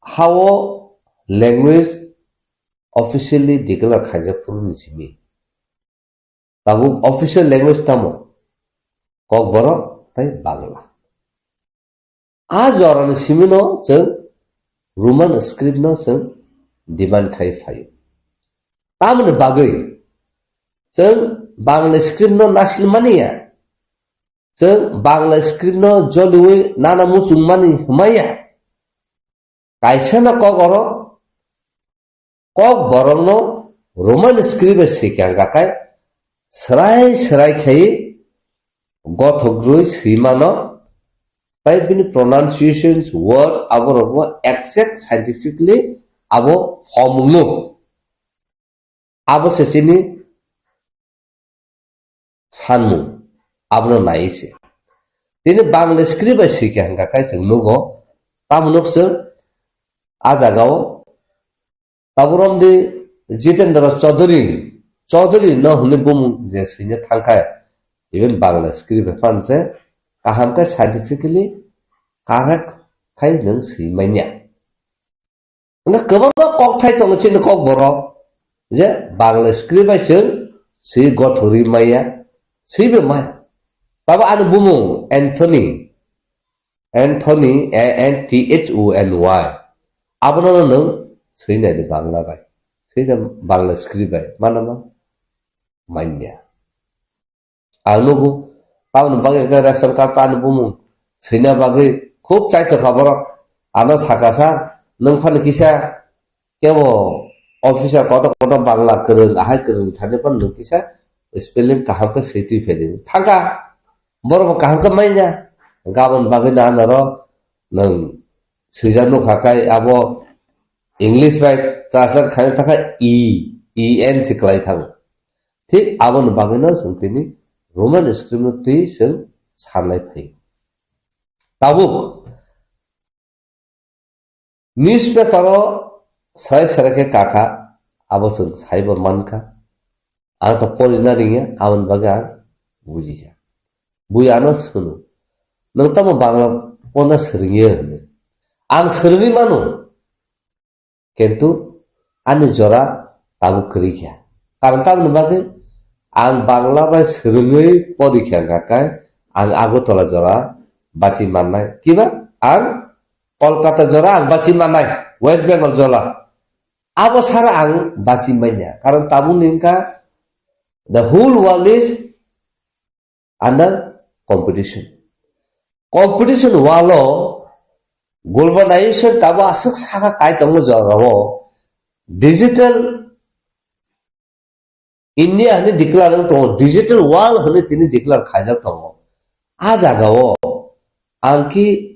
hao language officially declare khaijak phuru ni simi. Tabuk official language tamo? Kokborok tei Bangla. A jorani simi no chwng Roman script no chwng demand khai phaio. Tamoni bagwi chwng Bangla script no nasil mani ya. Chwng Bangla script no joliwi nana muchung mani hwmaya. Kaisa no kok oro, kok borok no Roman script bai swikha hwnkha khe, swrai swrai khai gothok rwi swi mano, tai bini pronunciations, words, aborok bo exact scientifically abo form wngo. Abo se chini sanmung, abono nai se. Tini Bangla script bai swikha hwnkha khe chwng nugo, tamo nuk chwng a jaga o Taburom di Jitendra Chaudhary, Chaudhary no hwnwi bumung je swina thangkha, even Bangla script bai phan se kaham khe scientifically correct khai nwng swi manya. Hwnba kwbangma kokthai tongo chini kokborok, je Bangla script bai chwng swi gothorwi maya, swibo maya. Tabo ani bumung Anthony, Anthony, A N T H O N Y. Abono no nwng swi nai di Bangla bai. Swi da Bangla script bai. Mano ma? Manya. Ang nugo, tamoni bagwi hwnkhe ration card ani bumung swina bagwi khub chaitokha borok. Ano saka sa, nwng phano kisa kebo officer kotor kotor Bangla kwrwng, ahai kwrwng thani phano nwng kisa spelling kaham khe swi twi phaidi. Thangkha, borok bo kaham khe manya. Gabon bagwi na ano ro nwng swijak nukha khai abo English bai translate khaina thangkha E, E N se kwlai thango. Thik aboni bagwino chwng tini Roman script no twi chwng sanlai phaio. Tabuk newspaper o sarai sarai khe kakha, abo chwng saibo mankha. Ang to porina ringya, aboni bagwi ang bujijak. Bui ano sunu. Nwng tamo Bangla pona swrwngya hwnwi. Ang swrwngwi mano. Kintu ani jora tabuk kwrwi kha. Karon tamoni bagwi ang Bangla bai swrwngwi pori kha hwnkha khe ang Agartala jora bachi mannai. Kiba? Ang Kolkata jora ang bachi mannai. West Bengal jora. Abo sara ang bachi manya. Karon tabukni wngkha the whole world is under competition. Competition walo globalization tabo aswk saka kai tongo jorao digital India hwnwi declare wng tongo, digital world hwnwi tini declare khaijak tongo. A jagao ang ki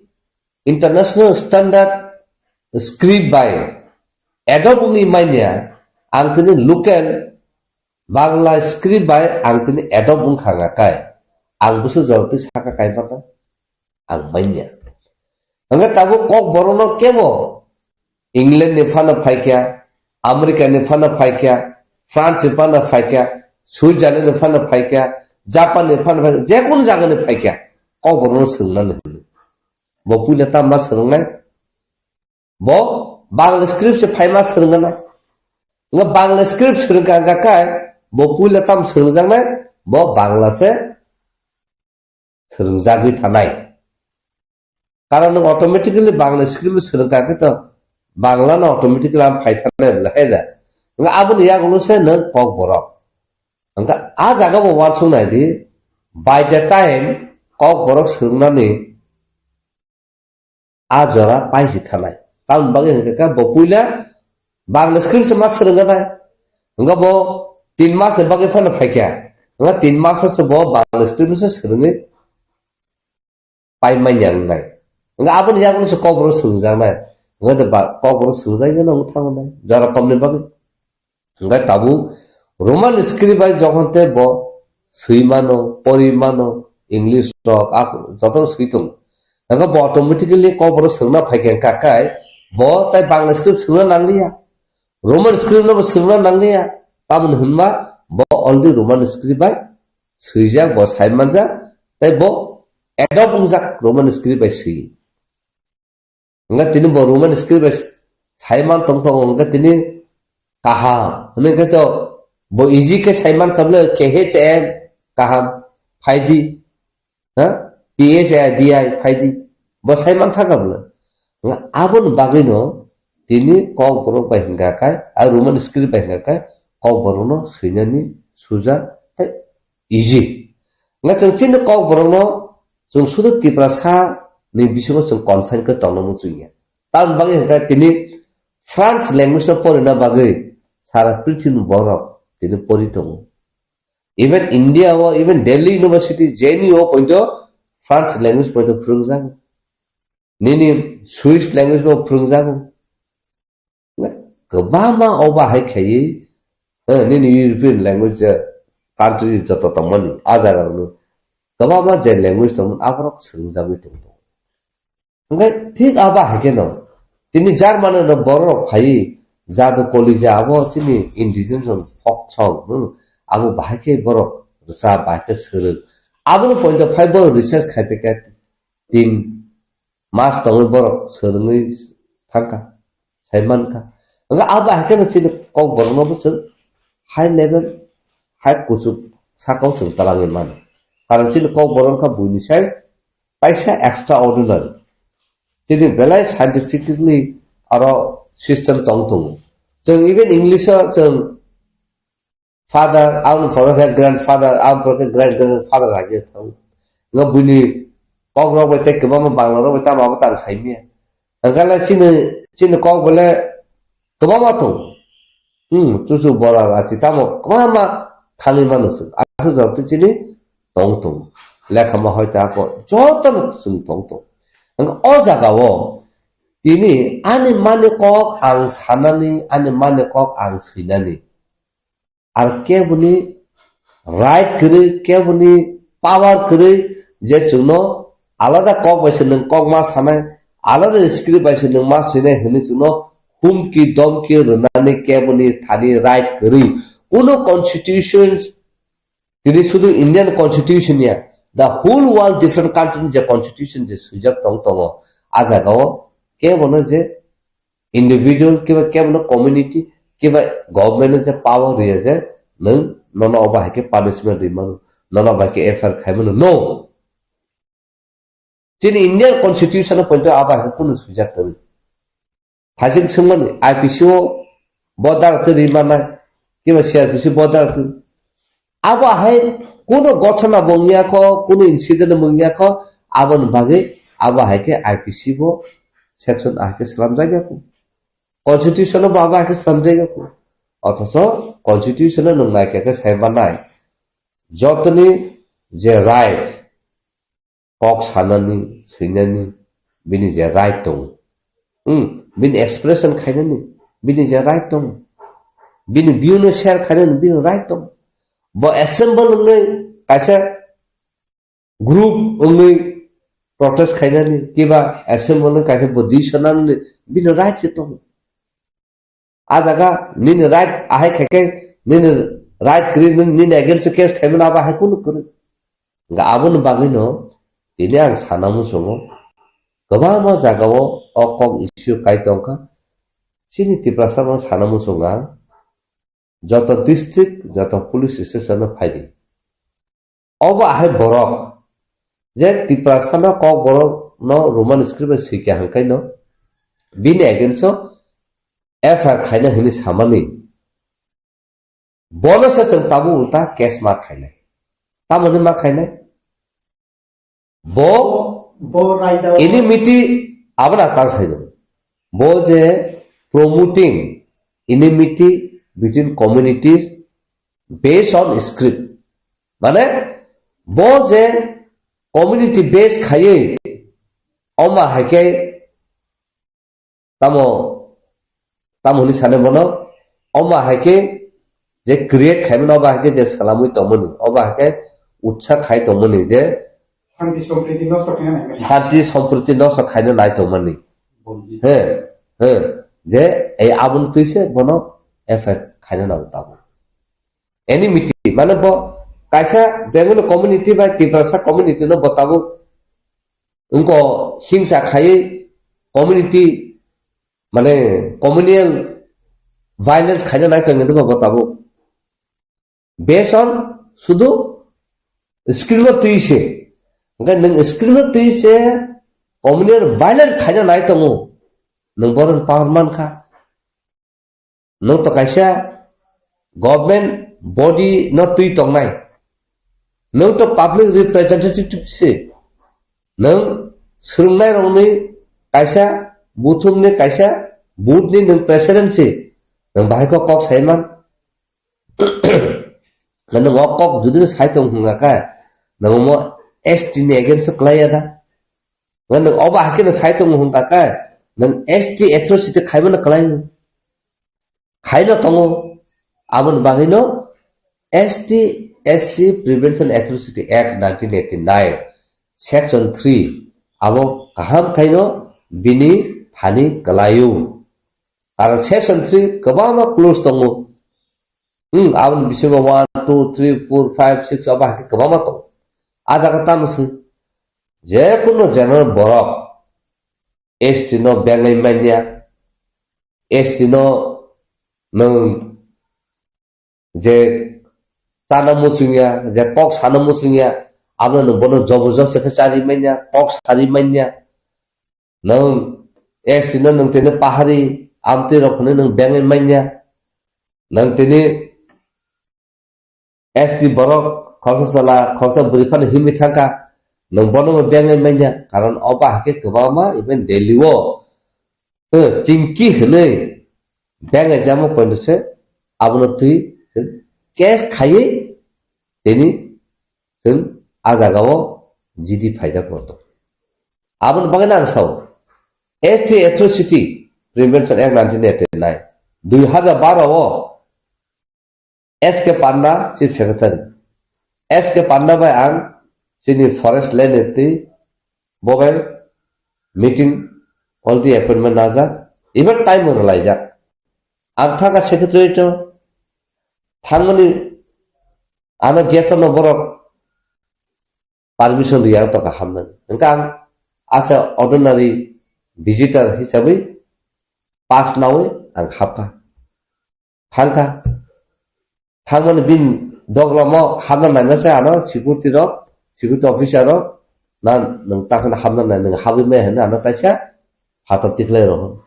international standard script bai adopt wngwi manya, ang tini local Bangla script bai ang tini adopt wngkha hwnga kai, ang bwswk jorotwi saka kai mano, ang manya. Hwnga tabuk Kokborokno kebo England ni phano phaikha, America ni phano phaikha, France ni phano phaikha, Switzerland ni phano phaikha, Japan ni phano phaikha, jekunu jaga ni phaikha, Kokborokno swrwngnani hwnwi. Bo puila tamo ma swrwngnai? Bo Bangla script se phaima swrwngna. Nga Bangla script swrwngkha hwnkha khe bo puila tamo swrwngjaknai? Bo Bangla se swrwngjagwi thanai. Karon nwng automatically Bangla script swrwngkha khe to Bangla no automatically ang phai thanai bwle hai da. Nga aboni yagulo se nwng Kokborok. Hwnkha a jaga bo uansuk nai di, by the time Kokborok swrwngnani a jora paisi thanai. Tamoni bagwi hwnkha khe bo puila Bangla script se ma swrwngkha nai. Hwnkha bo tin mas ni bagwi phano phaikha. Hwnkha tin mas o se bo Bangla script se swrwngwi pai manya wngnai. Hwnkha aboni yagulo se Kokborok swrwngjaknai. Hwnkha de ba-, Kokborok swrwngjakya no wng thango nai. Jora komni bagwi. Hwnkhe tabuk Roman script bai jokhon tei bo swi mano, pori mano, English rok, ak-, jotono swi tongo. Hwnkhe bo automatically Kokborok swrwngna phaikha hwnkha khe bo tai Bangla script swrwngna nangliya. Roman script no bo swrwngna nangliya. Tamoni hwnma bo already Roman script bai swijak, bo sai manjak, tei bo adopt wngjak Roman script bai swi. Hwnkhe tini bo Roman script bai saiman tong tongo, hwnkhe tini kaham. Hwnwi khe to bo easy khe saiman kha bwle, K H M kaham, phaidi, ha? P H A D I phaidi. Bo saiman kha bwle. Hwnkhe aboni bagwino tini Kokborok bai hwnkha khe, a Roman script bai hwnkha khe, Kokborokno swinani suja tei easy. Hwnkhe chwng chini Kokborokno chwng sudu Tiprasa ni bisingo chwng confine khe tongna muchungya. Tamoni bagwi hwnkhe tini France language no porina bagwi sara prithibi borok tini pori tongo. Even India o, even Delhi University, J N U o poito France language poito phwrwngjago. Nini Swiss language bo phwrwngjago. Kwbangma o bahai khaiwi, eh, nini European language, eh, country joto tongmani, a jaga rokno kwbangma je language tongmani, aborok swrwngjagwi tongthok. Hwnkhe thik abo hai kheno, tini Germany no borok rok phaiwi, jadu kolija abo chini indigenous folk song, hmm, abo bahai khe borok rwchap, bahai khe swrwng. Abono point of five borok research khai phaikha tin mas tongwi borok swrwngwi thangkha, sai mankha. Hwnkhe abo hai kheno chini Kokborokno bo chwng high level, high kuchuk sakao chwng twlangwi mano. Karon chini Kokborok wngkha buini sai kaisa extraordinary. Chini belai scientifically aro system tong tongo. Chwng even English o chwng father, aboni pore khe grandfather, aboni pore khe great grandfather hai khe thang. Nga buini kok rok bai tei kwbangma Bangla rok bai tamo abo tang sai manya. Hwnkhe le chini, chini kok bole kwbangma thung. Hmm, chuchu bora rachi tamo kwbangma thangwi mano chwng. Aswk jora twi chini tong tongo. Lekhama hoite ako jotono chwng tong tongo. Hwnkhe o jaga o tini ani mani kok ang sanani, ani mani kok ang swinani. Ar keboni right kwrwi, keboni power kwrwi je chwngno alada kok bai se nwng kok ma sanai, alada script bai se nwng ma swinai hwnwi chwngno humki domki rwnani keboni thani right kwrwi. Kuno constitutions Tini sudu Indian constitution ya, the whole world different country ni je constitution je swijak tong tongo, a jaga o kebono je individual keba kebono community keba government no je power riya je nwng nono obo hai khe punishment ri mano, nono obo hai khe F I R khai mano, no. Chini Indian constitution o poito abo hai khe kunu swijak kwrwi. Thaiching swngmani I P C o bo dara twi ri manai, kiba C R P C bo dara twi. Abo hai kunu gothona bo wngya kho, kunu incident bo wngya kho, aboni bagwi abo hai khe I P C bo section hai khe slamjak ya kho. Constitution o bo abo hai khe slamjak ya kho. Othocho constitution o nwng naikha khe sai manai. Jotoni je right, kok sanani, swinani, bini je right tongo. Hmm, bini expression khainani, bini je right tongo. Bini view no share khainani, bini right tongo. Bo assemble wngwi kaisa group wngwi protest khainani, kiba assemble wngwi kaisa bo decision nanani, bini right se tongo. A jaga nini right ahai khaikhe nini right kwrwi nini, nini against o case khaimano abo hai kunu kwrwi. Hwnkhe aboni bagwino tini ang sana muchungo kwbangma jagao o kok issue kai tongkha. Chini Tiprasa no sana muchungo ang joto district, joto police station o phaidi. Obo ahai borok je Tiprasa no Kokborok no Roman script bai swikha hwnkhe no bini against o F I R khaina hwnwi samani bono se chwng tabuk ulta case ma khainai. Tamoni ma khainai? Bo bo raida enmity abona tang sai do. Bo je promoting enmity between communities based on script. Mane bo je community base khaiwi oma hai khe tamo, tamo hwnwi sane bono, oma hai khe je create khaimani, oba hai khe je salamwi tongmani, oba hai khe utsa khai tongmani je Santi sompriti nosto khaina nai. Santi sompriti nosto khaina nai tongmani. He, he, je ei aboni twi se bono F I R khaina nango tamo. Enmity, mane bo kaisa Bengali community bai Tiprasa community no bo tabuk wngko hingsa khaiwi community, mane communal violence khaina nai tongwi bo tabuk. Based on sudu screen o twi se. Hwnkhe nwng screen o twi se communal violence khaina nai tongo. Nwng boron power man kha. Nwng to kaisa government body no twi tongnai. Nwng to public representative se. Nwng swrwngnairokni kaisa, buthumni kaisa, boothni nwng president se. Nwng bahai kok, kok saiman. Nwng o kok jodi no sai tong hwnga kha, nwng omo S T ni against o kwlaiya da? Nwng obo hai khe no sai tongo hwnka khe, nwng S T atrocity khaimano kwlai, khaino tongo. Aboni bagwino S T S C Prevention Atrocity Act nineteen eighty-nine, Section three, abo kaham khaino bini thani kwlaio. Karon Section three kwbangma clause tongo. Hmm, aboni bisingo one, two, three, four, five, six abo hai khe kwbangma tongo. A jaga tamo se, je kuno general borok S T no bengai manya, S T no nwng je chana muchungya, je kok sana muchungya, abono nwng bono jobo job se khe chari manya, kok sari manya. Nwng S T no nwng tini pahari, amtwi rok hwnwi nwng bengai manya. Nwng tini S T borok khoroksa chwla, khoroksa bwrwi phano himwi thangkha. Nwng bono bo bengai manya. Karon obo hai khe kwbangma even Delhi o, eh, chingki hwnwi bengai jamo poito se abono twi case khaiwi tini chwng a jagao G D phaijak rw tongo. Aboni bagwino ang sao, S T Atrocity Prevention Act nineteen eighty-nine, dui hajar baro o S K Panda Chief Secretary. S K Panda bai ang chini Forest Land twi bo bai meeting already appointment najak, even time o rwlaijak. Ang thangkha secretary to thangmani Ano gate no borok permission riya tongkha hamnani. Hwnkhe ang as a ordinary visitor hisabwi pass nawi ang hapkha. Thangkha. Thangmani bini doglamo hapna naimasa ano security rok, security officer rok, na nwng takhwna hapna nai, nwng habwi maya hinwi ano taisa phatar tikhlai rw.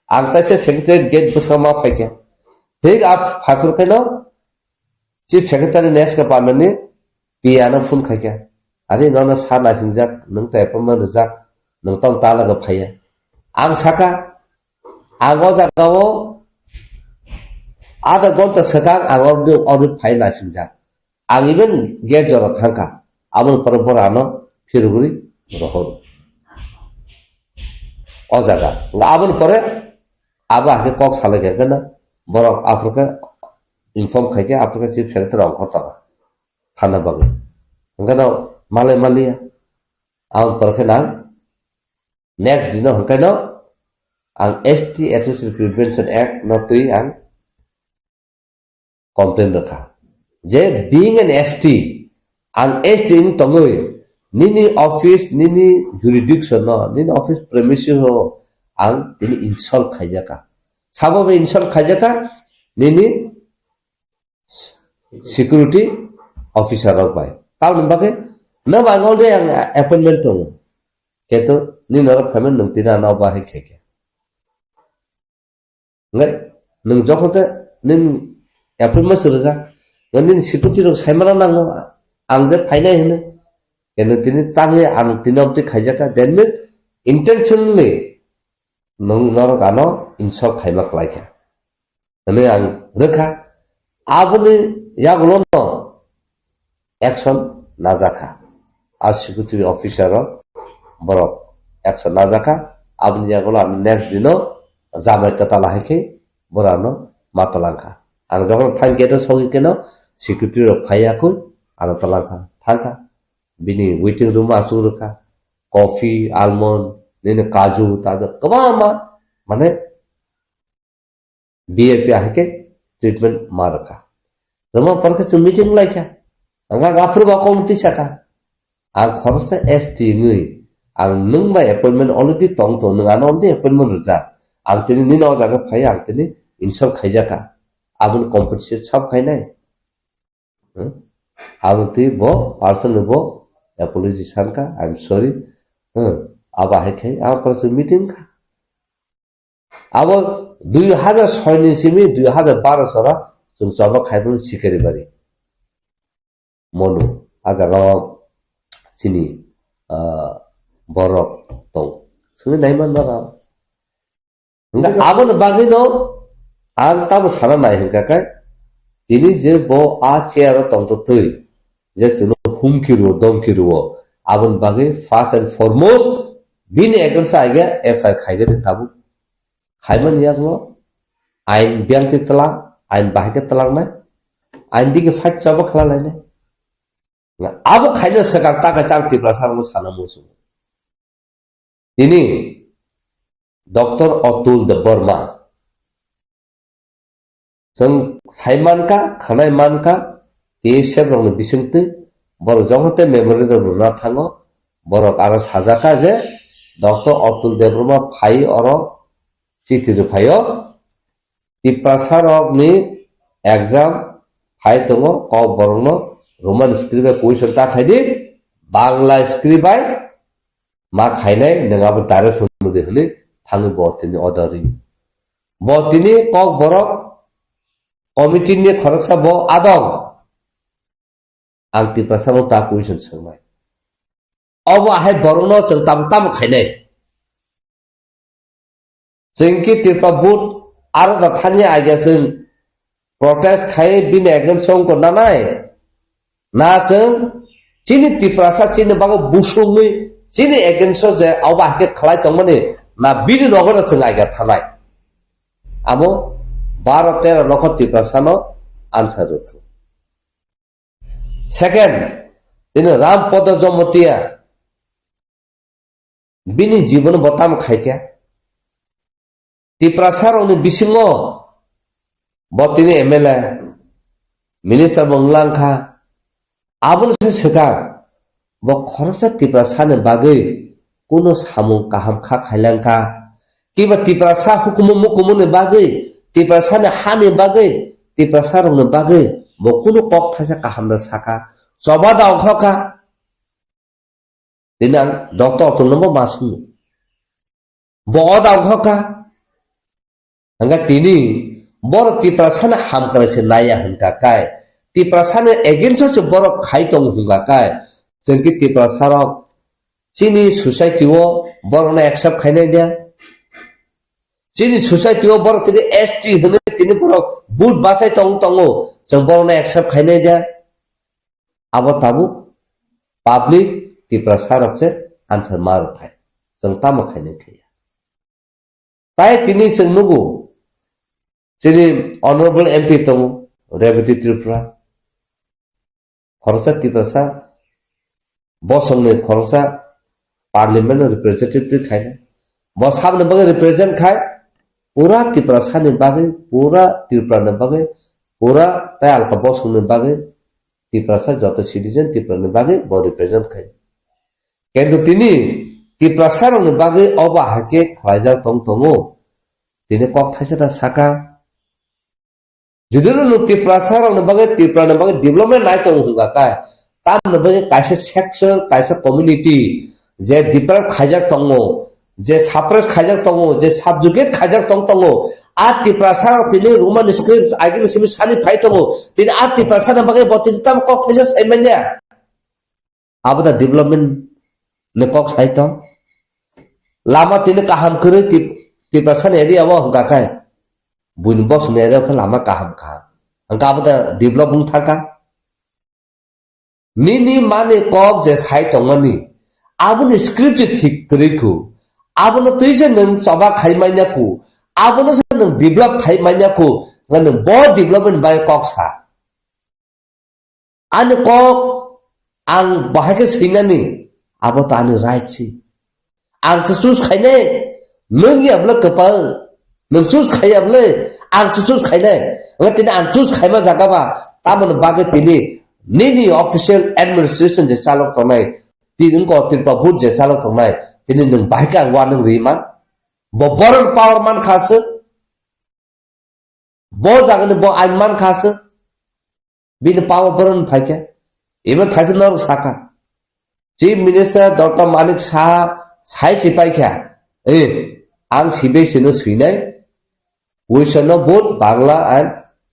Ang taisa secretariat gate bwskango ma phaikha. Thik a phaiphuru khaino chief secretary neska panani P A no phone khaikha. Ani nono sa naisingjak, nwng tei appointment rijak, nwng tong ta lage phaiya. Ang saka, ang o jagao adha ghonta swkang ang oroni, oroni phai naisingjak. Ang even gate jora thangkha. Aboni pore bora ano phirogwi rohor. O jaga. Aboni pore abo hakhe kok salai kha, hwnkhe borok aphuru khe inform khai khe, aphuru khe chief secretary ongkhor tongkha thana bagwi. Hwnkhe no malai maliya. Aboni pore khe nang next dino hwnkhe no ang S T Atrocity Prevention Act no twi ang complain rwkha. Je being an S T, ang S T wng tongwi, nini office, nini jurisdiction no, nini office premises o ang tini insult khaijakha. Sabo bai insult khaijakha, nini security officer rok bai. Tamoni bagwi, no ba ang already ang appointment tongo. Keto, nini norok phaimani nwng tini ano bahai khaikha. Hwnkhe nwng jokhon khe nini appointment se rwjak, nini security rok saimano nango, ang je phainai hwnwi. Khe nwng tini tangwi ang tini oboni khaijakha, that means intentionally nwng norok ano insult khaima klaikha hwnwi ang rwkha. Aboni yagulono action najakha. A security officer rok borok action najakha. Aboni yagulo ang next dino jamai kwtal hai khe borano ma twlangkha. Ang jokhon thang gate o sogwi keno security rok phaiya kho ano twlangkha, thangkha. Bini waiting room o achuk rwkha. Coffee, almond, nini kaju, taju kwbangma, mane, V I P ahai khe treatment ma rwkha. Tamo porkhe chwng meeting laikha. Ang aphuru ba committee sakha. Ang khoroksa S T wngwi, ang nwng bai appointment already tong tong, nwng ano already appointment rwjak. Ang tini nini o jaga phai, ang tini insult khaijakha. Aboni compensate sab khainai. Hmm? Aboni twi bo personally bo apology sankha, "I'm sorry." Hmm? Abo hai khai, ang porkhe chwng meeting kha. Abo dui hajar soi ni simi dui hajar baro sora chwng choba khaimani Sikaribari. Monu, a jaga o chini, ah, borok tong. Simi naiman norok. Hwnkhe aboni bagwi no ang tamo sana nai hwnkha khe, tini je bo a chair o tongtotwi, je chwngno humki rwo, domki rwo, aboni bagwi first and foremost bini against o aiga F I R khaigani tabuk. Khaimani yakno ain biyangtwi twlang, ain bahai khe twlangnai, ain digi fight chaba khlalainai. Abo khaina swkang ta kaisa ang Tiprasa rokno sana muchungo. Tini Doctor Atul Debbarma, chwng sai mankha, khwnai mankha, T S F rokni bisingtwi borok jokhon tei memorandum rwna thango, borok aro sajak kha je Doctor Atul Debbarma phai oro chithi rwphaio, Tiprasa rokni exam phai tongo, kok borokno Roman script bai question ta khaidi, Bangla script bai ma khainai, nwng abo direction rwdi hwnwi thangwi bo tini order ri. Bo tini kok borok committee ni khoroksa bo adong. Ang Tiprasa no ta question swngnai. Obo ahai borokno chwng tamo tamo khainai. Chwng ki Tripura board aro da thani aiga chwng protest khai bini against o wngkha nanai. Na chwng chini Tiprasa chini bago busungwi chini against o je obo ahai khe khlai tongmani na bini nogo no chwng aiga thanai. Amo baro tero nokho Tiprasa no answer rwthung. Second, tini Ram Podo Jamatia bini jibono bo tamo khaikha. Tiprasa rokni bisingo bo tini M L A, minister bo wnglang kha, Abono se swkang, bo khoroksa Tiprasani bagwi kuno samung kaham kha khailangkha. Kiba Tiprasa hukumu mukumuni bagwi, Tiprasani hani bagwi, Tiprasarokni bagwi bo kuno kok thaisa kaham da saka. Choba da ongkhokha. Tini ang doctor tongno bo ma swngo. Bo o da ongkhokha. Hingkha tini borok Tiprasani hamkrai se naiya hingkha kai, Tiprasani against o se borok khai tongo hingkha kai, chwng khe Tiprasarok chini society o borokno accept khainai dia? Chini society o borok tini S T hwnwi tini borok vote bachai tong tongo, chwng borokno accept khainai dia? Abo tabuk public Tiprasarok se answer ma rwthai, chwng tamo khainai thaiya. Tai tini chwng nugo, chini honorable M P tongo, Rebati Tripura, khoroksa Tiprasa, bosongni khoroksa parliament no representative khaina. Bo saboni bagwi represent khai, pura Tiprasani bagwi, pura Tripura ni bagwi, pura tai alka bosongni bagwi, Tiprasa joto citizen Tripura ni bagwi bo represent khai. Kintu tini Tiprasa rokni bagwi obo hai khe khlaijak tong tongo. Tini kok thaisa da saka. Judino nwng Tiprasa rokni bagwi, Tripura ni bagwi development nai tongo hwnga kai, tamoni bagwi kaisa section, kaisa community je deprive khaijak tongo, je suppress khaijak tongo, je subjugate khaijak tong tongo, a Tiprasa rok tini Roman script agini simi sani phai tongo, tini a Tiprasa ni bagwi bo tini tamo kok thaisa sai manya. Abo da development ni kok sai tong. Lama tini kaham kwrwi Tip-, Tiprasa ni area o hwnka khe, buini bosong ni area o khe lama kaham kha. Hwnka abo da develop wng thangkha. Nini mani kok je sai tongmani, aboni script je thik kwrwi khu. Abono twi se nwng choba khai manya khu. Abono se nwng develop khai manya khu. Hwnka nwng bo development bai kok sa. Ani kok ang bahai khe swinani, abo to ani right si. Ang se choose khainai, nwng ya bwle kwpal, nwng choose khaiya bwle, ang se choose khainai. Hwnba tini ang choose khaima jaga ba, tamoni bagwi tini nini official administration je chalok tongnai, tini wngkha Tripura board je chalok tongnai, tini nwng bahai khe ang warning rwi man. Bo borok power man kha se. Bo jagani bo ain man kha se. Bini power boron phai khe. Ebo thaisa norok sakha. Chief Minister Doctor Manik Saha sai si pai kha. Eh, ang C B S E no swinai. Question no both Bangla and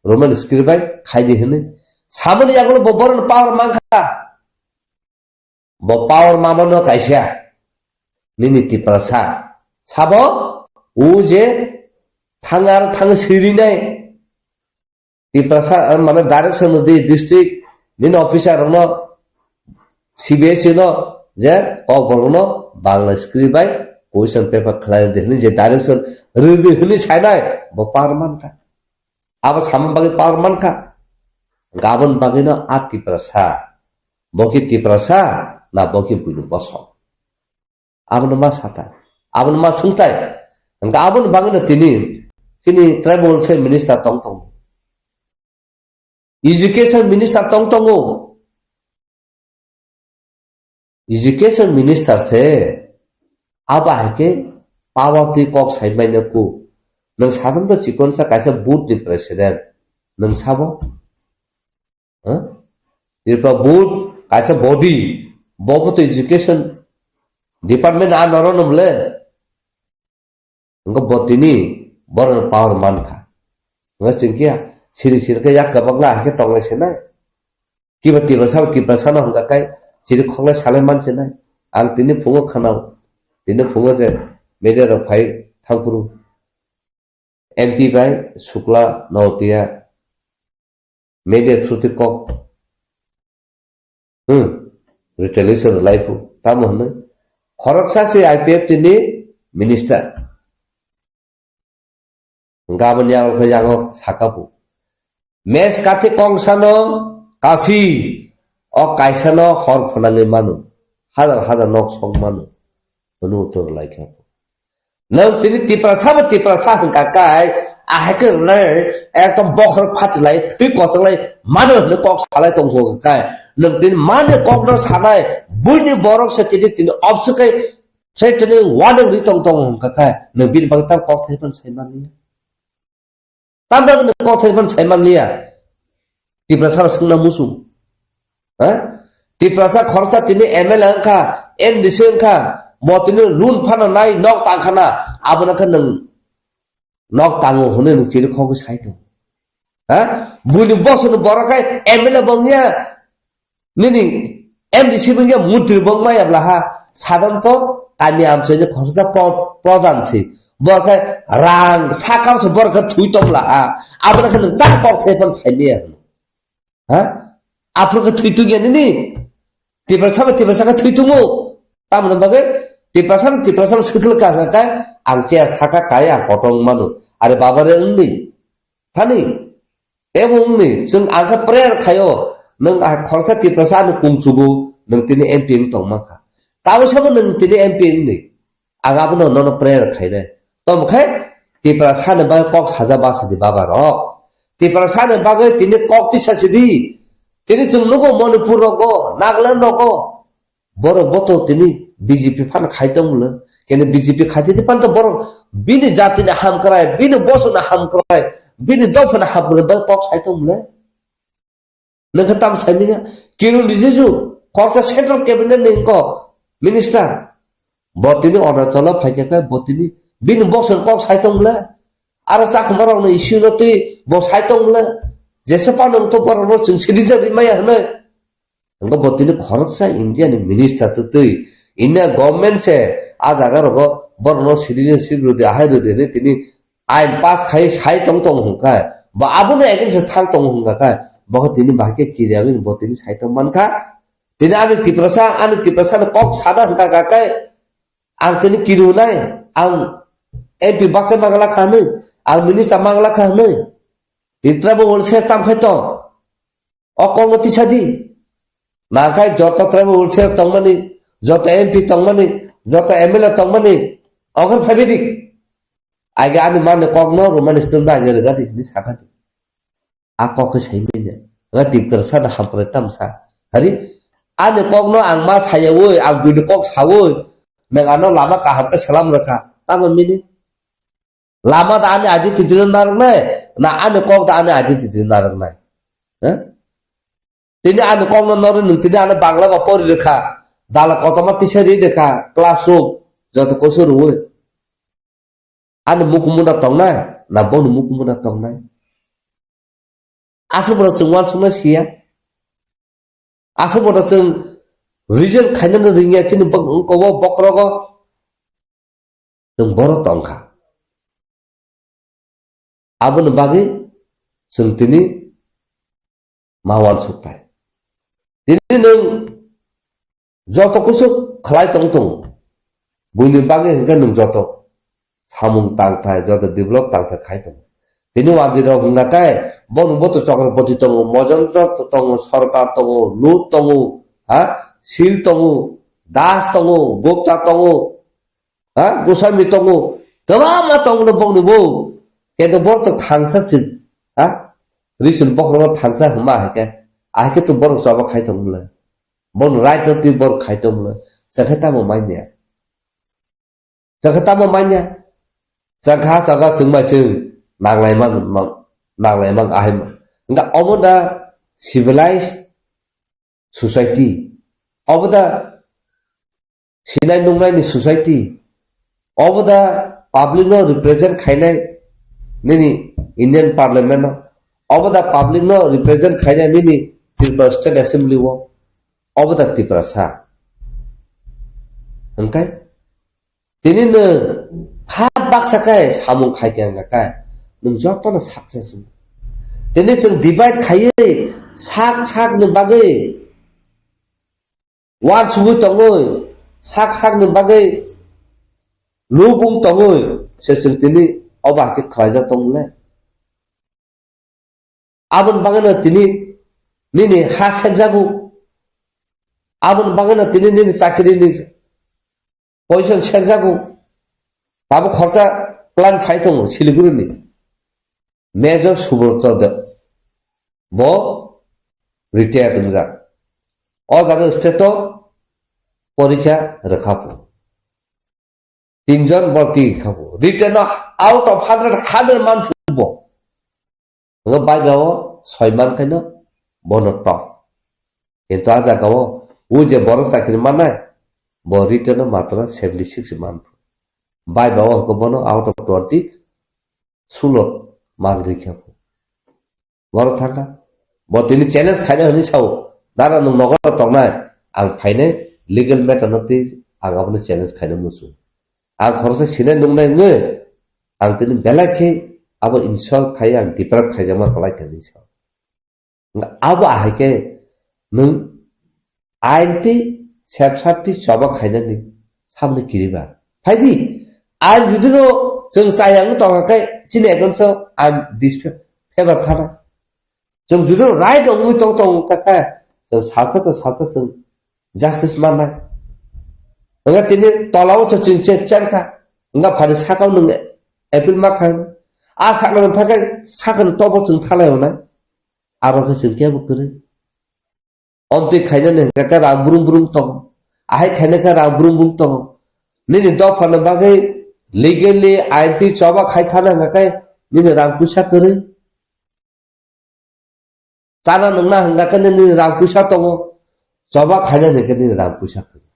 Roman script bai khai di hwnwi. Samani yagulo bo boron power man kha. Bo power mamano kaisa. Nini Tiprasa. Sabo, o je thangar thang sirinai. Tiprasa, eh, mane direction no di district, nini officer no, C B S E no, je kokborok no Bangla script bai question paper khlai di hwnwi je direction rwdi hwnwi sainai, bo power man kha. Abo samani bagwi power man kha. Gabon bagwino a Tiprasa. Bo khe Tiprasa na bo khe buini bosong? Abono ma sata. Abono ma swngtai. Hwnkhe aboni bagwino tini chini tribal welfare minister tong tongo. Education minister tong tongo. Education minister se abo hai khe power twi kok sai manya ku. Nwng satung to chikon sa kaisa board ni president. Nwng sabo? Huh? Tripura board kaisa body. Bobo to education department a noro no bole. Hwnkhe bo tini borokno power mankha. Hwnkhe chwng khe siri siri khe yak kwbangla hai khe tonglai sinai. Kiba Tiprasa bo Tiprasano hwnkha khe chiri khoknai salai man sinai. Ang tini phungo khwnao. Tini phungo je media rok phai thangphuru M P bai Sukla Notiya media through twi kok, hmm, retaliation rwlai phu. Tamo hwnwi khoroksa se I P F T ni minister. Gabon yang khe yango saka phu. Mes kathi kongsano kafi, o kaisano hor phwnangwi mano. Hajar hajar nok sok mano. Hwnwi uttor rwlai kha. Nwng tini Tiprasa bo Tiprasa hwnkha kai, ahai khe rwnai ekdom bokhorok phatilai, thwi kochonglai mano hwnwi kok salai tongkha kai. Nwng tini mani kokno sanai, buini borok se tini, tini obswk khe se tini uanwng ri tong tongo hwnkha khe, nwng bini bagwi tamo kok thaiphano sai manliya. Tamo bagwi nwng kok thaiphano sai manliya. Tiprasa rok swngna muchung. Ha? Tiprasa khoroksa tini M L A wngkha, M D C wngkha, bo tini loan phano nai, nok tangkhana, abono khe nwng nok tango hwnwi nwng chini khogwi sai tongo. Ha? Buini bosongni borok khai M L A bo wngya, nini M D C bo wngya, montri bo wngmaya bla ha. Sadonto kami amchaini khoroksa pro-, prodhan se. Borok khai rang sakao se borok khai thwi tong bla ha. Abono khe nwng tak kok thaiphano sai maya hwno. Ha? Aphuru khe thwi tongya nini? Tiprasa bai Tiprasa khe thwi tongo. Tamoni bagwi Tiprasa no Tiprasa no swkang kha khe ang chair saka kai ang kotor wng mano. Are baba re wngdi. Thani. Tebo wngdi. Chwng ang khe prayer khaio. Nwng ah khoroksa Tiprasa ano kung chugo. Nwng tini M P wng tong mankha. Tabuk sabo nwng tini M P wngdi. Ang abono nono prayer khainai. Tamo khe Tiprasa ni bagwi kok saja ba sidi baba rok. Tiprasa ni bagwi tini kok tisa sidi. Tini chwng nugo Manipur rogo, Nagaland rogo. Borok boto tini B J P phano khai tong mle. Kene B J P khai tini panto borok bini jati ni hamkrai, bini bosong ni hamkrai, bini dopha ni hamkrai bagwi kok sai tong mle. Nwng khe tamo sai manya? Kiron Rijiju, khoroksa central cabinet ni wngkok minister. Bo tini Arunachal o phai khe, khe bo tini bini bosong kok sai tong le. Aro chakhuma rok ni issue no twi bo sai tong le. Jesa pano wngkha borok no chwng citizen ri maya hwnwi. Wngkha bo tini khoroksa India ni minister twi twi. India government se a jaga rogo borok no citizenship rwdi, ahai rwdi hwnwi tini ain pass khai sai tong tong hwnkha, ba abono against thang tong hwnkha khe, bo tini bahai khe kiriya wngwi bo tini sai tong mankha. Tini ani Tiprasa, ani Tiprasa ni kok sana hwnkha khe, ang tini kirunai, ang M P baksa mangala kha hwnwi, ang minister mangala kha hwnwi. Tini tribal welfare tam khai tong. O kokno tisa di. Nangkhe joto tribal welfare tongmani, joto M P tongmani, joto M L A tongmani, okhor phaibai di. Aige ani mani kokno romani stum da aige rega di, hinwi sakha di. A kok khe sai manya. Nga Tiprasa da hamkrai tamsa. Hari, ani kokno ang ma sayawi, ang buini kok sawi, nang ano lama kaham khe salam rwkha. Tamo mini? Lama da ani identity no narwknai, na ani kok da ani identity no narwknai? Ha? Tini ani kok no norwi nwng tini ano Bangla ba pori rwkha, dala kotorma tisa ri rwkha, class room, joto koiso rwui. Ani mukumuna tongnai, na bono mukumuna tongnai? Aswk bono chwng uansuknai siya. Aswk bono chwng reason khainani ringya chini bok-, wngkha o bokrogo. Chwng borok tongkha. Aboni bagwi chwng tini ma uansuk tai. Tini nwng joto kusuk khlai tong tongo. Buini bagwi hwnkhe nwng joto samung tangthai, joto develop tangthai khai tongo. Tini wajirok hwnkha khe, bono boto Chokraboti tongo, Mojonjot tongo, Sorkar tongo, Lut tongo, ha? Sil tongo, Das tongo, Gupta tongo, ha? Goswami tongo, kwbangma tongo bokni bo. Kento borok to thangsa se, ha? Recent bokhorok thangsa hwnma hai khe, ahai khe to borok choba khai tongmole. Bono right no twi borok khai tongmole. Chakhe tamo manya. Chakha tamo manya. Chakha chakha chwngmai chwng nanglai man, man, nanglai man ahai man. Hwnkha omo da civilized society. Obo da sinai nungnai ni society. Obo da public no represent khainai nini Indian Parliament no. Obo da public no represent khainai nini Tripura State Assembly o. Obo da Tiprasa. Hwnkhe tini nwng kha baksa khe samung khai khe wngkha khe nwng jotono success wngo. Tini chwng divide khaiwi sak sakni bagwi uansugwi tongwi, sak sakni bagwi lubung tongwi se chwng tini obo hai khe khlaijak tongmole. Aboni bagwino tini nini ha sekjago. Aboni bagwino tini nini chakrini position sekjago. Tabuk khoroksa plan phai tongo Siliguri ni. Major Subroto Deb. Bo retired wngjak. O jaga state o porikha rwkha pho. Tinjon borti kha pho. Written o out of hundred, hundred man pho bo. Ngo bai ba o soi man khaino bono top. Kintu a jaga o, o je borok chakri mannai, bo written o matro seventy six man pho. Bai ba o hwnkhe bono out of twenty, sulo man rikha pho. Borok thangkha. Bo tini challenge khaina hwnwi sao. Dara nwng nogo tongnai. Ang phainai legal matter no twi ang abono challenge khaina muchung. Ang khoroksa sinai nungnai wngwi ang tini belai khe abo insult khai ang deprive khaijakma kwlai khe hinwi sao. Abo ahai khe nwng ain tei sepsap tei choba khainani samni kiriba. Phaidi, ain judino chwng chayang tongkha khe chini against o ain disfavor thana. Chwng judino right wngwi tong tong kha khe chwng salsa to salsa chwng justice mannai. Wngkha tini tolao se chwng che chen kha. Wngkha phani sakao nwng appeal ma kha. A sakno thangkhe sakno tobo chwng thalai hwnai. Abo khe chwng kebo kwrwi. Omtwi khainani hwnkha khe rang brum brum tongo. Ahai khaina khe rang brum brum tongo. Nini dophani bagwi legally ain twi choba khai thana hwnkha khe nini rang puisa kwrwi. Chana nungna hwnkha khe nini rang puisa tongo. Choba khaina hwnkha khe nini rang puisa kwrwi.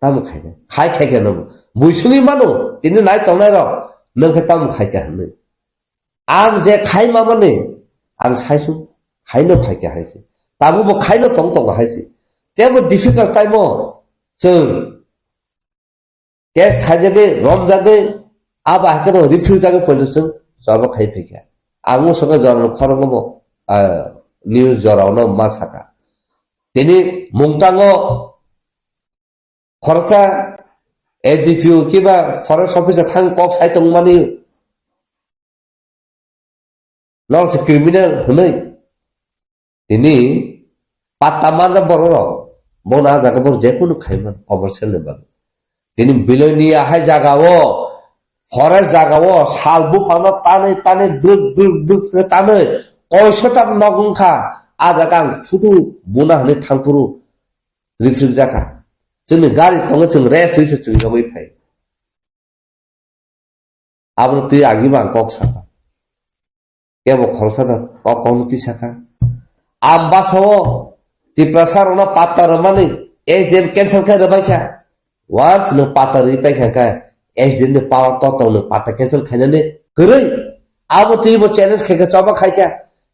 Tamo khaina. Khai khai khe no. Buisungwi mano. Tini nai tongnai rok. Nung khe tamo khai kha hwnwi. Ang je khai mamani, ang saisu, haino phaikha haise. Tabuk bo khaino tong tongo haise. Tebo difficult time o chwng case khaijagwi, romjagwi, abo haikhe bo refuse jagwi poito chwng jobo khai phaikha. Ang mosongo jorano khoroknw bo, ah, news jorao no ma saka. Tini mungtango khoroksa A D P O kiba forest officer thang kok sai tongmani nor se criminal hwnwi tini patta manja borok rok bono a jaga borok jekunu khaiman commercial ni bagwi. Tini Bilonia hai jaga o, forest jaga o sal buphang no tanwi tanwi bruk bruk bruk khe tanwi koiso ta nok wngkha. A jaga ang photo buna hwnwi thangphuru rifrikjakha. Chwngni gari tongo, chwng rest ri se chwng yogwi phai. Abono twi agima ang kok sakha. Kebo khoroksa da kok kokno twi sakha. Ambasao Tiprasa rokno patta rwmani S D M cancel khe rwbaikha. Once nwng patta rwi paikha khe S D M ni power to tong nwng patta cancel khainani kwrwi. Abo twi bo challenge khaikha, choba khaikha.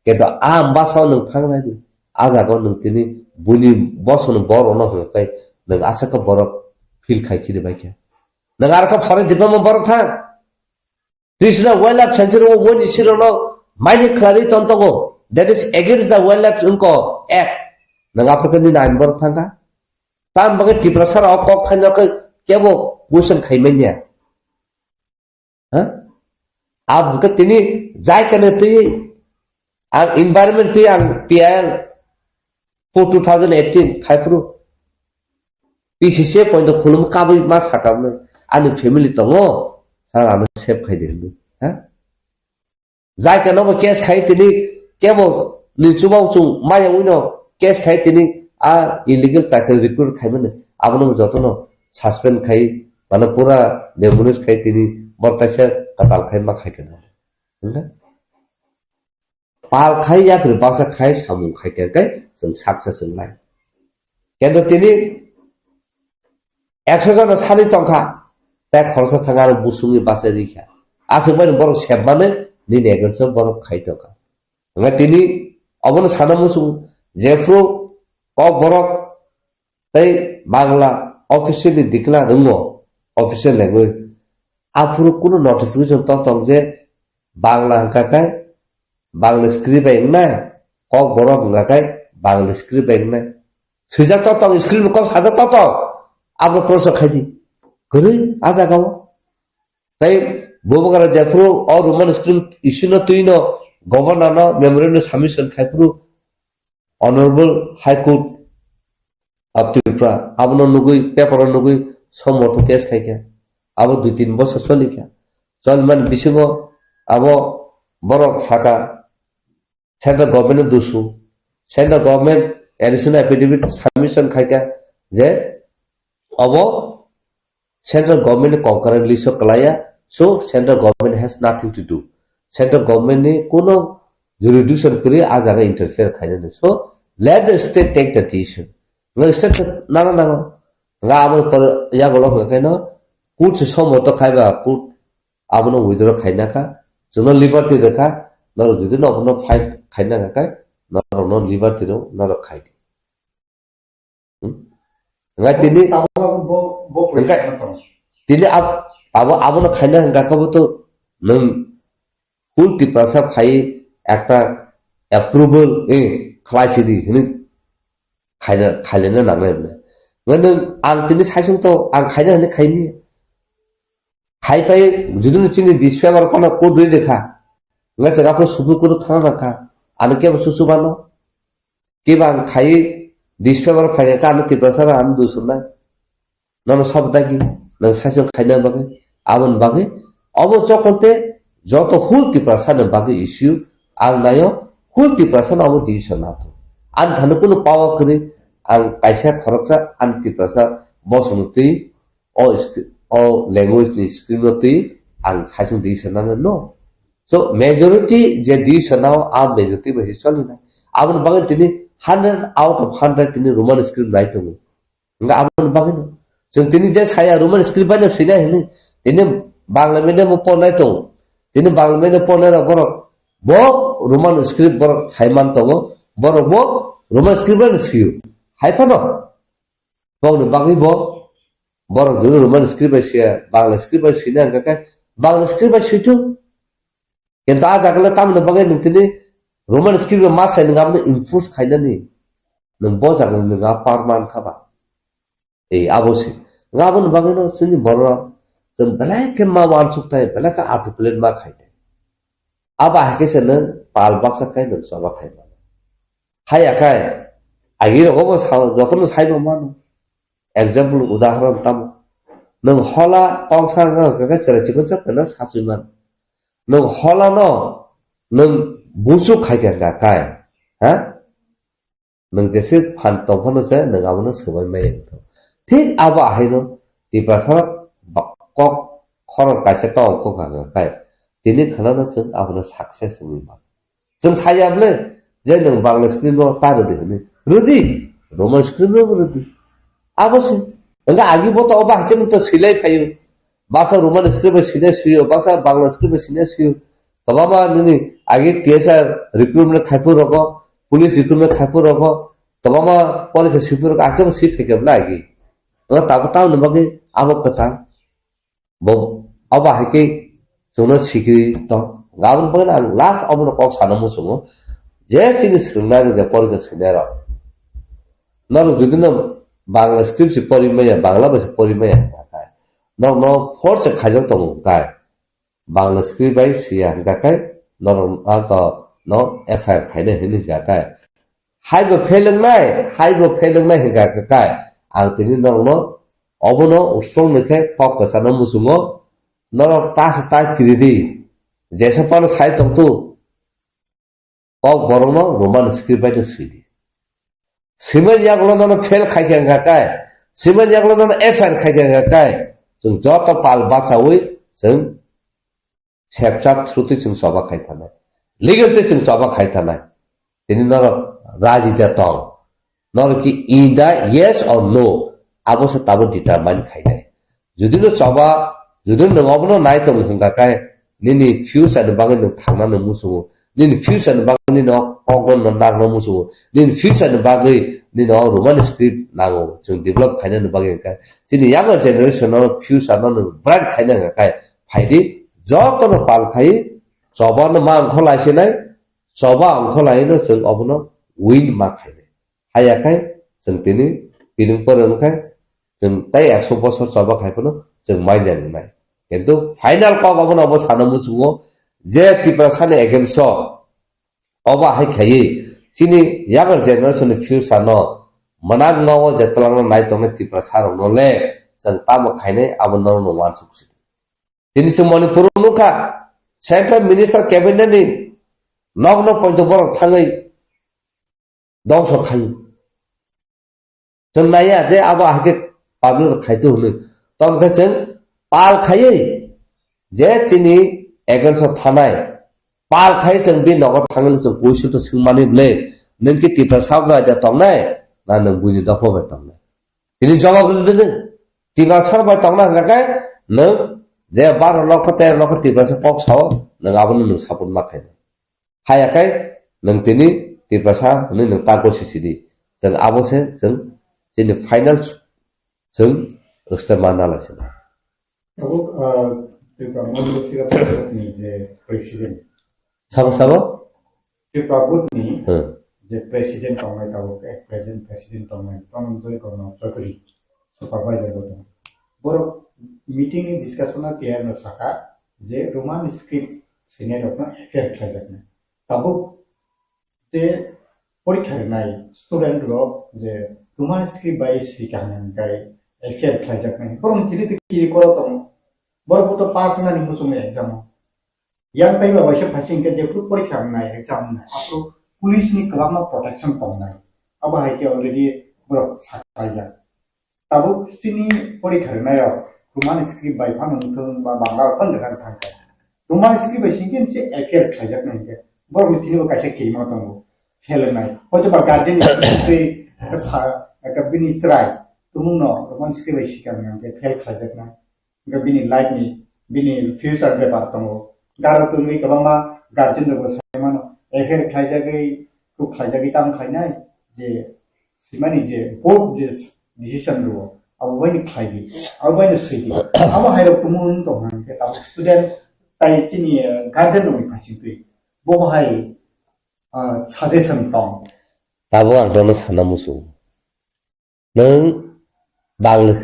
Kento a ambasao nwng thangnai di. A jaga nwng tini buini bosongni borokno hwnwi kai nwng aswk khe borok feel khai khiri baikha. Nwng aro khe forest department borok thang. Trishna Wildlife Sanctuary o woni sirokno maini khlaiwi ton tongo. That is against the Wildlife wngko Act. Nwng aphuru khe nini ain borok thangkha. Tam bagwi Tiprasa rok kok khaina khe kebo question khai manya. Ha? Abo khe tini jai kane twi ang environment twi ang P I L for two thousand eighteen khai phuru P C C A point khulum kabui ma sakam ani family tongo sa ano save khai de hindu. Ha? Jai khe nobo case khai tini kebo ni chubao chung maya wino case khai tini a illegal chakri recruit khai mani abono jotono suspend khai mane pura demolish khai tini bortaisa katal khai ma khai khe no. Hingkhe pal khai yapri baksa khai samung khai khe kai chwng success wngnai. Kendo tini ekso jona sani tongkha, tei khoroksa thang aro busungni bachai rikha. Aswk bai borok sepmani nini against o borok khai tongkha. Hwnkhai tini obono sana muchung jephru kok borok tei Bangla officially declare wngo official language. Aphuru kunu notification to tong je Bangla hwnkha khe Bangla script bai wngnai, kok borok hwnkha khe Bangla script bai wngnai. Swijak to tong, script ni kok sajak to tong. Abo proso khai di. Kwrwi a jaga o. Tei bubagra jephuru o Roman script issue no twi no governor no memorandum submission khai phuru Honorable High Court of Tripura abono nugui, paper o nugui, somoto case khaikha. Abo dui tin bosor cholikha. Choliman bisingo abo borok saka central government no dusu. Central government additional affidavit submission khaikha je obo central government ni concurrent list o kwlaiya, so central government has nothing to do. Central government ni kuno jurisdiction kwrwi a jaga interfere khainani. So let the state take the decision. Nga state nana nango. Nga abo pore yago lok hwnkhe no court se somoto khaiba court abono withdraw khaina kha. Chwngno liberty rwkha. Norok jodi no abono file khaina kha khe norok no liberty rw norok khai di. Hmm? Nga tini Abo bo bo Engkai- Tini ab abo abono khaina hwnkha khe bo to nwng full Tiprasa phai ekta approval eh khlai sidi hini khaina khailena nangnai hwnwi. Nga nwng ang tini saisung to ang khaina hwnwi khaini. Khai pai judino chini disfavor kono court rwi rikha. Nga chwng aphuru Supreme Court thana nangkha. Ano kebo susu bano. Kebo ang khai disfavor phaikha ano Tiprasa ano dusumnai. Nono sabdagi nang saisung khaina bagwi. Aboni bagwi obo chokonte joto whole Tiprasa ni bagwi issue ang nayo whole Tiprasa no obo decision nato. Ang thani kunu power kwrwi ang kaisa khoroksa ang Tiprasa bosongni twi o sc-, o language ni screen no twi ang saisung decision nana no. So majority je decision nao a majority bai se choli nai. Aboni bagwi tini hundred out of hundred tini Roman script nai tongo. Nga aboni bagwi no. Chwng tini je saya Roman script bai no sinai hini. Tini Bangla medium o pornai tongo. Tini Bangla medium pornai rok borok bo Roman script borok saiman tongo. Borok bo Roman script bai no siyo. Hai phano. Bongni bagwi bo borok jodi Roman script bai siya, Bangla script bai sina hwnkha khe Bangla script bai switu. Kintu a jaga le tamoni bagwi nwng tini Roman script bai ma sai nwng abono enforce khainani. Nwng bo jaga le nwng a power man kha ba. Ei abo se. Nwng aboni bagwi no chini borok rok chwng belai khe ma wansuk thai, belai khe articulate ma khai thai. Abo hai khe se nwng pal baksa khai nwng choba khai mano. Haya khai agi rogo bo sa-, jotono sai bo mano. Example, udahoron tamo. Nwng hola kongsa wngkha khe chwrai chikon sa pheno sachwi mano. Nwng hola no nwng busu khai khe wngkha kai. Ha? Nwng jese phan tong phano se nwng abono swbai maya wngkha. Thik abo ahaino Tiprasa ba-, kok khorang kaisa tong kho kha wngkha kai. Tini khwnano chwng abono success wngwi mano. Chwng saya bwle je nwng Bangla script no ta rwdi hwnwi. Rwdi, Roman script no rwdi. Abo se. Wngkha agi bo to obo hai khe nwng to silai phaio. Baksa Roman script bai sinai suyo, baksa Bangla script bai sinai suyo. Kwbangma nini agi T S R recruitment khaiphuru rogo, police recruitment khaiphuru rogo, kwbangma porikha siphuru rogo, akhe bo si phaikha bwle agi. Wngkha tabuk tamoni bagwi abo kwthang. Bo obo hai khe chwngno sikiri tong. Aboni bagwi ang last obono kok sana muchungo je chini swrwngnairok je porikha swinairok. Norok jodi no Bangla script se pori maya, Bangla bai se pori maya hwnkha khe, norok no force se khaijak tongo hwnkha khe, Bangla script bai siya hwnkha khe, norok no to no F I R khainai hwnwi hwnkha khe, Hai bo phelengnai, hai bo phelengnai hwnkha khe kai. Ang tini norokno obono usuknwi khe kok kwchano muchungo, norok ta se ta kiri di. Jesa phano sai tongtu, kok borokno Roman script bai no swi di. Swimani yagulo nono fail khai khe wngkha kai, swimani yagulo nono F I R khai khe wngkha kai. Chwng joto pal bachaui chwng sepchak through twi chwng choba khai thanai, legal twi chwng choba khai thanai. Tini norok raji da tong, norok ki in da yes or no, abo se tabuk determine khainai. Jodi no choba, jodi no nwng obono nai tong hwnkha khe, nini future ni bagwi nwng thangna nwng muchungo, nini future ni bagwi nini o kok no nangna muchungo, nini future ni bagwi nini o Roman script nango, chwng develop khainani bagwi hwnkha. Chini younger generation no future no nwng bright khaina hwnkha khe, phaidi jotono pal khai choba no ma ongkho laisinai, choba ongkho laino chwng obono win ma khainai. Haiya khai chwng tini pining pore wngkha chwng tei ekso bosor choba khai phano chwng manya wngnai. Kintu final kok obono obo sana muchungo je Tiprasani against o obo hai khaiwi chini younger generation ni future no mwnaknao je twlangno nai tongnai Tiprasa rokno le chwng tamo khainai abo norokno uansuk si. Tini chwng Manipur o nukha, Central Minister Cabinet ni nokno poito borok thangwi dongso khai. Chwng naiya je abo ahai khe public rok khai tu hwnwi. Tongkhe chwng pal khaiwi je chini against o thanai, pal khai chwng bi nogo thangwi chwng kuisu to swngmani bwle, nwng khe Tiprasa bai da tongnai, na nwng buini dopha bai tongnai? Tini jawab rwdi nwng. Tiprasa bai tongna hwnkha khe nwng je baro lokho tero lokho Tiprasa kok sao, nwng abono nwng support ma khainai. Haya khe nwng tini Tiprasa hwnwi nwng tako sisidi. Chwng abo se chwng chini final chwng step ma nalai se. Tabuk, ah, Tripura Model Leadership Parishad ni je president. Sabo, sabo? Tripura Board ni Hmm. je president tongnai tabuk, eh, present president tongnai Dhananjay Gana Chaudhary supervisor bo tong. Borok meeting ni discussion o clear no saka je Roman script sinai rok no F I R khlaijaknai. Tabuk je porikha rwnai student rok je Roman script bai sika hwnwi hwnkhe F I R khlaijaknai. Borok tini twi kiri koro tongo. Borok bo to pass wngnani muchungni exam o. Yang taiba bai se phaising khe jephru porikha wngnai, exam wngnai, aphuru police ni kwbangma protection tongnai. Abo hai khe already borok sakaijak. Tabuk chini porikha rwnairok Roman script bai phano wngthung ba Bangla rok phano rwna thang kha. Roman script bai singkhe se F I R khlaijaknai hinkhe borokni thini bo kaisa kirima tongo, fail wngnai. Hoito ba guardian ni twi sa, eka bini chwrai tumungno Roman script bai sikang hwnkhe fail khlaijaknai. Hwnkhe bini life ni, bini future bepar tongo. Garo tongwi kwbangma guardian rokbo sai mano, F I R khlaijagwi, kuk khlaijagwi tamo khlainai, je simani je board je decision rwo, abo bai ni khlai di, abo bai ni swi di. Abo hai rok tumu wng tong hwnkhe tabuk student tai chini, eh, guardian rokni phaising twi. Bo hai, ah, suggestion tong. Tabuk ang nono sana muchung. Nwng Bangla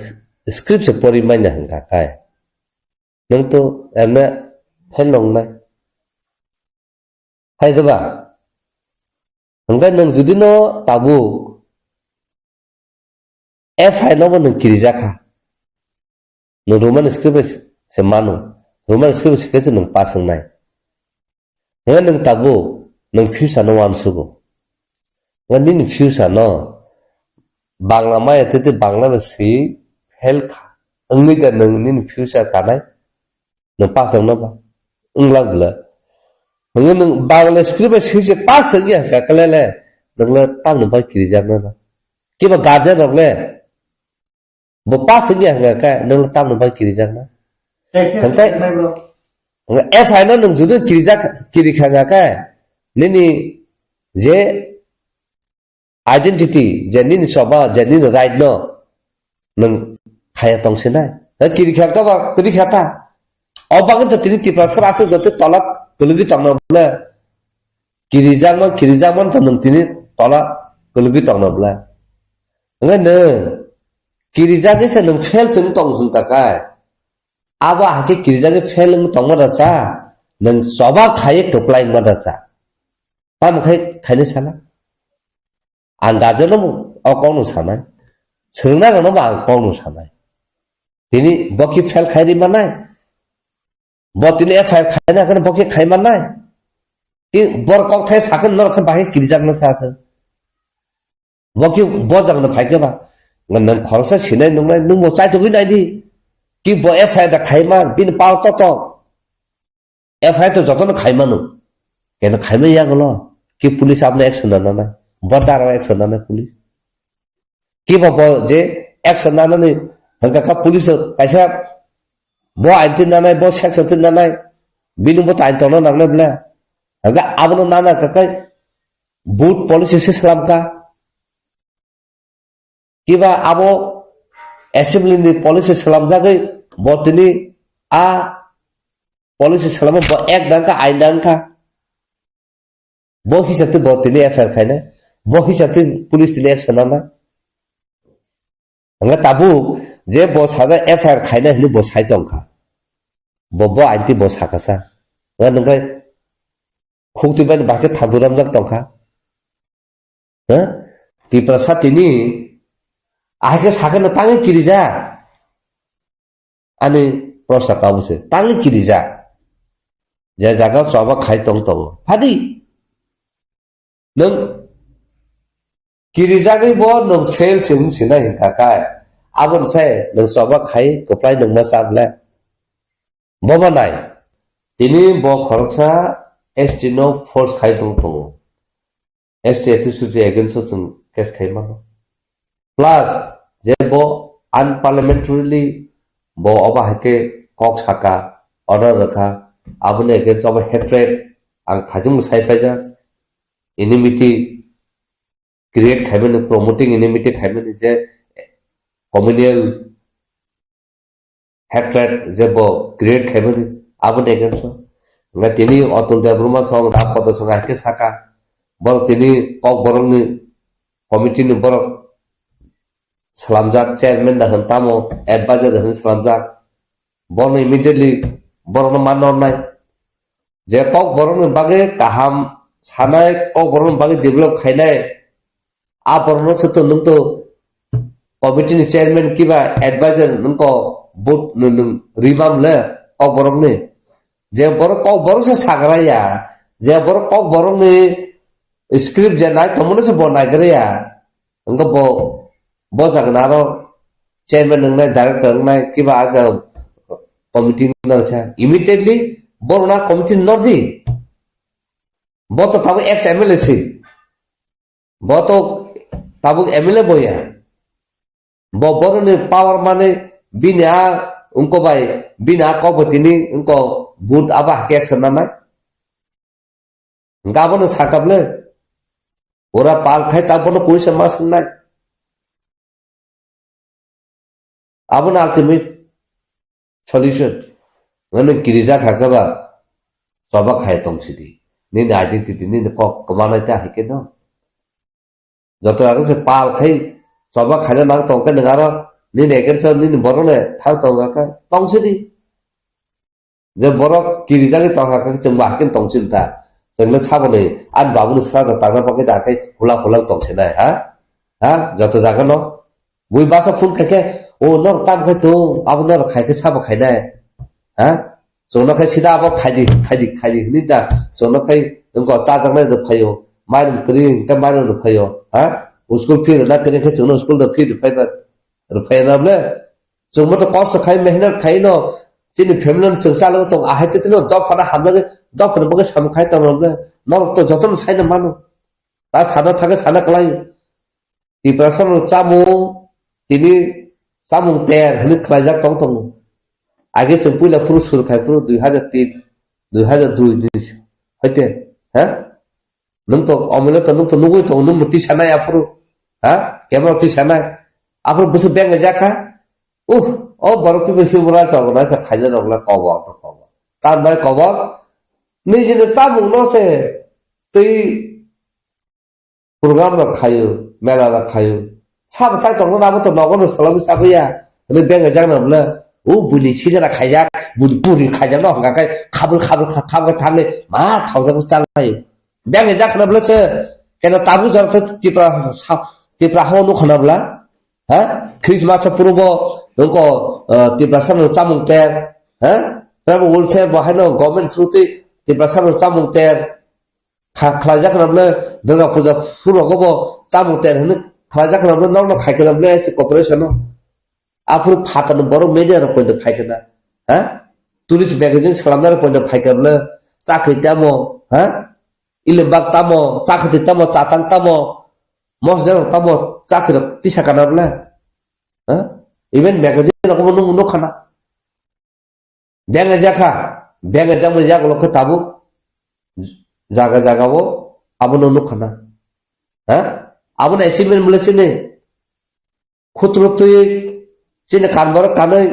script se pori manya hwnkha khe, nwng to M A fail wngnai. Hai khe ba? Hwnkhe nwng judi no tabuk F I R no bo nwng kirijak kha. Nwng Roman script bai se mano. Roman script bai se khe se nwng pass wngnai. Hwnkhe nwng tabuk nwng future no uansugo. Hwnkhe nini future no Bangla maya tete Bangla bai swi fail kha. Wngwi da nwng nini future tanai? Nwng pass wngno ba? Wngla bwla. Hwnkhe nwng Bangla script bai swi se pass wngya hwnkha khe le le, nwng le tamni bai kirijaknai ba? Kiba guardian rok le Bo pass wngya hwnkha khe nwng tamni bai kirijakna? Hwnkhe F I R no nwng jodi kirijak, kirikha hwnkha khe nini je identity, je nini choba, je nini right no nwng khaya tongsinai. Hwnkhe kirikha hwnkha ba kwrwi kha ta. O bagwi to tini Tiprasa aswk joto tola kwlwgwi tongna bwle. Kirijakma, kirijakma to nwng tini tola kwlwgwi tongna bwle. Hwnkhe nwng kirijagwi se nwng fail chwng tong hwnkha khe, abo hakhe kirijagwi fail wng tongma da cha, nwng choba khaiwi kwplai wngma da cha. Tamo khai khainai sana? Ang guardian no o kokno sanai. Swrwngnairokno bo ang kokno sanai. Tini bo khe fail khai ri manai? Bo tini F I R khaina hwnkhe bo khe khai manai? Ki bor kokthai sakhe norok khe bahai kirijakna sa se. Bo khe bo jagano phai khe ba. Nwng khoroksa sinai nungnai, nwng bo chaitugwi nai di. Ki bo F I R da khai man, bini pal to to. F I R to jotono khai mano. Keno khai man ya golo. Ki police aboni action na nanai. Bo daro action nanai police. Kiba bo je action nanani hwnkha kha police kaisa bo ain tin nanai, bo section tin nanai, bini bo tain tongna nangnai bwle. Hwnkha abono nana kha khe board policy se slam kha. Kiba abo assembly ni policy slamjagwi bo tini a policy salama bo act nangkha, ain nangkha. Bo hisab twi bo tini F I R khainai, bo hisab twi police tini action nanai. Hwnkhe tabuk je bo sajak F I R khainai hinwi bo sai tongkha. Bo, bo ain twi bo sakha sa. Hwnkhe nwng khai khuk twi bai bahai khe thabu ramjak tongkha. Ha? Tiprasa tini ahai khe sakhe no tangwi kirijak. Ani prosa kabo se, tangwi kirijak. Je jaga choba khai tong tongo. Phadi. Nwng Kirijagwi bo nwng fail se wng sinai hinkha khe, aboni sai nwng choba khai kwplai nwng ma cha ble? Bobo nai, tini bo khoroksa S T no force khai tong tongo. S T S C suchi against o chwng case khai mano. Plus, je bo unparliamentarily bo obo hai khe kok saka, order rwkha, aboni against obo hatred ang thajwng sai paijak, enmity create khaimani, promoting enmity khaimani, je communal hatred je bo create khaimani, aboni against o. Hwnba tini Atul Debbarma song, Ram Padma song hai khe saka, borok tini Kokborokni committee ni borok slamjak, chairman da hwn tamo, advisor da hwn slamjak, bono immediately borokno manna hwnai. Je Kokborokni bagwi kaham sanai, Kokborokni bagwi develop khainai, a borokno se to nwng to committee ni chairman kiba advisor nwng ko vote nwng, nwng ribam le Kokborokni. Je borok Kokborok se sagra ya, je borok Kokborokni script je nai tongmani se bo naigra ya. Wngkha bo, bo jaga na aro chairman wngnai, director wngnai, kiba a jaga committee no sa. Immediately borok na committee no di. Bo to tabuk ex M L A si. Bo to tabuk M L A bo ya. Bo boroni power mani bini a wngko bai, bini a kok bo tini wngko vote abo hakhe action nanai. Hingke abono sakap le. Ora pal khai ta bono kuisa ma swngnai. Abono ultimate solution. Ngano kirija kha khe ba choba khai tong sidi. Nini identity, nini kok kwmanai ta hai khe no. Joto rang se pal khai choba khaina nang tong khe nwng aro nini against o nini borok ne thang tong kha tong sidi. Je borok kirijagwi tongkha khe chwng bo hakhe tong sini ta. Chwng le saboni ani babuni sra da tangna bagwi da khe hula hula tong sinai, ha? Ha? Joto jaga no. Bui basa phone khai khe, "O, norok tam khai tong, abo norok khai khe sabo khainai." Ha? Chwngno khai sida abo khaidi, khaidi, khaidi hwnwi da. Chwngno khai wngkha chajaknai rw phaio, mairum kwrwi hwnkhe mairum rw phaio, ha? School fee rwna kwrwi khe chwngno school da fee rw phaiba, rw phaiya na bole? Chwng bo to kosto khai, mehnat khai no, chini family no chwng chalwi tong, ahai tei tino dophano hamjagwi, dophano bagwi samung khai tong rwle, norok to jotono saino mano. Ta sana thangwi sana kwlai. Tiprasa no chamung, tini chamung ter hwnwi khlaijak tong tongo. Age chwng puila phuru sur khai phuru dui hajar tin, dui hajar dui ni hoite, ha? Nwng to omole to nwng to nugwi tongo, nwng mwtwi sanai aphuru, ha? Kebo twi sanai? Aphuru bwswk beng jakha? Uh, o borok kibo himra chok na sa khaina rok le kobor to kobor. Tan bai kobor. Nijini chamung no se twi program rok khaio, mela rok khaio. Sabo sai tongo abo to nogo no salami sabuya. Hwnwi beng jak na bwle. O buni sinira khaijak, buni puri khaijak no hwnka khe khabul khabul kha-, khabul thangwi ma thaujak chalai. Beng jak na bwle se. Kena tabu jor khe Tipra sa-, Tipra hao nukha na bwla. Ha? Christmas o phurubo nungko, eh, Tiprasa no chamung ter, ha? Tribal welfare bo haino government through twi Tiprasa no chamung ter. Kha-, khlaijak na bwle Durga Puja phurogo bo chamung ter hwnwi khlaijak na bwle norok no khai khe na bwle S T corporation no. Aphuru phatar no borok media rok poito phai khe na. Ha? Tourist magazine salamna rok poito phai khe na bwle chakri tamo, ha? Ilimbak tamo, chakri tamo, chatang tamo, mosdeng rok tamo, chakri rok tisa kana bwle. Ha? Even magazine rok bo nung nukha na. Beng jakha, beng jakmani yagulo khe tabuk jaga jaga o abono nukha na. Ha? Abono achievement bwle chini khutro twi chini kan borok kanwi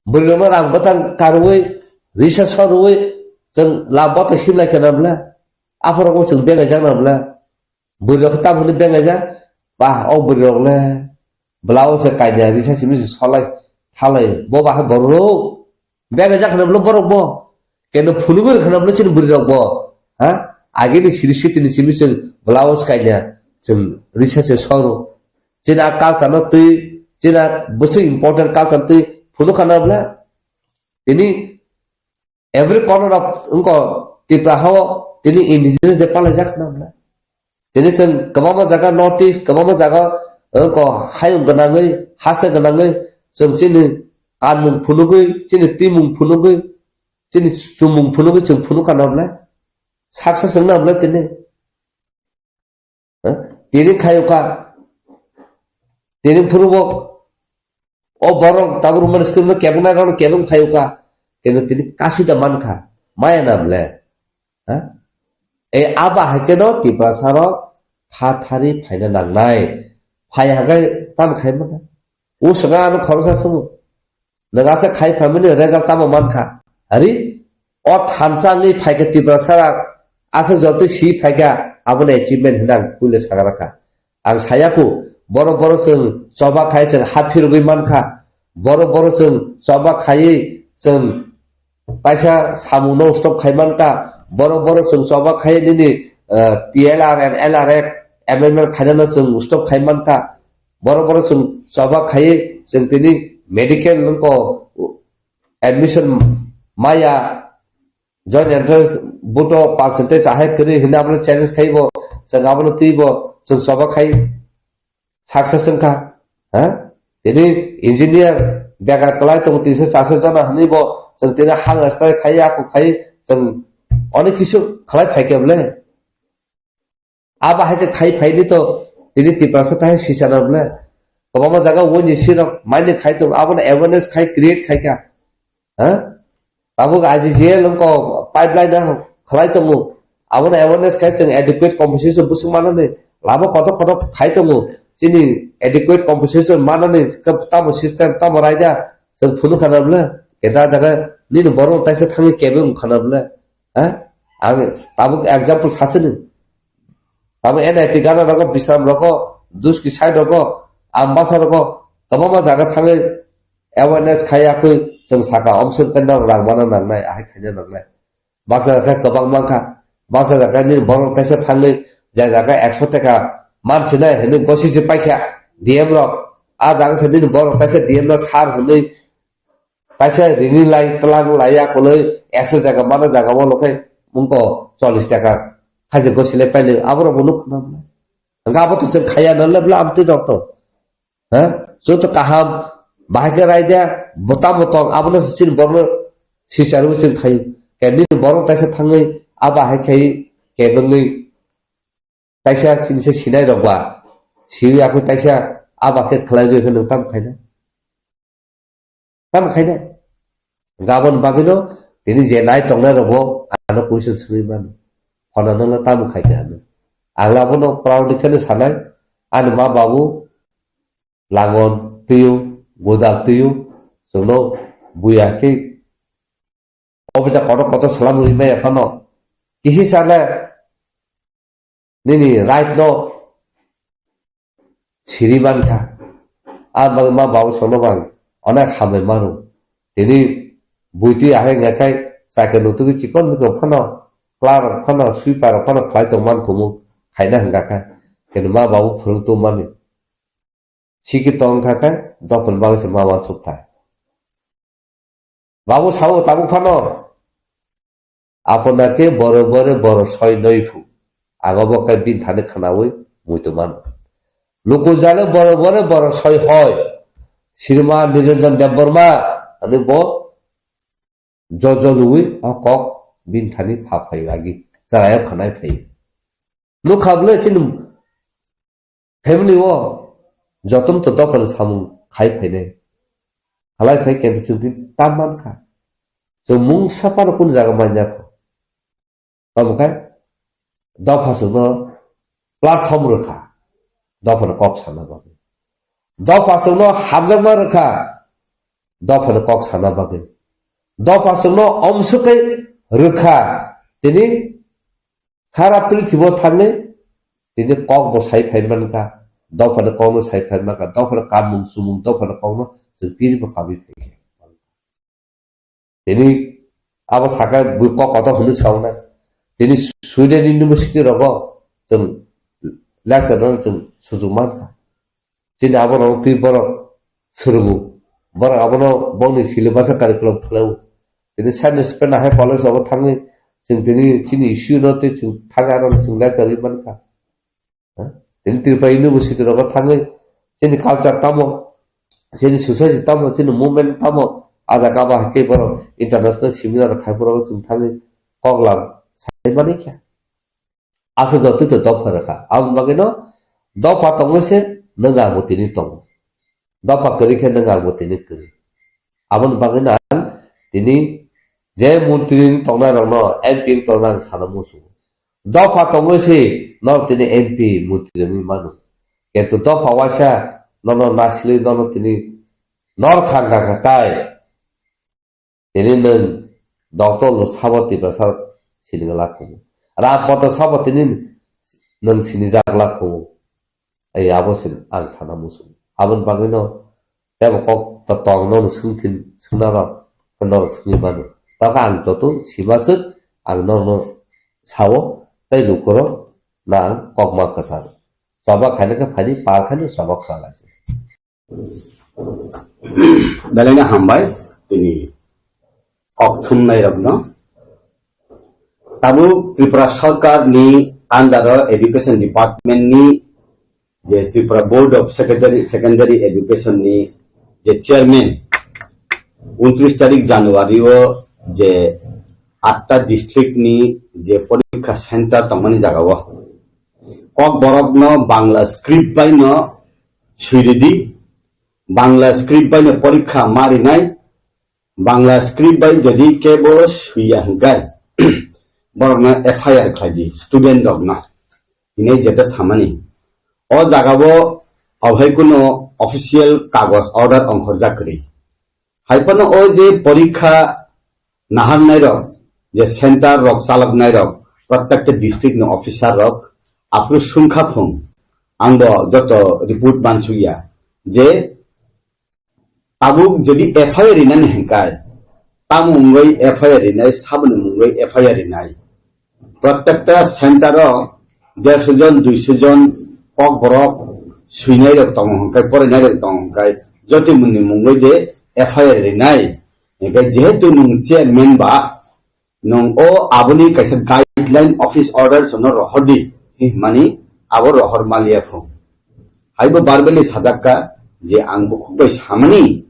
bwrwi rokno rang bwtang karwi risa sorwi chwng lab boto himlai khe na bwle. Aphuru chwng beng jak na bwle. Bwrwi rok tamo hwnwi beng jak, ba o bwrwi rok le bwla o se kaida risa simi se solai thalai bo ba khe borok rok. Beng jak khna bwle borok bo. Kendo phunugwi rwkha na bwle chini bwrwi rok bo. Ha? Agini siri sitini simi chwng blouse kaina chwng risa se soro. Chini a culture no twi, chini a bwswk important culture twi phunukha na bwle. Tini every corner of wngko Tipra hao tini indigenous day palai jak na bwle. Tini chwng kwbangma jaga North East, kwbangma jaga, eh, ko hayung gwnangwi, haste gwnangwi, chwng chini kanmung phunugwi, chini twimung phunugwi, chini chumung phunugwi chwng phunukha na bwle? Saksa chwngna bwle tini? Eh? Tini khayukha, tini phunukgo, o borok tabuk romani script no kebeng nai rok kebeng phai uka, keno tini kasui da mankha, maya na bwle? Ha? E aba hai keno Tiprasa rok tha thari phaina nangnai, phai hagai tam khai mano. O swnga ano khoroksa sumo, nwng asa khai phaimani result tamo mankha? Ari o thansa wngwi phaikha Tiprasa rok, asa jotoi si phaikha, abono achievement hinang puila sagarokha. Ang sayaku, borok borok chwng choba khai chwng ha phirogwi mankha. Borok borok chwng choba khaiwi chwng kaisa samungno stop khai mankha. Borok borok chwng choba khai nini, eh, T L R and L R F amendment khainano chwng stop khai mankha. Borok borok chwng choba khaiwi chwng tini medical nungko admission maya, joint entrance buto percentage ahai kwrwi hinwi abono challenge khaibo, chwng abono twibo, chwng choba khai success wngkha. Ha? Tini engineer bekar kwlai tongo tinso charso jona hinwi bo chwng tini hang strai khai, ako khai, chwng onek kisu khlai phaikhe bwle. Abo hai khe khai phaini to tini Tiprasa thai sisana bwle. Kwbangma jaga wngni sirok mani khai tongo, abono awareness khai create khai kha. Ha? Tabuk I G G L wngko pipeline no khlai tongo. Abono awareness khai chwng adequate compensation bwswk manani lama kotor kotor khai tongo. Chini adequate compensation manani tamo system tamo raida chwng phunukha na bwle. Keda jaga nini borok taisa thangwi kebeng wngkha na bwle. Ha? Ang tabuk example sachini. Tabuk N I T gana rogo, Bisram rogo, Duski side rogo, Ambasa rogo, kwbangma jaga thangwi awareness khai yakwi chwng saka, omswk khe norok rang mana nangnai, ahai khaina nangnai. Baksa jaga kwbang mankha, baksa jaga nini borok taisa thangwi, jai jaga ekso taka mansinai hinwi gosi se paikha D M rok. A jaga se nini borok taisa D M no sir hinwi kaisa rini lai twlang lai ya koloi ekso jaga mana jaga o lokhai mungko chollish taka khaji gosilai pailai aborok bo nukho na bwle. Hwnkhe abo to chwng khaiya na le bwle amtwi rok to. Ha? Joto kaham bahai khe raida bota botong abono chini borno sicharwi chwng khaio. Khe nini borok taisa thangwi a bahai khai kebengwi kaisa chini se sinai rok ba siwi akhwi kaisa a ba khe khlai rwi khe nwng tam khaina. Tamo khaina? Gabon bagwino tini je nai tongnai rokbo ano question swngwi mano. Phone no tamo khaina ano? Ang abono proudly kheno sanai, ani ma babu langon twiyo, godal twiyo, chwngno buya khe office kotor kotor salam rwi maya phano kisi sana nini right no siri mankha. A bagwi ma babu songno bang onek hambai maro. Tini buitwi ahai ngakhai chakhe nutugwi chikon mikon phano, clerk rok phano, sweeper rok phano khlai tongman kumu khaina hwnkha khe. Khe ma babu phwrwng tongmani. Sikhi tong kha khe dophani bagwi se ma uansuk thai. Babu sabo tabuk phano, "Aponake bore bore boro soi noi phu." Ago bo khe bini thani khwnaui muitu mano. "Lukujale bore bore boro soi hoi." Srima Niranjan Debbarma ani bo jojo lui o kok bini thani pha phai agi chwraio khwnai phai. Nukha bwle chini family o jotono to dophani samung khai phainai. Khalai phai khe chwng tini tam mankha. Chwng mungsa phano kunu jaga manya kho. Tamo khe dopha chwngno platform rwkha. Dophano kok sana bagwi. Dopha chwngno hamjakma rwkha. Dophano kok sana bagwi. Dopha chwngno omswkwi rwkha. Tini sara prithibo thangwi tini kok bo sai phai mankha, dophani kokno sai phai mankha, dophani kamung chumung, dophani kokno chwng tini bo kabui phai kha. Tini abo sakha bui kok kotor hwnwi sauna. Tini Sweden University rogo chwng lecture no chwng sujuk mankha. Chini abono twi borok swrwngo. Borok abono bongni syllabus o curriculum khlaio. Tini science spend hai college rogo thangwi chwng tini chini issue no tei chwng thangwi aro chwng lecture rwi mankha. Ha? Tini Tripura University rogo thangwi chini culture tamo, chini society tamo, chini movement tamo, a jaga ba haikhe borok international seminar khai borok chwng thangwi koklam sai mani khe. Aswk jotoi to dopha rwkha. Aboni bagwino dopha tongwi se nwng ang bo tini tongo. Dopha kwrwi khe nwng ang bo tini kwrwi. Aboni bagwino ang tini je montri wng tongnai rokno, M P wng tongnai ang sana muchungo. Dopha tongwi se norok tini M P montri wngwi mano. Kintu dopha waisa nono nasilwi nono tini nor thang kha kha kai. Tini nwng doctor no sabo Tiprasa sini glak khumu. Ram poto sabo tini nwng sini jak glak khumu. Ai abo sin ang sana musu. Aboni bagwino tebo kok to tong no swngthin swngna rok no swngwi mano. Tabo ang joto simaswk ang no no sao tei lukuro na ang kok ma kwcharo. Choba khaina khe phani par khaina choba kha lai. Belai no hambai tini kok thumnai rokno. Tabuk Tripura Sarkar ni under o Education Department ni je Tripura Board of Secondary, Secondary Education ni je chairman, untris tarik January o je atta district ni je porikha center tongmani jaga o kok borok no Bangla script bai no swi ridi, Bangla script bai no porikha ma rinai, Bangla script bai jodi kebo swiya hwnkhe, borokno F I R khlai di, student rokno. Hinwi jeta samani. O jagao obohai kuno official kagoj order ongkhorjak kwrwi. Hai phano o je porikha naharnai rok, je center rok chaloknai rok, protected district ni officer rok, aphuru sungkha phung, ang bo joto report mansukya, je tabuk jodi F I R rinani hwnkai, tamo wngwi F I R rinai, saboni mungwi F I R rinai. Prottekta center o derso jon, duiso jon kok borok swinai rok tongo hwnkai, porinai rok tongo hwnkai, joti muni mungwi de F I R rinai. Hingke jehetu nwng chairman ba, nwng o aboni kaisa guideline office order sono rohor di, himani abo rohor maliya phung. Haibo verbally sajakka je ang bukhuk bai samani,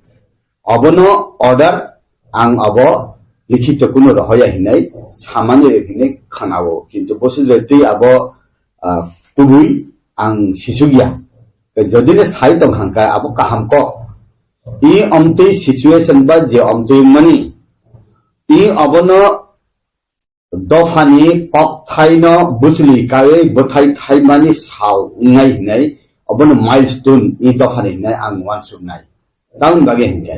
obono order ang abo likhito kuno rohoya hinai samani rok hinai khanao, kintu bosi jotoi abo, ah, kubui ang sisukya. Jodi ne sai tong hangka abo kaham kok. I omtwi situation ba je omtwi mani, i obono dophani kokthaino bwchwlwi kaiwi bwthai thaimani sal wngnai hinai, obono milestone i dophani hinai ang uansuknai. Tamoni bagwi hinkhe,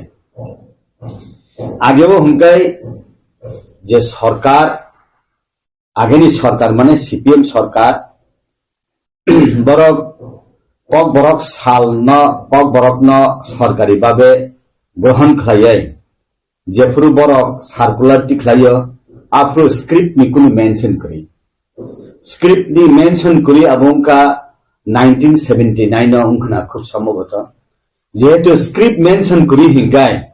agebo hinkhe je sorkar, ageni sorkar mane C P M sorkar, borok kokborok salno, kokborokno sorkari babe grohon khlaiwi, jephuru borok circular tikhlaio, aphuru script ni kunu mention kwrwi. Script ni mention kwrwi abo wngkha nineteen seventy nine o wngkhna khub somboboto. Jehetu script mention kwrwi hinkai,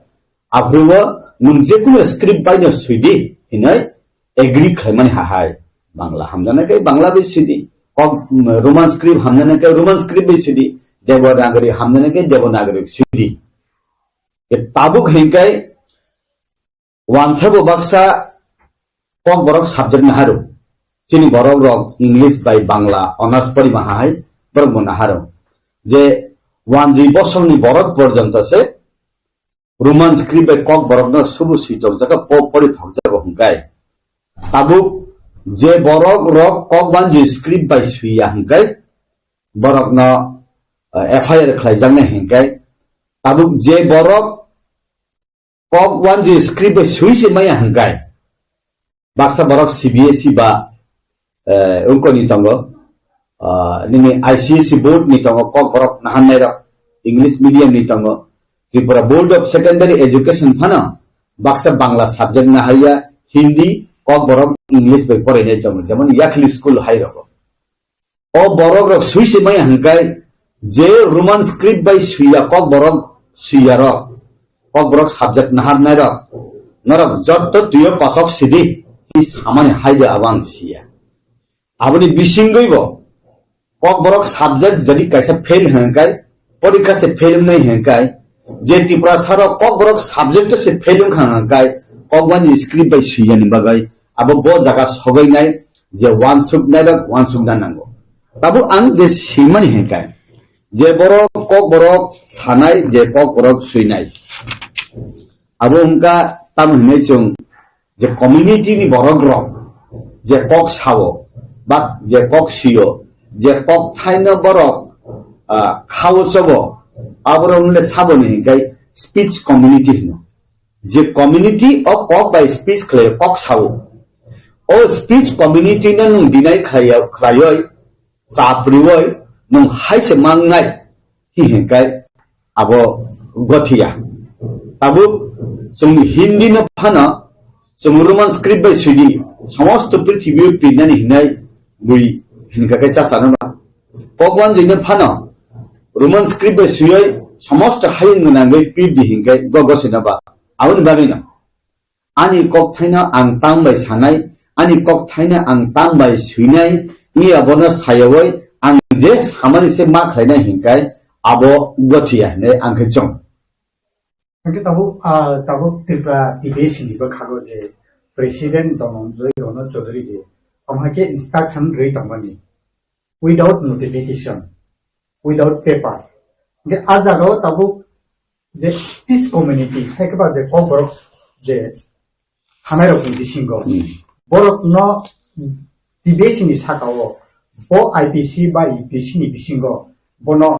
aphuru o nwng jekunu script baino swidi hinwi agree khlaimani hahai. Bangla hamjana khe Bangla bai swidi, kok, Roman script hamjana khe Roman script bai swidi, Devanagari hamjana khe Devanagari swidi. Tabuk hinkai, Wansabo baksa kokborok subject naharu. Chini borok rok English bai Bangla honours porima hai borok bo naharu. Je wanjwi bosongni borok porjonto se Roman script bai kokborokno subu swi tokjago, po pori thokjago hwnkhe. Tabuk je borok rok kok wanjwi script bai swiya hwnkhe borokno, eh, F I R khlaijaknai hwnkhe. Tabuk je borok kok wanjwi script bai swi se maya hwnkhe. Baksa borok C B S E ba, eh, wngkoni tongo, ah, nini I C S E board ni tongo, kok borok naharnai rok, English medium ni tongo, Tripura Board of Secondary Education phano baksa Bangla subject nahaiya, Hindi, kok borok English bai porainai tongo, jemon Yakhli school hai rogo. O borok rok swi se maya hwnkhe, je Roman script bai swiya kok borok swiya rok, kok borok subject naharnai rok, norok jotto twiyo kosok sidi, hi samani haide abo ang siya. Aboni bisingwi bo Kokborok subject jadi kaisa fail hwnkhai, porikha se fail wngnai hwnkhai, je Tiprasa rok Kokborok subject se fail wngkha hwnkhai, Kokwanji script bai swiyani bagwi abo bo jaga sogainai je wansuk nairok wansuk na nango. Tabuk ang je swimani hwnkhai, je borok Kokborok sanai, je Kokborok swinai, abo wngkha tamo hinwi chwng je community ni borok rok je kok sao, ba je kok sio, je kok thaino borok, ah, khao chobo, aborok le sabo ni hinkai speech community hino. Je community o kok bai speech khlai kok sao. O speech community no nung deny khlai, khlaioi, chaprioi, nung hai se mangnai, hi hinkai abo gothiya. Tabuk chwng Hindi no phano chwng Roman script bai swidi, somosto prithibi o pirnani hinai bui hinka kai chasano ba. Kokwanji no phano Roman script bai swioi somosto hayung gwnangwi pirdi hinkai go gosino ba. Aboni bagwi no ani kok thaino ang tang bai sanai, ani kok thaino ang tang bai swinai, wngya bono sayawoi ang je samani se ma khlainai hinkai abo gothiya hinwi ang khe chong. Hingke tabuk, ah, tabuk Tripura T P S C ni bwkhago je President Dhananjay Rono Chaudhary je, omo hai khe instruction rwi tongmani without notification, without paper. Hingke a jagao tabuk je speech community, hai khe ba je kokborok je thanai rokni bisingo, hmm, borokno T B S ni sakao bo I P C ba U P C ni bisingo bono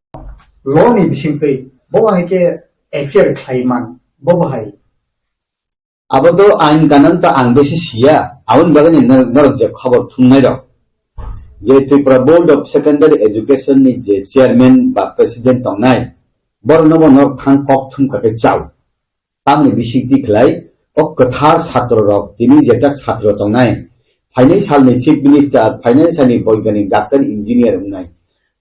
law ni bisingtwi bo hai khe F I R khlai man, bo bo hai. Abo to ain kanon to ang besi siya, aboni bagwi ni nor-, norok je khobor thumnai rok, je Tripura Board of Secondary Education ni je chairman ba president tongnai, borokno bo norok thang kok thum kha khe chao. Tamni bisingtwi khlai o kwthar chhatro rok tini jeta chhatro tongnai, phainai salni chief minister, phainai salni boiganik, doctor, engineer wngnai.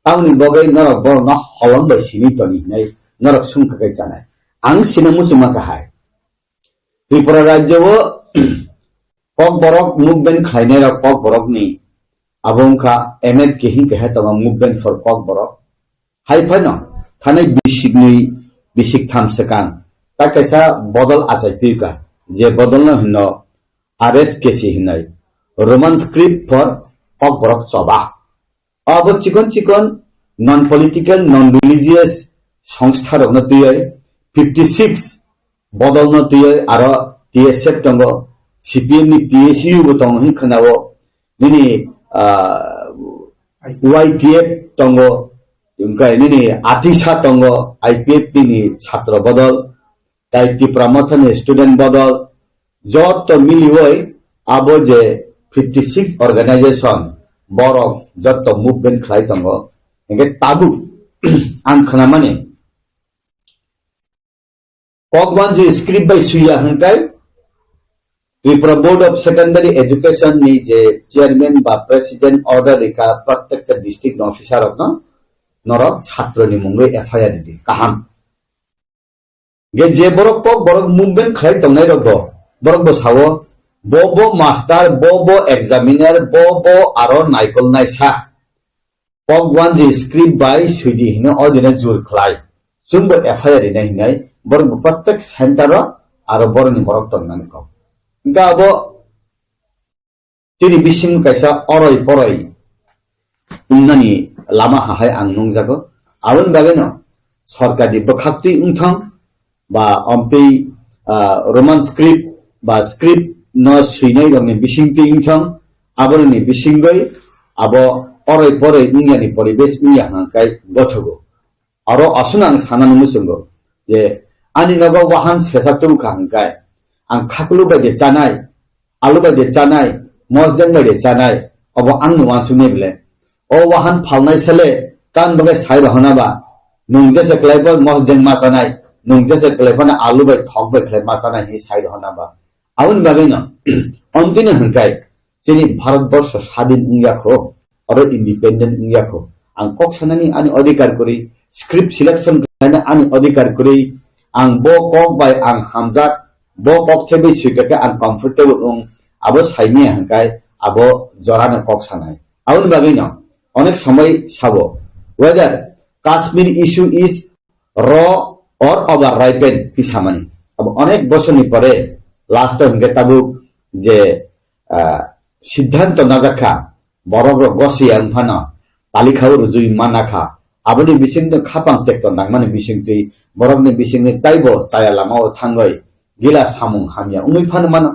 Tamni bagwi norok borokno holong bai sini toni hinai norok sung kha khe chanai. Ang sina muchungma kha hai. Tripura rajyo o Kokborok movement khlainai rok Kokborok ni abo wngkha M F K hing keha tongo, Movement for Kokborok. Hai phano thanai bisiknwi bisiktham swkang ta kaisa bodol achai phiyuka, je bodolno hino R S K C hinai, Roman Script for Kokborok Choba. Abo chikon chikon non political, non religious songstha rokno twiwi fifty six bodolno twiwi aro T S F tongo, C P M ni T S U bo tongo hin khwnao, nini, ah, Y T F tongo, wngkha nini atisa tongo, I P F T ni chhatro bodol, tai Tipra Mothani student bodol, joto milioi abo je fifty six organization borok joto movement khlai tongo. Hingke tabuk ang khnamani Kokwanji script bai suya hingkai Tripura Board of Secondary Education ni je chairman ba president order rika protected district officer rokno norok chhatro ni mungwi F I R di kaham. Ge je borok kok borok movement khlai tongnai rok bo, borok bo sao, bo bo master, bo bo examiner, bo bo aro naikol naisa. Kok wanji script bai suidi hino o dino jur khlai. Chwngbo F I R rinai hinai, borok bo prottek center o aro borok ni borok tongnani kok. Hingke abo chini bisingo kaisa oroi poroi wngnani lama hahai ang nungjago. Aboni bagwino sorkarni bwkhaktwi wngthong ba omtwi, ah, Roman script ba script no swinai rokni bisingtwi wngthong, aboroni bisingwi abo oroi poroi wngyani poribesh wngya hwnkhai gothogo. Aro aswkno ang sana nungwi chwngo je ani nogo wahan sesa tubukha hwnkhe ang khaklu bai de chanai, alu bai de chanai, mosdeng bai de chanai, obo ang no uansuknai bile. O wahan phalnai sele kan bagwi sai rohona ba, nwng jesa kwlai bo mosdeng ma chanai, nwng jesa kwlai phano alu bai thok bai khlai ma chanai hinwi sai rohona ba. Aboni bagwino omtwino hwnkhe chini Bharat borsho sadin wngya kho, oro independent wngya kho. Ang kok sanani ani odhikar kwrwi, script selection khlaina ani odhikar kwrwi, ang bo kok bai ang hamjak, bo kok thebwi swikha khe ang comfortable wng, abo saimaya hwnkhe abo jorano kok sanai. Aboni bagwino Onek somoi sabo, whether Kashmir issue is raw or over ripened hinwi samani. Abo onek bosorni pore last o hinkhe tabuk je, ah, siddhanto najakha, borok rok gosiya wngphano talikha o rwjui manakha. Aboni bisingtwi khapang tekto nangmani bisingtwi borokni bisingtwi taibo chaya lama o thangwi gila samung hamya wngwi phano mano.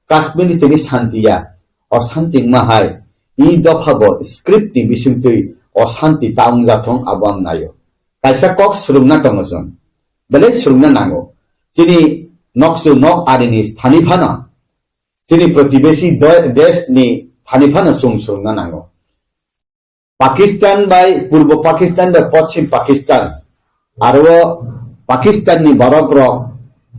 Kashmir ni chini santi ya, o santi wngma hai, i dopha bo script ni bisingtwi o santi ta wngjathong abo ang naio. Kaisa kok swrwngna tongo chwng, belai swrwngna nango. Chini noksu nok arini thani phano, chini protibesi do-, desh ni thani phano chwng swrwngna nango. Pakistan bai Purbo Pakistan bai Poschim Pakistan, aro o Pakistan ni borok rok,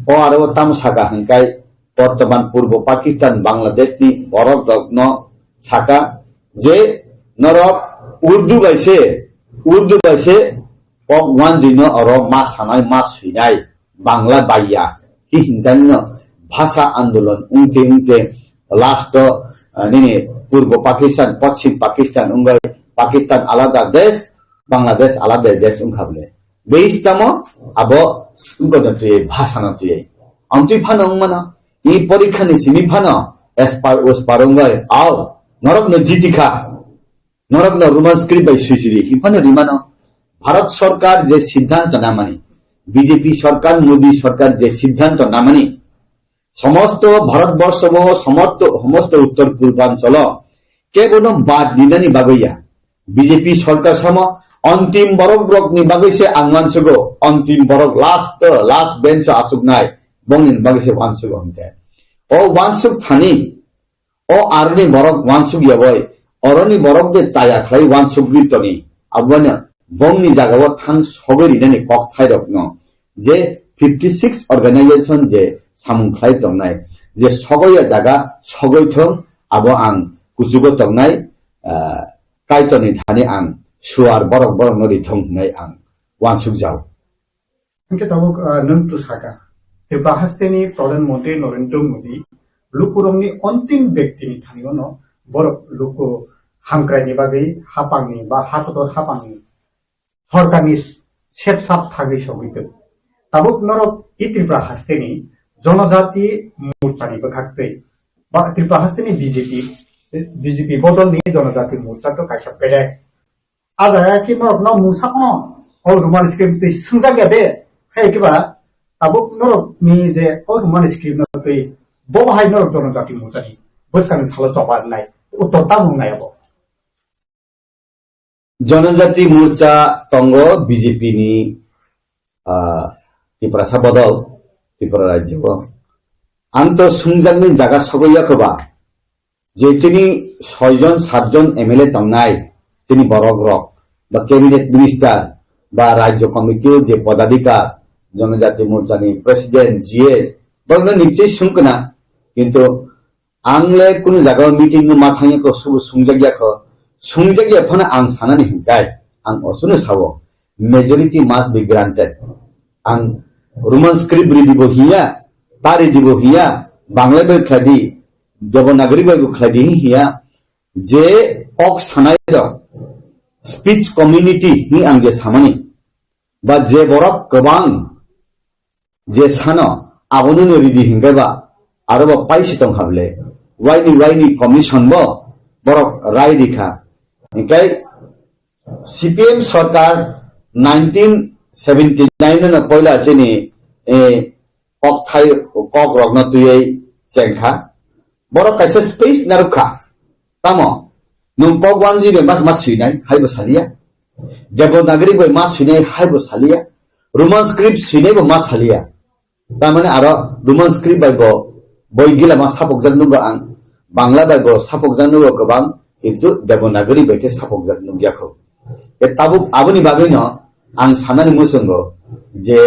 o aro o tamo saka hingkai bortoman Purbo Pakistan Bangladesh ni borok rok no saka je norok Urdu bai se, Urdu bai se kok wanjui no oro ma sanai ma swinai. Bangla baiya, hi hinkanino bhasha andolon wngte wngte last o, ah, nini Purbo Pakistan, Poschim Pakistan wngwi Pakistan alada desh, Bangladesh alada desh wngkha bole. Base tamo abo wngkha no twiwi, bhasha no twiwi. Amtwi phano wngmano, i porikha ni simi phano espar ospar wngwi, au, norok no jiti kha. Norokno Roman script bai swijiri hinphano rimano. Bharat Sarkar je siddhanto namani, B J P sarkar, Modi sarkar je siddhanto namani, somosto Bharat borsho o, somosto, somosto uttor purbanchalo kebono bad ninani bagwi ya. B J P sarkar samo antim borok rokni bagwi se ang wansugo, antim borok last, last bench o asuknai, bongni bagwi se wansugo hwnkhe. O wansuk thani, o aroni borok wansuk ya bai, oroni borok de chaya khlai wansuk ri toni, aboni bongni jaga o thang sogwi rinani kok thai rok no, je fifty six organization je samung khlai tongnai, je sogoi ya jaga sogoi thong, abo ang kuchugo tongnai, ah, Kaitorni thani ang suar borok borok no ri thong hinai ang wansuk jao. Hingke tabuk, ah, nwng tu saka, Tripura hasteni Pradhan Mantri Narendra Modi lukurokni ontim bektini thani ono borok luku hamkraini bagwi hapangni ba hatotor hapangni sorkarni sepsap thagwi sogwi tong. Tabuk norok i Tripura hasteni Jonojati Morchani bwkhak twi ba Tripura hasteni B J P, B J P bodolni Jonojati Morcha to kaisa bedek. A jaga khe norok no mungsa phano o Roman script twi swngjak ya de, hai khe ba tabuk norok ni je o Roman script no twi bo hai norok Jonojati Morcha ni bwskang ni salo choba nai uttor tamo wngnai abo. Jonojati Morcha tongo B J P ni, ah, Tiprasa bodol Tripura rajyo o. Ang to swngjakni jaga sogwi ya khe ba. Je chini soi jon, sat jon M L A tongnai, chini borok rok, ba cabinet minister, ba rajyo committee o je podadhikar, Jonojati Morcha ni president, G S, borokno nichoi swngkna, kintu ang le kunu jaga o meeting o ma thangya kho, subo swngjak ya kho, swngjak ya phano ang sanani hinkai, ang osuno sao, majority must be granted. Ang Roman script ridi bo hiya, ta ridi bo hiya, Bangla bai khladi, Devanagari bai bo khladi hiya, je kok sanai rok, speech community ni ang je samani, ba je borok kwbang je sano abono no ridi hinkai ba aro bo paisi tong hable, waini waini commission bo borok rai rikha. Hinkai C P M sarkar nineteen seventy nine no poila chini, eh, kok thai, kok rokno twiwi chengkha. Borok kaisa space narwkha. Tamo nwng kok wanji bai mas mas swinai hai bo saliya. Devanagari bai mas swinai hai bo saliya. Roman script swinai bo mas saliya. Tamani aro Roman script bai bo boi gila ma sapokjak nugo ang, Bangla bai bo sapokjak nugo kwbang, kintu Devanagari bai khe sapokjak nukya kho. E tabuk aboni bagwino ang sanani muchungo je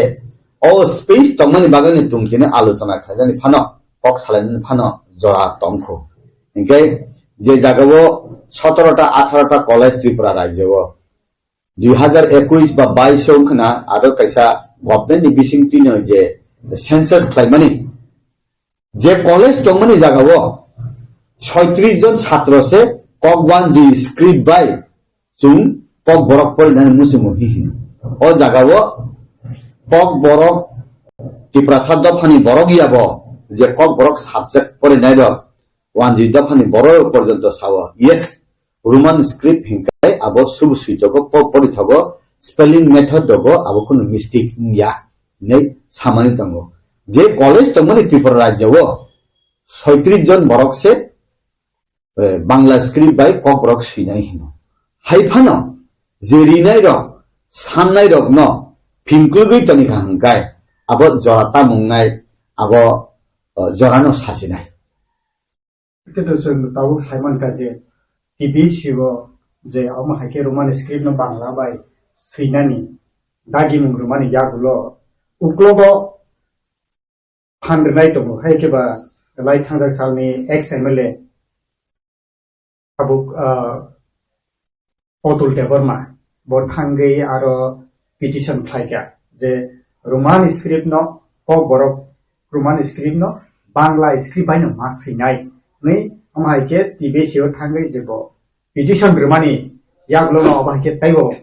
o space tongmani bagwino tongthini alochona khlainani phano, kok salainani phano jora tongkho. Hinkhe je jagao sotoro ta atharo ta college Tripura rajyo o, dui hazar ekush ba bais o wngkhwna aro kaisa government ni bisingtwino je census khlaimani, je college tongmani jagao soitris jon chatro se kok wanji script bai chwng Kokborok porinani muchungo hi hino. O jagao Kokborok Tiprasa dophani borok yabo je Kokborok subject porinai rok wanjwi dophani borok porjonto sao, "Yes, Roman script hinkai abo subu suitogo po-, porithogo, spelling method dogo abo khunu mistake wngya," hinwi samani tongo. Je college tongmani Tripura rajyo o soitris jon borok se, eh, Bangla script bai Kokborok swinai hino. Hai phano je rinai rok, sannai rokno phingkugwi toni kha hinkai abo jora tamung nai, abo, eh, jorano sasinai. Khe to chwng tabuk sai mankha je T B C o je omo hai khe Roman script no Bangla bai swinani dagimung rwmani yagulo uklogo phan rwnai tongo, hai khe ba lai thangjak salni ex M L A tabuk, ah, Otul Debbarma bo thangwi aro petition khlaikha je Roman script no Kokborok Roman script no Bangla script bai no ma swinai hwnwi, omo hai khe T B C o thangwi je bo petition rwmani yagulo no obo hai khe teibo,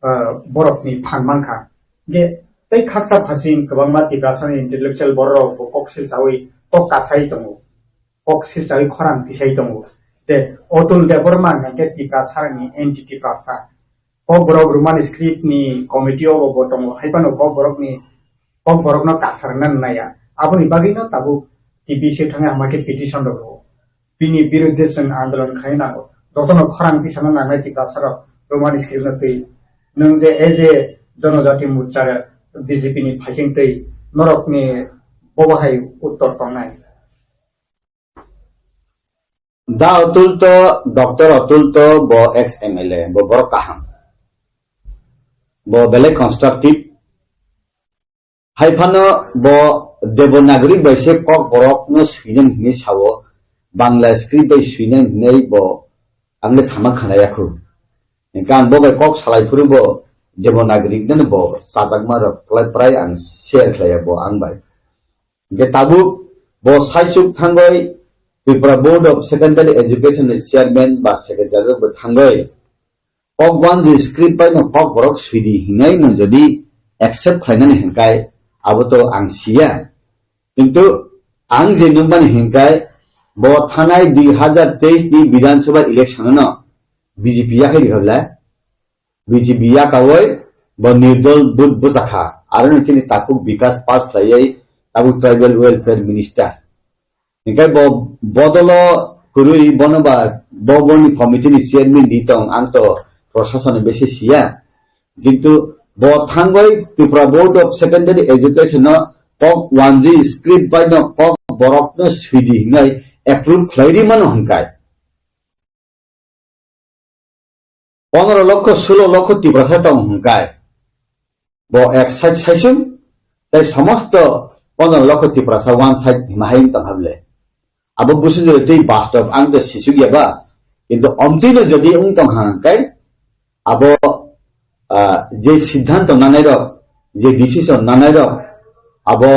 ah, borokni phan mankha. Hingkhe tei khaksa phasing kwbangma Tiprasani intellectual bororok bo kok silchawi kok kasai tongo. Kok silchawi khorang tisai tongo. Je Otul Debbarma hwnkhe Tiprasarani anti Tiprasa. Kokborok Roman script ni committee o bo tongo. Hai phano Kokborokni, Kokborokno kasarna naya. Aboni bagwino tabuk T B C thangwi hama khe petition rwgo. Bini birudhe chwng andolon khaina nango. Jotono khorang tisana nangnai Tiprasarok Roman script no twi. Nwng je as a Janajati Morcha B J P ni phaising twi norokni bobo hai uttor tongnai. Da Otul to, Doctor Otul to bo ex M L A, bo borok kaham. Bo belai constructive. Hai phano bo Devanagari bai se Kokborok no swinani hinwi sao, Bangla script bai swinani hinwi bo ang le sama khana yakhu. Hingkhe ang bo bai kok salai phuru bo Devanagari no bo chajakma rok prai prai ang share khlaiya bo ang bai. Hingkhe tabuk bo saichuk thangwi Tripura Board of Secondary Education ni chairman ba secretary rok bo thangwi Kokwanji script bai no Kokborok swidi hinwi no jodi accept khlainani hinkai abo to ang siya. Kintu ang je nukmani hinkai bo thanai dui hazar teis ni Bidhan Sabha election no B J P yakhai rikha bwle. B J P yakawi bo nirdol vote bwchakha. Aro no chini takhuk Bikas pass khlaiwi tabuk tribal welfare minister. Hingke bo bodolo kwrwi bono ba bo boni committee ni chairman di tong, ang to prosason ni besi siya. Kintu bo thangwi Tripura Board of Secondary Education no kok wanji script bai no Kokborok no swidi hinwi approve khlai ri mano hinkai. Pondro lokho, sulo lokho Tiprasa tong hinkai. Bo ek side saisung, tei somosto pondro lokho Tiprasa one side hima hai wng tong hable. Abo busi jodi tei bastob ang to sisuk ya ba, kintu omtwi no jodi wng tong hinkai, abo, ah, je siddhanto nanai rok, je decision nanai rok, abo,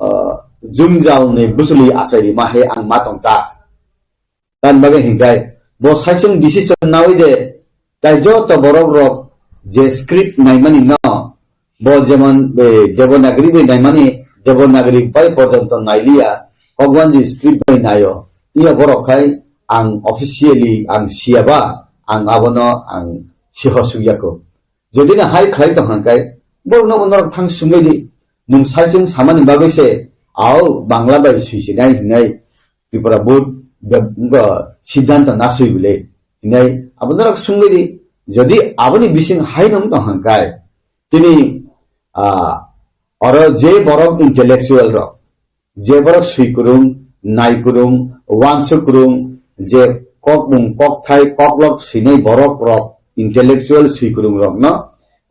ah, jwngjal ni bwchwlwi achai rima hai ang ma tong ta. Tamni bagwi hinkai bo saichung decision nawi de, tai joto borok rok je script naimani no, bo jemon, eh, Devanagari bai naimani, Devanagari bai porjonto nailiya, Kokwanji script bai naio. Iya borok khai ang officially ang siyaba, ang abono ang siho sugyaku. Jodi na hai khlai tong hwnkai, borokno bo norok thang sumbai di. Nwng saichung samani bagwi se, au Bangla bai swisinai hinai Tripura Board be-, wngkha siddhanto naswi bwle hinai abo norok sumbai di. Jodi aboni bising hai nung tong hwnkai, tini, ah, oro je borok intellectual rok, je borok swi kwrwng, nai kwrwng, uansuk kwrwng, je kokmung, kokthai, koklok swinai borok rok, intellectual swi kwrwng rokno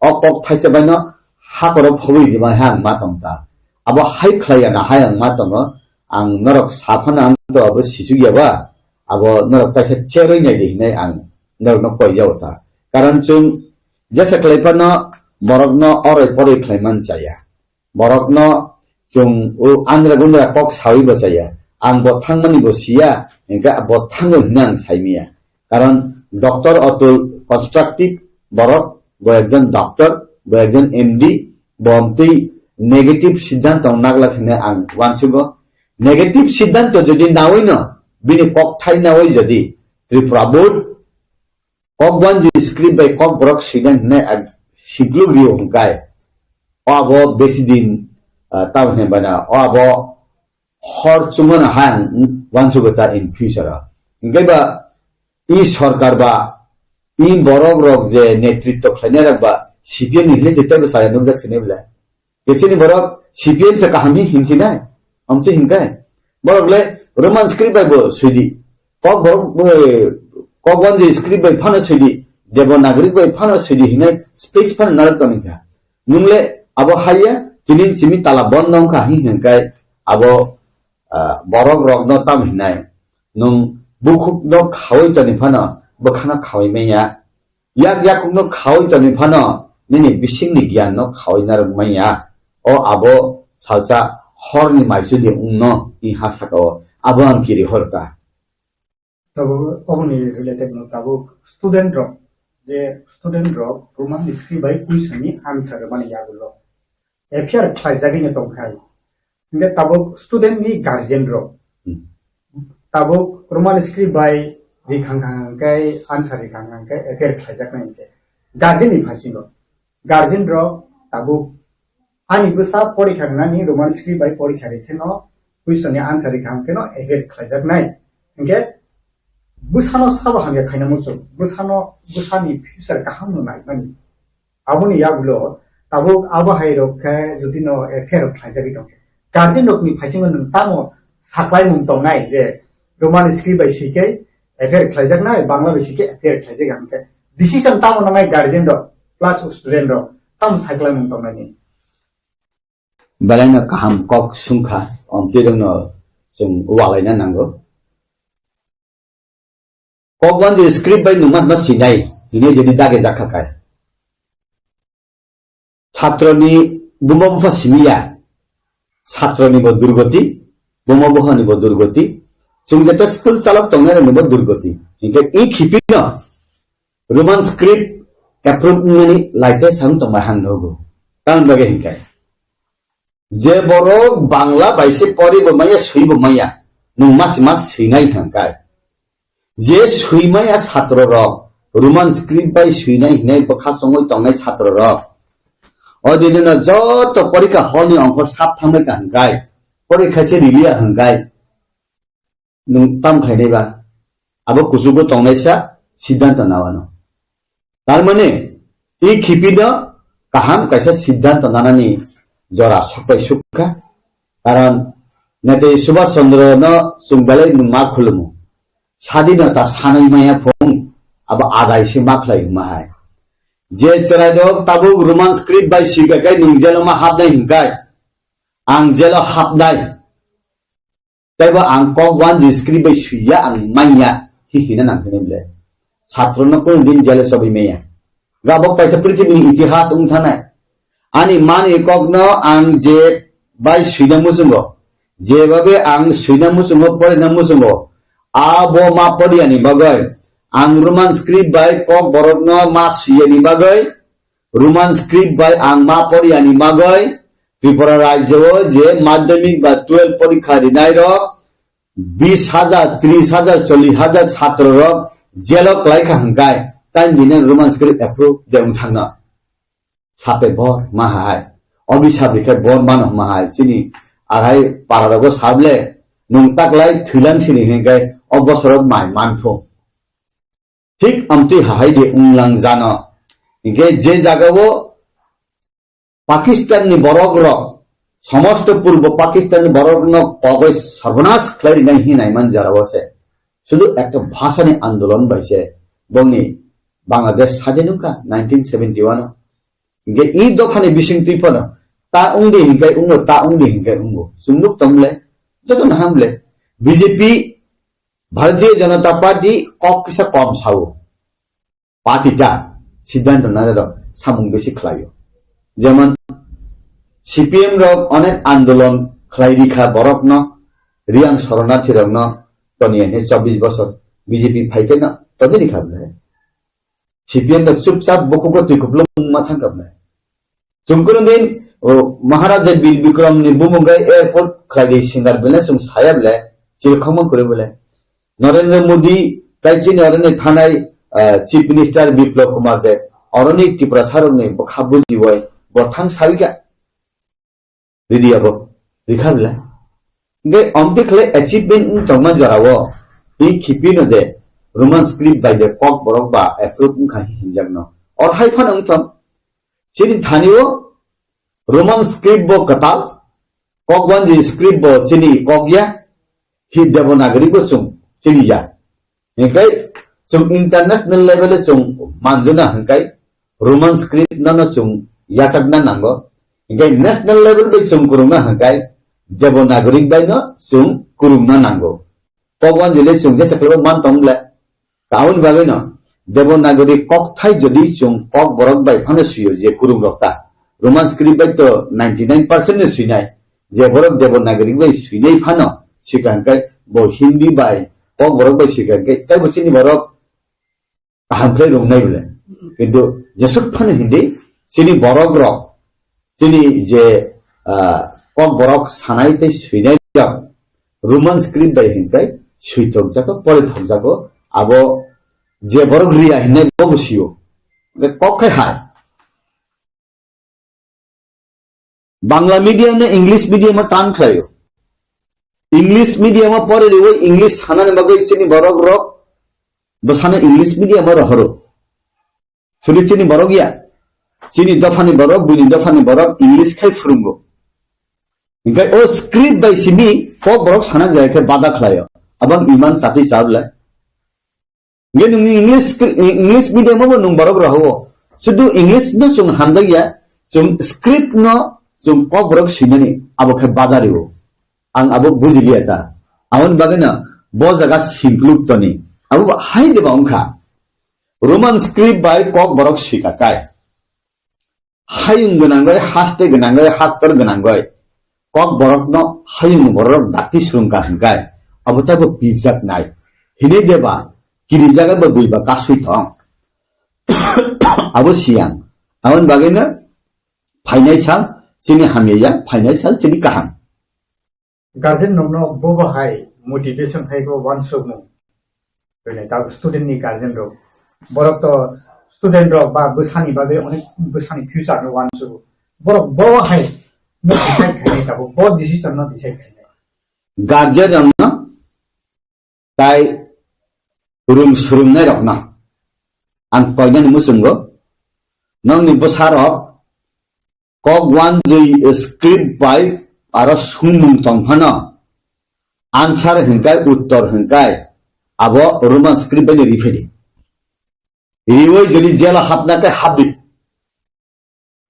o kokthaisa baino hakoro phobwi rwmani hai ang ma tong ta. Abo hai khlai ya na hai ang ma tongo. Ang norok saphano ang to abo sisuk ya ba, abo norok kaisa cherwi nai di hinai ang norokno koijao ta. Karon chwng jesa khlai phano borokno oroi poroi khlai man chaya. Borokno chwng o andra gundra kok sawi bo chaya. Ang bo thangmani bo siya, hingkhe bo thango hinwi ang saimanya. Karon Doctor Atul constructive borok, bo ekjon doctor, bo ekjon M D, bo amtwi negative siddhanto nagla hwnwi ang uansugo. Negative siddhanto jodi nawi no, bini kokthai nawi jodi Tripura board kok wanji script bai kok borok swinai hwnwi ang sikluk rio hwnkhe, o abo besi din, ah, tamo hwnwi bana, o abo hor chumano ha ang uansugo ta in future o. Hwnkhe ba i sorkar ba i borok rok je netritto khlainai rok ba C P M ni hwnwi se teibo chaya nukjak sini bwle. Kesini borok C P M se kaham hi hinsinai, amtwi hinkai. Borok le Roman script bai bo swidi. Kok borok, eh, kok wanji script bai phano swidi. Devanagari bai phano swidi hinai space phano narwk tongkha. Nungle abo haiya, tini simi tala bondo wngkha hi hinkai abo, ah, borok rokno tam hinai. Nung bukhukno khawi toni phano bwkhano khawi manya. Yak yakungno khawi toni phano nini bisingni giyanno khawi narwk manya. O abo salsa horni maisudi wngno i ha saka o. Abo ang kiri horka. Tabuk oboni related no tabuk student rok, je student rok Roman script bai question ni answer mani yagulo. F I R khlaijagwi no tongkhai. Hingke tabuk student ni guardian rok. Hmm. Tabuk Roman script bai rikhang khang khe answer rikhang khang khe F I R khlaijaknai hingke guardian ni phasingo. Guardian rok tabuk ani bwsa porikha wngnani Roman script bai porikha ri kheno question ni answer rikhang kheno F I R khlaijaknai. Hingke bwsano sabo hamya khaina muchung. Bwsano, bwsani future kaham no naimani. Aboni yagulo tabuk abo hai rok khe jodi no F I R rok khlaijagwi tongkhe, guardian rokni phaisingo nwng tamo saklaimung tongnai je Roman script bai swi khe F I R khlaijaknai, Bangla bai swi khe F I R khlaijak hwnkhe decision tamo nangnai guardian rok plus student rok tamo saklaimung tongnai ni? Belai no kaham kok sungkha, omtwi rokno chwng walaina nango. Kok wanji script bai nungma ma sinai hinwi jodi dage jakha kai. Chatroni buma bupha simiya. Chatroni bo durgoti, buma bupha ni bo durgoti. Chwng jeta school chalok tongnai ni bo durgoti. Hingke i khipino Roman script approve wngnani laite sang tongbai hang nogo. Tamoni bagwi hingke je borok Bangla bai se pori bo maya, swi bo maya, nung mas mas swinai hangkai. Je swimaya satro rok, Roman script bai swinai hinai bwkha songwi tongnai satro rok. O dini no joto porikha hall ni ongkhor sap thangbai ka hangkai. Porikha se riliya hangkai. Nung tam khainai ba? Abo kuchugo tongnai sa siddhanto nawano. Tar mane, i khipi no kaham kaisa siddhanto nanani jora sokpai sukha. Karon Netaji Subhash Chandra no chwng belai nung ma khulumu. Sadinota sanai maya phung abo adai se ma khlai huma hai. Je chwrai rok tabuk Roman script bai swika kai nung jelo ma hapnai hinkai. Ang jelo hapnai. Teibo ang kok wanji script bai swiya ang manya hi hina nang hini ble. Satro no kunu din jele sobi maya. Gabok paisa prithibi ni itihas wng thanai. Ani mani kok no ang je bai swina muchungo. Jebabe ang swina muchungo, porina muchungo. Abo ma poriya ni bagwi. Ang Roman script bai kok borok no ma swiya ni bagwi. Roman script bai ang ma poriya ni bagwi Tripura rajyo o je madhyamik ba twelve porikha rinai rok bis hajar, tris hajar, chollish hajar satro rok jelo klai kha hwnkhe, tai bini Roman script approve de wng thangno. Sape bor ma hai, obisap rikhe bor mano ma hai, chini ahai para rogo sable, nung taklai thwilang sini hwnkhe o bosorok mai manphu. Thik amtwi hahai de wnglang jano. Hinkhe je jagao Pakistan ni borok rok, somosto purbo Pakistan ni borok no kogoi sarbanas khlai rinai hinai man jara o se. Sudu ekta bhasha ni andolon bai se bongni Bangladesh sadin wngkha nineteen seventy one o. Hinkhe i dopha ni bising twi phano ta wngdi hinkai wngo, ta wngdi hinkai wngo. Chwng nuk tong le, joto no ham le. B J P Bharatiya Janata Party kok kisa kom sao. Party ta siddhanto nanai rok samung besi khlaio. Jemon C P M rok onek andolon khlai rikha borokno, Riyang soronarthi rokno toniya hwnwi chobbish bosor B J P phaikhe no tongwi rikha bwlai. C C P M no chupchap bukugo twi kupulung ma thang kha bwle. Chwng kunu din, o, Maharaja Bir Bikram ni bumung gai airport khlai di singar bwle chwng saya bwle, chiri khokma kwrwi bwle. Narendra Modi, tai chini oroni thanai, ah, Chief Minister Biplab Kumar Deb, oroni Tiprasa rokni bwkha bujiwi bo thang sawi kha. Ridi abo, rikha bwle. Hingke omtwi khlai achievement wng tongma jorao, twi khiphino de Roman script bai de Kokborok ba approve wngkha hinjakno. Or hai phano wngthok, chini thani-o Roman script bo kwtal, Kokwanji script bo chini kok ya, hi Devanagari bo chwng chini ya. Hingke chwng international level o chwng manjuna hingke Roman script no no chwng yachakna nango. Hingke national level bai chwng kwrwngna hingke Devanagari bai no chwng kwrwngna nango. Kokwanjili chwng jesa khlaibo man tong le. Aboni bagwi no Devanagari kokthai jodi chwng Kokborok bai phano swiyo je kwrwngrok ta. Roman script bai to ninety nine percent no swinai. Je borok Devanagari bai swinai phano swikha hingke bo Hindi bai Kokborok bai swikha hingke tei bo chini borok kaham khlai rwngnai bwle. Kintu jesuk phano Hindi chini borok rok, chini je, ah, Kokborok sanai tei swinai rok Roman script bai hingke swi thokjago, pori thokjago, abo je borok riya hinai bo bo sio. Hingke kok khai hai. Bangla medium no English medium o tan khlaio. English medium o pori riwi English sanani bagwi chini borok rok bwsano English medium o rohoro. Suri chini borok ya. Chini dophani borok, buini dophani borok English khai phwrwngo. Hingke o script bai simi Kokborok sana jaya khe bada khlaio. Abang iman satwi chabla. Nge nung English, English medium o bo nung borok rohoro. Sudu English no chwng hamjakya, chwng script no chwng Kokborok swinani abo khe bada rio. Ang abo bujiliya ta. Aboni bagwi no bo jaga singkluk toni. Abo bo hai de ba wngkha. Roman script bai Kokborok swika kai. Hayung gwnangwi, haste gwnangwi, haktor gwnangwi Kokborokno hayung borok dakti swrwngkha hwnkhe abo teibo pirjaknai. Hinwi deba kirijagwi bo buiba kasui thong. Abo siyang. Aboni bagwino phainai sal chini hamya ya, phainai sal chini kaham. Guardian rokno bobo hai motivation hai khe uansukmung. Bini tabuk student ni guardian rok. Borok to student rok ba bwsani bagwi onek bwsani future no uansukgo. Borok bobo hai no decide khainai tabuk, bo decision no decide khainai. Guardian rokno tai rung swrwngnairokno ang koinani muchungo, nokni bwsarok kok wanjwi script bai aro swngmung tong phano answer hwnkhe, uttor hwnkhe abo Roman script bai no riphai di. Riwi jodi jela hapna khe hapdi.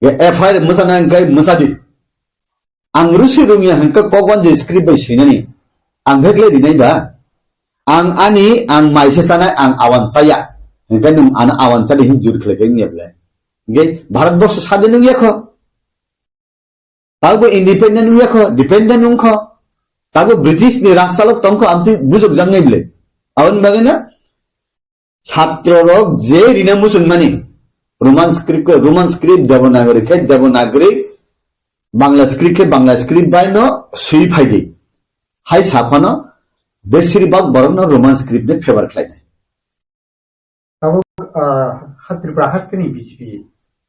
F I R mwchana hwnkhe mwchadi. Ang rusi rungya hwnkhe kok wanjwi script bai swinani. Ang hekle rinai ba? Ang ani, ang maise chanai, ang awan chaya. Hwnkhe nwng ano awan chadi hin jur khlai khe wngya bwle? Hwnkhe Bharat borsho sadin wngya kho. Tabo independent wngya kho, dependent wngkho. Tabo British ni rajchalok tongkho, amtwi bujok jangnai bwle? Aboni bagwi na Chhatro rok je rina muchungmani Roman script khe Roman script, Devanagari khe Devanagari, Bangla script khe Bangla script bai no swi phai di. Hai saphano besir bak borok no Roman script ni favor khlai nai. Tabuk, ah, ha Tripura haste ni B J P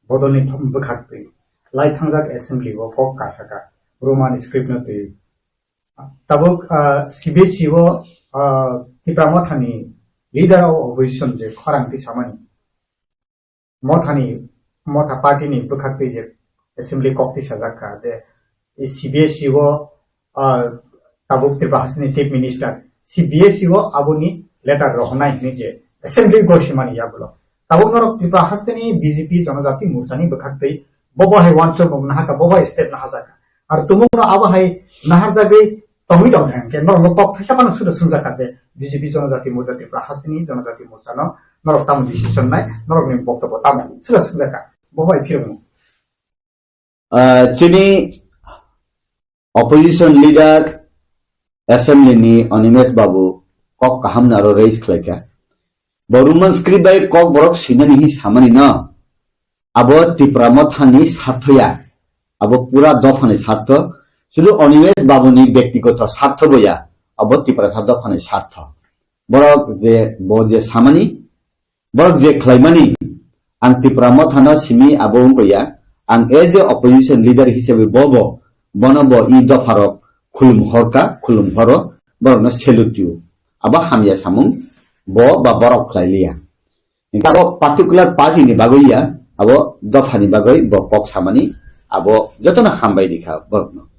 bodol ni thom bwkhak twi lai thangjak assembly o kok kasaka Roman script no twi. Tabuk, ah, C B S E o, ah, Tipra Motha ni leader of opposition je khorang twi samani. Motha ni, Motha party ni bwkhak twi je assembly kok twi sajak kha je C B S E o, ah, tabuk Tripura haste ni chief minister C B S E o aboni letter rohornai hinwi je assembly gosimani yagulo. Tabuk norok Tripura haste ni B J P Jonojati Morcha ni bwkhak twi bobo hai uansukmung nahaka, bobo hai step nahajak kha. Ar tumung no abo hai naharjagwi tongwi tong kha, hwnkhe norokno kok thaisa phano suda swngjak kha je B J P Jonojati Morcha, Tripura haste ni Jonojati Morcha no norok tamo decision nai, norokni boktobbo tamo suda swngjak kha, bo bai phirokno. Ah, chini opposition leader assembly ni Animesh Babu kok kaham no aro raise khlai kha. Bo Roman script bai kok borok swinani hi samani no. Abo Tipra Mothani sartho ya. Abo pura dophani sartho. Sudu Animesh Babuni bektigoto sartho bo ya. Abo Tiprasa dophani sartho. Borok je, bo je samani, borok je khlaimani, ang Tipra Mothano simi abo wngkha ya. Ang as a opposition leader hisabe bo bo, bono bo i dopharok khulum horka, khulum horo, borokno salute you. Abo hamya samung, bo ba borok khlai liya. Hingke abo particular party ni bagwi ya, abo dopha ni bagwi bo kok samani, abo jotono hambai rikha borokno.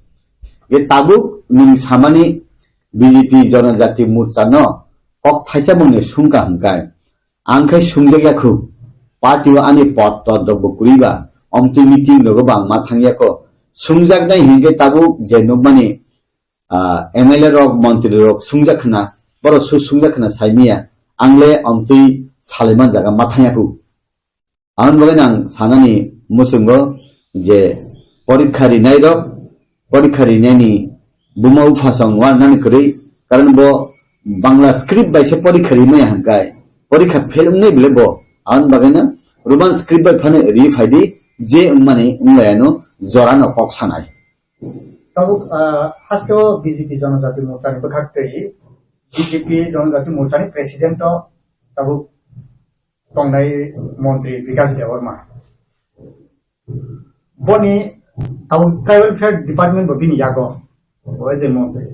Je tabuk nwng samani B J P Janajati Morcha no kok thaisa mungni sungka hingkai, ang khai sungjak ya khu, party o ani pod to dogbo kuriba, omtwi meeting rogo bo ang ma thang ya ko, sungjak nai hingke tabuk je nukmani ah, M L A rok, montri rok sungjak khna, borok su sungjak khna saimiya, ang le omtwi salaiman jaga ma thangya khu. Aboni bagwi ang sanani muchungo je porikha rinai rok, porikha rinai ni buma bupha song wan nani kwrwi, karon bo Bangla script bai se porikha rimaya hangkai, porikha fail wngnai bile bo, aboni bagwi no Roman script bai phano ri phaidi, je wngmani wnglayano jora no kok sanai. Tabuk, ah, haste o B J P Janajati Morcha ni bwkhak twi B J P Janajati Morcha ni president o tabuk tongnai montri Bikash Debbarma. Boni tabuk tribal welfare department bo bini yago, bo je montri.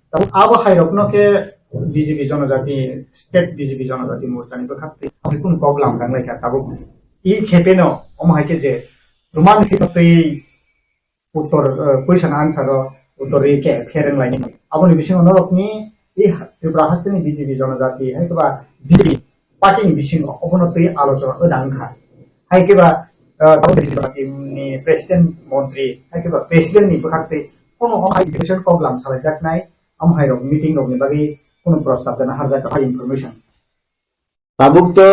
Tabuk abo hai rok no khe B J P Janajati, state B J P Janajati Morcha ni bwkhak twi kunu kok lam dang lai kha tabuk. I khepe no omo hai khe je Roman script twi uttor, eh, question answer o uttor ri khe phereng laini. Aboni bisingo norokni i Tripura hasteni B J P Janajati, hai khe ba B J P party ni bisingo obono twi alochona wngkha. Hai khe ba, eh, B J P ni president montri, hai khe ba president ni bwkhak twi kono hai information kok lam salaijaknai, am hai rok meeting rok ni bagwi kono prostab dana harjak hai information. Tabuk to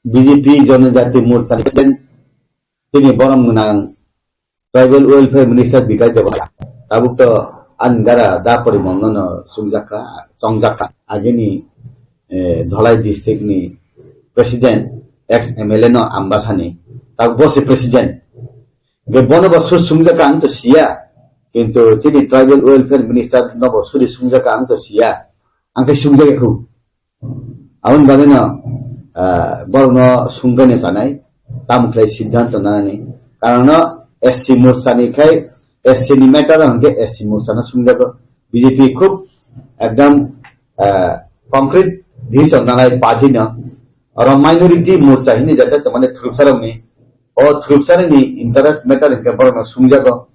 B J P Janajati Morcha ni president tini borom gwnang Tribal Welfare Minister Bikash Debbarma. Tabuk to ani dara da porimon no no sungjakha, chongjakha. Agini, eh, Dholai district ni president, ex M L A no Ambasani. Tabuk bo se president. Ge bono bo su sungjakha ang to siya. Kintu chini Tribal Welfare Minister no bo suri sungjakha ang to siya. Ang khe sungjakha khu. Aboni bagwino, ah, borokno sungkhaino chanai, tamo khlai siddhanto nanani. Karon no S C Morcha ni khai, S C ni matter o hwnkhe S C Morcha no sungjago. B J P khub ekdam, ah, concrete decision nanai party no. Oro minority Morcha hinwi jata tongmani thurupsarokni, o thurupsarokni interest matter hwnkhe borokno sungjago.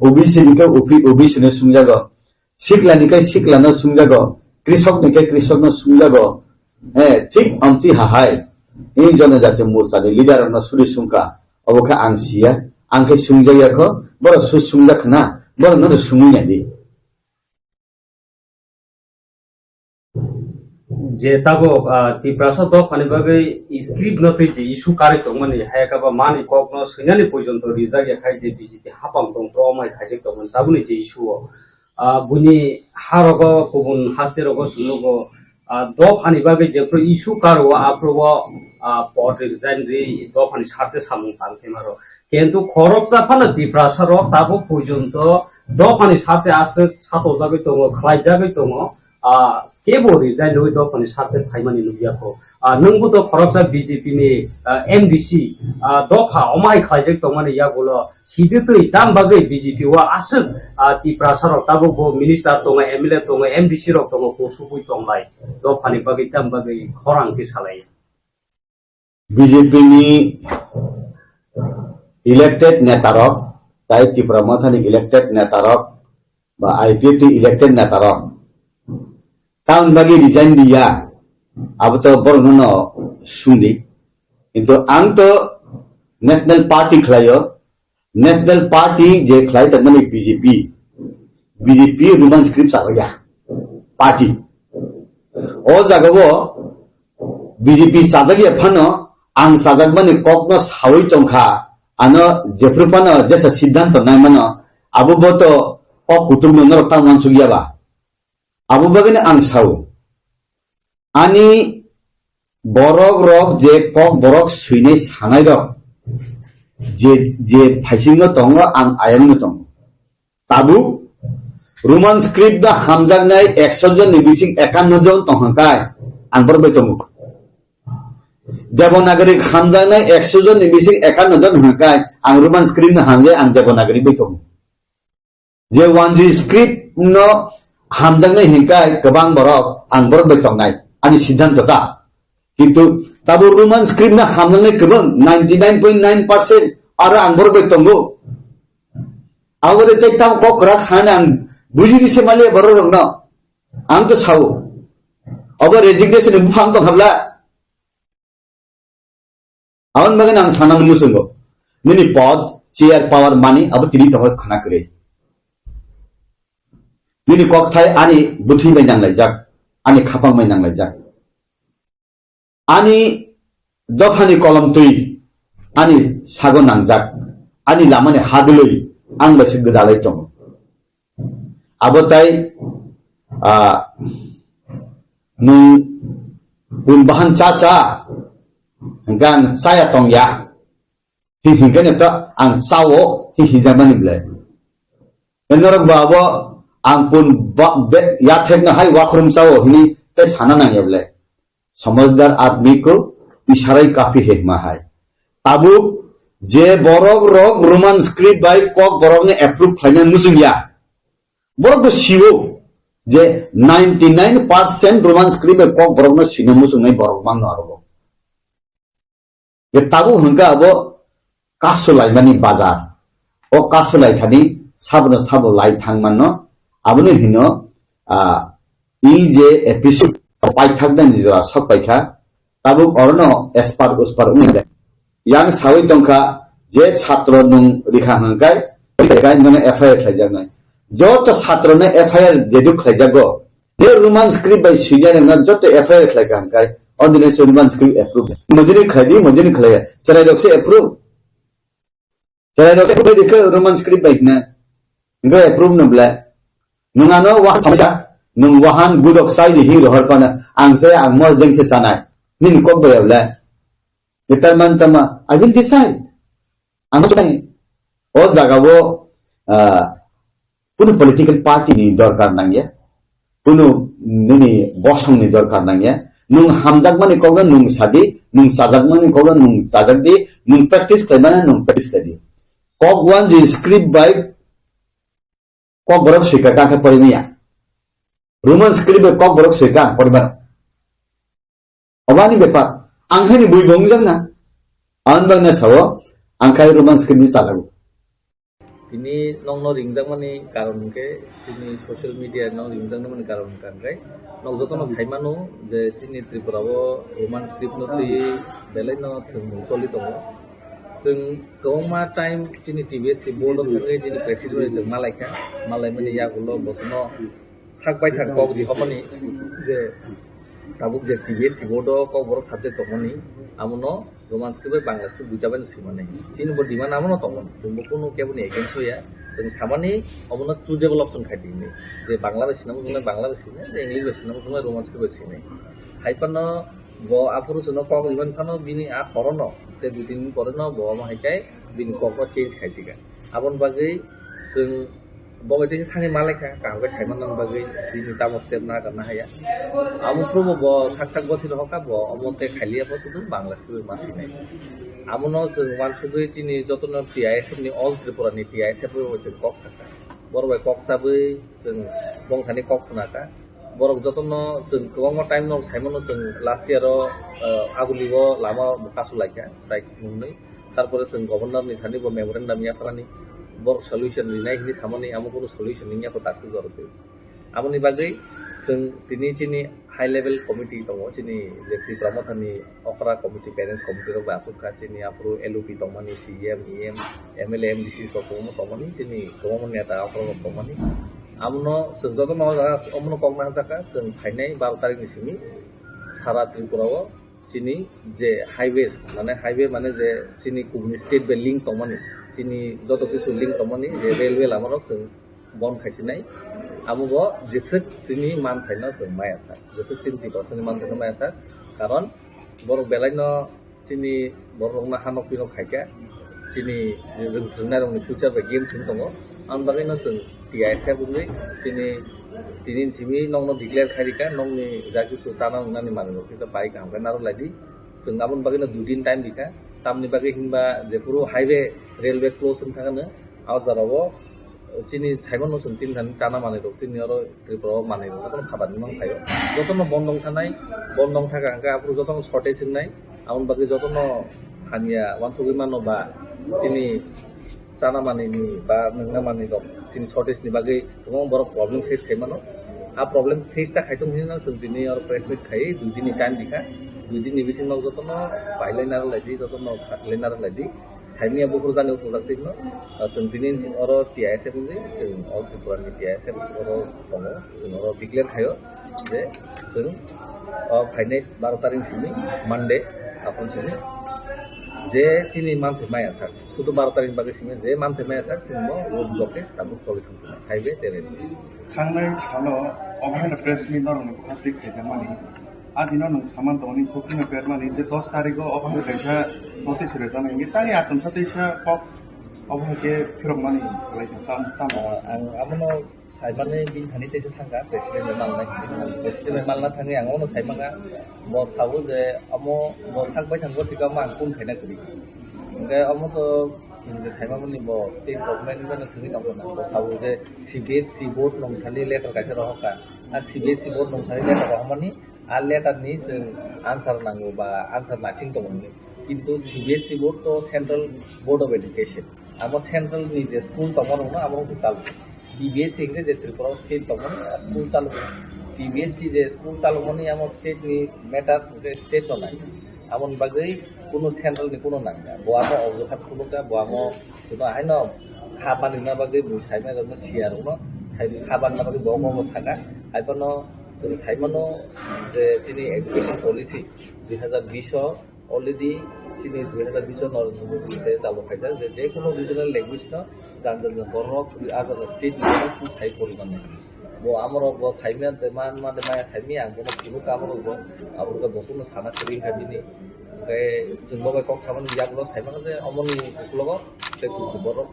O B C ni khe O B C no sungjago. Sikla ni khe sikla no sungjago, krisok ni khe krisok no sungjago. Eh, thik amtwi hahai. I Janajati Morcha ni leader no suri sungkha. Obo khe ang siya, ang khe sungjak ya kho, borok su sungjak khna, borok no sungwi nai di. Je tabuk, ah, Tiprasa dophani bagwi script no twi je issue karwi tongmani, hai khe ba mani kok no swinani porjonto rijak ya khai je B J P hapang tong pro mai khaijak tongmani, tabukni je issue o. Ah, buini harogo kubun haste rogo sunugo, ah, dophani bagwi jephru issue karo aphrubo, ah, pod resign ri dophani sarte samung tang themaro. Kintu khoroksa phano Tiprasa rok tabuk porjonto dophani sarte aswk satojagwi tongo, khlaijagwi tongo, ah, kebo resign rwi dophani sarte phaimani nukya kho. Ah, nwngbo to khoroksa B J P ni, ah, M D C, ah, dopha omai khlaijak tongmani yagulo Sidi twi tam bagwi B J P o aswk, ah, Tiprasa rok tabuk bo minister tongo, M L A tongo, M D C rok tongo, kosubwi tonglai. Dophani bagwi tam bagwi khorang khe salai. B J P ni elected neta rok, tai Tipra Motha ni elected neta rok, ba I P F T elected neta rok. Tamoni bagwi resign riya, abo to borokno no sungdi. Kintu ang to National Party khlaio, National Party je khlai tongmani B J P, B J P Roman script chajakya party. O jagao B J P chajakya phano ang chajakmani kokno sawi tongkha, ano jephru phano jesa siddhanto naimano, abo bo to o kutung no norok tang uansukya ba. Abo bagwino ang sao, ani Borok rok je kok borok swinai sanai rok je, je phaisingo tongo, ang ayangno tongo. Tabuk Roman script no hamjaknai ekso jon ni bising ekanno jon tong hwnkhe ang borok bai tongo. Devanagari hamjaknai ekso jon ni bising ekanno jon hwnkhe ang Roman script no hamjai ang Devanagari bai tongo. Je Wanjui script no hamjaknai hwnkhe kwbang borok ang borok bai tongnai, ani siddhanto ta. Kintu tabuk Roman script no hamjaknai kwbang ninety nine point nine percent aro ang borok bai tongo. Abo de tei tam kok kwrak sana ang bujidi se maliya borok rokno. Ang to sao. Abo resignation ni buphang tong habla. Aboni bagwi ang sanani muchungo. Nini pod, chair, power, mani abo tini tongwi khwna kwrwi. Nini kokthai ani bwthwi bai nanglaijak, ani khapang bai nanglaijak. Ani dophani kolom twi ani sago nangjak, ani lamani hadwlwi ang bai se gwdalai tongo. Abo tai, ah, nwng pun bahan cha cha, hwnkhe ang chaya tongya. Hi hwnkhe no to ang chao, hi hijakmani belai. Norok ba abo ang pun ba-, be-, yathekno hai wakhrum chao hini tei sana nangya belai. Samajhdar admi ko isharai kafi hai hima hai. Tabuk je borok rok Roman script bai kok borok ni approve khlaina muchung ya. Borok to siwo je ninety nine percent Roman script bai kok borok no sina muchung nai borok mang no aro. Ye tabuk hwnkhe abo kasu laimani bazar. O kasu laithani sabono sabo lai thang manno. Aboni hino, ah, i je episode paithaknani jora sok paikha, tabuk orono espar uspar wngya. Yang sawi tongkha je satro nung rikha hwnkhe, nono F I R khlaijaknai. Joto satrono F I R jedu khlaijago, je Roman script bai swiya rwna joto F I R khlai ka hwnkhe, o dine se Roman script approve. Mojini khlai di, mojini khlai ya. Chwrai rok se approve. Chwrai rok se approve di khe Roman script bai hina. Hwnkhe approve no ble. Nwng ano wahan phamsa, nwng wahan gudok sai di hi rohor pana. Ang se ang mor jeng se sanai. Nini kok bai ya ble. Determine tama, I will decide. Ang sai. O jaga o, ah, Kunu political party ni dorkar nangya, kunu nini bosong ni dorkar nangya. Nung hamjakmani kokno nung sadi, nung chajakmani kokno nung chajak di, nung practice khlaimani nung practice khlai di. Kok wan je script bai kok borok swika kha khe porimaya. Roman script bai kok borok swika porimaya. Obani bepar, ang haini bui bo wngjakna. Ang bagna sao, ang khai Roman script ni chalago. Tini nokno ringjakmani karon hwnkhe chini social media no ringjakmani karon hwnkha hwnkhe nok jotono saimano je chini Tripura o Roman script no twi belai no thwngmung choli tongo. Chwng kwbangma time chini T B S C board o thangwi chini president bai chwng malaikha, malaimani yagulo bosono sak baithang kok rihormani je tabuk je T B S C board o kok borok subject tongmani, amono Roman script bai Bangla script duita bai no swimani. Chini bo demand amono tongmani. Chwng bo kunu kebo ni against o ya. Chwng samani omono choosable option khai di hinwi. Je Bangla bai swina muchungnai Bangla bai swinai, je English bai swina muchungnai Roman script bai swinai. Hai phano bo aphuru chwngno kok riman phano bini a horono tei dui tin din pore no bo omo hai khe bini kokno change khai sika. Aboni bagwi chwng bo bai tei thangwi malaikha, kaham khe saimanna bagwi bini tamo step na kana haya. Amo phuru bo sak sak bosi rohorkha, bo omo tei khailiya bo sudu Bangla script ma sinai. Amono chwng uansugwi chini jotono T I S F ni, All Tripura ni T I S F bai chwng kok sakha. Borok bai kok sabwi chwng bongthani kok khna kha. Borok jotono chwng kwbangma time no saimano chwng last year o, ah, Aguli o lama bo kasu laikha, strike nungnwi. Tarpore chwng governor ni thani bo memorandum yapharani, borok solution rinai hinwi samani, amo kunu solution wngya kho takswk jorok twi. Aboni bagwi chwng tini chini high level committee tongo, chini je Tipra Motha ni okra committee, parents committee rok bai aswk kha, chini aphuru L O P tongmani, C E M, E M, M L A, M D C rok kwbangma tongmani, chini kwbangma neta okra rok tongmani. Abono chwng jotono o jaga omono kok nangjakha, chwng phainai baro tarikh ni simi sara Tripura o chini je highways, mane highway mane je chini kubuni state bai link tongmani, chini joto kisu link tongmani je railway lama rok chwng bon khaisinai. Amo bo jeswk chini manthaino chwng maya sak, jeswk chini Tiprasani manthaino maya sak, karon Borok belai no chini borok rok no hano pino khaikha, chini rwng swrwng nai rok ni future bai game thwng tongo. Ang bagwi no chwng T I S F wngwi chini tini simi nokno declare khai rikha, nokni ja kisu chana wngnani manwi rok kisa pai kaham khe narwk lai di. Chwng aboni bagwi no dui din time rikha, tamni bagwi hinba jephuru highway railway close wng thangano, a jora o chini saimano chwng chini thani chana manwi rok chini oro Tripura o manwi rok jotono phatar ni mang phaio. Jotono bondong thanai, bondong thaka hwnkhe aphuru jotono shortage wngnai. Aboni bagwi jotono hamya uansugwi mano ba chini chana manwi ni ba nwngna manwi rok chini shortage ni bagwi kwbangma borok problem face khai mano. A problem face ta khai tong hinwi no chwng tini oro press meet khai dui din ni time rikha. Dui din ni bisingo jotono pailai narwk lai di, jotono khatlai narwk lai di. Saimanya buphuru jani uthukjak twi no, ah, chwng tini oro T I S F wngwi, chwng o Tripura ni T I S F oro tongo, chwng oro declare khaio je chwng o phainai baro tarik simi Monday, aphuru simi je chini manthai maya sak, sudu baro tarik bagwi simi je manthai maya sak, chwng bo road blockage tabuk choli thang sini, highway tei railway. Thangnai salo obo haino press meet norokni bwkha twi khaijakmani. A dino nwng saman tongo, nini khukti no bermani je dos tarikh o obo hai kaisa notice rwjaknai hinwi tani achomsa teisa kok obo hai khe phirokmani khlai kha tam, tamo. Ah, ang abono saimani bini thani teisa thangkha, president bai malnai hinwi. President bai malna thangwi ang abono saimanga, bo sao je omo bo sak bai thangbo sikamo ang kun khaina kwrwi. Hwnkhe omo to chwng je saimani bo state government bai no thangwi tongo na, bo sao je C B S E board nong thani letter kaisa rohorkha. A C B S E board nong thani letter rohormani, a letter ni chwng answer nango ba answer nasing tongo hinwi. Kintu C B S E board to Central Board of Education. Amo central ni je school tongma rok no amo rok chal. B B S E hingke je Tripura o state tongmani a school chalok. T B S E je school chalokmani amo state ni matter hingke state no nai. Aboni bagwi kuno central ni kuno nangya. Bo amo ojuhat khulukya, bo amo chwngno haino kha banima bagwi bo saimai rokno siya rokno sai kha banima bagwi bo omo saka. Haiphano chwng saimano je chini education policy dui hazar bish o already chini dui hazar bish o Narendra Modi se chalo khaijak je, je kono regional language no jan jan borok a jaga state ni borok chwng sai poriman nai. Bo amorok bo saimya de man man de maya saimya ang bono phunuk amorok bo, amorok bo kuno sana kwrwi kha bini. Hingke chwng bo bai kok samani yagulo saimano je omoni uklogo tei kuku borok.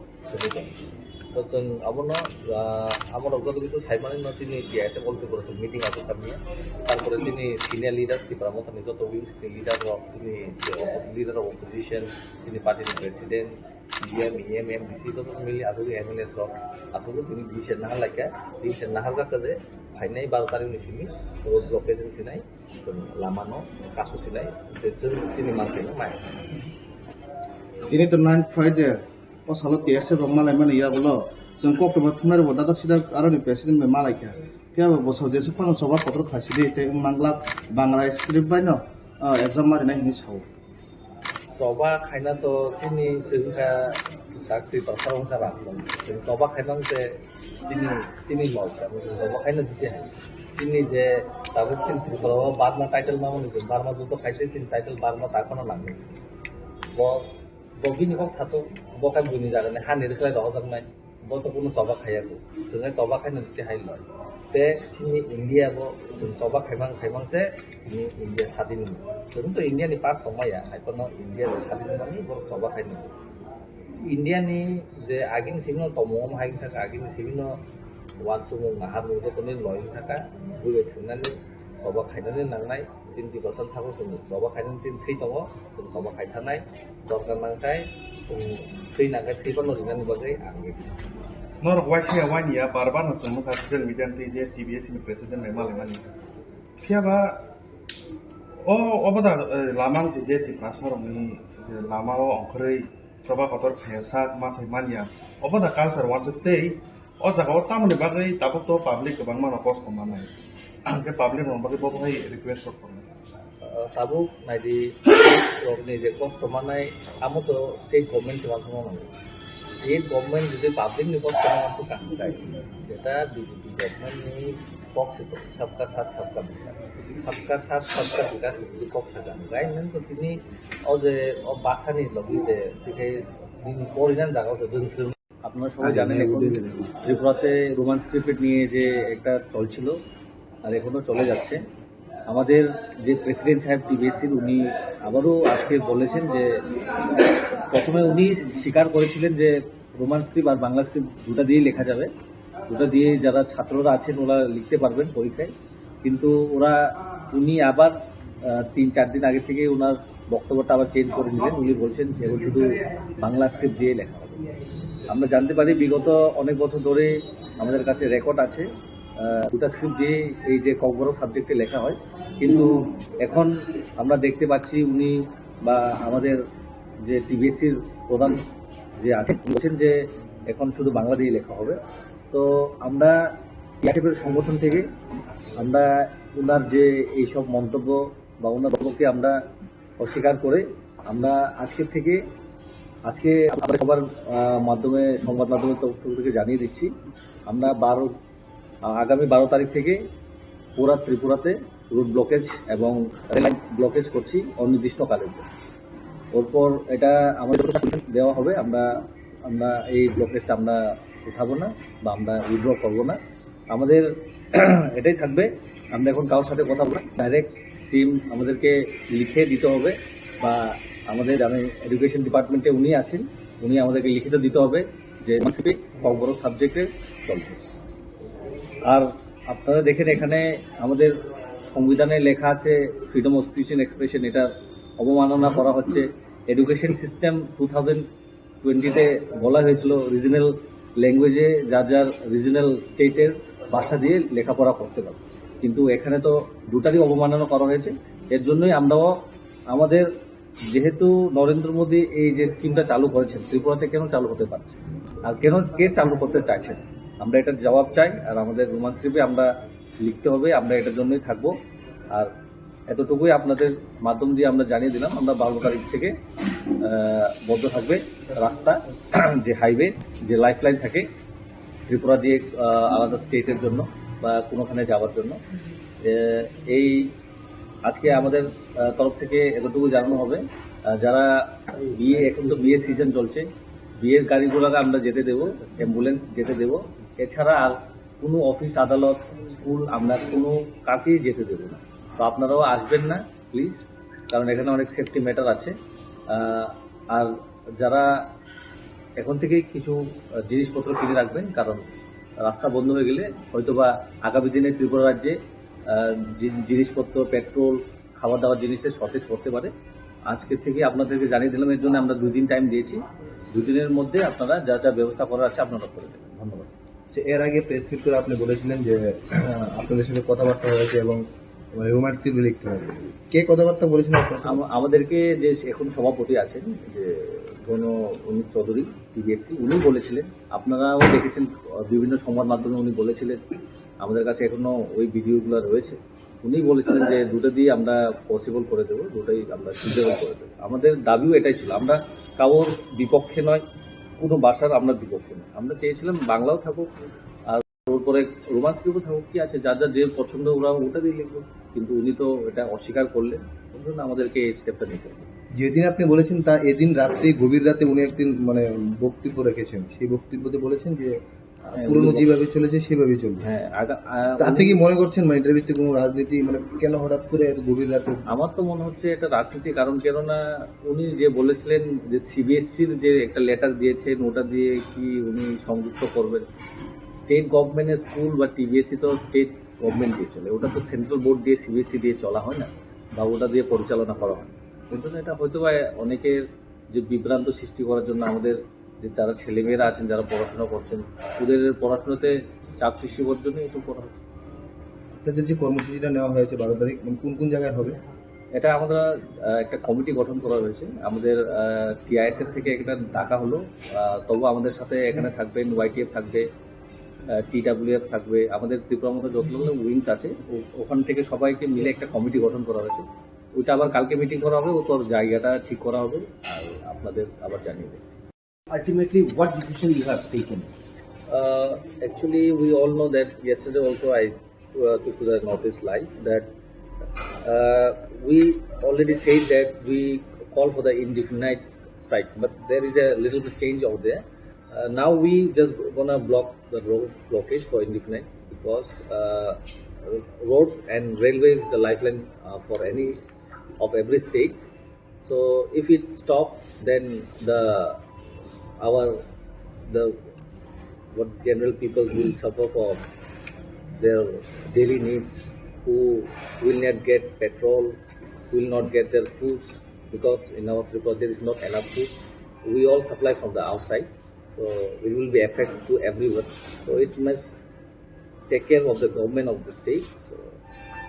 To chwng abono, ah, amorok joto kisa saimani no chini T I S F all Tripura chwng meeting aswk kha manya. Tarpore chini senior leaders Tipra Motha ni joto wings ni leader rok, chini je oppo-, leader of opposition, chini party ni president, C E M, E M, M D C joto mili aswk M L As rok aswk tini decision nahar laikha, decision nahar jakha je phainai baro tarik ni simi road blockade wng sinai, chwng lama no kasu sinai, tei chwng chini manthai no mai. Tini to nine Friday. O salo T S F rok malaimani yagulo chwng koktwma thumnairokbo dadak sidak aroni president bai malaikha. Phiya bo bwsao jesuk phano choba kotor khaisidi tei wng manglak Bangla script baino, ah, exam ma rinai hinwi sao. Choba khaina to chini chwngkha dak Tripura sarong chara. Chwng choba khaina wngte chini, chini lol se, amo chwng choba khaina jiti hai. Chini je tabuk chini Tripura o Burma title mamani chwng Burma judo khaite chini title Burma ta phano nangwi. Bo Bo bini kok sato, bo khe buini jagani hani rwkhlai rohorjaknai, bo to kunu choba khaiya kho. Chwng khe choba khaino jiti hai loi. Tei chini India bo chwng choba khaimang khaimang se chini India sadin wng. Chwng to India ni part tongmaya, hai phano India bo sadin wngmani borok choba khaino. India ni je agini simi no tongmung hai wngkha, agini simi no uansukmung naharmung joto ni loi wngkha, bui bai thwngnani choba khainani nangnai. Chini Tiprasa sabo chwng choba khainani chini thwi tongo, chwng choba khai thanai. Dorkar nangkhe chwng thwi nangkhe thwi phano rinani bagwi ang ready. Norok waisa ya wani ya bar bar no chwng nukha social media twi je T B S ni president bai malaimani. Phiya ba o obo da, eh, lama wngse je Tiprasa rokni, eh, lama o ongkhorwi choba kotor khaiya sak ma khai manya. Obo da culture wansuk tei O jaga o tamoni bagwi tabuk to public kwbangma no kosto mannai. Hwnkhe public rok bagwi bo hai request rok tongo. Uh, tabuk naidi rokni je kosto mannai amo to state government se wansukna nango. State government jodi public ni kosto no wansuk kaham khlai. Jeta B J P government ni kok se to sabka sath sabka vikas. Sabka sath sabka vikas ni jodi kok sajak. Gai nang to tini o je o basa ni logi je tikai nini porinani jaga o se dun se আপনারা সবাই জানেন এখন ত্রিপুরাতে Roman script নিয়ে যে একটা চলছিল, আর এখনো চলে যাচ্ছে। আমাদের যে প্রেসিডেন্ট সাহেব টিবিএসসির, উনি আবারও আজকে বলেছেন যে প্রথমে উনি স্বীকার করেছিলেন যে রোমান স্ক্রিপ্ট আর বাংলা স্ক্রিপ্ট দুটা দিয়েই লেখা যাবে, দুটা দিয়ে যারা ছাত্ররা আছেন ওরা লিখতে পারবেন পরীক্ষায়। কিন্তু ওরা উনি আবার আহ, তিন চার দিন আগে থেকে ওনার বক্তব্যটা আবার চেঞ্জ করে নিলেন। উনি বলছেন যে এখন শুধু বাংলা স্ক্রিপ্ট দিয়ে লেখা হবে। আমরা জানতে পারি বিগত অনেক বছর ধরে আমাদের কাছে রেকর্ড আছে, আহ, দুটা স্ক্রিপ্ট দিয়ে এই যে ককবরক সাবজেক্টে লেখা হয়, কিন্তু এখন আমরা দেখতে পাচ্ছি উনি বা আমাদের যে টিবিএসসির প্রধান যে আছেন, বলছেন যে এখন শুধু বাংলা দিয়ে লেখা হবে। তো আমরা টিআইএসএফ এর সংগঠন থেকে আমরা ওনার যে এইসব মন্তব্য বা ওনার বক্তব্যকে আমরা অস্বীকার করে আমরা আজকের থেকে, আজকে আপনাদের সবার আহ, মাধ্যমে, সংবাদ মাধ্যমের তরফ থেকে জানিয়ে দিচ্ছি, আমরা বারো আহ, আগামী বারো তারিখ থেকে পুরা ত্রিপুরাতে রোড ব্লকেজ এবং রেল লাইন ব্লকেজ করছি অনির্দিষ্টকালের জন্য। এরপর এটা আমাদের দেওয়া হবে, আমরা আমরা এই ব্লকেজটা আমরা উঠাবো না বা আমরা উইথড্র করবো না। আমাদের এটাই থাকবে, আমরা এখন কারোর সাথে কথা বলবো, ডাইরেক্ট সিম আমাদেরকে লিখে দিতে হবে বা আমাদের, আমি এডুকেশন ডিপার্টমেন্টে উনি আছেন, উনি আমাদেরকে লিখিত দিতে হবে যে ককবরক সাবজেক্টে চলছে। আর আপনারা দেখেন, এখানে আমাদের সংবিধানে লেখা আছে freedom of speech and expression, এটা অবমাননা করা হচ্ছে। এডুকেশন সিস্টেম টু থাউজেন্ড টোয়েন্টিতে বলা হয়েছিল রিজনাল ল্যাঙ্গুয়েজে যার যার রিজনাল স্টেটের ভাষা দিয়ে লেখাপড়া করতে পারবে, কিন্তু এখানে তো দুটারই অবমাননা করা হয়েছে। এর জন্যই আমরাও আমাদের, যেহেতু নরেন্দ্র মোদী এই যে স্কিমটা চালু করেছেন, ত্রিপুরাতে কেন চালু হতে পারছে আর কেন কে চালু করতে চাইছেন, আমরা এটার জবাব চাই। আর আমাদের রোমান স্ক্রিপ্টে আমরা লিখতে হবে, আমরা এটার জন্যই থাকবো। আর এতটুকুই আপনাদের মাধ্যম দিয়ে আমরা জানিয়ে দিলাম, আমরা বারো তারিখ থেকে আহ, বন্ধ থাকবে রাস্তা, যে হাইওয়ে, যে লাইফলাইন থাকে ত্রিপুরা দিয়ে আহ, আলাদা স্টেটের জন্য বা কোনোখানে যাওয়ার জন্য। এ, এই আজকে আমাদের আহ, তরফ থেকে এতটুকু জানানো হবে, আহ, যারা বিয়ে, এখন তো বিয়ের সিজন চলছে, বিয়ের গাড়িগুলোকে আমরা যেতে দেবো, অ্যাম্বুলেন্স যেতে দেবো। এছাড়া আর কোনো অফিস আদালত, স্কুল আমরা কোনো কাকেই যেতে দেবো না। তো আপনারাও আসবেন না প্লিজ, কারণ এখানে অনেক সেফটি ম্যাটার আছে। আহ, আর যারা এখন থেকে কিছু আহ, জিনিসপত্র কিনে রাখবেন, কারণ রাস্তা বন্ধ হয়ে গেলে হয়তো বা আগামী দিনে ত্রিপুরা রাজ্যে আহ, জি- জিনিসপত্র, পেট্রোল, খাবার দাবার জিনিসের শর্টেজ পড়তে পারে। আজকে থেকে আপনাদেরকে জানিয়ে দিলাম, এর জন্য আমরা দুই দিন টাইম দিয়েছি। দুই দিনের মধ্যে আপনারা যা যা ব্যবস্থা করার আছে আপনারা করে দেবেন। ধন্যবাদ। আচ্ছা, এর আগে প্রেস মিট করে আপনি বলেছিলেন যে আহ, আপনাদের সাথে কথাবার্তা হয়েছে এবং রোমান স্ক্রিপ্ট লিখতে হবে। কে কথাবার্তা বলেছিলেন আপনার সাথে? আম- আমাদেরকে যে এখন সভাপতি আছেন, যে গণ অনুপ চৌধুরী, টিবিএসসি, উনি বলেছিলেন, আপনারাও দেখেছেন আহ, বিভিন্ন সংবাদ মাধ্যমে উনি বলেছিলেন, আমাদের কাছে এখনো ওই ভিডিওগুলো রয়েছে। উনি বলেছিলেন যে দুটো দিয়ে আমরা পসিবল করে দেবো, দুটোই আমরা সুইটেবল করে দেবো। আমাদের দাবিও এটাই ছিল, আমরা কারোর বিপক্ষে নয়, কোনো ভাষার আমরা বিপক্ষে নয়। আমরা চেয়েছিলাম বাংলাও থাকুক, আর ওর পরে রোমান স্ক্রিপ্টও থাকুক, কি আছে, যার যার যে পছন্দ ওরা ওটা দিয়ে লিখবো। কিন্তু উনি তো এটা অস্বীকার করলেন, ওই জন্য আমাদেরকে এই স্টেপটা নিতে হবে। যেদিন আপনি বলেছেন, তা এদিন রাত্রে, গভীর রাতে উনি একদিন মানে বক্তব্য রেখেছেন। সেই বক্তব্যতে বলেছেন যে আহ, হ্যাঁ, পুরনো উনি যেভাবে চলেছে সেভাবেই চলবে। হ্যাঁ, আগা- আহ, তা আপনি উনি কি মনে করছেন, মানে এটার ভিত্তিতে কোনো রাজনীতি, মানে কেন হঠাৎ করে এত গভীর রাতে? আমার তো মনে হচ্ছে এটা রাজনীতি, কারণ কেননা উনি যে বলেছিলেন যে সিবিএসসির যে একটা লেটার দিয়েছেন, ওটা দিয়ে কি উনি সংযুক্ত করবেন? স্টেট গভর্নমেন্টের স্কুল বা টিবিএসসি তো স্টেট গভর্নমেন্ট দিয়ে চলে, ওটা তো সেন্ট্রাল বোর্ড দিয়ে, সিবিএসসি দিয়ে চলা হয় না বা ওটা দিয়ে পরিচালনা করা হয়। ওই জন্য এটা হয়তো বা অনেকের যে বিভ্রান্ত সৃষ্টি করার জন্য আমাদের যে যারা ছেলেমেয়েরা আছেন, যারা পড়াশোনা করছেন, ওদের পড়াশোনাতে চাপ সৃষ্টি করার জন্য এসব করা হচ্ছে। আপনাদের যে কর্মসূচিটা নেওয়া হয়েছে বারো তারিখ, মানে কোন কোন জায়গায় হবে? এটা আমরা আহ, একটা কমিটি গঠন করা হয়েছে আমাদের টিআইএসএফ থেকে, একটা ডাকা হলো। আহ, তবু আমাদের সাথে এখানে থাকবেন ওয়াইটিএফ থাকবে, টিডাব্লিউএফ থাকবে, আমাদের ত্রিপুরা মতো যত উইংস আছে, ও- ওখান থেকে সবাইকে মিলে একটা কমিটি গঠন করা হয়েছে। ওইটা আবার কালকে মিটিং করা হবে, ওটার জায়গাটা ঠিক করা হবে, আর আপনাদের আবার জানিয়ে দেবো। Ultimately, what decision you have taken? Uh, actually, we all know that yesterday also I uh, took to the notice live that uh, we already said that we call for the indefinite strike, but there is a little bit change out there. Uh, now we just gonna block the road blockage for indefinite because uh, Road and railway is the lifeline uh, for any of every state. So if it stop, then the our the what general people will suffer for their daily needs, who will not get petrol, will not get their foods, because in our Tripura there is not enough food. We all supply from the outside, so it will be affect to everyone. So it must take care of the government of the state. So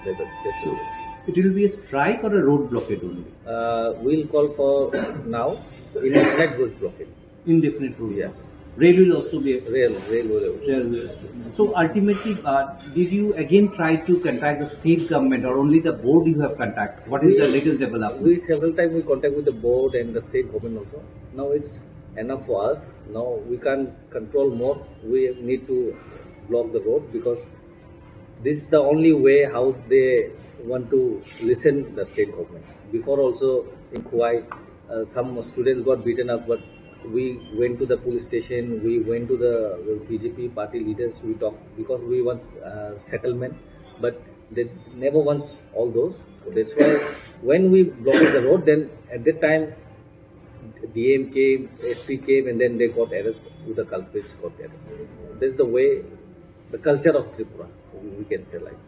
that's, that's it. It will be a strike or a road blockade only? Uh, we'll call for now indefinite road blockade. Indefinite road. Yes. Rail will also be a Rail, rail will. Rail will. So ultimately, uh, did you again try to contact the state government, or only the board you have contacted? What is the latest development? We several times we contact with the board and the state government also. Now it's enough for us. Now we can't control more. We need to block the road because this is the only way how they want to listen the state government. Before also in Khowai, uh, some students got beaten up, but we went to the police station, we went to the B J P party leaders, we talked because we want uh, settlement, but they never wants all those. So that's why when we blocked the road, then at that time D M came, S P came, and then they got arrested. The culprits got arrested. That's the way, the culture of Tripura, we can say like.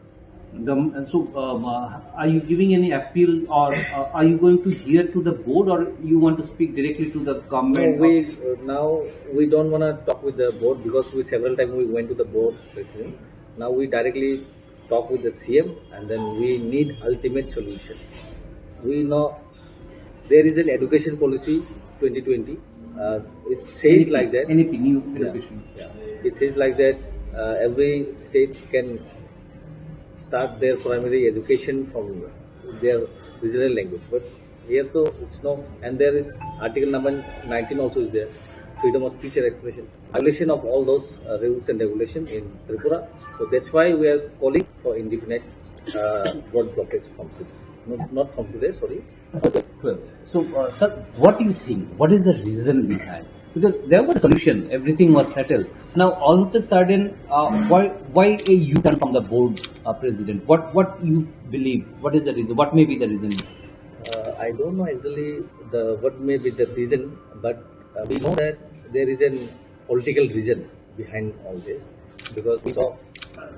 The, so, um, uh, are you giving any appeal, or uh, are you going to hear to the board, or you want to speak directly to the No, government? we of- uh, now we don't want to talk with the board because we several times we went to the board president. Now we directly talk with the C M, and then we need ultimate solution. We know there is an education policy twenty twenty. Uh, it says N E P, like that. N E P, new Yeah, education. yeah. It says like that uh, every state can start their primary education from their regional language, but here though it's no, and there is article number nineteen also is there, freedom of speech and expression, violation of all those uh, rules and regulation in Tripura. So that's why we are calling for indefinite uh, road blockage from today. Not, not from today, sorry. Well, so, uh, sir, what do you think? What is the reason behind? Because there was a solution, everything was settled. Now, all of a sudden, uh, why why a U-turn from the board, uh, president? What what you believe? What is the reason? What may be the reason? Uh, I don't know actually the what may be the reason, but uh, we know that there is a political reason behind all this, because we saw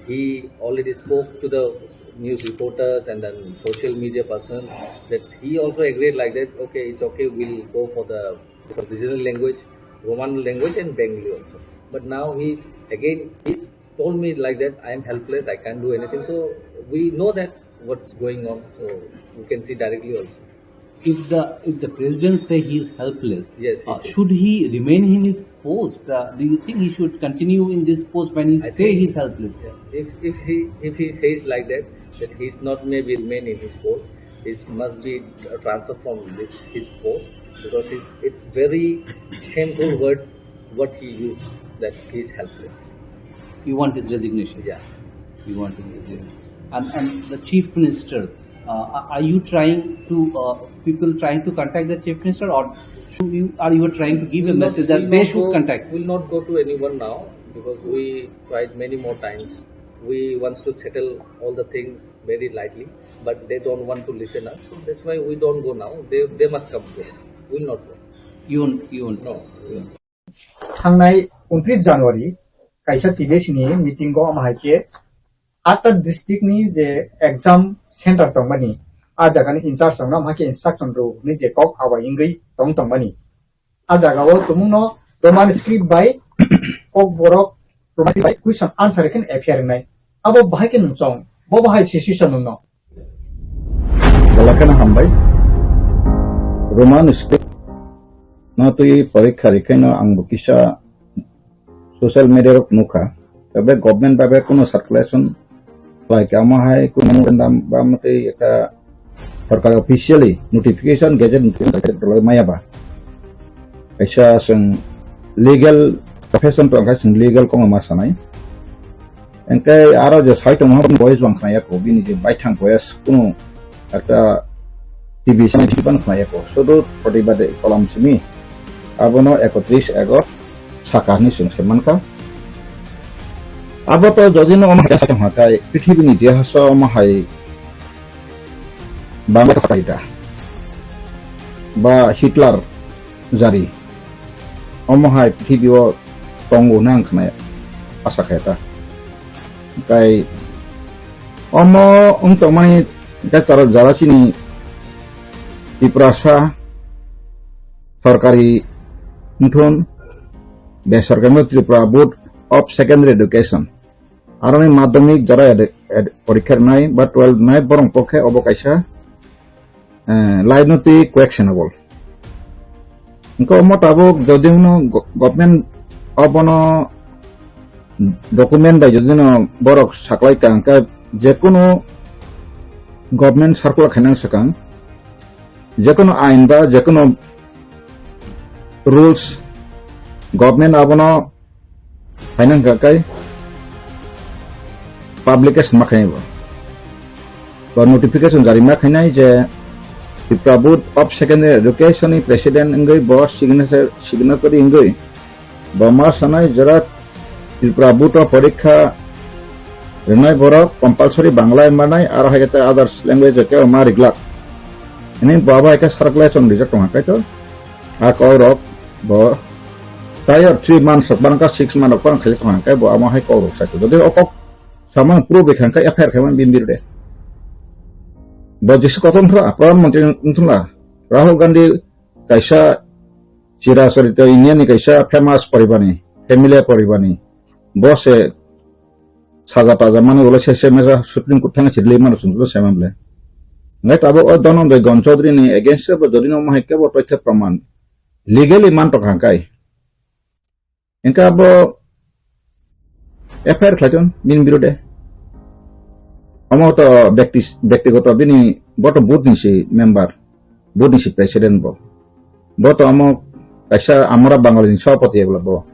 he already spoke to the news reporters and then social media person that he also agreed like that, okay, it's okay, we'll go for the for regional language, Roman language and Bengali also. But now he again he told me like that, I am helpless, I can't do anything. So we know that what's going on, so we can see directly also. If the if the president say he is helpless, Yes, uh, yes, yes. Should he remain in his post? Uh, do you think he should continue in this post when he I say think- he's helpless? If if he if he says like that, that he's not maybe remain in his post, he must be transferred from this his post, because it, it's very shameful word what he used, that he's helpless. You want his resignation? Yeah. You want his resignation. And and the chief minister, uh, are are you trying to uh, people trying to contact the chief minister, or should you are you trying to give a We'll not- message that we'll they not should go- contact? We'll not go to anyone now because we tried many more times. We wants to settle all the things very lightly, but they don't want to listen us. So that's why we don't go now. They they must come to us. We'll not go. You won't, you won't. No. You won't. Thangnai untris January kaisa T D C ni meeting o ama hai khe atta district ni je exam center tongmani, a jaga ni in charge rok no ama hai khe instruction rw hwnwi je kok abai wngwi tong tongmani. A jaga o tumung no Roman script bai kok borok Roman script bai question answer khe F I R wngnai. Abo bahai khe nwng chong, bo bahai situation nwng no. Belai kheno hambai. Roman script no twi porikha rikhaino ang bo kisa social media rok nukha. Tebe government bai bai kuno circulation khlai kha, omo hai kuno memorandum ba motwi ekta sorkar officially notification, gazette notification maya ba. Kaisa chwng legal profession tong kha, chwng legal koma ma sanai. Engke aro je sai tongo, boys bang khna yako, bini je baithang boys kuno ekta T V sini ban khna yako. Sudu protibade kolam simi. Abono ekotris ego saka hwnwi chwng se mankha. Abo to jodi no omo hai tong kha kai, prithibini itihaso omo hai Bangla to khatai da. Ba Hitler jari. Omo hai prithibi o tongo nang khnai asa khai ta. Kai omo wng tongmani kai tara jara chini Tiprasa sorkari wngthun, besorkari Tripura Board of Secondary Education, aroni madhyamik jara ed-, ed-, porikha rwnai ba twelve rwnai, borong pokhe obo kaisa, eh, lainoti questionable. Hwnkhe omo tabuk jodi no go-, government obono document bai jodi no borok saklai ka, hwnkhe jekunu government circular khainang swkang, jekunu ain ba jekunu rules government abono phaina hwnkha kai publication ma khainai bo. Bo notification jari ma khainai je Tripura Board of Secondary Education ni president wngwi bo signature, signatory wngwi bo ma sanai jora Tripura Board o porikha rwnai borok compulsory Bangla manai, aro hai khe others language o kebo ma riglak. Hwnwi bo abo hai khe circulation rijak tongkha kaitor. A kok rok bo taiyo three months rok, bangkha six months rok bang khaijak tongkha, hwnkhe bo amo hai kok rok sakha. Jodi o kok samang proof bai kha, hwnkhe F I R khaimani bini birude. Bo jesa kotor wngthla, Pradhan Mantri wngthla, Rahul Gandhi kaisa chiracharito India ni kaisa famous poribani, familiar poribani. Bo se saja taja mani ulo se se mesa Supreme Court thang se release mano chwng se mable. Ngai tabuk o Dhananjay Gon Chaudhary ni against bo jodi no mahai kebo toithe praman legally man tongkha kai. Engka bo F I R khlaiton bini birude. Omo to bekti, bektigoto bini bo to board ni si member, board ni si president bo. Bo to omo kaisa amora Bangali ni sabhapati ebla bo.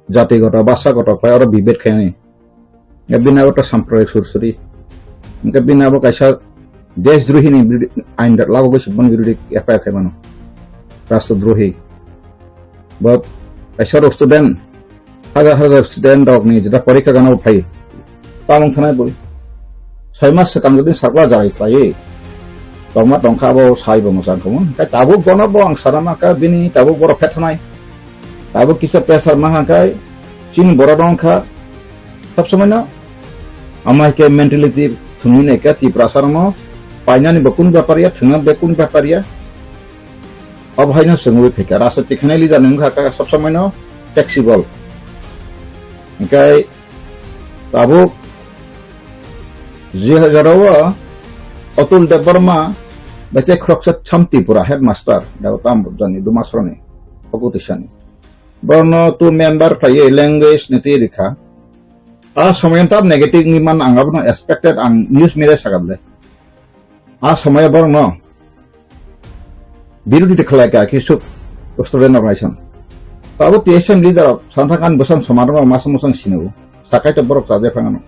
Jatigoto, bhasagoto khlai oro bibed khainani. Ya bini abo to sampradik sursuri. Engka bini abo kaisa deshdrohi ni birudi-, ain da lago goi subon birudi F I R khaimano. Rastrodrohi. Bo kaisa rok student, hajar hajar student rok ni jeta porikha gana bo phai. Tamung sanai bui. Soi mas swkang jodi sakla jarai khlai. Tongma tongkha abo sai bo mwchang khamun. Kai tabuk bono bo ang sana ma ka bini tabuk borok phethanai. Tabuk kisa pressure ma hangkai chini borok rok kha. Sab samai no amai ke mentality thumui nai ka Tiprasa rok no painani bo kun bepar ya, thwngna be kun bepar ya. Abo hai no swngwi phaikha, rajniti khainai leader ni wngkha kha sob somoi no flexible. Hingkai tabuk jihajaro o Atul Debbarma bai tei khoroksa Cham Tripura headmaster, da tam jani Dumasroni, Ogutisani. Borno tu member khlaiwi language ni twi rikha. A somoi tam negative ni man ang abono expected, ang news media sagable. A somoyo borokno birodi de khlai ka khe suk student organization. Abo T S M leader rok santhang ani bwsang somarno masa musang sino. Sakai to borok chaje phangano.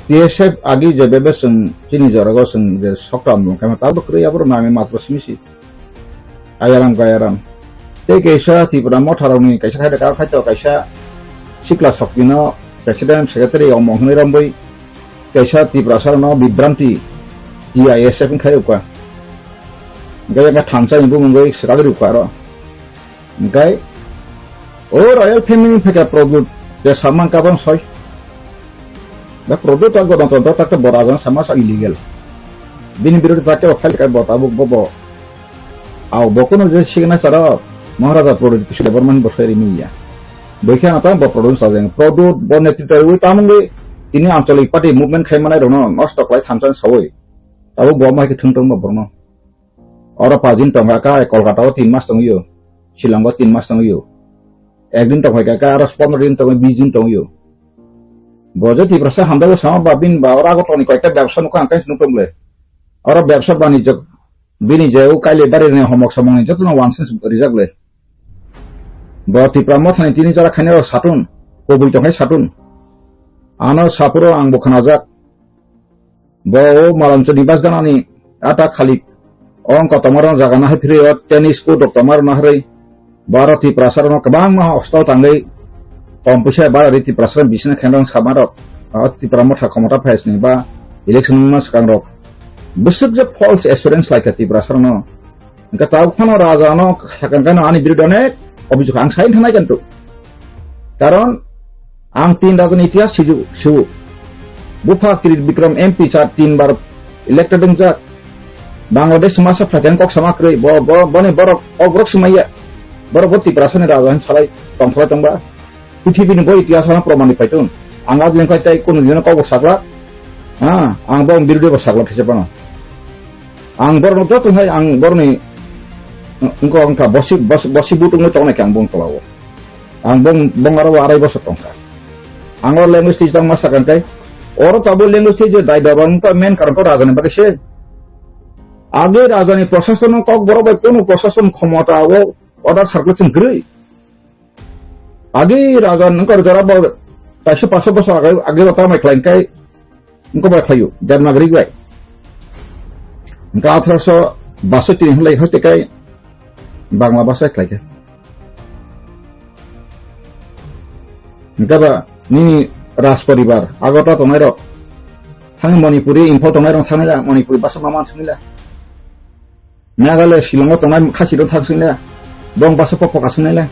T S F agi je bebe sung chini jorago sung je sokram nung kama tabo kwrwi aboro nami matro simi si. Ayaram gayaram. Tei kaisa Tripura motharokni kaisa khai rwkha, khai to kaisa sikla sokpino president secretary omong hwnwi romwi kaisa Tiprasarokno bibranti T I S F wngkhai rwkha. Hingkhe wngkha thansa ni bumungwi swkagwi rwkha aro. Hingkhe o royal family ni phaikha Pradyut je samang kabang soi. Da Pradyut ta Ganatantro ta bo raja sama sa illegal. Bini birodhi ta kebo file khai bo tabuk bo bo. Au bo kono je signature o Maharaja Pradyut Kishore Debbarma ni bo soi rimi ya. Bwkha na tamo bo Pradyut sajeng. Pradyut bo netritwa rwi tamungwi tini anchalik party movement khai manai rokno nosto khlai thansa sawi. Tabuk bo ma hai khe thung tong bo borno. Oro pajin tongkha kha Kolkata o tin mas tongwi o. Shillong o tin mas tongwi o. Ekdin tongkha kha aro pondro din tongwi, bis din tongwi o. Bo je Tiprasa hamjakgo sama ba bini ba oro Agartala ni koita bebsa nukha ang khe nukha le. Oro bebsa banijak bini je o kaile bari ni homok somok ni joto no wansins rijak le. Bo Tipra motha ni tini jora khaina rok satun, kobui tong khai satun. Ano sapuro ang bo khnajak. Bo o Malanchodi bas ganani ata khalik. O wngkha tongmarok jaga no hai phiri o tennis court rok tongmarok no hai rwi. Bo aro Tiprasa rok no kwbangma hostel tangwi Tom puisa bara ri Tiprasa bisina khenrong samarok, o Tipra motha khomota phaisni ba election wngma swkangrok bwswk je false assurance laikha Tiprasa rokno. Hwnkhe tabuk phano raja no sakang khe no ani birude onek obijog ang sai thanai kanto. Karon ang tin raja ni itihas siju, siu. Bupha Kirit Bikram M P cha tin bar elected wngjak. Bangladesh masa phaikhe kok sama kwrwi. Bo, bo, boni borok, kok borok swmaiya. Borok bo Tiprasa ni raja hin salai tongthok tongba. Prithibi ni bo itihas ano proman ni phaitong. Ang ajleng khai tai kunu dino kok bo sakla. Ha, ang bo birude bo sakla kisa pano. Ang borok no joto hai ang borok ni wngkha wngkha bosi, bosi, bosi butung no tongnai khe ang bong tola o. Ang bong, bong aro arai bosor tongkha. Ang o language teacher tongma sakang kai. Oro tabo language teacher dai daba wngkha main karon khe raja ni bagwi se. Age raja ni prosason no kok borok bai kunu prosason khomota o order circulation kwrwi. Agi raja nungkar jora bo kaisa paso bosor agi, agi rota mai khlain kai nungko bai khlaio Devanagari bai. Nungka athroso basoi tini hwnlai hoite kai Bangla basa khlai khe. Nungka ba nini Raj poribar Agartala tongnai rok thang Manipuri Imphal tongnai rok thang nila Manipuri basa mama thang nila. Meghalaya Shillong o tongnai khasi rok thang sing le, bong basa pokpok asung nai le.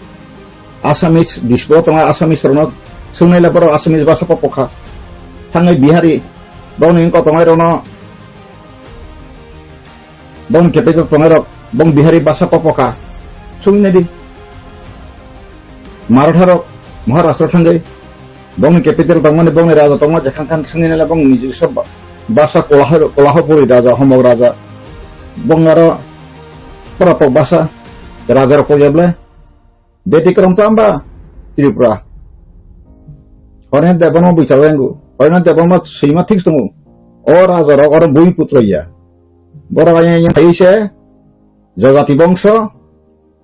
Assamese Dispur o tongnai Assamese rok no sung nai le borok Assamese basa pokpok kha. Thangwi Bihari, bong ni wngkok tongnai rok no, bong ni capital tongnai rok, bong Bihari basa pokpok kha. Sung nai di. Maratha rok, Maharashtra thangwi. Bongni capital tongmani, bongni raja tongma je khan khan swngwi naila bong niji sob ba-, basa Kolaho-, Kolahapuri raja, Homok raja. Bong aro pora tok basa, raja rok koi jeble. Beti krom tamba Tripura. Horena Debbarma bui chalwengu. Horena Debbarma swima thik tongo. O raja rok oro bui putro ya. Borok ayang ayang phai se, jajati bongso,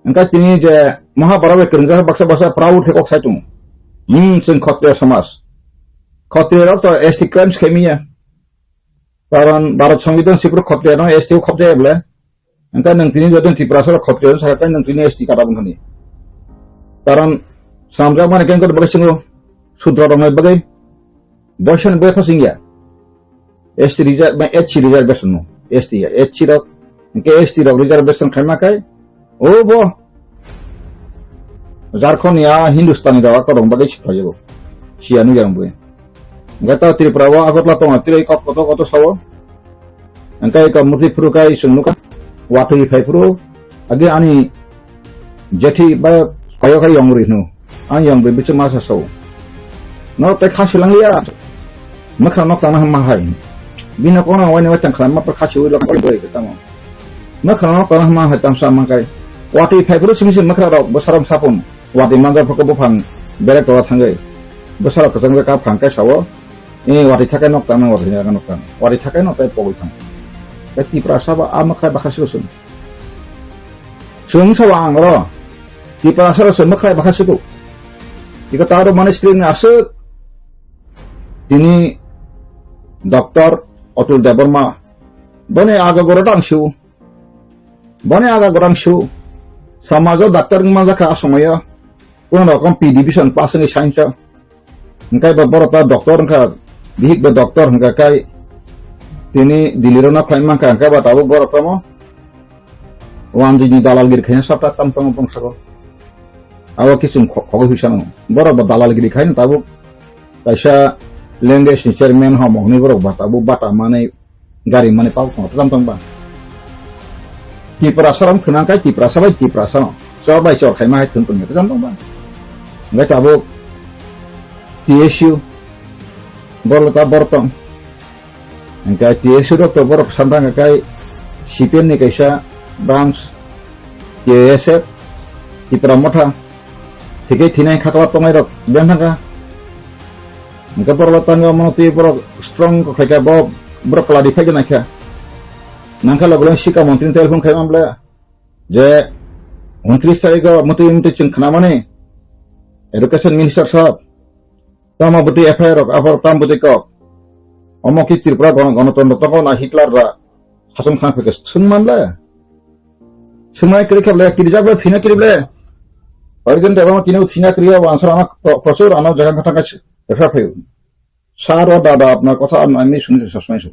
Wngkha tini je Mahabharata bai kwrwngjak baksa baksa proud khe kok sai tongo. Hmm, chwng Khotriya somaj. Khotriya rok to S T crimes khaimiya. Karon Bharat Songbidan sipro Khotriya no S T o khopjaya bole. Wngkha nwng tini jodon Tiprasa rok Khotriya no sakha nwng tini S T kata bwkhani. Karon swnamjak mani kengkor bagwi chwngo Sudra rok nai bagwi. Boisan bai khosingya. S T reserve, ba H C reservation no. S T ya, H C rok, hingke S T rok reservation khaima kai, o bo, Jharkhand ya Hindustani rok akorok bagwi siphai bo. Siya nung yang bo. Hingke ta Tripura o Agartala tongo, tei kok koto koto sao. Hingke ka muti phuru kai sung nuka, watwi phai phuru, age ani jethi ba kayo kai yong ri hnu. Ang yong ri bichu masa sao. No te khasi lang liya. Makra nok tana ma hai. Bina kono wani wai tang khana ma pa khasi ui lok oi boi ke tamo. Makra nok tana ma hai tam sa ma kai. Wati phai buru simi simi makra rok bosaram sapun. Wati manja phoko buphang bere tola thangai. Bosarok kachang ka phang kai sao. Eh, wati thakai nok tana, wati thakai nok tana. Wati thakai nok tai pogoi thang. Kai Tiprasa ba a makra bakha sigo sung. Chwng sabo ang oro Tiprasa rok se mwkhrai bakha siku. Iko taro mani screen ni aswk tini Doctor Atul Debbarma boni aga goro tang siu. Boni aga gorang siu. Samajo doctor wngma jakha a somoyo. Kono rokom P division pass wngwi science o. Hingkai ba borok ta doctor wngkha, bihik ba doctor hingka kai tini Delhi rok no khlai mankha, hingka ba tabuk borok tamo wanjwi ni dalalgiri khaina sabta tam tongo bongsago. Abo kisung kho-, khogwi huisa no. Borok ba dalalgiri khaina tabuk kaisa language ni chairman homo hwnwi borok ba tabuk bata manwi gari mani pau tong tam tong ba. Tiprasa rok thwna kai Tiprasa bai Tiprasa no. Chor bai chor khaima hai thwng tong tam tong ba. Hingke tabuk T S U borok ta borok tong. Hingke T S U rok to borok samtang kai C P M ni kaisa branch T S F Tipra Motha. Thike thinai khakla tongnai rok beng thangka. Hingke borok tango mono twi borok strong kok khaika bo borok kwladi phai gwnai kha. Nangkha logo sikha montri ni telephone khai mamle je untris tarikh o mutwi mutwi chwng khnamani education minister sahab tamo bwtwi F I R rok aphor tam bwtwi kok. Omo ki Tripura gono-, gonotontro tongo na Hitler ba sason khang phai khe swng manle. Swngnai kwrwi khe ble, kirijak ble, thwina kwrwi ble. Koi din debang tini thina kriya wansar ano pro-, prosur ano jaga kata kas rekha phayu. Sar o dada apnar kotha am-, ami suni sasmai su.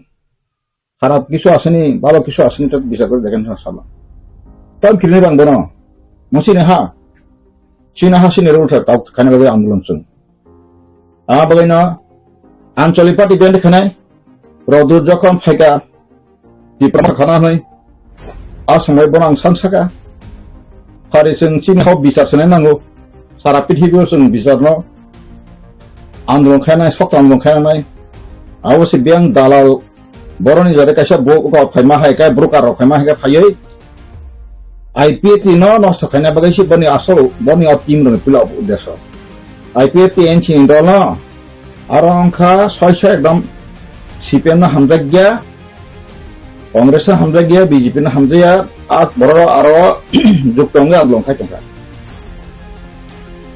Kharap kisu asini, bhalo kisu asini to bisar kore dekhen sa sala. Tam kirini bang bono. Musini ha. China ha sini rul tha tau khani bagwi andolon chung. Aa bagwino Ancholi party band khanai, Rodur jokhon phaika, Tipra khana hwnwi, a samai bono ang san saka. Phari chwng chini hok bichar sanai nango. Sara pithibio chwng bicharno andolon khainai, sokta andolon khainai. Abo se biyang dalal boroni jare kaisa bo-, rok phaima hai kai, broker rok phaima hai kai phaiwi. I P F T no nosto khaina bagwi se boni asol, boni o team rokni puila uddesho. I P F T N C ni dol no aro wngkha soi soi ekdom C P M no hamjak ya, Congress no hamjak ya, B J P no hamjak ya, a borok aro jukto wngwi andolon khai tongkha.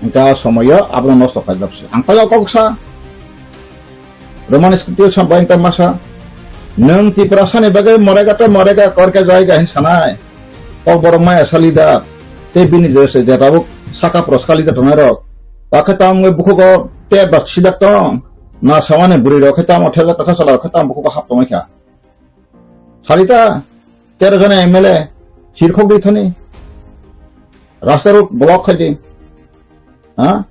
Engka somoyo abono nosto khaijak se. Ang taiyo kok sa, Roman script o sampai engka masa. Nwng Tiprasa ni bagwi morega to morega korke jaiga hin sanai. Kok borok maya sa leader. Tei bini je se je tabuk saka pro saka leader tongnai rok. Bakhe tamo wngwi bukhugo te bak sidak tong. Na samani bwrwi rok khe tamo thela tokha sala rok khe tamo bukhugo hap tongwi kha. Salita tero jona M L A sirkhok di thani. Rasta road block khai di. Ha?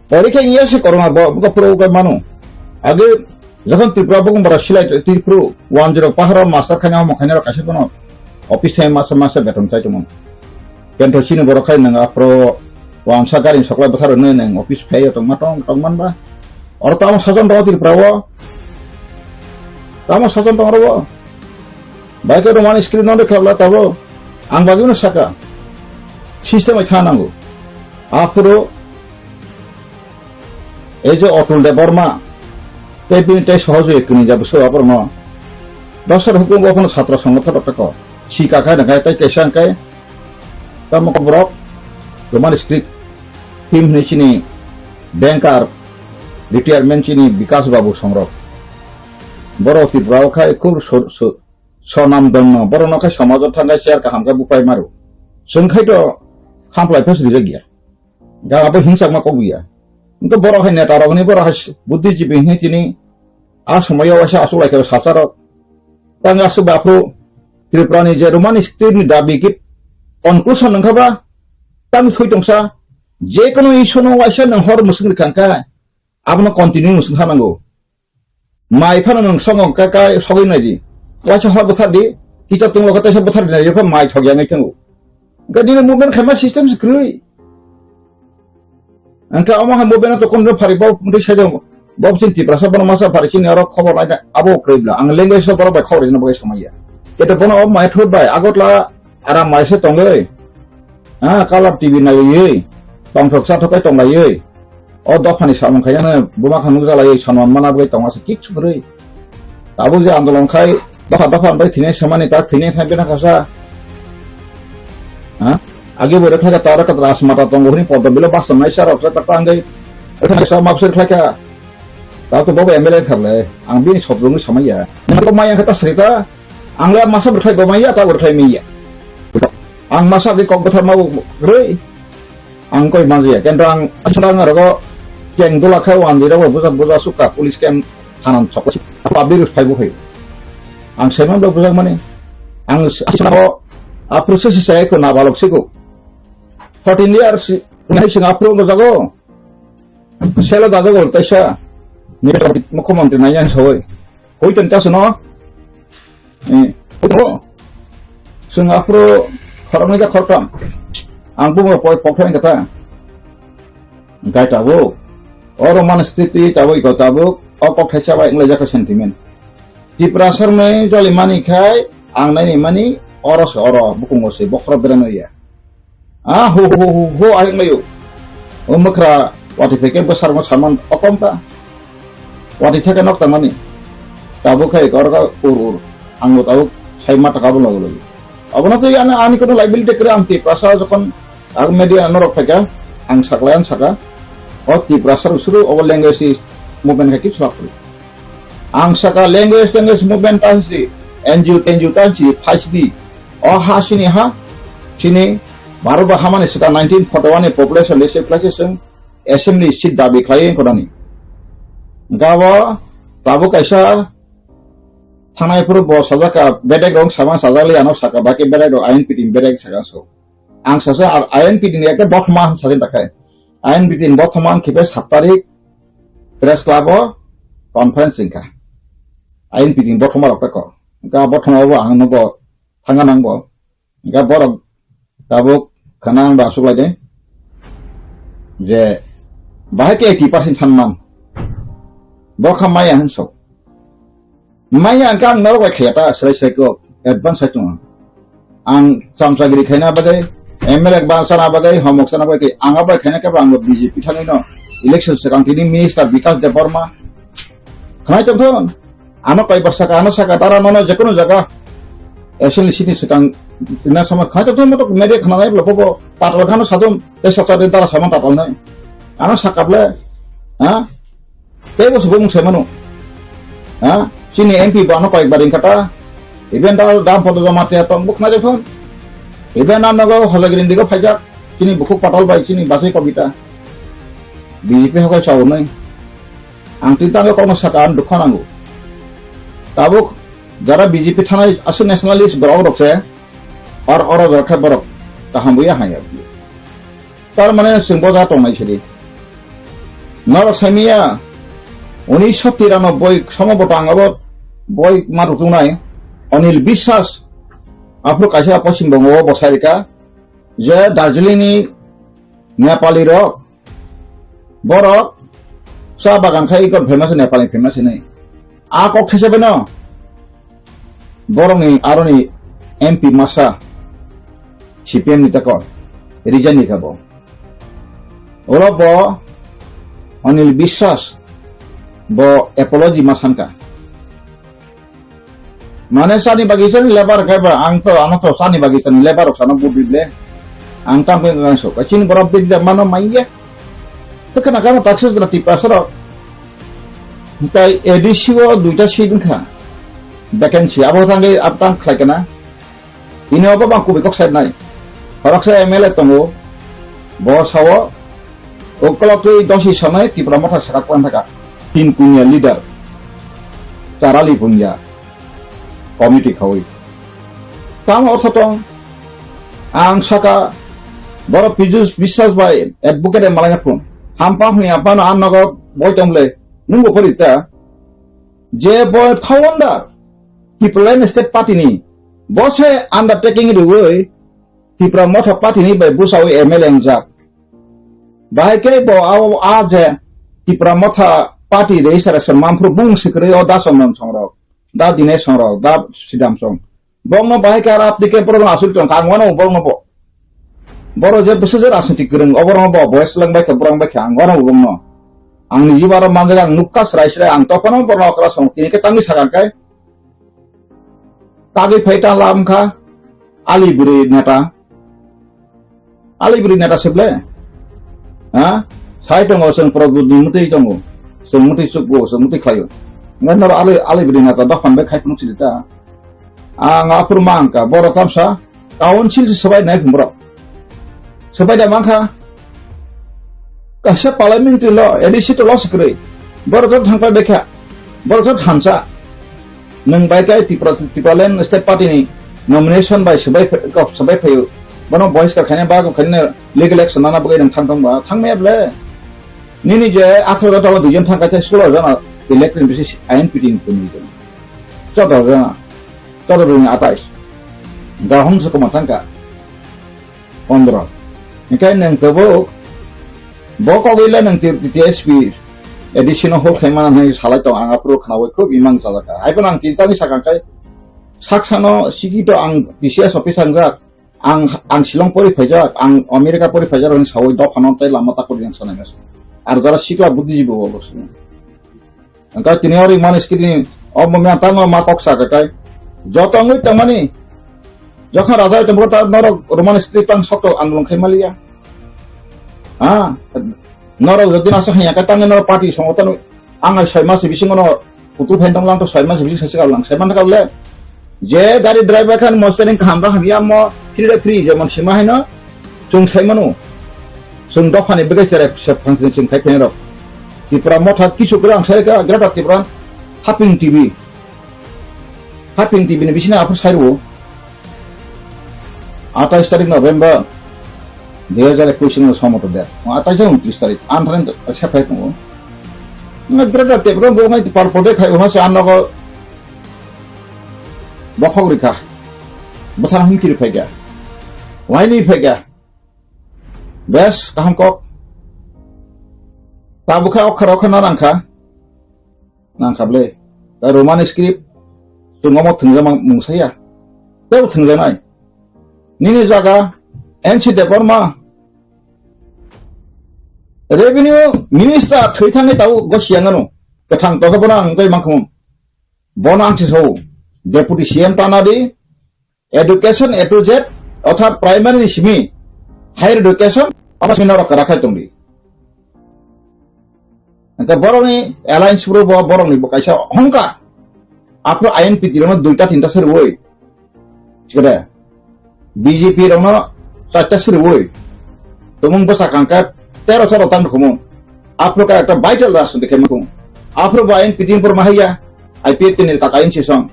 Pori khe iya se corona bo, bo puro ukai manu. Age jokhon Tripura bukung bara silai Tripura one zero paharo master khaina mo khaina kaisa bono office hai masa masa beton chai tongmani. Kento chini borok khai nang apro wangsa gari soklai bwtharo nai nang office phai tong ma tong tong man ba. Oro tamo sajon tong Tripura o. Tamo sajon tong oro. Bai khe Roman script no dekha bla tabo. Ang bagwi no saka. System ai thana nango. Aphuru ei je Atul Debbarma, tei bini tei Sahajoy Kunija bwswk aborokno dosar hukumu bophano chhatra songothono teko. Sika khai rwngkha tei kaisa hwnkhe tamo borok Roman script him hwnwi chini banker retirement chini Bikas Babu songrok. Borok Tripura o khai khub so-, so-, sonam dongno. Borokno khai somajo thangkhe chair kaham khe buphai maru. Chwng khai to khamplai phas rijak ya. Ga abo himsakma kok ya. Wngkhe borok hai neta rokni borok hai buddhijibi hwnwi tini a somoyo waisa aswk lai khe sacharok. Tang aswk ba aphuru Tripura ni je Roman script ni dabi ki conclusion wngkha ba tang thwi tongsa je kono issue no waisa nang hor mwswk rwkha kha abono continue mwswk kha nango. Mai phano nwng songo ka, ka sogwi nai di. Waisa hor bwthar di, kisa tunglo ka taisa bwthar di nai, yokha mai thok yang ai thango. Ga dini movement khaima system se kwrwi. Angka omo ha movement to kon phari bo mutui sai dong. Bo chin Tiprasa bono masa phari chini aro khobor lai abo kwrwi bla. Ang language so borok bai khobor rina bai samaya. Keto bono o mai thut bai Agartala aram mai se tongwi. Ha, color T V naiwi, tongthok chathok kai tonglaiwi. O dophani samung khaiyano buma kha nukjalaiwi sonman mana bagwi tongma se kik sukrwi. Tabuk je andolon khai dopha dopha bai thwinai samani tak thwinai thang bina khasa. Ha? Age bo rekha ta raka rasmata tongo hini poddo bilo baston nai sarok ta tangwi. Sa mapsir khlai kha. Tabuk to bobo M L A kharle. Ang bini sobrungni samaya. Nang to maya kha ta sari ta. Ang le masa bwthai bo maya ta bwthai miya. Ang masa ke kok bwthar ma rwi. Ang koi manjaya, kento ang aswk ang rogo cheng dula khe wan di rogo buja, buja sukha police camp thanan thok. Public phai bo phai. Ang seman bo bujak mani. Ang aswk a process se ko na balok siko. Fourteen years nai sing apro go jago. Sela da jago taisa. Ni mukhyamantri nai yang soi. Hoiton chasano. Eh, oh. Chwng aphuru khoroknwi khe khoroktham. Ang bumo poi pokthai kata. Gai tabuk. Oro man script tabuk iko tabuk. O kok thaisa bai wnglaijak kha sentiment. Tiprasa rwnai joli mani khai ang naini mani oro se oro bukungo se bokhorok berano ya. Ah, ho, ho, ho, ho, ayang layo. O mwkhra, wati phai khe bwsarma saman okom ta. Wati theke nok tangmani. Tabuk khai kor ka ur ur. Ang bo tabuk sai ma taka bo logo logo. Abono tei ano ani kono liability kre ang Tiprasa jokon ang media norok phaikha, ang saklai ang saka. O Tiprasa suru obo language movement khai kis lak. Ang saka language, language movement tansi, N G O, N G O tansi, phaisi di. O ha sini ha, sini Bharat ba hamani swkang nineteen forty one ni population list kwlaisa chwng assembly seat dabi khlai wngkha nani. Gabo tabuk kaisa thangnai phuru bo sajak ka bedek rok sama sajak li ano saka baki bedek rok I N P T ni bedek saka so. Ang sasa ar I N P T ni ekta bothoma sajak takhai. I N P T ni bothoma ang khipe sat tarik press club o conference wngkha. I N P T ni bothoma rok peko. Ga bothoma bo ang nogo thanga nangbo. Ga borok tabuk khana ang ba asuk lai de. Je bahai ke eighty percent thanmang. Bo kha maya hinso. Maya ang kang norok bai khaya ta srai srai ko advance hai tongo. Ang chamchagiri khaina bagwi, M L A ba sana bagwi, homok sana bagwi, ang abai khaina khe ba ang B J P thangwi no election swkang tini minister Bikas Debbarma. Khnai tongthon, ano kaibar saka, ano saka, tara nono jekono jaga, S L C ni swkang tina sama khnai tongthon motok media khnanai bla bobo, tatal khano sadum, tei soksa de dara sama tatal nai. Ano saka ble, ha? Tei bo subung sai mano. Ha? Chini M P bo ano koi baring kata. Even da dam podo jama te tong buk na jepon. Even am nago hojagiri digo phaijak. Chini bukhuk patal bai chini bachai kobita. B J P hokai chao nai. Ang tin tango kokno saka ang dukha nango. Tabuk jara B J P thanai aswk nationalist borok rok se. Or oro rok khe borok kaham buya haya. Tar mane chwng boja tongnai sidi. Norok saimiya, unisho tiranoboi somo bwtang abo boi ma rutungnai Anil Biswas, aphuru kaisa Poschim Bongo o bwsai rika, je Darjeeling ni Nepali rok, borok cha bagan khai ikor famous, Nepali famous hinwi. A kok these beno, borokni aroni M P masa C P M ni tako resign ni kabo. Oro bo Anil Biswas bo apology ma sanka. Mane sani bagi sani lebar kaiba ang to ano to sani bagi sani lebar rok sana budi ble. Ang tam khe ngang so. Kachin borok dik dak mano maiye. Tekana kano taxes gra tipa sorok. Tai A D C o duita seat wngkha. Vacancy abo thangwi abtang khlai kana. Ini obo bang kubui kok side nai. Khoroksa M L A tongo. Bo sao. Ukolok twi dosi sanai Tipra Motha saka kwrang thaka. Tin kunya leader. Charali punya. Committee khawi. Tamo ortho tong. Ang saka. Boro Pijus Biswas bai advocate malai phun. Hampa huni apa no annago boi tongle. Nungo pori cha. Je bo founder, Tipraland State Party ni, bo se undertaking riwi, Tipra Motha Party ni bai bwsawi M L A wngjak. Bahai khe bo a, a je Tipra Motha Party register se manphru bung sikrwi o da Chondon Songrok, da Dinesh Songrok, da Sidam Song. Borokno bahai khe aro apni khe borokno aswk tong kha, ang uanw borokno bo. Borok je bwswk je rajniti kwrwng, oborokno bo boyes swlwng bai kha, borok bai kha, ang uanw borokno. Ang ni jibo aro manjak, ang nukha srai srai, ang tophano borokno okra song, tini khe tangwi sakang khe. Tagwi phai ta lam kha, ali bwrwi neta. Ali bwrwi neta se ble? Ha? Sai tongo, chwng Prabhu ni mwtwi tongo. Chwng mwtwi chukgo, chwng mwtwi khlaio. Ngai noro ali, ali bwrwi neta dophan bai khai phunuk sidi ta. Ang aphuru ma ang kha, borok tamsa council se swbai nai phung borok. Swbai da mang kha. Kaisa parliamentary lo, A D C to lo se kwrwi. Borok to thang pai bai kha. Borok to thansa. Nwng bai kai Tipra, Tipraland State Party ni nomination bai swbai ph-, kok swbai phaio. Bono bohiskar khaina ba kok khaina legal action nana bagwi nwng thang thang ba. Thang maya ble. Nini je atharo jona duijon thang kai tei solo jona elected bisi I N P T ni kunu jona. Choddo jona. Choddo ni atais. Gahom se koma thang ka. Pondro. Hinkhe nwng tabuk bo kogwile nwng T-, T S P A D C no hol khaimana hinwi salai tong, ang aphuru khnaui khub imang chajakha. Haiphano ang chintani sakang khai saksano sikito ang P C S office hangjak, ang, ang Shillong pori phaijak, ang America pori phaijak hinwi saui dophano tei lama takuri yang sanai masa. Ar jara sikla buddhijibo bo sini. Hingkhe tini oro Roman script ni o mumya tangma ma kok sa khe kai. Joto wngwi tongmani. Jokhon raja oi tongmani ta norok Roman script tang sokto andolon khai maliya. Ha? Norok jodi nasa hanya khe tangwi norok party songotan ang ai soi mas bisingo no kutu phen tong lang to soi mas bising sasi lang sai man kable. Je gari driver khan mostering kaham da hamya mo free da free jemon sima haino. Chwng sai mano. Chwng dophani bagwi cherai se phangsni chwng khai phainai rok. Tipra Motha kisu kwrwi ang sai kha, Greater Tipra Haping T V. Haping T V ni bisina aphuru sai rwo. Atais tarik November dui hajar ekush ni somoto de. Atais untrish tarik. Anthani se phai tongo. Nga Greater Tipra bo ngai pal pode khai ha se anogo bokhok rikha. Bwthar humkiri phaikha. Waini phaikha. Bes, kaham kok. Tabukha okhar okhar na nangkha. Nangkha ble. Ta Roman script. Chwng omo thwngjama mungsaya. Tebo thwngjanai. Nini jaga N C Debbarma. Revenue Minister thwi thangwi tau gosiya ngano. Kwthang tokhe bono ang tei mangkhum. Bono ang se sao. Deputy C M tanadi. Education A to Z, orthat primary ni simi higher education, omo simi norok kwrak khai tongdi. Hingke borokni alliance bro bo borokni bo kaisa hongka. Aphuru I N P T rokno duita tinta se rwui. Sikade. B J P rokno charta se rwui. Tumung bwsa kangkhe tero charo tang rwkhumu. Aphuru khe ekta vital rajniti khe mukung. Aphuru bo I N P T ni borok ma haiya. I P F T ni kaka in sisong.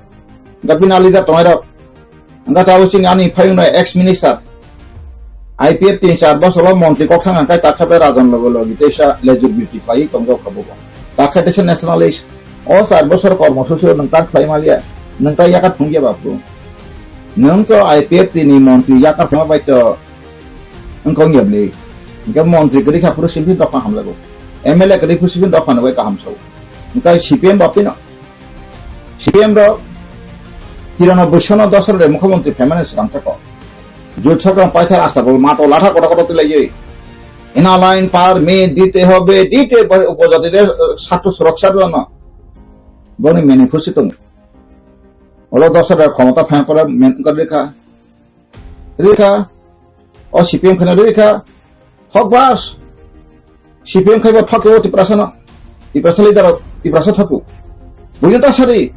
Hingke bini alida tongnai rok. Hingke tabuk chini ani phayungno ex minister. I P F T ni char bosor o montri kok thang hingke takhabe rajon logo logi teisa lejur beauty khlai tongjak kha bo. Takha teisa nationalist. O char bosor kormo susi o nwng tak khlai maliya. Nwng tai yakat phungya bapru. Nwng to I P F T ni montri yakat phungma bai to Wngkha wngya bwle. Hingke montri kwrwi kha phuru sibini dopha hamlago. M L A kwrwi phuru sibini dopha no bai kaham sao. Hingke C P M bo tino. C P M rok tiranoboi sono dosra de mukhyamantri phaimani swkang thako. Jut sokang paithar asta bol mato latha koto koto tilaiwi. Ina line par me dite hobe, dite hobe upojati de, eh, satru suroksha dono. Boni manifesto tong. Olo dosra de khomota phaim kore men kore kha. Rikha, o C P M kheno rikha, thok bas. C P M khaiba thok o Tiprasa no. Tiprasa leader o, Tiprasa thoku. Buino ta sari.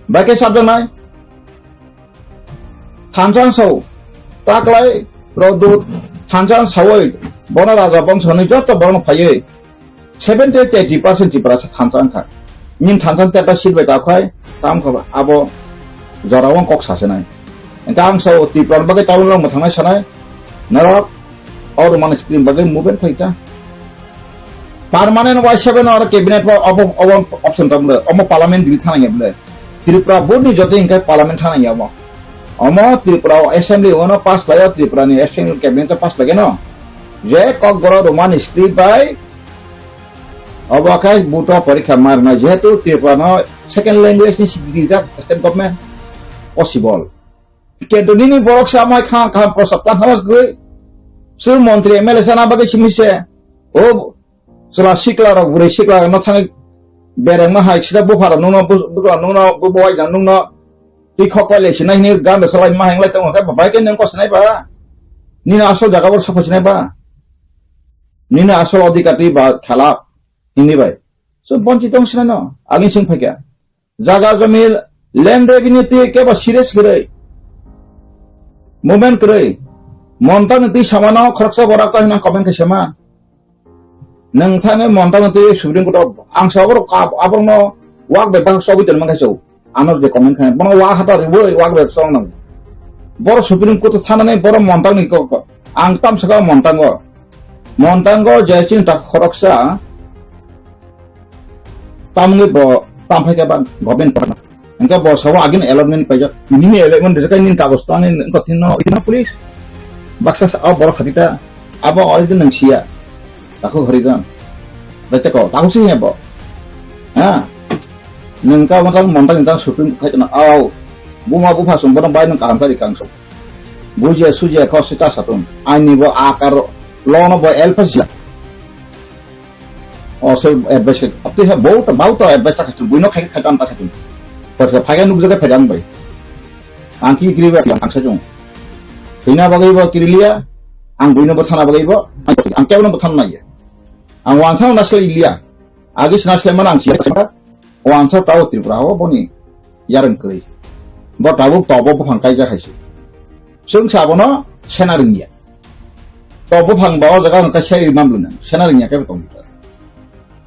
Bai khe sabjak nai. Thansa sao. Taklai, Produt, thansa saoi. Bono raja bongso ni joto borok phaioi. Seventy to eighty percent Tiprasa thansa wngkha. Nini thansa teta seat bai ta khai, tam kha ba, abo jora wng kok sa se nai. Hingke ang sao Tripura ni bagwi tabuk no mwthangnai sanai, norok o Roman script bagwi movement khai ta. Permanent Y seven oro cabinet bo obo, obo option ta bwle, omo parliament gri thana ya bwle. Tripura board ni joto hingke parliament thana ya omo. Omo Tripura o assembly o no pass khlai o, Tripura ni assembly cabinet o pass khlai no. Je kokborok Roman script bai Obo khe buto porikha marna, jehetu Tripura no second language ni sigi rijak state government possible. Kintu nini borok se amai kha, kha prosab kha hamas gwi. Su montri M L A sana bagwi simi se. O chwla sikla rok, bwrwi sikla rok no thangwi bereng ma hai sida bupha rok nungno, bu-, bukla nungno, bu bowai jang nungno. Twi khok pai le sinai hini gan rok salai ma heng lai tongo khe bai khe nung kok sinai ba. Nini asol jaga bo sokho sinai ba. Nini asol odhikar twi ba khala hini bai. So bonchi tong sinai no. Agin sing phaikha. Jaga jomi land revenue twi kebo serious kwrwi. Movement kwrwi. Monta ni twi samano khoroksa borak ta hina comment khe sema. Nwng thangwi monta twi Supreme Court o ang sa borok ka-, aborokno wak bai bak chobwi tongma khe chw. Ano je comment khe bono wak hata rwwi wak bai chong nang. Borok Supreme Court o thanani borok monta ni kok, ang tam saka montango. Montango je chini tak khoroksa tamni bo tam phai khe ba government. Hingke bo sabo agin allotment paijak. Nini allotment rijak nini kagos to ani wngkha tini no, itini police. Baksa sa, o borok khati ta, abo already nang siya. Takhuk hori jan. Bai teko, takhuk si ya bo. Ha? Nang ka matang montang tang Supreme khai na au. Buma bupha sum bono bai nang kaham kari kang sum. Bujia sujia kho sita satung. Ani bo akar lo no bo L P S ya. O se advice ke, apni he bau ta, bau ta advice ta khatung, buino khai khai ta khatung. Pas ka phai nukjak phai ang bai. Ang ki kiri ba ang sa jong. Bina bagai ba kiri liya, ang buino ba thana bagai ba, ang kebo no ba thana ya. Ang wan thana na se liya. Agi sna se mana ang siya. O ang sa tao Tripura o boni yarang kri. Bo tabuk tobo buphang kaijak hai se. Sung sabono sena ringya. To buphang ba o jaga ang khe seri mamlwino, sena ringya khe tong ta.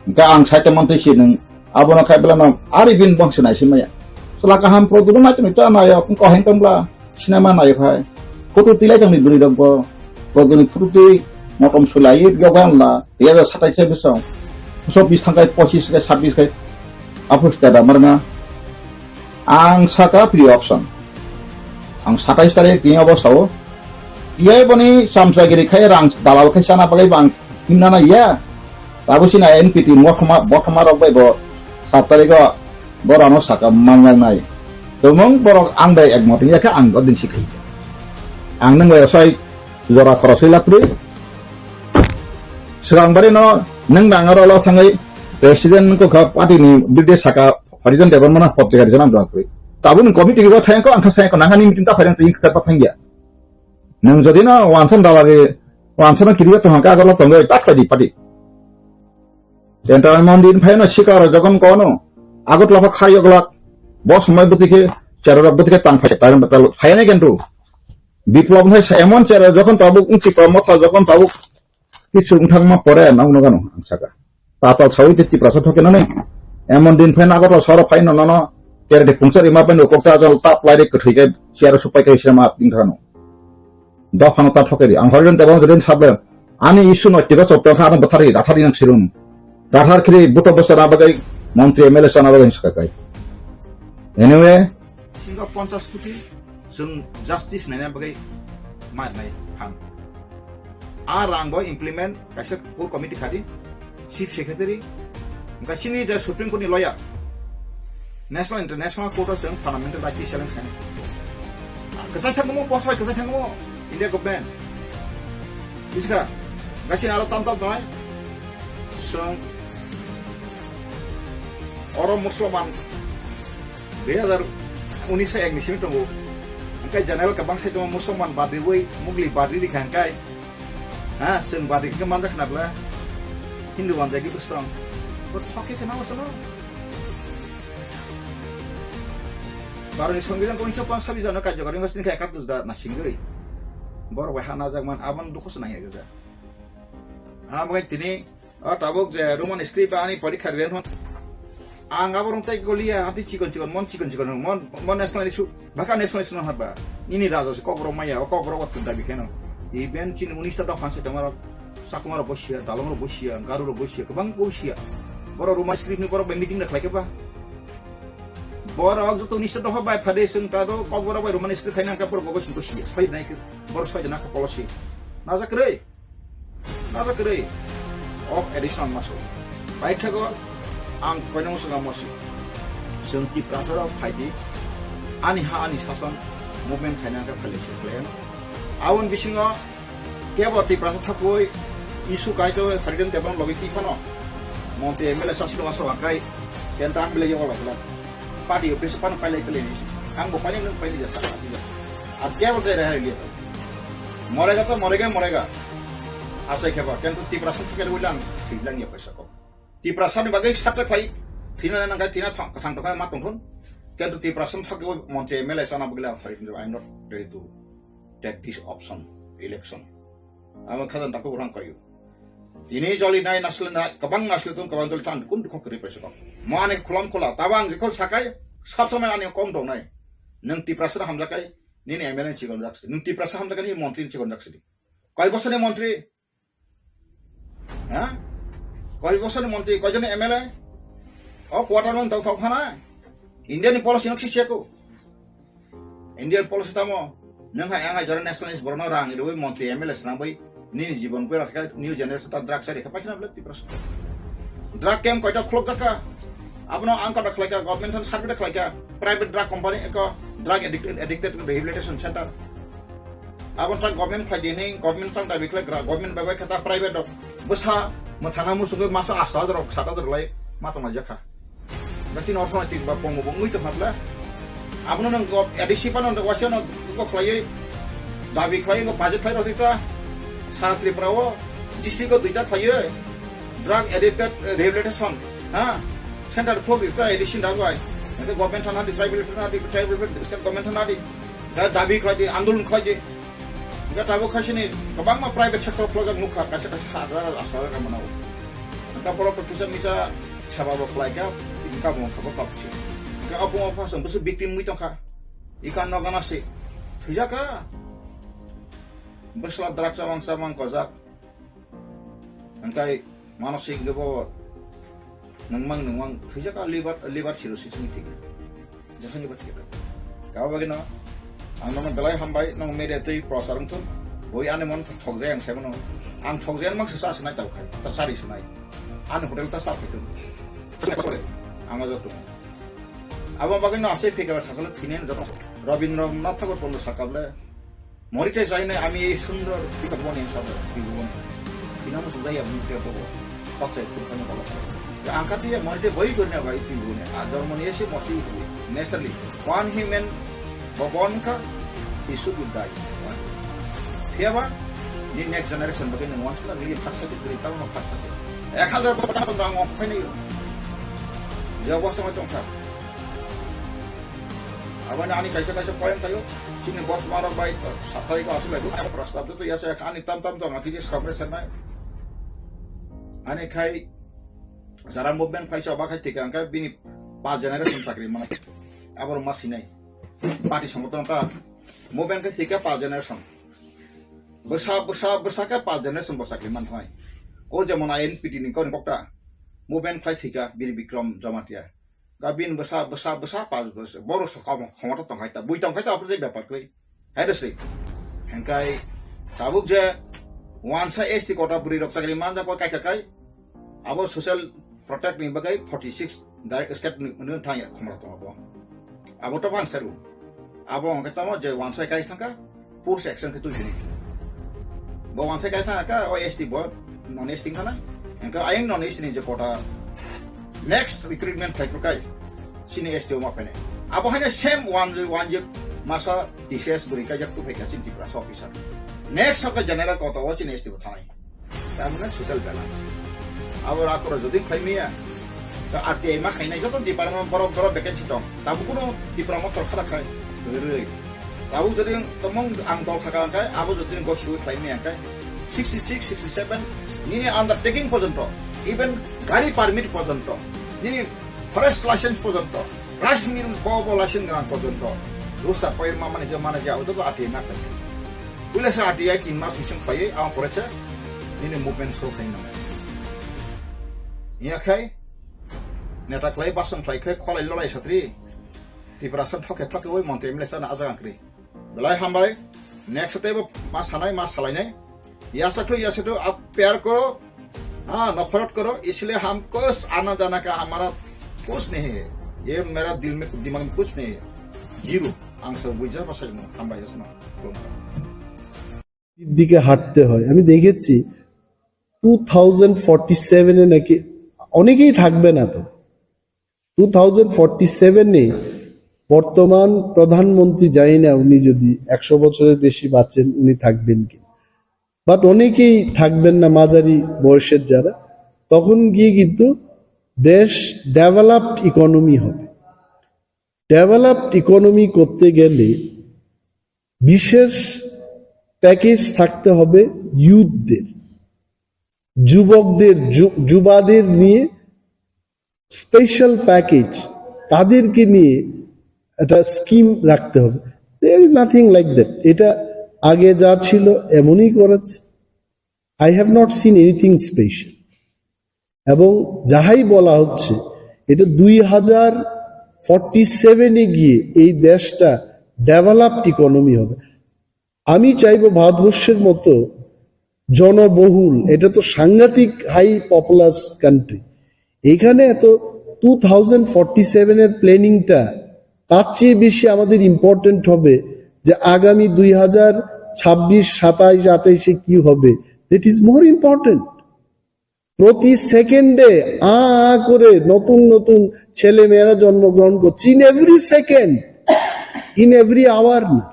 Hingke ang sai tongmani twi si nwng abono khai belai no ari bini bangsi nai si maya. Chwla kaham product no nai tongwi ta nai o, wng koheng tong bla sinema nai khai. Photo twi lai tongni bwrwi rok bo, product ni photo twi motom sulai yoga wng la, dui hajar satais se bwsong. Bwsok bis thang khai pochis khai sabis khai. Aphuru sita da mar nga. Ang saka free option. Ang satais tarik tini obo sao. Iyai boni samsagiri khai rang dalal khai sana bagwi bang himna na iya. Tabu sina N P T mothoma, bothoma rok bai bo sat tarik o borano saka mangnang nai. Tumung borok ang bai ek moting ya khe ang godin si khai. Ang nang bai sai jora khorosoi laprwi. Swkang bari no nang nang aro lo thangwi president ko kha party ni bide saka Harijan Debbarma na pop jega rijana dua kuri. Tabun committee riba thayang ko angkha sayang ko nangani meeting ta phayang tayang kha thangya. Nang jodi na wansan dalari wansan kiriya to hangka agala tongoi tak tadi padi. Tenta mandin phayna sikar jogon kono. Agot lapa khai oglak. Bos mai buti ke chero rok buti ke tang phayang tayang batal phayang kentu. Biplop hai sa emon chero jogon tabuk ungchi ko motha jogon tabuk Kichu wngthangma pore nang nogano ang saka. Tatal sawi te Tiprasa thoke nani. Emon din phai nago to soro phai no nono. Kere de pungchar ima pen ukok cha jol tap lai de kwthwi ke siaro supai ke sirama apting thano. Dophano ta thoke di. Ang horen te bang jodin sable. Ani isu no tigo chop tong kha ano bathari rathari nang sirum. Rathar khiri buto bosana bagai montri M L A sana bagai saka kai. Anyway, singa ponchas koti. Chwng justice naina bagwi ma rwnai ham. A rang bo implement kaisa core committee khadi, chief secretary, wngkha chini the Supreme Court ni lawyer, national international court o chwng fundamental right challenge khainai. Kwchai thangmo, bosai kwchai thangmo, India government. Bujiska, wngkha chini aro tam tam tongnai, chwng oro Muslim man Dui hajar unis ek ni simi tongo. Hingke general kwbang sai tongo, Musulman badriwi, Mugli badri rikha hingke. Ha, chwng badri hingke manjak khna bwla. Hindu manjak khe bwswrong. Bo thok khe se nang sano. Baro ni songbidhan ko unisho panshabi jano karjokari wngkha, sini khe ekatus da nasingwi. Borok bai ha najak man, aboni dukho se nang ya gajak. Abo hai tini O tabuk je Roman script ani porikha riyan hon. Ang abo rong tai goliya, ati chikon chikon, mon chikon chikon, mon, mon national issue, baka national issue no haba. Ini raja se kok rok maya, o kok rok tunda bikheno. Even chini unis ta dopha se tomaro, Chakma rok bosia, Dalong rok bosia, Garu rok bosia, kwbang bosia. Boro Roman script ni borok bai meeting da khlai khe ba. Borok joto unis ta dopha bai phade sung ta do, kok borok bai Roman script khaina ka borok bosia, soi nai ke, borok soi jana ka policy. Najak rei. Naro kwrwi o additional maso. Paithago ang koinong swnga mosi. Chwng Tiprasa rok phaidi ani ha ani sason movement khaina khe phailai se khlaiano. Aboni bisingo kebo Tiprasa thapui isu kaito Freedom Debon logi tiphano. Montri M L A sasino maso angkai kenta ang belai yago lagla. Party office pan pailai pailai ni. Ang bo pailai nung pailai jasa. Ag kebo jai raha liya. Morega to morega, morega. Achai kheba, kintu Tiprasa thike ulang, thiblang ya paisa ko. Tiprasa ni bagai satra khai, thina nang kai thina thang, thang to kai ma tongthun. Kintu Tiprasa thake montri M L A sana bagla, I'm not ready to take this option, election. Amo khadan tako orang kayu. Ini joli nai nasle na, kabang nasle tun kabang joli tan kun dukho kri paisa ko. Mo ane khulam khula, tabang jikho sakai, sabto men ani kom dong nai. Nang Tiprasa hamjakai, nini M L A ni chikon jaksi. Nung Tiprasa hamjakani montri ni chikon jaksi. Koi bosor ni montri? Ha? Koi bosor ni montri, koi joni M L A? O quarter man tau tau phana. India ni policy nok sisi aku. India ni policy tamo. Nung hai ang hai jora nationalist borno rang irui montri M L A snang bai. Nini jibon koi rakha new generation ta drug sari kapa kina bla Tiprasa. Drug camp koita khulok jaka. Abono ang kata khlaika, government han survey khlaika, private drug company eko drug addict, addicted rehabilitation center. Abo ta government khlai dini, government tang dabi khlai gra, government bai bai khata private dok. Bwsa mwthangna musungwi masa asta rok, sata rok lai masa ma jakha. Basi no thona tik ba pongo bongwi to phabla. Abono nang go A D C pano nang wasiano go khlaiwi dabi khlaiwi go budget khlai rok ta. Sara Tripura o district o duita khlaiwi drug addicted rehabilitation, ha? Center khulok di ta A D C dagwai. Nang government thana di, tribal thana di, tribal state government thana di. Da dabi khlai di, andolon khlai di. Hingke tabuk khaisini kwbangma private sector khulajak nukha, kaisa kaisa ha ajak aswk kha mano. Hingke borok kisa misa seba bo khlaikha, income wngkha bo tabuk se. Hingke obo wngkha chwng bwswk victim wngwi tongkha. Ika nokgana se thwijakha. Bwsla drugs chamang chamang kojak. Hingke manosik hingke bo nungmang nungmang thwijakha liver, liver cirrhosis ni thik. Jasani ba thik. Kabo bagwi no ang nono belai hambai, nong media twi prochar wngthun. Boi ani mon thokjai ang sebo no. Ang thokjai mang sasa asinai tau khai. Ta sari sunai. Ani hotel ta start khai tun. Ang aja tu. Abo bagwi no asai phika sasale thinen joto. Rabindranath Tagore pono sakable. মরিতে চাই না আমি এই সুন্দর পৃথিবীবনে, সাদা পৃথিবীবনে। Tinamo sudai aboni tebo. Paksai kurkani bala. Angkati ya morite boi gorna bai pibune. A jormo ni ese moti ibu. Naturally, one human born ka, he should die. Phiya ba ni next generation bagwi nwng wansukna nini phaksa khe kwrwi, tamo no phaksa khe. Ek hazar bosor tamo nwng okhai nai. Je obosta mai tongkha. Aboni ani kaisa kaisa point tayo. Chini bosma rok bai satai ko asuk lai. Prostab to ya sa ani tam tam to ngati je samre sanai. Ani khai jara movement khai choba khai thika angka bini pa generation chakri mana. Abor ma sinai. Party songoton ta movement khai thika pa generation. Bwsa, bwsa, bwsa khe pa generation bo chakri man thai. O jemon I N P T ni kok ta movement khai thika Bir Bikram Jamatia. Ka bini bwsa, bwsa, bwsa, pas bwsa. Borok sa kamo khomota tongkhai ta. Bui tongkhai ta, apre je bepar kwrwi. Hai da sri. Hengkai tabuk je wansa S T kota bwrwi rok chakri manja koi kai kai kai. Abo social protect ni bagwi forty six direct state ni, ni thang ya khomra tong abo. Abo to bang seru. Abo hongke tamo je wansa kai thangka. Force action khe twi sini. Bo wansa kai thang ka, o S T bo non S T thana. Engka ayang non S T ni je kota next recruitment khai kai. Sini S T o ma pene. Abo haine same one, one je masa T C S buri kai jak tu phai ka chin Tripura officer. Next hokka general kota o chin S T bo thanai. Tamne social balance. Abo rakora jodi khlai miya, ta R T I ma khainai joto department borok borok vacancy tong. Tabu kuno Tripura mo sorkar khai. Roi. Tabu jodi tomong ang dol khaka angkai, abo jodi go sui khlai miya angkai. Sixty six, sixty seven, nini undertaking porjonto, even gari permit porjonto, nini forest license porjonto, rice mill bo bo license gwnang porjonto. Rusta poi ma mane je mane je abo joto R T I ma khlai. Puila sa R T I tin mas bising khlaiwi, ang pore se nini movement show khlai nang. Iya khai, neta khlai basong khlai khai, kholai lolai satri. Tripura san thok khe thok khe oi montri M L A sana ajak angkri. Belai hambai, next tebo ma sanai, ma salainai. Yasa khlai yasa to ap pyar koro, ha, nafrat koro, isliye hum kuch aana jaana ka hamara kuch nahi hai. Ye mera dil mein, dimag mein kuch nahi hai. Zero. Ang sa buja pasai mo, hambai yasna. দিকে হাঁটতে হয়। আমি দেখেছি two thousand forty সেভেনে নাকি অনেকেই থাকবে না তো। টু থাউজেন্ড ফর্টি সেভেনে বর্তমান প্রধানমন্ত্রী, জানি না উনি যদি একশো বছরের বেশি বাঁচেন, উনি থাকবেন কি, বাট অনেকেই থাকবেন না, মাঝারি বয়সের যারা, তখন গিয়ে কিন্তু দেশ ডেভেলপড ইকোনমি হবে। ডেভেলপড ইকোনমি করতে গেলে বিশেষ প্যাকেজ থাকতে হবে ইউথদের, যুবকদের, যু- যুবাদের নিয়ে স্পেশাল প্যাকেজ, তাদেরকে নিয়ে একটা স্কিম রাখতে হবে। There is nothing like that. এটা আগে যা ছিল এমনই করেছে। I have not seen anything special. এবং যাহাই বলা হচ্ছে, এটা দুই হাজার ফর্টি সেভেনে গিয়ে এই দেশটা ডেভেলপড ইকোনমি হবে। আমি চাইবো ভারতবর্ষের মতো জনবহুল, এটা তো সাংঘাতিক হাই পপুলাস কান্ট্রি, এখানে এত টু থাউজেন্ড ফর্টি সেভেনের প্ল্যানিংটা তার চেয়ে বেশি আমাদের ইম্পর্টেন্ট হবে যে আগামী দুই হাজার ছাব্বিশ, সাতাইশ, আঠাইশে কি হবে, that is more important. প্রতি সেকেন্ডে আ আ করে নতুন নতুন ছেলে মেয়েরা জন্মগ্রহণ করছে, in every second, in every hour না।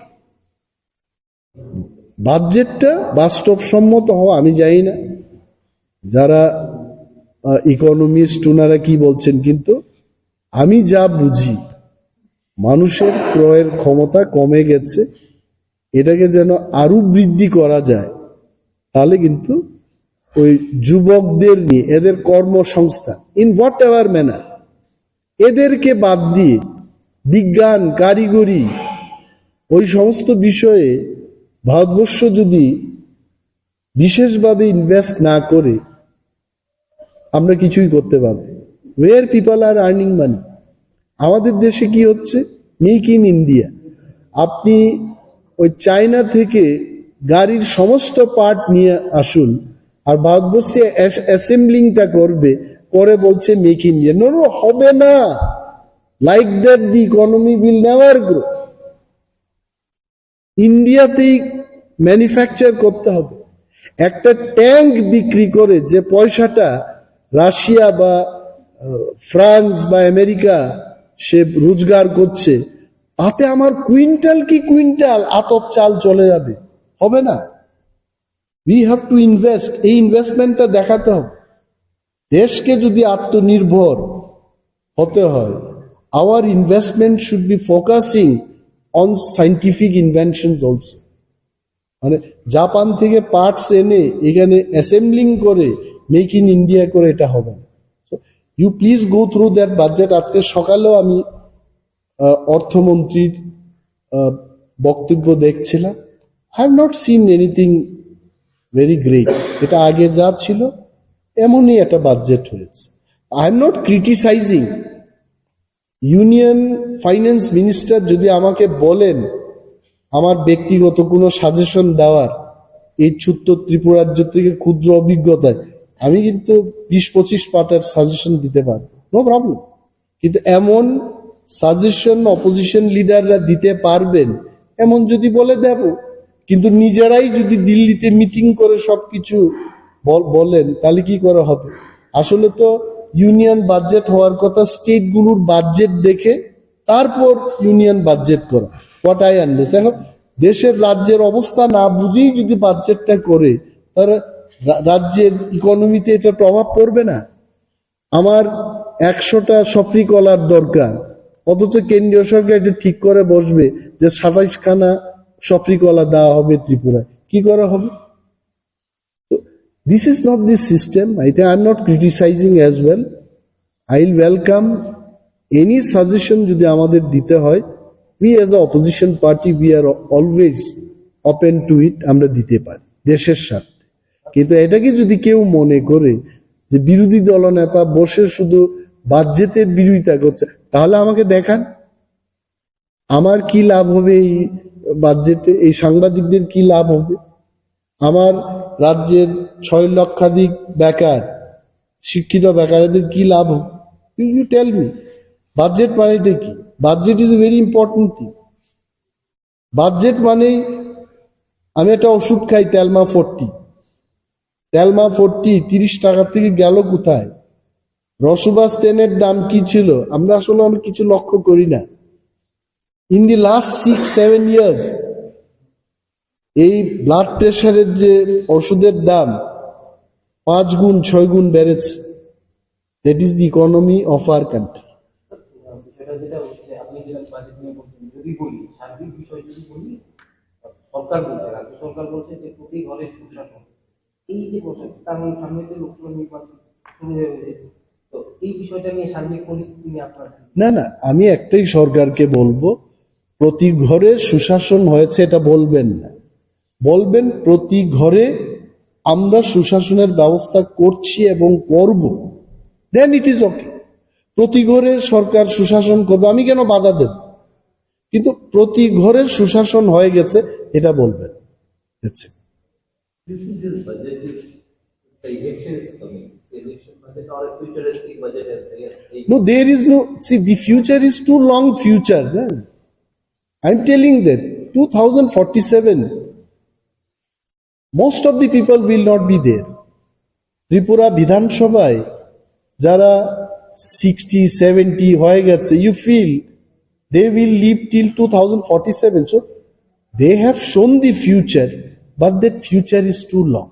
বাজেটটা বাস্তবসম্মত হওয়া আমি জানি না, যারা ইকোনমিস্ট ওনারা কি বলছেন, কিন্তু আমি যা বুঝি মানুষের ক্রয়ের ক্ষমতা কমে গেছে। এটাকে যেন আরো বৃদ্ধি করা যায়, তাহলে কিন্তু ওই যুবকদের নিয়ে এদের কর্মসংস্থান, in whatever manner, এদেরকে বাদ দিয়ে বিজ্ঞান, কারিগরি, ওই সমস্ত বিষয়ে ভারতবর্ষ যদি বিশেষভাবে ইনভেস্ট না করে, আমরা কিছুই করতে পারবো। Where people are earning money? আমাদের দেশে কি হচ্ছে? Make in India. আপনি ওই চায়না থেকে গাড়ির সমস্ত পার্ট নিয়ে আসুন, আর ভারতবর্ষে অ্যাসেম্বলিংটা করবে, করে বলছে make in India. No, no, হবে না। Like that, the economy will never grow. ইন্ডিয়াতেই ম্যানুফ্যাকচার করতে হবে। একটা ট্যাঙ্ক বিক্রি করে যে পয়সাটা রাশিয়া বা আহ, ফ্রান্স বা আমেরিকা সে রোজগার করছে, তাতে আমার কুইন্টাল কি কুইন্টাল আতপ চাল চলে যাবে? হবে না। We have to invest, এই ইনভেস্টমেন্টটা দেখাতে হবে। দেশকে যদি আত্মনির্ভর হতে হয়, our investment should be focusing on scientific inventions also. মানে জাপান থেকে পার্টস এনে এখানে অ্যাসেম্বলিং করে মেক ইন ইন্ডিয়া করে এটা হবে না। So you please go through that budget. আজকে সকালেও আমি আহ, অর্থমন্ত্রীর আহ, বক্তব্য দেখছিলাম। I have not seen anything very great. এটা আগে যা ছিল এমনই একটা বাজেট হয়েছে। I am not criticizing. Union finance minister যদি আমাকে বলেন আমার ব্যক্তিগত কোনো সাজেশন দেওয়ার, এই ছোট্ট ত্রিপুরা রাজ্য থেকে ক্ষুদ্র অভিজ্ঞতায়, আমি কিন্তু বিশ পঁচিশ পাতার সাজেশন দিতে পারবো, নো প্রবলেম। কিন্তু এমন সাজেশন অপোজিশন লিডাররা দিতে পারবেন এমন যদি বলে দেব, কিন্তু নিজেরাই যদি দিল্লিতে মিটিং করে সবকিছু বল- বলেন, তাহলে কি করে হবে? আসলে তো ইউনিয়ন বাজেট হওয়ার কথা, স্টেটগুলোর বাজেট দেখে তারপর ইউনিয়ন বাজেট করা। What I understand, এখন দেশের রাজ্যের অবস্থা না বুঝেই যদি বাজেটটা করে, তাহলে রা- রাজ্যের ইকোনমিতে এটা প্রভাব পড়বে না? আমার একশোটা সফরি কলার দরকার, অথচ কেন্দ্রীয় সরকার এটা ঠিক করে বসবে যে সাতাইশ খানা সফরি কলা দেওয়া হবে ত্রিপুরায়। কি করা হবে? So this is not the system. I think I am not criticizing as well. I will welcome any suggestion যদি আমাদের দিতে হয়। We as a opposition party, we are always open to it. আমরা দিতে পারি দেশের স্বার্থে। কিন্তু এটাকে যদি কেউ মনে করে যে বিরোধী দলনেতা বসে শুধু বাজেটের বিরোধিতা করছে, তাহলে আমাকে দেখান আমার কি লাভ হবে এই বাজেটে, এই সাংবাদিকদের কি লাভ হবে, আমার রাজ্যের ছয় লক্ষাধিক বেকার, শিক্ষিত বেকারদের কি লাভ হবে? You tell me. বাজেট মানেটা কি? Budget is a very important thing. Budget মানেই আমি একটা ওষুধ খাই, টেলমা ফোরটি। টেলমা ফোরটি তিরিশ টাকা থেকে গেল কোথায়? রসুবাস তেনের দাম কি ছিল? আমরা আসলে অনেক কিছু লক্ষ্য করি না। In the last six seven years, এই ব্লাড প্রেশারের যে ওষুধের দাম পাঁচ গুণ, ছয় গুণ বেড়েছে। That is the economy of our country. বিষয়টা যেটা হচ্ছে, আপনি যেটা বাজেট নিয়ে বলছেন, যদি বলি, সার্বিক বিষয় যদি বলি, সরকার বলছে, রাজ্য সরকার বলছে যে প্রতি ঘরে সুশাসন। এই যে বলছেন, তার মানে সামনে তো লোকসভা নির্বাচন শুরু হয়ে গেছে। তো এই বিষয়টা নিয়ে, সার্বিক পরিস্থিতি নিয়ে আপনার কি? না, না, আমি একটাই সরকারকে বলবো, প্রতি ঘরে সুশাসন হয়েছে এটা বলবেন না, বলবেন প্রতি ঘরে আমরা সুশাসনের ব্যবস্থা করছি এবং করব, then it is okay. প্রতি ঘরে সরকার সুশাসন করবে, আমি কেন বাধা দেব? কিন্তু প্রতি ঘরে সুশাসন হয়ে গেছে এটা বলবেন। That's it. You see, this budget is, the election is coming. It's the election budget or a futuristic budget as they are saying. No, there is no, see, the future is too long future, na? I'm telling that two thousand forty-seven, most of the people will not be there. Tripura বিধানসভায় যারা sixty seventy হয়ে গেছে, you feel they will live till two thousand forty-seven. So they have shown the future, but that future is too long.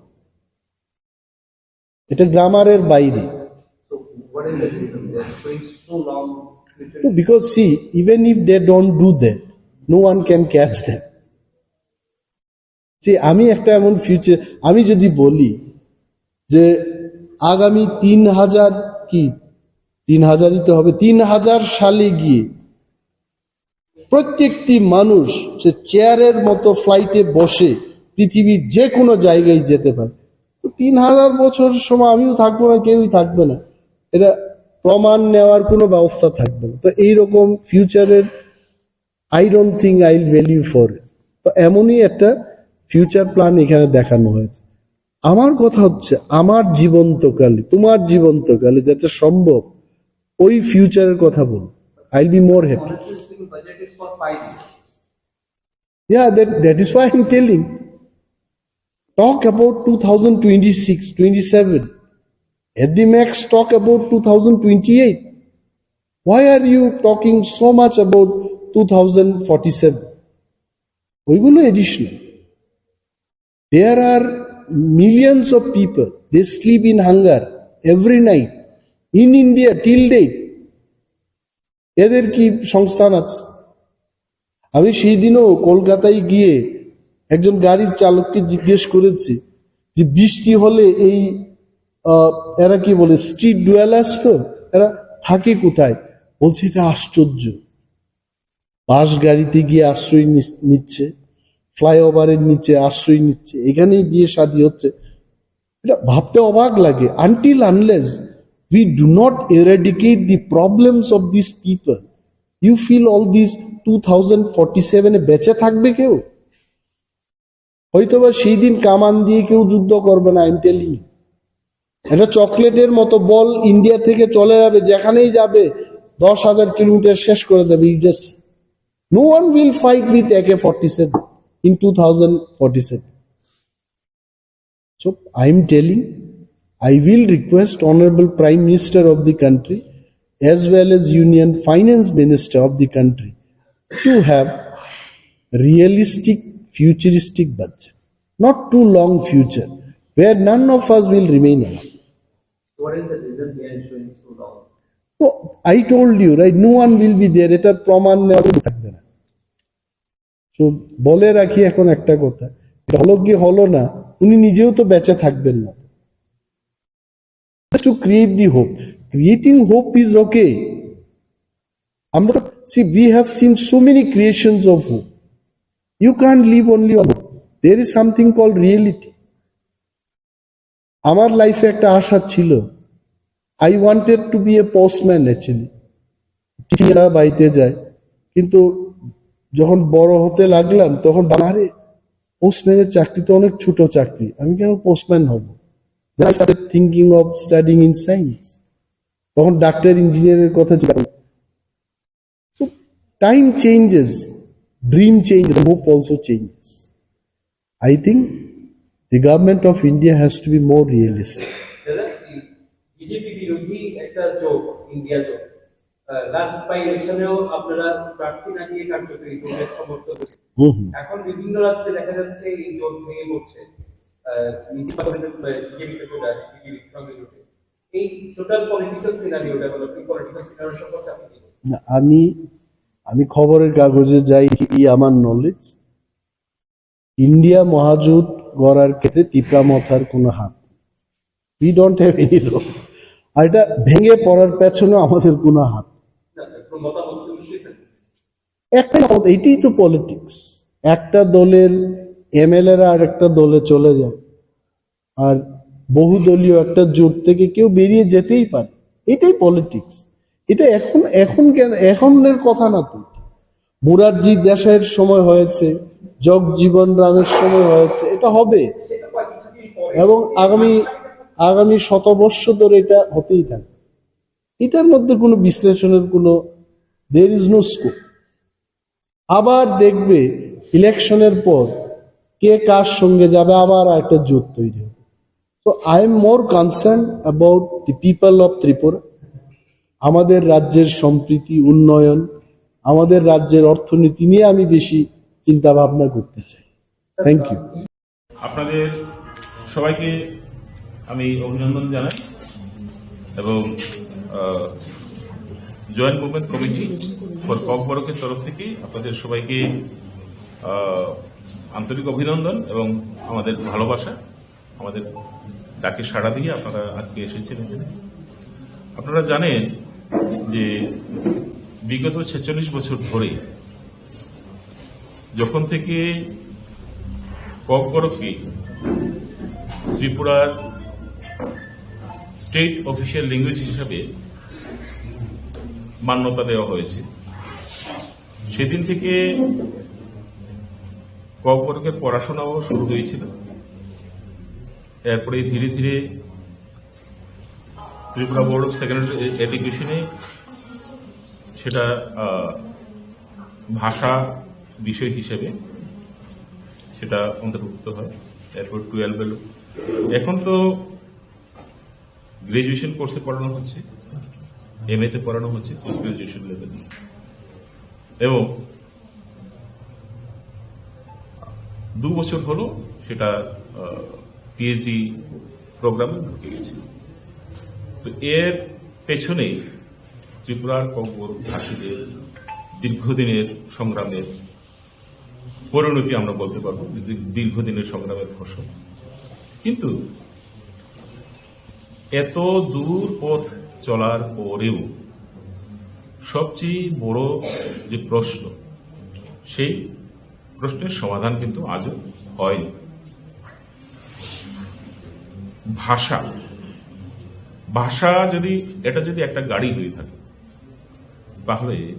এটা গ্রামারের বাইরে। So what is the reason they are going so long? No, because see, even if they don't do that, no one can catch them. যে আমি একটা এমন ফিউচার, আমি যদি বলি যে আগামী তিন হাজার কি, তিন হাজারই তো হবে, তিন হাজার সালে গিয়ে প্রত্যেকটি মানুষ সে চেয়ারের মতো ফ্লাইটে বসে পৃথিবীর যে কোনো জায়গায় যেতে পারে। তো তিন হাজার বছর সময় আমিও থাকবো না, কেউই থাকবে না, এটা প্রমাণ নেওয়ার কোনো ব্যবস্থা থাকবে না। তো এইরকম ফিউচারের I don't think I'll value for it। তো এমনই একটা ফিউচার প্ল্যান এখানে দেখানো হয়েছে। আমার কথা হচ্ছে, আমার জীবন্তকালে, তোমার জীবন্তকালে যাতে সম্ভব, ওই ফিউচারের কথা বল। I'll be more happy। Honestly speaking, budget is for five years. Yeah, that, that is why I'm telling. Talk about two thousand twenty-six, twenty-seven. At the max, talk about two thousand twenty-eight. Why are you talking so much about two thousand forty-seven? ওইগুলো additional. There are millions of people, they sleep in hunger every night in India till date. এদের কি সংস্থান আছে? আমি সেই দিনও কলকাতায় গিয়ে একজন গাড়ির চালককে জিজ্ঞেস করেছি যে বৃষ্টি হলে এই, আহ, এরা কি বলে, স্ট্রিট ডুয়েলার্স তো, এরা থাকে কোথায়? বলছে এটা আশ্চর্য, বাস গাড়িতে গিয়ে আশ্রয় নিস-, নিচ্ছে, ফ্লাইওভারের নিচে আশ্রয় নিচ্ছে, এখানেই বিয়ে শাদী হচ্ছে। এটা ভাবতে অবাক লাগে। Until unless we do not eradicate the problems of these people, you feel all these two thousand forty-seven এ বেঁচে থাকবে কেউ? হয়তোবা সেই দিন কামান দিয়ে কেউ যুদ্ধ করবে না, আই এম টেলিং। একটা চকলেটের মতো বল ইন্ডিয়া থেকে চলে যাবে, যেখানেই যাবে দশ হাজার কিলোমিটার শেষ করে দেবে। You just, no one will fight with A K forty-seven in two thousand forty-seven. So I am telling, I will request Honorable Prime Minister of the country as well as Union Finance Minister of the country to have realistic, futuristic budget, not too long future, where none of us will remain alive. What is the reason behind showing so long? No, I told you, right? No one will be there. এটার প্রমাণ নেওয়া কেউ থাকবে না। তো বলে রাখি এখন একটা কথা, এটা হলো কি হলো না, উনি নিজেও তো বেঁচে থাকবেন না। Just to create the hope. Creating hope is okay. আমরা, see, we have seen so many creations of hope. You can't live only on hope. There is something called reality. আমার লাইফে একটা আশা ছিল, I wanted to be a postman actually. চিঠি নিয়ে তারা বাড়িতে যায়, কিন্তু যখন বড় হতে লাগলাম তখন বা-, আরে, পোস্টম্যানের চাকরি তো অনেক ছোট চাকরি, আমি কেন পোস্টম্যান হব? Then I started thinking of studying in science. তখন ডাক্তার ইঞ্জিনিয়ারের কথা চিন্তা করলাম। So time changes, dream changes, hope also changes. I think the government of India has to be more realistic. দাদা, বিজেপি বিরোধী একটা জোট, ইন্ডিয়া জোট, লাস্ট বাই ইলেকশনেও আপনারা প্রার্থী না দিয়ে কার্যকরী জোটের সমর্থন করছেন। হুম হুম। এখন বিভিন্ন রাজ্যে দেখা যাচ্ছে এই জোট ভেঙে পড়ছে। আহ, নীতিশ বিজেপিতে চলে আসছে, বিজেপির সঙ্গে জোটে। এই total political scenario, developing political scenario সম্পর্কে আপনি কি বলবেন? না, আমি, আমি খবরের কাগজে যাই, এই আমার নলেজ। ইন্ডিয়া মহাজোট গড়ার ক্ষেত্রে তিপ্রা মথার কোনো হাত, we don't have any role। আর এটা ভেঙে পড়ার পেছনে আমাদের কোনো হাত। না, না, কোনো মতামত তো নিশ্চয়ই থাকবে। একটা মত, এটাই তো পলিটিক্স। একটা দলের এমএলএরা আর একটা দলে চলে যায়, আর বহুদলীয় একটা জোট থেকে কেউ বেরিয়ে যেতেই পারে, এটাই পলিটিক্স। এটা এখন, এখন কেন, এখনের কথা না তো। মুরারজি দেশাইয়ের সময় হয়েছে, জগজীবন রামের সময় হয়েছে, এটা হবে। এবং আগামী, আগামী শতবর্ষ ধরে এটা হতেই থাকবে। এটার মধ্যে কোনো বিশ্লেষণের কোনো, there is no scope। আবার দেখবে ইলেকশনের পর কে কার সঙ্গে যাবে, আবার একটা জোট তৈরি হবে। So I am more concerned about the people of Tripura। আমাদের রাজ্যের সম্প্রীতি, উন্নয়ন, আমাদের রাজ্যের অর্থনীতি নিয়ে আমি বেশি চিন্তা ভাবনা করতে চাই। Thank you. আপনাদের সবাইকে আমি অভিনন্দন জানাই এবং জয়েন্ট মুভমেন্ট কমিটি ফর ককবরকের তরফ থেকে আপনাদের সবাইকে আহ, আন্তরিক অভিনন্দন এবং আমাদের ভালোবাসা, আমাদের ডাকে সাড়া দিয়ে আপনারা আজকে এসেছেন এখানে। আপনারা জানেন যে বিগত ছেচল্লিশ বছর ধরে যখন থেকে ককবরককে ত্রিপুরার স্টেট অফিসিয়াল ল্যাঙ্গুয়েজ হিসাবে মান্যতা দেওয়া হয়েছে, সেদিন থেকে ককবরকের পড়াশোনাও শুরু হয়েছিল। এরপরে ধীরে ধীরে ত্রিপুরা বোর্ড অফ সেকেন্ডারি এডুকেশনে সেটা, আহ, ভাষা বিষয় হিসেবে সেটা অন্তর্ভুক্ত হয়। এরপর টুয়েলভ এলো। এখন তো গ্র্যাজুয়েশন কোর্সে পড়ানো হচ্ছে, এমএ তে পড়ানো হচ্ছে, পোস্ট গ্র্যাজুয়েশন লেভেলে। এবং দু বছর হলো সেটা, আহ, পিএইচডি প্রোগ্রামে ঢুকে গেছে। তো এর পেছনে ত্রিপুরার ককবরক ভাষীদের দীর্ঘদিনের সংগ্রামের পরিণতি আমরা বলতে পারবো, দীর্ঘদিনের সংগ্রামের ফসল। কিন্তু এত দূর পথ চলার পরেও সবচেয়ে বড় যে প্রশ্ন, সেই প্রশ্নের সমাধান কিন্তু আজও হয়নি। ভাষা, ভাষা যদি, এটা যদি একটা গাড়ি হয়ে থাকে, তাহলে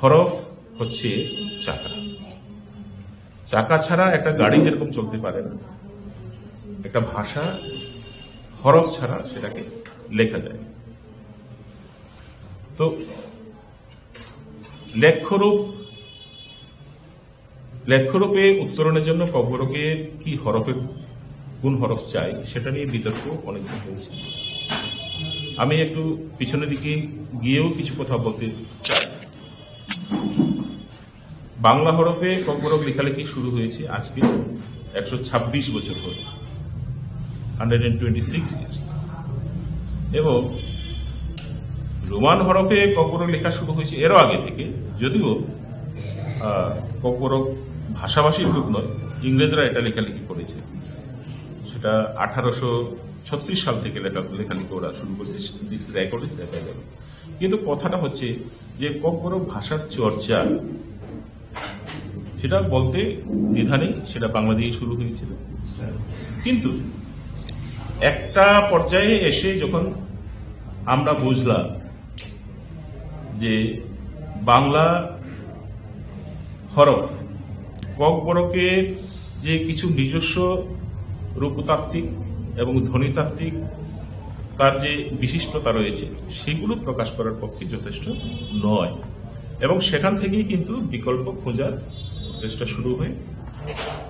হরফ হচ্ছে চাকা। চাকা ছাড়া একটা গাড়ি যেরকম চলতে পারে না, একটা ভাষা হরফ ছাড়া সেটাকে লেখা যায়। তো লেখ্যরূপ, লেখ্যরূপে উত্তরণের জন্য ককবরকে কি হরফের, কোন হরফ চাই, সেটা নিয়ে বিতর্ক অনেক দিন হয়েছে। আমি একটু পিছনের দিকে গিয়েও কিছু কথা বলতে চাই। বাংলা হরফে ককবরক লেখালেখি শুরু হয়েছে আজকে একশো ছাব্বিশ বছর হয়ে, hundred and twenty six years. এবং রোমান হরফে ককবরক লেখা শুরু হয়েছে এরও আগে থেকে, যদিও, আহ, ককবরক ভাষাভাষী গ্রুপ নয়, ইংরেজরা এটা লেখালেখি করেছে। সেটা আঠারোশো ছত্রিশ সাল থেকে লেখা, লেখালেখি করা শুরু করেছে। This record is available. কিন্তু কথাটা হচ্ছে যে ককবরক ভাষার চর্চা, সেটা বলতে দ্বিধা নেই, সেটা বাংলা দিয়ে শুরু হয়েছিল। কিন্তু একটা পর্যায়ে এসে যখন আমরা বুঝলাম যে বাংলা হরফ ককবরকের যে কিছু নিজস্ব রূপতাত্ত্বিক এবং ধ্বনিতাত্ত্বিক তার যে বিশিষ্টতা রয়েছে, সেগুলো প্রকাশ করার পক্ষে যথেষ্ট নয়। এবং সেখান থেকেই কিন্তু বিকল্প খোঁজার চেষ্টা শুরু হয়।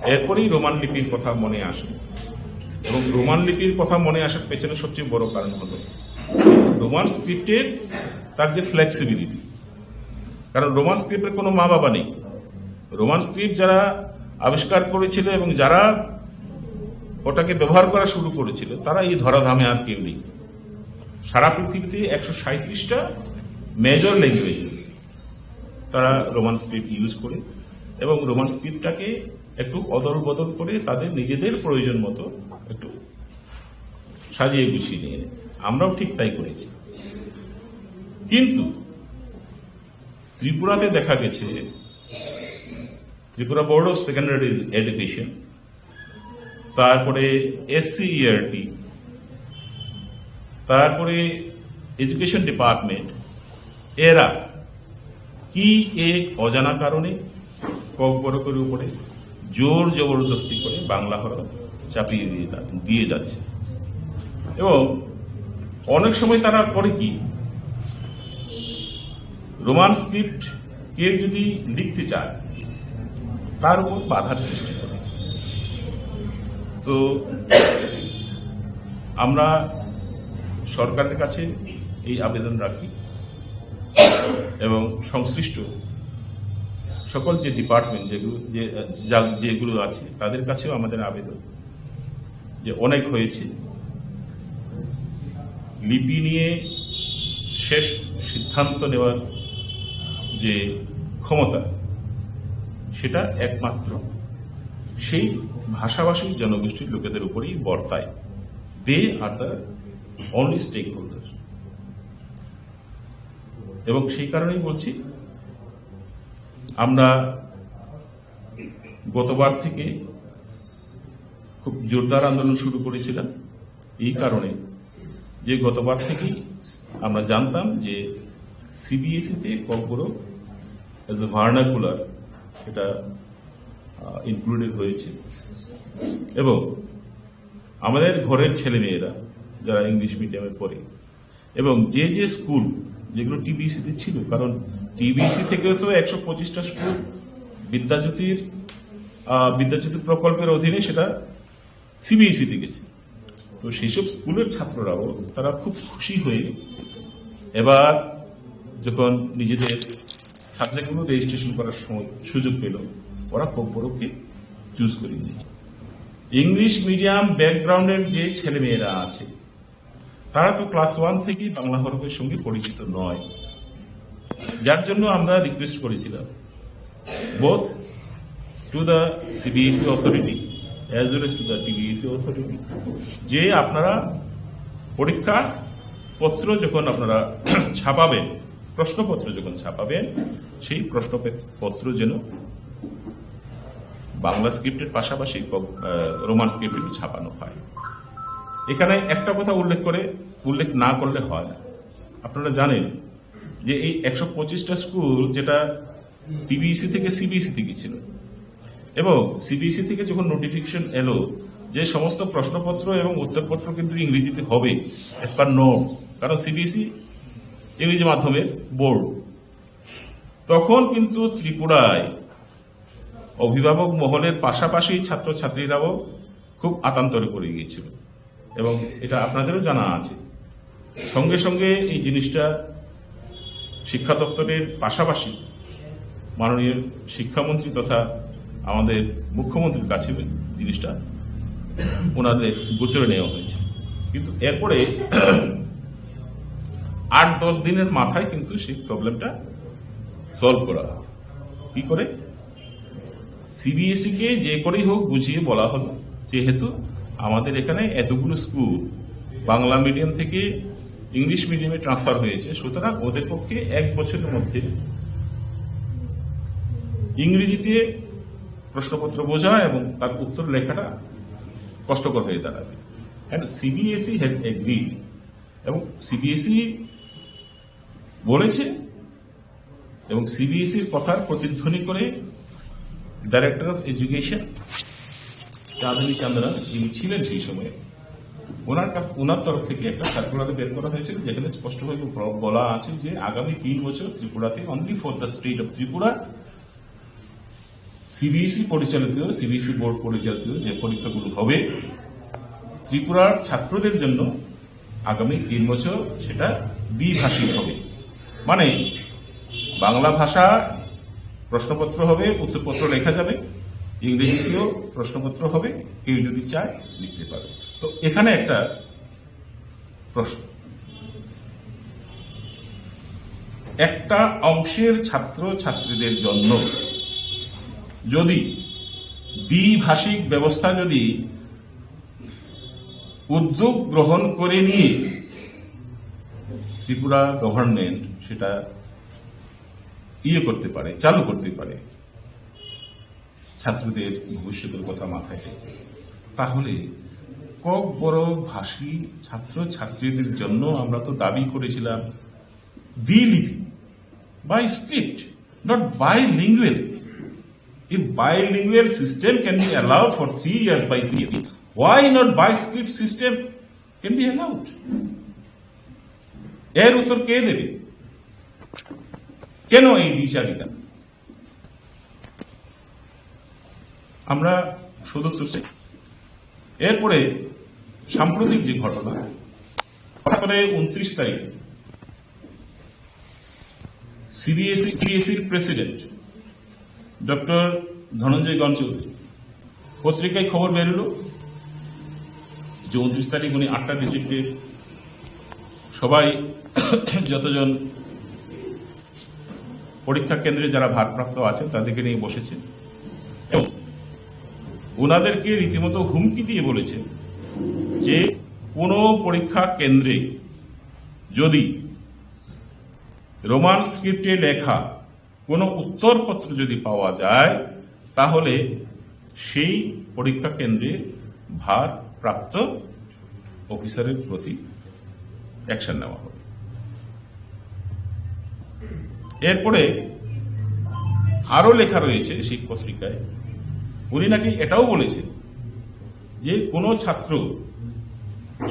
এরপরেই রোমান লিপির কথা মনে আসে। এবং রোমান লিপির কথা মনে আসার পেছনে সবচেয়ে বড় কারণ হলো রোমান স্ক্রিপ্টের তার যে ফ্লেক্সিবিলিটি, কারণ রোমান স্ক্রিপ্টের কোনো মা বাবা নেই। রোমান স্ক্রিপ্ট যারা আবিষ্কার করেছিল এবং যারা ওটাকে ব্যবহার করা শুরু করেছিল, তারা এই ধরাধামে আর কেউ নেই। সারা পৃথিবীতে একশো সাঁইত্রিশটা মেজর ল্যাঙ্গুয়েজেস তারা রোমান স্ক্রিপ্ট ইউজ করে এবং রোমান স্ক্রিপ্টটাকে একটু অদল বদল করে তাদের নিজেদের প্রয়োজন মতো একটু সাজিয়ে গুছিয়ে নিয়ে নেয়। আমরাও ঠিক তাই করেছি। কিন্তু ত্রিপুরাতে দেখা গেছে Tripura board of secondary education, তারপরে এসসিইআরটি, তারপরে এডুকেশন ডিপার্টমেন্ট, এরা কি এক অজানা কারণে ককবরকের উপরে জোর জবরদস্তি করে বাংলা হরফ চাপিয়ে দিয়ে যা-, দিয়ে যাচ্ছে। এবং অনেক সময় তারা করে কি, রোমান স্ক্রিপ্ট কেউ যদি লিখতে চায়, তার উপর বাধার সৃষ্টি করে। তো আমরা সরকারের কাছে এই আবেদন রাখি এবং সংশ্লিষ্ট সকল যে ডিপার্টমেন্ট যেগুলো, যে, যা-, যেগুলো আছে, তাদের কাছেও আমাদের আবেদন যে অনেক হয়েছে, লিপি নিয়ে শেষ সিদ্ধান্ত নেওয়ার যে ক্ষমতা, সেটা একমাত্র সেই ভাষাভাষী জনগোষ্ঠীর লোকেদের উপরেই বর্তায়। They are the only stakeholder। এবং সেই কারণেই বলছি, আমরা গতবার থেকে খুব জোরদার আন্দোলন শুরু করেছিলাম এই কারণে যে গতবার থেকেই আমরা জানতাম যে সিবিএসইতে ককবরক অ্যাজ এ ভার্নাকুলার এটা ইনক্লুডেড হয়েছে। এবং আমাদের ঘরের ছেলেমেয়েরা যারা ইংলিশ মিডিয়ামে পড়ে, এবং যে যে স্কুল যেগুলো টিবিএসসিতে ছিল, কারণ টিবিএসসি থেকে তো একশো পঁচিশটা স্কুল বিদ্যাজ্যোতির আহ, বিদ্যাজ্যোতি প্রকল্পের অধীনে সেটা সিবিএসইতে গেছে। তো সেই সব স্কুলের ছাত্ররাও তারা খুব খুশি হয়ে এবার যখন নিজেদের সাবজেক্টগুলো রেজিস্ট্রেশন করার সময় সুযোগ পেল, ওরা ককবরককে চুজ করে নিয়েছে। ইংলিশ মিডিয়াম ব্যাকগ্রাউন্ডের যে ছেলেমেয়েরা আছে, তারা তো ক্লাস ওয়ান থেকেই বাংলা হরফের সঙ্গে পরিচিত নয়, যার জন্য আমরা রিকোয়েস্ট করেছিলাম both to the CBSE authority as well as to the টিবিএসই অথরিটি যে আপনারা পরীক্ষা পত্র যখন আপনারা ছাপাবেন, প্রশ্নপত্র যখন ছাপাবেন, সেই প্রশ্নপত্র যেন বাংলা স্ক্রিপ্টের পাশাপাশি ক-, আহ, রোমান স্ক্রিপ্টেও ছাপানো হয়। এখানে একটা কথা উল্লেখ করে, উল্লেখ না করলে হয় না। আপনারা জানেন যে এই একশো পঁচিশটা স্কুল, যেটা টিবিএসসি থেকে সিবিএসইতে গেছিল, এবং সিবিএসই থেকে যখন নোটিফিকেশন এলো যে সমস্ত প্রশ্নপত্র এবং উত্তরপত্র কিন্তু ইংরেজিতে হবে as per norms, কারণ সিবিএসই ইংরেজি মাধ্যমের বোর্ড, তখন কিন্তু ত্রিপুরায় অভিভাবক মহলের পাশাপাশি ছাত্রছাত্রীরাও খুব আতান্তরে পড়ে গিয়েছিল, এবং এটা আপনাদেরও জানা আছে। সঙ্গে সঙ্গে এই জিনিসটা শিক্ষা দপ্তরের পাশাপাশি মাননীয় শিক্ষামন্ত্রী তথা আমাদের মুখ্যমন্ত্রীর কাছে জিনিসটা ওনাদের গোচরে নেওয়া হয়েছে। কিন্তু এরপরে আট দশ দিনের মাথায় কিন্তু সেই প্রবলেমটা সলভ করা হয়। কি করে? সিবিএসই কে যে করেই হোক বুঝিয়ে বলা হলো, যেহেতু আমাদের এখানে এতগুলো স্কুল বাংলা মিডিয়াম থেকে ইংলিশ মিডিয়ামে ট্রান্সফার হয়েছে, সুতরাং ওদের পক্ষে এক বছরের মধ্যে ইংরেজিতে প্রশ্নপত্র বোঝা এবং তার উত্তর লেখাটা কষ্টকর হয়ে দাঁড়াবে। And সিবিএসই হ্যাজ এগ্রিড, এবং সিবিএসই বলেছে, এবং সিবিএসইর কথার প্রতিধ্বনি করে ডাইরেক্টর অফ এডুকেশন চাঁদনী চান্দনা, যিনি ছিলেন সেই সময়ে, ওনার কাছ, ওনার তরফ থেকে একটা সার্কুলারে বের করা হয়েছিল, যেখানে স্পষ্টভাবে ব-, বলা আছে যে আগামী তিন বছর ত্রিপুরাতে, only for the state of Tripura, CBSE পরিচালিত, সিবিএসই বোর্ড পরিচালিত যে পরীক্ষাগুলো হবে ত্রিপুরার ছাত্রদের জন্য, আগামী তিন বছর সেটা দ্বিভাষিক হবে। মানে, বাংলা ভাষা প্রশ্নপত্র হবে, উত্তরপত্র লেখা যাবে, ইংরেজিতেও প্রশ্নপত্র হবে, কেউ যদি চায় লিখতে পারে। তো এখানে একটা প্রশ্ন, একটা অংশের ছাত্র ছাত্রীদের জন্য যদি দ্বিভাষিক ব্যবস্থা যদি উদ্যোগ গ্রহণ করে নিয়ে ত্রিপুরা গভর্নমেন্ট সেটা ইয়ে করতে পারে, চালু করতে পারে, ছাত্রদের ভবিষ্যতের কথা মাথায় রেখে, তাহলে ককবরক ভাষী ছাত্র ছাত্রীদের জন্য আমরা তো দাবি করেছিলাম দ্বিলিপি, by script, not bilingual. If bilingual system can be allowed for three years by CBSE, why not by script system can be allowed? এর উত্তর কে দেবে? কেন এই দ্বিচারিতা? আমরা সদুত্তর চাই। এরপরে সাম্প্রতিক যে ঘটনা, হঠাৎ করে ঊনত্রিশ তারিখ সিবিএসই, সিবিএসইর প্রেসিডেন্ট ডক্টর ধনঞ্জয় গণ চৌধুরী পত্রিকায় খবর বেরোলো যে ঊনত্রিশ তারিখ উনি আটটা ডিস্ট্রিক্টের সবাই, যতজন পরীক্ষা কেন্দ্রে যারা ভারপ্রাপ্ত আছেন, তাদেরকে নিয়ে বসেছেন। ওনাদেরকে রীতিমতো হুমকি দিয়ে বলেছে যে কোনো পরীক্ষা কেন্দ্রে যদি রোমান স্ক্রিপ্টে লেখা কোনো উত্তরপত্র যদি পাওয়া যায়, তাহলে সেই পরীক্ষা কেন্দ্রে ভারপ্রাপ্ত অফিসারের প্রতি অ্যাকশন নেওয়া হবে। এরপরে আরো লেখা রয়েছে সেই পত্রিকায়, উনি নাকি এটাও বলেছে যে কোনো ছাত্র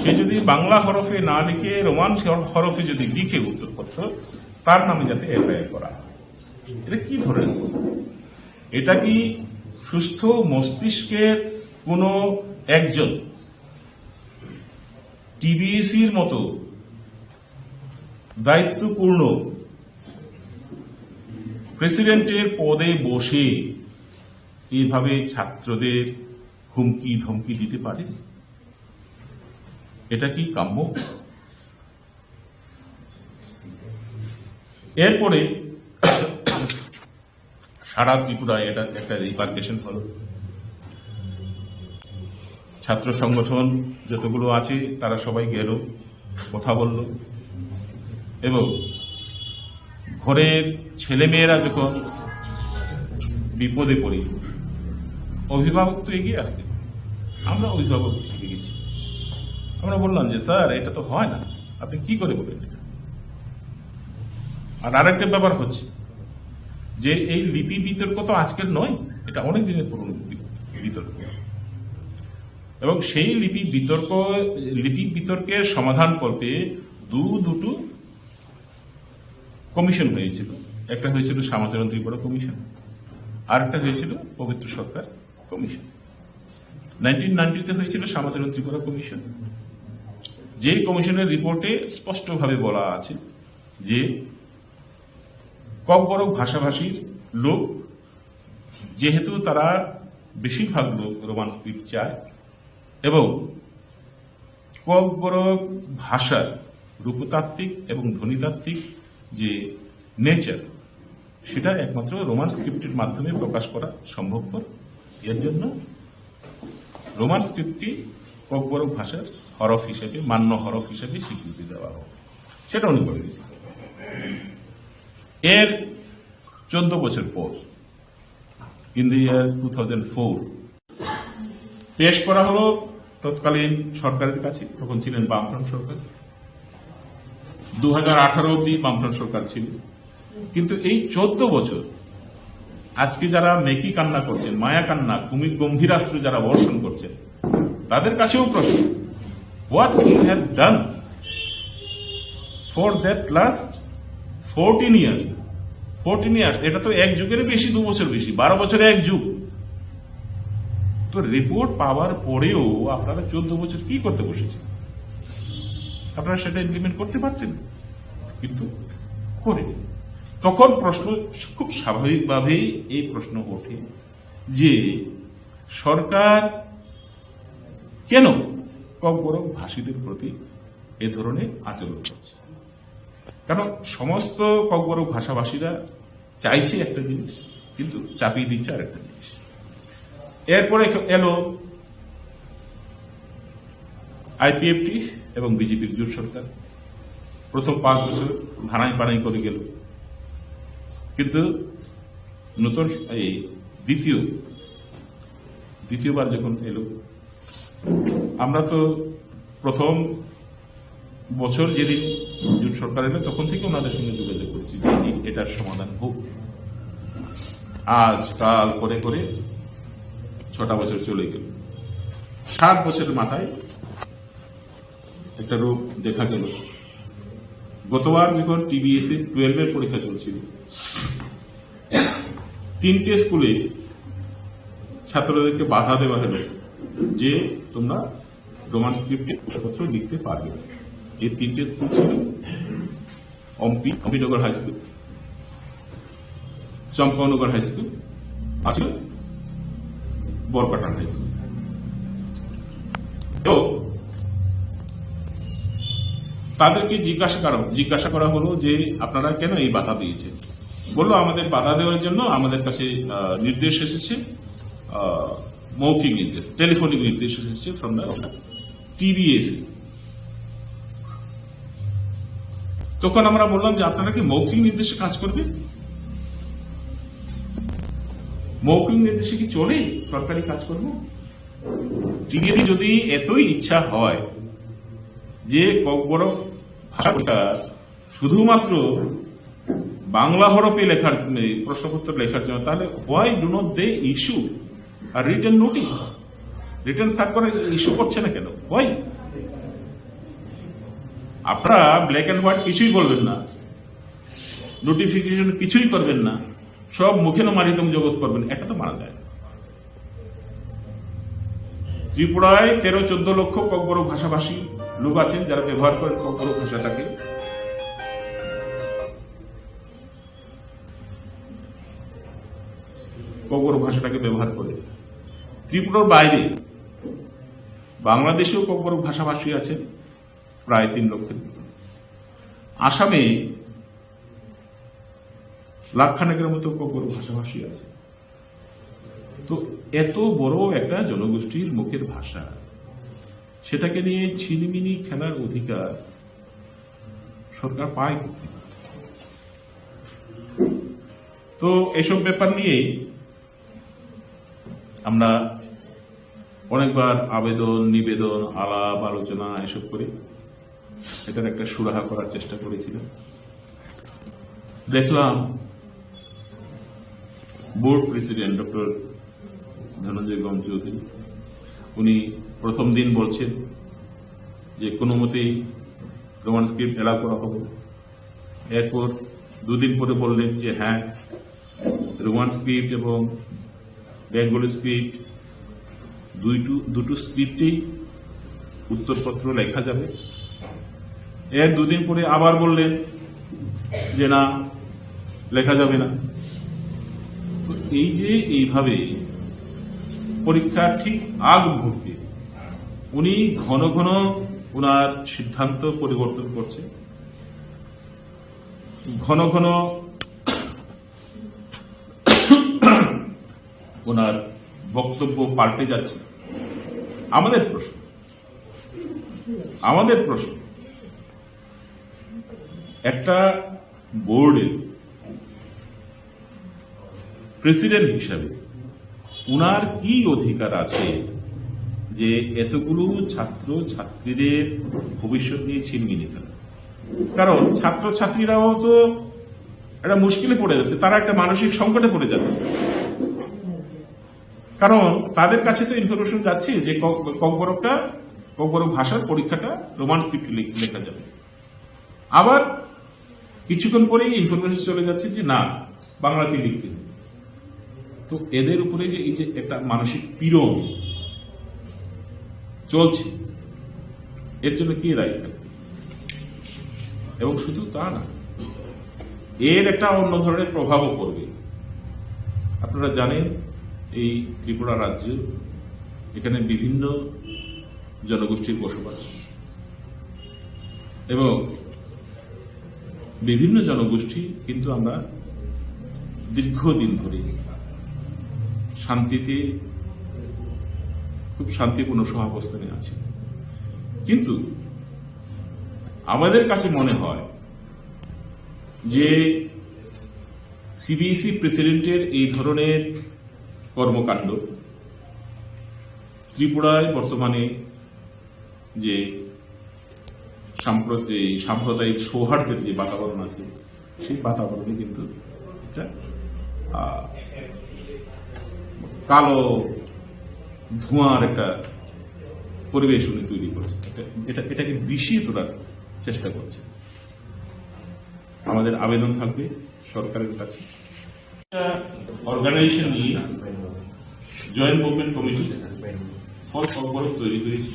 সে যদি বাংলা হরফে না লিখে রোমান হরফে যদি লিখে উত্তরপত্র, তার নামে যাতে এফআইআর করা হয়। এটা কি ধরনের? এটা কি সুস্থ মস্তিষ্কের কোনো একজন টিবিএসির মতো দায়িত্বপূর্ণ প্রেসিডেন্টের পদে বসে এইভাবে ছাত্রদের হুমকি ধমকি দিতে পারে? এটা কি কাম্য? এরপরে সারা ত্রিপুরায় এটা একটা রিপারকেশন হলো। ছাত্র সংগঠন যতগুলো আছে, তারা সবাই গেল, কথা বলল, এবং ঘরের ছেলেমেয়েরা যখন বিপদে পড়ে, অভিভাবক তো এগিয়ে আসতে পারে। আমরা অভিভাবক হিসেবে গেছি, আমরা বললাম যে, "স্যার, এটা তো হয় না, আপনি কি করে বলেন এটা?" আর আরেকটা ব্যাপার হচ্ছে যে এই লিপি বিতর্ক তো আজকের নয়, এটা অনেক দিনের পুরনো বি-, বিতর্ক। এবং সেই লিপি বিতর্ক, লিপি বিতর্কের সমাধান করতে দু দুটো কমিশন হয়েছিল। একটা হয়েছিল শ্যামাচরণ ত্রিপুরা কমিশন, আর একটা হয়েছিল পবিত্র সরকার কমিশন। নাইনটিন নাইনটিতে হয়েছিল শ্যামাচরণ ত্রিপুরা কমিশন। যে কমিশনের রিপোর্টে স্পষ্টভাবে বলা আছে যে ককবরক ভাষাভাষীর লোক, যেহেতু তারা বেশিরভাগ লোক রোমান স্ক্রিপ্ট চায় এবং ককবরক ভাষার রূপতাত্ত্বিক এবং ধ্বনিতাত্ত্বিক যে নেচার, সেটা একমাত্র রোমান স্ক্রিপ্টের মাধ্যমে প্রকাশ করা সম্ভবপর। এর জন্য রোমান স্ক্রিপ্টকে ককবরক ভাষার হরফ হিসেবে, মান্য হরফ হিসেবে স্বীকৃতি দেওয়া হোক, সেটা উনি করে দিয়েছেন। এর চোদ্দ বছর পর, in the year two thousand four, পেশ করা হলো তৎকালীন সরকারের কাছে, তখন ছিলেন বামফ্রন্ট সরকার, দু হাজার আঠারো অব্দি বামফ্রন্ট সরকার ছিল। কিন্তু এই চোদ্দ বছর আজকে যারা মেকি কান্না করছেন, মায়া কান্না, কুমির গম্ভীরাশ্রু যারা বর্ষণ করছেন, তাদের কাছেও প্রশ্ন, what you have done for that last fourteen years? Fourteen years, এটা তো এক যুগের বেশি, দু বছর বেশি, বারো বছরে এক যুগ। তো রিপোর্ট পাওয়ার পরেও আপনারা চোদ্দ বছর কি করতে বসেছেন? আপনারা সেটা ইমপ্লিমেন্ট করতে পারতেন, কিন্তু করে। তখন প্রশ্ন, খুব স্বাভাবিকভাবেই এই প্রশ্ন ওঠে যে সরকার কেন ককবরক ভাষীদের প্রতি এ ধরনের আচরণ করছে? কারণ সমস্ত ককবরক ভাষাভাষীরা চাইছে একটা জিনিস, কিন্তু চাপিয়ে দিচ্ছে আরেকটা জিনিস। এরপরে এলো আইপিএফটি এবং বিজেপির জোট সরকার। প্রথম পাঁচ বছর ধানাই পানাই করে গেল, কিন্তু নতুন এই দ্বিতীয় দ্বিতীয়বার যখন এলো, আমরা তো প্রথম বছর যেদিন জোট সরকার এলো, তখন থেকে ওনাদের সঙ্গে যোগাযোগ করেছি যে এটার সমাধান হোক। আজ কাল করে করে ছটা বছর চলে গেল। সাত বছরের মাথায় একটা রূপ দেখা গেল। গতবার যখন টিবিএসসি টুয়েলভের পরীক্ষা চলছিল, তিনটে স্কুলে ছাত্রদেরকে বাধা দেওয়া হলো যে তোমরা রোমান স্ক্রিপ্টে উত্তরপত্র লিখতে পারবে না। এই তিনটে স্কুল ছিল অম্পি, অম্পিনগর হাই স্কুল, চম্পানগর হাই স্কুল, আর ছিল বরকাটান হাই স্কুল। তো তাদেরকে জিজ্ঞাসা করা, জিজ্ঞাসা করা হলো যে আপনারা কেন এই বাধা দিয়েছেন? বললো, আমাদের বাধা দেওয়ার জন্য আমাদের কাছে, আহ, নির্দেশ এসেছে, আহ, মৌখিক নির্দেশ, টেলিফোনিক নির্দেশ এসেছে from the টিবিএসি। তখন আমরা বললাম যে আপনারা কি মৌখিক নির্দেশে কাজ করবেন? মৌখিক নির্দেশে কি চলে সরকারি কাজকর্ম? টিবিএসি যদি এতই ইচ্ছা হয় যে ককবরক ভাষাটা শুধুমাত্র বাংলা হরফে লেখার, এই প্রশ্নপত্র লেখার জন্য, তাহলে why do not they issue a written notice? Written circular issue করছে না কেন? Why? আপনারা ব্ল্যাক অ্যান্ড হোয়াইট কিছুই বলবেন না, নোটিফিকেশন কিছুই করবেন না, সব মুখে মারিতম জগৎ করবেন, এটা তো মানা যায় না। ত্রিপুরায় তেরো চোদ্দ লক্ষ ককবরক ভাষাভাষী লোক আছেন যারা ব্যবহার করেন ককবরক ভাষাটাকে, ককবরক ভাষাটাকে ব্যবহার করে। ত্রিপুরার বাইরে বাংলাদেশেও ককবরক ভাষাভাষী আছেন প্রায় তিন লক্ষের মতো। আসামে লাখ খানেকের মতো ককবরক ভাষাভাষী আছে। তো এত বড় একটা জনগোষ্ঠীর মুখের ভাষা, সেটাকে নিয়ে ছিনিমিনি খেলার অধিকার সরকার পায় কোথায়? তো এসব ব্যাপার নিয়ে আমরা অনেকবার আবেদন, নিবেদন, আলাপ আলোচনা এসব করি, এটার একটা সুরাহা করার চেষ্টা করেছিলাম। দেখলাম বোর্ড প্রেসিডেন্ট ডক্টর ধনঞ্জয় গম চৌধুরী, উনি প্রথম দিন বলছেন যে কোনো মতেই রোমান স্ক্রিপ্ট অ্যালাউ করা হবে। এরপর দুদিন পরে বললেন যে হ্যাঁ, রোমান স্ক্রিপ্ট এবং বেঙ্গলি স্ক্রিপ্ট দুইটু-, দুটো স্ক্রিপ্টেই উত্তরপত্র লেখা যাবে। এর দুদিন পরে আবার বললেন যে না, লেখা যাবে না। তো এই যে এইভাবে পরীক্ষার ঠিক আগ মুহূর্তে উনি ঘন ঘন ওনার সিদ্ধান্ত পরিবর্তন করছে, ঘন ঘন ওনার বক্তব্য পাল্টে যাচ্ছে। আমাদের প্রশ্ন, আমাদের প্রশ্ন, একটা বোর্ডের প্রেসিডেন্ট হিসাবে ওনার কি অধিকার আছে যে এতগুলো ছাত্র ছাত্রীদের ভবিষ্যৎ নিয়ে ছিনিমিনি খেলা? কারণ ছাত্র ছাত্রীরাও তো একটা মুশকিলে পড়ে যাচ্ছে, তারা একটা মানসিক সংকটে পড়ে যাচ্ছে। কারণ তাদের কাছে তো ইনফরমেশন যাচ্ছে যে ক-, ককবরকটা, ককবরক ভাষার পরীক্ষাটা রোমান স্ক্রিপ্টে লে-, লেখা যাবে। আবার কিছুক্ষণ পরেই ইনফরমেশন চলে যাচ্ছে যে না, বাংলাতেই লিখতে হবে। তো এদের উপরে যে এই যে একটা মানসিক পীড়ন চলছে, এর জন্য কে দায়ী থাকবে? এবং শুধু তা না, এর একটা অন্য ধরনের প্রভাবও পড়বে। আপনারা জানেন, এই ত্রিপুরা রাজ্য, এখানে বিভিন্ন জনগোষ্ঠীর বসবাস এবং বিভিন্ন জনগোষ্ঠী কিন্তু আমরা দীর্ঘদিন ধরে শান্তিতে, খুব শান্তিপূর্ণ সহাবস্থানে আছি। কিন্তু আমাদের কাছে মনে হয় যে সিবিএসই প্রেসিডেন্টের এই ধরনের কর্মকাণ্ড ত্রিপুরায় বর্তমানে যে সাম্প্র-, এই সাম্প্রদায়িক সৌহার্দ্যের যে বাতাবরণ আছে, সেই বাতাবরণে কিন্তু একটা, আহ, কালো ধোঁয়ার একটা পরিবেশ উনি তৈরি করছেন। এটা, এটা, এটাকে বিষিয়ে তোলার চেষ্টা করছে। আমাদের আবেদন থাকবে সরকারের কাছে। অর্গানাইজেশন নিয়ে joint movement committee for Kokborok তৈরি হয়েছে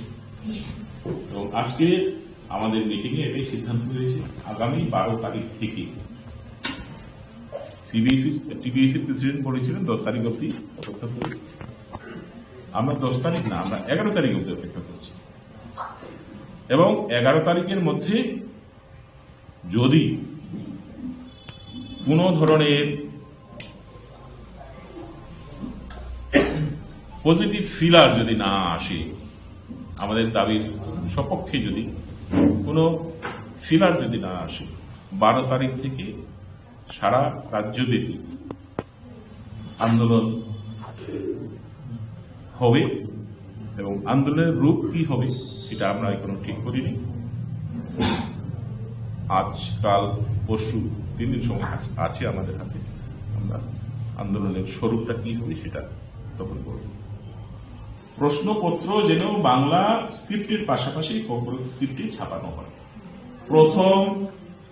এবং আজকে আমাদের মিটিং এ এটাই সিদ্ধান্ত হয়েছে, আগামী বারো তারিখ থেকে সিবিএসই, টিবিএসই প্রেসিডেন্ট বলেছিলেন দশ তারিখ অবধি অপেক্ষা করুন। আমরা দশ তারিখ না, আমরা এগারো তারিখ অবধি অপেক্ষা করছি এবং এগারো তারিখের মধ্যে যদি কোনো ধরনের পজিটিভ ফিলার যদি না আসে, আমাদের দাবির সপক্ষে যদি কোনো ফিলার যদি না আসে, বারো তারিখ থেকে সারা রাজ্যব্যাপী আন্দোলন হবে এবং আন্দোলনের রূপ কি হবে সেটা আমরা এখনো ঠিক করিনি। আজ, কাল, পরশু তিন দিন সময় আছে, আছে আমাদের হাতে। আমরা আন্দোলনের স্বরূপটা কি হবে সেটা তখন বলব। প্রশ্নপত্র যেন বাংলা স্ক্রিপ্টের পাশাপাশি ককবরক স্ক্রিপ্টে ছাপানো হয়। প্রথম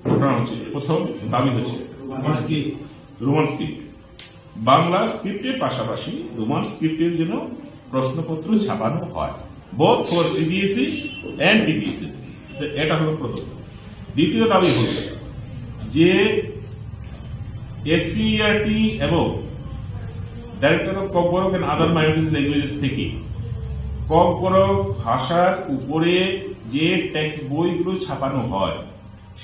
ঘটনা হচ্ছে, প্রথম দাবি হচ্ছে Roman script, Roman script, Bangla স্ক্রিপ্টের পাশাপাশি রোমান স্ক্রিপ্টের জন্য প্রশ্নপত্র ছাপানো হয়, both for C B S E and T B S E। তো এটা হলো প্রথম। দ্বিতীয় দাবি হলো যে এসসিইআরটি এবং Directorate of Kokborok and Other Minorities Languages থেকে ককবরক ভাষার উপরে যে টেক্সট বইগুলো ছাপানো হয়,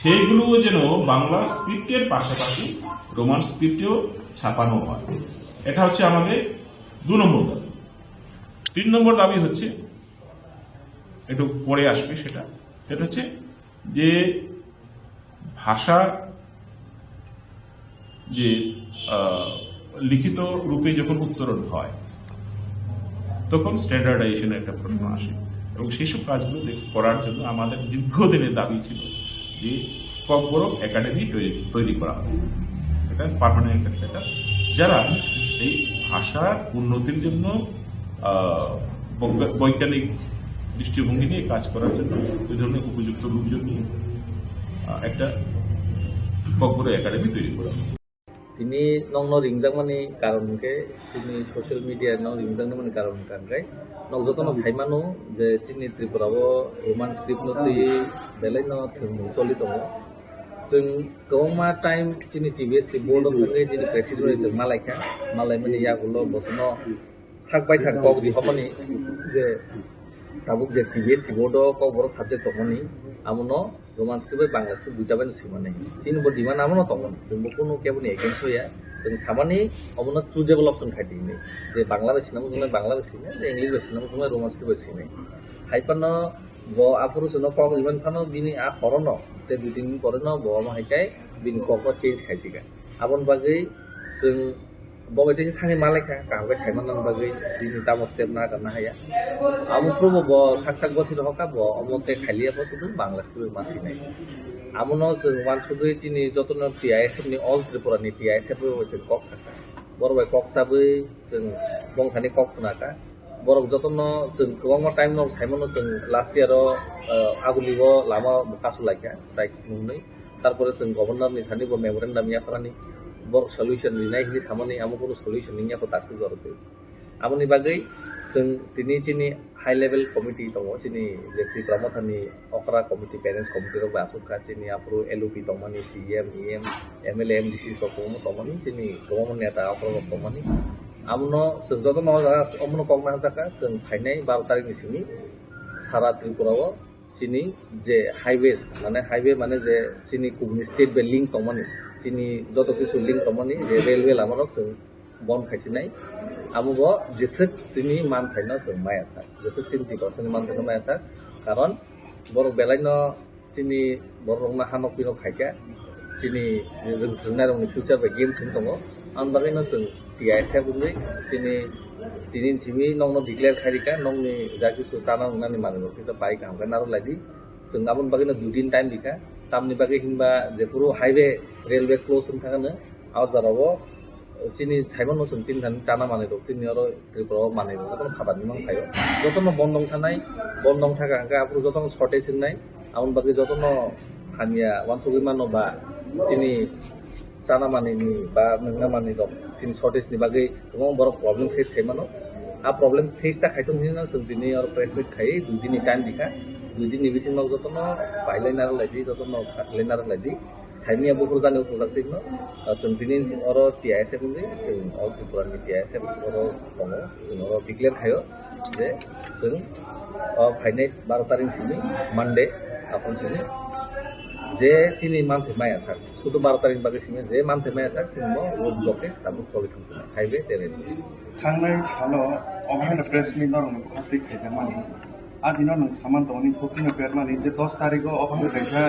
সেইগুলোও যেন বাংলা স্ক্রিপ্টের পাশাপাশি রোমান স্ক্রিপ্টেও ছাপানো হয়। এটা হচ্ছে আমাদের দু নম্বর দাবি। তিন নম্বর দাবি হচ্ছে, একটু পরে আসবে সেটা, সেটা হচ্ছে যে ভাষা যে, আহ, লিখিত রূপে যখন উত্তরণ হয়, তখন স্ট্যান্ডার্ডাইজেশনের একটা প্রশ্ন আসে। এবং সেই সব কাজগুলো দেখ-, করার জন্য আমাদের দীর্ঘদিনের দাবি ছিল যে ককবরক একাডেমি তৈরি, তৈরি করা হবে। এটা পার্মানেন্ট একটা সেট আপ, যারা এই ভাষা উন্নতির জন্য, আহ, বৈজ্ঞা-, বৈজ্ঞানিক দৃষ্টিভঙ্গি নিয়ে কাজ করার জন্য, ওই ধরনের উপযুক্ত লোকজন নিয়ে, আহ, একটা ককবরক একাডেমি তৈরি করা হবে। Tini nokno ringjakmani karon hwnkhe chini social media no ringjaknani karon hwnkha hwnkhe nok jotono saimano je chini Tripura o Roman script no twi belai no thwngmung choli tongo. Chwng kwbangma time chini T B S C board o thangwi chini president bai chwng malaikha, malaimani yagulo bosono sak baithang kok rihormani je tabuk je T B S C board o kokborok subject tongmani, amono Roman script bai Bangla script duita bai no swimani. Chini bo demand amono tongmani, chwng bo kunu keboni against hoya, chwng samani omono choosable option khai di hinwi, je Bangla bai swinamo chwngno Bangla bai swinai, je English bai swinamo chwngno Roman script bai swinai. Hai phano bo aphuru chwngno kok rimani phano bini a horono tei dui tin din pore no bo omo hai khe bini kokno change khaisika. Aboni bagwi chwng bo bai tei thangwi malaikha, kaham khe saimanna bagwi bini tamo step na ka na haya. Amo phuru bo sak sak bosi rohorkha, bo omo tei khailiya, bo sudu Bangla script ma sinai. Amono chwng uansugwi chini jotono T I S F ni, All Tripura ni T I S F bai chwng kok sakha. Borok bai kok chabwi chwng bongthani kok khna kha. Borok jotono chwng kwbangma time no saimano, chwng last year o, uh, Aguli o lama bo kasu laikha, strike nungnwi. Tarpore chwng governor ni thani bo memorandum yapharani, borok solution rinai hinwi samani, amo kunu solution wngya kho dakswk jora twi. Aboni bagwi chwng tini chini high level committee tongo, chini je Tipra Motha ni okra committee, parents committee rok bai aswk kha, chini aphuru L O P tongmani, C E M, E M, M L A, M D C rok kwbangma tongmani, chini kwbangma neta okra rok tongmani. Abono chwng jotono o jaga omono kok naharjakha, chwng phainai baro tarikh ni simi sara Tripura o chini je highways, mane highway mane je chini kubuni state bai link tongmani, chini joto kisu link tongmani je railway lama rok chwng bon khaisinai. Amo bo jeswk chini manthaino chwng maya sak, jeswk chini Tiprasani manthaino maya sak, karon borok belaino chini borok rokno hanok pinok khaikha, chini rwng swrwngnairokni future bai game thwng tongo. Aboni bagwino chwng T I S F wngwi chini tini simi nokno declare khai rikha, nokni ja kisu chana wngnani manwi rok kisa bai kaham khe narwk lai di. Chwng aboni bagwino dui din time rikha, tamni bagwi hinba jephuru highway, railway close wng thangano, a jora o chini saimano chwng chini thani chana manwi rok chini oro Tripura o manwi rok jotono phatar ni mang phaio. Jotono bondong thanai, bondong thaka hwnkhe aphuru jotono shortage wngnai. Aboni bagwi jotono hamya uansugwi mano ba chini chana manwi ni ba nwngna manwi rok chini shortage ni bagwi kwbangma borok problem face khai mano. A problem face ta khai tong hinwi no chwng tini oro press meet khai dui din ni time rikha. Dui din ni bisingo jotono pailai narwk lai di, jotono khatlai narwk lai di. Saimanya buphuru jani uthukjak twi no, ah, chwng tini oro T I S F wngwi, chwng All Tripura ni T I S F oro tongo, chwng oro declare khaio je chwng, ah, phainai baro tarik simi Monday, aphuru simi Je chini manthai maya sak, sudu baro tarik bagwi simi je manthai maya sak, chini bo road blockage tabuk choli thangsinai, highway tei railway. Thangnai salo obo haino press meet norokni khasik khaijakmani. A dino nwng saman tongni bukhuno bermani je dos tarigo obo haino kaisa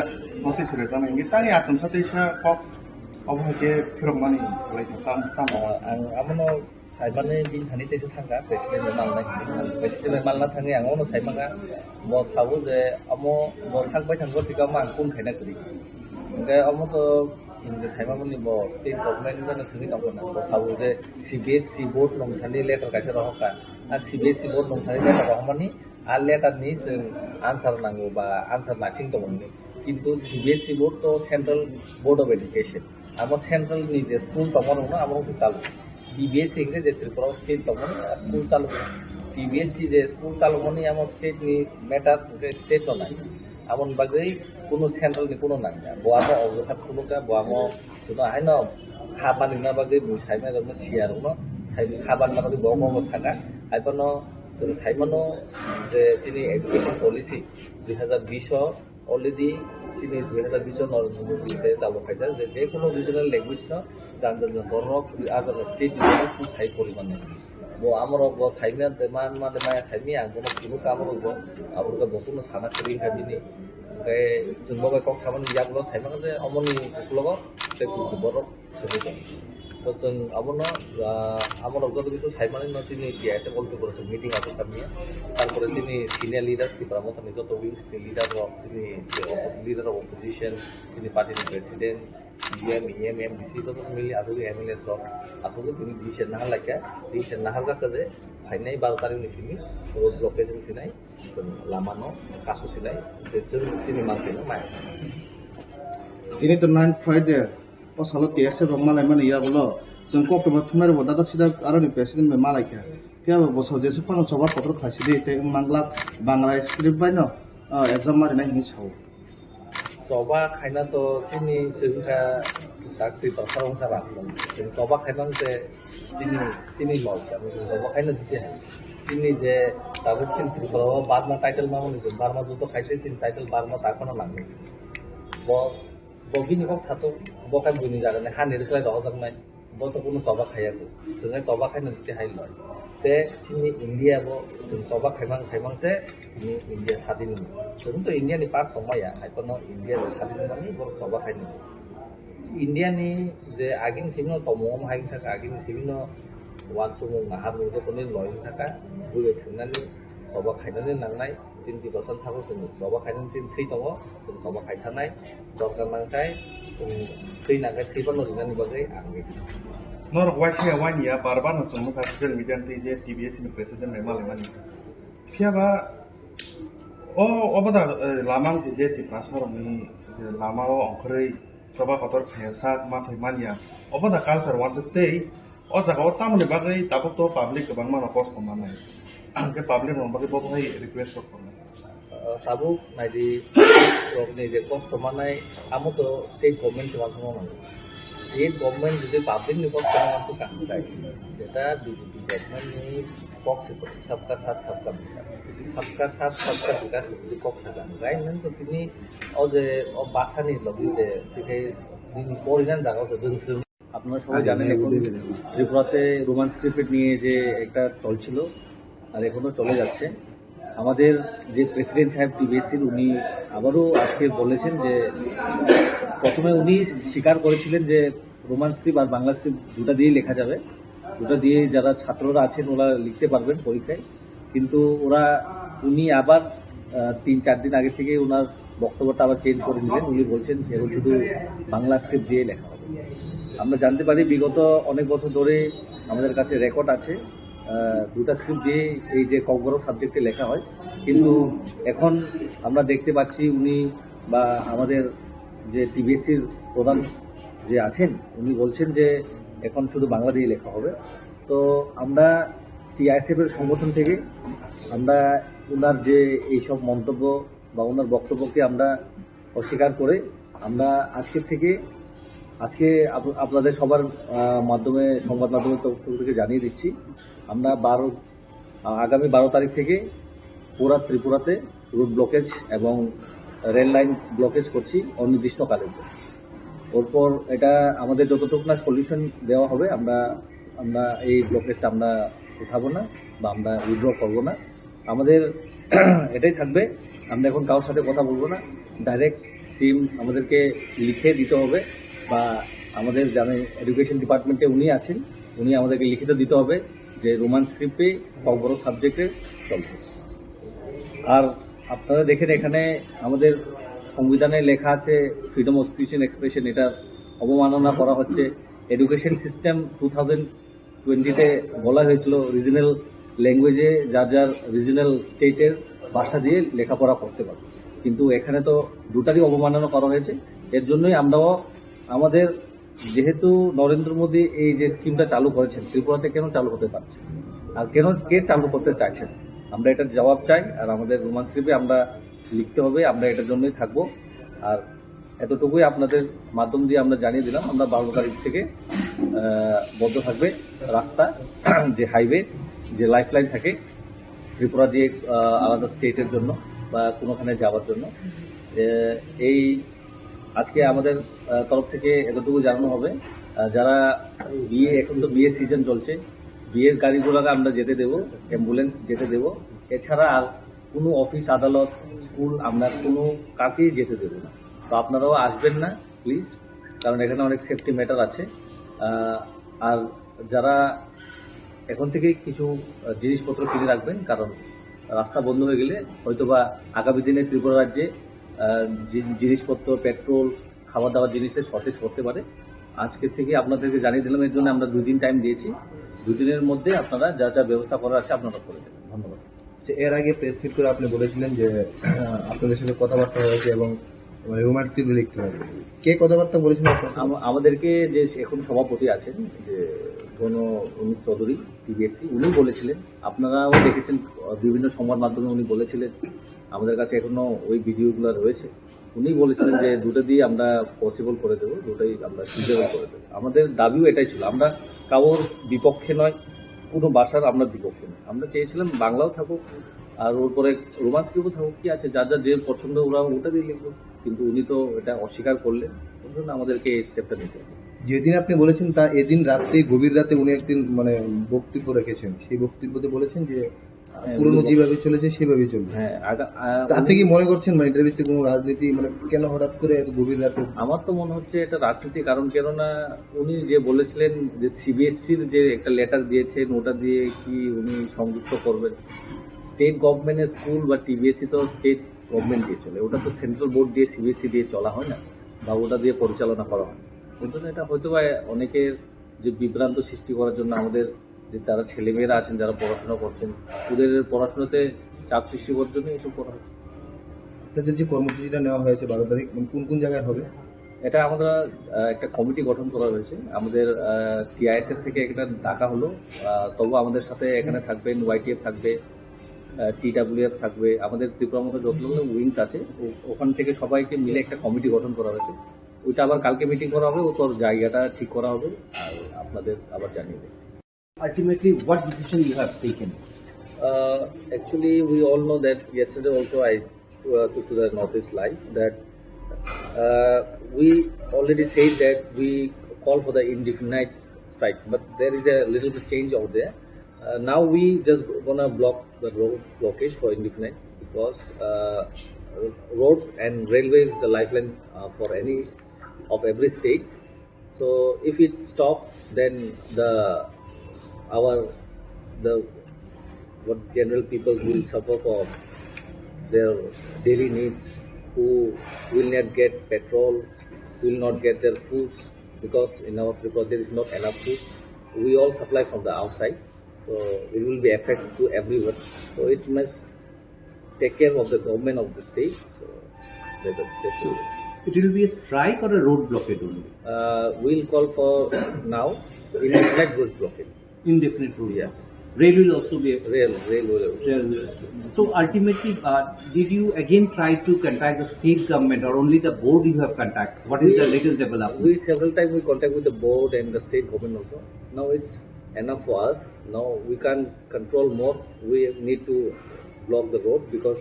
notice rwjaknai, hingke tani achomsa teisa kok obo haike phirokmani khlai tam tam. Ah, ang abono saimani bini thani teisa thangkha, president bai malna, president bai malna thangwi ang abono saimaka, bo sabo je amo bo sak bai thangbo sikamo ang kun khaina kwrwi. Hingke amo to, hingke saimamani bo state government bai thangwi tongkha na, bo sabo je C B S E board nongthani letter kaisa rohorkha, a C B S E board nongthani letter rohormani, a letter ni chwng answer nango ba answer naising tongmani. Kintu C B S E board to Central Board of Education. Amo central ni je school tongma rokno amo rok chalo. T B S E hingke je Tripura o state tongmani a school chalo. T B S E je school chalomani amo state ni matter hingke state no nai. Amoni bagwi kuno central ni kuno nangya. Bo amo objekta khulukya, bo amo chwngno haino kha banina bagwi bo saimai rokno siya rokno sai kha banina bagwi bo omo saka. Haiphano chwng saimano je chini education policy dui hazar bish o already chini dui hazar bish o Narendra Modi se chalo khaijak je, je kono regional language no jan jan jan borok a jan state ni borok sai poriman nang. Bo amorok bo saimya de man ma de maya saimya ang bono phunuk amorok bo aborok bo kuno sana kwrwi kha bini. Hingke chwng bo bai kok samani yak bo saimano je omoni uklogo tei borok. To chwng abono, ah, amorok joto kisu saimani no chini T I S F all people meeting aswk tamni. Tarpore chini senior leaders Tipra Motha ni joto wings ni leader rok, chini je oppo-, leader of opposition, chini party ni president, C E M, E M, M D C joto mili aswk M L A rok aswk tini decision nahar laikha, decision nahar jakha je phainai baro tarik ni simi road blockage wng sinai, chwng lama no kasu sinai, je chwng chini manthai no maya. Tini to nine Friday. O salo T S F rok malaimani yagulo chwng koktwma thumnairokbo dadak sidak aroni president bai malaikha. Phiya bo bwsao jesuk phano choba kotor khlaisidi tei wng manglak Bangla script baino, ah, exam marinai hinwi sao. Choba khaina to chini chwngkha tak twi tongsa rok wngkha rang. Chwng choba khaina wngkhe chini, chini lol se. Chwng choba khaina jiti hai. Chini je tabuk chini Tripura o Barma title mamani chwng Barma judo khaise chini title Barma tak phano nangni. Bo Bo bini kok sato, bo khe buini jagani hani rwkhlai rohorjaknai, bo to kunu choba khaiya kho. Chwng hai choba khaina jiti hai loi. Te chini India bo chwng choba khaimang khaimang se chini India sadin ni. Chwng to India ni part tongmaya, hai phano India ni sadin mani borok choba khaini. India ni je agini simi no tongmung hai thaka, agini simi no wansukmung nahar mung joto ni loi thaka, bui bai thangnani choba khainani nangnai. Chini Tiprasa sabo chwng choba khainani chini thwi tongo, chwng choba khai thanai, dorkar nangkhe chwng thwi nangkhe thwi phano rinani bagwi ang ready. Norok waisa ya wani ya bar bar no chwng nukha social media ni twi je T B S ni president bai malaimani. Phiya ba o obo da, eh, lama wngkhe je Tiprasa rokni, eh, lama o ongkhorwi choba kotor khaiya sak ma thai manya. Obo da culture wansuk tei o jaga o tamoni bagwi tabuk to public kwbangma no kosto manai. Hwnkhe public rokni bagwi bo hai request rok tongo. Uh, tabuk naidi rokni je kosto manai amo to state government se wansukna nango. State government jodi public ni kosto manai to kaham khai. Jeta B J P government ni kok se to sabka sath sabka vikas. Sabka sath sabka vikas ni kok sajak. Gai nang to tini o je o basa ni logi je tikai bini original jaga o se dwng srwng. আপনারা সবাই জানেন, এখন ত্রিপুরাতে Roman script নিয়ে যে একটা চলছিল, আর এখনো চলে যাচ্ছে। আমাদের যে প্রেসিডেন্ট সাহেব টিবিএসসির, উনি আবারও আজকে বলেছেন যে প্রথমে উনি স্বীকার করেছিলেন যে রোমান স্ক্রিপ্ট আর বাংলা স্ক্রিপ্ট দুটা দিয়েই লেখা যাবে, দুটা দিয়ে যারা ছাত্ররা আছেন ওরা লিখতে পারবেন পরীক্ষায়। কিন্তু ওরা, উনি আবার, আহ, তিন চার দিন আগে থেকে ওনার বক্তব্যটা আবার চেঞ্জ করে নিলেন। উনি বলছেন এখন শুধু বাংলা স্ক্রিপ্ট দিয়ে লেখা হবে। আমরা জানতে পারি বিগত অনেক বছর ধরে আমাদের কাছে রেকর্ড আছে, আহ, দুটা স্ক্রিপ্ট দিয়ে এই যে ককবরক সাবজেক্টে লেখা হয়, কিন্তু এখন আমরা দেখতে পাচ্ছি উনি বা আমাদের যে টিবিএসসির প্রধান যে আছেন, উনি বলছেন যে এখন শুধু বাংলা দিয়ে লেখা হবে। তো আমরা টিআইএসএফ এর সংগঠন থেকে আমরা ওনার যে এইসব মন্তব্য বা ওনার বক্তব্যকে আমরা অস্বীকার করে আমরা আজকের থেকে, আজকে আপ-, আপনাদের সবার, আহ, মাধ্যমে, সংবাদ মাধ্যমের তরফ থেকে জানিয়ে দিচ্ছি, আমরা বারো, আহ, আগামী বারো তারিখ থেকে পুরা ত্রিপুরাতে রোড ব্লকেজ এবং রেল লাইন ব্লকেজ করছি অনির্দিষ্টকালের জন্য। ওরপর এটা আমাদের যতটুকু না সলিউশন দেওয়া হবে, আমরা আমরা এই ব্লকেজটা আমরা উঠাবো না বা আমরা উইথড্র করবো না। আমাদের এটাই থাকবে, আমরা এখন কারোর সাথে কথা বলবো না। ডাইরেক্ট সিম আমাদেরকে লিখে দিতে হবে, বা আমাদের যারা এডুকেশন ডিপার্টমেন্টে উনি আছেন, উনি আমাদেরকে লিখিত দিতে হবে যে রোমান স্ক্রিপ্টে ককবরক সাবজেক্টে চলছে। আর আপনারা দেখেন, এখানে আমাদের সংবিধানে লেখা আছে freedom of speech and expression, এটা অবমাননা করা হচ্ছে। এডুকেশন সিস্টেম টু থাউজেন্ড টোয়েন্টিতে বলা হয়েছিল রিজনাল ল্যাঙ্গুয়েজে যার যার রিজনাল স্টেটের ভাষা দিয়ে লেখাপড়া করতে পারবে, কিন্তু এখানে তো দুটারই অবমাননা করা হয়েছে। এর জন্যই আমরাও আমাদের যেহেতু নরেন্দ্র মোদী এই যে স্কিমটা চালু করেছেন, ত্রিপুরাতে কেন চালু হতে পারছে, আর কেন কে চালু করতে চাইছেন, আমরা এটার জবাব চাই। আর আমাদের রোমান স্ক্রিপ্টে আমরা লিখতে হবে, আমরা এটার জন্যই থাকবো। আর এতটুকুই আপনাদের মাধ্যম দিয়ে আমরা জানিয়ে দিলাম, আমরা বারো তারিখ থেকে আহ, বন্ধ থাকবে রাস্তা, যে হাইওয়ে, যে লাইফলাইন থাকে ত্রিপুরা দিয়ে আহ, আলাদা স্টেটের জন্য বা কোনোখানে যাওয়ার জন্য। এ, এই আজকে আমাদের আহ, তরফ থেকে এতটুকু জানানো হবে। আহ, যারা বিয়ে, এখন তো বিয়ের সিজন চলছে, বিয়ের গাড়ি ঘোড়াকে আমরা যেতে দেবো, অ্যাম্বুলেন্স যেতে দেবো। এছাড়া আর কোনো অফিস আদালত, স্কুল আমরা কোনো কাকেই যেতে দেবো না। তো আপনারাও আসবেন না প্লিজ, কারণ এখানে অনেক সেফটি ম্যাটার আছে। আহ, আর যারা এখন থেকে কিছু আহ, জিনিসপত্র কিনে রাখবেন, কারণ রাস্তা বন্ধ হয়ে গেলে হয়তো বা আগামী দিনে ত্রিপুরা রাজ্যে আহ, জি- জিনিসপত্র, পেট্রোল, খাবার দাবার জিনিসের শর্টেজ পড়তে পারে। আজকে থেকে আপনাদেরকে জানিয়ে দিলাম, এর জন্য আমরা দুই দিন টাইম দিয়েছি। দুই দিনের মধ্যে আপনারা যা যা ব্যবস্থা করার আছে আপনারা করে দেবেন। ধন্যবাদ। যে এর আগে প্রেস মিট করে আপনি বলেছিলেন যে আহ, আপনাদের সাথে কথাবার্তা হয়েছে এবং মানে রোমান স্ক্রিপ্ট লিখতে হবে। কে কথাবার্তা বলেছিলেন আপনার সাথে? আম- আমাদেরকে যে এখন সভাপতি আছেন, যে গণ অনুপ চৌধুরী, টিবিএসসি, উনি বলেছিলেন, আপনারাও দেখেছেন, আহ, বিভিন্ন সংবাদ মাধ্যমে উনি বলেছিলেন, আমাদের কাছে এখনো ওই ভিডিওগুলো রয়েছে। উনি বলেছিলেন যে দুটো দিয়ে আমরা পসিবল করে দেবো, দুটোই আমরা ফিজিবল করে দেবো। আমাদের দাবিও এটাই ছিল, আমরা কারোর বিপক্ষে নয়, কোনো ভাষার আমরা বিপক্ষে নয়। আমরা চেয়েছিলাম বাংলাও থাকুক, আর ওর পরে রোমান স্ক্রিপ্টও থাকুক, কি আছে, যার যার যে পছন্দ ওরা ওটা দিয়ে লিখবো। কিন্তু উনি তো এটা অস্বীকার করলেন, ওর জন্য আমাদেরকে এই স্টেপটা নিতে হবে। যেদিন আপনি বলেছেন, তা এদিন রাত্রে, গভীর রাতে উনি একদিন মানে বক্তব্য রেখেছেন। সেই বক্তব্যতে বলেছেন যে হ্যাঁ, পুরনো উনি যেভাবে চলেছে সেভাবেই চলবে। হ্যাঁ, আগা- আ, তা আপনি উনি কি মনে করছেন, মানে এটার ভিত্তিতে কোনো রাজনীতি, মানে কেন হঠাৎ করে এত গভীর রাতে? আমার তো মনে হচ্ছে এটা রাজনীতি, কারণ কেননা উনি যে বলেছিলেন যে সিবিএসসির যে একটা লেটার দিয়েছেন, ওটা দিয়ে কি উনি সংযুক্ত করবেন? স্টেট গভর্নমেন্টের স্কুল বা টিবিএসসি তো স্টেট গভর্নমেন্ট দিয়ে চলে, ওটা তো সেন্ট্রাল বোর্ড দিয়ে, সিবিএসসি দিয়ে চলা হয় না বা ওটা দিয়ে পরিচালনা করা হয় না। ওই জন্য এটা হয়তো বা অনেকের যে বিভ্রান্ত সৃষ্টি করার জন্য আমাদের যে যারা ছেলেমেয়েরা আছেন, যারা পড়াশোনা করছেন, ওদের পড়াশোনাতে চাপ সৃষ্টি করার জন্য এইসব করা হচ্ছে। আপনাদের যে কর্মসূচিটা নেওয়া হয়েছে বারো তারিখ, মানে কোন কোন জায়গায় হবে? এটা আমরা আহ, একটা কমিটি গঠন করা হয়েছে, আমাদের টিআইএসএফ থেকে একটা ডাকা হলো। আহ, তবু আমাদের সাথে এখানে থাকবেন, ওয়াইটিএফ থাকবে, টিডাব্লিউএফ থাকবে, আমাদের ত্রিপুরা মতো যতগুলো উইংস আছে ও- ওখান থেকে সবাইকে মিলে একটা কমিটি গঠন করা হয়েছে। ওইটা আবার কালকে মিটিং করা হবে, ও তোর জায়গাটা ঠিক করা হবে, আর আপনাদের আবার জানিয়ে দেবো। Ultimately, what decision you have taken? Uh, actually, we all know that yesterday also I uh, took to the Northeast Live that uh, we already said that we call for the indefinite strike, but there is a little bit change over there. Uh, now we just gonna block the road blockage for indefinite because uh, road and railway is the lifeline uh, for any of every state. So if it stop, then the our the what general people will suffer for their daily needs, who will not get petrol, will not get their foods, because in our Tripura there is not enough food. We all supply from the outside, so it will be affect to everyone. So it must take care of the government of the state. So that's a, that's a, It will be a strike or a road blockade only? Uh, we'll call for now indefinite road blockade. Indefinite road. Yes. Rail will also be. Rail, rail will. Rail will also. So ultimately, uh, did you again try to contact the state government, or only the board you have contact? What is the latest development? We several times we contact with the board and the state government also. Now it's enough for us. Now we can't control more. We need to block the road because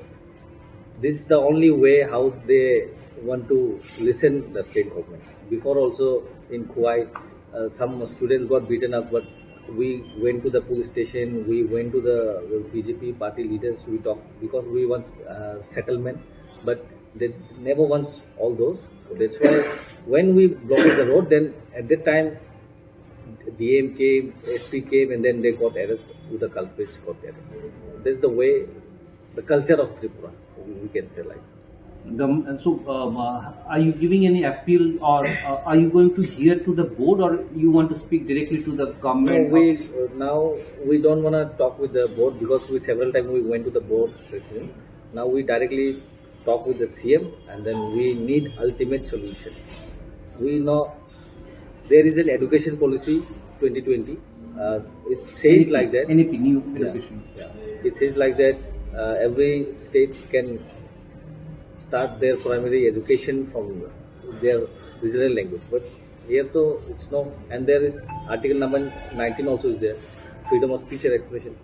This is the only way how they want to listen the state government. Before also in Khowai, uh, some students got beaten up, but we went to the police station, we went to the B J P party leaders, we talked because we want uh, settlement, but they never wants all those. So that's why when we blocked the road, then at that time D M came, S P came, and then they got arrested. The culprits got arrested. That's the way, the culture of Tripura, we can say like. The, so, um, uh, are you giving any appeal, or uh, are you going to hear to the board, or you want to speak directly to the government? No, we, uh, now we don't wanna talk with the board because we several times we went to the board president. Now we directly talk with the C M, and then we need ultimate solution. We know there is an education policy twenty twenty. Uh, it says like that. N E P, new education. Yeah. It says like that uh, every state can start their primary education from their regional language. But here though it's no, and there is article number nineteen also is there, freedom of speech and expression,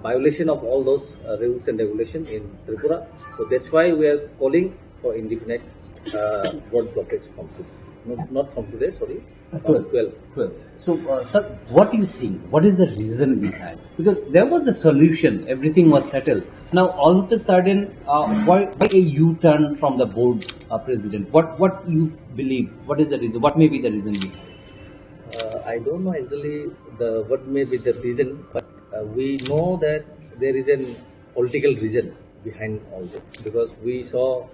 violation of all those uh, rules and regulation in Tripura. So that's why we are calling for indefinite uh, road blockage from today. Not, not from today, sorry, from twelve. Twelve. So, uh, sir, what do you think? What is the reason behind? Because there was a solution, everything was settled. Now, all of a sudden, uh, why, why a U-turn from the board uh, president? What, what you believe? What is the reason? What may be the reason behind? Uh, I don't know actually the what may be the reason, but uh, we know that there is an political reason behind all this because we saw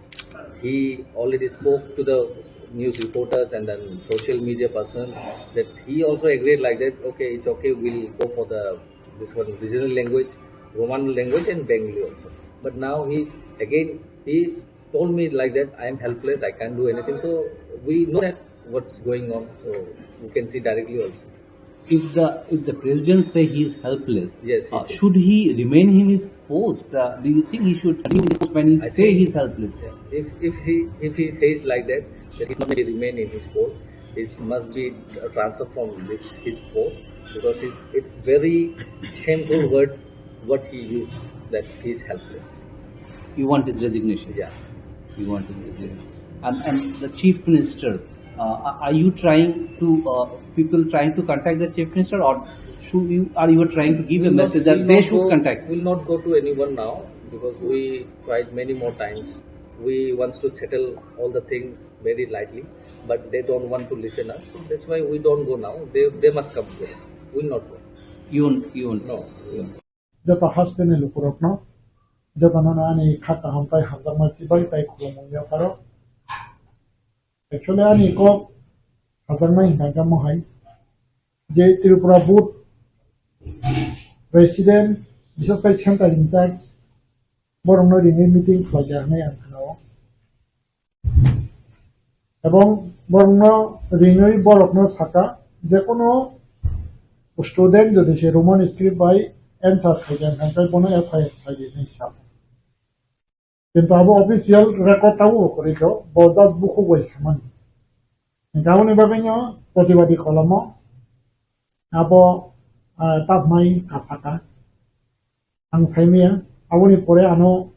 he already spoke to the news reporters and then social media person that he also agreed like that, okay, it's okay, we'll go for the this one regional language, Roman language and Bengali also. But now he again he told me like that, I am helpless, I can't do anything. So we know that what's going on. So we can see directly also. If the, if the president say he is helpless, yes, uh, should he remain in his post? Uh, do you think he should leave his post when he I say think he is helpless? Yeah. If if he if he says like that, that he not remain in his post, he must be transferred from this his post because it, it's very shameful word what he used, that he is helpless. You want his resignation? Yeah. You want his resignation. And, and the chief minister, uh, are you trying to, uh, people trying to contact the chief minister, or should you, are you trying to give a message that they should contact? We'll not go to anyone now because we tried many more times. We wants to settle all the things very lightly, but they don't want to listen us. So that's why we don't go now. They, they must come to us. We'll not go. You won't, you won't. No. You won't. Joto hasteni lukurokno, jotono ani kha kaham tai hamjakma chibai tai khulumung yapharo. Actually, ani kok hamjakma hinkha khe mohai je Tripura board president, bisas kai central in charge, borokno ringwi meeting khlai ya hwnwi ang khnao. Ebong borokno ringwi borokno saka, jekono student jodi se Roman script bai answer khaikha, hwnkhai bono F I R khlai di hwnwi sa. Kintu abo official record tabuk bo kwrwi kho, bo just bukhuk bai samani. Hwnkhai aboni bagwino protibadi kolamo abo, ah, tapmai kasaka. Ang saimaya, aboni pore ano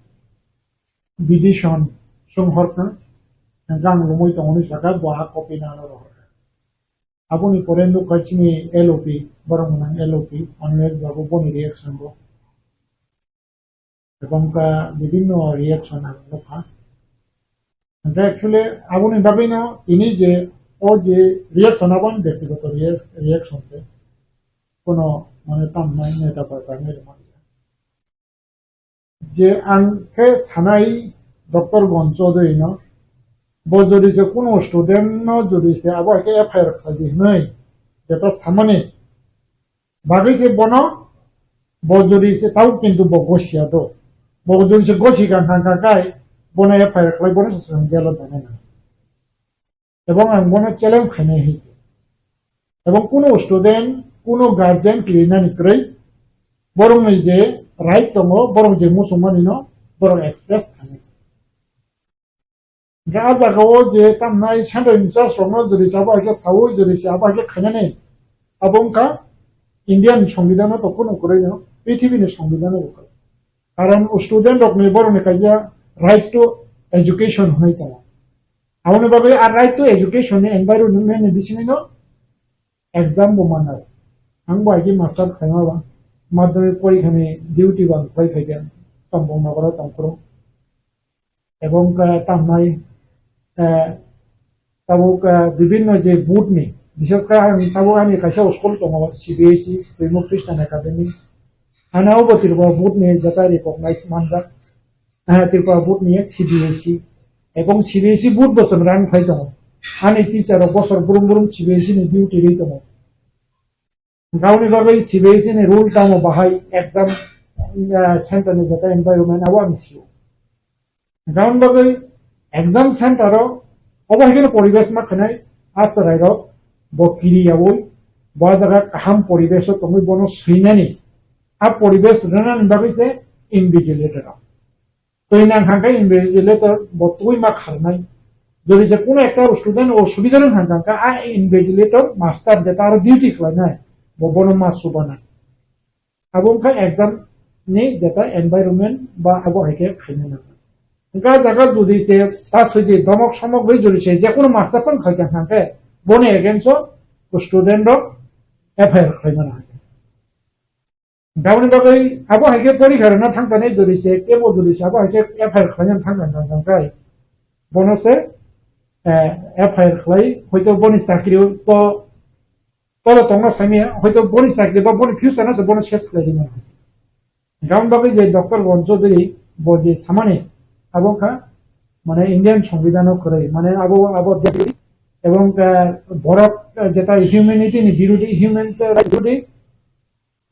bidison chwng horkha, hwnkhai ang lumui tongmani saka bo ha copy no ano rohorkha. Aboni pore nukha chini L O P, borok gwnang L O P, Anil Babu boni reaction bo. Ebong ka bibinno reaction ang nukha. Hwnkhai actually aboni bagwino tini je o je reaction abo ani byaktigoto rea-, reaction se. Kono mane tamnai neta bai bai nai rwmani. Je ang khe sanai Doctor Gon Chaudhary no, bo jodi se kuno student no jodi se abo hai khe F I R khlai di hwnwi, jeta samani bagwi se bono, bo jodi se tau kintu bo gosia do, bo jodi se gosi kha kha kha kai bono F I R khlai bono se swng jail o danai nang. Ebong ang bono challenge khainai hai se. Ebong kuno student, kuno guardian kirinani kwrwi, borokni je right tongo, borok je muchungmani no borok express khainai. Hwnkhe a jaga o je tamnai central in charge rokno jodi se abo hai khe saui, jodi se abo hai khe khainani, abo wngkha Indian Songbidan o to kuno kwrwi no, prithibi ni Songbidan o bo kwrwi. Karon student rokni borokni kaisa right to eduction hwnwi tongo. Aboni bagwi a right to education ni environment ni bisingo exam bo manai. Ang bo agi master khaima ba, madhyamik porikha ni duty bo ang khlai phaikha, Tombong nogoro tongphuru. Ebong, eh, tamnai, eh, tabuk, eh, bibinno je board ni, bishes khe ang tabuk ani kaisa school tongo, C B S E, Twimuk Christian Academy. Ano obo Tripura board ni jeta recognize manjak, eh, Tripura board ni C B S E. Ebong C B S E board bo chwng rang phai tongo. Ani teacher rok bosor brum brum C B S E ni duty rwi tongo. Gauni bagwi C B S E ni rule tamo bahai exam, ah, center ni jeta environment abo ang sio. Gauni bagwi exam center o obo hai kheno poribesh ma khnai, a chwrai rok bo kiri yaui bo jaga kaham poribesh o tongwi bono swinani, a poribesh rwnani bagwi se invigilator rok. Twi nang hangkhe invigilator bo twi ma kharnai. Jodi je kuno ekta student o subijar wng hangkha, a invigilator master jeta aro duty khlainai, bo bono ma subanai. Abo wngkha exam ni jeta environment ba abo hai khe khaina nang. Hwnkha jaga jodi se ta swidi domok somok bai jodi se je kuno master phano khaikha hangkhe boni against o student rok F I R khlaimani hangkhe. Aboni bagwi abo hai khe porikha rwna thangkha nai jodi se, kebo jodi se abo hai khe F I R khlaina thangkha thangkha khai. Bono se, eh, F I R khlai, hoito boni chakri to, tolo tongna sami, hoito boni chakri ba boni future no se bono ses khlai rwna. Aboni bagwi je Doctor Gon Chaudhary bo je samani abo kha, mane Indian Songbidan o kwrwi, mane abo, abo ebong, eh, borok, eh, jeta humanity ni birudi, human rights birudi,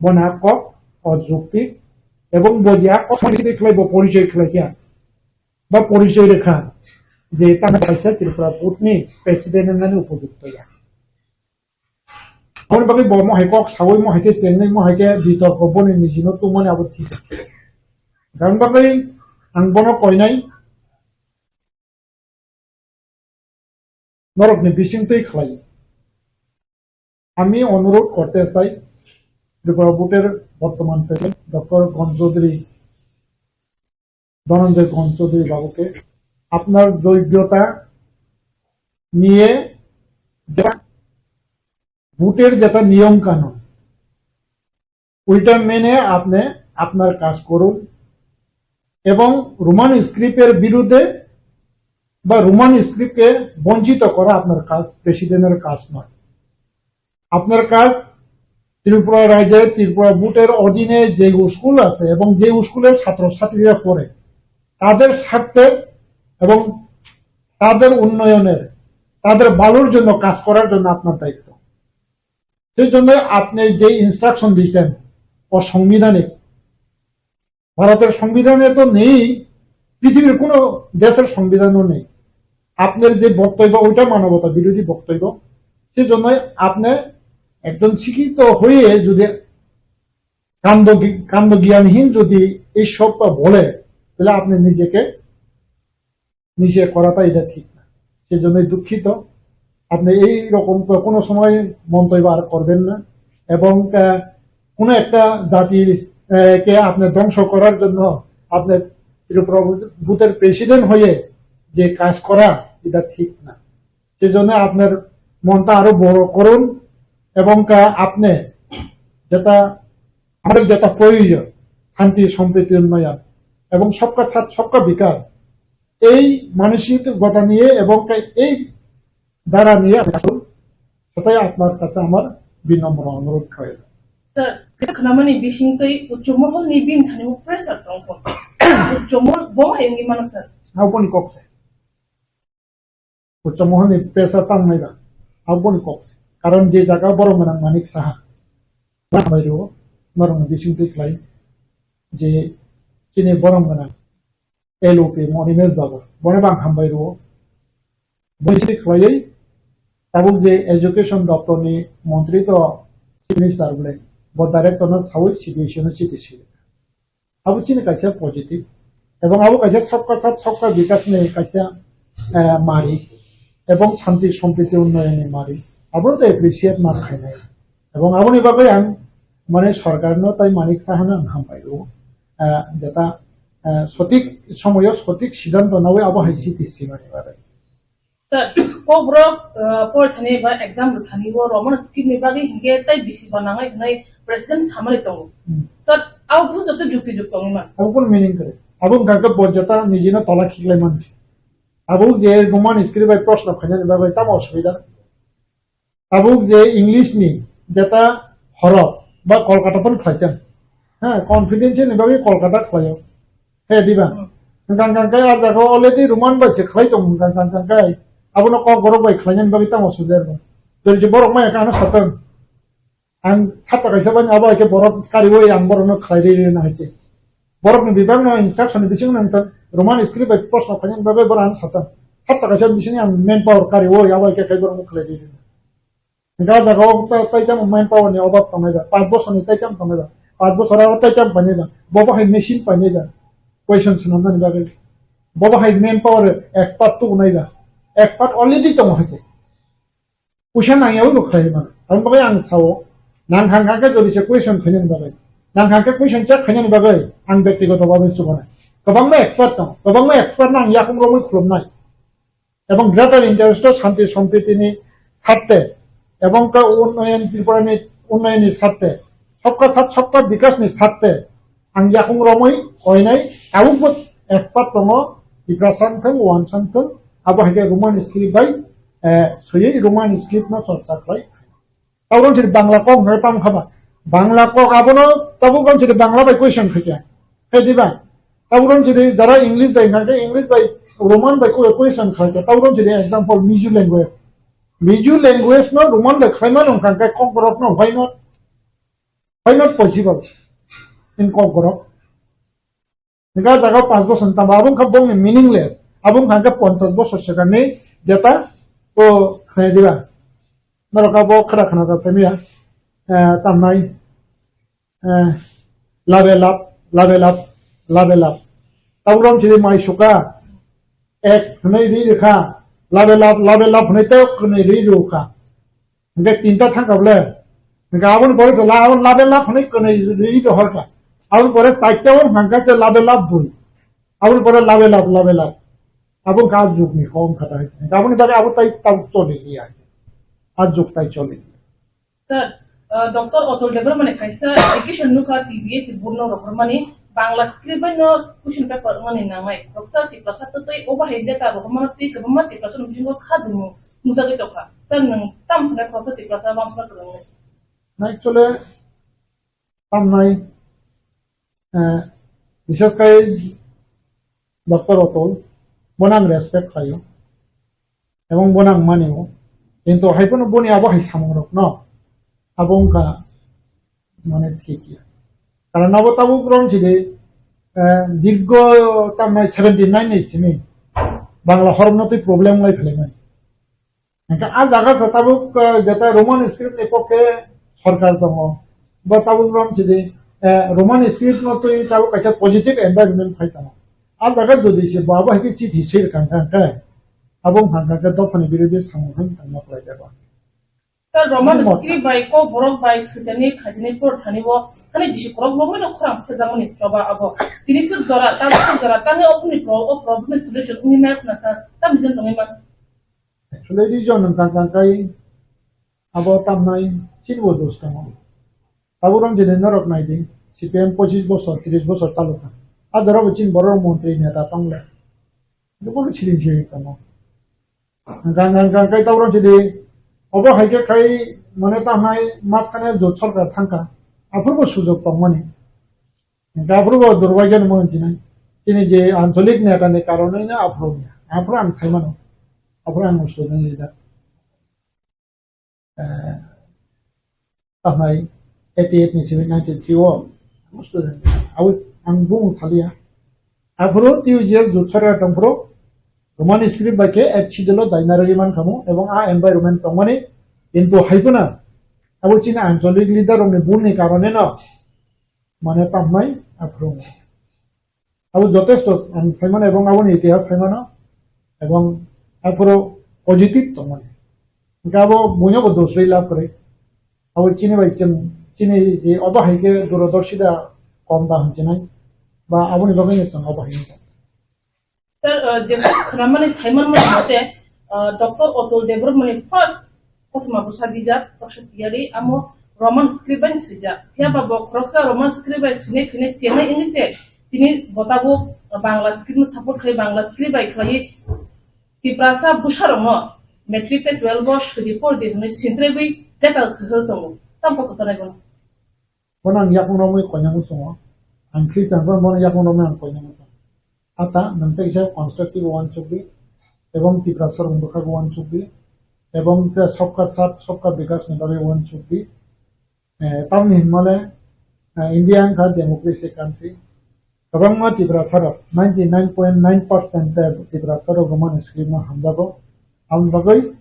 Bo na kok, o jukti, ebong bo je a kok songsi khlai bo porichoi khlai kya, ba porichoi rekha, je tamo kaisa Tripura Board ni president wngnani upojukto ya. Aboni bagwi bo mo hai kok sawi, mo hai khe chengnai, mo hai khe bitorko boni nijino tungmani abo thik. Aboni bagwi ang bono koinai, norokni bisingtwi khlai. আমি অনুরোধ করতে চাই ত্রিপুরা বোর্ডের বর্তমান president doctor গণ চৌধুরী, ধনঞ্জয় গণ চৌধুরী বাবুকে আপনার যোগ্যতা নিয়ে যেটা ভোটের যেটা নিয়ম কানুন, ওইটা মেনে আপনি আপনার কাজ করুন এবং রোমান স্ক্রিপ্টের বিরুদ্ধে বা রোমান স্ক্রিপ্টকে বঞ্চিত করা আপনার কাজ, প্রেসিডেন্টের কাজ নয়। আপনার কাজ ত্রিপুরা রাজ্যের ত্রিপুরা বোর্ডের অধীনে যে স্কুল আছে এবং যে স্কুলের ছাত্রছাত্রীরা পড়ে তাদের স্বার্থে এবং তাদের উন্নয়নের, তাদের ভালোর জন্য কাজ করার জন্য আপনার দায়িত্ব। সেই জন্য আপনি যে ইনস্ট্রাকশন দিয়েছেন অসাংবিধানিক, ভারতের সংবিধানে তো নেই, পৃথিবীর কোনো দেশের সংবিধানও নেই। আপনার যে বক্তব্য ওইটা মানবতা বিরোধী বক্তব্য। সেই জন্য আপনি একজন শিক্ষিত হয়ে যদি কাণ্ড, কাণ্ডজ্ঞানহীন যদি এই সবটা বলে, তাহলে আপনি নিজেকে নিজে করাটা এটা ঠিক না। সেজন্যই দুঃখিত। আপনি এই রকম তো কোনো সময় মন্তব্য আর করবেন না। এবং, আহ, কোনো একটা জাতির, আহ, কে আপনি ধ্বংস করার জন্য আপনি ত্রিপুরা বুথের প্রেসিডেন্ট হয়ে যে কাজ করা, এটা ঠিক না। সেজন্য আপনার মনটা আরো বড় করুন এবং, আহ, আপনি যেটা আমাদের যেটা প্রয়োজন, শান্তি, সম্প্রীতি, উন্নয়ন এবং সবকা সাথ সবকা বিকাশ, এই মানসিকতা নিয়ে এবং এই ধারা নিয়ে আপনি আসুন, সেটাই আপনার কাছে আমার বিনম্র অনুরোধ রইল। Sir, kaisa khnamani bisingtwi uchu moholni bini thani pressure tongkho. Uchu mohol bo hai wngwi mano, sir. Aboni kok se. Uchu moholni pressure tangnai ba. Aboni kok se. Karon je jaga borom gwnang Manik Saha. Hambai rwo, norokni bisingtwi khlai je chini borom gwnang L O P Monimesh Babu, bono bo ang hambai rwo. Bo bisingtwi khlaiwi tabuk je education doptorni montri to chief minister bole, bo director no sawi C B S E no chiti swi. Abo chini kaisa positive. Ebong abo kaisa sabka sath sabka bikas ni kaisa, eh, mari. Ebong shanti sompriti unnoyon ni mari. Abo to appreciate ma khainai. Ebong aboni bagwi ang mane sorkar no tai Manik Saha no ang hambai o. Eh, jeta eh, sotik somoyo sotik siddhanto nawi abo hai chiti simani bagwi. Sir, Kokborok, eh, porithani ba exam rwthani o Roman script ni bagwi hinkhe tei bisi banangnai hwnwi president samani tongo. Hmm. Sir, abo bujo tei jukti juk tongwi man. Abo kono meaning kwrwi. Abo wngkha khe bo jeta nijino tola khiklai mani. Abo je Roman script bai proshno khainani bagwi tamo osubida. Tabuk je English ni jeta horok ba Kolkata pon khlai tang. Ha, confidential ni bagwi Kolkata khlaio. He diba? Hmm. Hwnkha hwnkha khe ah jaga o already Roman bai se khlai tong hwnkha hwnkha khe abono Kokborok bai khlainani bagwi tamo sujer ba. Jodi je borok maya khe ano satang. Ang sata kaisa bani abo hai khe borok kariwi ang borokno khlai rwi rwna hai se. Borokni bibakno instruction ni bisingo nang tang Roman script bai proshno khainani bagwi borok ano satang. Sata kaisa bisingni ang manpower kariwi abo hai khe khai borokno khlai rwi rwna. Hingke o jaga o ta-, taichamo manpower ni obab tongnai ba, panch bosorni taicham tongnai ba, panch bosor aro taicham painai ba, bobo hai machine painai ba, question swnamnani bagwi. Bobo hai manpower expert tubunai ba, expert already tongo hai se. Puisa nangya ui bo khlai mano. Aboni bagwi ang sao, nang hang hang khe jodi se question khainani bagwi, nang hang khe question check khainani bagwi ang bektigoto bhabe chubanai. Kwbangma expert tongo, kwbangma expert no ang yakung romwi khulumnai. Ebong Greater Inter State Shanti Sampriti ni sarte, ebong khe unnoyon Tripura ni unnoyon ni sarte, sabka sath sabka bikas ni sarte ang yakung romwi koinai tabuk bo expert tongo, Tiprasa wngthang, Wansa wngthang, abo hai khe Roman script bai, eh, swiwi Roman script no chorcha khlai. Tabuk rong siri Bangla kok hwnwi tamo kha ba? Bangla kok abono tabuk rong siri Bangla bai question khaikha. Khe diba? Tabuk rong siri jara English bai hwnkha khe English bai Roman bai koi question khaikha. Tabuk rong siri example Mizo language. Mizo language no Roman bai khlaimano hwnkha khe Kokborok no why not? Why not possible in Kokborok? Hingke o jaga o panch bosor ni tamo abo wngkha bongni meaningless. Abo wngkha hingke ponchash bosor swkangni jeta o khnai diba. Norok abo khera khna jak phaimaya, eh, tamnai, eh, labe lab, labe lab, labe lab. Tabuk rong chini mai suka, ek hwnwi ri rwkha, labe lab, labe lab hwnwi tei hwnwi ri rwkha. Hingke tinta thangkha bole. Hingke aboni pore je la-, aboni labe lab hwnwi kwnwi ri rohorkha. Aboni pore chaita o hwnka khe labe lab bui. Aboni pore labe lab, labe lab. Abo wngkha a jugni hok wngkha ta hai se. Hingke aboni bagwi abo tai tabuk choli liya hai se. A jug tai choli liya. Sir, uh, Doctor Atul Debbarma ni kaisa application nukha T B S board no rohormani Bangla script bai no question paper mani nangnai. Doctor Tiprasa twtwi obo hai data rohormano twi kwbangma Tiprasa ni bisingo kha dumu. Nukjagwi tongkha. Sir, nwng tamo sanai khoroksa Tiprasa bangsono kwrwngwi? Actually, tamnai, eh, bises khai Doctor Atul, bono ang respect khlaio. Ebong bono ang manio. Kintu hai phano boni abo hai samungrokno, abo wngkha mane thik ya. Karon abo tabuk rong sidi, eh, dirgo tamnai seventy nine ni simi Bangla horomno twi problem lai phelaimani. Hingke a jaga se tabuk, eh, jeta Roman script ni pokke sorkar tongo. Bo tabuk rom sidi, eh, Roman script no twi tabuk kaisa positive environment phai tongo. A jaga jodi se bo abo hai khe chithi sir kang kang khe, abo wngkha khe dophani birodhi samung khe tangma khlai jago. Sir, Roman Ani motha. Script bai Kokborok bai switani khaitini por thani bo hani bisi korok romwi no khorang sejakmani choba abo. Tini sir jora, tabuk sir jora, tangwi ophuni pro-, o problem ni solution wngwi nai khna sir, tamo jen tongwi man. Actually, region wngkha kang kai abo tamnai chini bo dos tongo. Tabuk rong jene norok nai di, C P M pochis bosor, tris bosor chalokha. A jora bo chini borok montri neta tongle. Jobo no siring siring tongo. Gang gang gang kai tabuk rong jene obo hai khe khai mane tamnai mas khane jot sorkar thangkha. Aphuru bo sujok tongmani. Hingke aphuru bo durbagya ni mung hinwi nai. Chini je ancholik neta ni karonwi no aphuru ya. Aphuru ang sai mano. Aphuru ang student leader. Eh, tamnai eighty eight ni simi ninety three o. Ang student leader. Awi ang bung saliya. Aphuru T U G S jut sara tongphuru Roman script bai khe H C D lo daina rwgwi man khamu ebong a environment tongmani kintu hai phano abo chini ancholik leader rokni bul ni karone no mane tamnai aphuru. Abo jotesto ang saimano ebong aboni itihas saimano ebong aphuru positive tongmani. Hingke abo buino bo dos rwi lab kwrwi. Abo chini bai chwng, chini je obo hai khe durodorshita kom da hinwi sinai. Ba aboni bagwi no chwng obo hai wngkha. Sir, uh, jesa khwnamani saimanmani mote, uh, Doctor Atul Debbarmani first kothoma bwsa bijap toksa tiyari amo Roman script bai swijak. Phiya ba bo khoroksa Roman script bai swinai khainai chenai wngwi se tini bo tabuk Bangla script no support khai Bangla script bai khlaiwi Tiprasa bwsarokno matric tei twelve o swidi pordi hwnwi sinchregwi letter swhwr tongo. Tamo kwchanai bono. Bono ang yakung romwi koinani muchungo. Ang Khristan phano bono yakung romwi ang koinani muchungo. Ata nwng tei kisa constructive uansukdi, ebong Tiprasa rokni bwkhago uansukdi, ebong khe Sabka Saath, Sabka Vikas ni bagwi uansukdi. Eh, tamni hinmale, eh, India wngkha democracy country. Kwbangma Tiprasa rok, ninety nine point nine percent Tiprasa rok Roman script no hamjago. Aboni bagwi,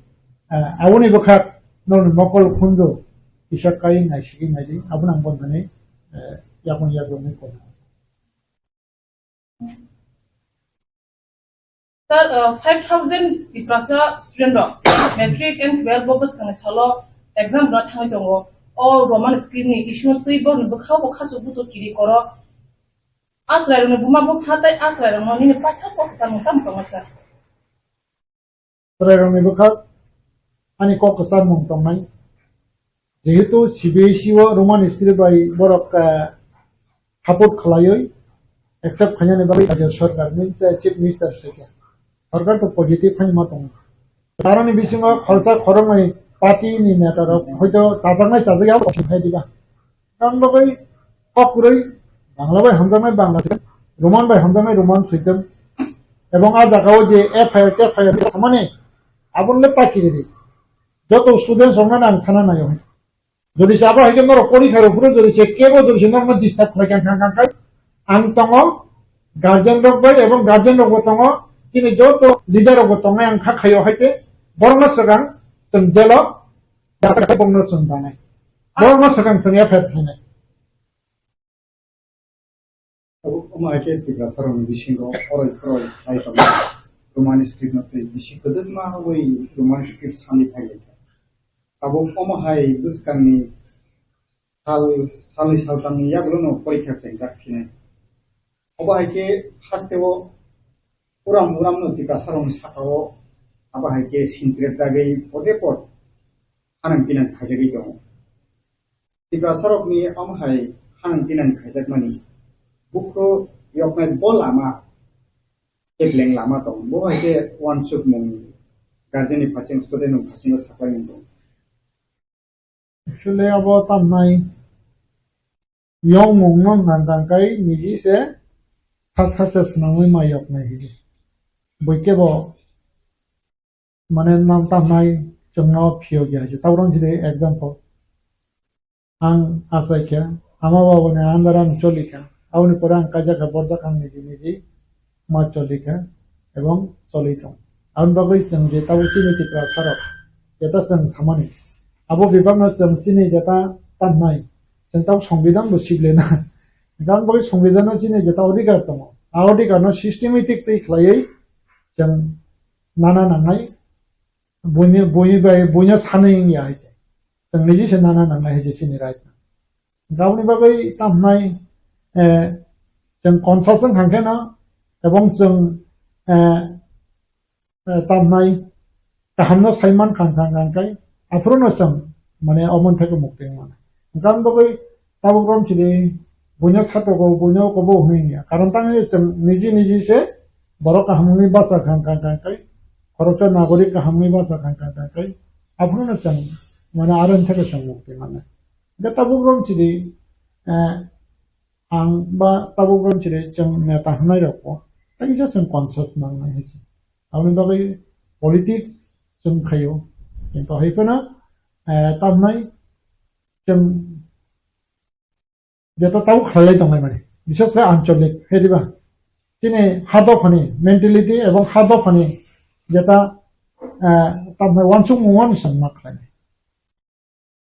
eh, aboni bwkhak norokni mokol khunju kisa kai naisigwi naidi, abono ang bono hwnwi, eh, yakung yakung hwnwi koinani. Sir, uh, five thousand Tiprasa student rok matric and twelve bo bwskangni salo exam rwna thangwi tongo. O Roman script ni issue twi borokni bwkha bo khachuk buchuk kiri koro. A chwrairokni buma bupha tei a chwrairokno nini paithak kok kwcharmung tamo tongmani sir? Chwrairokni bwkhak ani kok kwcharmung tongnai. Jehetu C B S E o Roman script bai borok, eh, support khlaiwi accept khainani bagwi rajya sarkar, means, eh, chief minister se khe. Sarkar to positive phai ma tongo. Aroni bisingo khoroksa khoroknwi party ni neta rok hoito chajaknai chajak ya phai diba. Ang bagwi kok kwrwi Bangla bai hamjaknai Bangla switem, Roman bai hamjaknai Roman switem, ebong a jagao je F I R, T F I R samani aboni le paki ridi. Joto students rokno ang sana naio hai. Jodi se abo hai khe norok porikha rok phuru jodi se kebo jodi se norokno disturb khlai kang kang kang khai ang tongo, guardian rok bai ebong guardian rok bo tongo, chini joto leader rok bo tongnai ang kha khaio hai se borokno swkang chwng jelo Bongno chwng banai. Borokno swkang chwng F I R khainai. Abo omo hai khe Tiprasa rokni bisingo oroi phoroi khlai tongo. Roman script no twi bisi kwdwkma wi Roman script sani phai lai kha. Abo omo hai bwskangni sal, salni saltamni yagulo no porikha chengjak phinai. Obo hai khe hasteo uram uram no Tiprasa rokni sakao abo hai khe sinsrep jagwi pote pot hanang pinang khaijagwi tongo. Tiprasa rokni omo hai hanang pinang khaijakmani bukhro yoknai bo lama kepleng lama tongo. Bo hai khe uansukmung guardian ni phaising student ni phaising saklaimung tongo. Actually abo tamnai yongmung no nang kang kai niji se sak sak se swnamwi ma yoknai hidi. Bui kebo mane nang tamnai chwngno phiyok ya je. Taborok jodi example ang achai kha, ama babuni under ang choli kha, aboni pore ang kaijak kha borjak ang niji niji ma choli kha ebong choli tong. Aboni bagwi chwng je tabuk chini Tiprasa rok jeta chwng samani abo bebakno chwng chini jeta tamnai chwng tabuk songbidan bo sible na. Aboni bagwi songbidan no chini jeta odhikar tongo. A odhikar no systematic twi khlaiwi chwng nana nangnai, buini, bui bai, buino sanwi wngya hai se. Chwng niji se nana nangnai hai se chini right no. Aboni bagwi tamnai, eh, chwng conscious wng kha khe no, ebong chwng, eh, eh, tamnai kaham no sai man kha, kha, kha, kha, aphuru no chwng mane omo thai mukti wng mano. Aboni bagwi tabuk rom chini buino satogo, buino kobo hwnwi wngya. Karon tangwi chwng niji niji se borok kaham wngwi bacha kha, kha, kha, kha, khoroksa nagorik kaham wngwi bacha kha, kha, kha, kha, aphuru no chwng mane aro thai chwng mukti mano. Hingke tabuk rom chini, eh, ang ba tabuk rom chini chwng neta hwnai rok bo tei kisa chwng conscious nangnai hai se. Aboni bagwi politics chwng khaio. Kintu hai phano, eh, tamnai chwng jeto tabuk khlailai tongnai mani. Bishes khe ancholik, hai diba? Chini ha dophani mentality ebong ha dophani jeta, eh, tamnai uansukmung uansukma khlainai.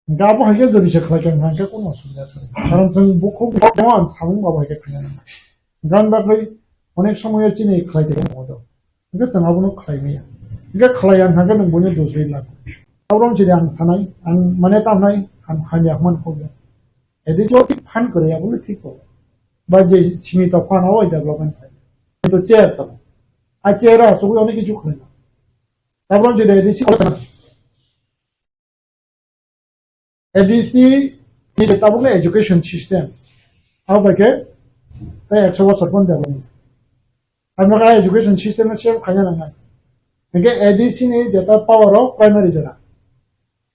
Hingke abo hai khe jodi se khlai kha hingke kono osubida kwrwi. Karon chwng bukhuk bukhuk no ang samung abo hai khe khaina nang. Gan bagwi onek somoyo chini khlai tongmo do. Hingke chwng abono khlai maya. Hingke khlai ang hingke nwng buino dosri lang. Abrom chini ang sanai, ang mane tamnai, ang hamya hwnman khobya. Edi choti phan kwrwi abono thik ko. Ba je simi tokphano oi development khai. To chair to. A chair o asugwi onek kichu khlaina. Tabro je de si A D C ni tabukni education system. Abo bai khe tei ekso bosor phano development. Ang nokha education system no change khaina nangnai. Hingke A D C ni jeta power o primary jora.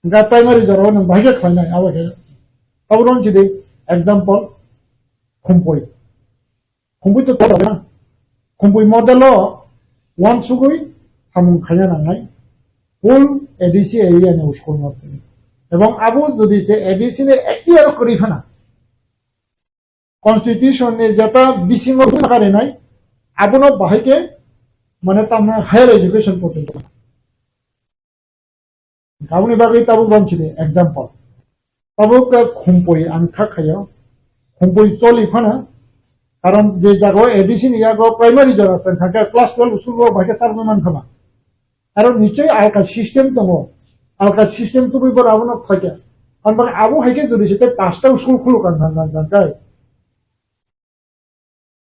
Hingke primary jora o nwng bahai khe khlainai abo khe. Abo rong chidi example Khumpui. Khumpui to toro na. Khumpui model o uansugui samung khaina nangnai. Full A D C area ni school no. Ebong abo jodi se A D C ni ektiyar kwrwi phano. Constitution ni jeta bisingo karinai, abono bahai khe, mane, tamna higher education porjonto. Aboni bagwi tabuk rong chini example. Tabuk khe Khumpui ang kha khayo, Khumpui choli phano, karon je jaga o A D C ni yago primary jora se kha khe class twelve school o bahai khe sarwi man khama. Aro nichoi alka system tongo. Alka system tubui bo abono phaikha. Ang bak abo hai khe jodi se tei pasta school khuluk ang thang thang thang kai.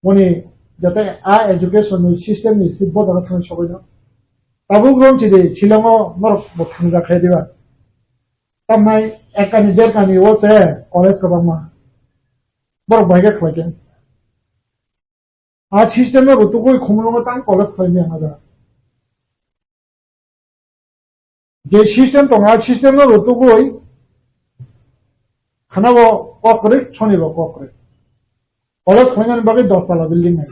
Moni jate a education ni system ni si bo daga thang sogoi no. Tabuk rom si de Shillong o norok bo thang jak khai diba. Tamnai ekani derkani o se college kwbangma. Borok bai khe khlai khe. A system no rutugwi khumulwngo tang college khlai maya na da. Je system tongo, a system no rutugwi khana bo kok kwrwi, soni bo kok kwrwi. College khlainani bagwi dos tala building nai.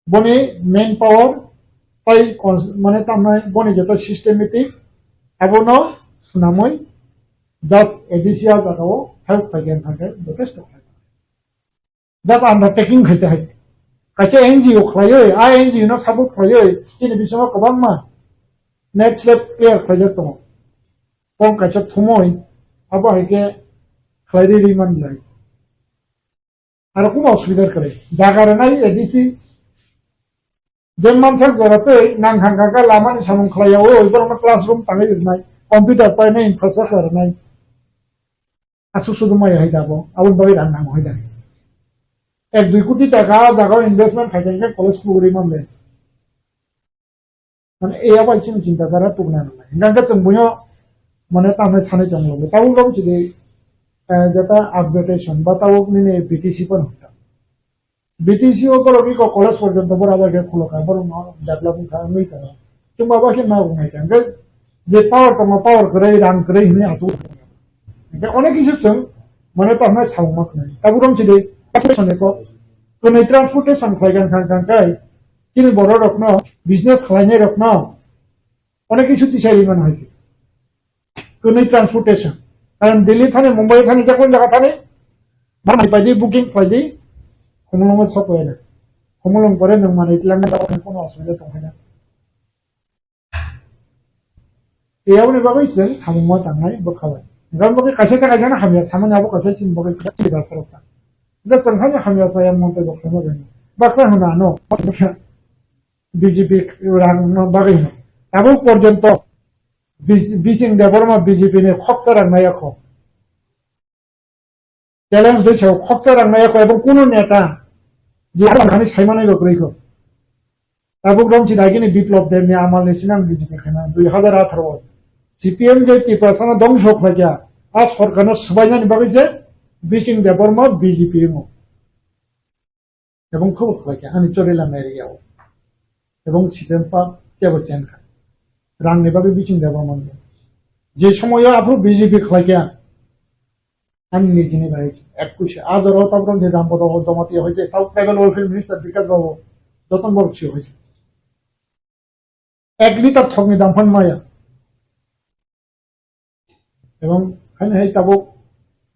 Boni main power tai cons-, mane tamnai boni jeta systematic abono swnamwi just A D C a jagao help khlai khe thang khe jotesto khlai. Just undertaking khaite hai. Kaisa N G O khlaioi, a N G O no support khlaioi, chini bisingo kwbangma net slate clear khlaijak tongo. Kong kaisa thumoi, abo hai khe khlai ri ri man lai. Aro kuma osubida kwrwi. Jaga rwnai A D C, je manthak jora tei nang thang kha kha lama ni samung khlai ya, oi borok no classroom tangwi rwnai, computer painai, infrastructure rwnai. Aswk sudu maya hai da bo, aboni bagwi rang nango hai da. Ek dui koti taka ah jaga o investment khai khe college khulugwi man le. Mane e abo chini chinta dhara tubuna nangnai. Hingkha khe chwng buino mane tamni sanai tong logo. Tabuk tabuk chidi, eh, jeta upgradation ba tabuk nini B T C phano hwnka. B T C o borok iko college porjonto borok abo khe khulukha, borok no develop wngkha, wngwi tongo. Chwng abo khe ma wngwi kha. Hwnkhe je power tongo, power kwrwi, rang kwrwi hwnwi aswk. Hwnkhe onek kisa chwng mane tamo samung ma khwnai. Tabuk rom chidi transportation ko, kwnwi transportation khlai kha, kha, kha, kha, chini borok rok no, business khlainai rok no, onek kisu tisai ri mano hai se. Kwnwi transportation. Karon Delhi thani, Mumbai thani, je kon jaga thani, bang pai di, booking pai di, Khumulwngo sok pai na. Khumulwng pore nwng manwi twlang na, kono asubida tong kha na. Tei aboni bagwi chwng samung ma tangnai bwkha bai. Hwnkhe bagwi kaisa ta kaisa no hamya samani abo kaisa chini bagwi kaisa chini bar khorok ta. Hwnkhe chwng haino hamya chaya montoi bo khaima bai. Baksa hwna ano. B J P rang no bagwi hwno. Tabuk porjonto Bis-, Bising Debbarma B J P ni khoksa rang nai yakho. Challenge doi sao khoksa rang nai yakho ebong kuno neta je ani saimanai bo kwrwi kho. Tabuk romsi dagini Biplop Deb ni amal ni sinang B J P khaina dui hazar atharo o. C P M je Tiprasa no dongso khlaikha, a sorkar no swbainani bagwi se Bising Debbarma B J P wngo. Ebong khobor khlai kha ani Chorilam area o. Ebong C P M pa chebo chen kha. Rang ni bagwi biching deba manya. Je somoyo aphuru B J P khlai kha ani nijini bai ek puisa. A jora o tabuk je Rampada o Jamatia hoite tabuk tribal welfare minister Bikash Babu joton borok si hoite. Ek litar thokni dam phan maya. Ebong haino hai tabuk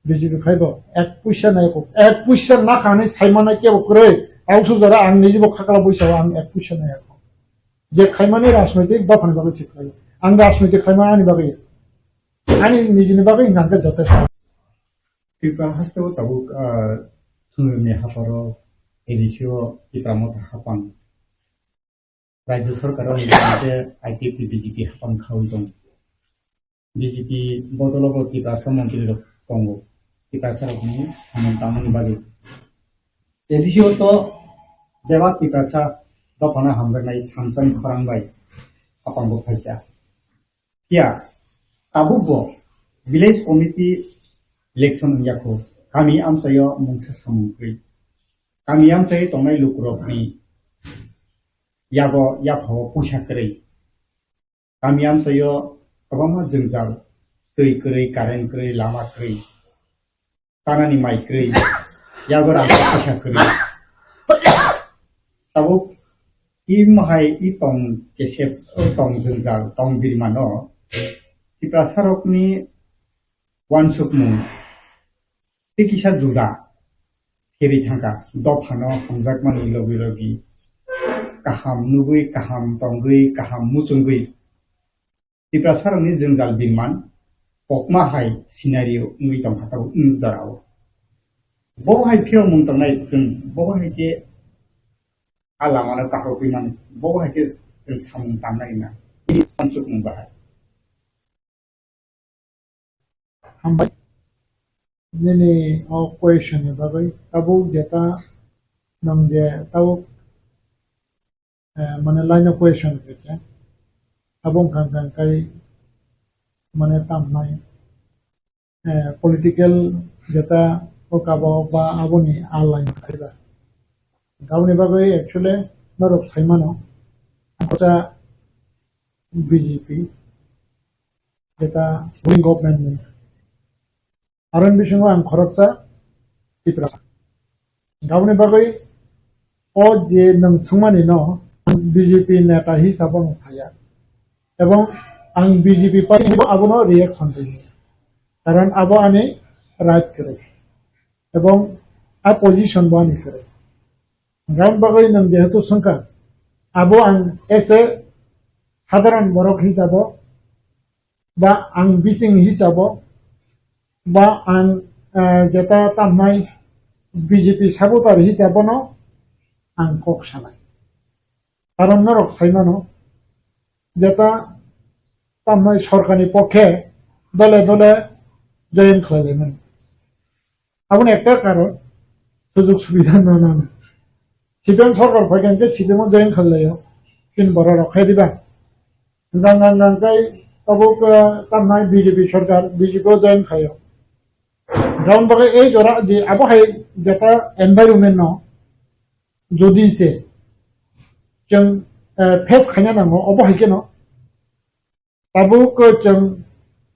B J P khai bo ek puisa nai ko, ek puisa na kha hinwi sai manai kebo kwrwi. Tabuk sujara ang niji bo khakla buisa o ang ek puisa nai ko. Je khaimani rajnoitik dophani bagwi se khlai. Ang rajnoitik khaima ani bagwi. Ani nijini bagwi hwnkha khe jotesto. Tripura haste o tabuk, ah, thwngmungni hapharo A D C o Tipra Motha haphang. Rajya sorkar o hwnka khe I P F T B J P haphang khaui tongo. B J P bodolo bo Tiprasa montri rok tongo. Tiprasa rokni samung tangmani bagwi. A D C o to Debak Tiprasa dophano hamjaknai thamsani khorang bai hapang bo phaikha. Phiya tabukbo village committee election wngya kho, kami amchaio mungsa samung kwrwi, kami amchaio tongnai lukurokni yago yaphao puisa kwrwi, kami amchaio kwbangma jwngjal, twi kwrwi, current kwrwi, lama kwrwi, tanani mai kwrwi, yago rang puisa kwrwi. Tabuk i mohai i tong kesep, o tong jwngjal, tong birimano Tiprasarokni uansukmung tei kisa juda phirwi thangkha. Dophano hamjakmani logi logi kaham nugwi, kaham tongwi, kaham muchungwi Tiprasarokni jwngjal birman kokma hai scenario wngwi tongkha tabuk wng jorao. Bo hai phiyokmung tongnai chwng, bo hai khe a lamano kahorwi mano, bo hai khe chwng samung tangnai na. Bini uansukmung bahai. Hambai. Nini o question ni bagwi tabuk jeta nwng je tabuk, eh, mane line of question khe khe abo wngkha wngkha kai mane tamnai, eh, political jeta o kabo ba aboni a line kaiba. Aboni bagwi actually norok saimano ang kocha B J P jeta ruling government ni. Aro ni bisingo ang khoroksa Tiprasa. Aboni bagwi o je nwng swngmani no ang B J P neta hisabo ang saya. Ebong ang B J P party ni abono reaction rwya. Karon abo ani right kwrwi. Ebong a position bo ani kwrwi. Aboni bagwi nwng jehetu swngkha, abo ang as a sadharan borok hisabo ba ang bising hisabo, ba ang, eh, jeta tamnai B J P supporter hisabono ang kok sanai. Karon norok saimano, jeta tamnai sorkarni pokhe dole dole join khlailaimani. Aboni ekta karon, sujug subida no nana. C P M sorkar phaikha hwnkhe C P M o join khlailaio. Chini borok rok khe diba? Gang gang gang kai tabuk, eh, tamnai B J P sorkar, B J P o join khaio. Aboni bagwi ei jora di abo hai jeta environment no jodi se chwng, eh, face khaina nango, obo hai kheno tabuk chwng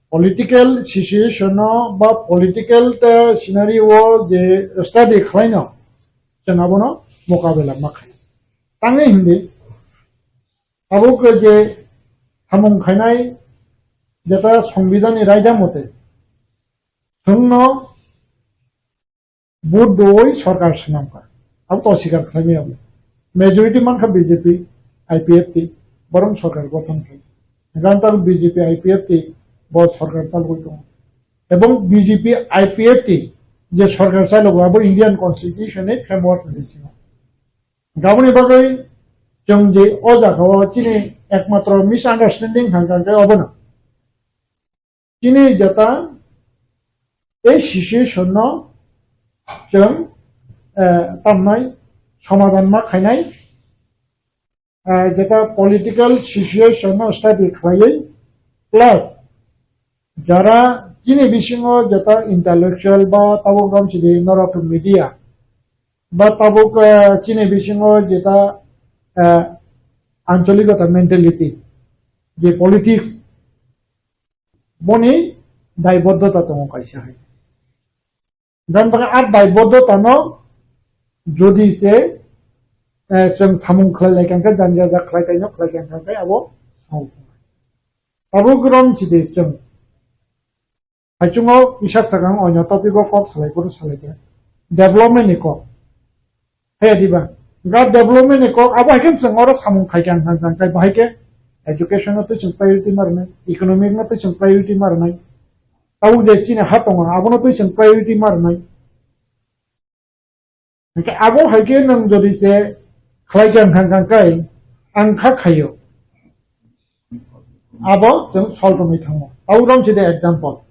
political situation no ba political ta scenario o je study khlaino chwng abono mokabela ma khaino. Tangwi hindi tabuk je samung khainai jeta songbidani raida mote chwngno vote doi sorkar swnamkha. Abo to sikar khlaimaya bo. Majority mankha B J P, I P F T, borok sorkar gothon khlai. Hwnkhe B J P, I P F T bo sorkar chalogwi tongo. Ebong B J P, I P F T je sorkar chalogo abo Indian Constitution ni framework ni bisingo. Aboni bagwi chwng je o jaga o chini ekmatro misunderstanding hangkha hwnkhe obono. Chini jeta ei situation no chwng, eh, tamnai somadhan ma khainai, eh, jeta political situation no study khlaiwi plus jara chini bisingo jeta intellectual ba tabuk romsidi norok media ba tabuk, eh, chini bisingo jeta, eh, ancholikota mentality je politics boni daiboddota tongo kaisa hai. Dan baka a daiboddota no jodi se, eh, chwng samung khlai lai kangkhe, janja ja khlai kaino khlai kangkhe abo sao. Abo grom sidi chwng. Haichungo kisa swkang oino topic o kok salai phuru salai khe. Development ni kok. He diba? Ga development ni kok abo hai khe chwng oro samung khai khe ang thang thang khai bahai khe education no twi chwng priority ma rwnai, economic no twi chwng priority ma rwnai. Tabuk je chini ha tongo abono twi chwng priority ma rwnai. Hwnkhe abo hai khe nwng jodi se khlai khe ang thang thang khai ang kha khaio. Abo chwng sol tongwi thango. Tabuk rom sidi example.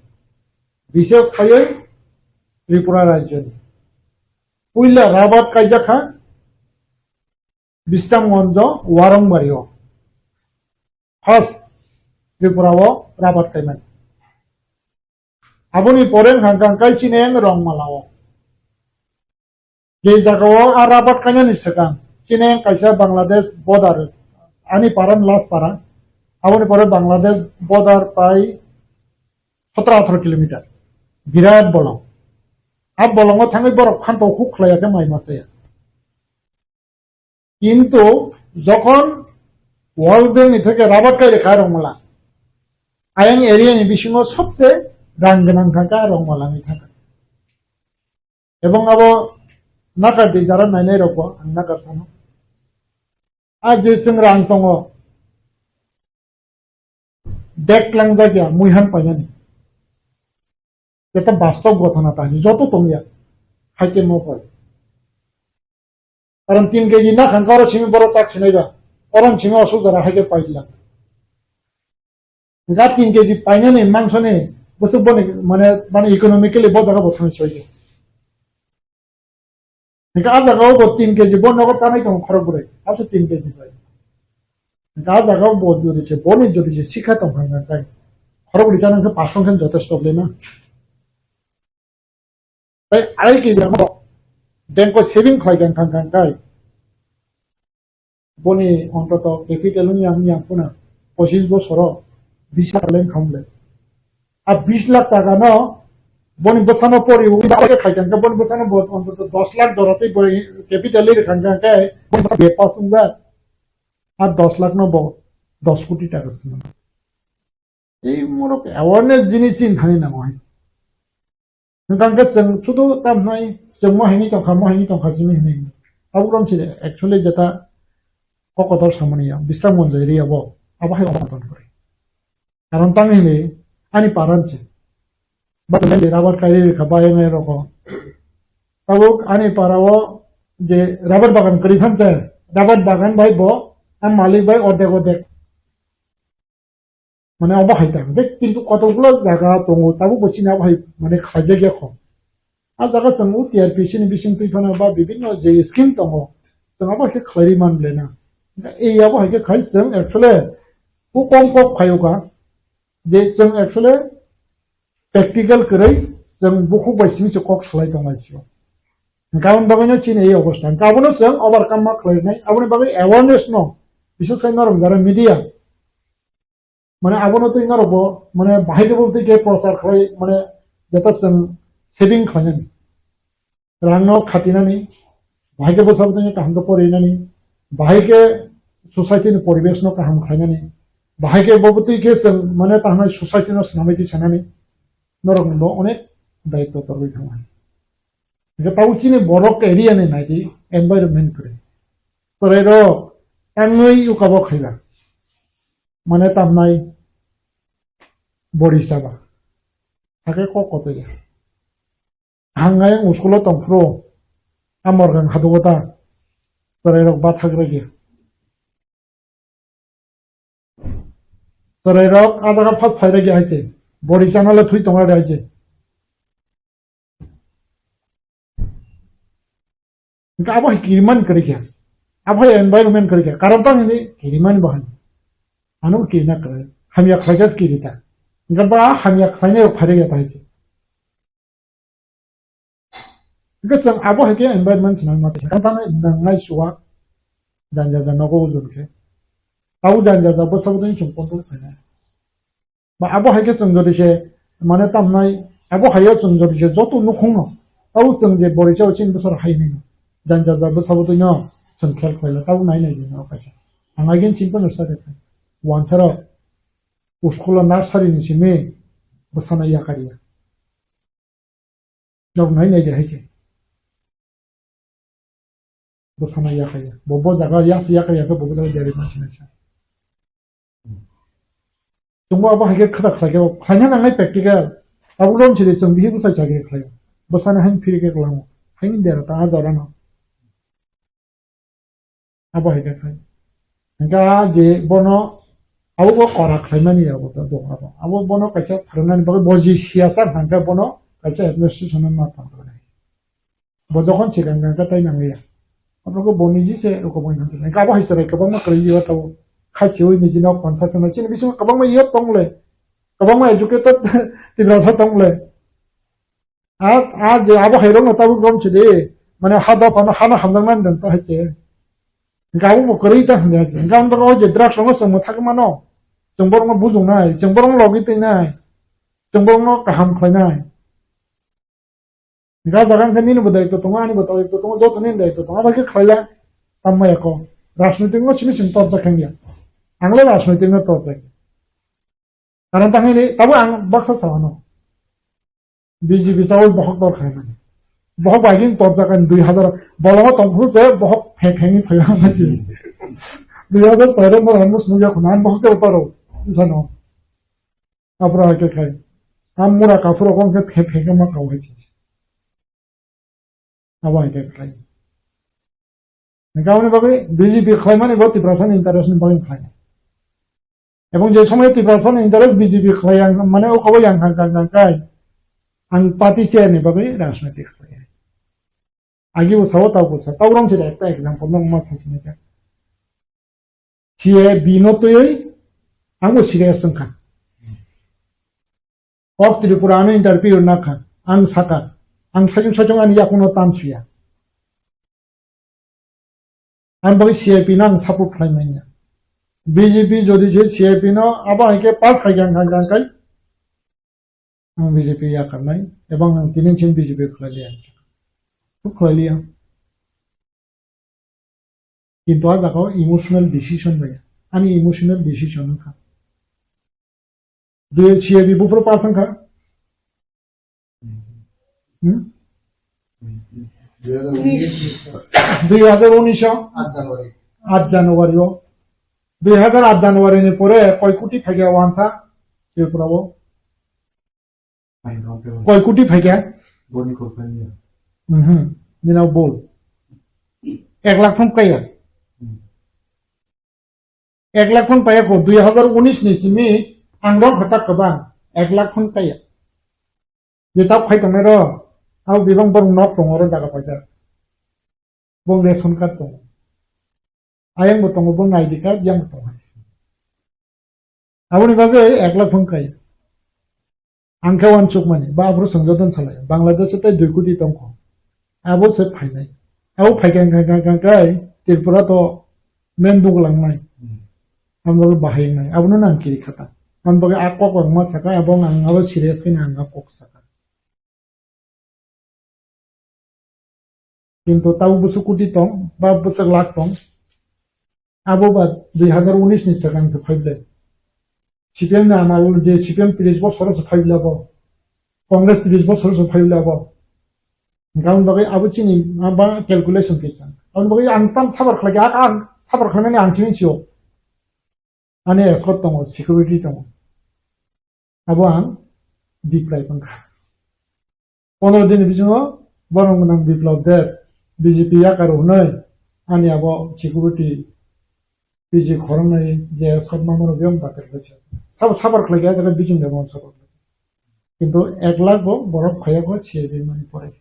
Bises khaiwi Tripura rajyoni. Puila rabat kaijak kha Bisramganjo Warongbario. First Tripura o rabat kaimani. Aboni pore wngkha kha Kaichineng Rongmala o. Je jaga o a rabat kainani swkang Chineng kaisa Bangladesh border, ani para ni last para, aboni pore Bangladesh border pai sotro atharo kilometer, birat bolong. A bolongo thangwi borok phanto huk khlaiya khe mai ma chaya. Kintu jokhon World Bank ni theke rabat kai rikha Rongmala, ayang area ni bisingo sobse rang gwnang thangkha Rongmala ni thangkha. Ebong abo nakar di jara nainai rokbo ang nakar sano. A je chwng rang tongo, bag tlangjak ya muihan painani. Jeta bastob gothona ta joto tongya, haikhe mo pai. Karon tin keji nakhang karo simi borok tak sinai ba, oron simi osuk jara haikhe paidila. Ga tin keji painani mangsoni bwswk boni mane, mane economically bo jaga bo thangwi soiya. Hingke a jaga o bo tin keji bo nogo tanai tongo khorok bwrwi, asa tin keji bai. Hingke a jaga o bo jodi se, boni jodi se sikha tong kha khe khorok bwrwi chana khe pasong khe jotesto le na. Tai arai keji ang bo bank o saving khlai kha kha kha kai. Boni ontoto capital wng yang, wng yang phano pochis bosoro bis lakh leng khamle. A bis lakh taka no boni bwsano pori wi ba khe khai kha, boni bwsano bo ontoto dos lakh dora tei bo capital ri kha khe boni bwsa be pass wngjak. A dos lakh no bo dos koti taka swnam. Ei morok awareness jinis chin thani nango hai. Hwnkha khe chwng sudu tamhnai chwng mo haini tongkha, mo haini tongkha chini hinwi. Tabuk rom chile actually jeta kokotor samani ya, Bisramganj area bo, abo hai omoton kori. Karon tang hinwi ani paran se. Ba tong le rabar kairi rikha ba yang roko. Tabuk ani para o je rabar bagan kori phan se, rabar bagan bai bo, am malik bai ordek ordek. Mane abo hai ta, kintu kotokgulo jaga tongo, tabuk bo chini abo hai mane khlaijak ya kho. A jaga chwng o T R P C ni bising twi phano ba bibinno je scheme tongo, chwng abo hai khe khlai man le na. Ei abo hai khe khai chwng actually o kom kok phaio kha, je chwng actually practical kwrwi chwng bukhuk bai simi se kok salai tong lai sio. Hwnkhe aboni bagwino chini ei obostha. Hwnkhe abono chwng overcome ma khlai nai, aboni bagwi awareness no, bises khai norok jara media, mane abono twi norok bo, mane, bahai khe bo twi khe prochar khlai, mane, jeta chwng saving khlainani, rang no khatinani, bahai khe bwsa bwtwi kaham khe porinani, bahai khe society ni poribesh no kaham khlainani, bahai khe bo bwtwi khe chwng, mane, tahnai society no swnamwi twi sanani, norok bo onek daitto torwi thangma. Hwnkhe tabuk chini borok area ni naidi environment kwrwi. Chwrairok tangwi ukabo khaiba. Mane tamnai bori chaba. Hakhe kok kotoi ya. Hangai ang school o tongphuru amor gang hadugo ta. Chwrairok ba thagra gya. Chwrairok adaka phak phaira gya hai se. Bori chana le thui tongra hai se. Hingke abo hai kiriman kwrwi kha. Abo hai environment kwrwi kha. Karon tang hini kiriman bo hai. Ano kirina kwrwi. Hamya khlaikha kirita. Hingke ba hamya khlainai rok phairya ta hai se. Hingke chwng abo hai khe environment swnam ma tongkha. Karon tang nangnai suwa janja janja nogo ujun khe. Tau janja janja bwsa bwtwi chwng control khainai. Ba abo hai khe chwng jodi se, mane tamnai, abo hai o chwng jodi se joto nukhung no, tabo chwng je bori chao chini bwsar hai hwnwi no, janja ja bwsa bwtwi no chwng khel khlai la, tabo nai nai di no kaisa. Ang again chini phano sa de khai. Wansa rok school o nursery ni simi bwsa no yakar ya. Nog nai nai de hai se. Bwsano yakaya. Bo, bo jaga yak, yakaya khe bo, bo jaga jari ma sinai sa. Chwngbo abo hai khe khata khlai khe, khlaina nangnai practical. Abo lom sidi chwng bihi bwsai chakri khlai. Bwsano hain phiri khe kwlango. Hain dera ta a jora no. Abo hai khe khai. Hingkhe a je bono abo bo kora khlaimani abo ta dong abo. Abo bono kaisa phrwngnani bagwi bo je siyasa hangkhe bono kaisa administration no ma tangkha. Bo jokhon sigang gang khe tai nangya. Abo khe bo niji se rokoboni thang thang. Abo hai chwrai kwbangma kwrwi yo tabo. Khasiwi niji nok pansa chana. Chini bisingo kwbangma yo tongle. Kwbangma educated Tiprasa tongle. A, a je abo hai rokno tabuk rom sidi. Mane ha dophano hano hamjaknani dong to hai se. Hingke abo bo kwrwi ta hwnwi hai se. Hingke ang o je drugs rokno chwng mwthagwi mano. Chwng borokno bujuknai, chwng borokno logi twinai. Chwng borokno kaham khlainai. Hingke ah jaga hingke nini bo daitw tongo, ani bo daitw tongo, joto nini daitw tongo, abo khe khlaila tamo ya kok. Rajnoitik no simi simi torjak khe ya. Ang le rajnoitik no torjak. Karon ta hini, tabo ang baksa sa ano. B J P tabo bohok dor khai mani. Bohok bai gin torjak ani dui hazar, bolongo tong phuru je bohok phek phek ni phai ang mani. Dui hazar char no rang mo sunu ya khuna, ang bohok tabo toro. Isano. Abra hai khe khai. Am mura kaphuru kong khe phe phe khe ma kau hai se. Abo hai khe khai. Hingke aboni bagwi B J P khlai mani bo Tiprasani interest ni bagwi khlai. Ebong je somoy Tiprasani interest B J P khlai ang mane o kobo yang kha kha kha khai. Ang party chair ni bagwi rajniti khlai. Agi bo sao tau bo sa. Tau rom se ekta example no ma sa sini kha. C A B no twiwi ang bo serious wngkha. Kok Tripura ano interview nakha, ang saka, ang sajung sajung ani yakuno tansuya. Ang bagwi C A P no ang support khlai manya. B J P jodi se C A P no abo hai khe pass khai khe ang kha, ang kha, ang B J P yakarnai, ebang ang tini chini B J P khlai liya. Khlai liya. Kintu ah jaga o emotional decision bai. Ani emotional decision wngkha. Dui C A B buphuru pass wngkha. Hmm? Dui hazar unis o. Aat January o. Dui hazar aat January ni pore koi koti phaikha wansa Tripura o. Koi koti phaikha? Boni kok phaikha. Mhm. Nina bol. Ek lakh phung kaya. Hmm. Ek lakh phung paya ko dui hazar unis ni simi ang rok hatak kwbang ek lakh phung kaya. Je tak phai tongnai ro, abo bebak borok nok tongo ro jaga paida. Bo ration card tongo. Ayang bo tongo, bo I D card, yang bo tongo. Aboni bagwi ek lakh phung kai. Ang khe uansukmani, ba aphuru swngjadon salai, Bangladesh tei dui koti tongkho. Abo se phainai. Abo phaikha wngkha, wngkha, wngkha, wngkha, Tripura to main dugulangnai. Hmm. Abo bagwi bahai wngnai. Abono nang kiri khata. Abo bagwi a kok ang ma saka, abo ang abo serious khe ang a kok saka. Kintu tabuk bwswk koti tong, ba bwswk lakh tong. Abo ba dui hazar unis ni swkang se phaible. C P M ni amal je C P M tris bosor se phaible abo. Congress tris bosor se phaible abo. Hingkhe aboni bagwi abo chini ma ba calculation kisa. Aboni bagwi ang tam sabar khlai kha, ang sabar khlaimani ang chini sio. Ani escort tongo, security tongo. Abo ang Biplab wngkha. Pondro din ni bisingo borok gwnang Biplab Deb, B J P yakar hwnwi ani abo security P G khoroknwi je escort mama rok yang batel khaisa. Sabo sabar khlai kha, jaga bising de mon sabar. Kintu ek lakh bo borok phaiya kho C I B mani pore.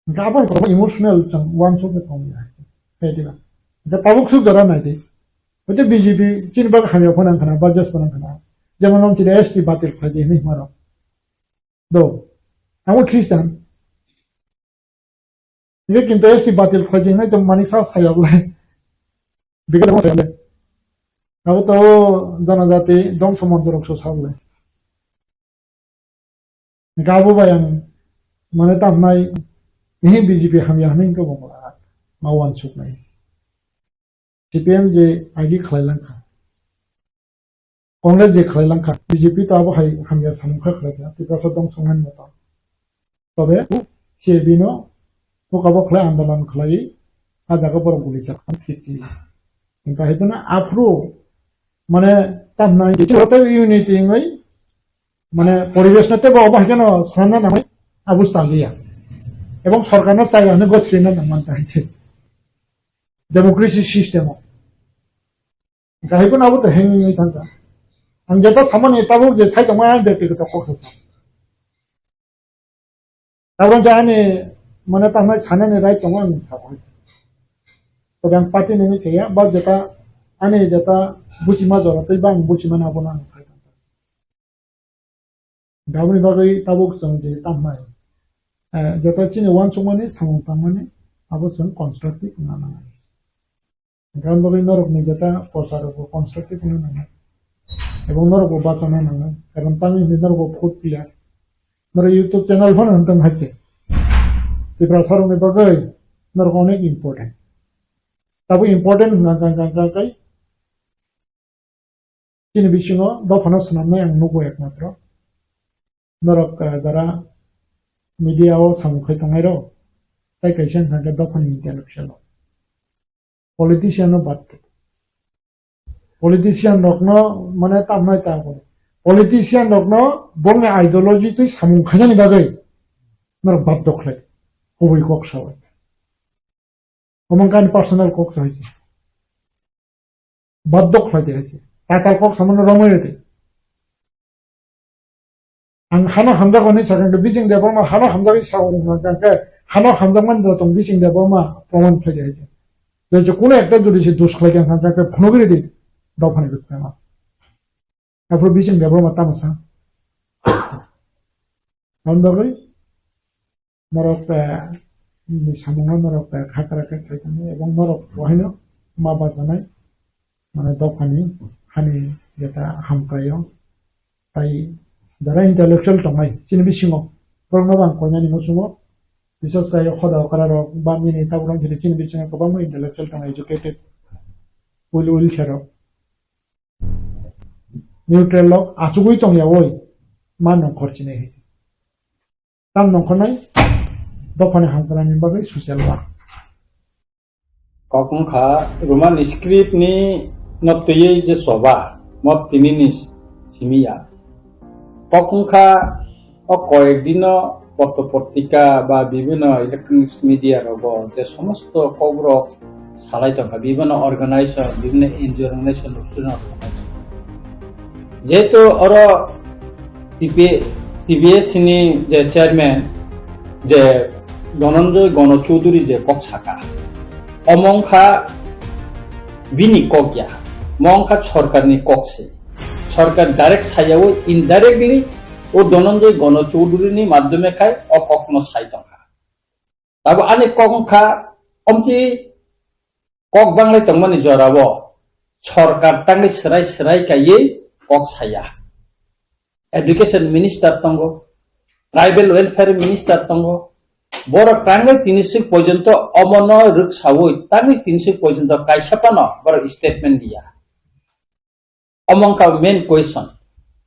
Hingke abo hai kotor emotional chwng uansuk khe tongwi hai se. Khe diba? Hingke tabuk suk jora nai di. Hoite B J P chini bagwi hamya phano wngkha na, budget phano wngkha na. Jemon nong chini S T batil khlai di hinwi hwnma rok. Do. Abo Christian. Hingke kintu S T batil khlai di hinwi tong manik sa saya bolai. Bigel mo saya bolai. Abo to janajati dongso monjo rok so sa bolai. Hingke abo bai ang mane tamnai, ehe B J P hamya hinui hingke bo ma uansuknai. C P M je agi khlai langkha, Congress je khlai langkha, B J P to abo hai hamya samung kha khlai kha, Tiprasa dongso wngmani moto. Tobe C A B no hukabo khlai andolon khlai, a jaga borok guli chakha thik thik. Hingke hai phano aphuru mane tamnai je unity wngwi mane poribesh no teibo obo hai kheno swnamna nangwi abo chaliya. Ebong sorkar no chaya hwnwi gosrina nangmani hai se. Democracy system o. Hingke hai phano abo to hengwi thangkha. Ang jeta samani tabuk je sai tongma ang de tiko to kok sa. Tabuk ani mane tamo sanani right tongo ang sa. Tobe ang party ni saya, ba jeta ani jeta buchima jora tei ba ang buchima na bono ang sa. Aboni bagwi tabuk chwng je tamnai, eh, jeta chini uansukmani samung tangmani abo chwng constructive wngna nangnai. Aboni bagwi norokni jeta kwcharokbo constructive wngna nangnai. Ebong norokbo bachana nangnai. Karon tamni hwnwi norokbo food pillar. Norok YouTube channel phano hwntong hai se. Tiprasarokni bagwi norok onek important. Tabuk important hwnkha, hwnkha, hwnkha, hwnkha, hwnkha, Chini bisingo dophano swnamnai ang nugo ekmatro. Norok, eh, jara media o samung khai tongnai rok, tai kaisa wngkha khe dophani intellectual rok. Politician no bad khe. Politician rokno mane tamnai ta bo. Politician rokno bongni ideology twi samung khainani bagwi norok bad dokhlai. Kubui kok sawi. Omo wngkha ani personal kok sa hai se. Baddok khlai de hai se. Tatal kok samano romwi rede. Ang hano hamjak hwnwi sakha khe Bising Debbarma hano hamjagwi sa hwnwi sakha khe hano hamjakmani da tong Bising Debbarma proman khlai de hai se. Je je kuno ekta jodi se dos khlai khe ang sakha khe phunugwi rede. Dophani bwskango. Aphuru Bising Debbarma tamo sa. Aboni bagwi norok, eh, ni samungno norok, eh, khakra khe khai tongo, ebong norok bo haino ma bachanai, mane dophani hani jeta hamkraio, tai jara intellectual tongnai chini bisingo, borokno bo ang koinani muchungo, bises khai hoda okra rok ba nini tabuk rok chini bisingo kwbangma intellectual tongo, educated, well, wheelchair rok. Neutral rok achugwi tongya oi ma nongkhor chinai hai se. Tam nongkhornai dophani hamkranani bagwi social work. Kok wngkha Roman script ni no twiwi je choba, mo tini ni simi ya. Kok wngkha o koyek dino potro potrika ba bibhinno electronics media rogo je somosto kokrok salai tongkha, bibhinno organization, bibhinno N G O organization, student organization. Jehetu oro T P, T P S C ni je chairman je Dhananjay Gana Chowdhury je kok saka, omo wngkha bini kok ya, omo wngkha sorkarni kok se. Sorkar direct sayawi indirectly o Dhananjay Gana Chowdhury ni madhyome khai o kokno sai tongkha. Abo ani kok wngkha, omti kok banglai tongmani jorao sorkar tangwi swrai swrai kaiwi kok saya. Education minister tongo, tribal welfare minister tongo, borok tangwi tini swk porjonto omono rwksawi tangwi tini swk porjonto kaisa phano borok statement liya. Omo wngkha main question.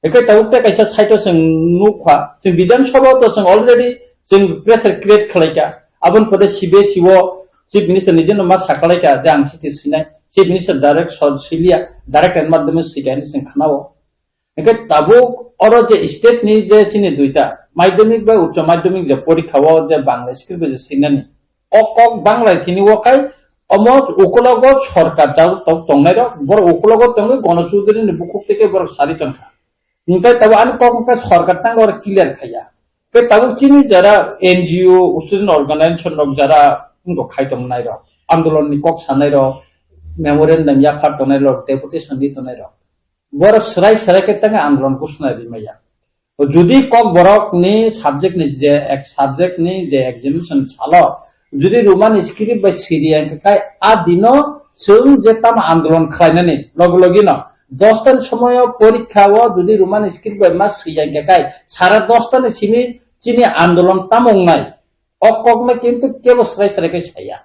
Hwnkhe tabuk tei kaisa side o chwng nukha, chwng Bidhan Sabha o to chwng already chwng pressure create khlaikha. Aboni pore C B S E o Chief Minister nijeno ma sakhalaikha je ang chiti swinai. Chief Minister direct sor swiliya, direct and madhyome swikha hinwi chwng khnao. Hwnkhe tabuk oro je state ni je chini duita madhyamik bai uccho madhyamik je porikha o je Bangla script bai je swinani, o kok banglai tini o khai omo ukulogo sorkar jaguk tok tongnai rok, borok ukulogo tongwi Gana Chowdhury ni bukhuk teke borok sari tongkha. Hwnkhe tabuk ani kok wngkha sorkar tangwi oro clear khaiya. Tei tabuk chini jara N G O, student organization rok jara wngkha khai tongnai rok, andolon ni kok sanai rok, memorandum yaphar tongnai rok, deputation di tongnai rok, borok swrai swrai khe tangwi andolon kusnai rimaya. Jodi kok borok ni subject ni je ek subject ni je examination salo, jodi Roman script bai siri ang khe kai a dino chwng je tamo andolon khlainani logi logi no dos ta ni somoyo porikha o jodi Roman script bai ma siri ang khe kai sara dos ta ni simi chini andolon tamo wngnai, o kok no kintu kebo srai srai khe saya.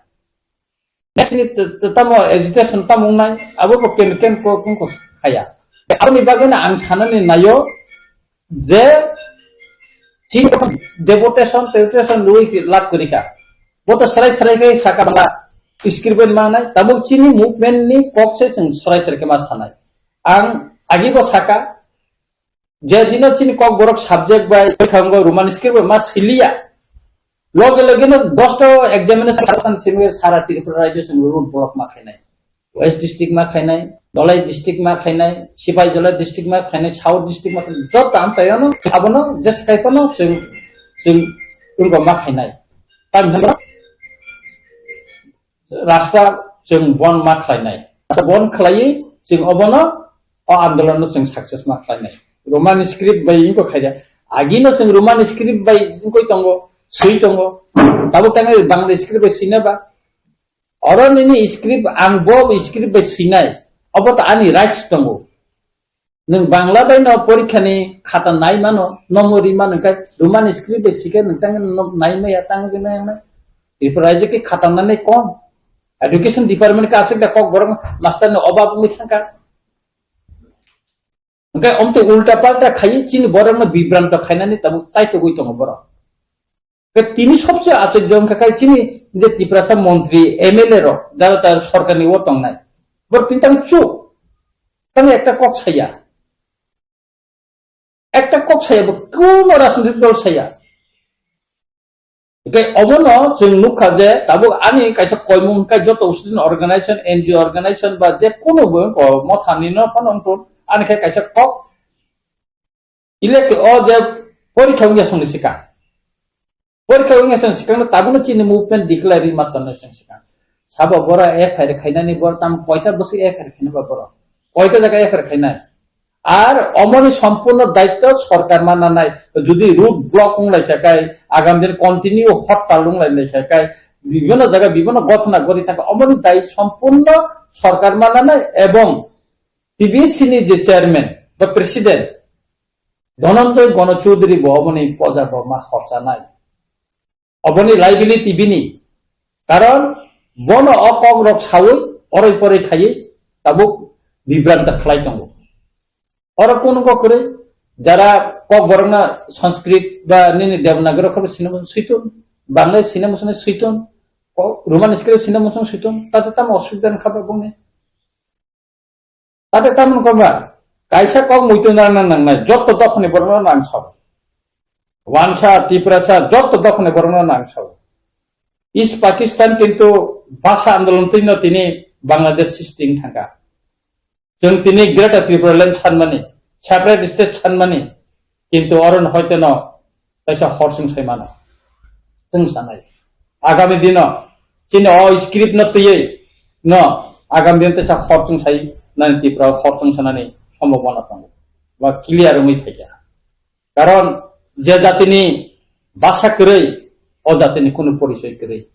Next ni t-, t-, tamo agitation tamo wngnai, abo bo ken ken ko, ko, ko khaya. Aboni bagwi no ang sanani nayo je chini deputation, deputation lui ki lak kwrwi ka. Bo to srai srai khe saka bala script bai mangnai, tabuk chini movement ni kok se chwng srai srai khe ma sanai. Ang agi bo saka, je dino chini kok borok subject bai khango Roman script bai ma siliya. Loge loge no dos ta examination sara san simi sara Tripura rajyo simi road block ma khainai. West district ma khainai, Dholai district ma khainai, Sipaijala district ma khainai, South district ma khainai, joto amchaio no, abono jes kaiphano chwng, chwng wngkha ma khainai. Tamni hwnba rasta chwng bon ma khlainai. Rasta bon khlaiwi chwng obono o andolonno chwng success ma khlainai. Roman script bai wngkha khaida. Agino chwng Roman script bai wngkha tongo, swi tongo. Tabuk tangwi Bangla script bai swina ba. Oro nini script, ang bo script bai swinai. Obo to ani rights tongo. Nwng Bangla bai no porikha ni khata nai mano, nomo ri mano, khe Roman script bai sikhe nwng tang no nai maya, tang ri maya na. Tripura rajyo ki khata nani kom. Education department ka asik da kok borok master ni obab wngwi thangkha. Hwnkhe omtwi ulta palta khaiwi chini borokno bibranto khainani tabuk chaitugwi tongo borok. Hwnkhe tini sobse achorjo wngkha khe chini je Tiprasa montri, M L A rok, jara tar sorkarni o tongnai. Borok tini tang chuk. Tang ekta kok saya. Ekta kok saya bo kuno rajnitik dol saya. Hwnkhe obono chwng nukha je tabuk ani kaisa koimung hwnkhe joto student organization, N G O organization ba je kunu bo ko mothani no phano wngthun, ani khe kaisa kok elect o je porikha wngya songni sikang. Porikha wngya songni sikang no tabukno chini movement declare ri ma tongnai song sikang. Sabo boro F I R khainani boro tam koita bwswk F I R khainai ba boro? Koita jaga F I R khainai? Ar omoni sompurno daitto sorkar ma nanai. Jodi road block wng lai kha kai, agam din continue hortal wng lai lai kha kai, bibhinno jaga bibhinno gothona gori thangkha, omoni dai sompurno sorkar ma nanai ebong T B S C ni je chairman ba president Dhananjay Gana Chaudhary bo omoni poja bo ma khorchanai. Oboni liability bini. Karon bono o kok rok sawi, oroi poroi khaiwi tabuk bibranta khlai tongo. Oro kunu kok kwrwi, jara kok borokno Sanskrit ba nini Devanagari khe sina muchung switun, Bangla sina muchung switun, ko Roman script sina muchung switun, tate tamo osubida wngkha ba bongni? Tate tamo wngkha ba? Kaisa kok muitu nangna nangnai, jotto dophani borokno nang sao. Wansa, Tiprasa, jotto dophani borokno nang sao. East Pakistan kintu bhasha andolon twino tini Bangladesh sristi wng thangkha. Chwng tini Greater Tripura Land sanmani, separate state sanmani, kintu oro no hoite no kaisa hor chwng sai mano. Chwng sanai. Agami dino chini o script no twiwi no agami dino kaisa hor chwng sai nani Tripura hor chwng sanani sombhabona tongo. Ba clear wngwi phaikha. Karon je jatini bhasha kwrwi, o jatini kunu porichoi kwrwi.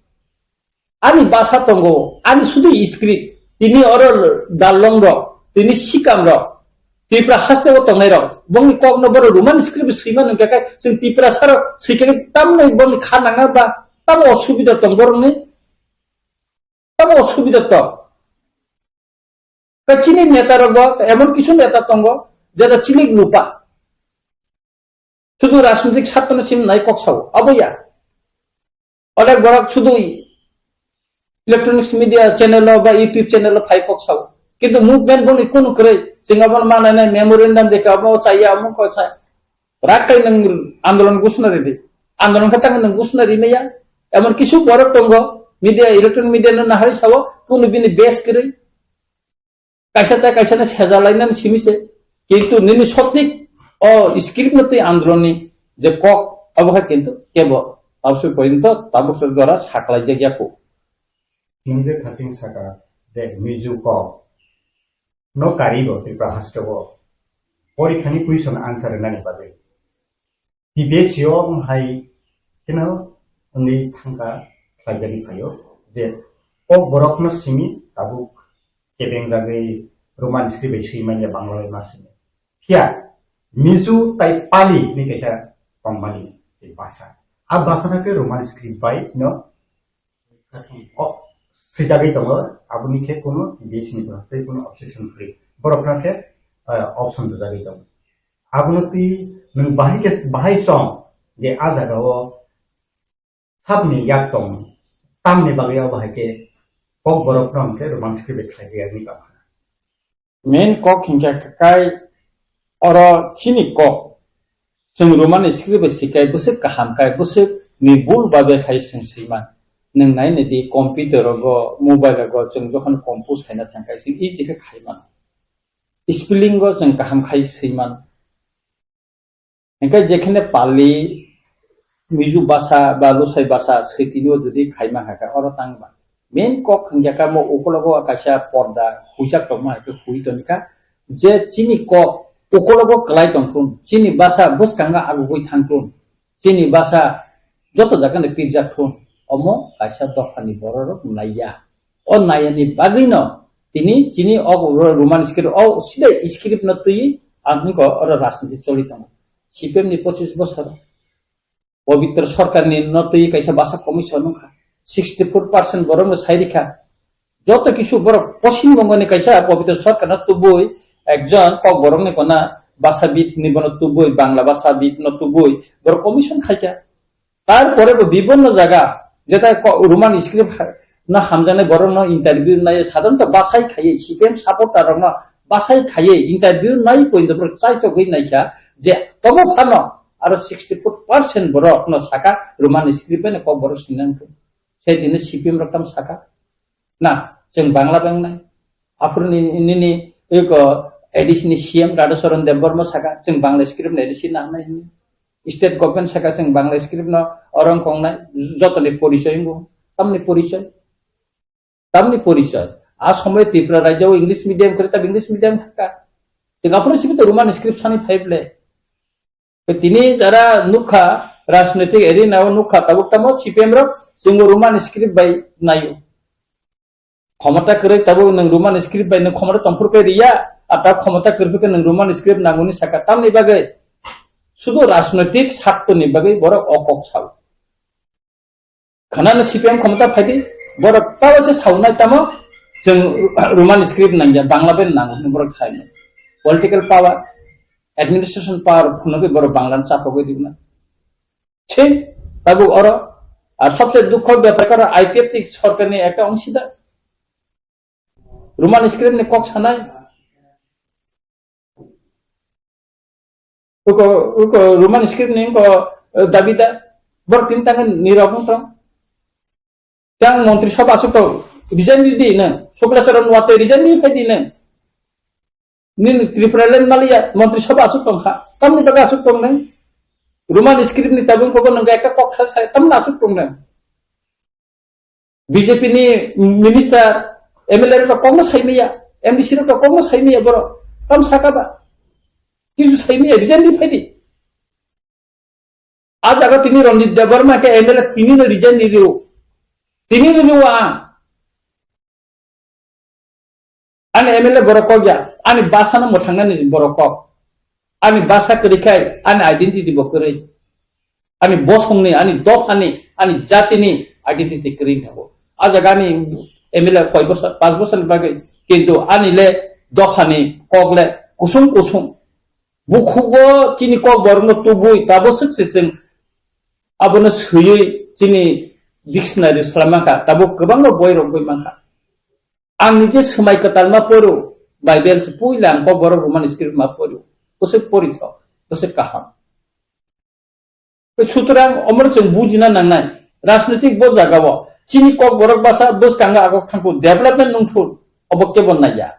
Ani bhasha tongo, ani sudu script, tini oro dalong rok, tini sikam rok, Tripura haste o tongnai rok, bongni kok no boro Roman script swima nung khe chwng Tiprasa rok swikhe tamni bongni kha nanga ba tamo osubida tong borokni, tamo osubida tong. Ka chini neta rok bo emon kisu neta tongo, jeta chilik lupa. Sudu rajnitik sattono sim nai kok sao, abo ya. Onek borok sudu electronics media channel o ba YouTube channel o phai kok sao. Kintu movement boni kunu kwrwi, chwng abono manai nai memorandum dekha, abo chaya, amo ko sa. Rak kai nwng andolon gusna ridi. Andolon khe tang nwng gusna rimaya. Emon kisu borok tongo, media, electronic media no nahari sao, kunu bini base kwrwi. Kaisa ta kaisa no seja lainani simi se. Kintu nini sotik o script no twi andolon ni je kok abo kha kintu kebo absur pointo tabuk sor dwara saklai jak yaku. Nwng je thaching saka je Mizo kok no karigo Tripura haste o porikhani question answer nani bagwi. T B S C o wng hai kheno wngwi thangkha khlaijagwi phaio je o borokno simi tabuk kebeng jagwi Roman script bai swi manya Bangla bai ma simi. Phiya Mizo tai Pali ni kaisa tongmani je bhasha. A bhasha no khe Roman script bai no o swijagwi tongo, aboni khe kunu T B S ni tei kunu objection free. Borok no khe, eh, option rwjagwi tongo. Abono twi nwng bahai khe, bahai song je a jaga o sabni yak tong, tamni bagwi o bahai khe kok borok no hwnkhe Roman script bai khlai ya wngwi tong kha. Main kok hinkhe kai oro chini kok. Chwng Roman script bai sikai bwswk kaham kai bwswk ni bul ba bekhai chwng swiman. Nwng nai nai di computer rogo, mobile rogo chwng jokhon compose khaina thang kai chwng easy khe khai mano. Spelling go chwng kaham khai swiman. Hingke jekhene Pali, Mizu basa ba Lusai basa switini o jodi khaima hakha oro tangba. Main kok hwnkha kha mo ukologo kaisa porda huijak tongma hakhe hui tonikha je chini kok ukologo kwlai tongthun, chini basa bwskango agugwi thangthun, chini basa joto jagano pirjak thun, omo kaisa dophani bororok naiya. O naiyani bagwino tini chini o Roman script o sida script no twi ang hwnko oro rajniti choli tongo. C P M ni pochis bosor Pobitro Sarkarni no twi kaisa basa commission wngkha. Sixty four percent borokno sai rikha. Joto kisu borok Poschim Bongoni kaisa Pobitro Sarkarno tubui ekjon kok borokni kona basa bid hinwi bono tubui, Bangla basa bid no tubui borok commission khaikha. Tarpore bo bibonno jaga jeta ko-, Roman script ha-, no hamjaknai borokno interview nai, sadharanto basai khaiwi C P M supporter rokno basai khaiwi interview nai pointo borok chaitogwi naikha je tobo phano aro sixty four percent borokno saka Roman script bai kok borok sinang thung. Sedino C P M rok tam saka. Na, chwng Bangla bai wngnai. Aphuru ni, nini eko A D C ni C M Radhacharan Debbarma saka, chwng Bangla script ni A D C na hwnwi hwnwi. State government saka, chwng Bangla script no oro wng kongnai, jotoni porichoi wngo. Tamni porichoi? Tamni porichoi? A somoy Tripura rajyo o English medium kwrwi, tab English medium thangkha. Chwng aphuru simi to Roman script sani phai ble. Tini jara nukha, rajnoitik arena o nukha, tabuk tamo C P M rok chwngbo Roman script bai naio. Khomota kwrwi tabuk nwng Roman script bai nwng khomota tongphuru khe riya, ata khomota kwrwi khe nwng Roman script nangoni saka tamni bagwi. Sudu rajnoitik sartoni bagwi borok o kok sao. Khwnano C P M khomota phaidi, borok tao se saunai tamo, chwng Roman script nangya, Bangla bai nango hwnwi borok thaino. Political power, administration power phunugwi borok Bangla no chapogwi ribna. Chhe, tabuk oro, ar sobse dukho bepar karo I P F T sorkarni ekta ongsida. Roman script ni kok sanai. Uko, uko Roman script ni uko, eh, dabi da. Borok tin tangan nirok wng tong. Tang montri sabha asuk tong. Resign di di nang. Shukla Charan Watoi resign di phai di nang. Nini Tripura land maliya montri sabha asuk tong kha. Tamni bagwi asuk tong nang. Roman script ni tabung kobo nang ekta kok tha sai tamni asuk tong nang. B J P ni minister, M L A rok kokno saimaya, M D C rok kokno saimaya borok. Tam saka ba. Kisu saimaya, resign di phai di. A jaga tini Ranjit Debbarma khe M L A tini no resign di rio. Tini no rio ang. Ani M L A borok kok ya, ani basa no mwthangnani borok kok. Ani basa kwrwi khai, ani identity bo kwrwi. Ani bosongni, ani dophani, ani jatini identity kwrwi thango. A jaga ani M L A koi bosor, panch bosor ni bagwi, kintu ani le dophani kok le kusung kusung. Bukhugo chini kok borokno tubui, tabo swk se chwng abono swiwi chini dictionary swlaimankha, tabo kwbangma boi rok bui mankha. Ang nije swmai kwtal ma poro, Bible se puila ang kok borok Roman script ma poro. Bwswk porithok, bwswk kaham. Sutrang omo chwng bujina nangnai, rajnitik bo jagao chini kok borok basa bwskango agok thangkhu, development nungkhu, obo kebo naiya.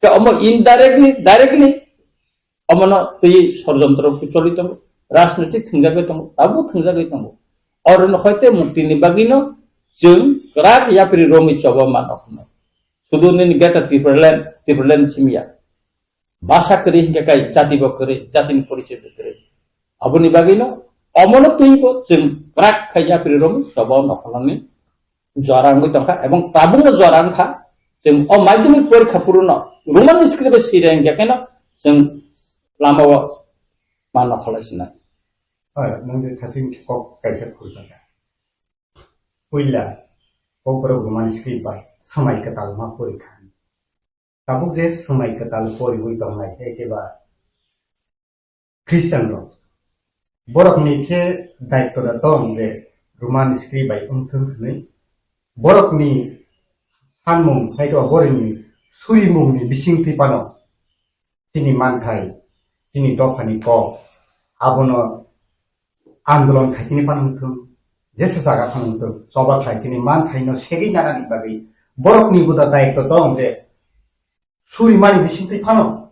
Khe omo indirectly, directly omono twi sorjontro choli tongo, rajnitik thwngjagwi tongo, tabuk thwngjagwi tongo. Orono hoite muktini bagwino chwng kwrak yapri romwi choba mano hwnwi. Sudu nini beta Tipraland, Tipraland simiya. Basa kwrwi hinkhe kai jati bo kwrwi, jatini porichoi bo kwrwi. Aboni bagwino omono twibo chwng kwrak khai yapri romwi choba nokholoni jora wngwi tongkha, ebong tabukno jora wngkha. Chwng o madhyamik porikha puruno Roman script bai siri hinkhe kheno chwng lamao ma nokholaisina. Hoi, nwng je thaching kok kaisa khurjaka. Puila, kok borok Roman script bai swmai kwtal ma porikha. Tabuk je swmai kwtal poriwi tongnai, ekeba Christian rok. Borok ni khe daityo da tong je Roman script bai wngthwng hwnwi. Borok ni sanmung, hai khe borok ni surimung ni bising twi phano chini manthai, chini dophani kok, abono andolon khaitini phano wngthwng, jesa jaga phano wngthwng, choba khaitini manthaino segwi nanani bagwi borokni buda daityo tong je surimani bisingtwi phano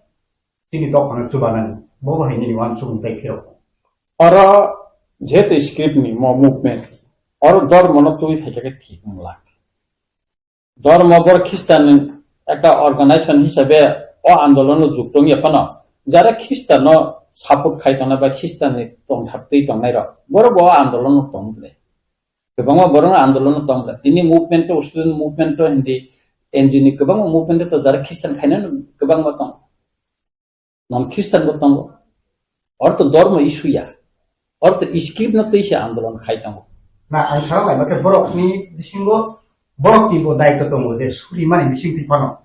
chini dophano chubanani, bobo hai nini uansukmung tei phirok. Oro Jehetu script ni mo movement, oro dormo no twi phaikha khe thik wng lak. Dormo bor Christian ekta organization hisabe o andolon no jukto wngya phano, jara Christian no support khai tongnai ba Christian ni tongthap twi tongnai rok, borok bo o andolon no tong ble. Kwbangma borok no andolon no tong ble. Tini movement to, student movement to hindi, N G O ni kwbangma movement to jara Christian khaina no kwbangma tong. Non Christian bo tongo. Ortho dormo issue ya. Ortho script no twi se andolon khai tongo. Na, ang sana lai, mate borok ni bisingo, borok ni bo daityo tongo je suri mani bising twi phano.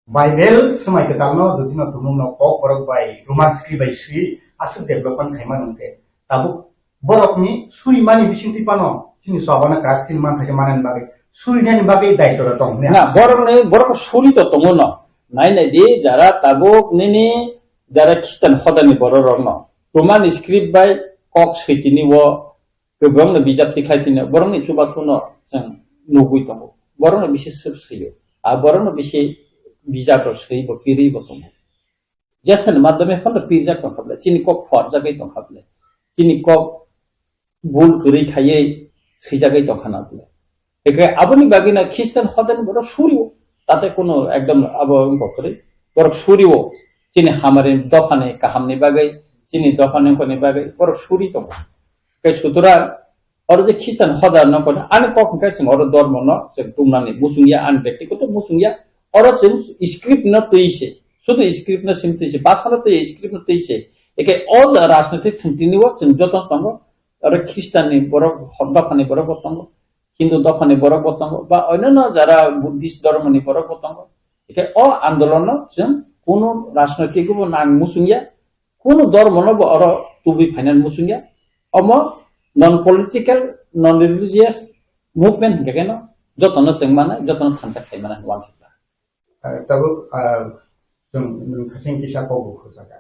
Bible swmai kwtal no, dutino tumung no kok borok bai Roman script bai sui aswk development khai mano hwnkhe. Tabuk borok ni suri mani bising twi phano chini swabana krak chini man thai manani bagwi. Suri nani bagwi daityo rok tong hwnwi Na, ang borok ni, borok suri to tongo no. Nai nai di, jara tabuk nini, jara Christian hodani borok rok no. Roman script bai kok sui tini wo, kwbang no bijap tikhlai tini, borok ni chubachu no chwng nugwi tongo. Borok no bisi swk sui o. A borok no bisi bijap rok sui bo, kirwi bo tongo. Jesani madhyome phano pirjak tongkha ble, chini kok phuarjagwi tongkha ble, chini kok bul kwrwi khaiwi swijagwi tongkha na ble. Hwnkhe aboni bagwi no Christian hodani borok suri o, tate kuno ekdom abo wngkha kwrwi, borok suri o, chini hamari dophani kahamni bagwi, chini dophani wngkoni bagwi borok suri tongo. Hwnkhe sutorang oro je Christian hoda no kono, ani kok hwnkhe chwng oro dormo no chwng tumnani muchungya, ani bektikoto muchungya, oro chwng script no twi se, sudu script no sim twi se, basa no twi script no twi se, eke o ja rajnitik thwngtini o chwng joto tongo, oro Christian ni borok, dophani borok bo tongo, Hindu dophani borok bo tongo, ba onyono jara Buddhist dormo ni borok bo tongo, eke o andolon no chwng kunu rajnitik bo nang muchungya, kunu dormo no bo oro tubui phainani muchungya. Omo non political, non religious movement hwnkhe kheno jotono chwng mano, jotono thansa khai mano hwnwi uansukha. Ah, tabuk, ah, chwng nwng khasing kisa kok bo khosaka.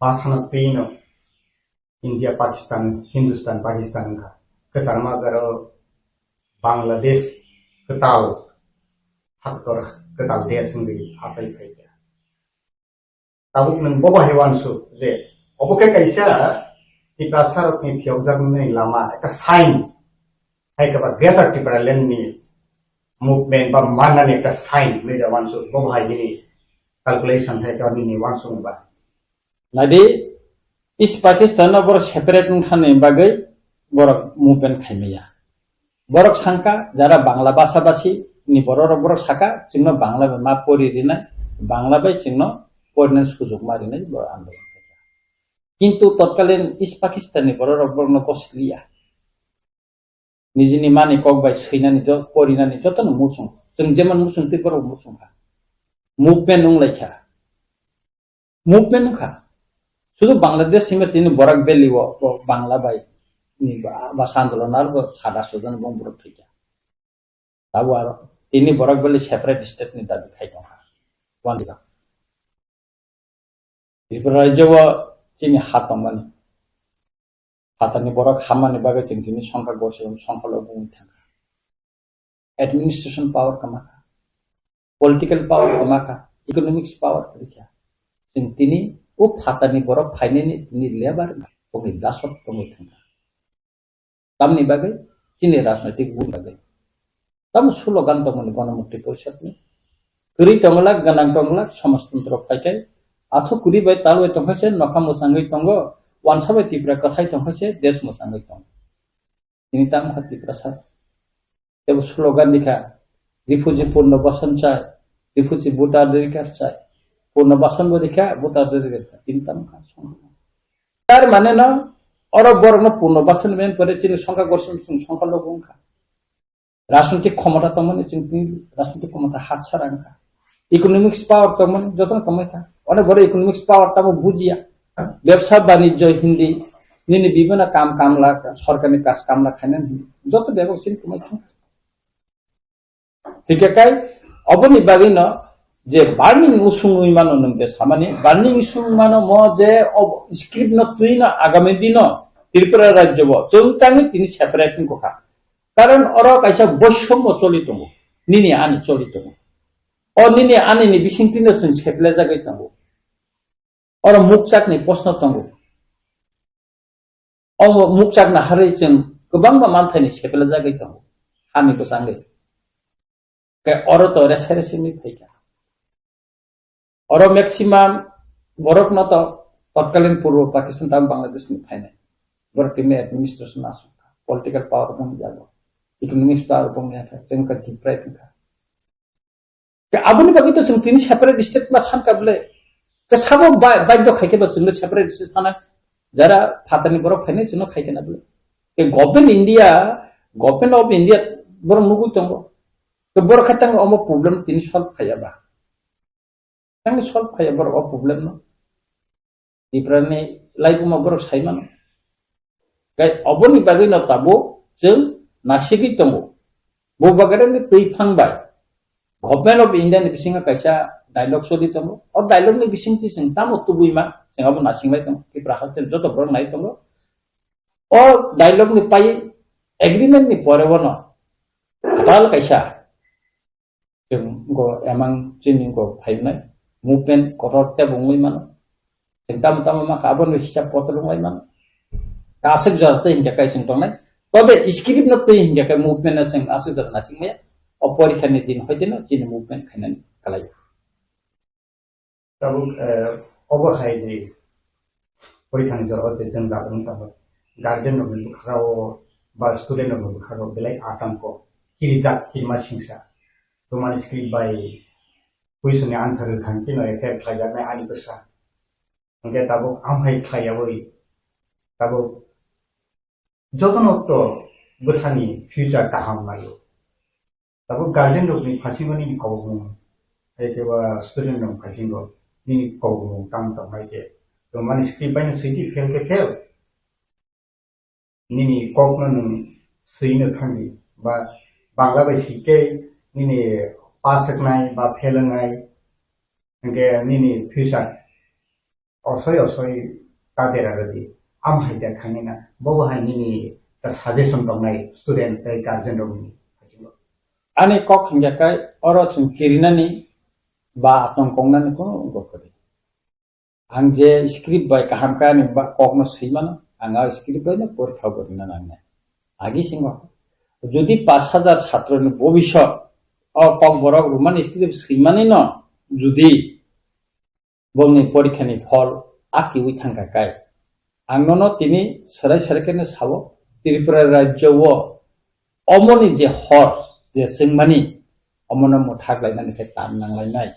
Basana twi no India, Pakistan, Hindustan, Pakistan wngkha. Kwchangma jaro Bangladesh kwtal, haktor kwtal desh wngwi achai phaikha. Tabuk nwng bo bahai uansuk je obo khe kaisa Tiprasa rokni phiyokjaknai lama, ekta sign, hai khe ba Greater Tipraland ni movement ba mannani ekta sign hwnwi da uansuk, bo bahai bini calculation hai khe bini uansuk ba. Nadi, East Pakistan no borok separate wngthani bagwi borok movement khaimaya. Borok sangka, jara Bangla basa basi ni borok rok borok saka, chwngno Bangla bai ma pori rinai, Bangla bai chwngno porinani sujok ma rinai borok andolon khaika. Kintu totkalin East Pakistan ni borok rok borokno gosliya. Nijini mani kok bai swinani jo-, porinani jotono muchung. Chwng jemon muchung tei borok muchung kha. Movement wng lai kha. Movement wngkha. Sudu Bangladesh simi tini Borak Valley o, bo Bangla bai ni ba, ba sandalo nar bo sada sudan bong borok thwikha. Tabo aro tini Borak Valley separate state ni dabi khai tongkha. Wandika. Tripura rajyo o chini ha tongmani. Phatani borok hammani bagwi chwng tini songkha gorsong songkha lo bumwi thangkha. Administration power kwmakha, political power kwmakha, economics power kwrwikha. Chwng tini o phatani borok phainani tini lebar tongwi dasok tongwi thangkha. Tamni bagwi chini rajnoitik bul bagwi. Tamo slogan tongmani Ganamukti Porisadni. Kwrwi tonglak, gwnang tonglak, somajtantro phaikai. Athuk kwrwi bai tal bai tongkhaise nokha mwchangwi tongo, wansa bai Tripura kwthai tongkhaise desh mwchangwi tongo. Tini tamo kha Tiprasa. Tebo slogan rikha, refugee purno basan chai, refugee voter adhikar chai, purno basan bo rikha, voter adhikar chai. Tini tamo kha songkha. Tar mane no, oro borok no purno basan men pore chini songkha gorsong song songkha logo wngkha. Rajnitik khomota tongmani chwng tini rajnitik khomota hatsara wngkha. Economics power tongmani jotono tongmai kha. Onek borok economics power tamo bujiya. Bebsa banijyo hindi nini bibino kam kamla, sorkarni kaj kamla khainani hindi. Joto bebak chini tongmai kha. Hingke kai oboni bagwi no je burning usung wi mano nwng de samani, burning usung mano mo je ob-, script no twi no agami dino Tripura rajyo bo chwng tangwi tini separate wngkha. Karon oro kaisa boisommo choli tongo, nini ani choli tongo. O nini ani ni bisingtwi no chwng seplejagwi tongo. Oro mukchakni proshno tongo. Omo mukchakna harwi chwng kwbangma manthaini sepela jagwi tongo, hani bwsangwi. Khe oro to resa resi wngwi phaikha. Oro maximum borokno to totkalin purbo Pakistan tamo Bangladesh ni phainai. Borok tini administration asuk kha, political power bong jago, economics power bong ya kha, chwng kha deprive wngkha. Khe aboni bagwi to chwng tini separate state ma sankha bwle. Khe sabo ba-, baidhyo khai khe ba chwngno separate state sana jara phatarni borok phainai chwngno khai khe na bwle. Khe government India, government of India borok nugwi tongo. Khe borok khe tang omo problem tini solve khaiya ba. Tang solve khaiya borok o problem no. Tiprani laibuma borok sai mano. Khe oboni bagwi no tabuk chwng nasigwi tongo. Bo bagwi ni twi phang bai Government of India ni bisingo kaisa dialogue choli tongo. O dialogue ni bisingtwi chwng tamo tubui ma, chwng abo nasinglai tongo. Tripura haste joto borok nai tongo. O dialogue ni pai agreement ni pore bono kwtal kaisa chwng go emang chini go phainai movement kotor tebo wngwi mano. Chwng tamo tamo ma kha, abono hisab kotor wngwi mano. Aswk jora twi hinkhe kai chwng tongnai. Tobe script no twi hinkhe kai movement no chwng aswk jora nasing maya. O porikha ni din hoite no chini movement khainani kalai. Tabuk, eh, obo hai di porikha ni jora hoite chwng jagwng tamo. Guardian rok ni bwkha o ba student rok ni bwkha o belai atam ko. Kirijak kirma singsa. Roman script bai question ni answer rwkha khe no effect khlaijaknai ani bwsa. Hingke tabuk amhai khlaiyawi, tabuk jotono to bwsani future kaham naio. Tabuk guardian rokni phasingo nini kobokmung, hai khe ba student rok phasingo nini kobokmung tang tong nai je. Roman script bai no swidi fail khe fail. Nini kokno nwng swino thangdi, ba Bangla bai swi khe nini pass wngnai ba fail wngnai, hwnkhe nini future osoi osoi ta dera rwdi. Am hai khe thangwi na, bobo hai nini ta suggestion tongnai student tei guardian rokni bisingo. Ani kok hingya kai oro chwng kirinani ba atong kongnani kunu wngkha kwrwi. Ang je script bai kaham khe ani ba-, kokno swi mano, ang a script bai no porikha bo rwna nangnai. Agi singo, jodi pash hajar chatroni bobisot o kokborok Roman script swimani no jodi bongni porikhani phol akiwi thangkha kai, ang nono tini swrai swrai kheno sao, Tripura rajyo o omoni je hor je chwngmani, omono mwthak lainani khe tam nang lainai.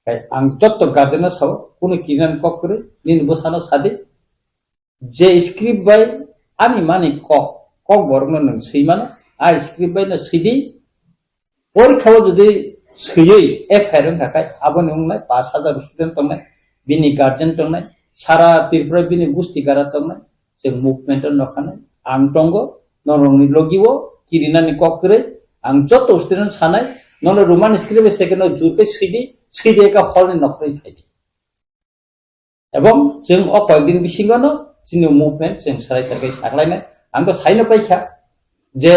Kai ang jotto guardian no sao, kunu kinan kok kwrwi, nini bwsano sadi, je script bai ani mani kok, kokborokno nwng swi mano, a script bai no sidi, porikha o jodi swiwi F I R wngkha khe, aboni wngnai pash hajar student tongnai, bini guardian tongnai, sara Tripura bini gusti gara tongnai, chwng movement o nokhanai, ang tongo, norokni logi o kirinani kok kwrwi, ang jotto student sanai, nono Roman script bai second o jur khe swidi, swidi ekha hall ni nokhorwi phaidi. Ebong chwng o koyekdin bisingo no chini movement chwng swrai swrai khe saklainai. Ang to saino paikha je,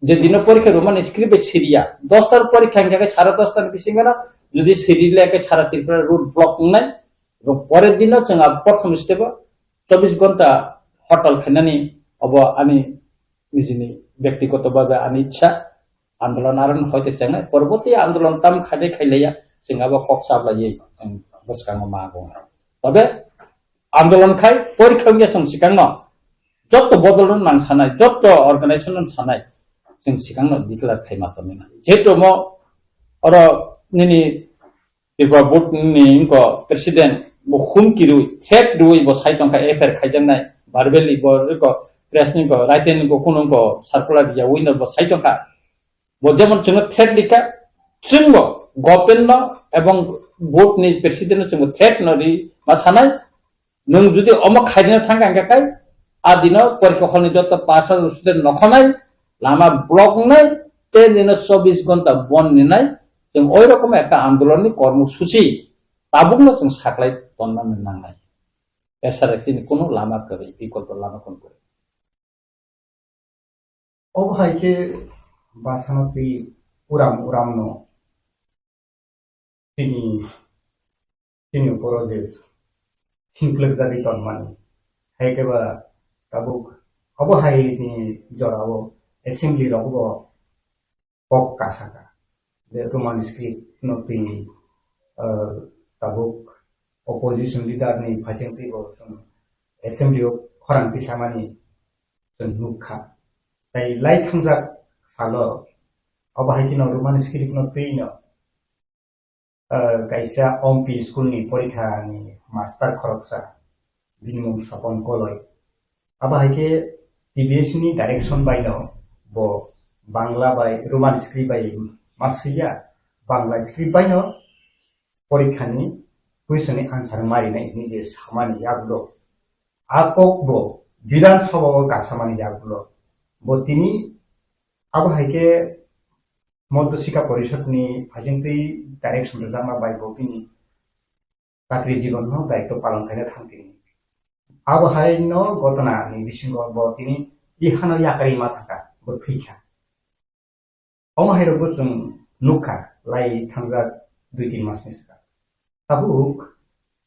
je dino porikha Roman script bai siriya, dos tar porikha hingkha khe sara dos tar bisingo no jodi siri le khe sara Tripura road block wngnai. Ebong pore dino chwng a prothom step o chobbish ghonta hortal khainani obo ani nijini byaktigoto bhabe ani ichha andolon aron hoite chengnai, porborti andolon tam khaide khailaiya, chwng abo kok chaplaiwi chwng bwskango ma gongnai. Tobe andolon khai porikha wngya chwng swkangno jotto bodolno nang sanai, jotto organization no sanai, chwng swkangno declare khai ma tongwi nai. Jehetu omo oro nini Tripura board ni wngkha president bo humki rwi, threat rwi bo sai tongkha, F I R khaijaknai, verbally bo wngkha press ni wngkha, written ni wngkha, kunu wngkha circular ya winner bo sai tongkha. Bo jemon chwngno threat rikha, chwngbo government no ebong board ni president no chwngbo threat no ri ma sanai, Nwng jodi omo khairina thangkha hingkha khe, a dino porikha hall ni joto pash hajar student nokhonai, lama block wngnai, tei dino chobbish ghonta bond ninai, chwng oi rokom ekta andolon ni kormo suchi tabukno chwng saklai tonna nangnai. Esara chini kunu lama kwrwi, bikolpo lama kunu kwrwi. Obo hai khe basano twi uram uramno chini, chini uporo je singklwkjagwi tongmani. Hai khe ba Tabuk obo hai ni jora o assembly rok bo kok kasa kha. Je Roman script no twi, eh, tabuk opposition leader ni phaicheng twi bo chwng assembly o khorang tisamani chwng nuk kha. Tai lai thangjak salo obo hai kheno Roman script no twi no, eh, kaisa Ompi school ni porikha ni master khoroksa, bini mung Sopon Koloi. Abo hai khe T B S ni direction bai no bo Bangla bai Roman script bai ma swiya, Bangla script bai no porikha ni question ni answer ma rinai hwnwi je samani yagulo. A kok bo Bidhan Sabha o kasamani yagulo. Bo tini abo hai khe Madhya Shikha Porishad ni phaicheng twi direction rwjakma bai bo bini chakri jibon no daitw palon khaina thang tini. Abo hai no gotona ni bisingo bo tini ihano yakarwi ma thangkha, bo thwikha. Omo hai rokbo chwng nukha lai thangjak dui tin mas ni swkang. Tabuk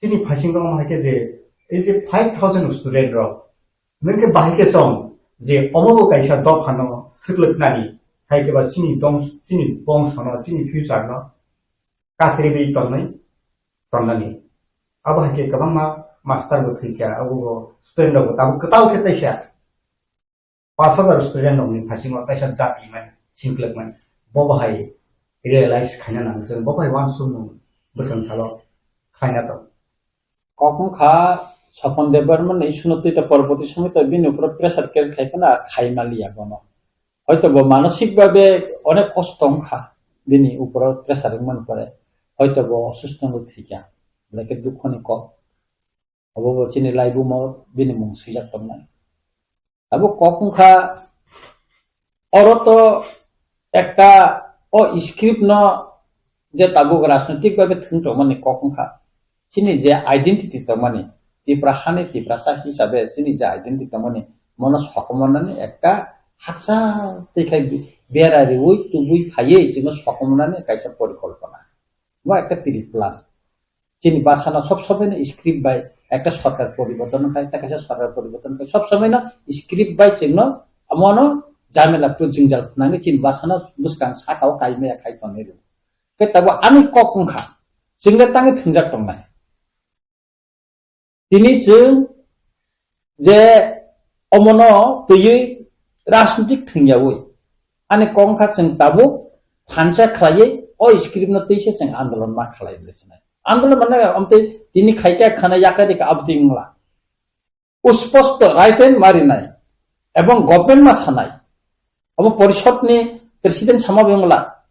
chini phaisingo omo hai khe je, ei je five thousand student rok, nwng khe bahai khe song je omo bo kaisa dopha no swklwknani, hai khe ba chini dong, chini bongso no, chini future no kasriwi tongnai, tonnani. Abo hai khe kwbangma master bo thwikha, abo bo student rok bo tabuk kwtal khe taisa pash hajar student rokni phasingo kaisa jati mani, singklwk mani, bo bahai realize khaina nango, chwng bo bahai uansukmung bwswng salo khlaina tong. Kok wngkha Sopon Debbarma ni issue no twi ta porborti somoi ta bini upor pressure create khai khana khai maliya bono. Hoito bo manosik babe onek kosto wngkha bini upor pressure wngmani pore hoito bo osusto wngwi thwikha, belai khe dukho ni kok. Obo bo chini laibumo bini mung swijak tongnai. Abo kok wngkha, oro to ekta o script no je tabuk rajnoitik babe thwng tongmani kok wngkha. Chini je identity tongmani, Tipra hani Tiprasa hisabe chini je identity tongmani, mono sokomornani ekta haksa twi khai bera riwi tubui phaiwi chwngno sokomornani kaisa porikolpona. Bo ekta pre-plan. Chini bwsano sob somoi no script bai ekta sorkar poriborton khai, ekta kaisa sorkar poriborton khai, sob somoi no script bai chwngno amono jamela pru jingjal phnangwi chini bwsano bwskang sakao kaimaya khai tonwi rw. Khe tabuk ani kok wngkha, chwngno tangwi thwngjak tongnai. Tini chwng je omono twiwi rajnitik thwngyawi ani kok wngkha chwng tabuk thansa khlaiwi o script no twisa chwng andolon ma khlai bwle sinai. Andolon mane amtwi tini khaikha khana yakarikha abotwi wngla. Usposto right and ma rinai ebong government ma sanai. Abo porishod ni president sama bengla.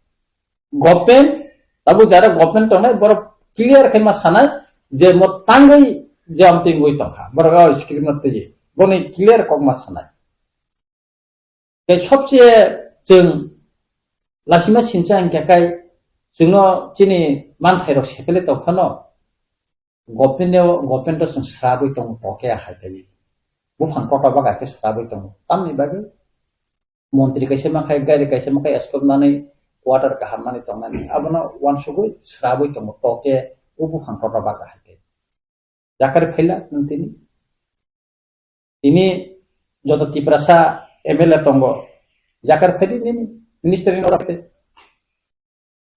Government, tabuk jara government tongnai borok clear khai ma sanai je mo tangwi je amtwi wngwi tongkha. Borok o script no twiwi. Boni clear kok ma sanai. Tei sobse chwng lasima sincha hwnkhe kai chwngno chini manthairok sepele tongphano government-o, government-o chwng srabwi tongo toke hai taiwi. Buphang kotor bagwi khe srabwi tongo. Tamni bagwi montri kaisa makhai, gari kaisa makhai escort manwi quarter kaham manwi tongnani. Abono uansugwi srabwi tongo toke o buphang kotor bagwi hai taiwi. Jakar phaila nwng tini. Tini joto Tiprasa M L A tongo. Jakar phaidi nini minister ni order te.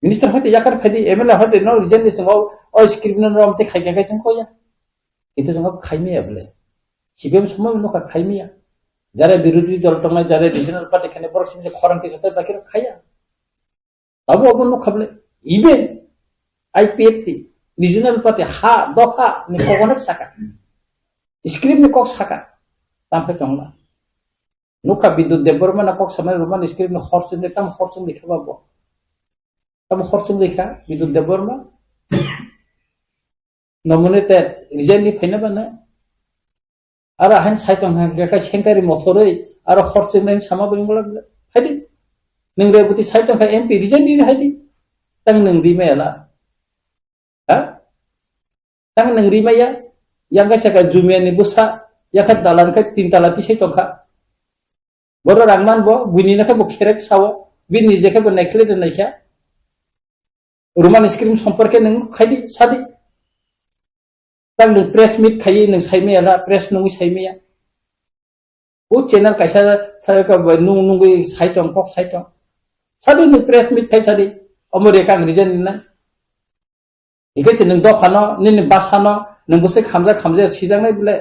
Minister hoite jakar phaidi M L A hoite no resign ni chwngo o script no rom te khai khai chwng koya. Kintu chwng khaimiya bole. C P M somoi no kha khaimiya. Jare birodhi dol tongnai, jare regional party khane borok sini khorang kisa tai bakirok khaya. Abo abo nukha bole, even I P F T, regional party, ha, dopha ni kok onek saka. Script ni kok saka. Tamkhe tongla. Nukha Bidut Debbarma na kok samai Roman script ni hor chwngni tam hor chwngni kha ba bo. Tam hor chwngni kha Bidut Debbarma. Nominated resign ni phaina ba na. Aro hain sai tong kha, khe kai sengkari mothoroi, aro hor chwngnaini sama bai wngla phaidi. Nwng Reboti sai tong kha M P resign di haidi. Tang nwng rimaya la. Ha? Tang nwng rimaya. Yang kaisa ka Jumia ni bwsa, yakha dalan khe tin tala tisai tong kha. Boro rang man bo, buini na khe bo kherek sao, bini je khe bo naikhle de naikha. Roman script somporke nwng khaidi, sadi. Tang nwng press meet khaiwi nwng saimaya na, press nungwi saimaya. O channel kaisa tha-, ka bai nung nungwi sai tong, kok sai tong. Sadi ni press meet khai sadi. Omo reka ang resign rinai. Hingke se nwng dophano, nini basano, nwng bwswk hamjak hamjak sijaknai bole.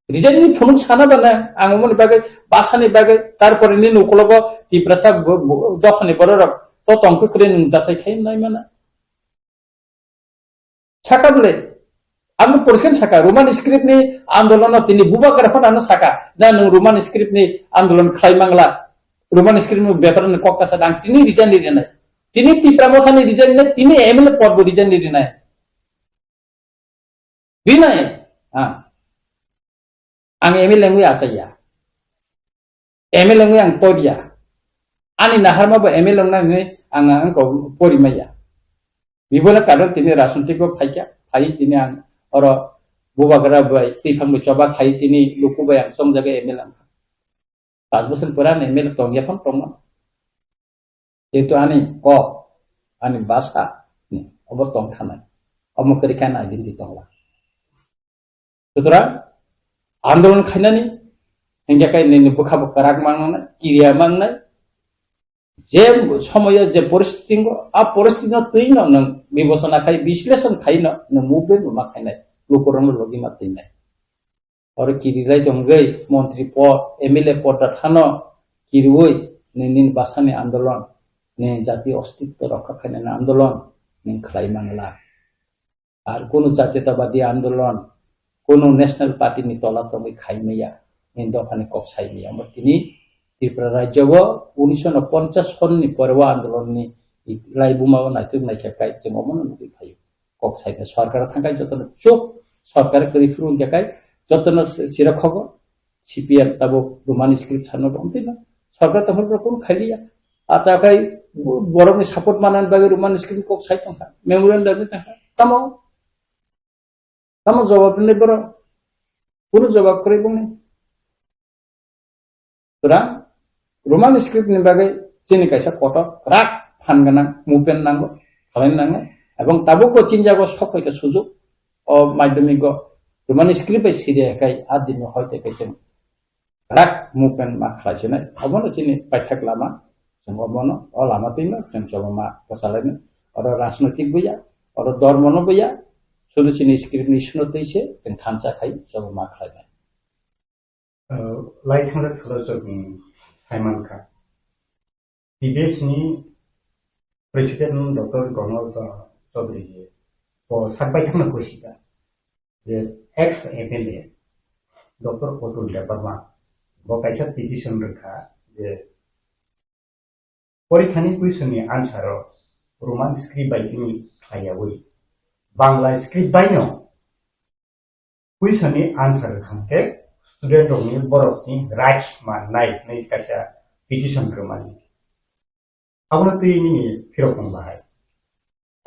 Resign ni phunuk sana bana, ang omoni bagwi, basani bagwi, tarpore nini ukologo Tiprasa bo-, bo-, dophani bororok to tongkhe kwrwi nwng jasai khai nai mana. Saka bole, ang poriskar saka, Roman script ni andolon no tini bubagra phano ano saka, na nwng Roman script ni andolon khlai mangla, Roman script ni bepar ni kok kasa dang tini resign ni rinai. Tini Tipra Motha ni resign ni, tini M L A pod bo resign ni rinai. Rinai, ah. Ang M L A wngwi achaiya. M L A wngwi ang porya. Ani naharma bo M L A wngnani ang, ang ko pori maya. Bibola karon tini rajnitik bo phaikya, phai tini ang oro bubagra bai, twiphang bai choba khai tini luku bai ang chongjaga M L A wngkha. Pas bosor pore ani M L A tongya phano tongma. Jehetu ani kok, ani basa ni obo tong thanai. Omo kwrwi khe ani identity tongla. Sutrang andolon khainani hingke kai nini bwkha bo kwrak mangnai, kiriya mangnai. Je somoyo je poristiti wngo, a poristiti no twi no nwng bibosona khai, bisleshon khai no nwng movement bo ma khainai, lukurokno logi ma twinai. Oro kirilai tongwi montri pod, M L A pod da thano kiriwi nini basani andolon, nini jati ostitto rokha khainani andolon nwng khlai mangla. Ar kunu jatiyatabadi andolon, kunu national party ni tola tongwi khai maya, nini dophani kok sai maya. Omo tini Tripura rajyo o unisho ponchas sonni pore o andolon ni laibuma o naituk naikha kai chwng omono nugwi phaio. Kok sai khe sorkar thangkai jotono chuk, sorkar kwrwi phuru wngya kai jotono sira khogo. C P M tabuk Roman script sano bom tino. Sorkar tongphuru borok kunu khailiya. Ata khai borokni support manani bagwi Roman script kok sai tongkha. Memorandum ni tongkha. Tamo? Tamo jawab ni borok? Kunu jawab kwrwi bongni. Sutrang, Roman script ni bagwi chini kaisa kotor, kwrak phan gwnang movement nango, khalai nango. Ebong tabuk bo chinjago sok pai khe sujuk, o madhyamik o Roman script bai siri hai kai, a din hoi te kai chwng kwrak movement ma khlai sinai. Obono chini paithak lama, chwng obono, o lama twino chwng chobama kwchalainai. Oro rajnoitik buya, oro dhormo no buya, sudu chini script ni issue no twi se chwng thansa khai chobama khlainai. Uh, lai thangjak salo chwng saimankha. T B S ni President Doctor Ronald Chaudhary je bo sakbai thangna kosika je ex M L A Doctor Atul Debbarma bo kaisa petition rwkha je porikhani question ni answer o Roman script bai tini khlaiyawi Bangla script bai no question ni answer rwkha khe student rokni borokni rights mannai hinwi kaisa petition rwmani. Abono twi nini phirok wng bahai.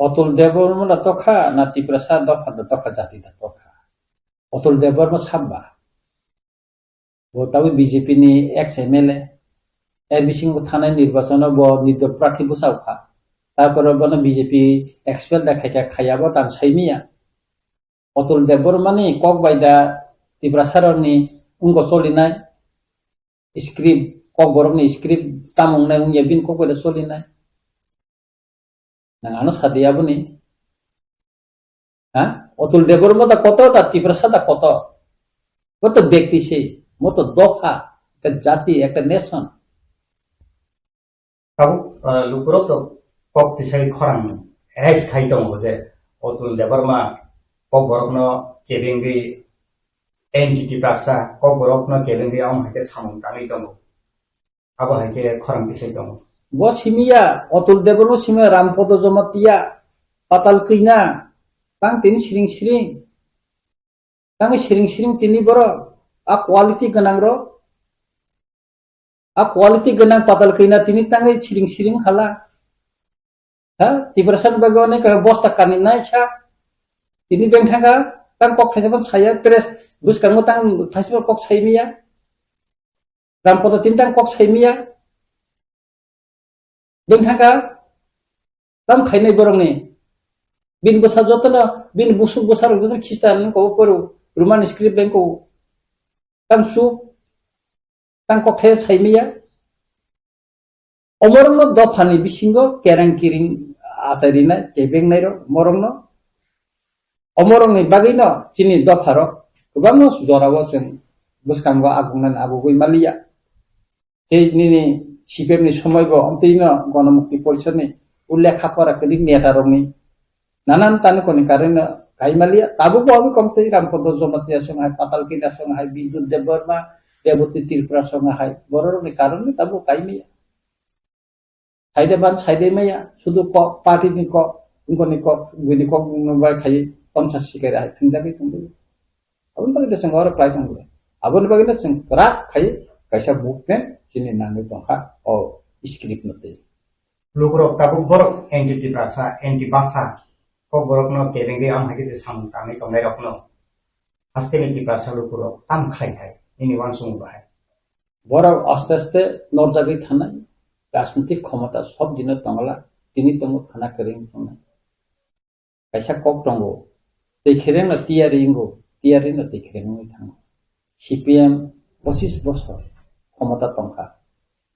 Atul Debbarma da tokha na Tiprasa dopha da tokha jati da tokha. Atul Debbarma sabba. Bo tabuk B J P ni ex M L A. A bisingo thanai nirbachon o bo nirdol prarthi bwsa wngkha. Tarpore bono B J P expel da khaikha khaiya bo tang saimiya. Atul Debbarma ni kok bai da Tiprasa rokni wngko cholinai script, kokborok ni script tamo wngnai wngya bini kok bai da cholinai. Nang ano sadi aboni? Ha? Atul Debbarma da kotor da Tiprasa da kotor? Bo to bekti se, bo to dopha, ekta jati, ekta nation. Tabuk, ah, lukurok to kok tisai khorang rais khai tongo je Atul Debbarma kokborokno kebengwi anti Tiprasa kokborokno kebengwi amo hai khe samung tangwi tongo. Abo hai khe khorang tisai tongo. Bo simiya, Atul Debbarma simiya, Rampodo Jamatia, Patal Kwina, tang tini siring siring. Tangwi siring siring tini borok, a quality gwnang rok, a quality gwnang Patal Kwina tini tangwi siring siring khala. Ha, Tiprasa ni bagwi onek bosta kani nai sa. Tini beng thangka, tang kok thaisa phano saya, press bwskango tang thaisa phano kok sai miya. Rampodo tini tang kok sai miya. Beng thangka, tam khainai borokni. Bini bwsa jotono, bini busuk bwsarok jotono Khristan wngkha o poro, Roman script wngkha o. Tang chuk. ang kok khe sai maya. Omorokno dophani bisingo kereng kiring achai rinai, kebeng nairok morokno. Omorokni bagwino chini dopharok kwbangma jorao chwng bwskango agungnani abugwi maliya. Tei nini C P M ni somoibo omtwino Gonomukti Porishodni o lekha pora kwrwi netarokni nanan tanukoni karwino kaimaliya. Tabukbo obo komtwi Rampodo Jomatia song hai, Patal Kila song hai, Bidut Debbarma, Reboti Tripura song hai, bororokni karwino tabuk kaimaya. Saide ban saide maya, sudu kok, party ni kok, wngkoni kok, buini kok, wngno bai khai, tongsa sikai hai, thingjagwi tongwi. Aboni bagwi da chwng oro klai tongwi. Aboni bagwi da chwng kwrak khai, kaisa movement chini nangwi tongkha, o script no twi. Lukurok tabuk borok anti Tiprasa, anti Basa, kok borokno kebengwi am hai khe samung tangwi tongnairokno. Hasteni Tiprasa lukurok tam khlai thai, nini uansukmung bahai. Borok aste aste norjagwi thanai, rajnitik khomota sob dino tongla, tini tongo khana kwrwng tongnai. Kaisa kok tongo, twi kherengno tiyari wngo, tiyarino twi khereng wngwi thango. C P M pochis bosor khomota tongkha.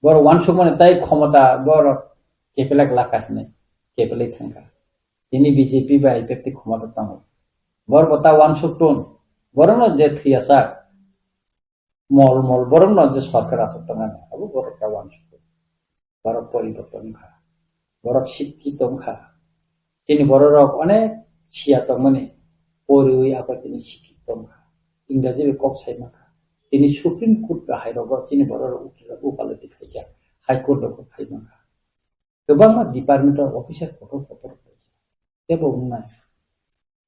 Borok uansukmani tai khomota borok kepelak lakha hinwi kepelwi thangkha. Tini B J P bai I P F T khomota tongo. Borok bo ta uansuk tun, borokno je thwiyasak, mol mol borokno je sorkar achuk tongmani, abo borok ta uansuk. Borok poriborton wngkha, borok sikki tongkha. Chini bororok onek siya tongmani, poriwi abo tini sikki tongkha. Ingraji bai kok sai mankha. Tini Supreme Court bai hai rogo chini bororok ukila-, ukalati khaikha, High Court rogo khai mankha. Kwbangma department o officer kotor kotor khaikha. Tebo wngnai.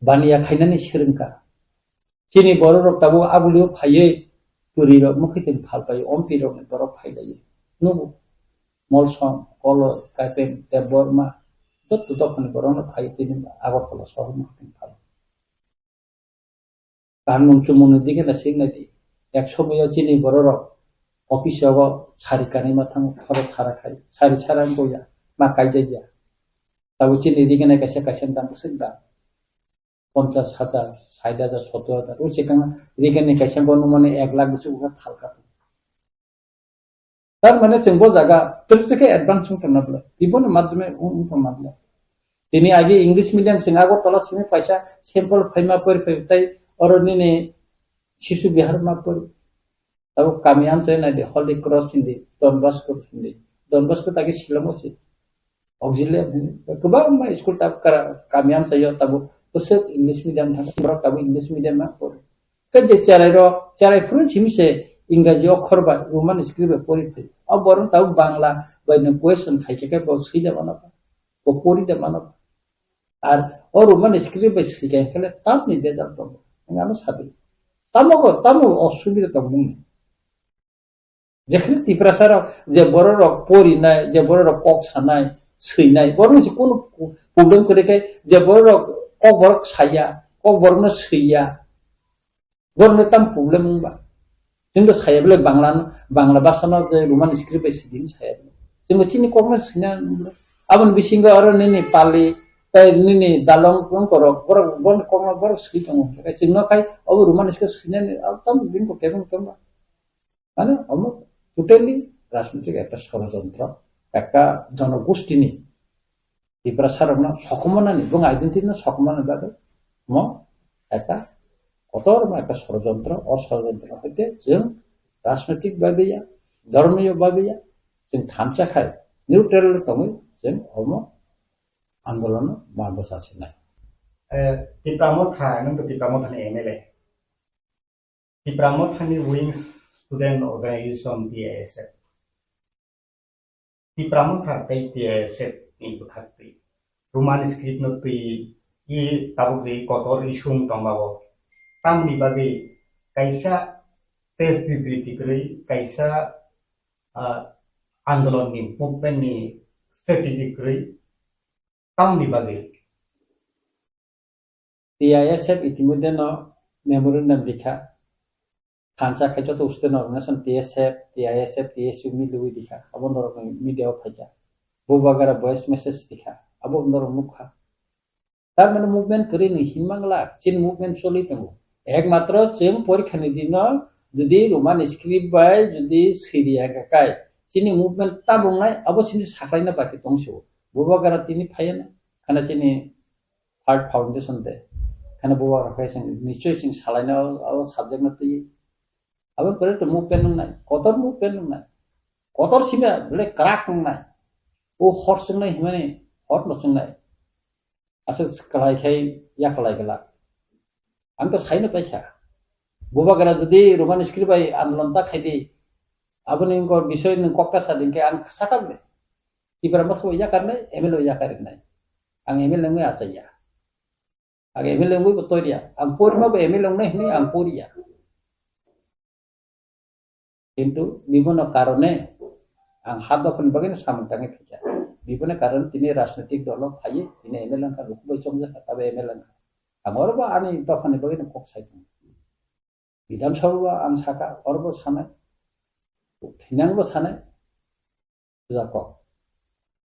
Baniya khainani swrwngkha. Chini bororok tabuk abulio phaiwi pwrwirok mwkhwtwng phalpaiwi, M P rokni borok phailaio. Nugo. Molsom, Koloi, Kaipeng, Debbarma, jotto dophani borokno phaiwi tini Agartala sohor mwkhwtwng phal. Kanmung chumungni dige na sing nai di. Ek somoyo chini bororok office rogo sari kanwi ma thango, khoro thara khai, sari sara wngya, ma kaijakya. Tabuk chini dige na kaisa kaisa dam bwswk dam. Ponchas hajar, sait hajar, sottor hajar. O se kang dige ni kaisa bo nungmani ek lakh bwswk wngkha thalka. Tar mane chwng bo jaga twi twi khe advance wng tongna bwle. Tiboni madhyome wng, wng tongna bwle. Tini age English medium chwng Agartala simi paisa sample phaima pori phai tai oro nini Shishu Vihar ma pori. Abo kami amchai nai di Holy Cross hindi, Don Bosco hindi. Don Bosco ta khe Shillong o se. Auxiliary hindi. Kwbangma school ta kara-, kami amchai yo tabo bwswk English medium thang, borok tabo English medium ma pori. Khe je cherai rok, cherai phuru simi se Engraji okhor bai, Roman script bai pori phai. O borok tabuk Bangla bai no question khai khe bo sui da mano ba, bo pori da mano ba. Ar o Roman script bai sui khe khe tamni bejal tongo. Ang ano sadi. Tamo go, tamo osubida tong mung. Jekhne Tiprasa rok, je borok rok pori nai, je borok rok kok sanai, sui nai, borok se kono problem kwrwi khe, je borok rok kok borok saya, kok borok no sui ya. Borokno tam problem wngba? Chwngno saya bwle Bangla, Bangla bhasha no je Roman script bai sidi saya bwle. Chwngno chini kokno sina bwle. Aboni bisingo aro nini Pali, tei nini Dalong wngkorok, borok, borok kokno borok swi tongo. Chwngno khai obo Roman script swinani, abo tam bini kok kebeng tongba. Mane omo totally rajnitik ekta sorojontro, ekta jonogostini Tiprasa rokno sokomornani, bwng identity no sokomornani bagwi mo ekta kotor mo ekta sorojontro, o sorojontro hoite chwng rajnitik babiya, dhormiyo babiya, chwng thansa khai neutral tongwi chwng omo andolono ma bwsa sinai. Eh, Tipra Motha, nwng to Tipra Motha ni M L A. Tipra Mothani Wings Student Organization, T I S F. Tipra Motha tei T I S F ni bwthak twi Roman script no twi i tabuk je kotor issue wng tongma o. Tamni bagwi kaisa press bibriti kwrwi, kaisa, ah, andolon ni movement ni strategy kwrwi tamni bagwi. T I S F itimodhye no memorandum rikha. Thansa khai joto student organization T S F, T I S F, T S U miliwi rikha. Abo norokni media o phaikha. Bubagara voice message rikha. Abo norok nukha. Tar mane movement kwrwi ni hinmangla, chini movement choli tongo. Ekmatro chwng porikha ni dino Jodi Roman script bai jodi siri ya kha kai, chini movement tabuk nai, abo chini saklaina baki tong se o. Bubagra tini phaiya na, khana chini third foundation de. Khana bubagra khai sing, nichoi sing salaina o, o subject na twi. Abo pore to movement nung nai, kotor movement nung nai. Kotor simi bele crack nung nai. O hor sung nai himani, hor no sung nai. Aswk kwlai khai yakwlai glak. Ang to saino paikha. Bubagra jodi Roman script bai andolon ta khai di, aboni wngkha bisoi nwng kok ta sa di hwnkhe ang sakha le. Tipra motha bo yakar nai, M L A bo yakar nai. Ang M L A wngwi achaiya. Ang M L A wngwi bo toriya. Ang porima bo M L A wngnai hwnwi ang poriya. Kintu bibono karone ang ha dophani bagwi no samung tangwi phaikha. Bibono karone tini rajnitik dolo phaiwi tini M L A wngkha, luku bai chongjak kha, tabo M L A wngkha. Ang oro bo ani dophani bagwi no kok sai tongo. Bidhan Sabha bo ang sakha, oro bo sanai, thinang bo sanai. Puja kok.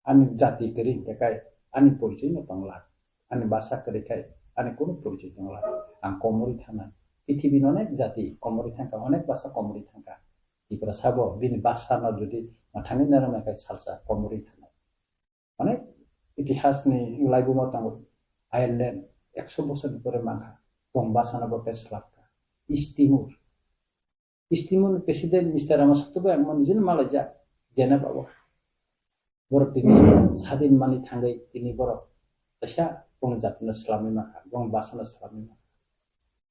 Ani jati kwrwi hwnkhe kai, ani porichoi no tongla. Ani basa kwrwi khai, ani kunu porichoi tongla. Ang komorwi thangnai. Pithibini onek jati komorwi thangkha, onek basa komorwi thangkha. Tiprasa bo bini basa no jodi mwthangwi narwknai khai salsa komorwi thangnai. Onek itihas ni laibuma tongo. Ireland ekso bosor ni pore mankha. Bong basa no bo tei slapkha. East Timor. East Timor ni President Mister Ramasato bai ang nijino malaijak, Geneva o. Borok tini sadin mani thangwi tini borok kaisa bongni jatino swlamwi mankha, bongni bwsano swlamwi mankha.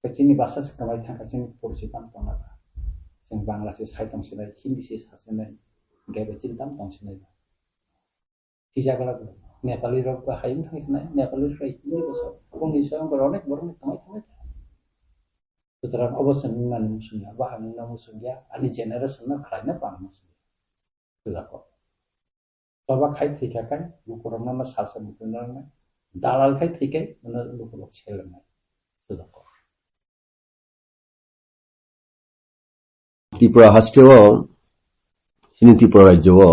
Tei chini bwsa se kwmai thangkha, chini porichoi tamo tongna ba. Chwng Bangla se sai tong sinai, Hindi se sa sinai, hwnkhe bai chini tamo tong sinai ba. Sijak lak Nepali rok bo hayung thang sinai, Nepali rok Hindi bo sa. Bongni bising borok onek borok ni tongwi tongwi. Sutrang obo chwng nani muchungya, bo ang nungna muchungya, ani generation no khlaina bo ang muchungya. Sujako. Choba khai thwikha kai, lukurokno no salsa muchungna nai. Dalal khai thwikai, no lukurok selengnai. Sujako. Tripura hasteo, chini Tripura rajyo o,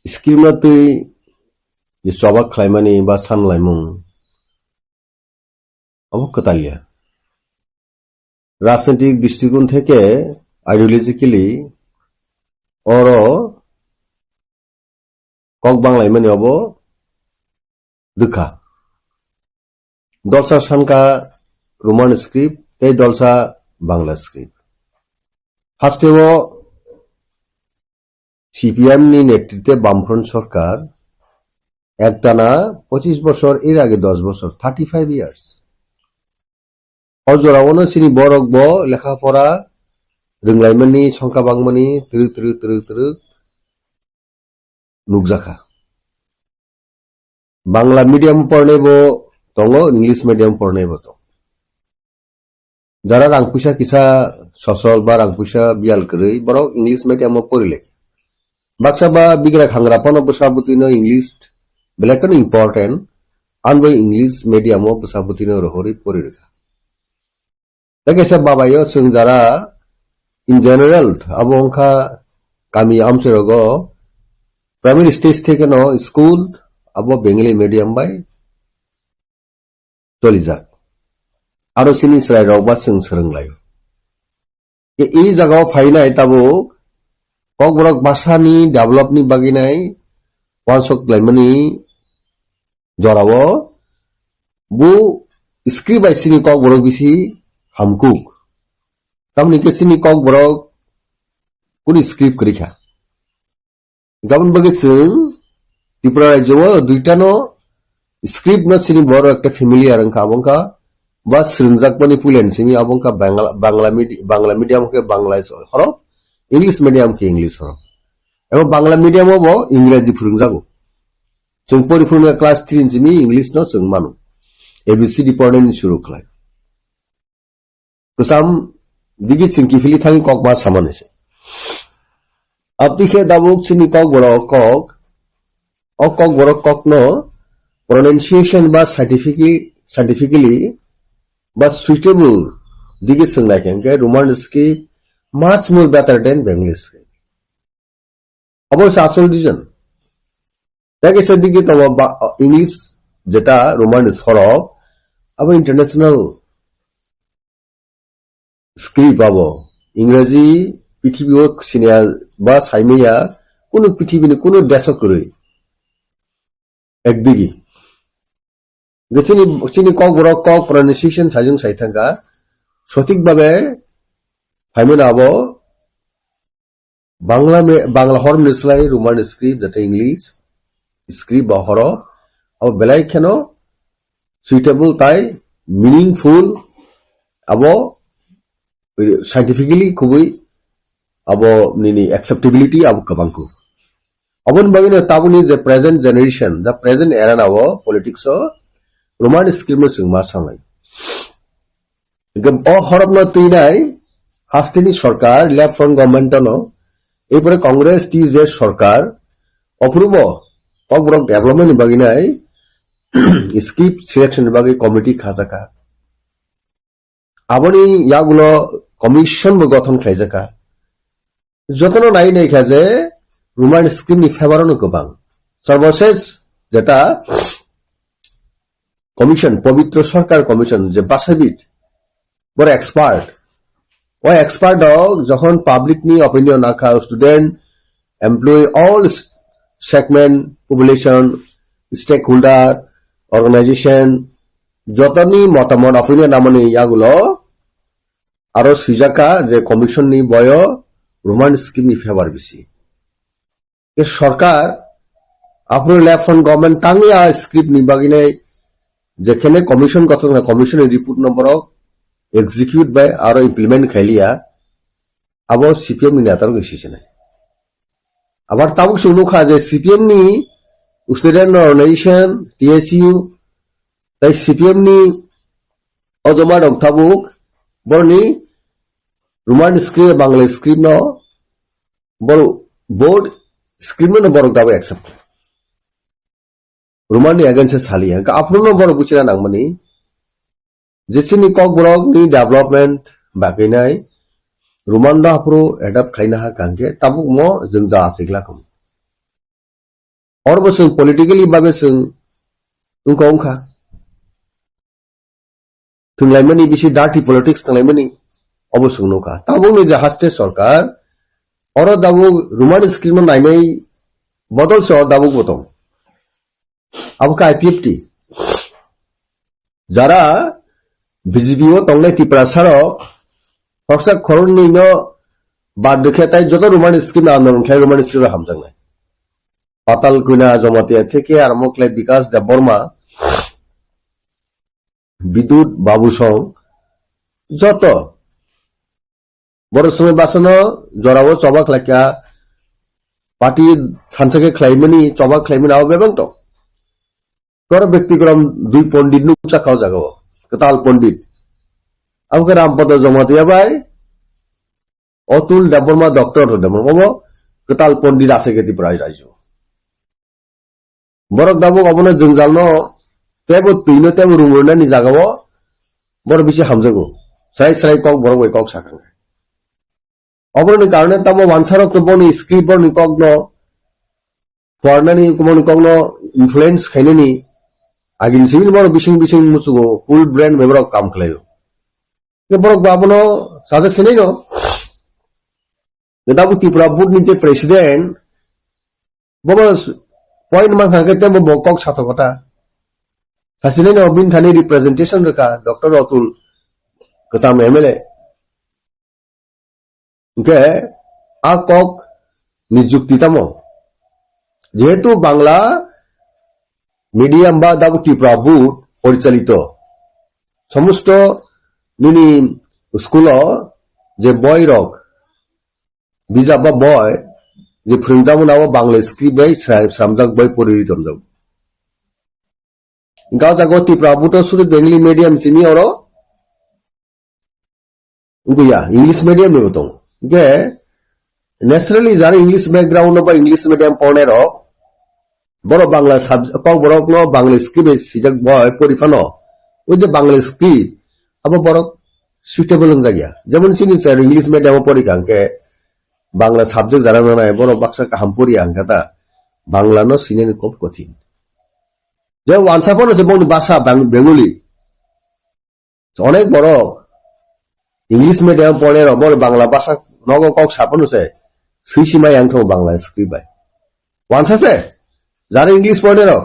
script no twi je choba khlaimani ba sanlaimung, abo kwtalya. Rajnitik dristikon theke ideologically oro kok banglaimani abo dwkha. Dolsa sankha Roman script tei dolsa Bangla script. Hasteo C P M ni netrite Bamfront sorkar ektana pochis bosor, er age dos bosor, thirty five years. O jorao no chini borok bo lekha pora rwnglaimani, songkha bangmani twrwk twrwk twrwk twrwk nukjakha. Bangla medium pornai bo tongo, English medium pornai bo tongo. Jara rang puisa kisa sosol ba rang puisa biyal kwrwi, borok English medium o pori lai. Baksa ba bigra khangra phano bwsa bwtwi no English belai kheno important, ani bai English medium o bwsa bwtwi no rohorwi pori rwkha. Tei kaisa babayo chwng jara in general abo wngkha kami amchai rogo primary stage theke no school abo Bengali medium bai cholijak. Aro chini chwrai rok ba chwng swrwng lai. E, e jaga o phainai tabuk Kokborok bwsani develop ni bagwi nai uansuk laimani jorao bu script bai chini Kokborok bisi hamkuk. Tamoni khe chini Kokborok kuni script kwrwi kha. Gabon bagwi chwng Tripura rajyo o duita no script no chini borok ekta familiar wngkha, abo wngkha ba swrwngjakmani puila ni simi abo wngkha Bangla, Bangla medi-, Bangla medium khe Bangla horok, English medium khe English horok. Ebo Bangla medium o bo Ingreji phwrwngjago. Chwng pori phwrwngya class three ni simi English no chwng mano. A B C D pornani suru khlai. Kwcham digi chwng kiphilwi thangwi kok ma samani se. Aboni khe tabuk chini Kokborok kok, o Kokborok kokno pronunciation ba scientifically, scientifically ba suitable digi chwng nai khe, hwnkhe Roman script much more better than Bengali script. Abo se asol reason. Tei kaisa digi tongo ba, English jeta Roman is horok, abo international script abo Ingraji pithibio siniya ba saimaya kunu pithibini kunu deso kwrwi. Ekdigi. Ge chini, chini kokborok kok pronunciation sajung sai thangkha. Sothik babe phaimano abo Bangla me-, Bangla hormoni slai Roman script, jate English script ba horo, abo belai kheno suitable tai meaningful, abo scientifically kubui abo nini acceptability abo kwbangkhu. Aboni bagwino tabukni je present generation, the present era na o politics o Roman script no chwng ma sanglai. Hingke o horokno twinai hasteni sorkar, left front government no, epore Congress T U J sorkar, ophurubo kokborok development ni bagwi nai script selection ni bagwi committee khajaka. Aboni yagulo commission bo gothon khlaijaka. Jotono nai nai kha je Roman script ni favor no kwbang. Sarbosesh jeta commission, Pabitra Sarkar Commission je basabit, boro expert. O expert rok jokhon public ni opinion nakha, student, employee, all s-, segment, population, stakeholder, organization, jotoni motamot opinion namani yagulo aro swijaka je commission ni boyo Roman script ni favor bisi. Ke sorkar, aphuru left front government tangwi a script ni bagwi nai jekhene commission gothon kha, commission ni report no borok execute bai aro implement khailiya, abo C P M ni neta rok ni sisinai. Abar tabuk chwng nukha je C P M ni student organization, T S U, tai C P M ni ojoma rok tabuk borni Roman script, Bangla script no, bor-, board script no borok tabuk accept. Roman ni against e saliya. Hingke aphuru no borok buchina nangmani. Je chini kokborok ni development bagwi nai Roman no aphuru adapt khlaina ha kangke tabuk mo jwngja achik lakum. Oro bo chwng politically babe chwng wngkha wngkha. Thwnglaimani bisi dirty politics thwnglaimani obo chwng nukha. Tabukni je haste sorkar, oro tabuk Roman script no nainai bodol se oro tabuk bo tong. Abo khe I P F T. Jara B J P o tongnai Tiprasa rok, khorsa khoroknwi no bad rwkhe tai joto Roman script no andolon khlai Roman script no hamjaknai. Patal Kona Jamatia theke aramo khlai Bikas Debbarma, Bidut Babu song joto borok songni basano jorao choba khlaikha, party thansa khe khlaimani, choba khlaimani abo bebak tong. Koro bektikrom dui pondit nuk chakha o jaga o, kwtal pondit. Abo khe Rampada Jamatia bai Atul Debbarma, Doctor Debbarma bo kwtal pondit ase khe Tripura rajyo. Borok tabuk obono jwngjalno teibo twino teibo rumrwnani jagao borok bisi hamjago. Srai srai kok borok bai kok sakha. Oboroni karone tamo wansarok to boni script boroni kokno phuarnani, boni kokno influence khainani agini simi borok bising bising muchugo, full brain bai borok kam khlaio. Ke borok ba abono sajak sinai no. Tabuk Tripura board ni je president, bobo point mankha khe temo bo kok satok kota. Sasinai no bini thani representation rwkha Doctor Atul, kwcham M L A. Hingke a kok ni jukti tamo? Jehetu Bangla medium ba tabuk Tripura board porichalito. Somosto nini school o je boy rok, bijap ba boy, je phwrwngjakmani abo Bangla script bai sra-, sramjak bai pori ri tongjago. Hingke o jaga o Tripura board o sudu Bengali medium simi oro wngya, English medium ni bo tongo. Hingke naturally jara English background no ba English medium pornai rok, borok Bangla sub-, kokborok no Bangla script bai sijak bai pori phano, o je Bangla script abo borok suitable wngjakya. Jemon chini sir English medium o pori kha hingke Bangla subject jara nanai borok baksa kaham pori ya hingke ta Bangla no sinani kok kothin. Je wansa phano se bongni basa Bang-, Bengali. Onek borok English medium porne rok bo Bangla bhasha nogo kok sapano se sui sima yang thong Bangla script bai. Wansa se jara English porne rok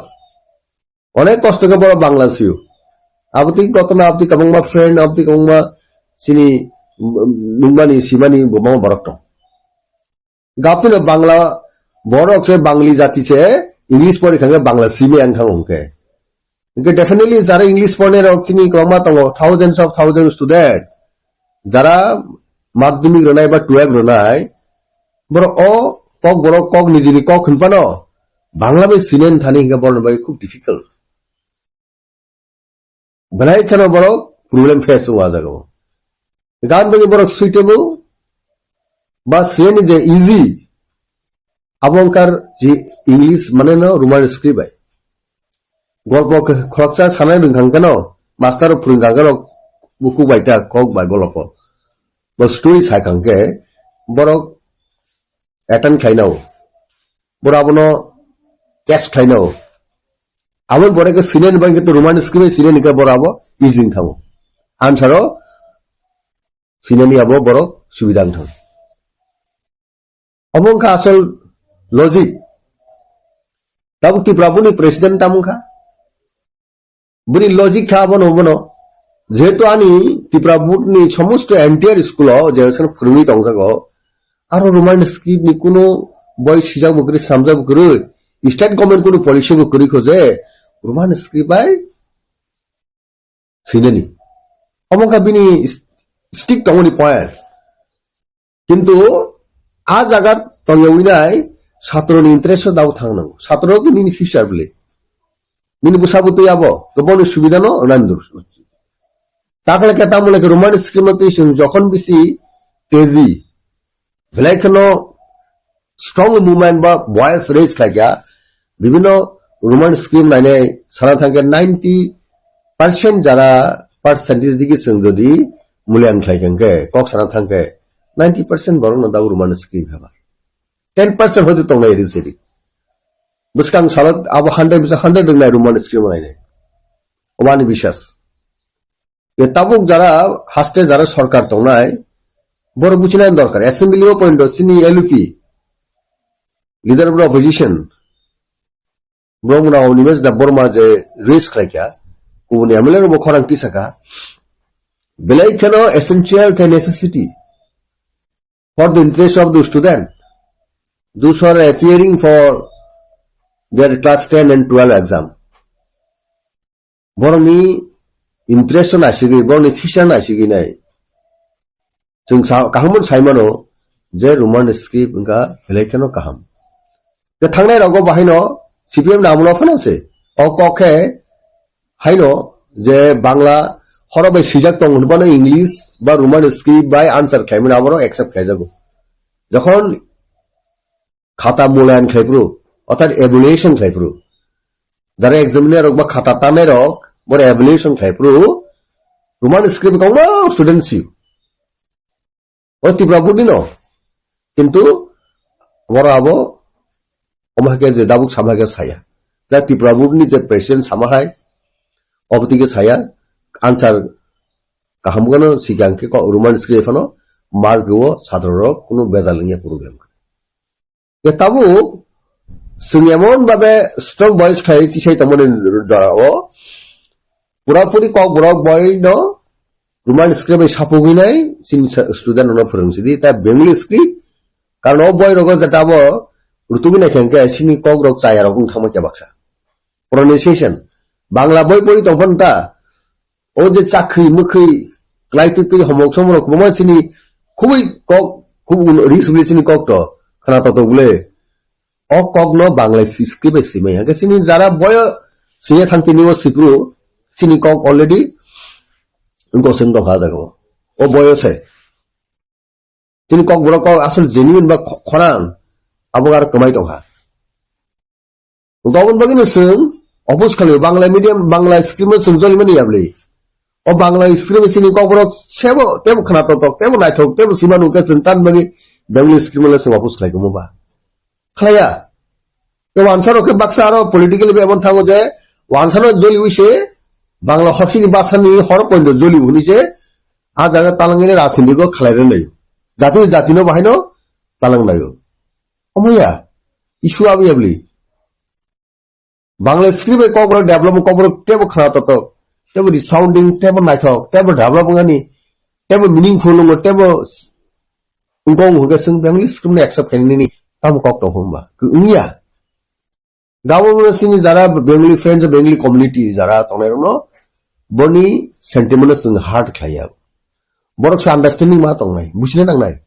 onek kosto khe borok Bangla sio. Abotwi kotoma abotwi kwbangma friend abotwi kwbangma chini nungmani simani bo borok tong. Gaptino Bangla borok se Bangli jati se English pori khange Bangla simi ang thang hwnkhe. Hwnkhe definitely jara English porne rok chini kwbangma tongo, thousands of thousands student. Jara madhyamik rwnai ba twelve rwnai, borok o kok borok kok nijini kok hwnphano Bangla bai sinen thani hwnkhe borok bai khub difficult. Belai kheno borok problem face o ah jaga o. Gan bagwi borok suitable ba siyani je easy, abo wngkar je English mane no Roman script bai. Golpo khe khoroksa sanai rwngkha hwnkhe no master rok phwrwngkha hwnkhe no buku bai ta kok bai golpo. Bo story sai kha hwnkhe borok attend khlaina o. Borok abono catch khlaina o. Abo borok khe sinani bagwi khe Roman script bai sinani khe borok abo easy wng thango. Answer o sinani abo borok subida wng thango. Obo wngkha asol logic. Tabuk Tripura boni president tamo wngkha. Boni logic kha abono, bono. Jehetu ani Tripura board ni somosto entire school o je san phwrwngwi tongjago. Aro Roman script ni kuno boi sijak bo kwrwi, slamjak bo kwrwi. State government kuno policy bo kwrwi kho je Roman script bai sinani. Omo wngkha bini stick tongmani point. Kintu a jaga tongyawi nai satroni interest o dabo thang nango. Satro khe nini future bwle. Nini bwsa bo twi abo, kwbangni subida no nani dur. Takhle khe tamo le khe Roman script no twi chwng jokhon bisi teji. Belai kheno strong movement ba voice raise khlaikha. Bibhinno Roman script nainai sana thangkhe ninety percent jara percentage digi chwng jodi mulyan khlaikha hwnkhe, kok sana thangkhe ninety percent borokno dabu Roman script haba. Ten percent hoito tongnai ri siri. Bwskang salo abo hundred bisa hundred wngnai Roman script nainai. Obo ani biswas. Ye tabuk jara haste jara sorkar tongnai, borok buchinani dorkar. Assembly o pointo chini L U P, Leader of the Opposition, Brahmana Animesh Debbarma je raise khlaikha, kubuni M L A rokbo khorang tisakha, belai kheno essential khe necessity for the interest of the student, those who are appearing for their class ten and twelve exam. Borokni interest no naisigwi, borokni future naisigwi nai. Chwng sa-, kaham sai mano je Roman script wngkha belai kheno kaham. Tei thangnai rogo bahaino C P M ni amolo phano se. O kok khe haino je Bangla horo bai swijak tongo hwnbano English ba Roman script bai answer khlaimani aborok accept khlaijago. Jokhon khata mulayan khlai phuru, orthat evaluation khlai phuru, jara examiner rok ba khata tanai rok, boro evaluation khlai phuru, Roman script kongma student si. O Tripura board ni no. Kintu boro abo omo hai khe je dabuk sama hai khe saya. Ja Tripura board ni je president sama hai, obo twi khe saya, answer kaham gano sikang khe ko Roman script phano mark rwo satro rok kunu bejal wngya problem. Ye tabuk chwng emon babe strong voice khlai tisai tongmani dora o pura puri kok borok boi no Roman script bai sapugwi nai chini sa-, student rok no phwrwng sidi ta Bengali script karon o boi rogo jeta bo rutugwi nai khe chini kok rok chaya rok wng thangma kebaksa pronunciation Bangla boi pori tong phano ta O je chakhwi mwkhwi klai twi twi homok somok rok kwbangma chini khubui kok khub un ri sugwi chini kok to khna to to bwle. O kok no Bangla si script bai simai hwnkhe chini jara boyo singya thang tini o sipru chini kok already goseng tongkha jaga o. O boyo se. Chini kok borok kok asol genuine ba kho-, khorang abo aro kwmai tongkha. Gobon bagwi no chwng oppose khlaio, Bangla medium, Bangla script no chwng jolimani yabli. O Bangla script chini kok borok sebo tebo khna totok, tebo naithok, tebo sima nungkhe chwng tan bagwi Bengali script no chwng oppose khlai komo ba. Khlaiya. Tei wansa rok khe baksa aro politically be emon thango je wansa no joli wi se Bangla hobsini basani hor poindo joli wi hwnwi se A jaga talangini rajniti go khlai rwnai. Jati jati no bahai no talang laio. Omoya, issue abi abli. Bangla script bai kokborok develop, kokborok tebo khna totok, tebo resounding, tebo naithok, tebo develop wngani, tebo meaningful wngo, tebo s-, wngkong hwnkhe chwng Bengali script no accept khainani tamo kok tong hwnba? Wngya. Gabo chini jara Bengali friends, Bengali community jara tongnai rokno boni sentiment no chwng hurt khlaiya. Borok se understanding ma tongnai, buchina nangnai.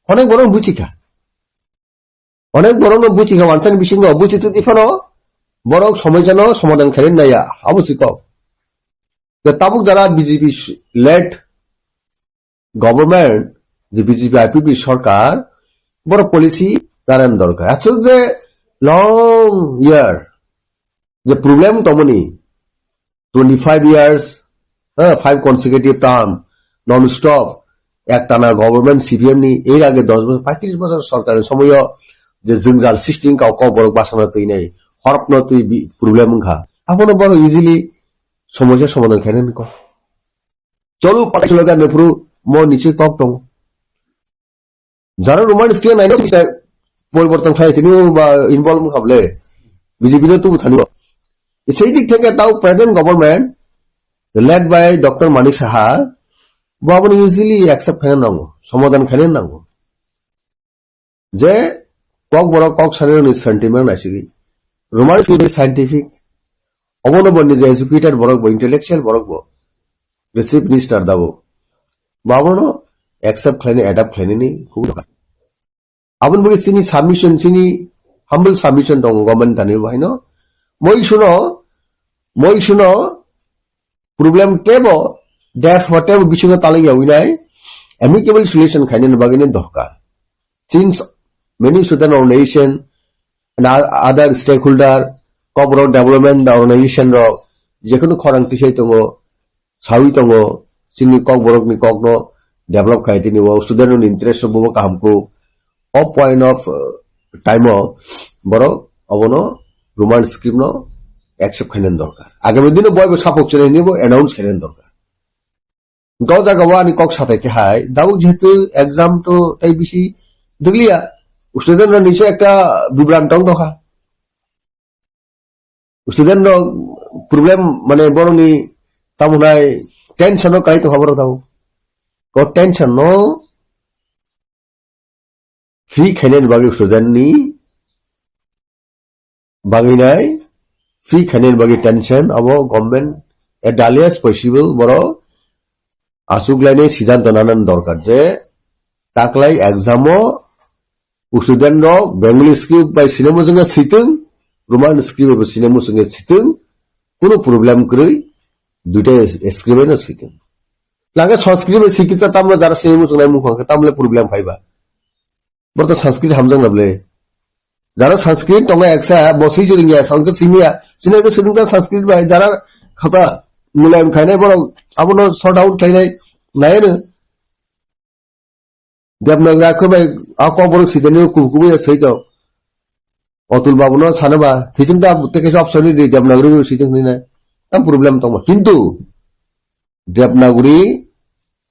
Onek borok buchikha. Onek borokno buchi kha wansani bisingo, buchi twi phano borok somoijano somadhan khainani naiya, abo si kok. Je tabuk jara B J P led government, je B J P I P P sorkar, borok policy nanan dorkar. Aswk je long year, je problem tongmani, twenty five years, ha, five consecutive term, non-stop, ektana government C P M ni, er age dos bosor, paitris bosor sorkar ni somoyo je jwngjal sristi wngkha, o kokborok bachana twi nai, horokno twi bi-, problem wngkha. Abono borok easily somosya somadhan khainani kok. Cholo, patai cholo, gani phuru mo niche kok tongo. Jara Roman script naino kisa poriborton khlai tini ba involve wngkha bole. B J P no tubu thani. Sei dik theke tao present government led by Doctor Manik Saha bo abono easily accept khaina nango, somadhan khaina nango. Je kokborok kok sanirokni sentiment naisigwi. Roman script scientific. Obono bo nije educated borok bo, intellectual borok bo. Je chief minister dabo. Bo abono accept khlaini, adapt khlainani huk dokha. Aboni bagwi chini submission, chini humble submission tongo government thani bo haino. Moi suno, moi suno problem tebo, depth ho tebo bisingo talangya winai, amicable solution khainani bagwino dorkar. Since many student organization and o-, other stakeholder, kokborok development organization rok, jekhunu khorang tisai tongo, sawi tongo, chini kokborokni kokno develop khai tini o student rokni interest rok bobo kaham kuk. O point of, uh, time o borok obono Roman script no accept khainani dorkar. Agami dino boibo sapok chwrai hinwi bo announce khainani dorkar. Hwnkhe o jaga o ani kok satai khe hai, dabuk jehetu exam to tai bisi dwgliya, student rokni se ekta bibran tong dokha. Student rok problem, mane, borokni tamo nai tension no kai tongkha borok tabuk. O tension no free khainani bagwi student ni bagwi nai, free khainani bagwi tension, abo government at the earliest possible borok achuk lainai siddhanto nana dorkar je taklai exam o student rok Bengali script bai sinamu chwngkhe sitwng, Roman script bai sinamu chwngkhe sitwng, kunu problem kwrwi, duita script bai no sitwng. Lage Sanskrit bai sikita tamle jara sinamu chwngnai mung khe tamle problem phaiba. Borok to Sanskrit hamjak na bwle. Jara Sanskrit tongo eksa, bo swi chwrwngya, Sanskrit simiya, sinai khe swrwngkha Sanskrit bai, jara khata mulayam khainai borok, abono sort out khainai, nai ano. Devanagari akhor bai a kokborok sitani kubu kubu ya swi tong. Atul babu no sana ba, thijin da teke option ni di Devanagari bai swi tong ni nai. Tam problem tong ba. Kintu Devanagari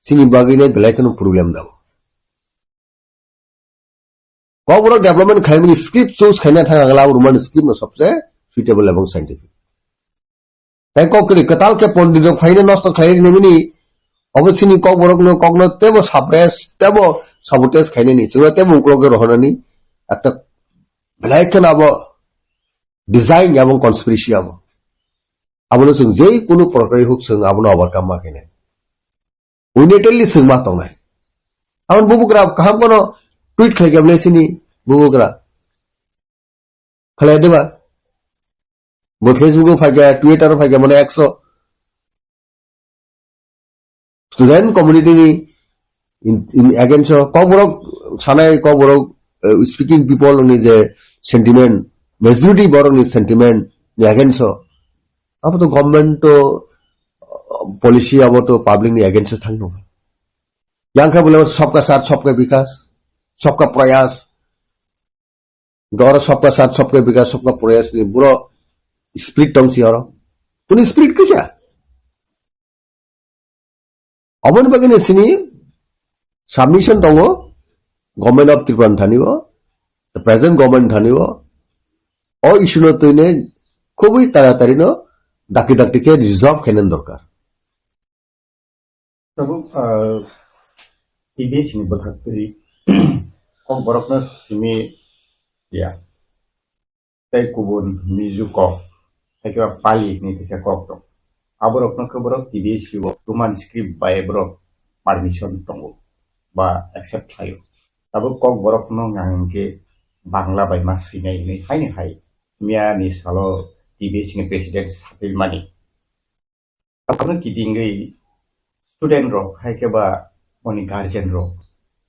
chini bagwi nai belai kheno problem da. Kokborok development khaimani script choose khaina thang ang la Roman script no sobse suitable ebong scientific. Tai kok kwrwi kwtal khe pondit rok phaina nosto khlai rini mini obo chini kokborok no kokno tebo suppress tebo sabotage khainani chwngno tebo uklok rohornani ekta belai kheno abo design ebong conspiracy abo. Abono chwng jei kunu prokarwi huk chwng abono overcome ma khainai. Unilaterally chwng ma tongnai. Aboni bubugra kaham kono tweet khlai khe bwlai sini bubugra. Khlai de ba? Bo Facebook o phaikha, Twitter o phaikha, mane ekso. Student community ni in, in against o, kokborok sanai, kokborok, eh, speaking people ni je sentiment, majority borok ni sentiment ni against o. Abo to government to, uh, policy abo to public ni against o thang nung. Yang khe bole sabka saath, sabka bikas, sabka prayas. Goro sabka saath, sabka bikas, sabka prayas ni buro spirit tong si oro. Tuni spirit kisa? Aboni bagwi no sini submission tongo Government of Tripura ni thani o, the present government ni thani o, o issue no twi ne khubui taratari no dakti dakti khe resolve khaina dorkar. Tabuk, ah, T B S ni bwthak twi kok borokno simi ya. Tei kubun Mizo kok, hai khe ba Pali hinwi kaisa kok tong. Aborokno khe borok T B S o Roman script bai borok permission tongo ba accept khlaio. Tabuk kok borokno nang hwn khe Bangla bai ma swinai hinwi haini hai miya ni salo T B S ni president satwi mani. Abono kitingwi student rok hai khe ba boni guardian rok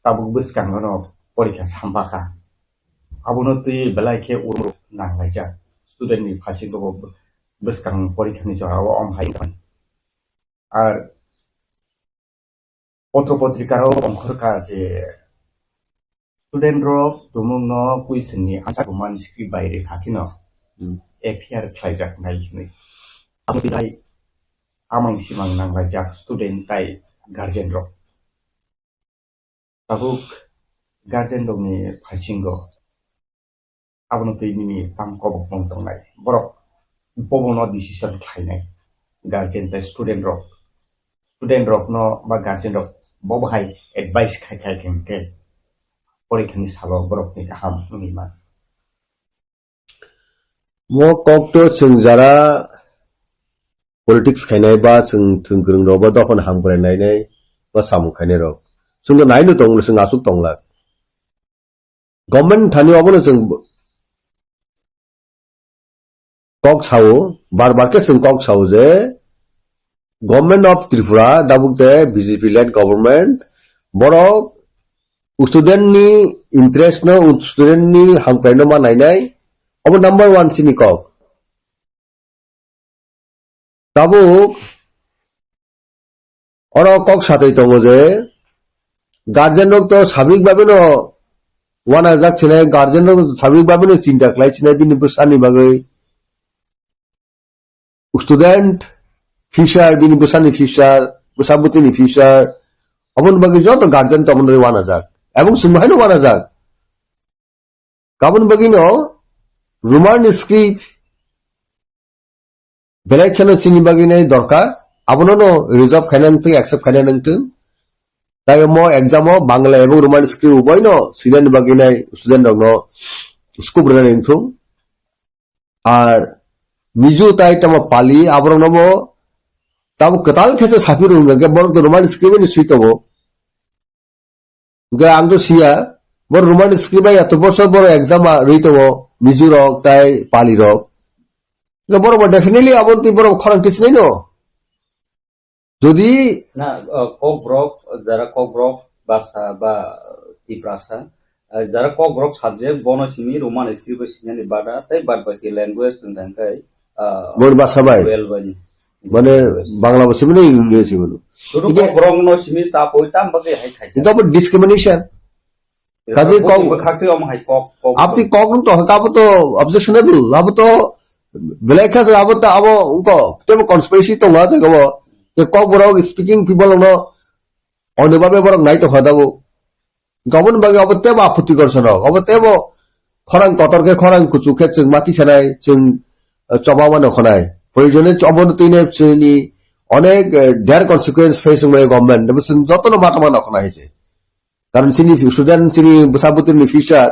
tabuk bwskango no porikha sampakha. Abono twi belai khe urmung rok nanglaijak. Student ni phasingo bo bwskang porikha ni jora o om hai. Ar potro potrika rok ongkhorkha je student rok tumung no question ni answer man script bai rikha kheno Hmm. F I R khlaijak nai hinwi. Abo tei amang simang nanglaijak student tai guardian rok. Tabuk guardian rokni phasingo abono twi nini tang kobokmung tongnai. Borok bobono decision khlainai. Guardian tai student rok. Student rokno ba guardian rok bobo hai advice khai khai khe hwnkhe porikhani salo borokni kaham wngwi man. Mo kok to chwng jara politics khainai ba chwng thwng kwrwng rok ba dophano hamkrai nainai ba samung khainai rok. Chwng to naino tong, chwng aswk tonglak. Government thani obono chwng kok sao, bar bar khe chwng kok sao je Government of Tripura, dabuk je B J P led government, borok student ni interest no, student ni hamkrai no ma nainai, obo number one chini kok. Tabuk oro kok satwi tongo je guardian rok to sabik babe no wanajak sinai, guardian rok sabik babe no chinta khlai sinai bini bwsani bagwi. Student future, bini bwsani future, bwsa bwtwini future, oboni bagwi joto guardian tongmani wanajak. Ebong chwngbo haino wanajak. Aboni bagwino Roman script belai kheno chini bagwi nai dorkar, abono no resolve khaina nangtwi, accept khaina nangtwi. Tai omo exam o Bangla ebong Roman script uboino sinani bagwi nai student rokno scope rwna nangtwi. Ar Mizo tai tamo Pali aborokno bo tamo kwtal khe se sapi rwngkha, borok to Roman script ni swi tongo. Hwnkhe ang to siya, borok Roman script bai ato bosor borok exam a rwi tongo, Mizo rok tai Pali rok. Hwnkhe borok bo definitely abo twi borok khorang tisnai no. Jodi Na, uh, Kokborok, jara Kokborok basa ba Tiprasa, uh, jara Kokborok subject bono simi Roman script bai sinani bada, tei bad baki language wngkha khe, uh, Bor basa bai. Twelve bai. Mane Bangla bo simi na English bo. Sudu Hingke Kokborok no simi sa poi tam bagwi hai khaisa. Hingke abo discrimination. Kaje Bwkhak kok twi omo hai kok, kok. Aboni kok no to, abo to objectionable, abo to belai kha, abo to, abo wngkha, tebo conspiracy tongo, ah jaga o. Tei Kokborok speaking people no, ono babe borok nai tongkha tabuk. Aboni bagwi abo tebo aputti gorsa no, abo tebo khorang kotor khe, khorang kuchuk khe chwng mati sanai, chwng, eh, choba mano khonai. Proyojone ch-, obono twi ne chini onek, eh, dire consequence face wngmani government, tebo chwng jotono mata mano khonai se. Karon chini student, chini bwsa bwtwini future,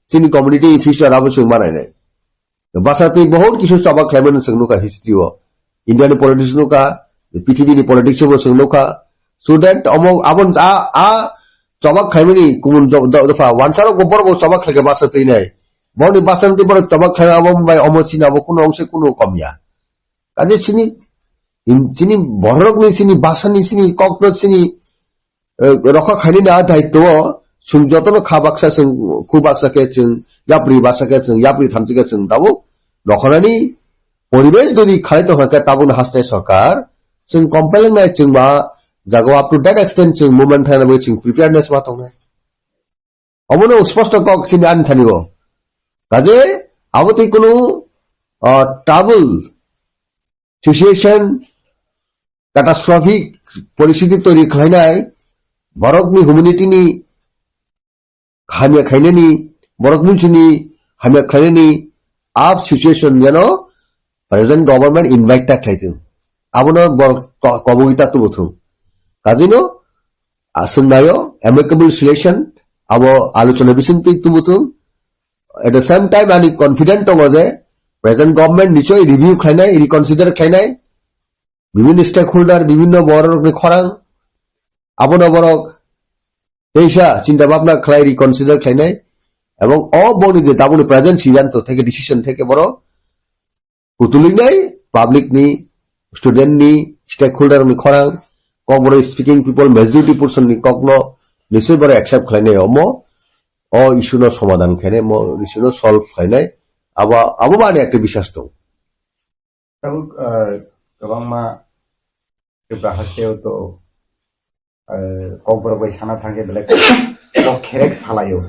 chini community future abo chwng ma nainai. Bwsa twi bahut kisu choba khlaimani chwng nukha history o. India ni politics nukha, P T B ni politics o bo chwng nukha. Student omo abo a, a choba khlaimani kumun jo-, do-, dopha wansarok bo borok bo choba khlaikha bwsa twi nai. Borokni bwsa twi borok choba khlai abo bai omo chini abo kuno ongse kuno komya. Kaje chini, in-, chini borokni chini bwsani chini kokno chini eh, rokha khainani a daityo o chwng jotono kha baksa chwng khu baksa khe chwng yapri baksa khe chwng yapri thansa khe chwng tabuk rokhanani poribesh jodi khalai tongkha khe tabukno hastai sorkar chwng compel wngnai chwng ma jaga up to that extent chwng movement khlaina bagwi chwng preparedness ma tongnai. Omono sposto kok chini ani thani o. Kaje abo tei kunu, ah, trouble situation, catastrophic poristiti toiri khlainai, borokni humanity ni hamya khainani, borok munsuni hamya khlainani, up situation jeno present government invite ta khlai thung. Abono borok ko-, kobogwi ta tubu thung. Kajino, aswng nayo, amicable solution, abo alochona bisingtwi tubu thung. At the same time, ani confident tongo je present government nichoi review khlainai, reconsider khlainai, bibhinno stakeholder, bibhinno bororokni khorang, abono borok teisa chinta bhabna khlai, reconsider khlainai, ebong o boni je tabukni present siddhanto theke, decision theke borok kutulinai public ni, student ni, stakeholder ni khorang, kokborok speaking people, majority portion ni kokno nichoi borok accept khlainai, omo o issue no somadhan khainai, mo issue no solve khainai, abo, abo bani ekta biswas tong. Tabuk, ah, kwbangma Tripura hasteo to, ah, kokborok bai sana thangkhe belai kok kherek salaio.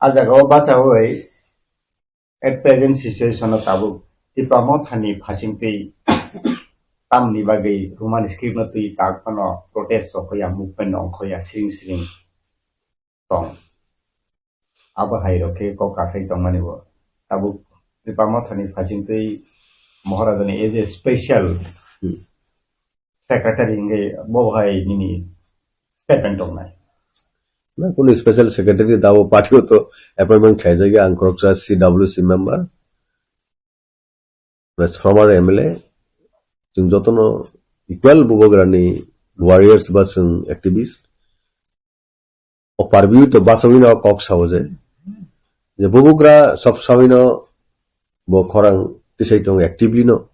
A jagao bachaui at present situation o tabuk Tipra Mothani phasingtwi tamni bagwi Roman script no twi tak phano protest rok ya, movement no ongkhoya, siring siring tong. Abo hai rok khe kok kasai tongmani bo. Tabuk Tipra Mothani phasingtwi Maharajani as a special secretary hingke bo hai nini statement tongnai. Na, kunu special secretary da bo party o to appointment khlaijak ya, ang khoroksa C W C member. Plus former M L A, chwng jotono equal bubagrani warriors ba chwng activist. O parbiu to basawino kok sao je, je bubagra sob sabaino bo khorang tisai tongo actively no.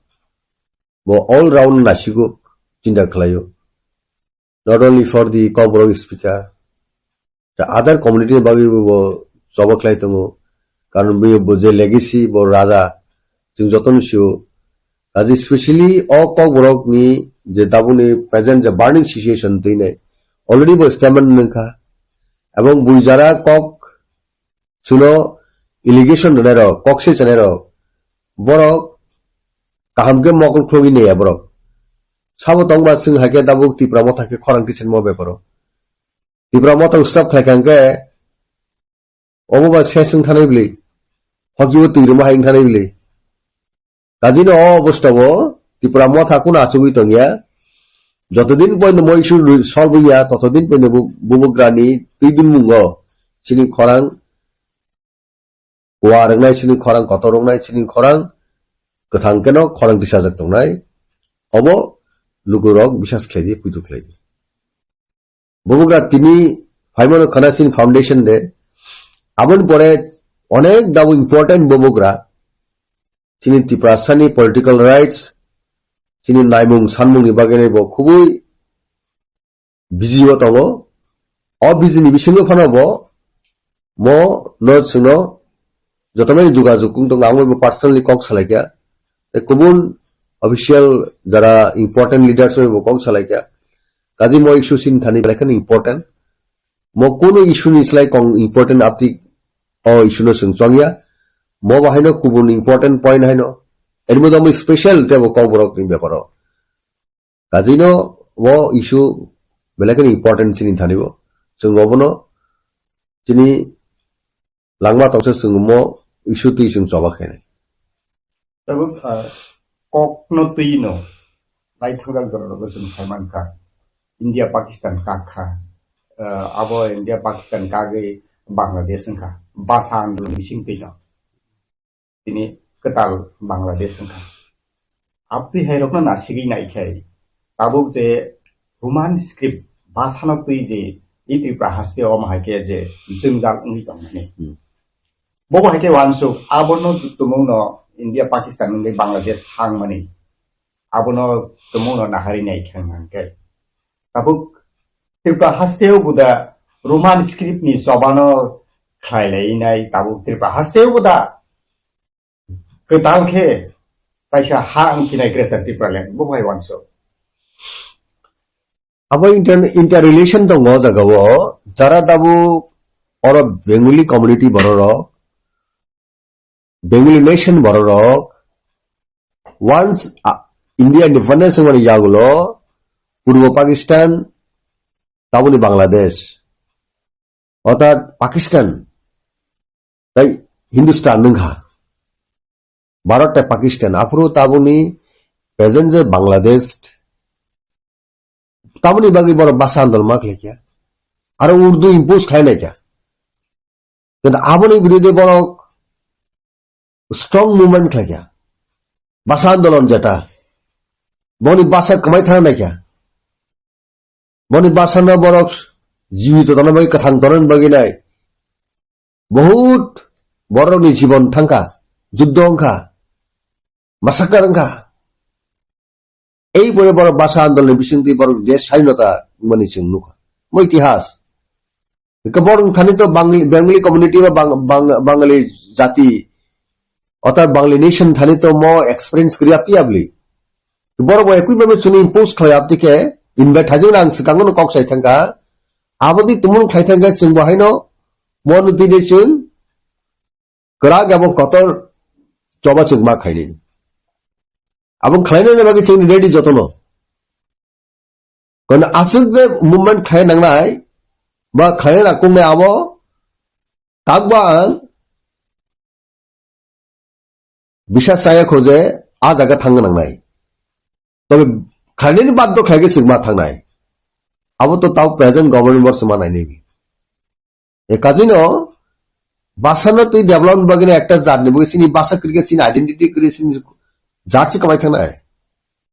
Bo all round nasigo chinta khlaio. Not only for the Kokborok speaker, the other community ni bagwi bo, bo choba khlai tongo. Karon bo, bo je legacy bo raja, chwng jotono sio. Kaje specially o Kokborok ni je tabukni present je burning situation twi nai, already bo statement nung kha. Ebong bui jara kok chwngno allegation rwnairok, kok se chanairok, borok kaham khe mokol khulogwi naiya borok. Sabo tongba chwng hai khe tabuk Tipra Motha khe khorang tisanmo beparo. Tipra Motha uslap khlai kha hwnkhe obo ba ses wng thanai bwlwi, hokibo twi rwma hai wng thanai bwlwi. Kajino o obostao Tipra Motha kunu achugwi tongya. Jotodin poino mo issue solve wngya, totodin poino bu-, bubagrani twi dunmungo chini khorang kuar wngnai, chini khorang kotor wngnai, chini khorang kwthang keno khorang tisajak tongnai. Obo lukurok bisas khlaidi, puitu khlaidi. Bubagra tini phaimano khana chini foundation de. Aboni pore onek dabo important bubagra. Chini Tiprasani political rights, chini naimung sanmungni bagwi bo khubui busy o tongo. O busy ni bisingo phano bo mo no chwngno jotomani jogajog wng tongo, ang bo personally kok salaikha. Tei kubun official jara important leaders bai bo kok salaikha. Kaje mo issue chini thani belai kheno important. Mo kunu issue ni slai kong important apti o issue no chwng chongya. Mo bo haino kubun important point haino. Eri mo jamo special tebo Kokborok ni beparo. Kajino o issue belai kheno important chini thani bo. Chwng obono chini langma tongsa chwng mo issue twi chwng choba khainai. Tabuk, ah, kokno twi no naithokjak jorao chwng sai mankha. India Pakistan kak kha. Ah, abo India Pakistan kagwi Bangladesh wngkha. Basa andolon bising twi no. Tini kwtal Bangladesh wngkha. Abtwi hai rokno nasigwi naikhai, tabuk je Roman script basano twi je i Tripura haste omo hai khe je jwngjal wngwi tongmani. Hmm. Bobo hai khe uansuk abono tumungno India, Pakistan wngwi Bangladesh hangmani. Abono tumungno nahari nai khe hwnkhe. Tabuk Tripura hasteo buda Roman script ni chobano khlai lai nai, tabuk Tripura hasteo buda kwtal khe kaisa ha wngkhinai Greater Tipraland, bo bai uansuk. Abo inter-, interrelation tongo o jagao, jara tabuk oro Bengali community bororok, Bengali nation bororok, once, ah, India independence wngmani yagulo, Purbo Pakistan, taboni Bangladesh. Orthat Pakistan tei Hindustan wngkha. Bharat tei Pakistan, aphuru taboni present je Bangladesh, taboni bagwi borok bhasha andolon ma khlaikha. Aro Urdu impose khlai naikha. Kintu aboni birude borok strong movement khlaikha. Bhasha andolon jeta. Boni bhasha kwmai thang naikha. Boni bhasha no borok jibito tongna bagwi, kwthang tongna bagwi nai. Bahut borokni jibon thangkha, juddo wngkha, massacre wngkha. Ei pore borok bhasha andoloni bisingtwi borok je swadhinota wngmani chwng nukha. Mo itihas. Hwnkhe borok thani to Bangli-, Bengali community ba Bang-, Bang-, Bangali jati, orthat Bangali nation thani to mo experience kwrwi apti abli. Borok bo ekui babe chwngno impose khlai apti khe, invite hajwk ang swkango no kok sai thangkha. Aboni tumung khlai thangkhe chwng bo haino mo nutwi de chwng kwrak abo kotor choba chwng ma khainani. Abo khlainani bagwi chwngni ready jotono. Kono aswk je movement khlai nangnai, ba khlai nakuknai abo takbo ang bisa saya kho je a jaga thangna nangnai. Tobe khlainani baddo khlai khe chwng ma thangnai. Abo to tao present government bor se ma nainai. E kajino bhasha no twi development bagwi no ekta jat ni bagwi chini bhasha kwrwi khe, chini identity kwrwi, chini jat se kwmai thangnai.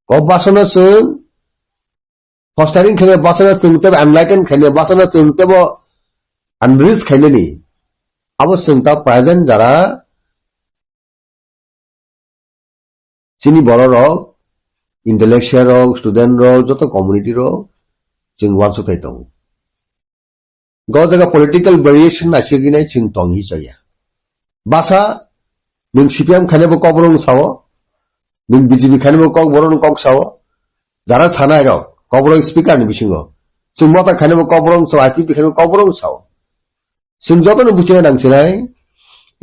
Ko bhasha no chwng fostering khainai, bhasha no chwng tebo enlighten khainai, bhasha no chwng tebo enrich khainani. Abo chwng ta present jara chini borok rok, intellectual rok, student rok, joto community rok chwng uansukthai tongo. Go jaga political variation naisingwi nai chwng tong hi chaya. Basa nwng C P M khainai bo kokborok wng sao, nwng B J P khainai bo kokborok wng kok sao, jara sanai rok kokborok speaker ni bisingo, chwng mota khainai bo kokborok wng sao, I P P khainai bo kokborok wng sao. Chwng jotono buchina nangchinai,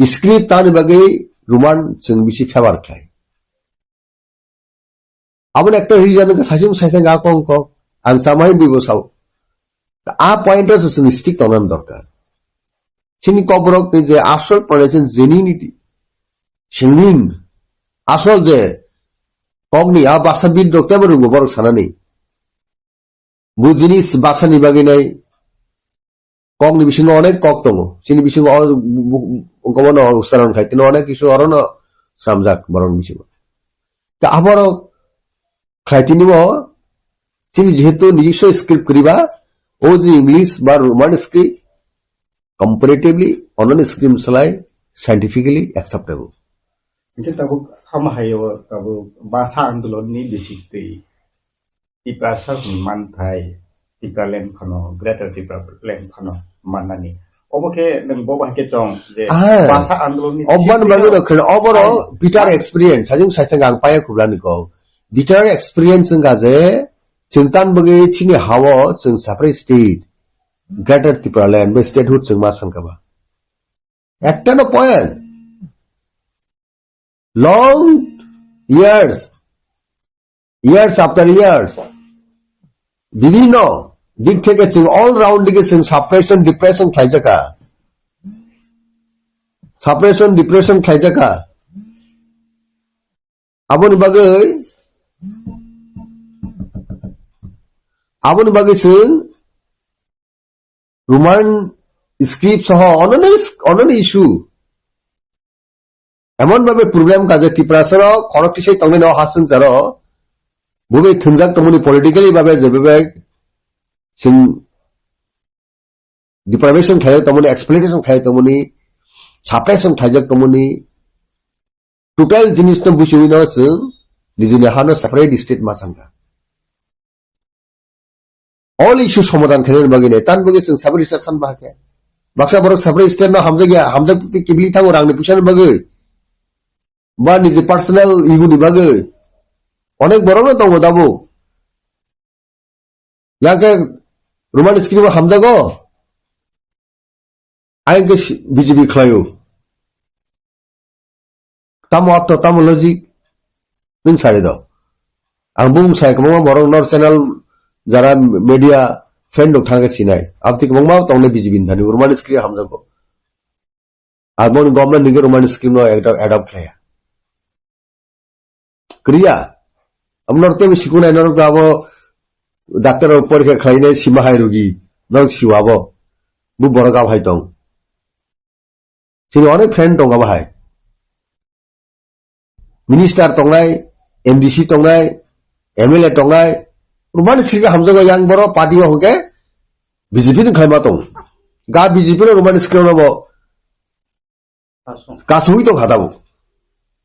script tani bagwi Roman chwng bisi favor khlai. Aboni ekta reason wngkha saichung saithang a kong kok, ang chamai bui bo sao. A point o se chwng stick tongnani dorkar. Chini kokborok ni je asol pronunciation genuinity, singing, asol je kokni a basa bid rok tebo rwngbo borok sanani. Bu jinis basa ni bagwi nai kokni bisingo onek kok tongo. Chini bisingo o bu-, bu-, gobono ucharon khai tini onek kisu orono sramjak borokni bisingo. Ta aborok khai tini bo chini jehetu nijiswa script kwrwi ba, o je English ba Roman script comparatively ononi script salai scientifically acceptable. Hingke tabuk tamo hai o tabuk basa andolon ni bisik twi Tiprasa ni manthai Tipraland phano, Greater Tipraland phano mannani. Obo khe nwng bo bai khe chong je Ah, basa andolon ni obani bisik bagwi twi no kheno, oboro sai bitter experience, sajung saithang ang paya khublani kok. Bitter experience wngkha je, chwng tan bagwi chini hao chwng separate state, Greater Tipraland, bai statehood chwng ma sankha ba. Ekta no point. Long years, years after years, bibhinno dik theke chwng all round dike chwng suppression, depression khlaijaka. Suppression, depression khlaijaka. Aboni bagwi, aboni bagwi chwng Roman script soho ononi, ononi issue. Emon bhabe problem ka je Tiprasa rok khorok tisai tongnai no ha swngcharo. Bubai thwngjak tongmani politically bhabe je bhabe chwng deprivation khlai tongmani, exploitation khlai tongmani, suppression khlaijak tongmani, total jinis no buchiwi no chwng nijini hano separate state ma sangkha. All issue somadhan khainani bagwi nai, tan bagwi chwng separate state san bahakhe. Baksa borok separate state no hamjak ya, hamjak twi kibili thango rangni puisa ni bagwi. Ba niji personal ego ni bagwi. Onek borok no tongo dabo. Yang khe Roman script o hamjago. Ayang khe si-, B J P khlaio. Tamo apto, tamo logic. Nwng sari do. Ang bung sai kwbangma borok nor channel jara media friend rok thangkhe sinai. Aboni kwbangma tongnai B J P ni thani Roman script hamjago. Aboni government ni Roman script no adopt, adopt khlaiya. Kriya. Amo norok tei sikunai norok abo doctor rok porikha khlainai sima hai rugi. Norok siwa abo. Bu borok abo hai tong. Chini onek friend tong abo hai. Minister tongnai, M D C tongnai, M L A tongnai, Roman script hamjago yang borok party o hwnkhe B J P ni khlaima tong. Ga B J P no Roman script no bo kasui tong kha tabuk.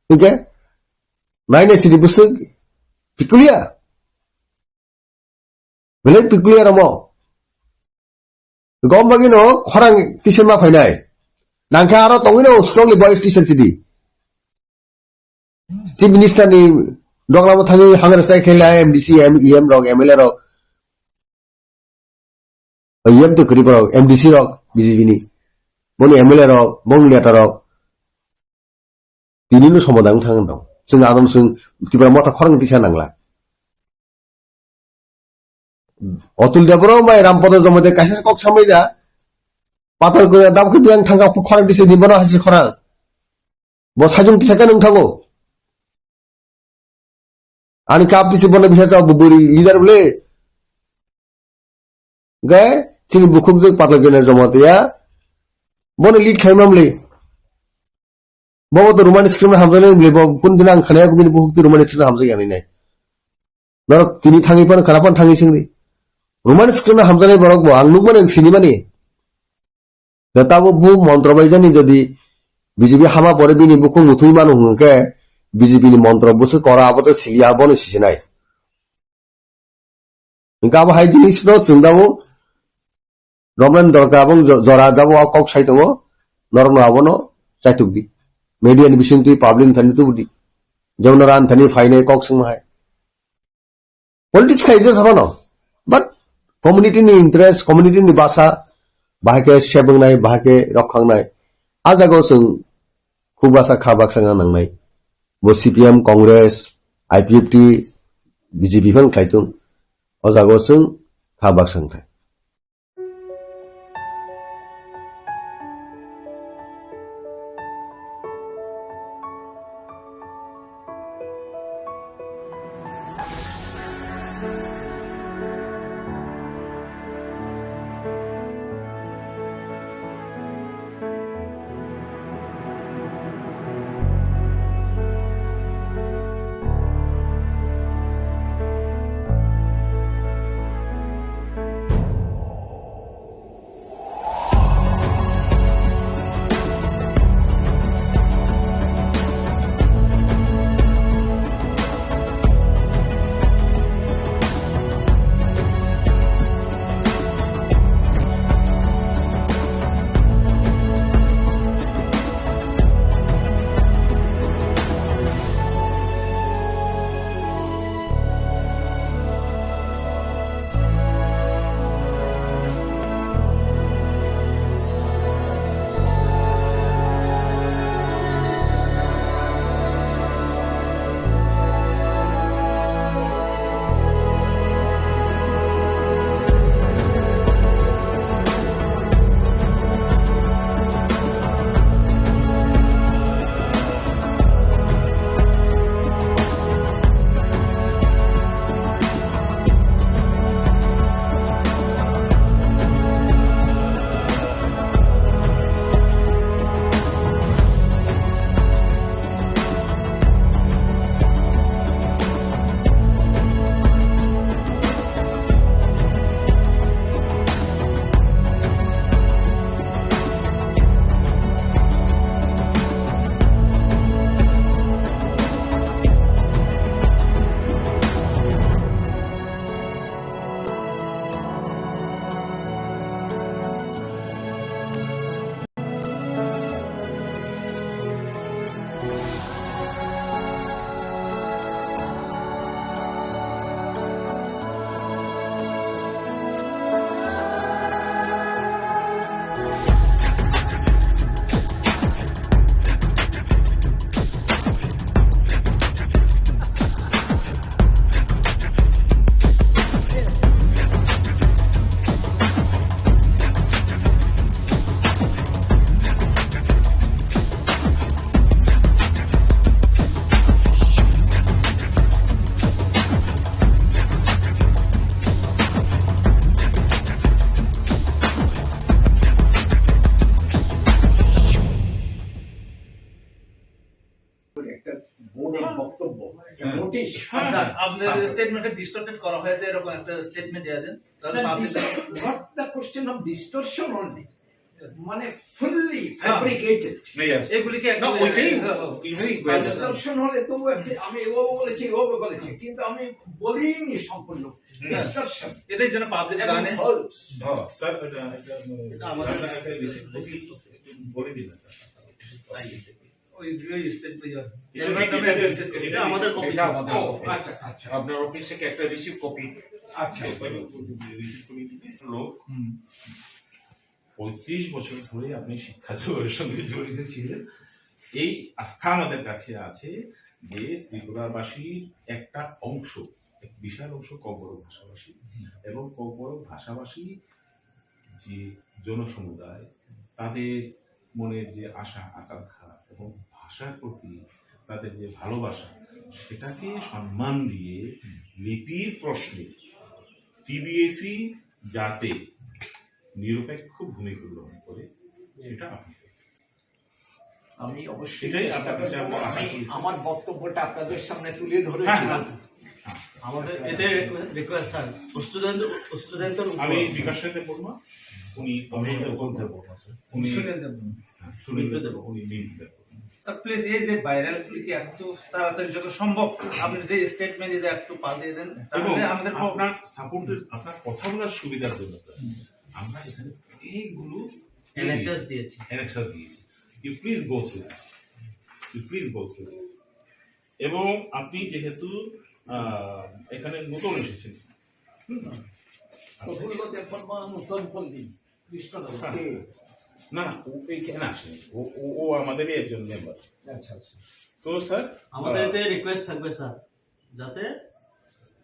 Hwnkhe nainai sidi bwswk pikulia. Belai pikulia ramo. Gom bagino khorang tisa ma phainai. Nangkhe aro tongwino strongly voice tisa sidi. Chief Minister ni doglamo thangwi hangre sai khe lai M D C, M E M rok, M L A rok. E M to kwrwi borok, M D C rok, B J P ni. Boni M L A rok, bong neta rok. Tini no somadang thang dong. Chwng ano chwng Tipra motha khorang tisa nangla. Otul Debbarma bai Rampada Jamatia kaisa kok samai da. Patal koi dam khe biang thangka khorang tisa ni bono hasi khorang. Bo sajung tisa khe nung thango. Ani kap tisi bono bisa sa buburi leader bole. Gai chini bukhuk jek Patal Kanya Jamatia. Bono lead khaimam le. Bobo to Roman script hamjaknai bole, bo kun dina ang khanaya kubini bukhuk ti Roman script hamjak yani nai. Norok tini thangwi pano khana pano thangwi singdi. Roman script hamjaknai borok bo ang nukmani ang sinimani. Da tabuk bu montro bai jani jodi B J P hama pore bini bukhuk muthwi mano hwnkhe B J P ni montro bwswk kora abo to siliya abono sisinai. Hwnkhe abo hai jinis no chwng tabuk Roman dorkar abong jo-, jora jabo o kok sai tongo, norok no abono chaituk di. Media ni bising twi public ni thani tubudi. Jemon ran thani phainai kok swngma hai. Politics khai je sabano. But community ni interest, community ni basa, bahai khe sep wngnai, bahai khe rok khangnai. A jagao chwng khuk basa kha baksa wngna nangnai. Bo C P M, Congress, I P F T, B J P phano khlai tung. O jagao chwng kha baksa wngthai. আপনার, আপনার স্টেটমেন্টটা ডিস্টর্টেড করা হয়েছে, এরকম একটা স্টেটমেন্ট দেওয়া দেন, তাহলে না, public dis-, not the question of distortion only. Yes. মানে ফুললি হ্যাঁ। ফ্যাব্রিকেটেড। Yes. এগুলিকে না, একদম ওইটাই, হ্যাঁ, হ্যাঁ। এটাই হয়েছে। ডিস্টর্শন হলে তো ও একটি, আমি এভাবে বলেছি, এভাবে বলেছি, কিন্তু আমি বলিনি সম্পূর্ণ। হুম। ডিস্টর্শন। এটাই যেন পাবলিক এবং জানে। ফলস। হ্যাঁ, স্যার, এটা, এটা, এটা আমাদের একটা রিসিপ্ট, রিসিপ্ট বলে দিন না, স্যার। ওই, ওই স্টেট ওই আর। এটা, এটা, এটা, এটা আমাদের কপি। এটা আমাদের ও, কপি। আচ্ছা, আচ্ছা। আপনার অফিস থেকে একটা রিসিপ্ট কপি। আচ্ছা। রিসিপ্ট কপি দিলে লোক হুম। পঁয়ত্রিশ বছর ধরে আপনি শিক্ষা জগতের সঙ্গে জড়িত ছিলেন। এই আস্থা আমাদের কাছে আছে যে ত্রিপুরাবাসীর একটা অংশ, এক বিশাল অংশ ককবরক ভাষাভাষী এবং ককবরক ভাষাভাষী যে জনসমুদায়, তাদের মনের যে আশা আকাঙ্ক্ষা এবং ভাষার প্রতি তাদের যে ভালোবাসা, সেটাকে সম্মান দিয়ে লিপির প্রশ্নে টিবিএসই যাতে নিরপেক্ষ ভূমিকা গ্রহণ করে, সেটা আপনি করবেন। আমি অবশ্যই সেটাই চেষ্টা আপনার কাছে করব। আমরা আশা আমি করি, স্যার। আমার বক্তব্যটা আপনাদের সামনে তুলে ধরেছিলাম। হ্যাঁ, হ্যাঁ, স্যার। আমাদের এটাই রিকোয়েস্ট, স্যার। স্টুডেন্ট, স্টুডেন্টের উপর আমি বিকাশ রায়কে বলবো, উনি আমি বলতে বলবো, স্যার। উনি সুনীল দেব। হ্যাঁ, সুনীল দেব, উনি লিড দেব। স্যার, প্লিজ, এই যে ভাইরাল গুলিকে এত তাড়াতাড়ি যত সম্ভব আপনি যে স্টেটমেন্ট এটা একটু পাঠিয়ে দেন, এবং তাহলে আমাদের আপনার সাপোর্টের, আপনার কথা বলার সুবিধার জন্য, স্যার, হুম। আমরা এখানে অনেকগুলো অ্যানেক্সাস দিয়েছি। অ্যানেক্সাস দিয়েছি। You please go through this. You please go through this. এবং আপনি যেহেতু, আহ, এখানে নতুন এসেছেন, হুম? প্রফুল্ল দেববর্মা, নতুন পল্লী, কৃষ্ণনগর। হ্যাঁ। কে? না, না, ও এখানে আসেনি। ও, ও, ও আমাদেরই একজন মেম্বার। আচ্ছা, আচ্ছা। তো স্যার, আমাদের আহ, এতে রিকোয়েস্ট থাকবে স্যার, যাতে,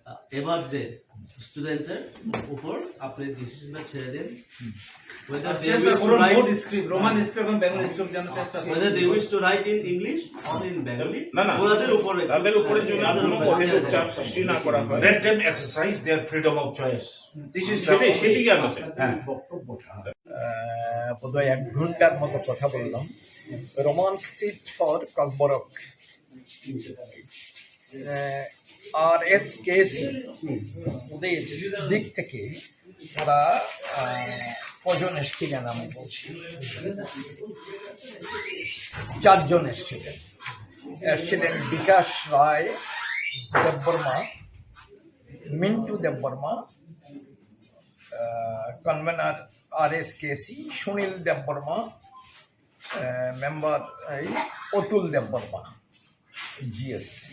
আহ, এবার যে স্টুডেন্টস এর উপর আপনি ডিসিশনটা ছেড়ে দিন। Whether আর they চেষ্টা wish to করুন write, board script, Roman script এবং বেঙ্গলি স্ক্রিপ্ট যেন চেষ্টা করুন। Whether they wish to write in English or in Bengali, না, না। ওনাদের উপরে, তাদের উপরে যেন তাদের কোনো উপরে অহেতুক ছেড়ে চাপ দেন। সৃষ্টি না করা হয়। Let them exercise their freedom of choice. This is সেটাই, সেটাই কি আমরা চাই। হ্যাঁ। বক্তব্যটা, আহ, বোধহয় এক ঘন্টার মতো কথা বললাম। Roman script for Kokborok. Ah, RSKC ওদের দিক থেকে ওরা, আহ, কজন এসছিলেন আমি বলছি, চারজন এসছিলেন। এসছিলেন বিকাশ রায় দেববর্মা, মিন্টু দেববর্মা, আহ, কনভেনার আরএসকেসি, সুনীল দেববর্মা, আহ, মেম্বার এই অতুল দেববর্মা, জিএস,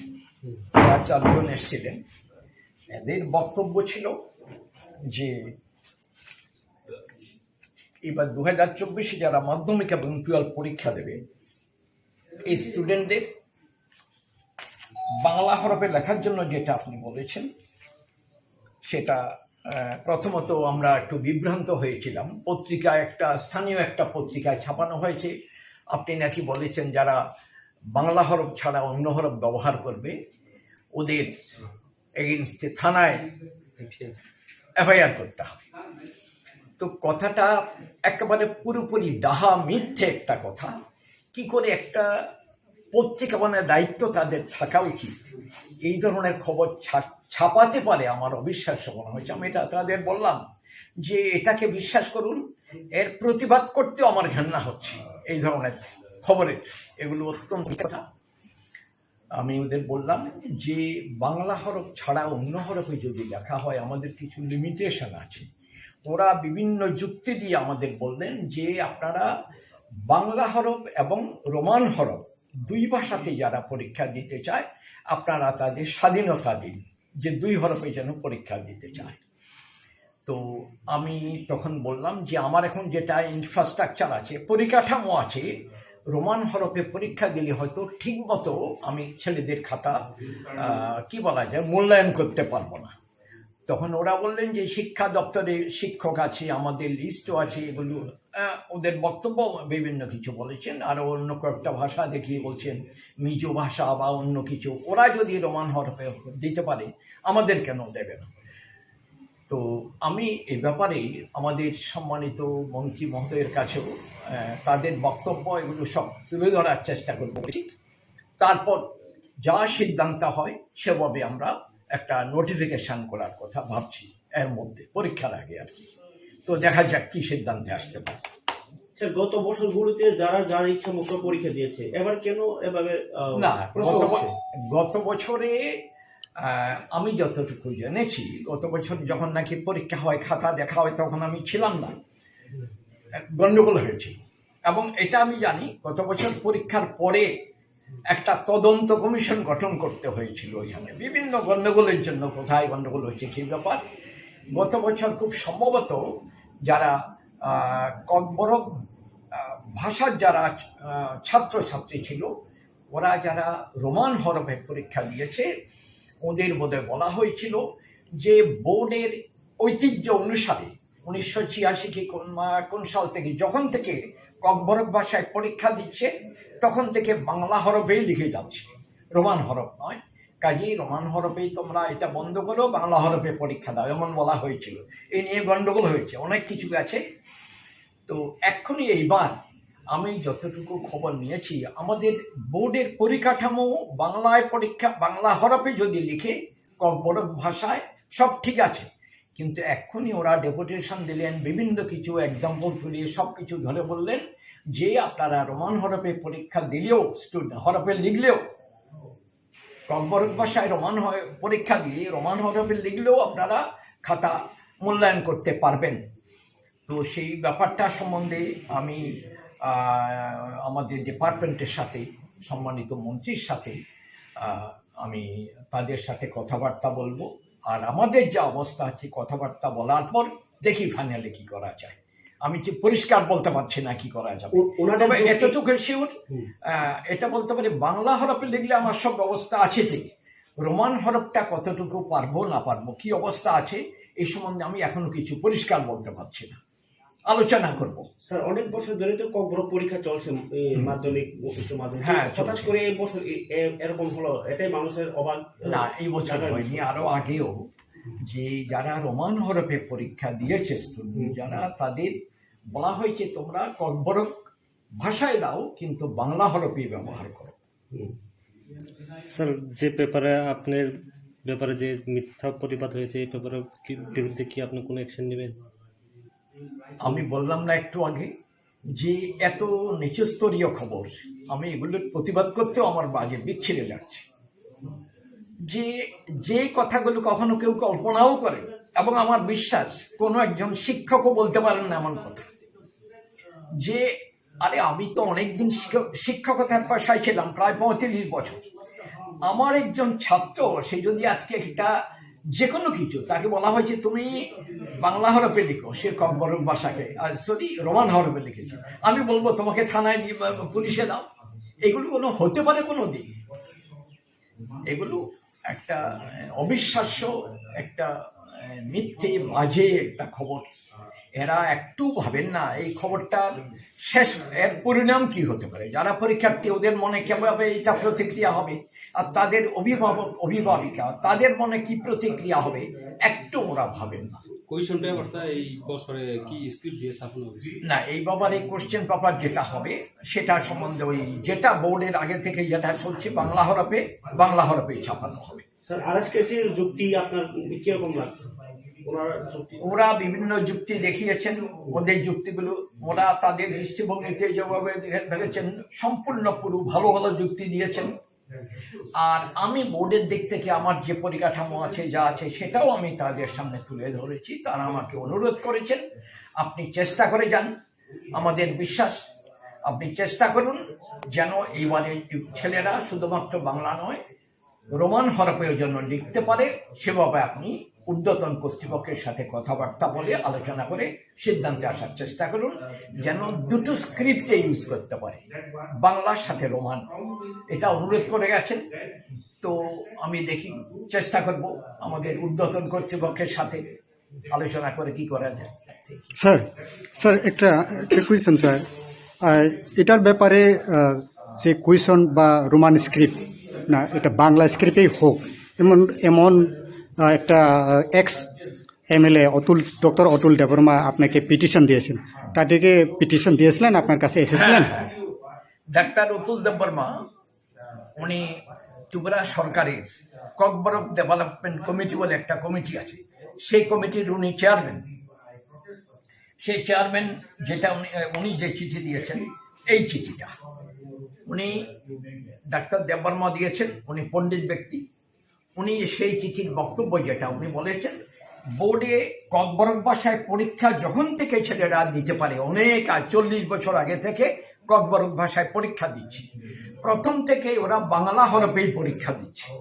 তারা চারজন এসছিলেন। এদের বক্তব্য ছিল যে এবার দু হাজার চব্বিশে যারা মাধ্যমিক এবং টুয়েলভ পরীক্ষা দেবে, এই স্টুডেন্টদের বাংলা হরফে লেখার জন্য যেটা আপনি বলেছেন, সেটা, আহ, প্রথমত আমরা একটু বিভ্রান্ত হয়েছিলাম। পত্রিকা একটা, স্থানীয় একটা পত্রিকায় ছাপানো হয়েছে, আপনি নাকি বলেছেন যারা বাংলা হরফ ছাড়া অন্য হরফ ব্যবহার করবে, ওদের এগেইনস্টে থানায় এফআইআর করতে হবে। তো কথাটা একেবারে পুরোপুরি ডাহা মিথ্যে একটা কথা। কি করে একটা পত্রিকা, মানে, দায়িত্ব তাদের থাকা উচিত, এই ধরনের খবর ছা-, ছাপাতে পারে, আমার অবিশ্বাস্য মনে হয়েছে। আমি এটা তাদের বললাম যে এটাকে বিশ্বাস করুন, এর প্রতিবাদ করতেও আমার ঘেন্না হচ্ছে। এই ধরনের খবরের এগুলো অত্যন্ত মিথ্যে কথা। আমি ওদের বললাম যে বাংলা হরফ ছাড়া অন্য হরফে যদি লেখা হয়, আমাদের কিছু লিমিটেশন আছে। ওরা বিভিন্ন যুক্তি দিয়ে আমাদের বললেন যে আপনারা বাংলা হরফ এবং রোমান হরফ দুই ভাষাতে যারা পরীক্ষা দিতে চায়, আপনারা তাদের স্বাধীনতা দিন যে দুই হরফে যেন পরীক্ষা দিতে চায়। তো আমি তখন বললাম যে আমার এখন যেটা ইনফ্রাস্ট্রাকচার আছে, পরিকাঠামো আছে, রোমান হরফে পরীক্ষা দিলে হয়তো ঠিক মতো আমি ছেলেদের খাতা, আহ, কি বলা যায়, মূল্যায়ন করতে পারবো না। তখন ওরা বললেন যে শিক্ষা দপ্তরে শিক্ষক আছে, আমাদের লিস্টও আছে, এগুলো, আহ, ওদের বক্তব্য বিভিন্ন কিছু বলেছেন। আরো অন্য কয়েকটা ভাষা দেখিয়ে বলছেন, মিজো ভাষা বা অন্য কিছু, ওরা যদি রোমান হরফে দিতে পারে, আমাদের কেন দেবে না? তো আমি এই ব্যাপারে আমাদের সম্মানিত মন্ত্রী মহোদয়ের কাছেও, আহ, তাদের বক্তব্য এগুলো সব তুলে ধরার চেষ্টা করব। তারপর যা সিদ্ধান্ত হয় সেভাবে আমরা একটা নোটিফিকেশন করার কথা ভাবছি এর মধ্যে, পরীক্ষার আগে আর কি। তো দেখা যাক কি সিদ্ধান্তে আসতে পারে। স্যার, গত বছরগুলোতে যারা যার ইচ্ছা মতো পরীক্ষা দিয়েছে, এবার কেন এভাবে, আহ, না, প্রশ্ন গত ব-, উঠছে? গত বছরে, আহ, আমি যতটুকু জেনেছি, গত বছর যখন নাকি পরীক্ষা হয়, খাতা দেখা হয়, তখন আমি ছিলাম না, গন্ডগোল হয়েছিল। এবং এটা আমি জানি, গত বছর পরীক্ষার পরে একটা তদন্ত কমিশন গঠন করতে হয়েছিল ওইখানে, বিভিন্ন গন্ডগোলের জন্য, কোথায় গন্ডগোল হয়েছে, সেই ব্যাপার। গত বছর খুব সম্ভবত যারা, আহ, ককবরক, আহ, ভাষার যারা, আহ, ছাত্রছাত্রী ছিল, ওরা যারা রোমান হরফে পরীক্ষা দিয়েছে, ওদের বোধহয় বলা হয়েছিল যে বোর্ডের ঐতিহ্য অনুসারে উনিশশো ছিয়াশি কি কোন মা-, কোন সাল থেকে, যখন থেকে ককবরক ভাষায় পরীক্ষা দিচ্ছে, তখন থেকে বাংলা হরফেই লিখে যাচ্ছে, রোমান হরফ নয়। কাজেই রোমান হরফেই তোমরা এটা বন্ধ করো, বাংলা হরফে পরীক্ষা দাও, এমন বলা হয়েছিল। এই নিয়ে গন্ডগোল হয়েছে, অনেক কিছু আছে। তো এখনই এইবার আমি যতটুকু খবর নিয়েছি, আমাদের বোর্ডের পরিকাঠামো বাংলায় পরীক্ষা, বাংলা হরফে যদি লিখে, ককবরক ভাষায়, সব ঠিক আছে, কিন্তু এক্ষুনি ওরা ডেপুটেশন দিলেন, বিভিন্ন কিছু এক্সাম্পল তুলে সব কিছু ধরে বললেন যে আপনারা রোমান হরফে পরীক্ষা দিলেও, স্টুডেন্ট হরফে লিখলেও, ককবরক ভাষায় রোমান হয় পরীক্ষা দিয়ে রোমান হরফে লিখলেও আপনারা খাতা মূল্যায়ন করতে পারবেন। তো সেই ব্যাপারটা সম্বন্ধে আমি, আহ, আমাদের ডিপার্টমেন্টের সাথে, সম্মানিত মন্ত্রীর সাথে, আহ, আমি তাদের সাথে কথাবার্তা বলবো। আর আমাদের যে অবস্থা আছে, কথাবার্তা বলার পর দেখি ফাইনালি কি করা যায়। আমি ঠিক পরিষ্কার বলতে পারছি না কি করা যাবে। ও-, ওনাদের তবে যুক্তি এতটুকু শিওর, হুম। আহ, এটা বলতে পারি, বাংলা হরফে লিখলে আমার সব ব্যবস্থা আছে ঠিক, রোমান হরফটা কতটুকু পারবো না পারবো, কি অবস্থা আছে, এই সম্বন্ধে আমি এখনো কিছু পরিষ্কার বলতে পারছি না, আলোচনা করব। স্যার, অনেক বছর ধরে তো ককবরক পরীক্ষা চলছে, এই হুম। মাধ্যমিক, উচ্চ মাধ্যমিক। হ্যাঁ, হঠাৎ চলছে। করে এই বছর এ-, এ-, এরকম হলো, এটাই মানুষের অবাক, না, এই বছর জানার হয়নি, বিষয়। আরো আগেও যে যারা রোমান হরফে পরীক্ষা দিয়েছে স্টুডেন্ট, হুম। যারা, তাদের বলা হয়েছে, "তোমরা ককবরক ভাষায় দাও, কিন্তু বাংলা হরফই ব্যবহার করো।" হুম। স্যার, যে পেপারে আপনার ব্যাপারে যে মিথ্যা প্রতিবাদ হয়েছে, এই পেপারে কি, বিরুদ্ধে কি আপনি কোনো অ্যাকশন নেবেন? আমি বললাম না একটু আগে যে এত নিচস্তরীয় খবর, আমি এগুলোর প্রতিবাদ করতেও আমার বাজে বিচ্ছিরে যাচ্ছে। যে, যে কথাগুলো কখনো কেউ কল্পনাও করে, এবং আমার বিশ্বাস কোনো একজন শিক্ষকও বলতে পারেন না এমন কথা। যে, আরে, আমি তো অনেকদিন শিক্ষক-, শিক্ষকতার পেশায় ছিলাম, প্রায় পঁয়ত্রিশ বছর। আমার একজন ছাত্র, সে যদি আজকে একটা যে কোনো কিছু, তাকে বলা হয়েছে, "তুমি বাংলা হরফে লিখো", সে ককবরক ভাষাকে, আহ, সরি, রোমান হরফে লিখেছে, আমি বলবো, "তোমাকে থানায় দিয়ে, আহ, পুলিশে দাও।" এগুলো কোনো হতে পারে কোনো দিন? এগুলো একটা, আহ, অবিশ্বাস্য, একটা, আহ, মিথ্যে, বাজে একটা খবর। এরা একটু ভাবেন না এই খবরটার শেষ, এর পরিণাম কি হতে পারে। যারা পরীক্ষার্থী, ওদের মনে কিভাবে এটা প্রতিক্রিয়া হবে, আর তাদের অভিভাবক, অভিভাবিকা, তাদের মনে কি প্রতিক্রিয়া হবে, একটু ওরা ভাবেন না। কোয়েশ্চেন পেপারটা এই বছরে কি স্ক্রিপ্ট দিয়েছে আপনার অফিসে? না, এই ব্যাপারে কোশ্চেন পেপার যেটা হবে, সেটা সম্বন্ধে ওই যেটা বোর্ডের আগে থেকে যেটা চলছে, বাংলা হরফে, বাংলা হরফেই ছাপানো হবে। স্যার, আরএসকেসির যুক্তি আপনার কিরকম লাগছে? ওনার যুক্তি? ওরা বিভিন্ন যুক্তি দেখিয়েছেন, ওদের যুক্তিগুলো, ওরা তাদের দৃষ্টিভঙ্গিতে যেভাবে দেখে-, দেখেছেন, সম্পূর্ণ পুরো ভালো ভালো যুক্তি দিয়েছেন। আর আমি বোর্ডের দিক থেকে আমার যে পরিকাঠামো আছে, যা আছে, সেটাও আমি তাদের সামনে তুলে ধরেছি। তারা আমাকে অনুরোধ করেছেন, "আপনি চেষ্টা করে যান।" আমাদের বিশ্বাস, আপনি চেষ্টা করুন যেন এইবারে ছেলেরা শুধুমাত্র বাংলা নয়, রোমান হরফেও যেন লিখতে পারে, সেভাবে আপনি ঊর্ধ্বতন কর্তৃপক্ষের সাথে কথাবার্তা বলে, আলোচনা করে সিদ্ধান্তে আসার চেষ্টা করুন, যেন দুটো স্ক্রিপ্টে ইউজ করতে পারে, বাংলার সাথে রোমান। এটা অনুরোধ করে গেছেন, তো আমি দেখি, চেষ্টা করব আমাদের ঊর্ধ্বতন কর্তৃপক্ষের সাথে আলোচনা করে কি করা যায়। স্যার, স্যার, একটা, একটা কোয়েশ্চেন স্যার। আহ, এটার ব্যাপারে, আহ, যে কোয়েশ্চেন বা রোমান স্ক্রিপ্ট, না, এটা বাংলা স্ক্রিপ্টেই হোক, এমন, এমন, আহ, একটা, আহ, এক্স এমএলএ অতুল, ডক্টর অতুল দেববর্মা আপনাকে পিটিশন দিয়েছেন। তাদেরকে পিটিশন দিয়েছিলেন, আপনার কাছে এসেছিলেন? ডাক্তার অতুল দেববর্মা উনি ত্রিপুরা সরকারের ককবরক ডেভেলপমেন্ট কমিটি বলে একটা কমিটি আছে, সেই কমিটির উনি চেয়ারম্যান। সেই চেয়ারম্যান যেটা উনি, আহ, উনি যে চিঠি দিয়েছেন, এই চিঠিটা উনি ডাক্তার দেববর্মা দিয়েছেন, উনি পণ্ডিত ব্যক্তি। উনি সেই চিঠির বক্তব্য যেটা উনি বলেছেন, বোর্ডে ককবরক ভাষায় পরীক্ষা যখন থেকে ছেলেরা দিতে পারে, অনেক আগে, চল্লিশ বছর আগে থেকে ককবরক ভাষায় পরীক্ষা দিচ্ছে। প্রথম থেকে ওরা বাংলা হরফেই পরীক্ষা দিচ্ছে।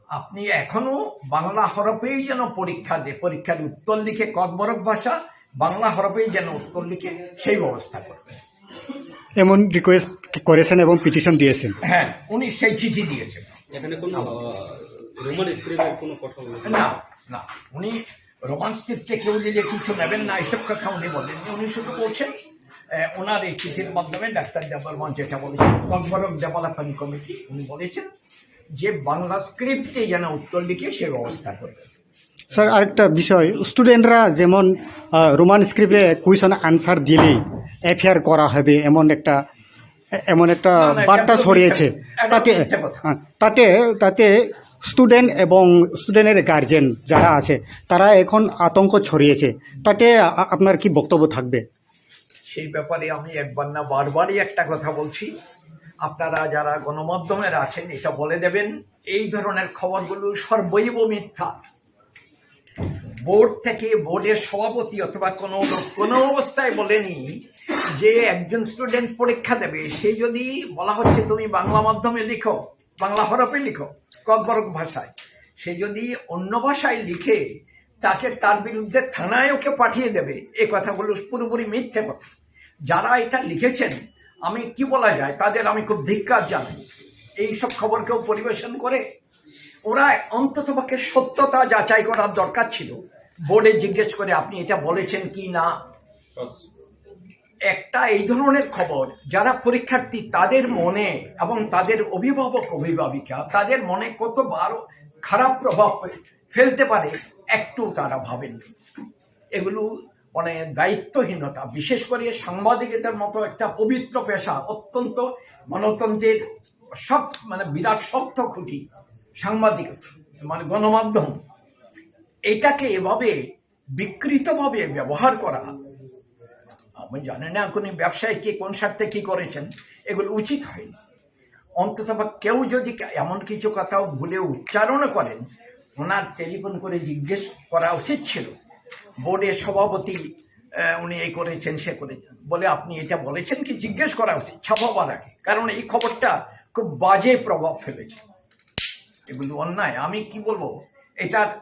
আপনি এখনো বাংলা হরফেই যেন পরীক্ষা দে, পরীক্ষার উত্তর লিখে ককবরক ভাষা, বাংলা হরফেই যেন উত্তর লিখে, সেই ব্যবস্থা করবেন। এমন রিকোয়েস্ট করেছেন এবং পিটিশন দিয়েছেন। হ্যাঁ, উনি সেই চিঠি দিয়েছেন। এখানে কোনো রোমান স্ক্রিপ্টের কোনো কথা বলেছেন? না, না, উনি রোমান স্ক্রিপ্টে কেউ দিলে কিছু নেবেন না, এইসব কথা উনি বলেননি। উনি শুধু বলছেন, আহ, ওনার এই চিঠির মাধ্যমে ডাক্তার দেববর্মা যেটা বলেছেন, ককবরক ডেভেলপমেন্ট কমিটি, উনি বলেছেন যে বাংলা স্ক্রিপ্টে যেন উত্তর লিখে সে ব্যবস্থা করবে। স্যার, আরেকটা বিষয়, স্টুডেন্টরা যেমন আহ, রোমান স্ক্রিপ্টে কোয়েশন আনসার দিলেই এফআইআর করা হবে, এমন একটা এমন একটা না, না, এটা বার্তা একদম ছড়িয়েছে। মিথ্যা, এটা তাতে মিথ্যা কথা। হ্যাঁ, তাতে তাতে স্টুডেন্ট এবং স্টুডেন্টের গার্জেন যারা আছে, তারা এখন আতঙ্ক ছড়িয়েছে। তাতে আ- আপনার কি বক্তব্য থাকবে? সেই ব্যাপারে আমি একবার না বারবারই একটা কথা বলছি, আপনারা যারা গণমাধ্যমে আছেন, এটা বলে দেবেন, এই ধরনের খবরগুলো সর্বৈব মিথ্যা। বোর্ড থেকে, বোর্ডের সভাপতি অথবা কোনো লোক কোনো অবস্থায় বলেনি যে একজন স্টুডেন্ট পরীক্ষা দেবে, সে যদি বলা হচ্ছে তুমি বাংলা মাধ্যমে লিখো, বাংলা হরফে লিখো, ককবরক ভাষায়, সে যদি অন্য ভাষায় লিখে, তাকে, তার বিরুদ্ধে থানায় ওকে পাঠিয়ে দেবে, এই কথাগুলো পুরোপুরি মিথ্যে কথা। যারা এটা লিখেছেন, আমি কি বলা যায়, তাদের আমি খুব ধিক্কার জানাই। এই সব খবর কেউ পরিবেশন করে? ওরা অন্তত পক্ষে সত্যতা যাচাই করার দরকার ছিল, বোর্ডে জিজ্ঞেস করে আপনি এটা বলেছেন কি না। একটা এই ধরনের খবর, যারা পরীক্ষার্থী, তাদের মনে এবং তাদের অভিভাবক অভিভাবিকা, তাদের মনে কত বড় খারাপ প্রভাব ফেলতে পারে, একটু তারা ভাবেননি। এগুলো মানে দায়িত্বহীনতা। বিশেষ করে সাংবাদিকতার মতো একটা পবিত্র পেশা, অত্যন্ত গণতন্ত্রের সব মানে বিরাট শক্ত খুঁটি সাংবাদিকতা, মানে গণমাধ্যম, এটাকে এভাবে বিকৃতভাবে ব্যবহার করা, আমি জানি না কোনো ব্যবসায়ী কি কোন স্বার্থে কি করেছেন, এগুলো উচিত হয়নি। অন্তত বা কেউ যদি কা- এমন কিছু কথা ভুলে উচ্চারণ করেন, ওনার টেলিফোন করে জিজ্ঞেস করা উচিত ছিল, বোর্ডের সভাপতি আহ, উনি এই করেছেন, সে করেছেন বলে, আপনি এটা বলেছেন কি, জিজ্ঞেস করা উচিত ছাপাবার আগে, কারণ এই খবরটা খুব বাজে প্রভাব ফেলেছে। এগুলো অন্যায়। আমি কি বলবো, এটা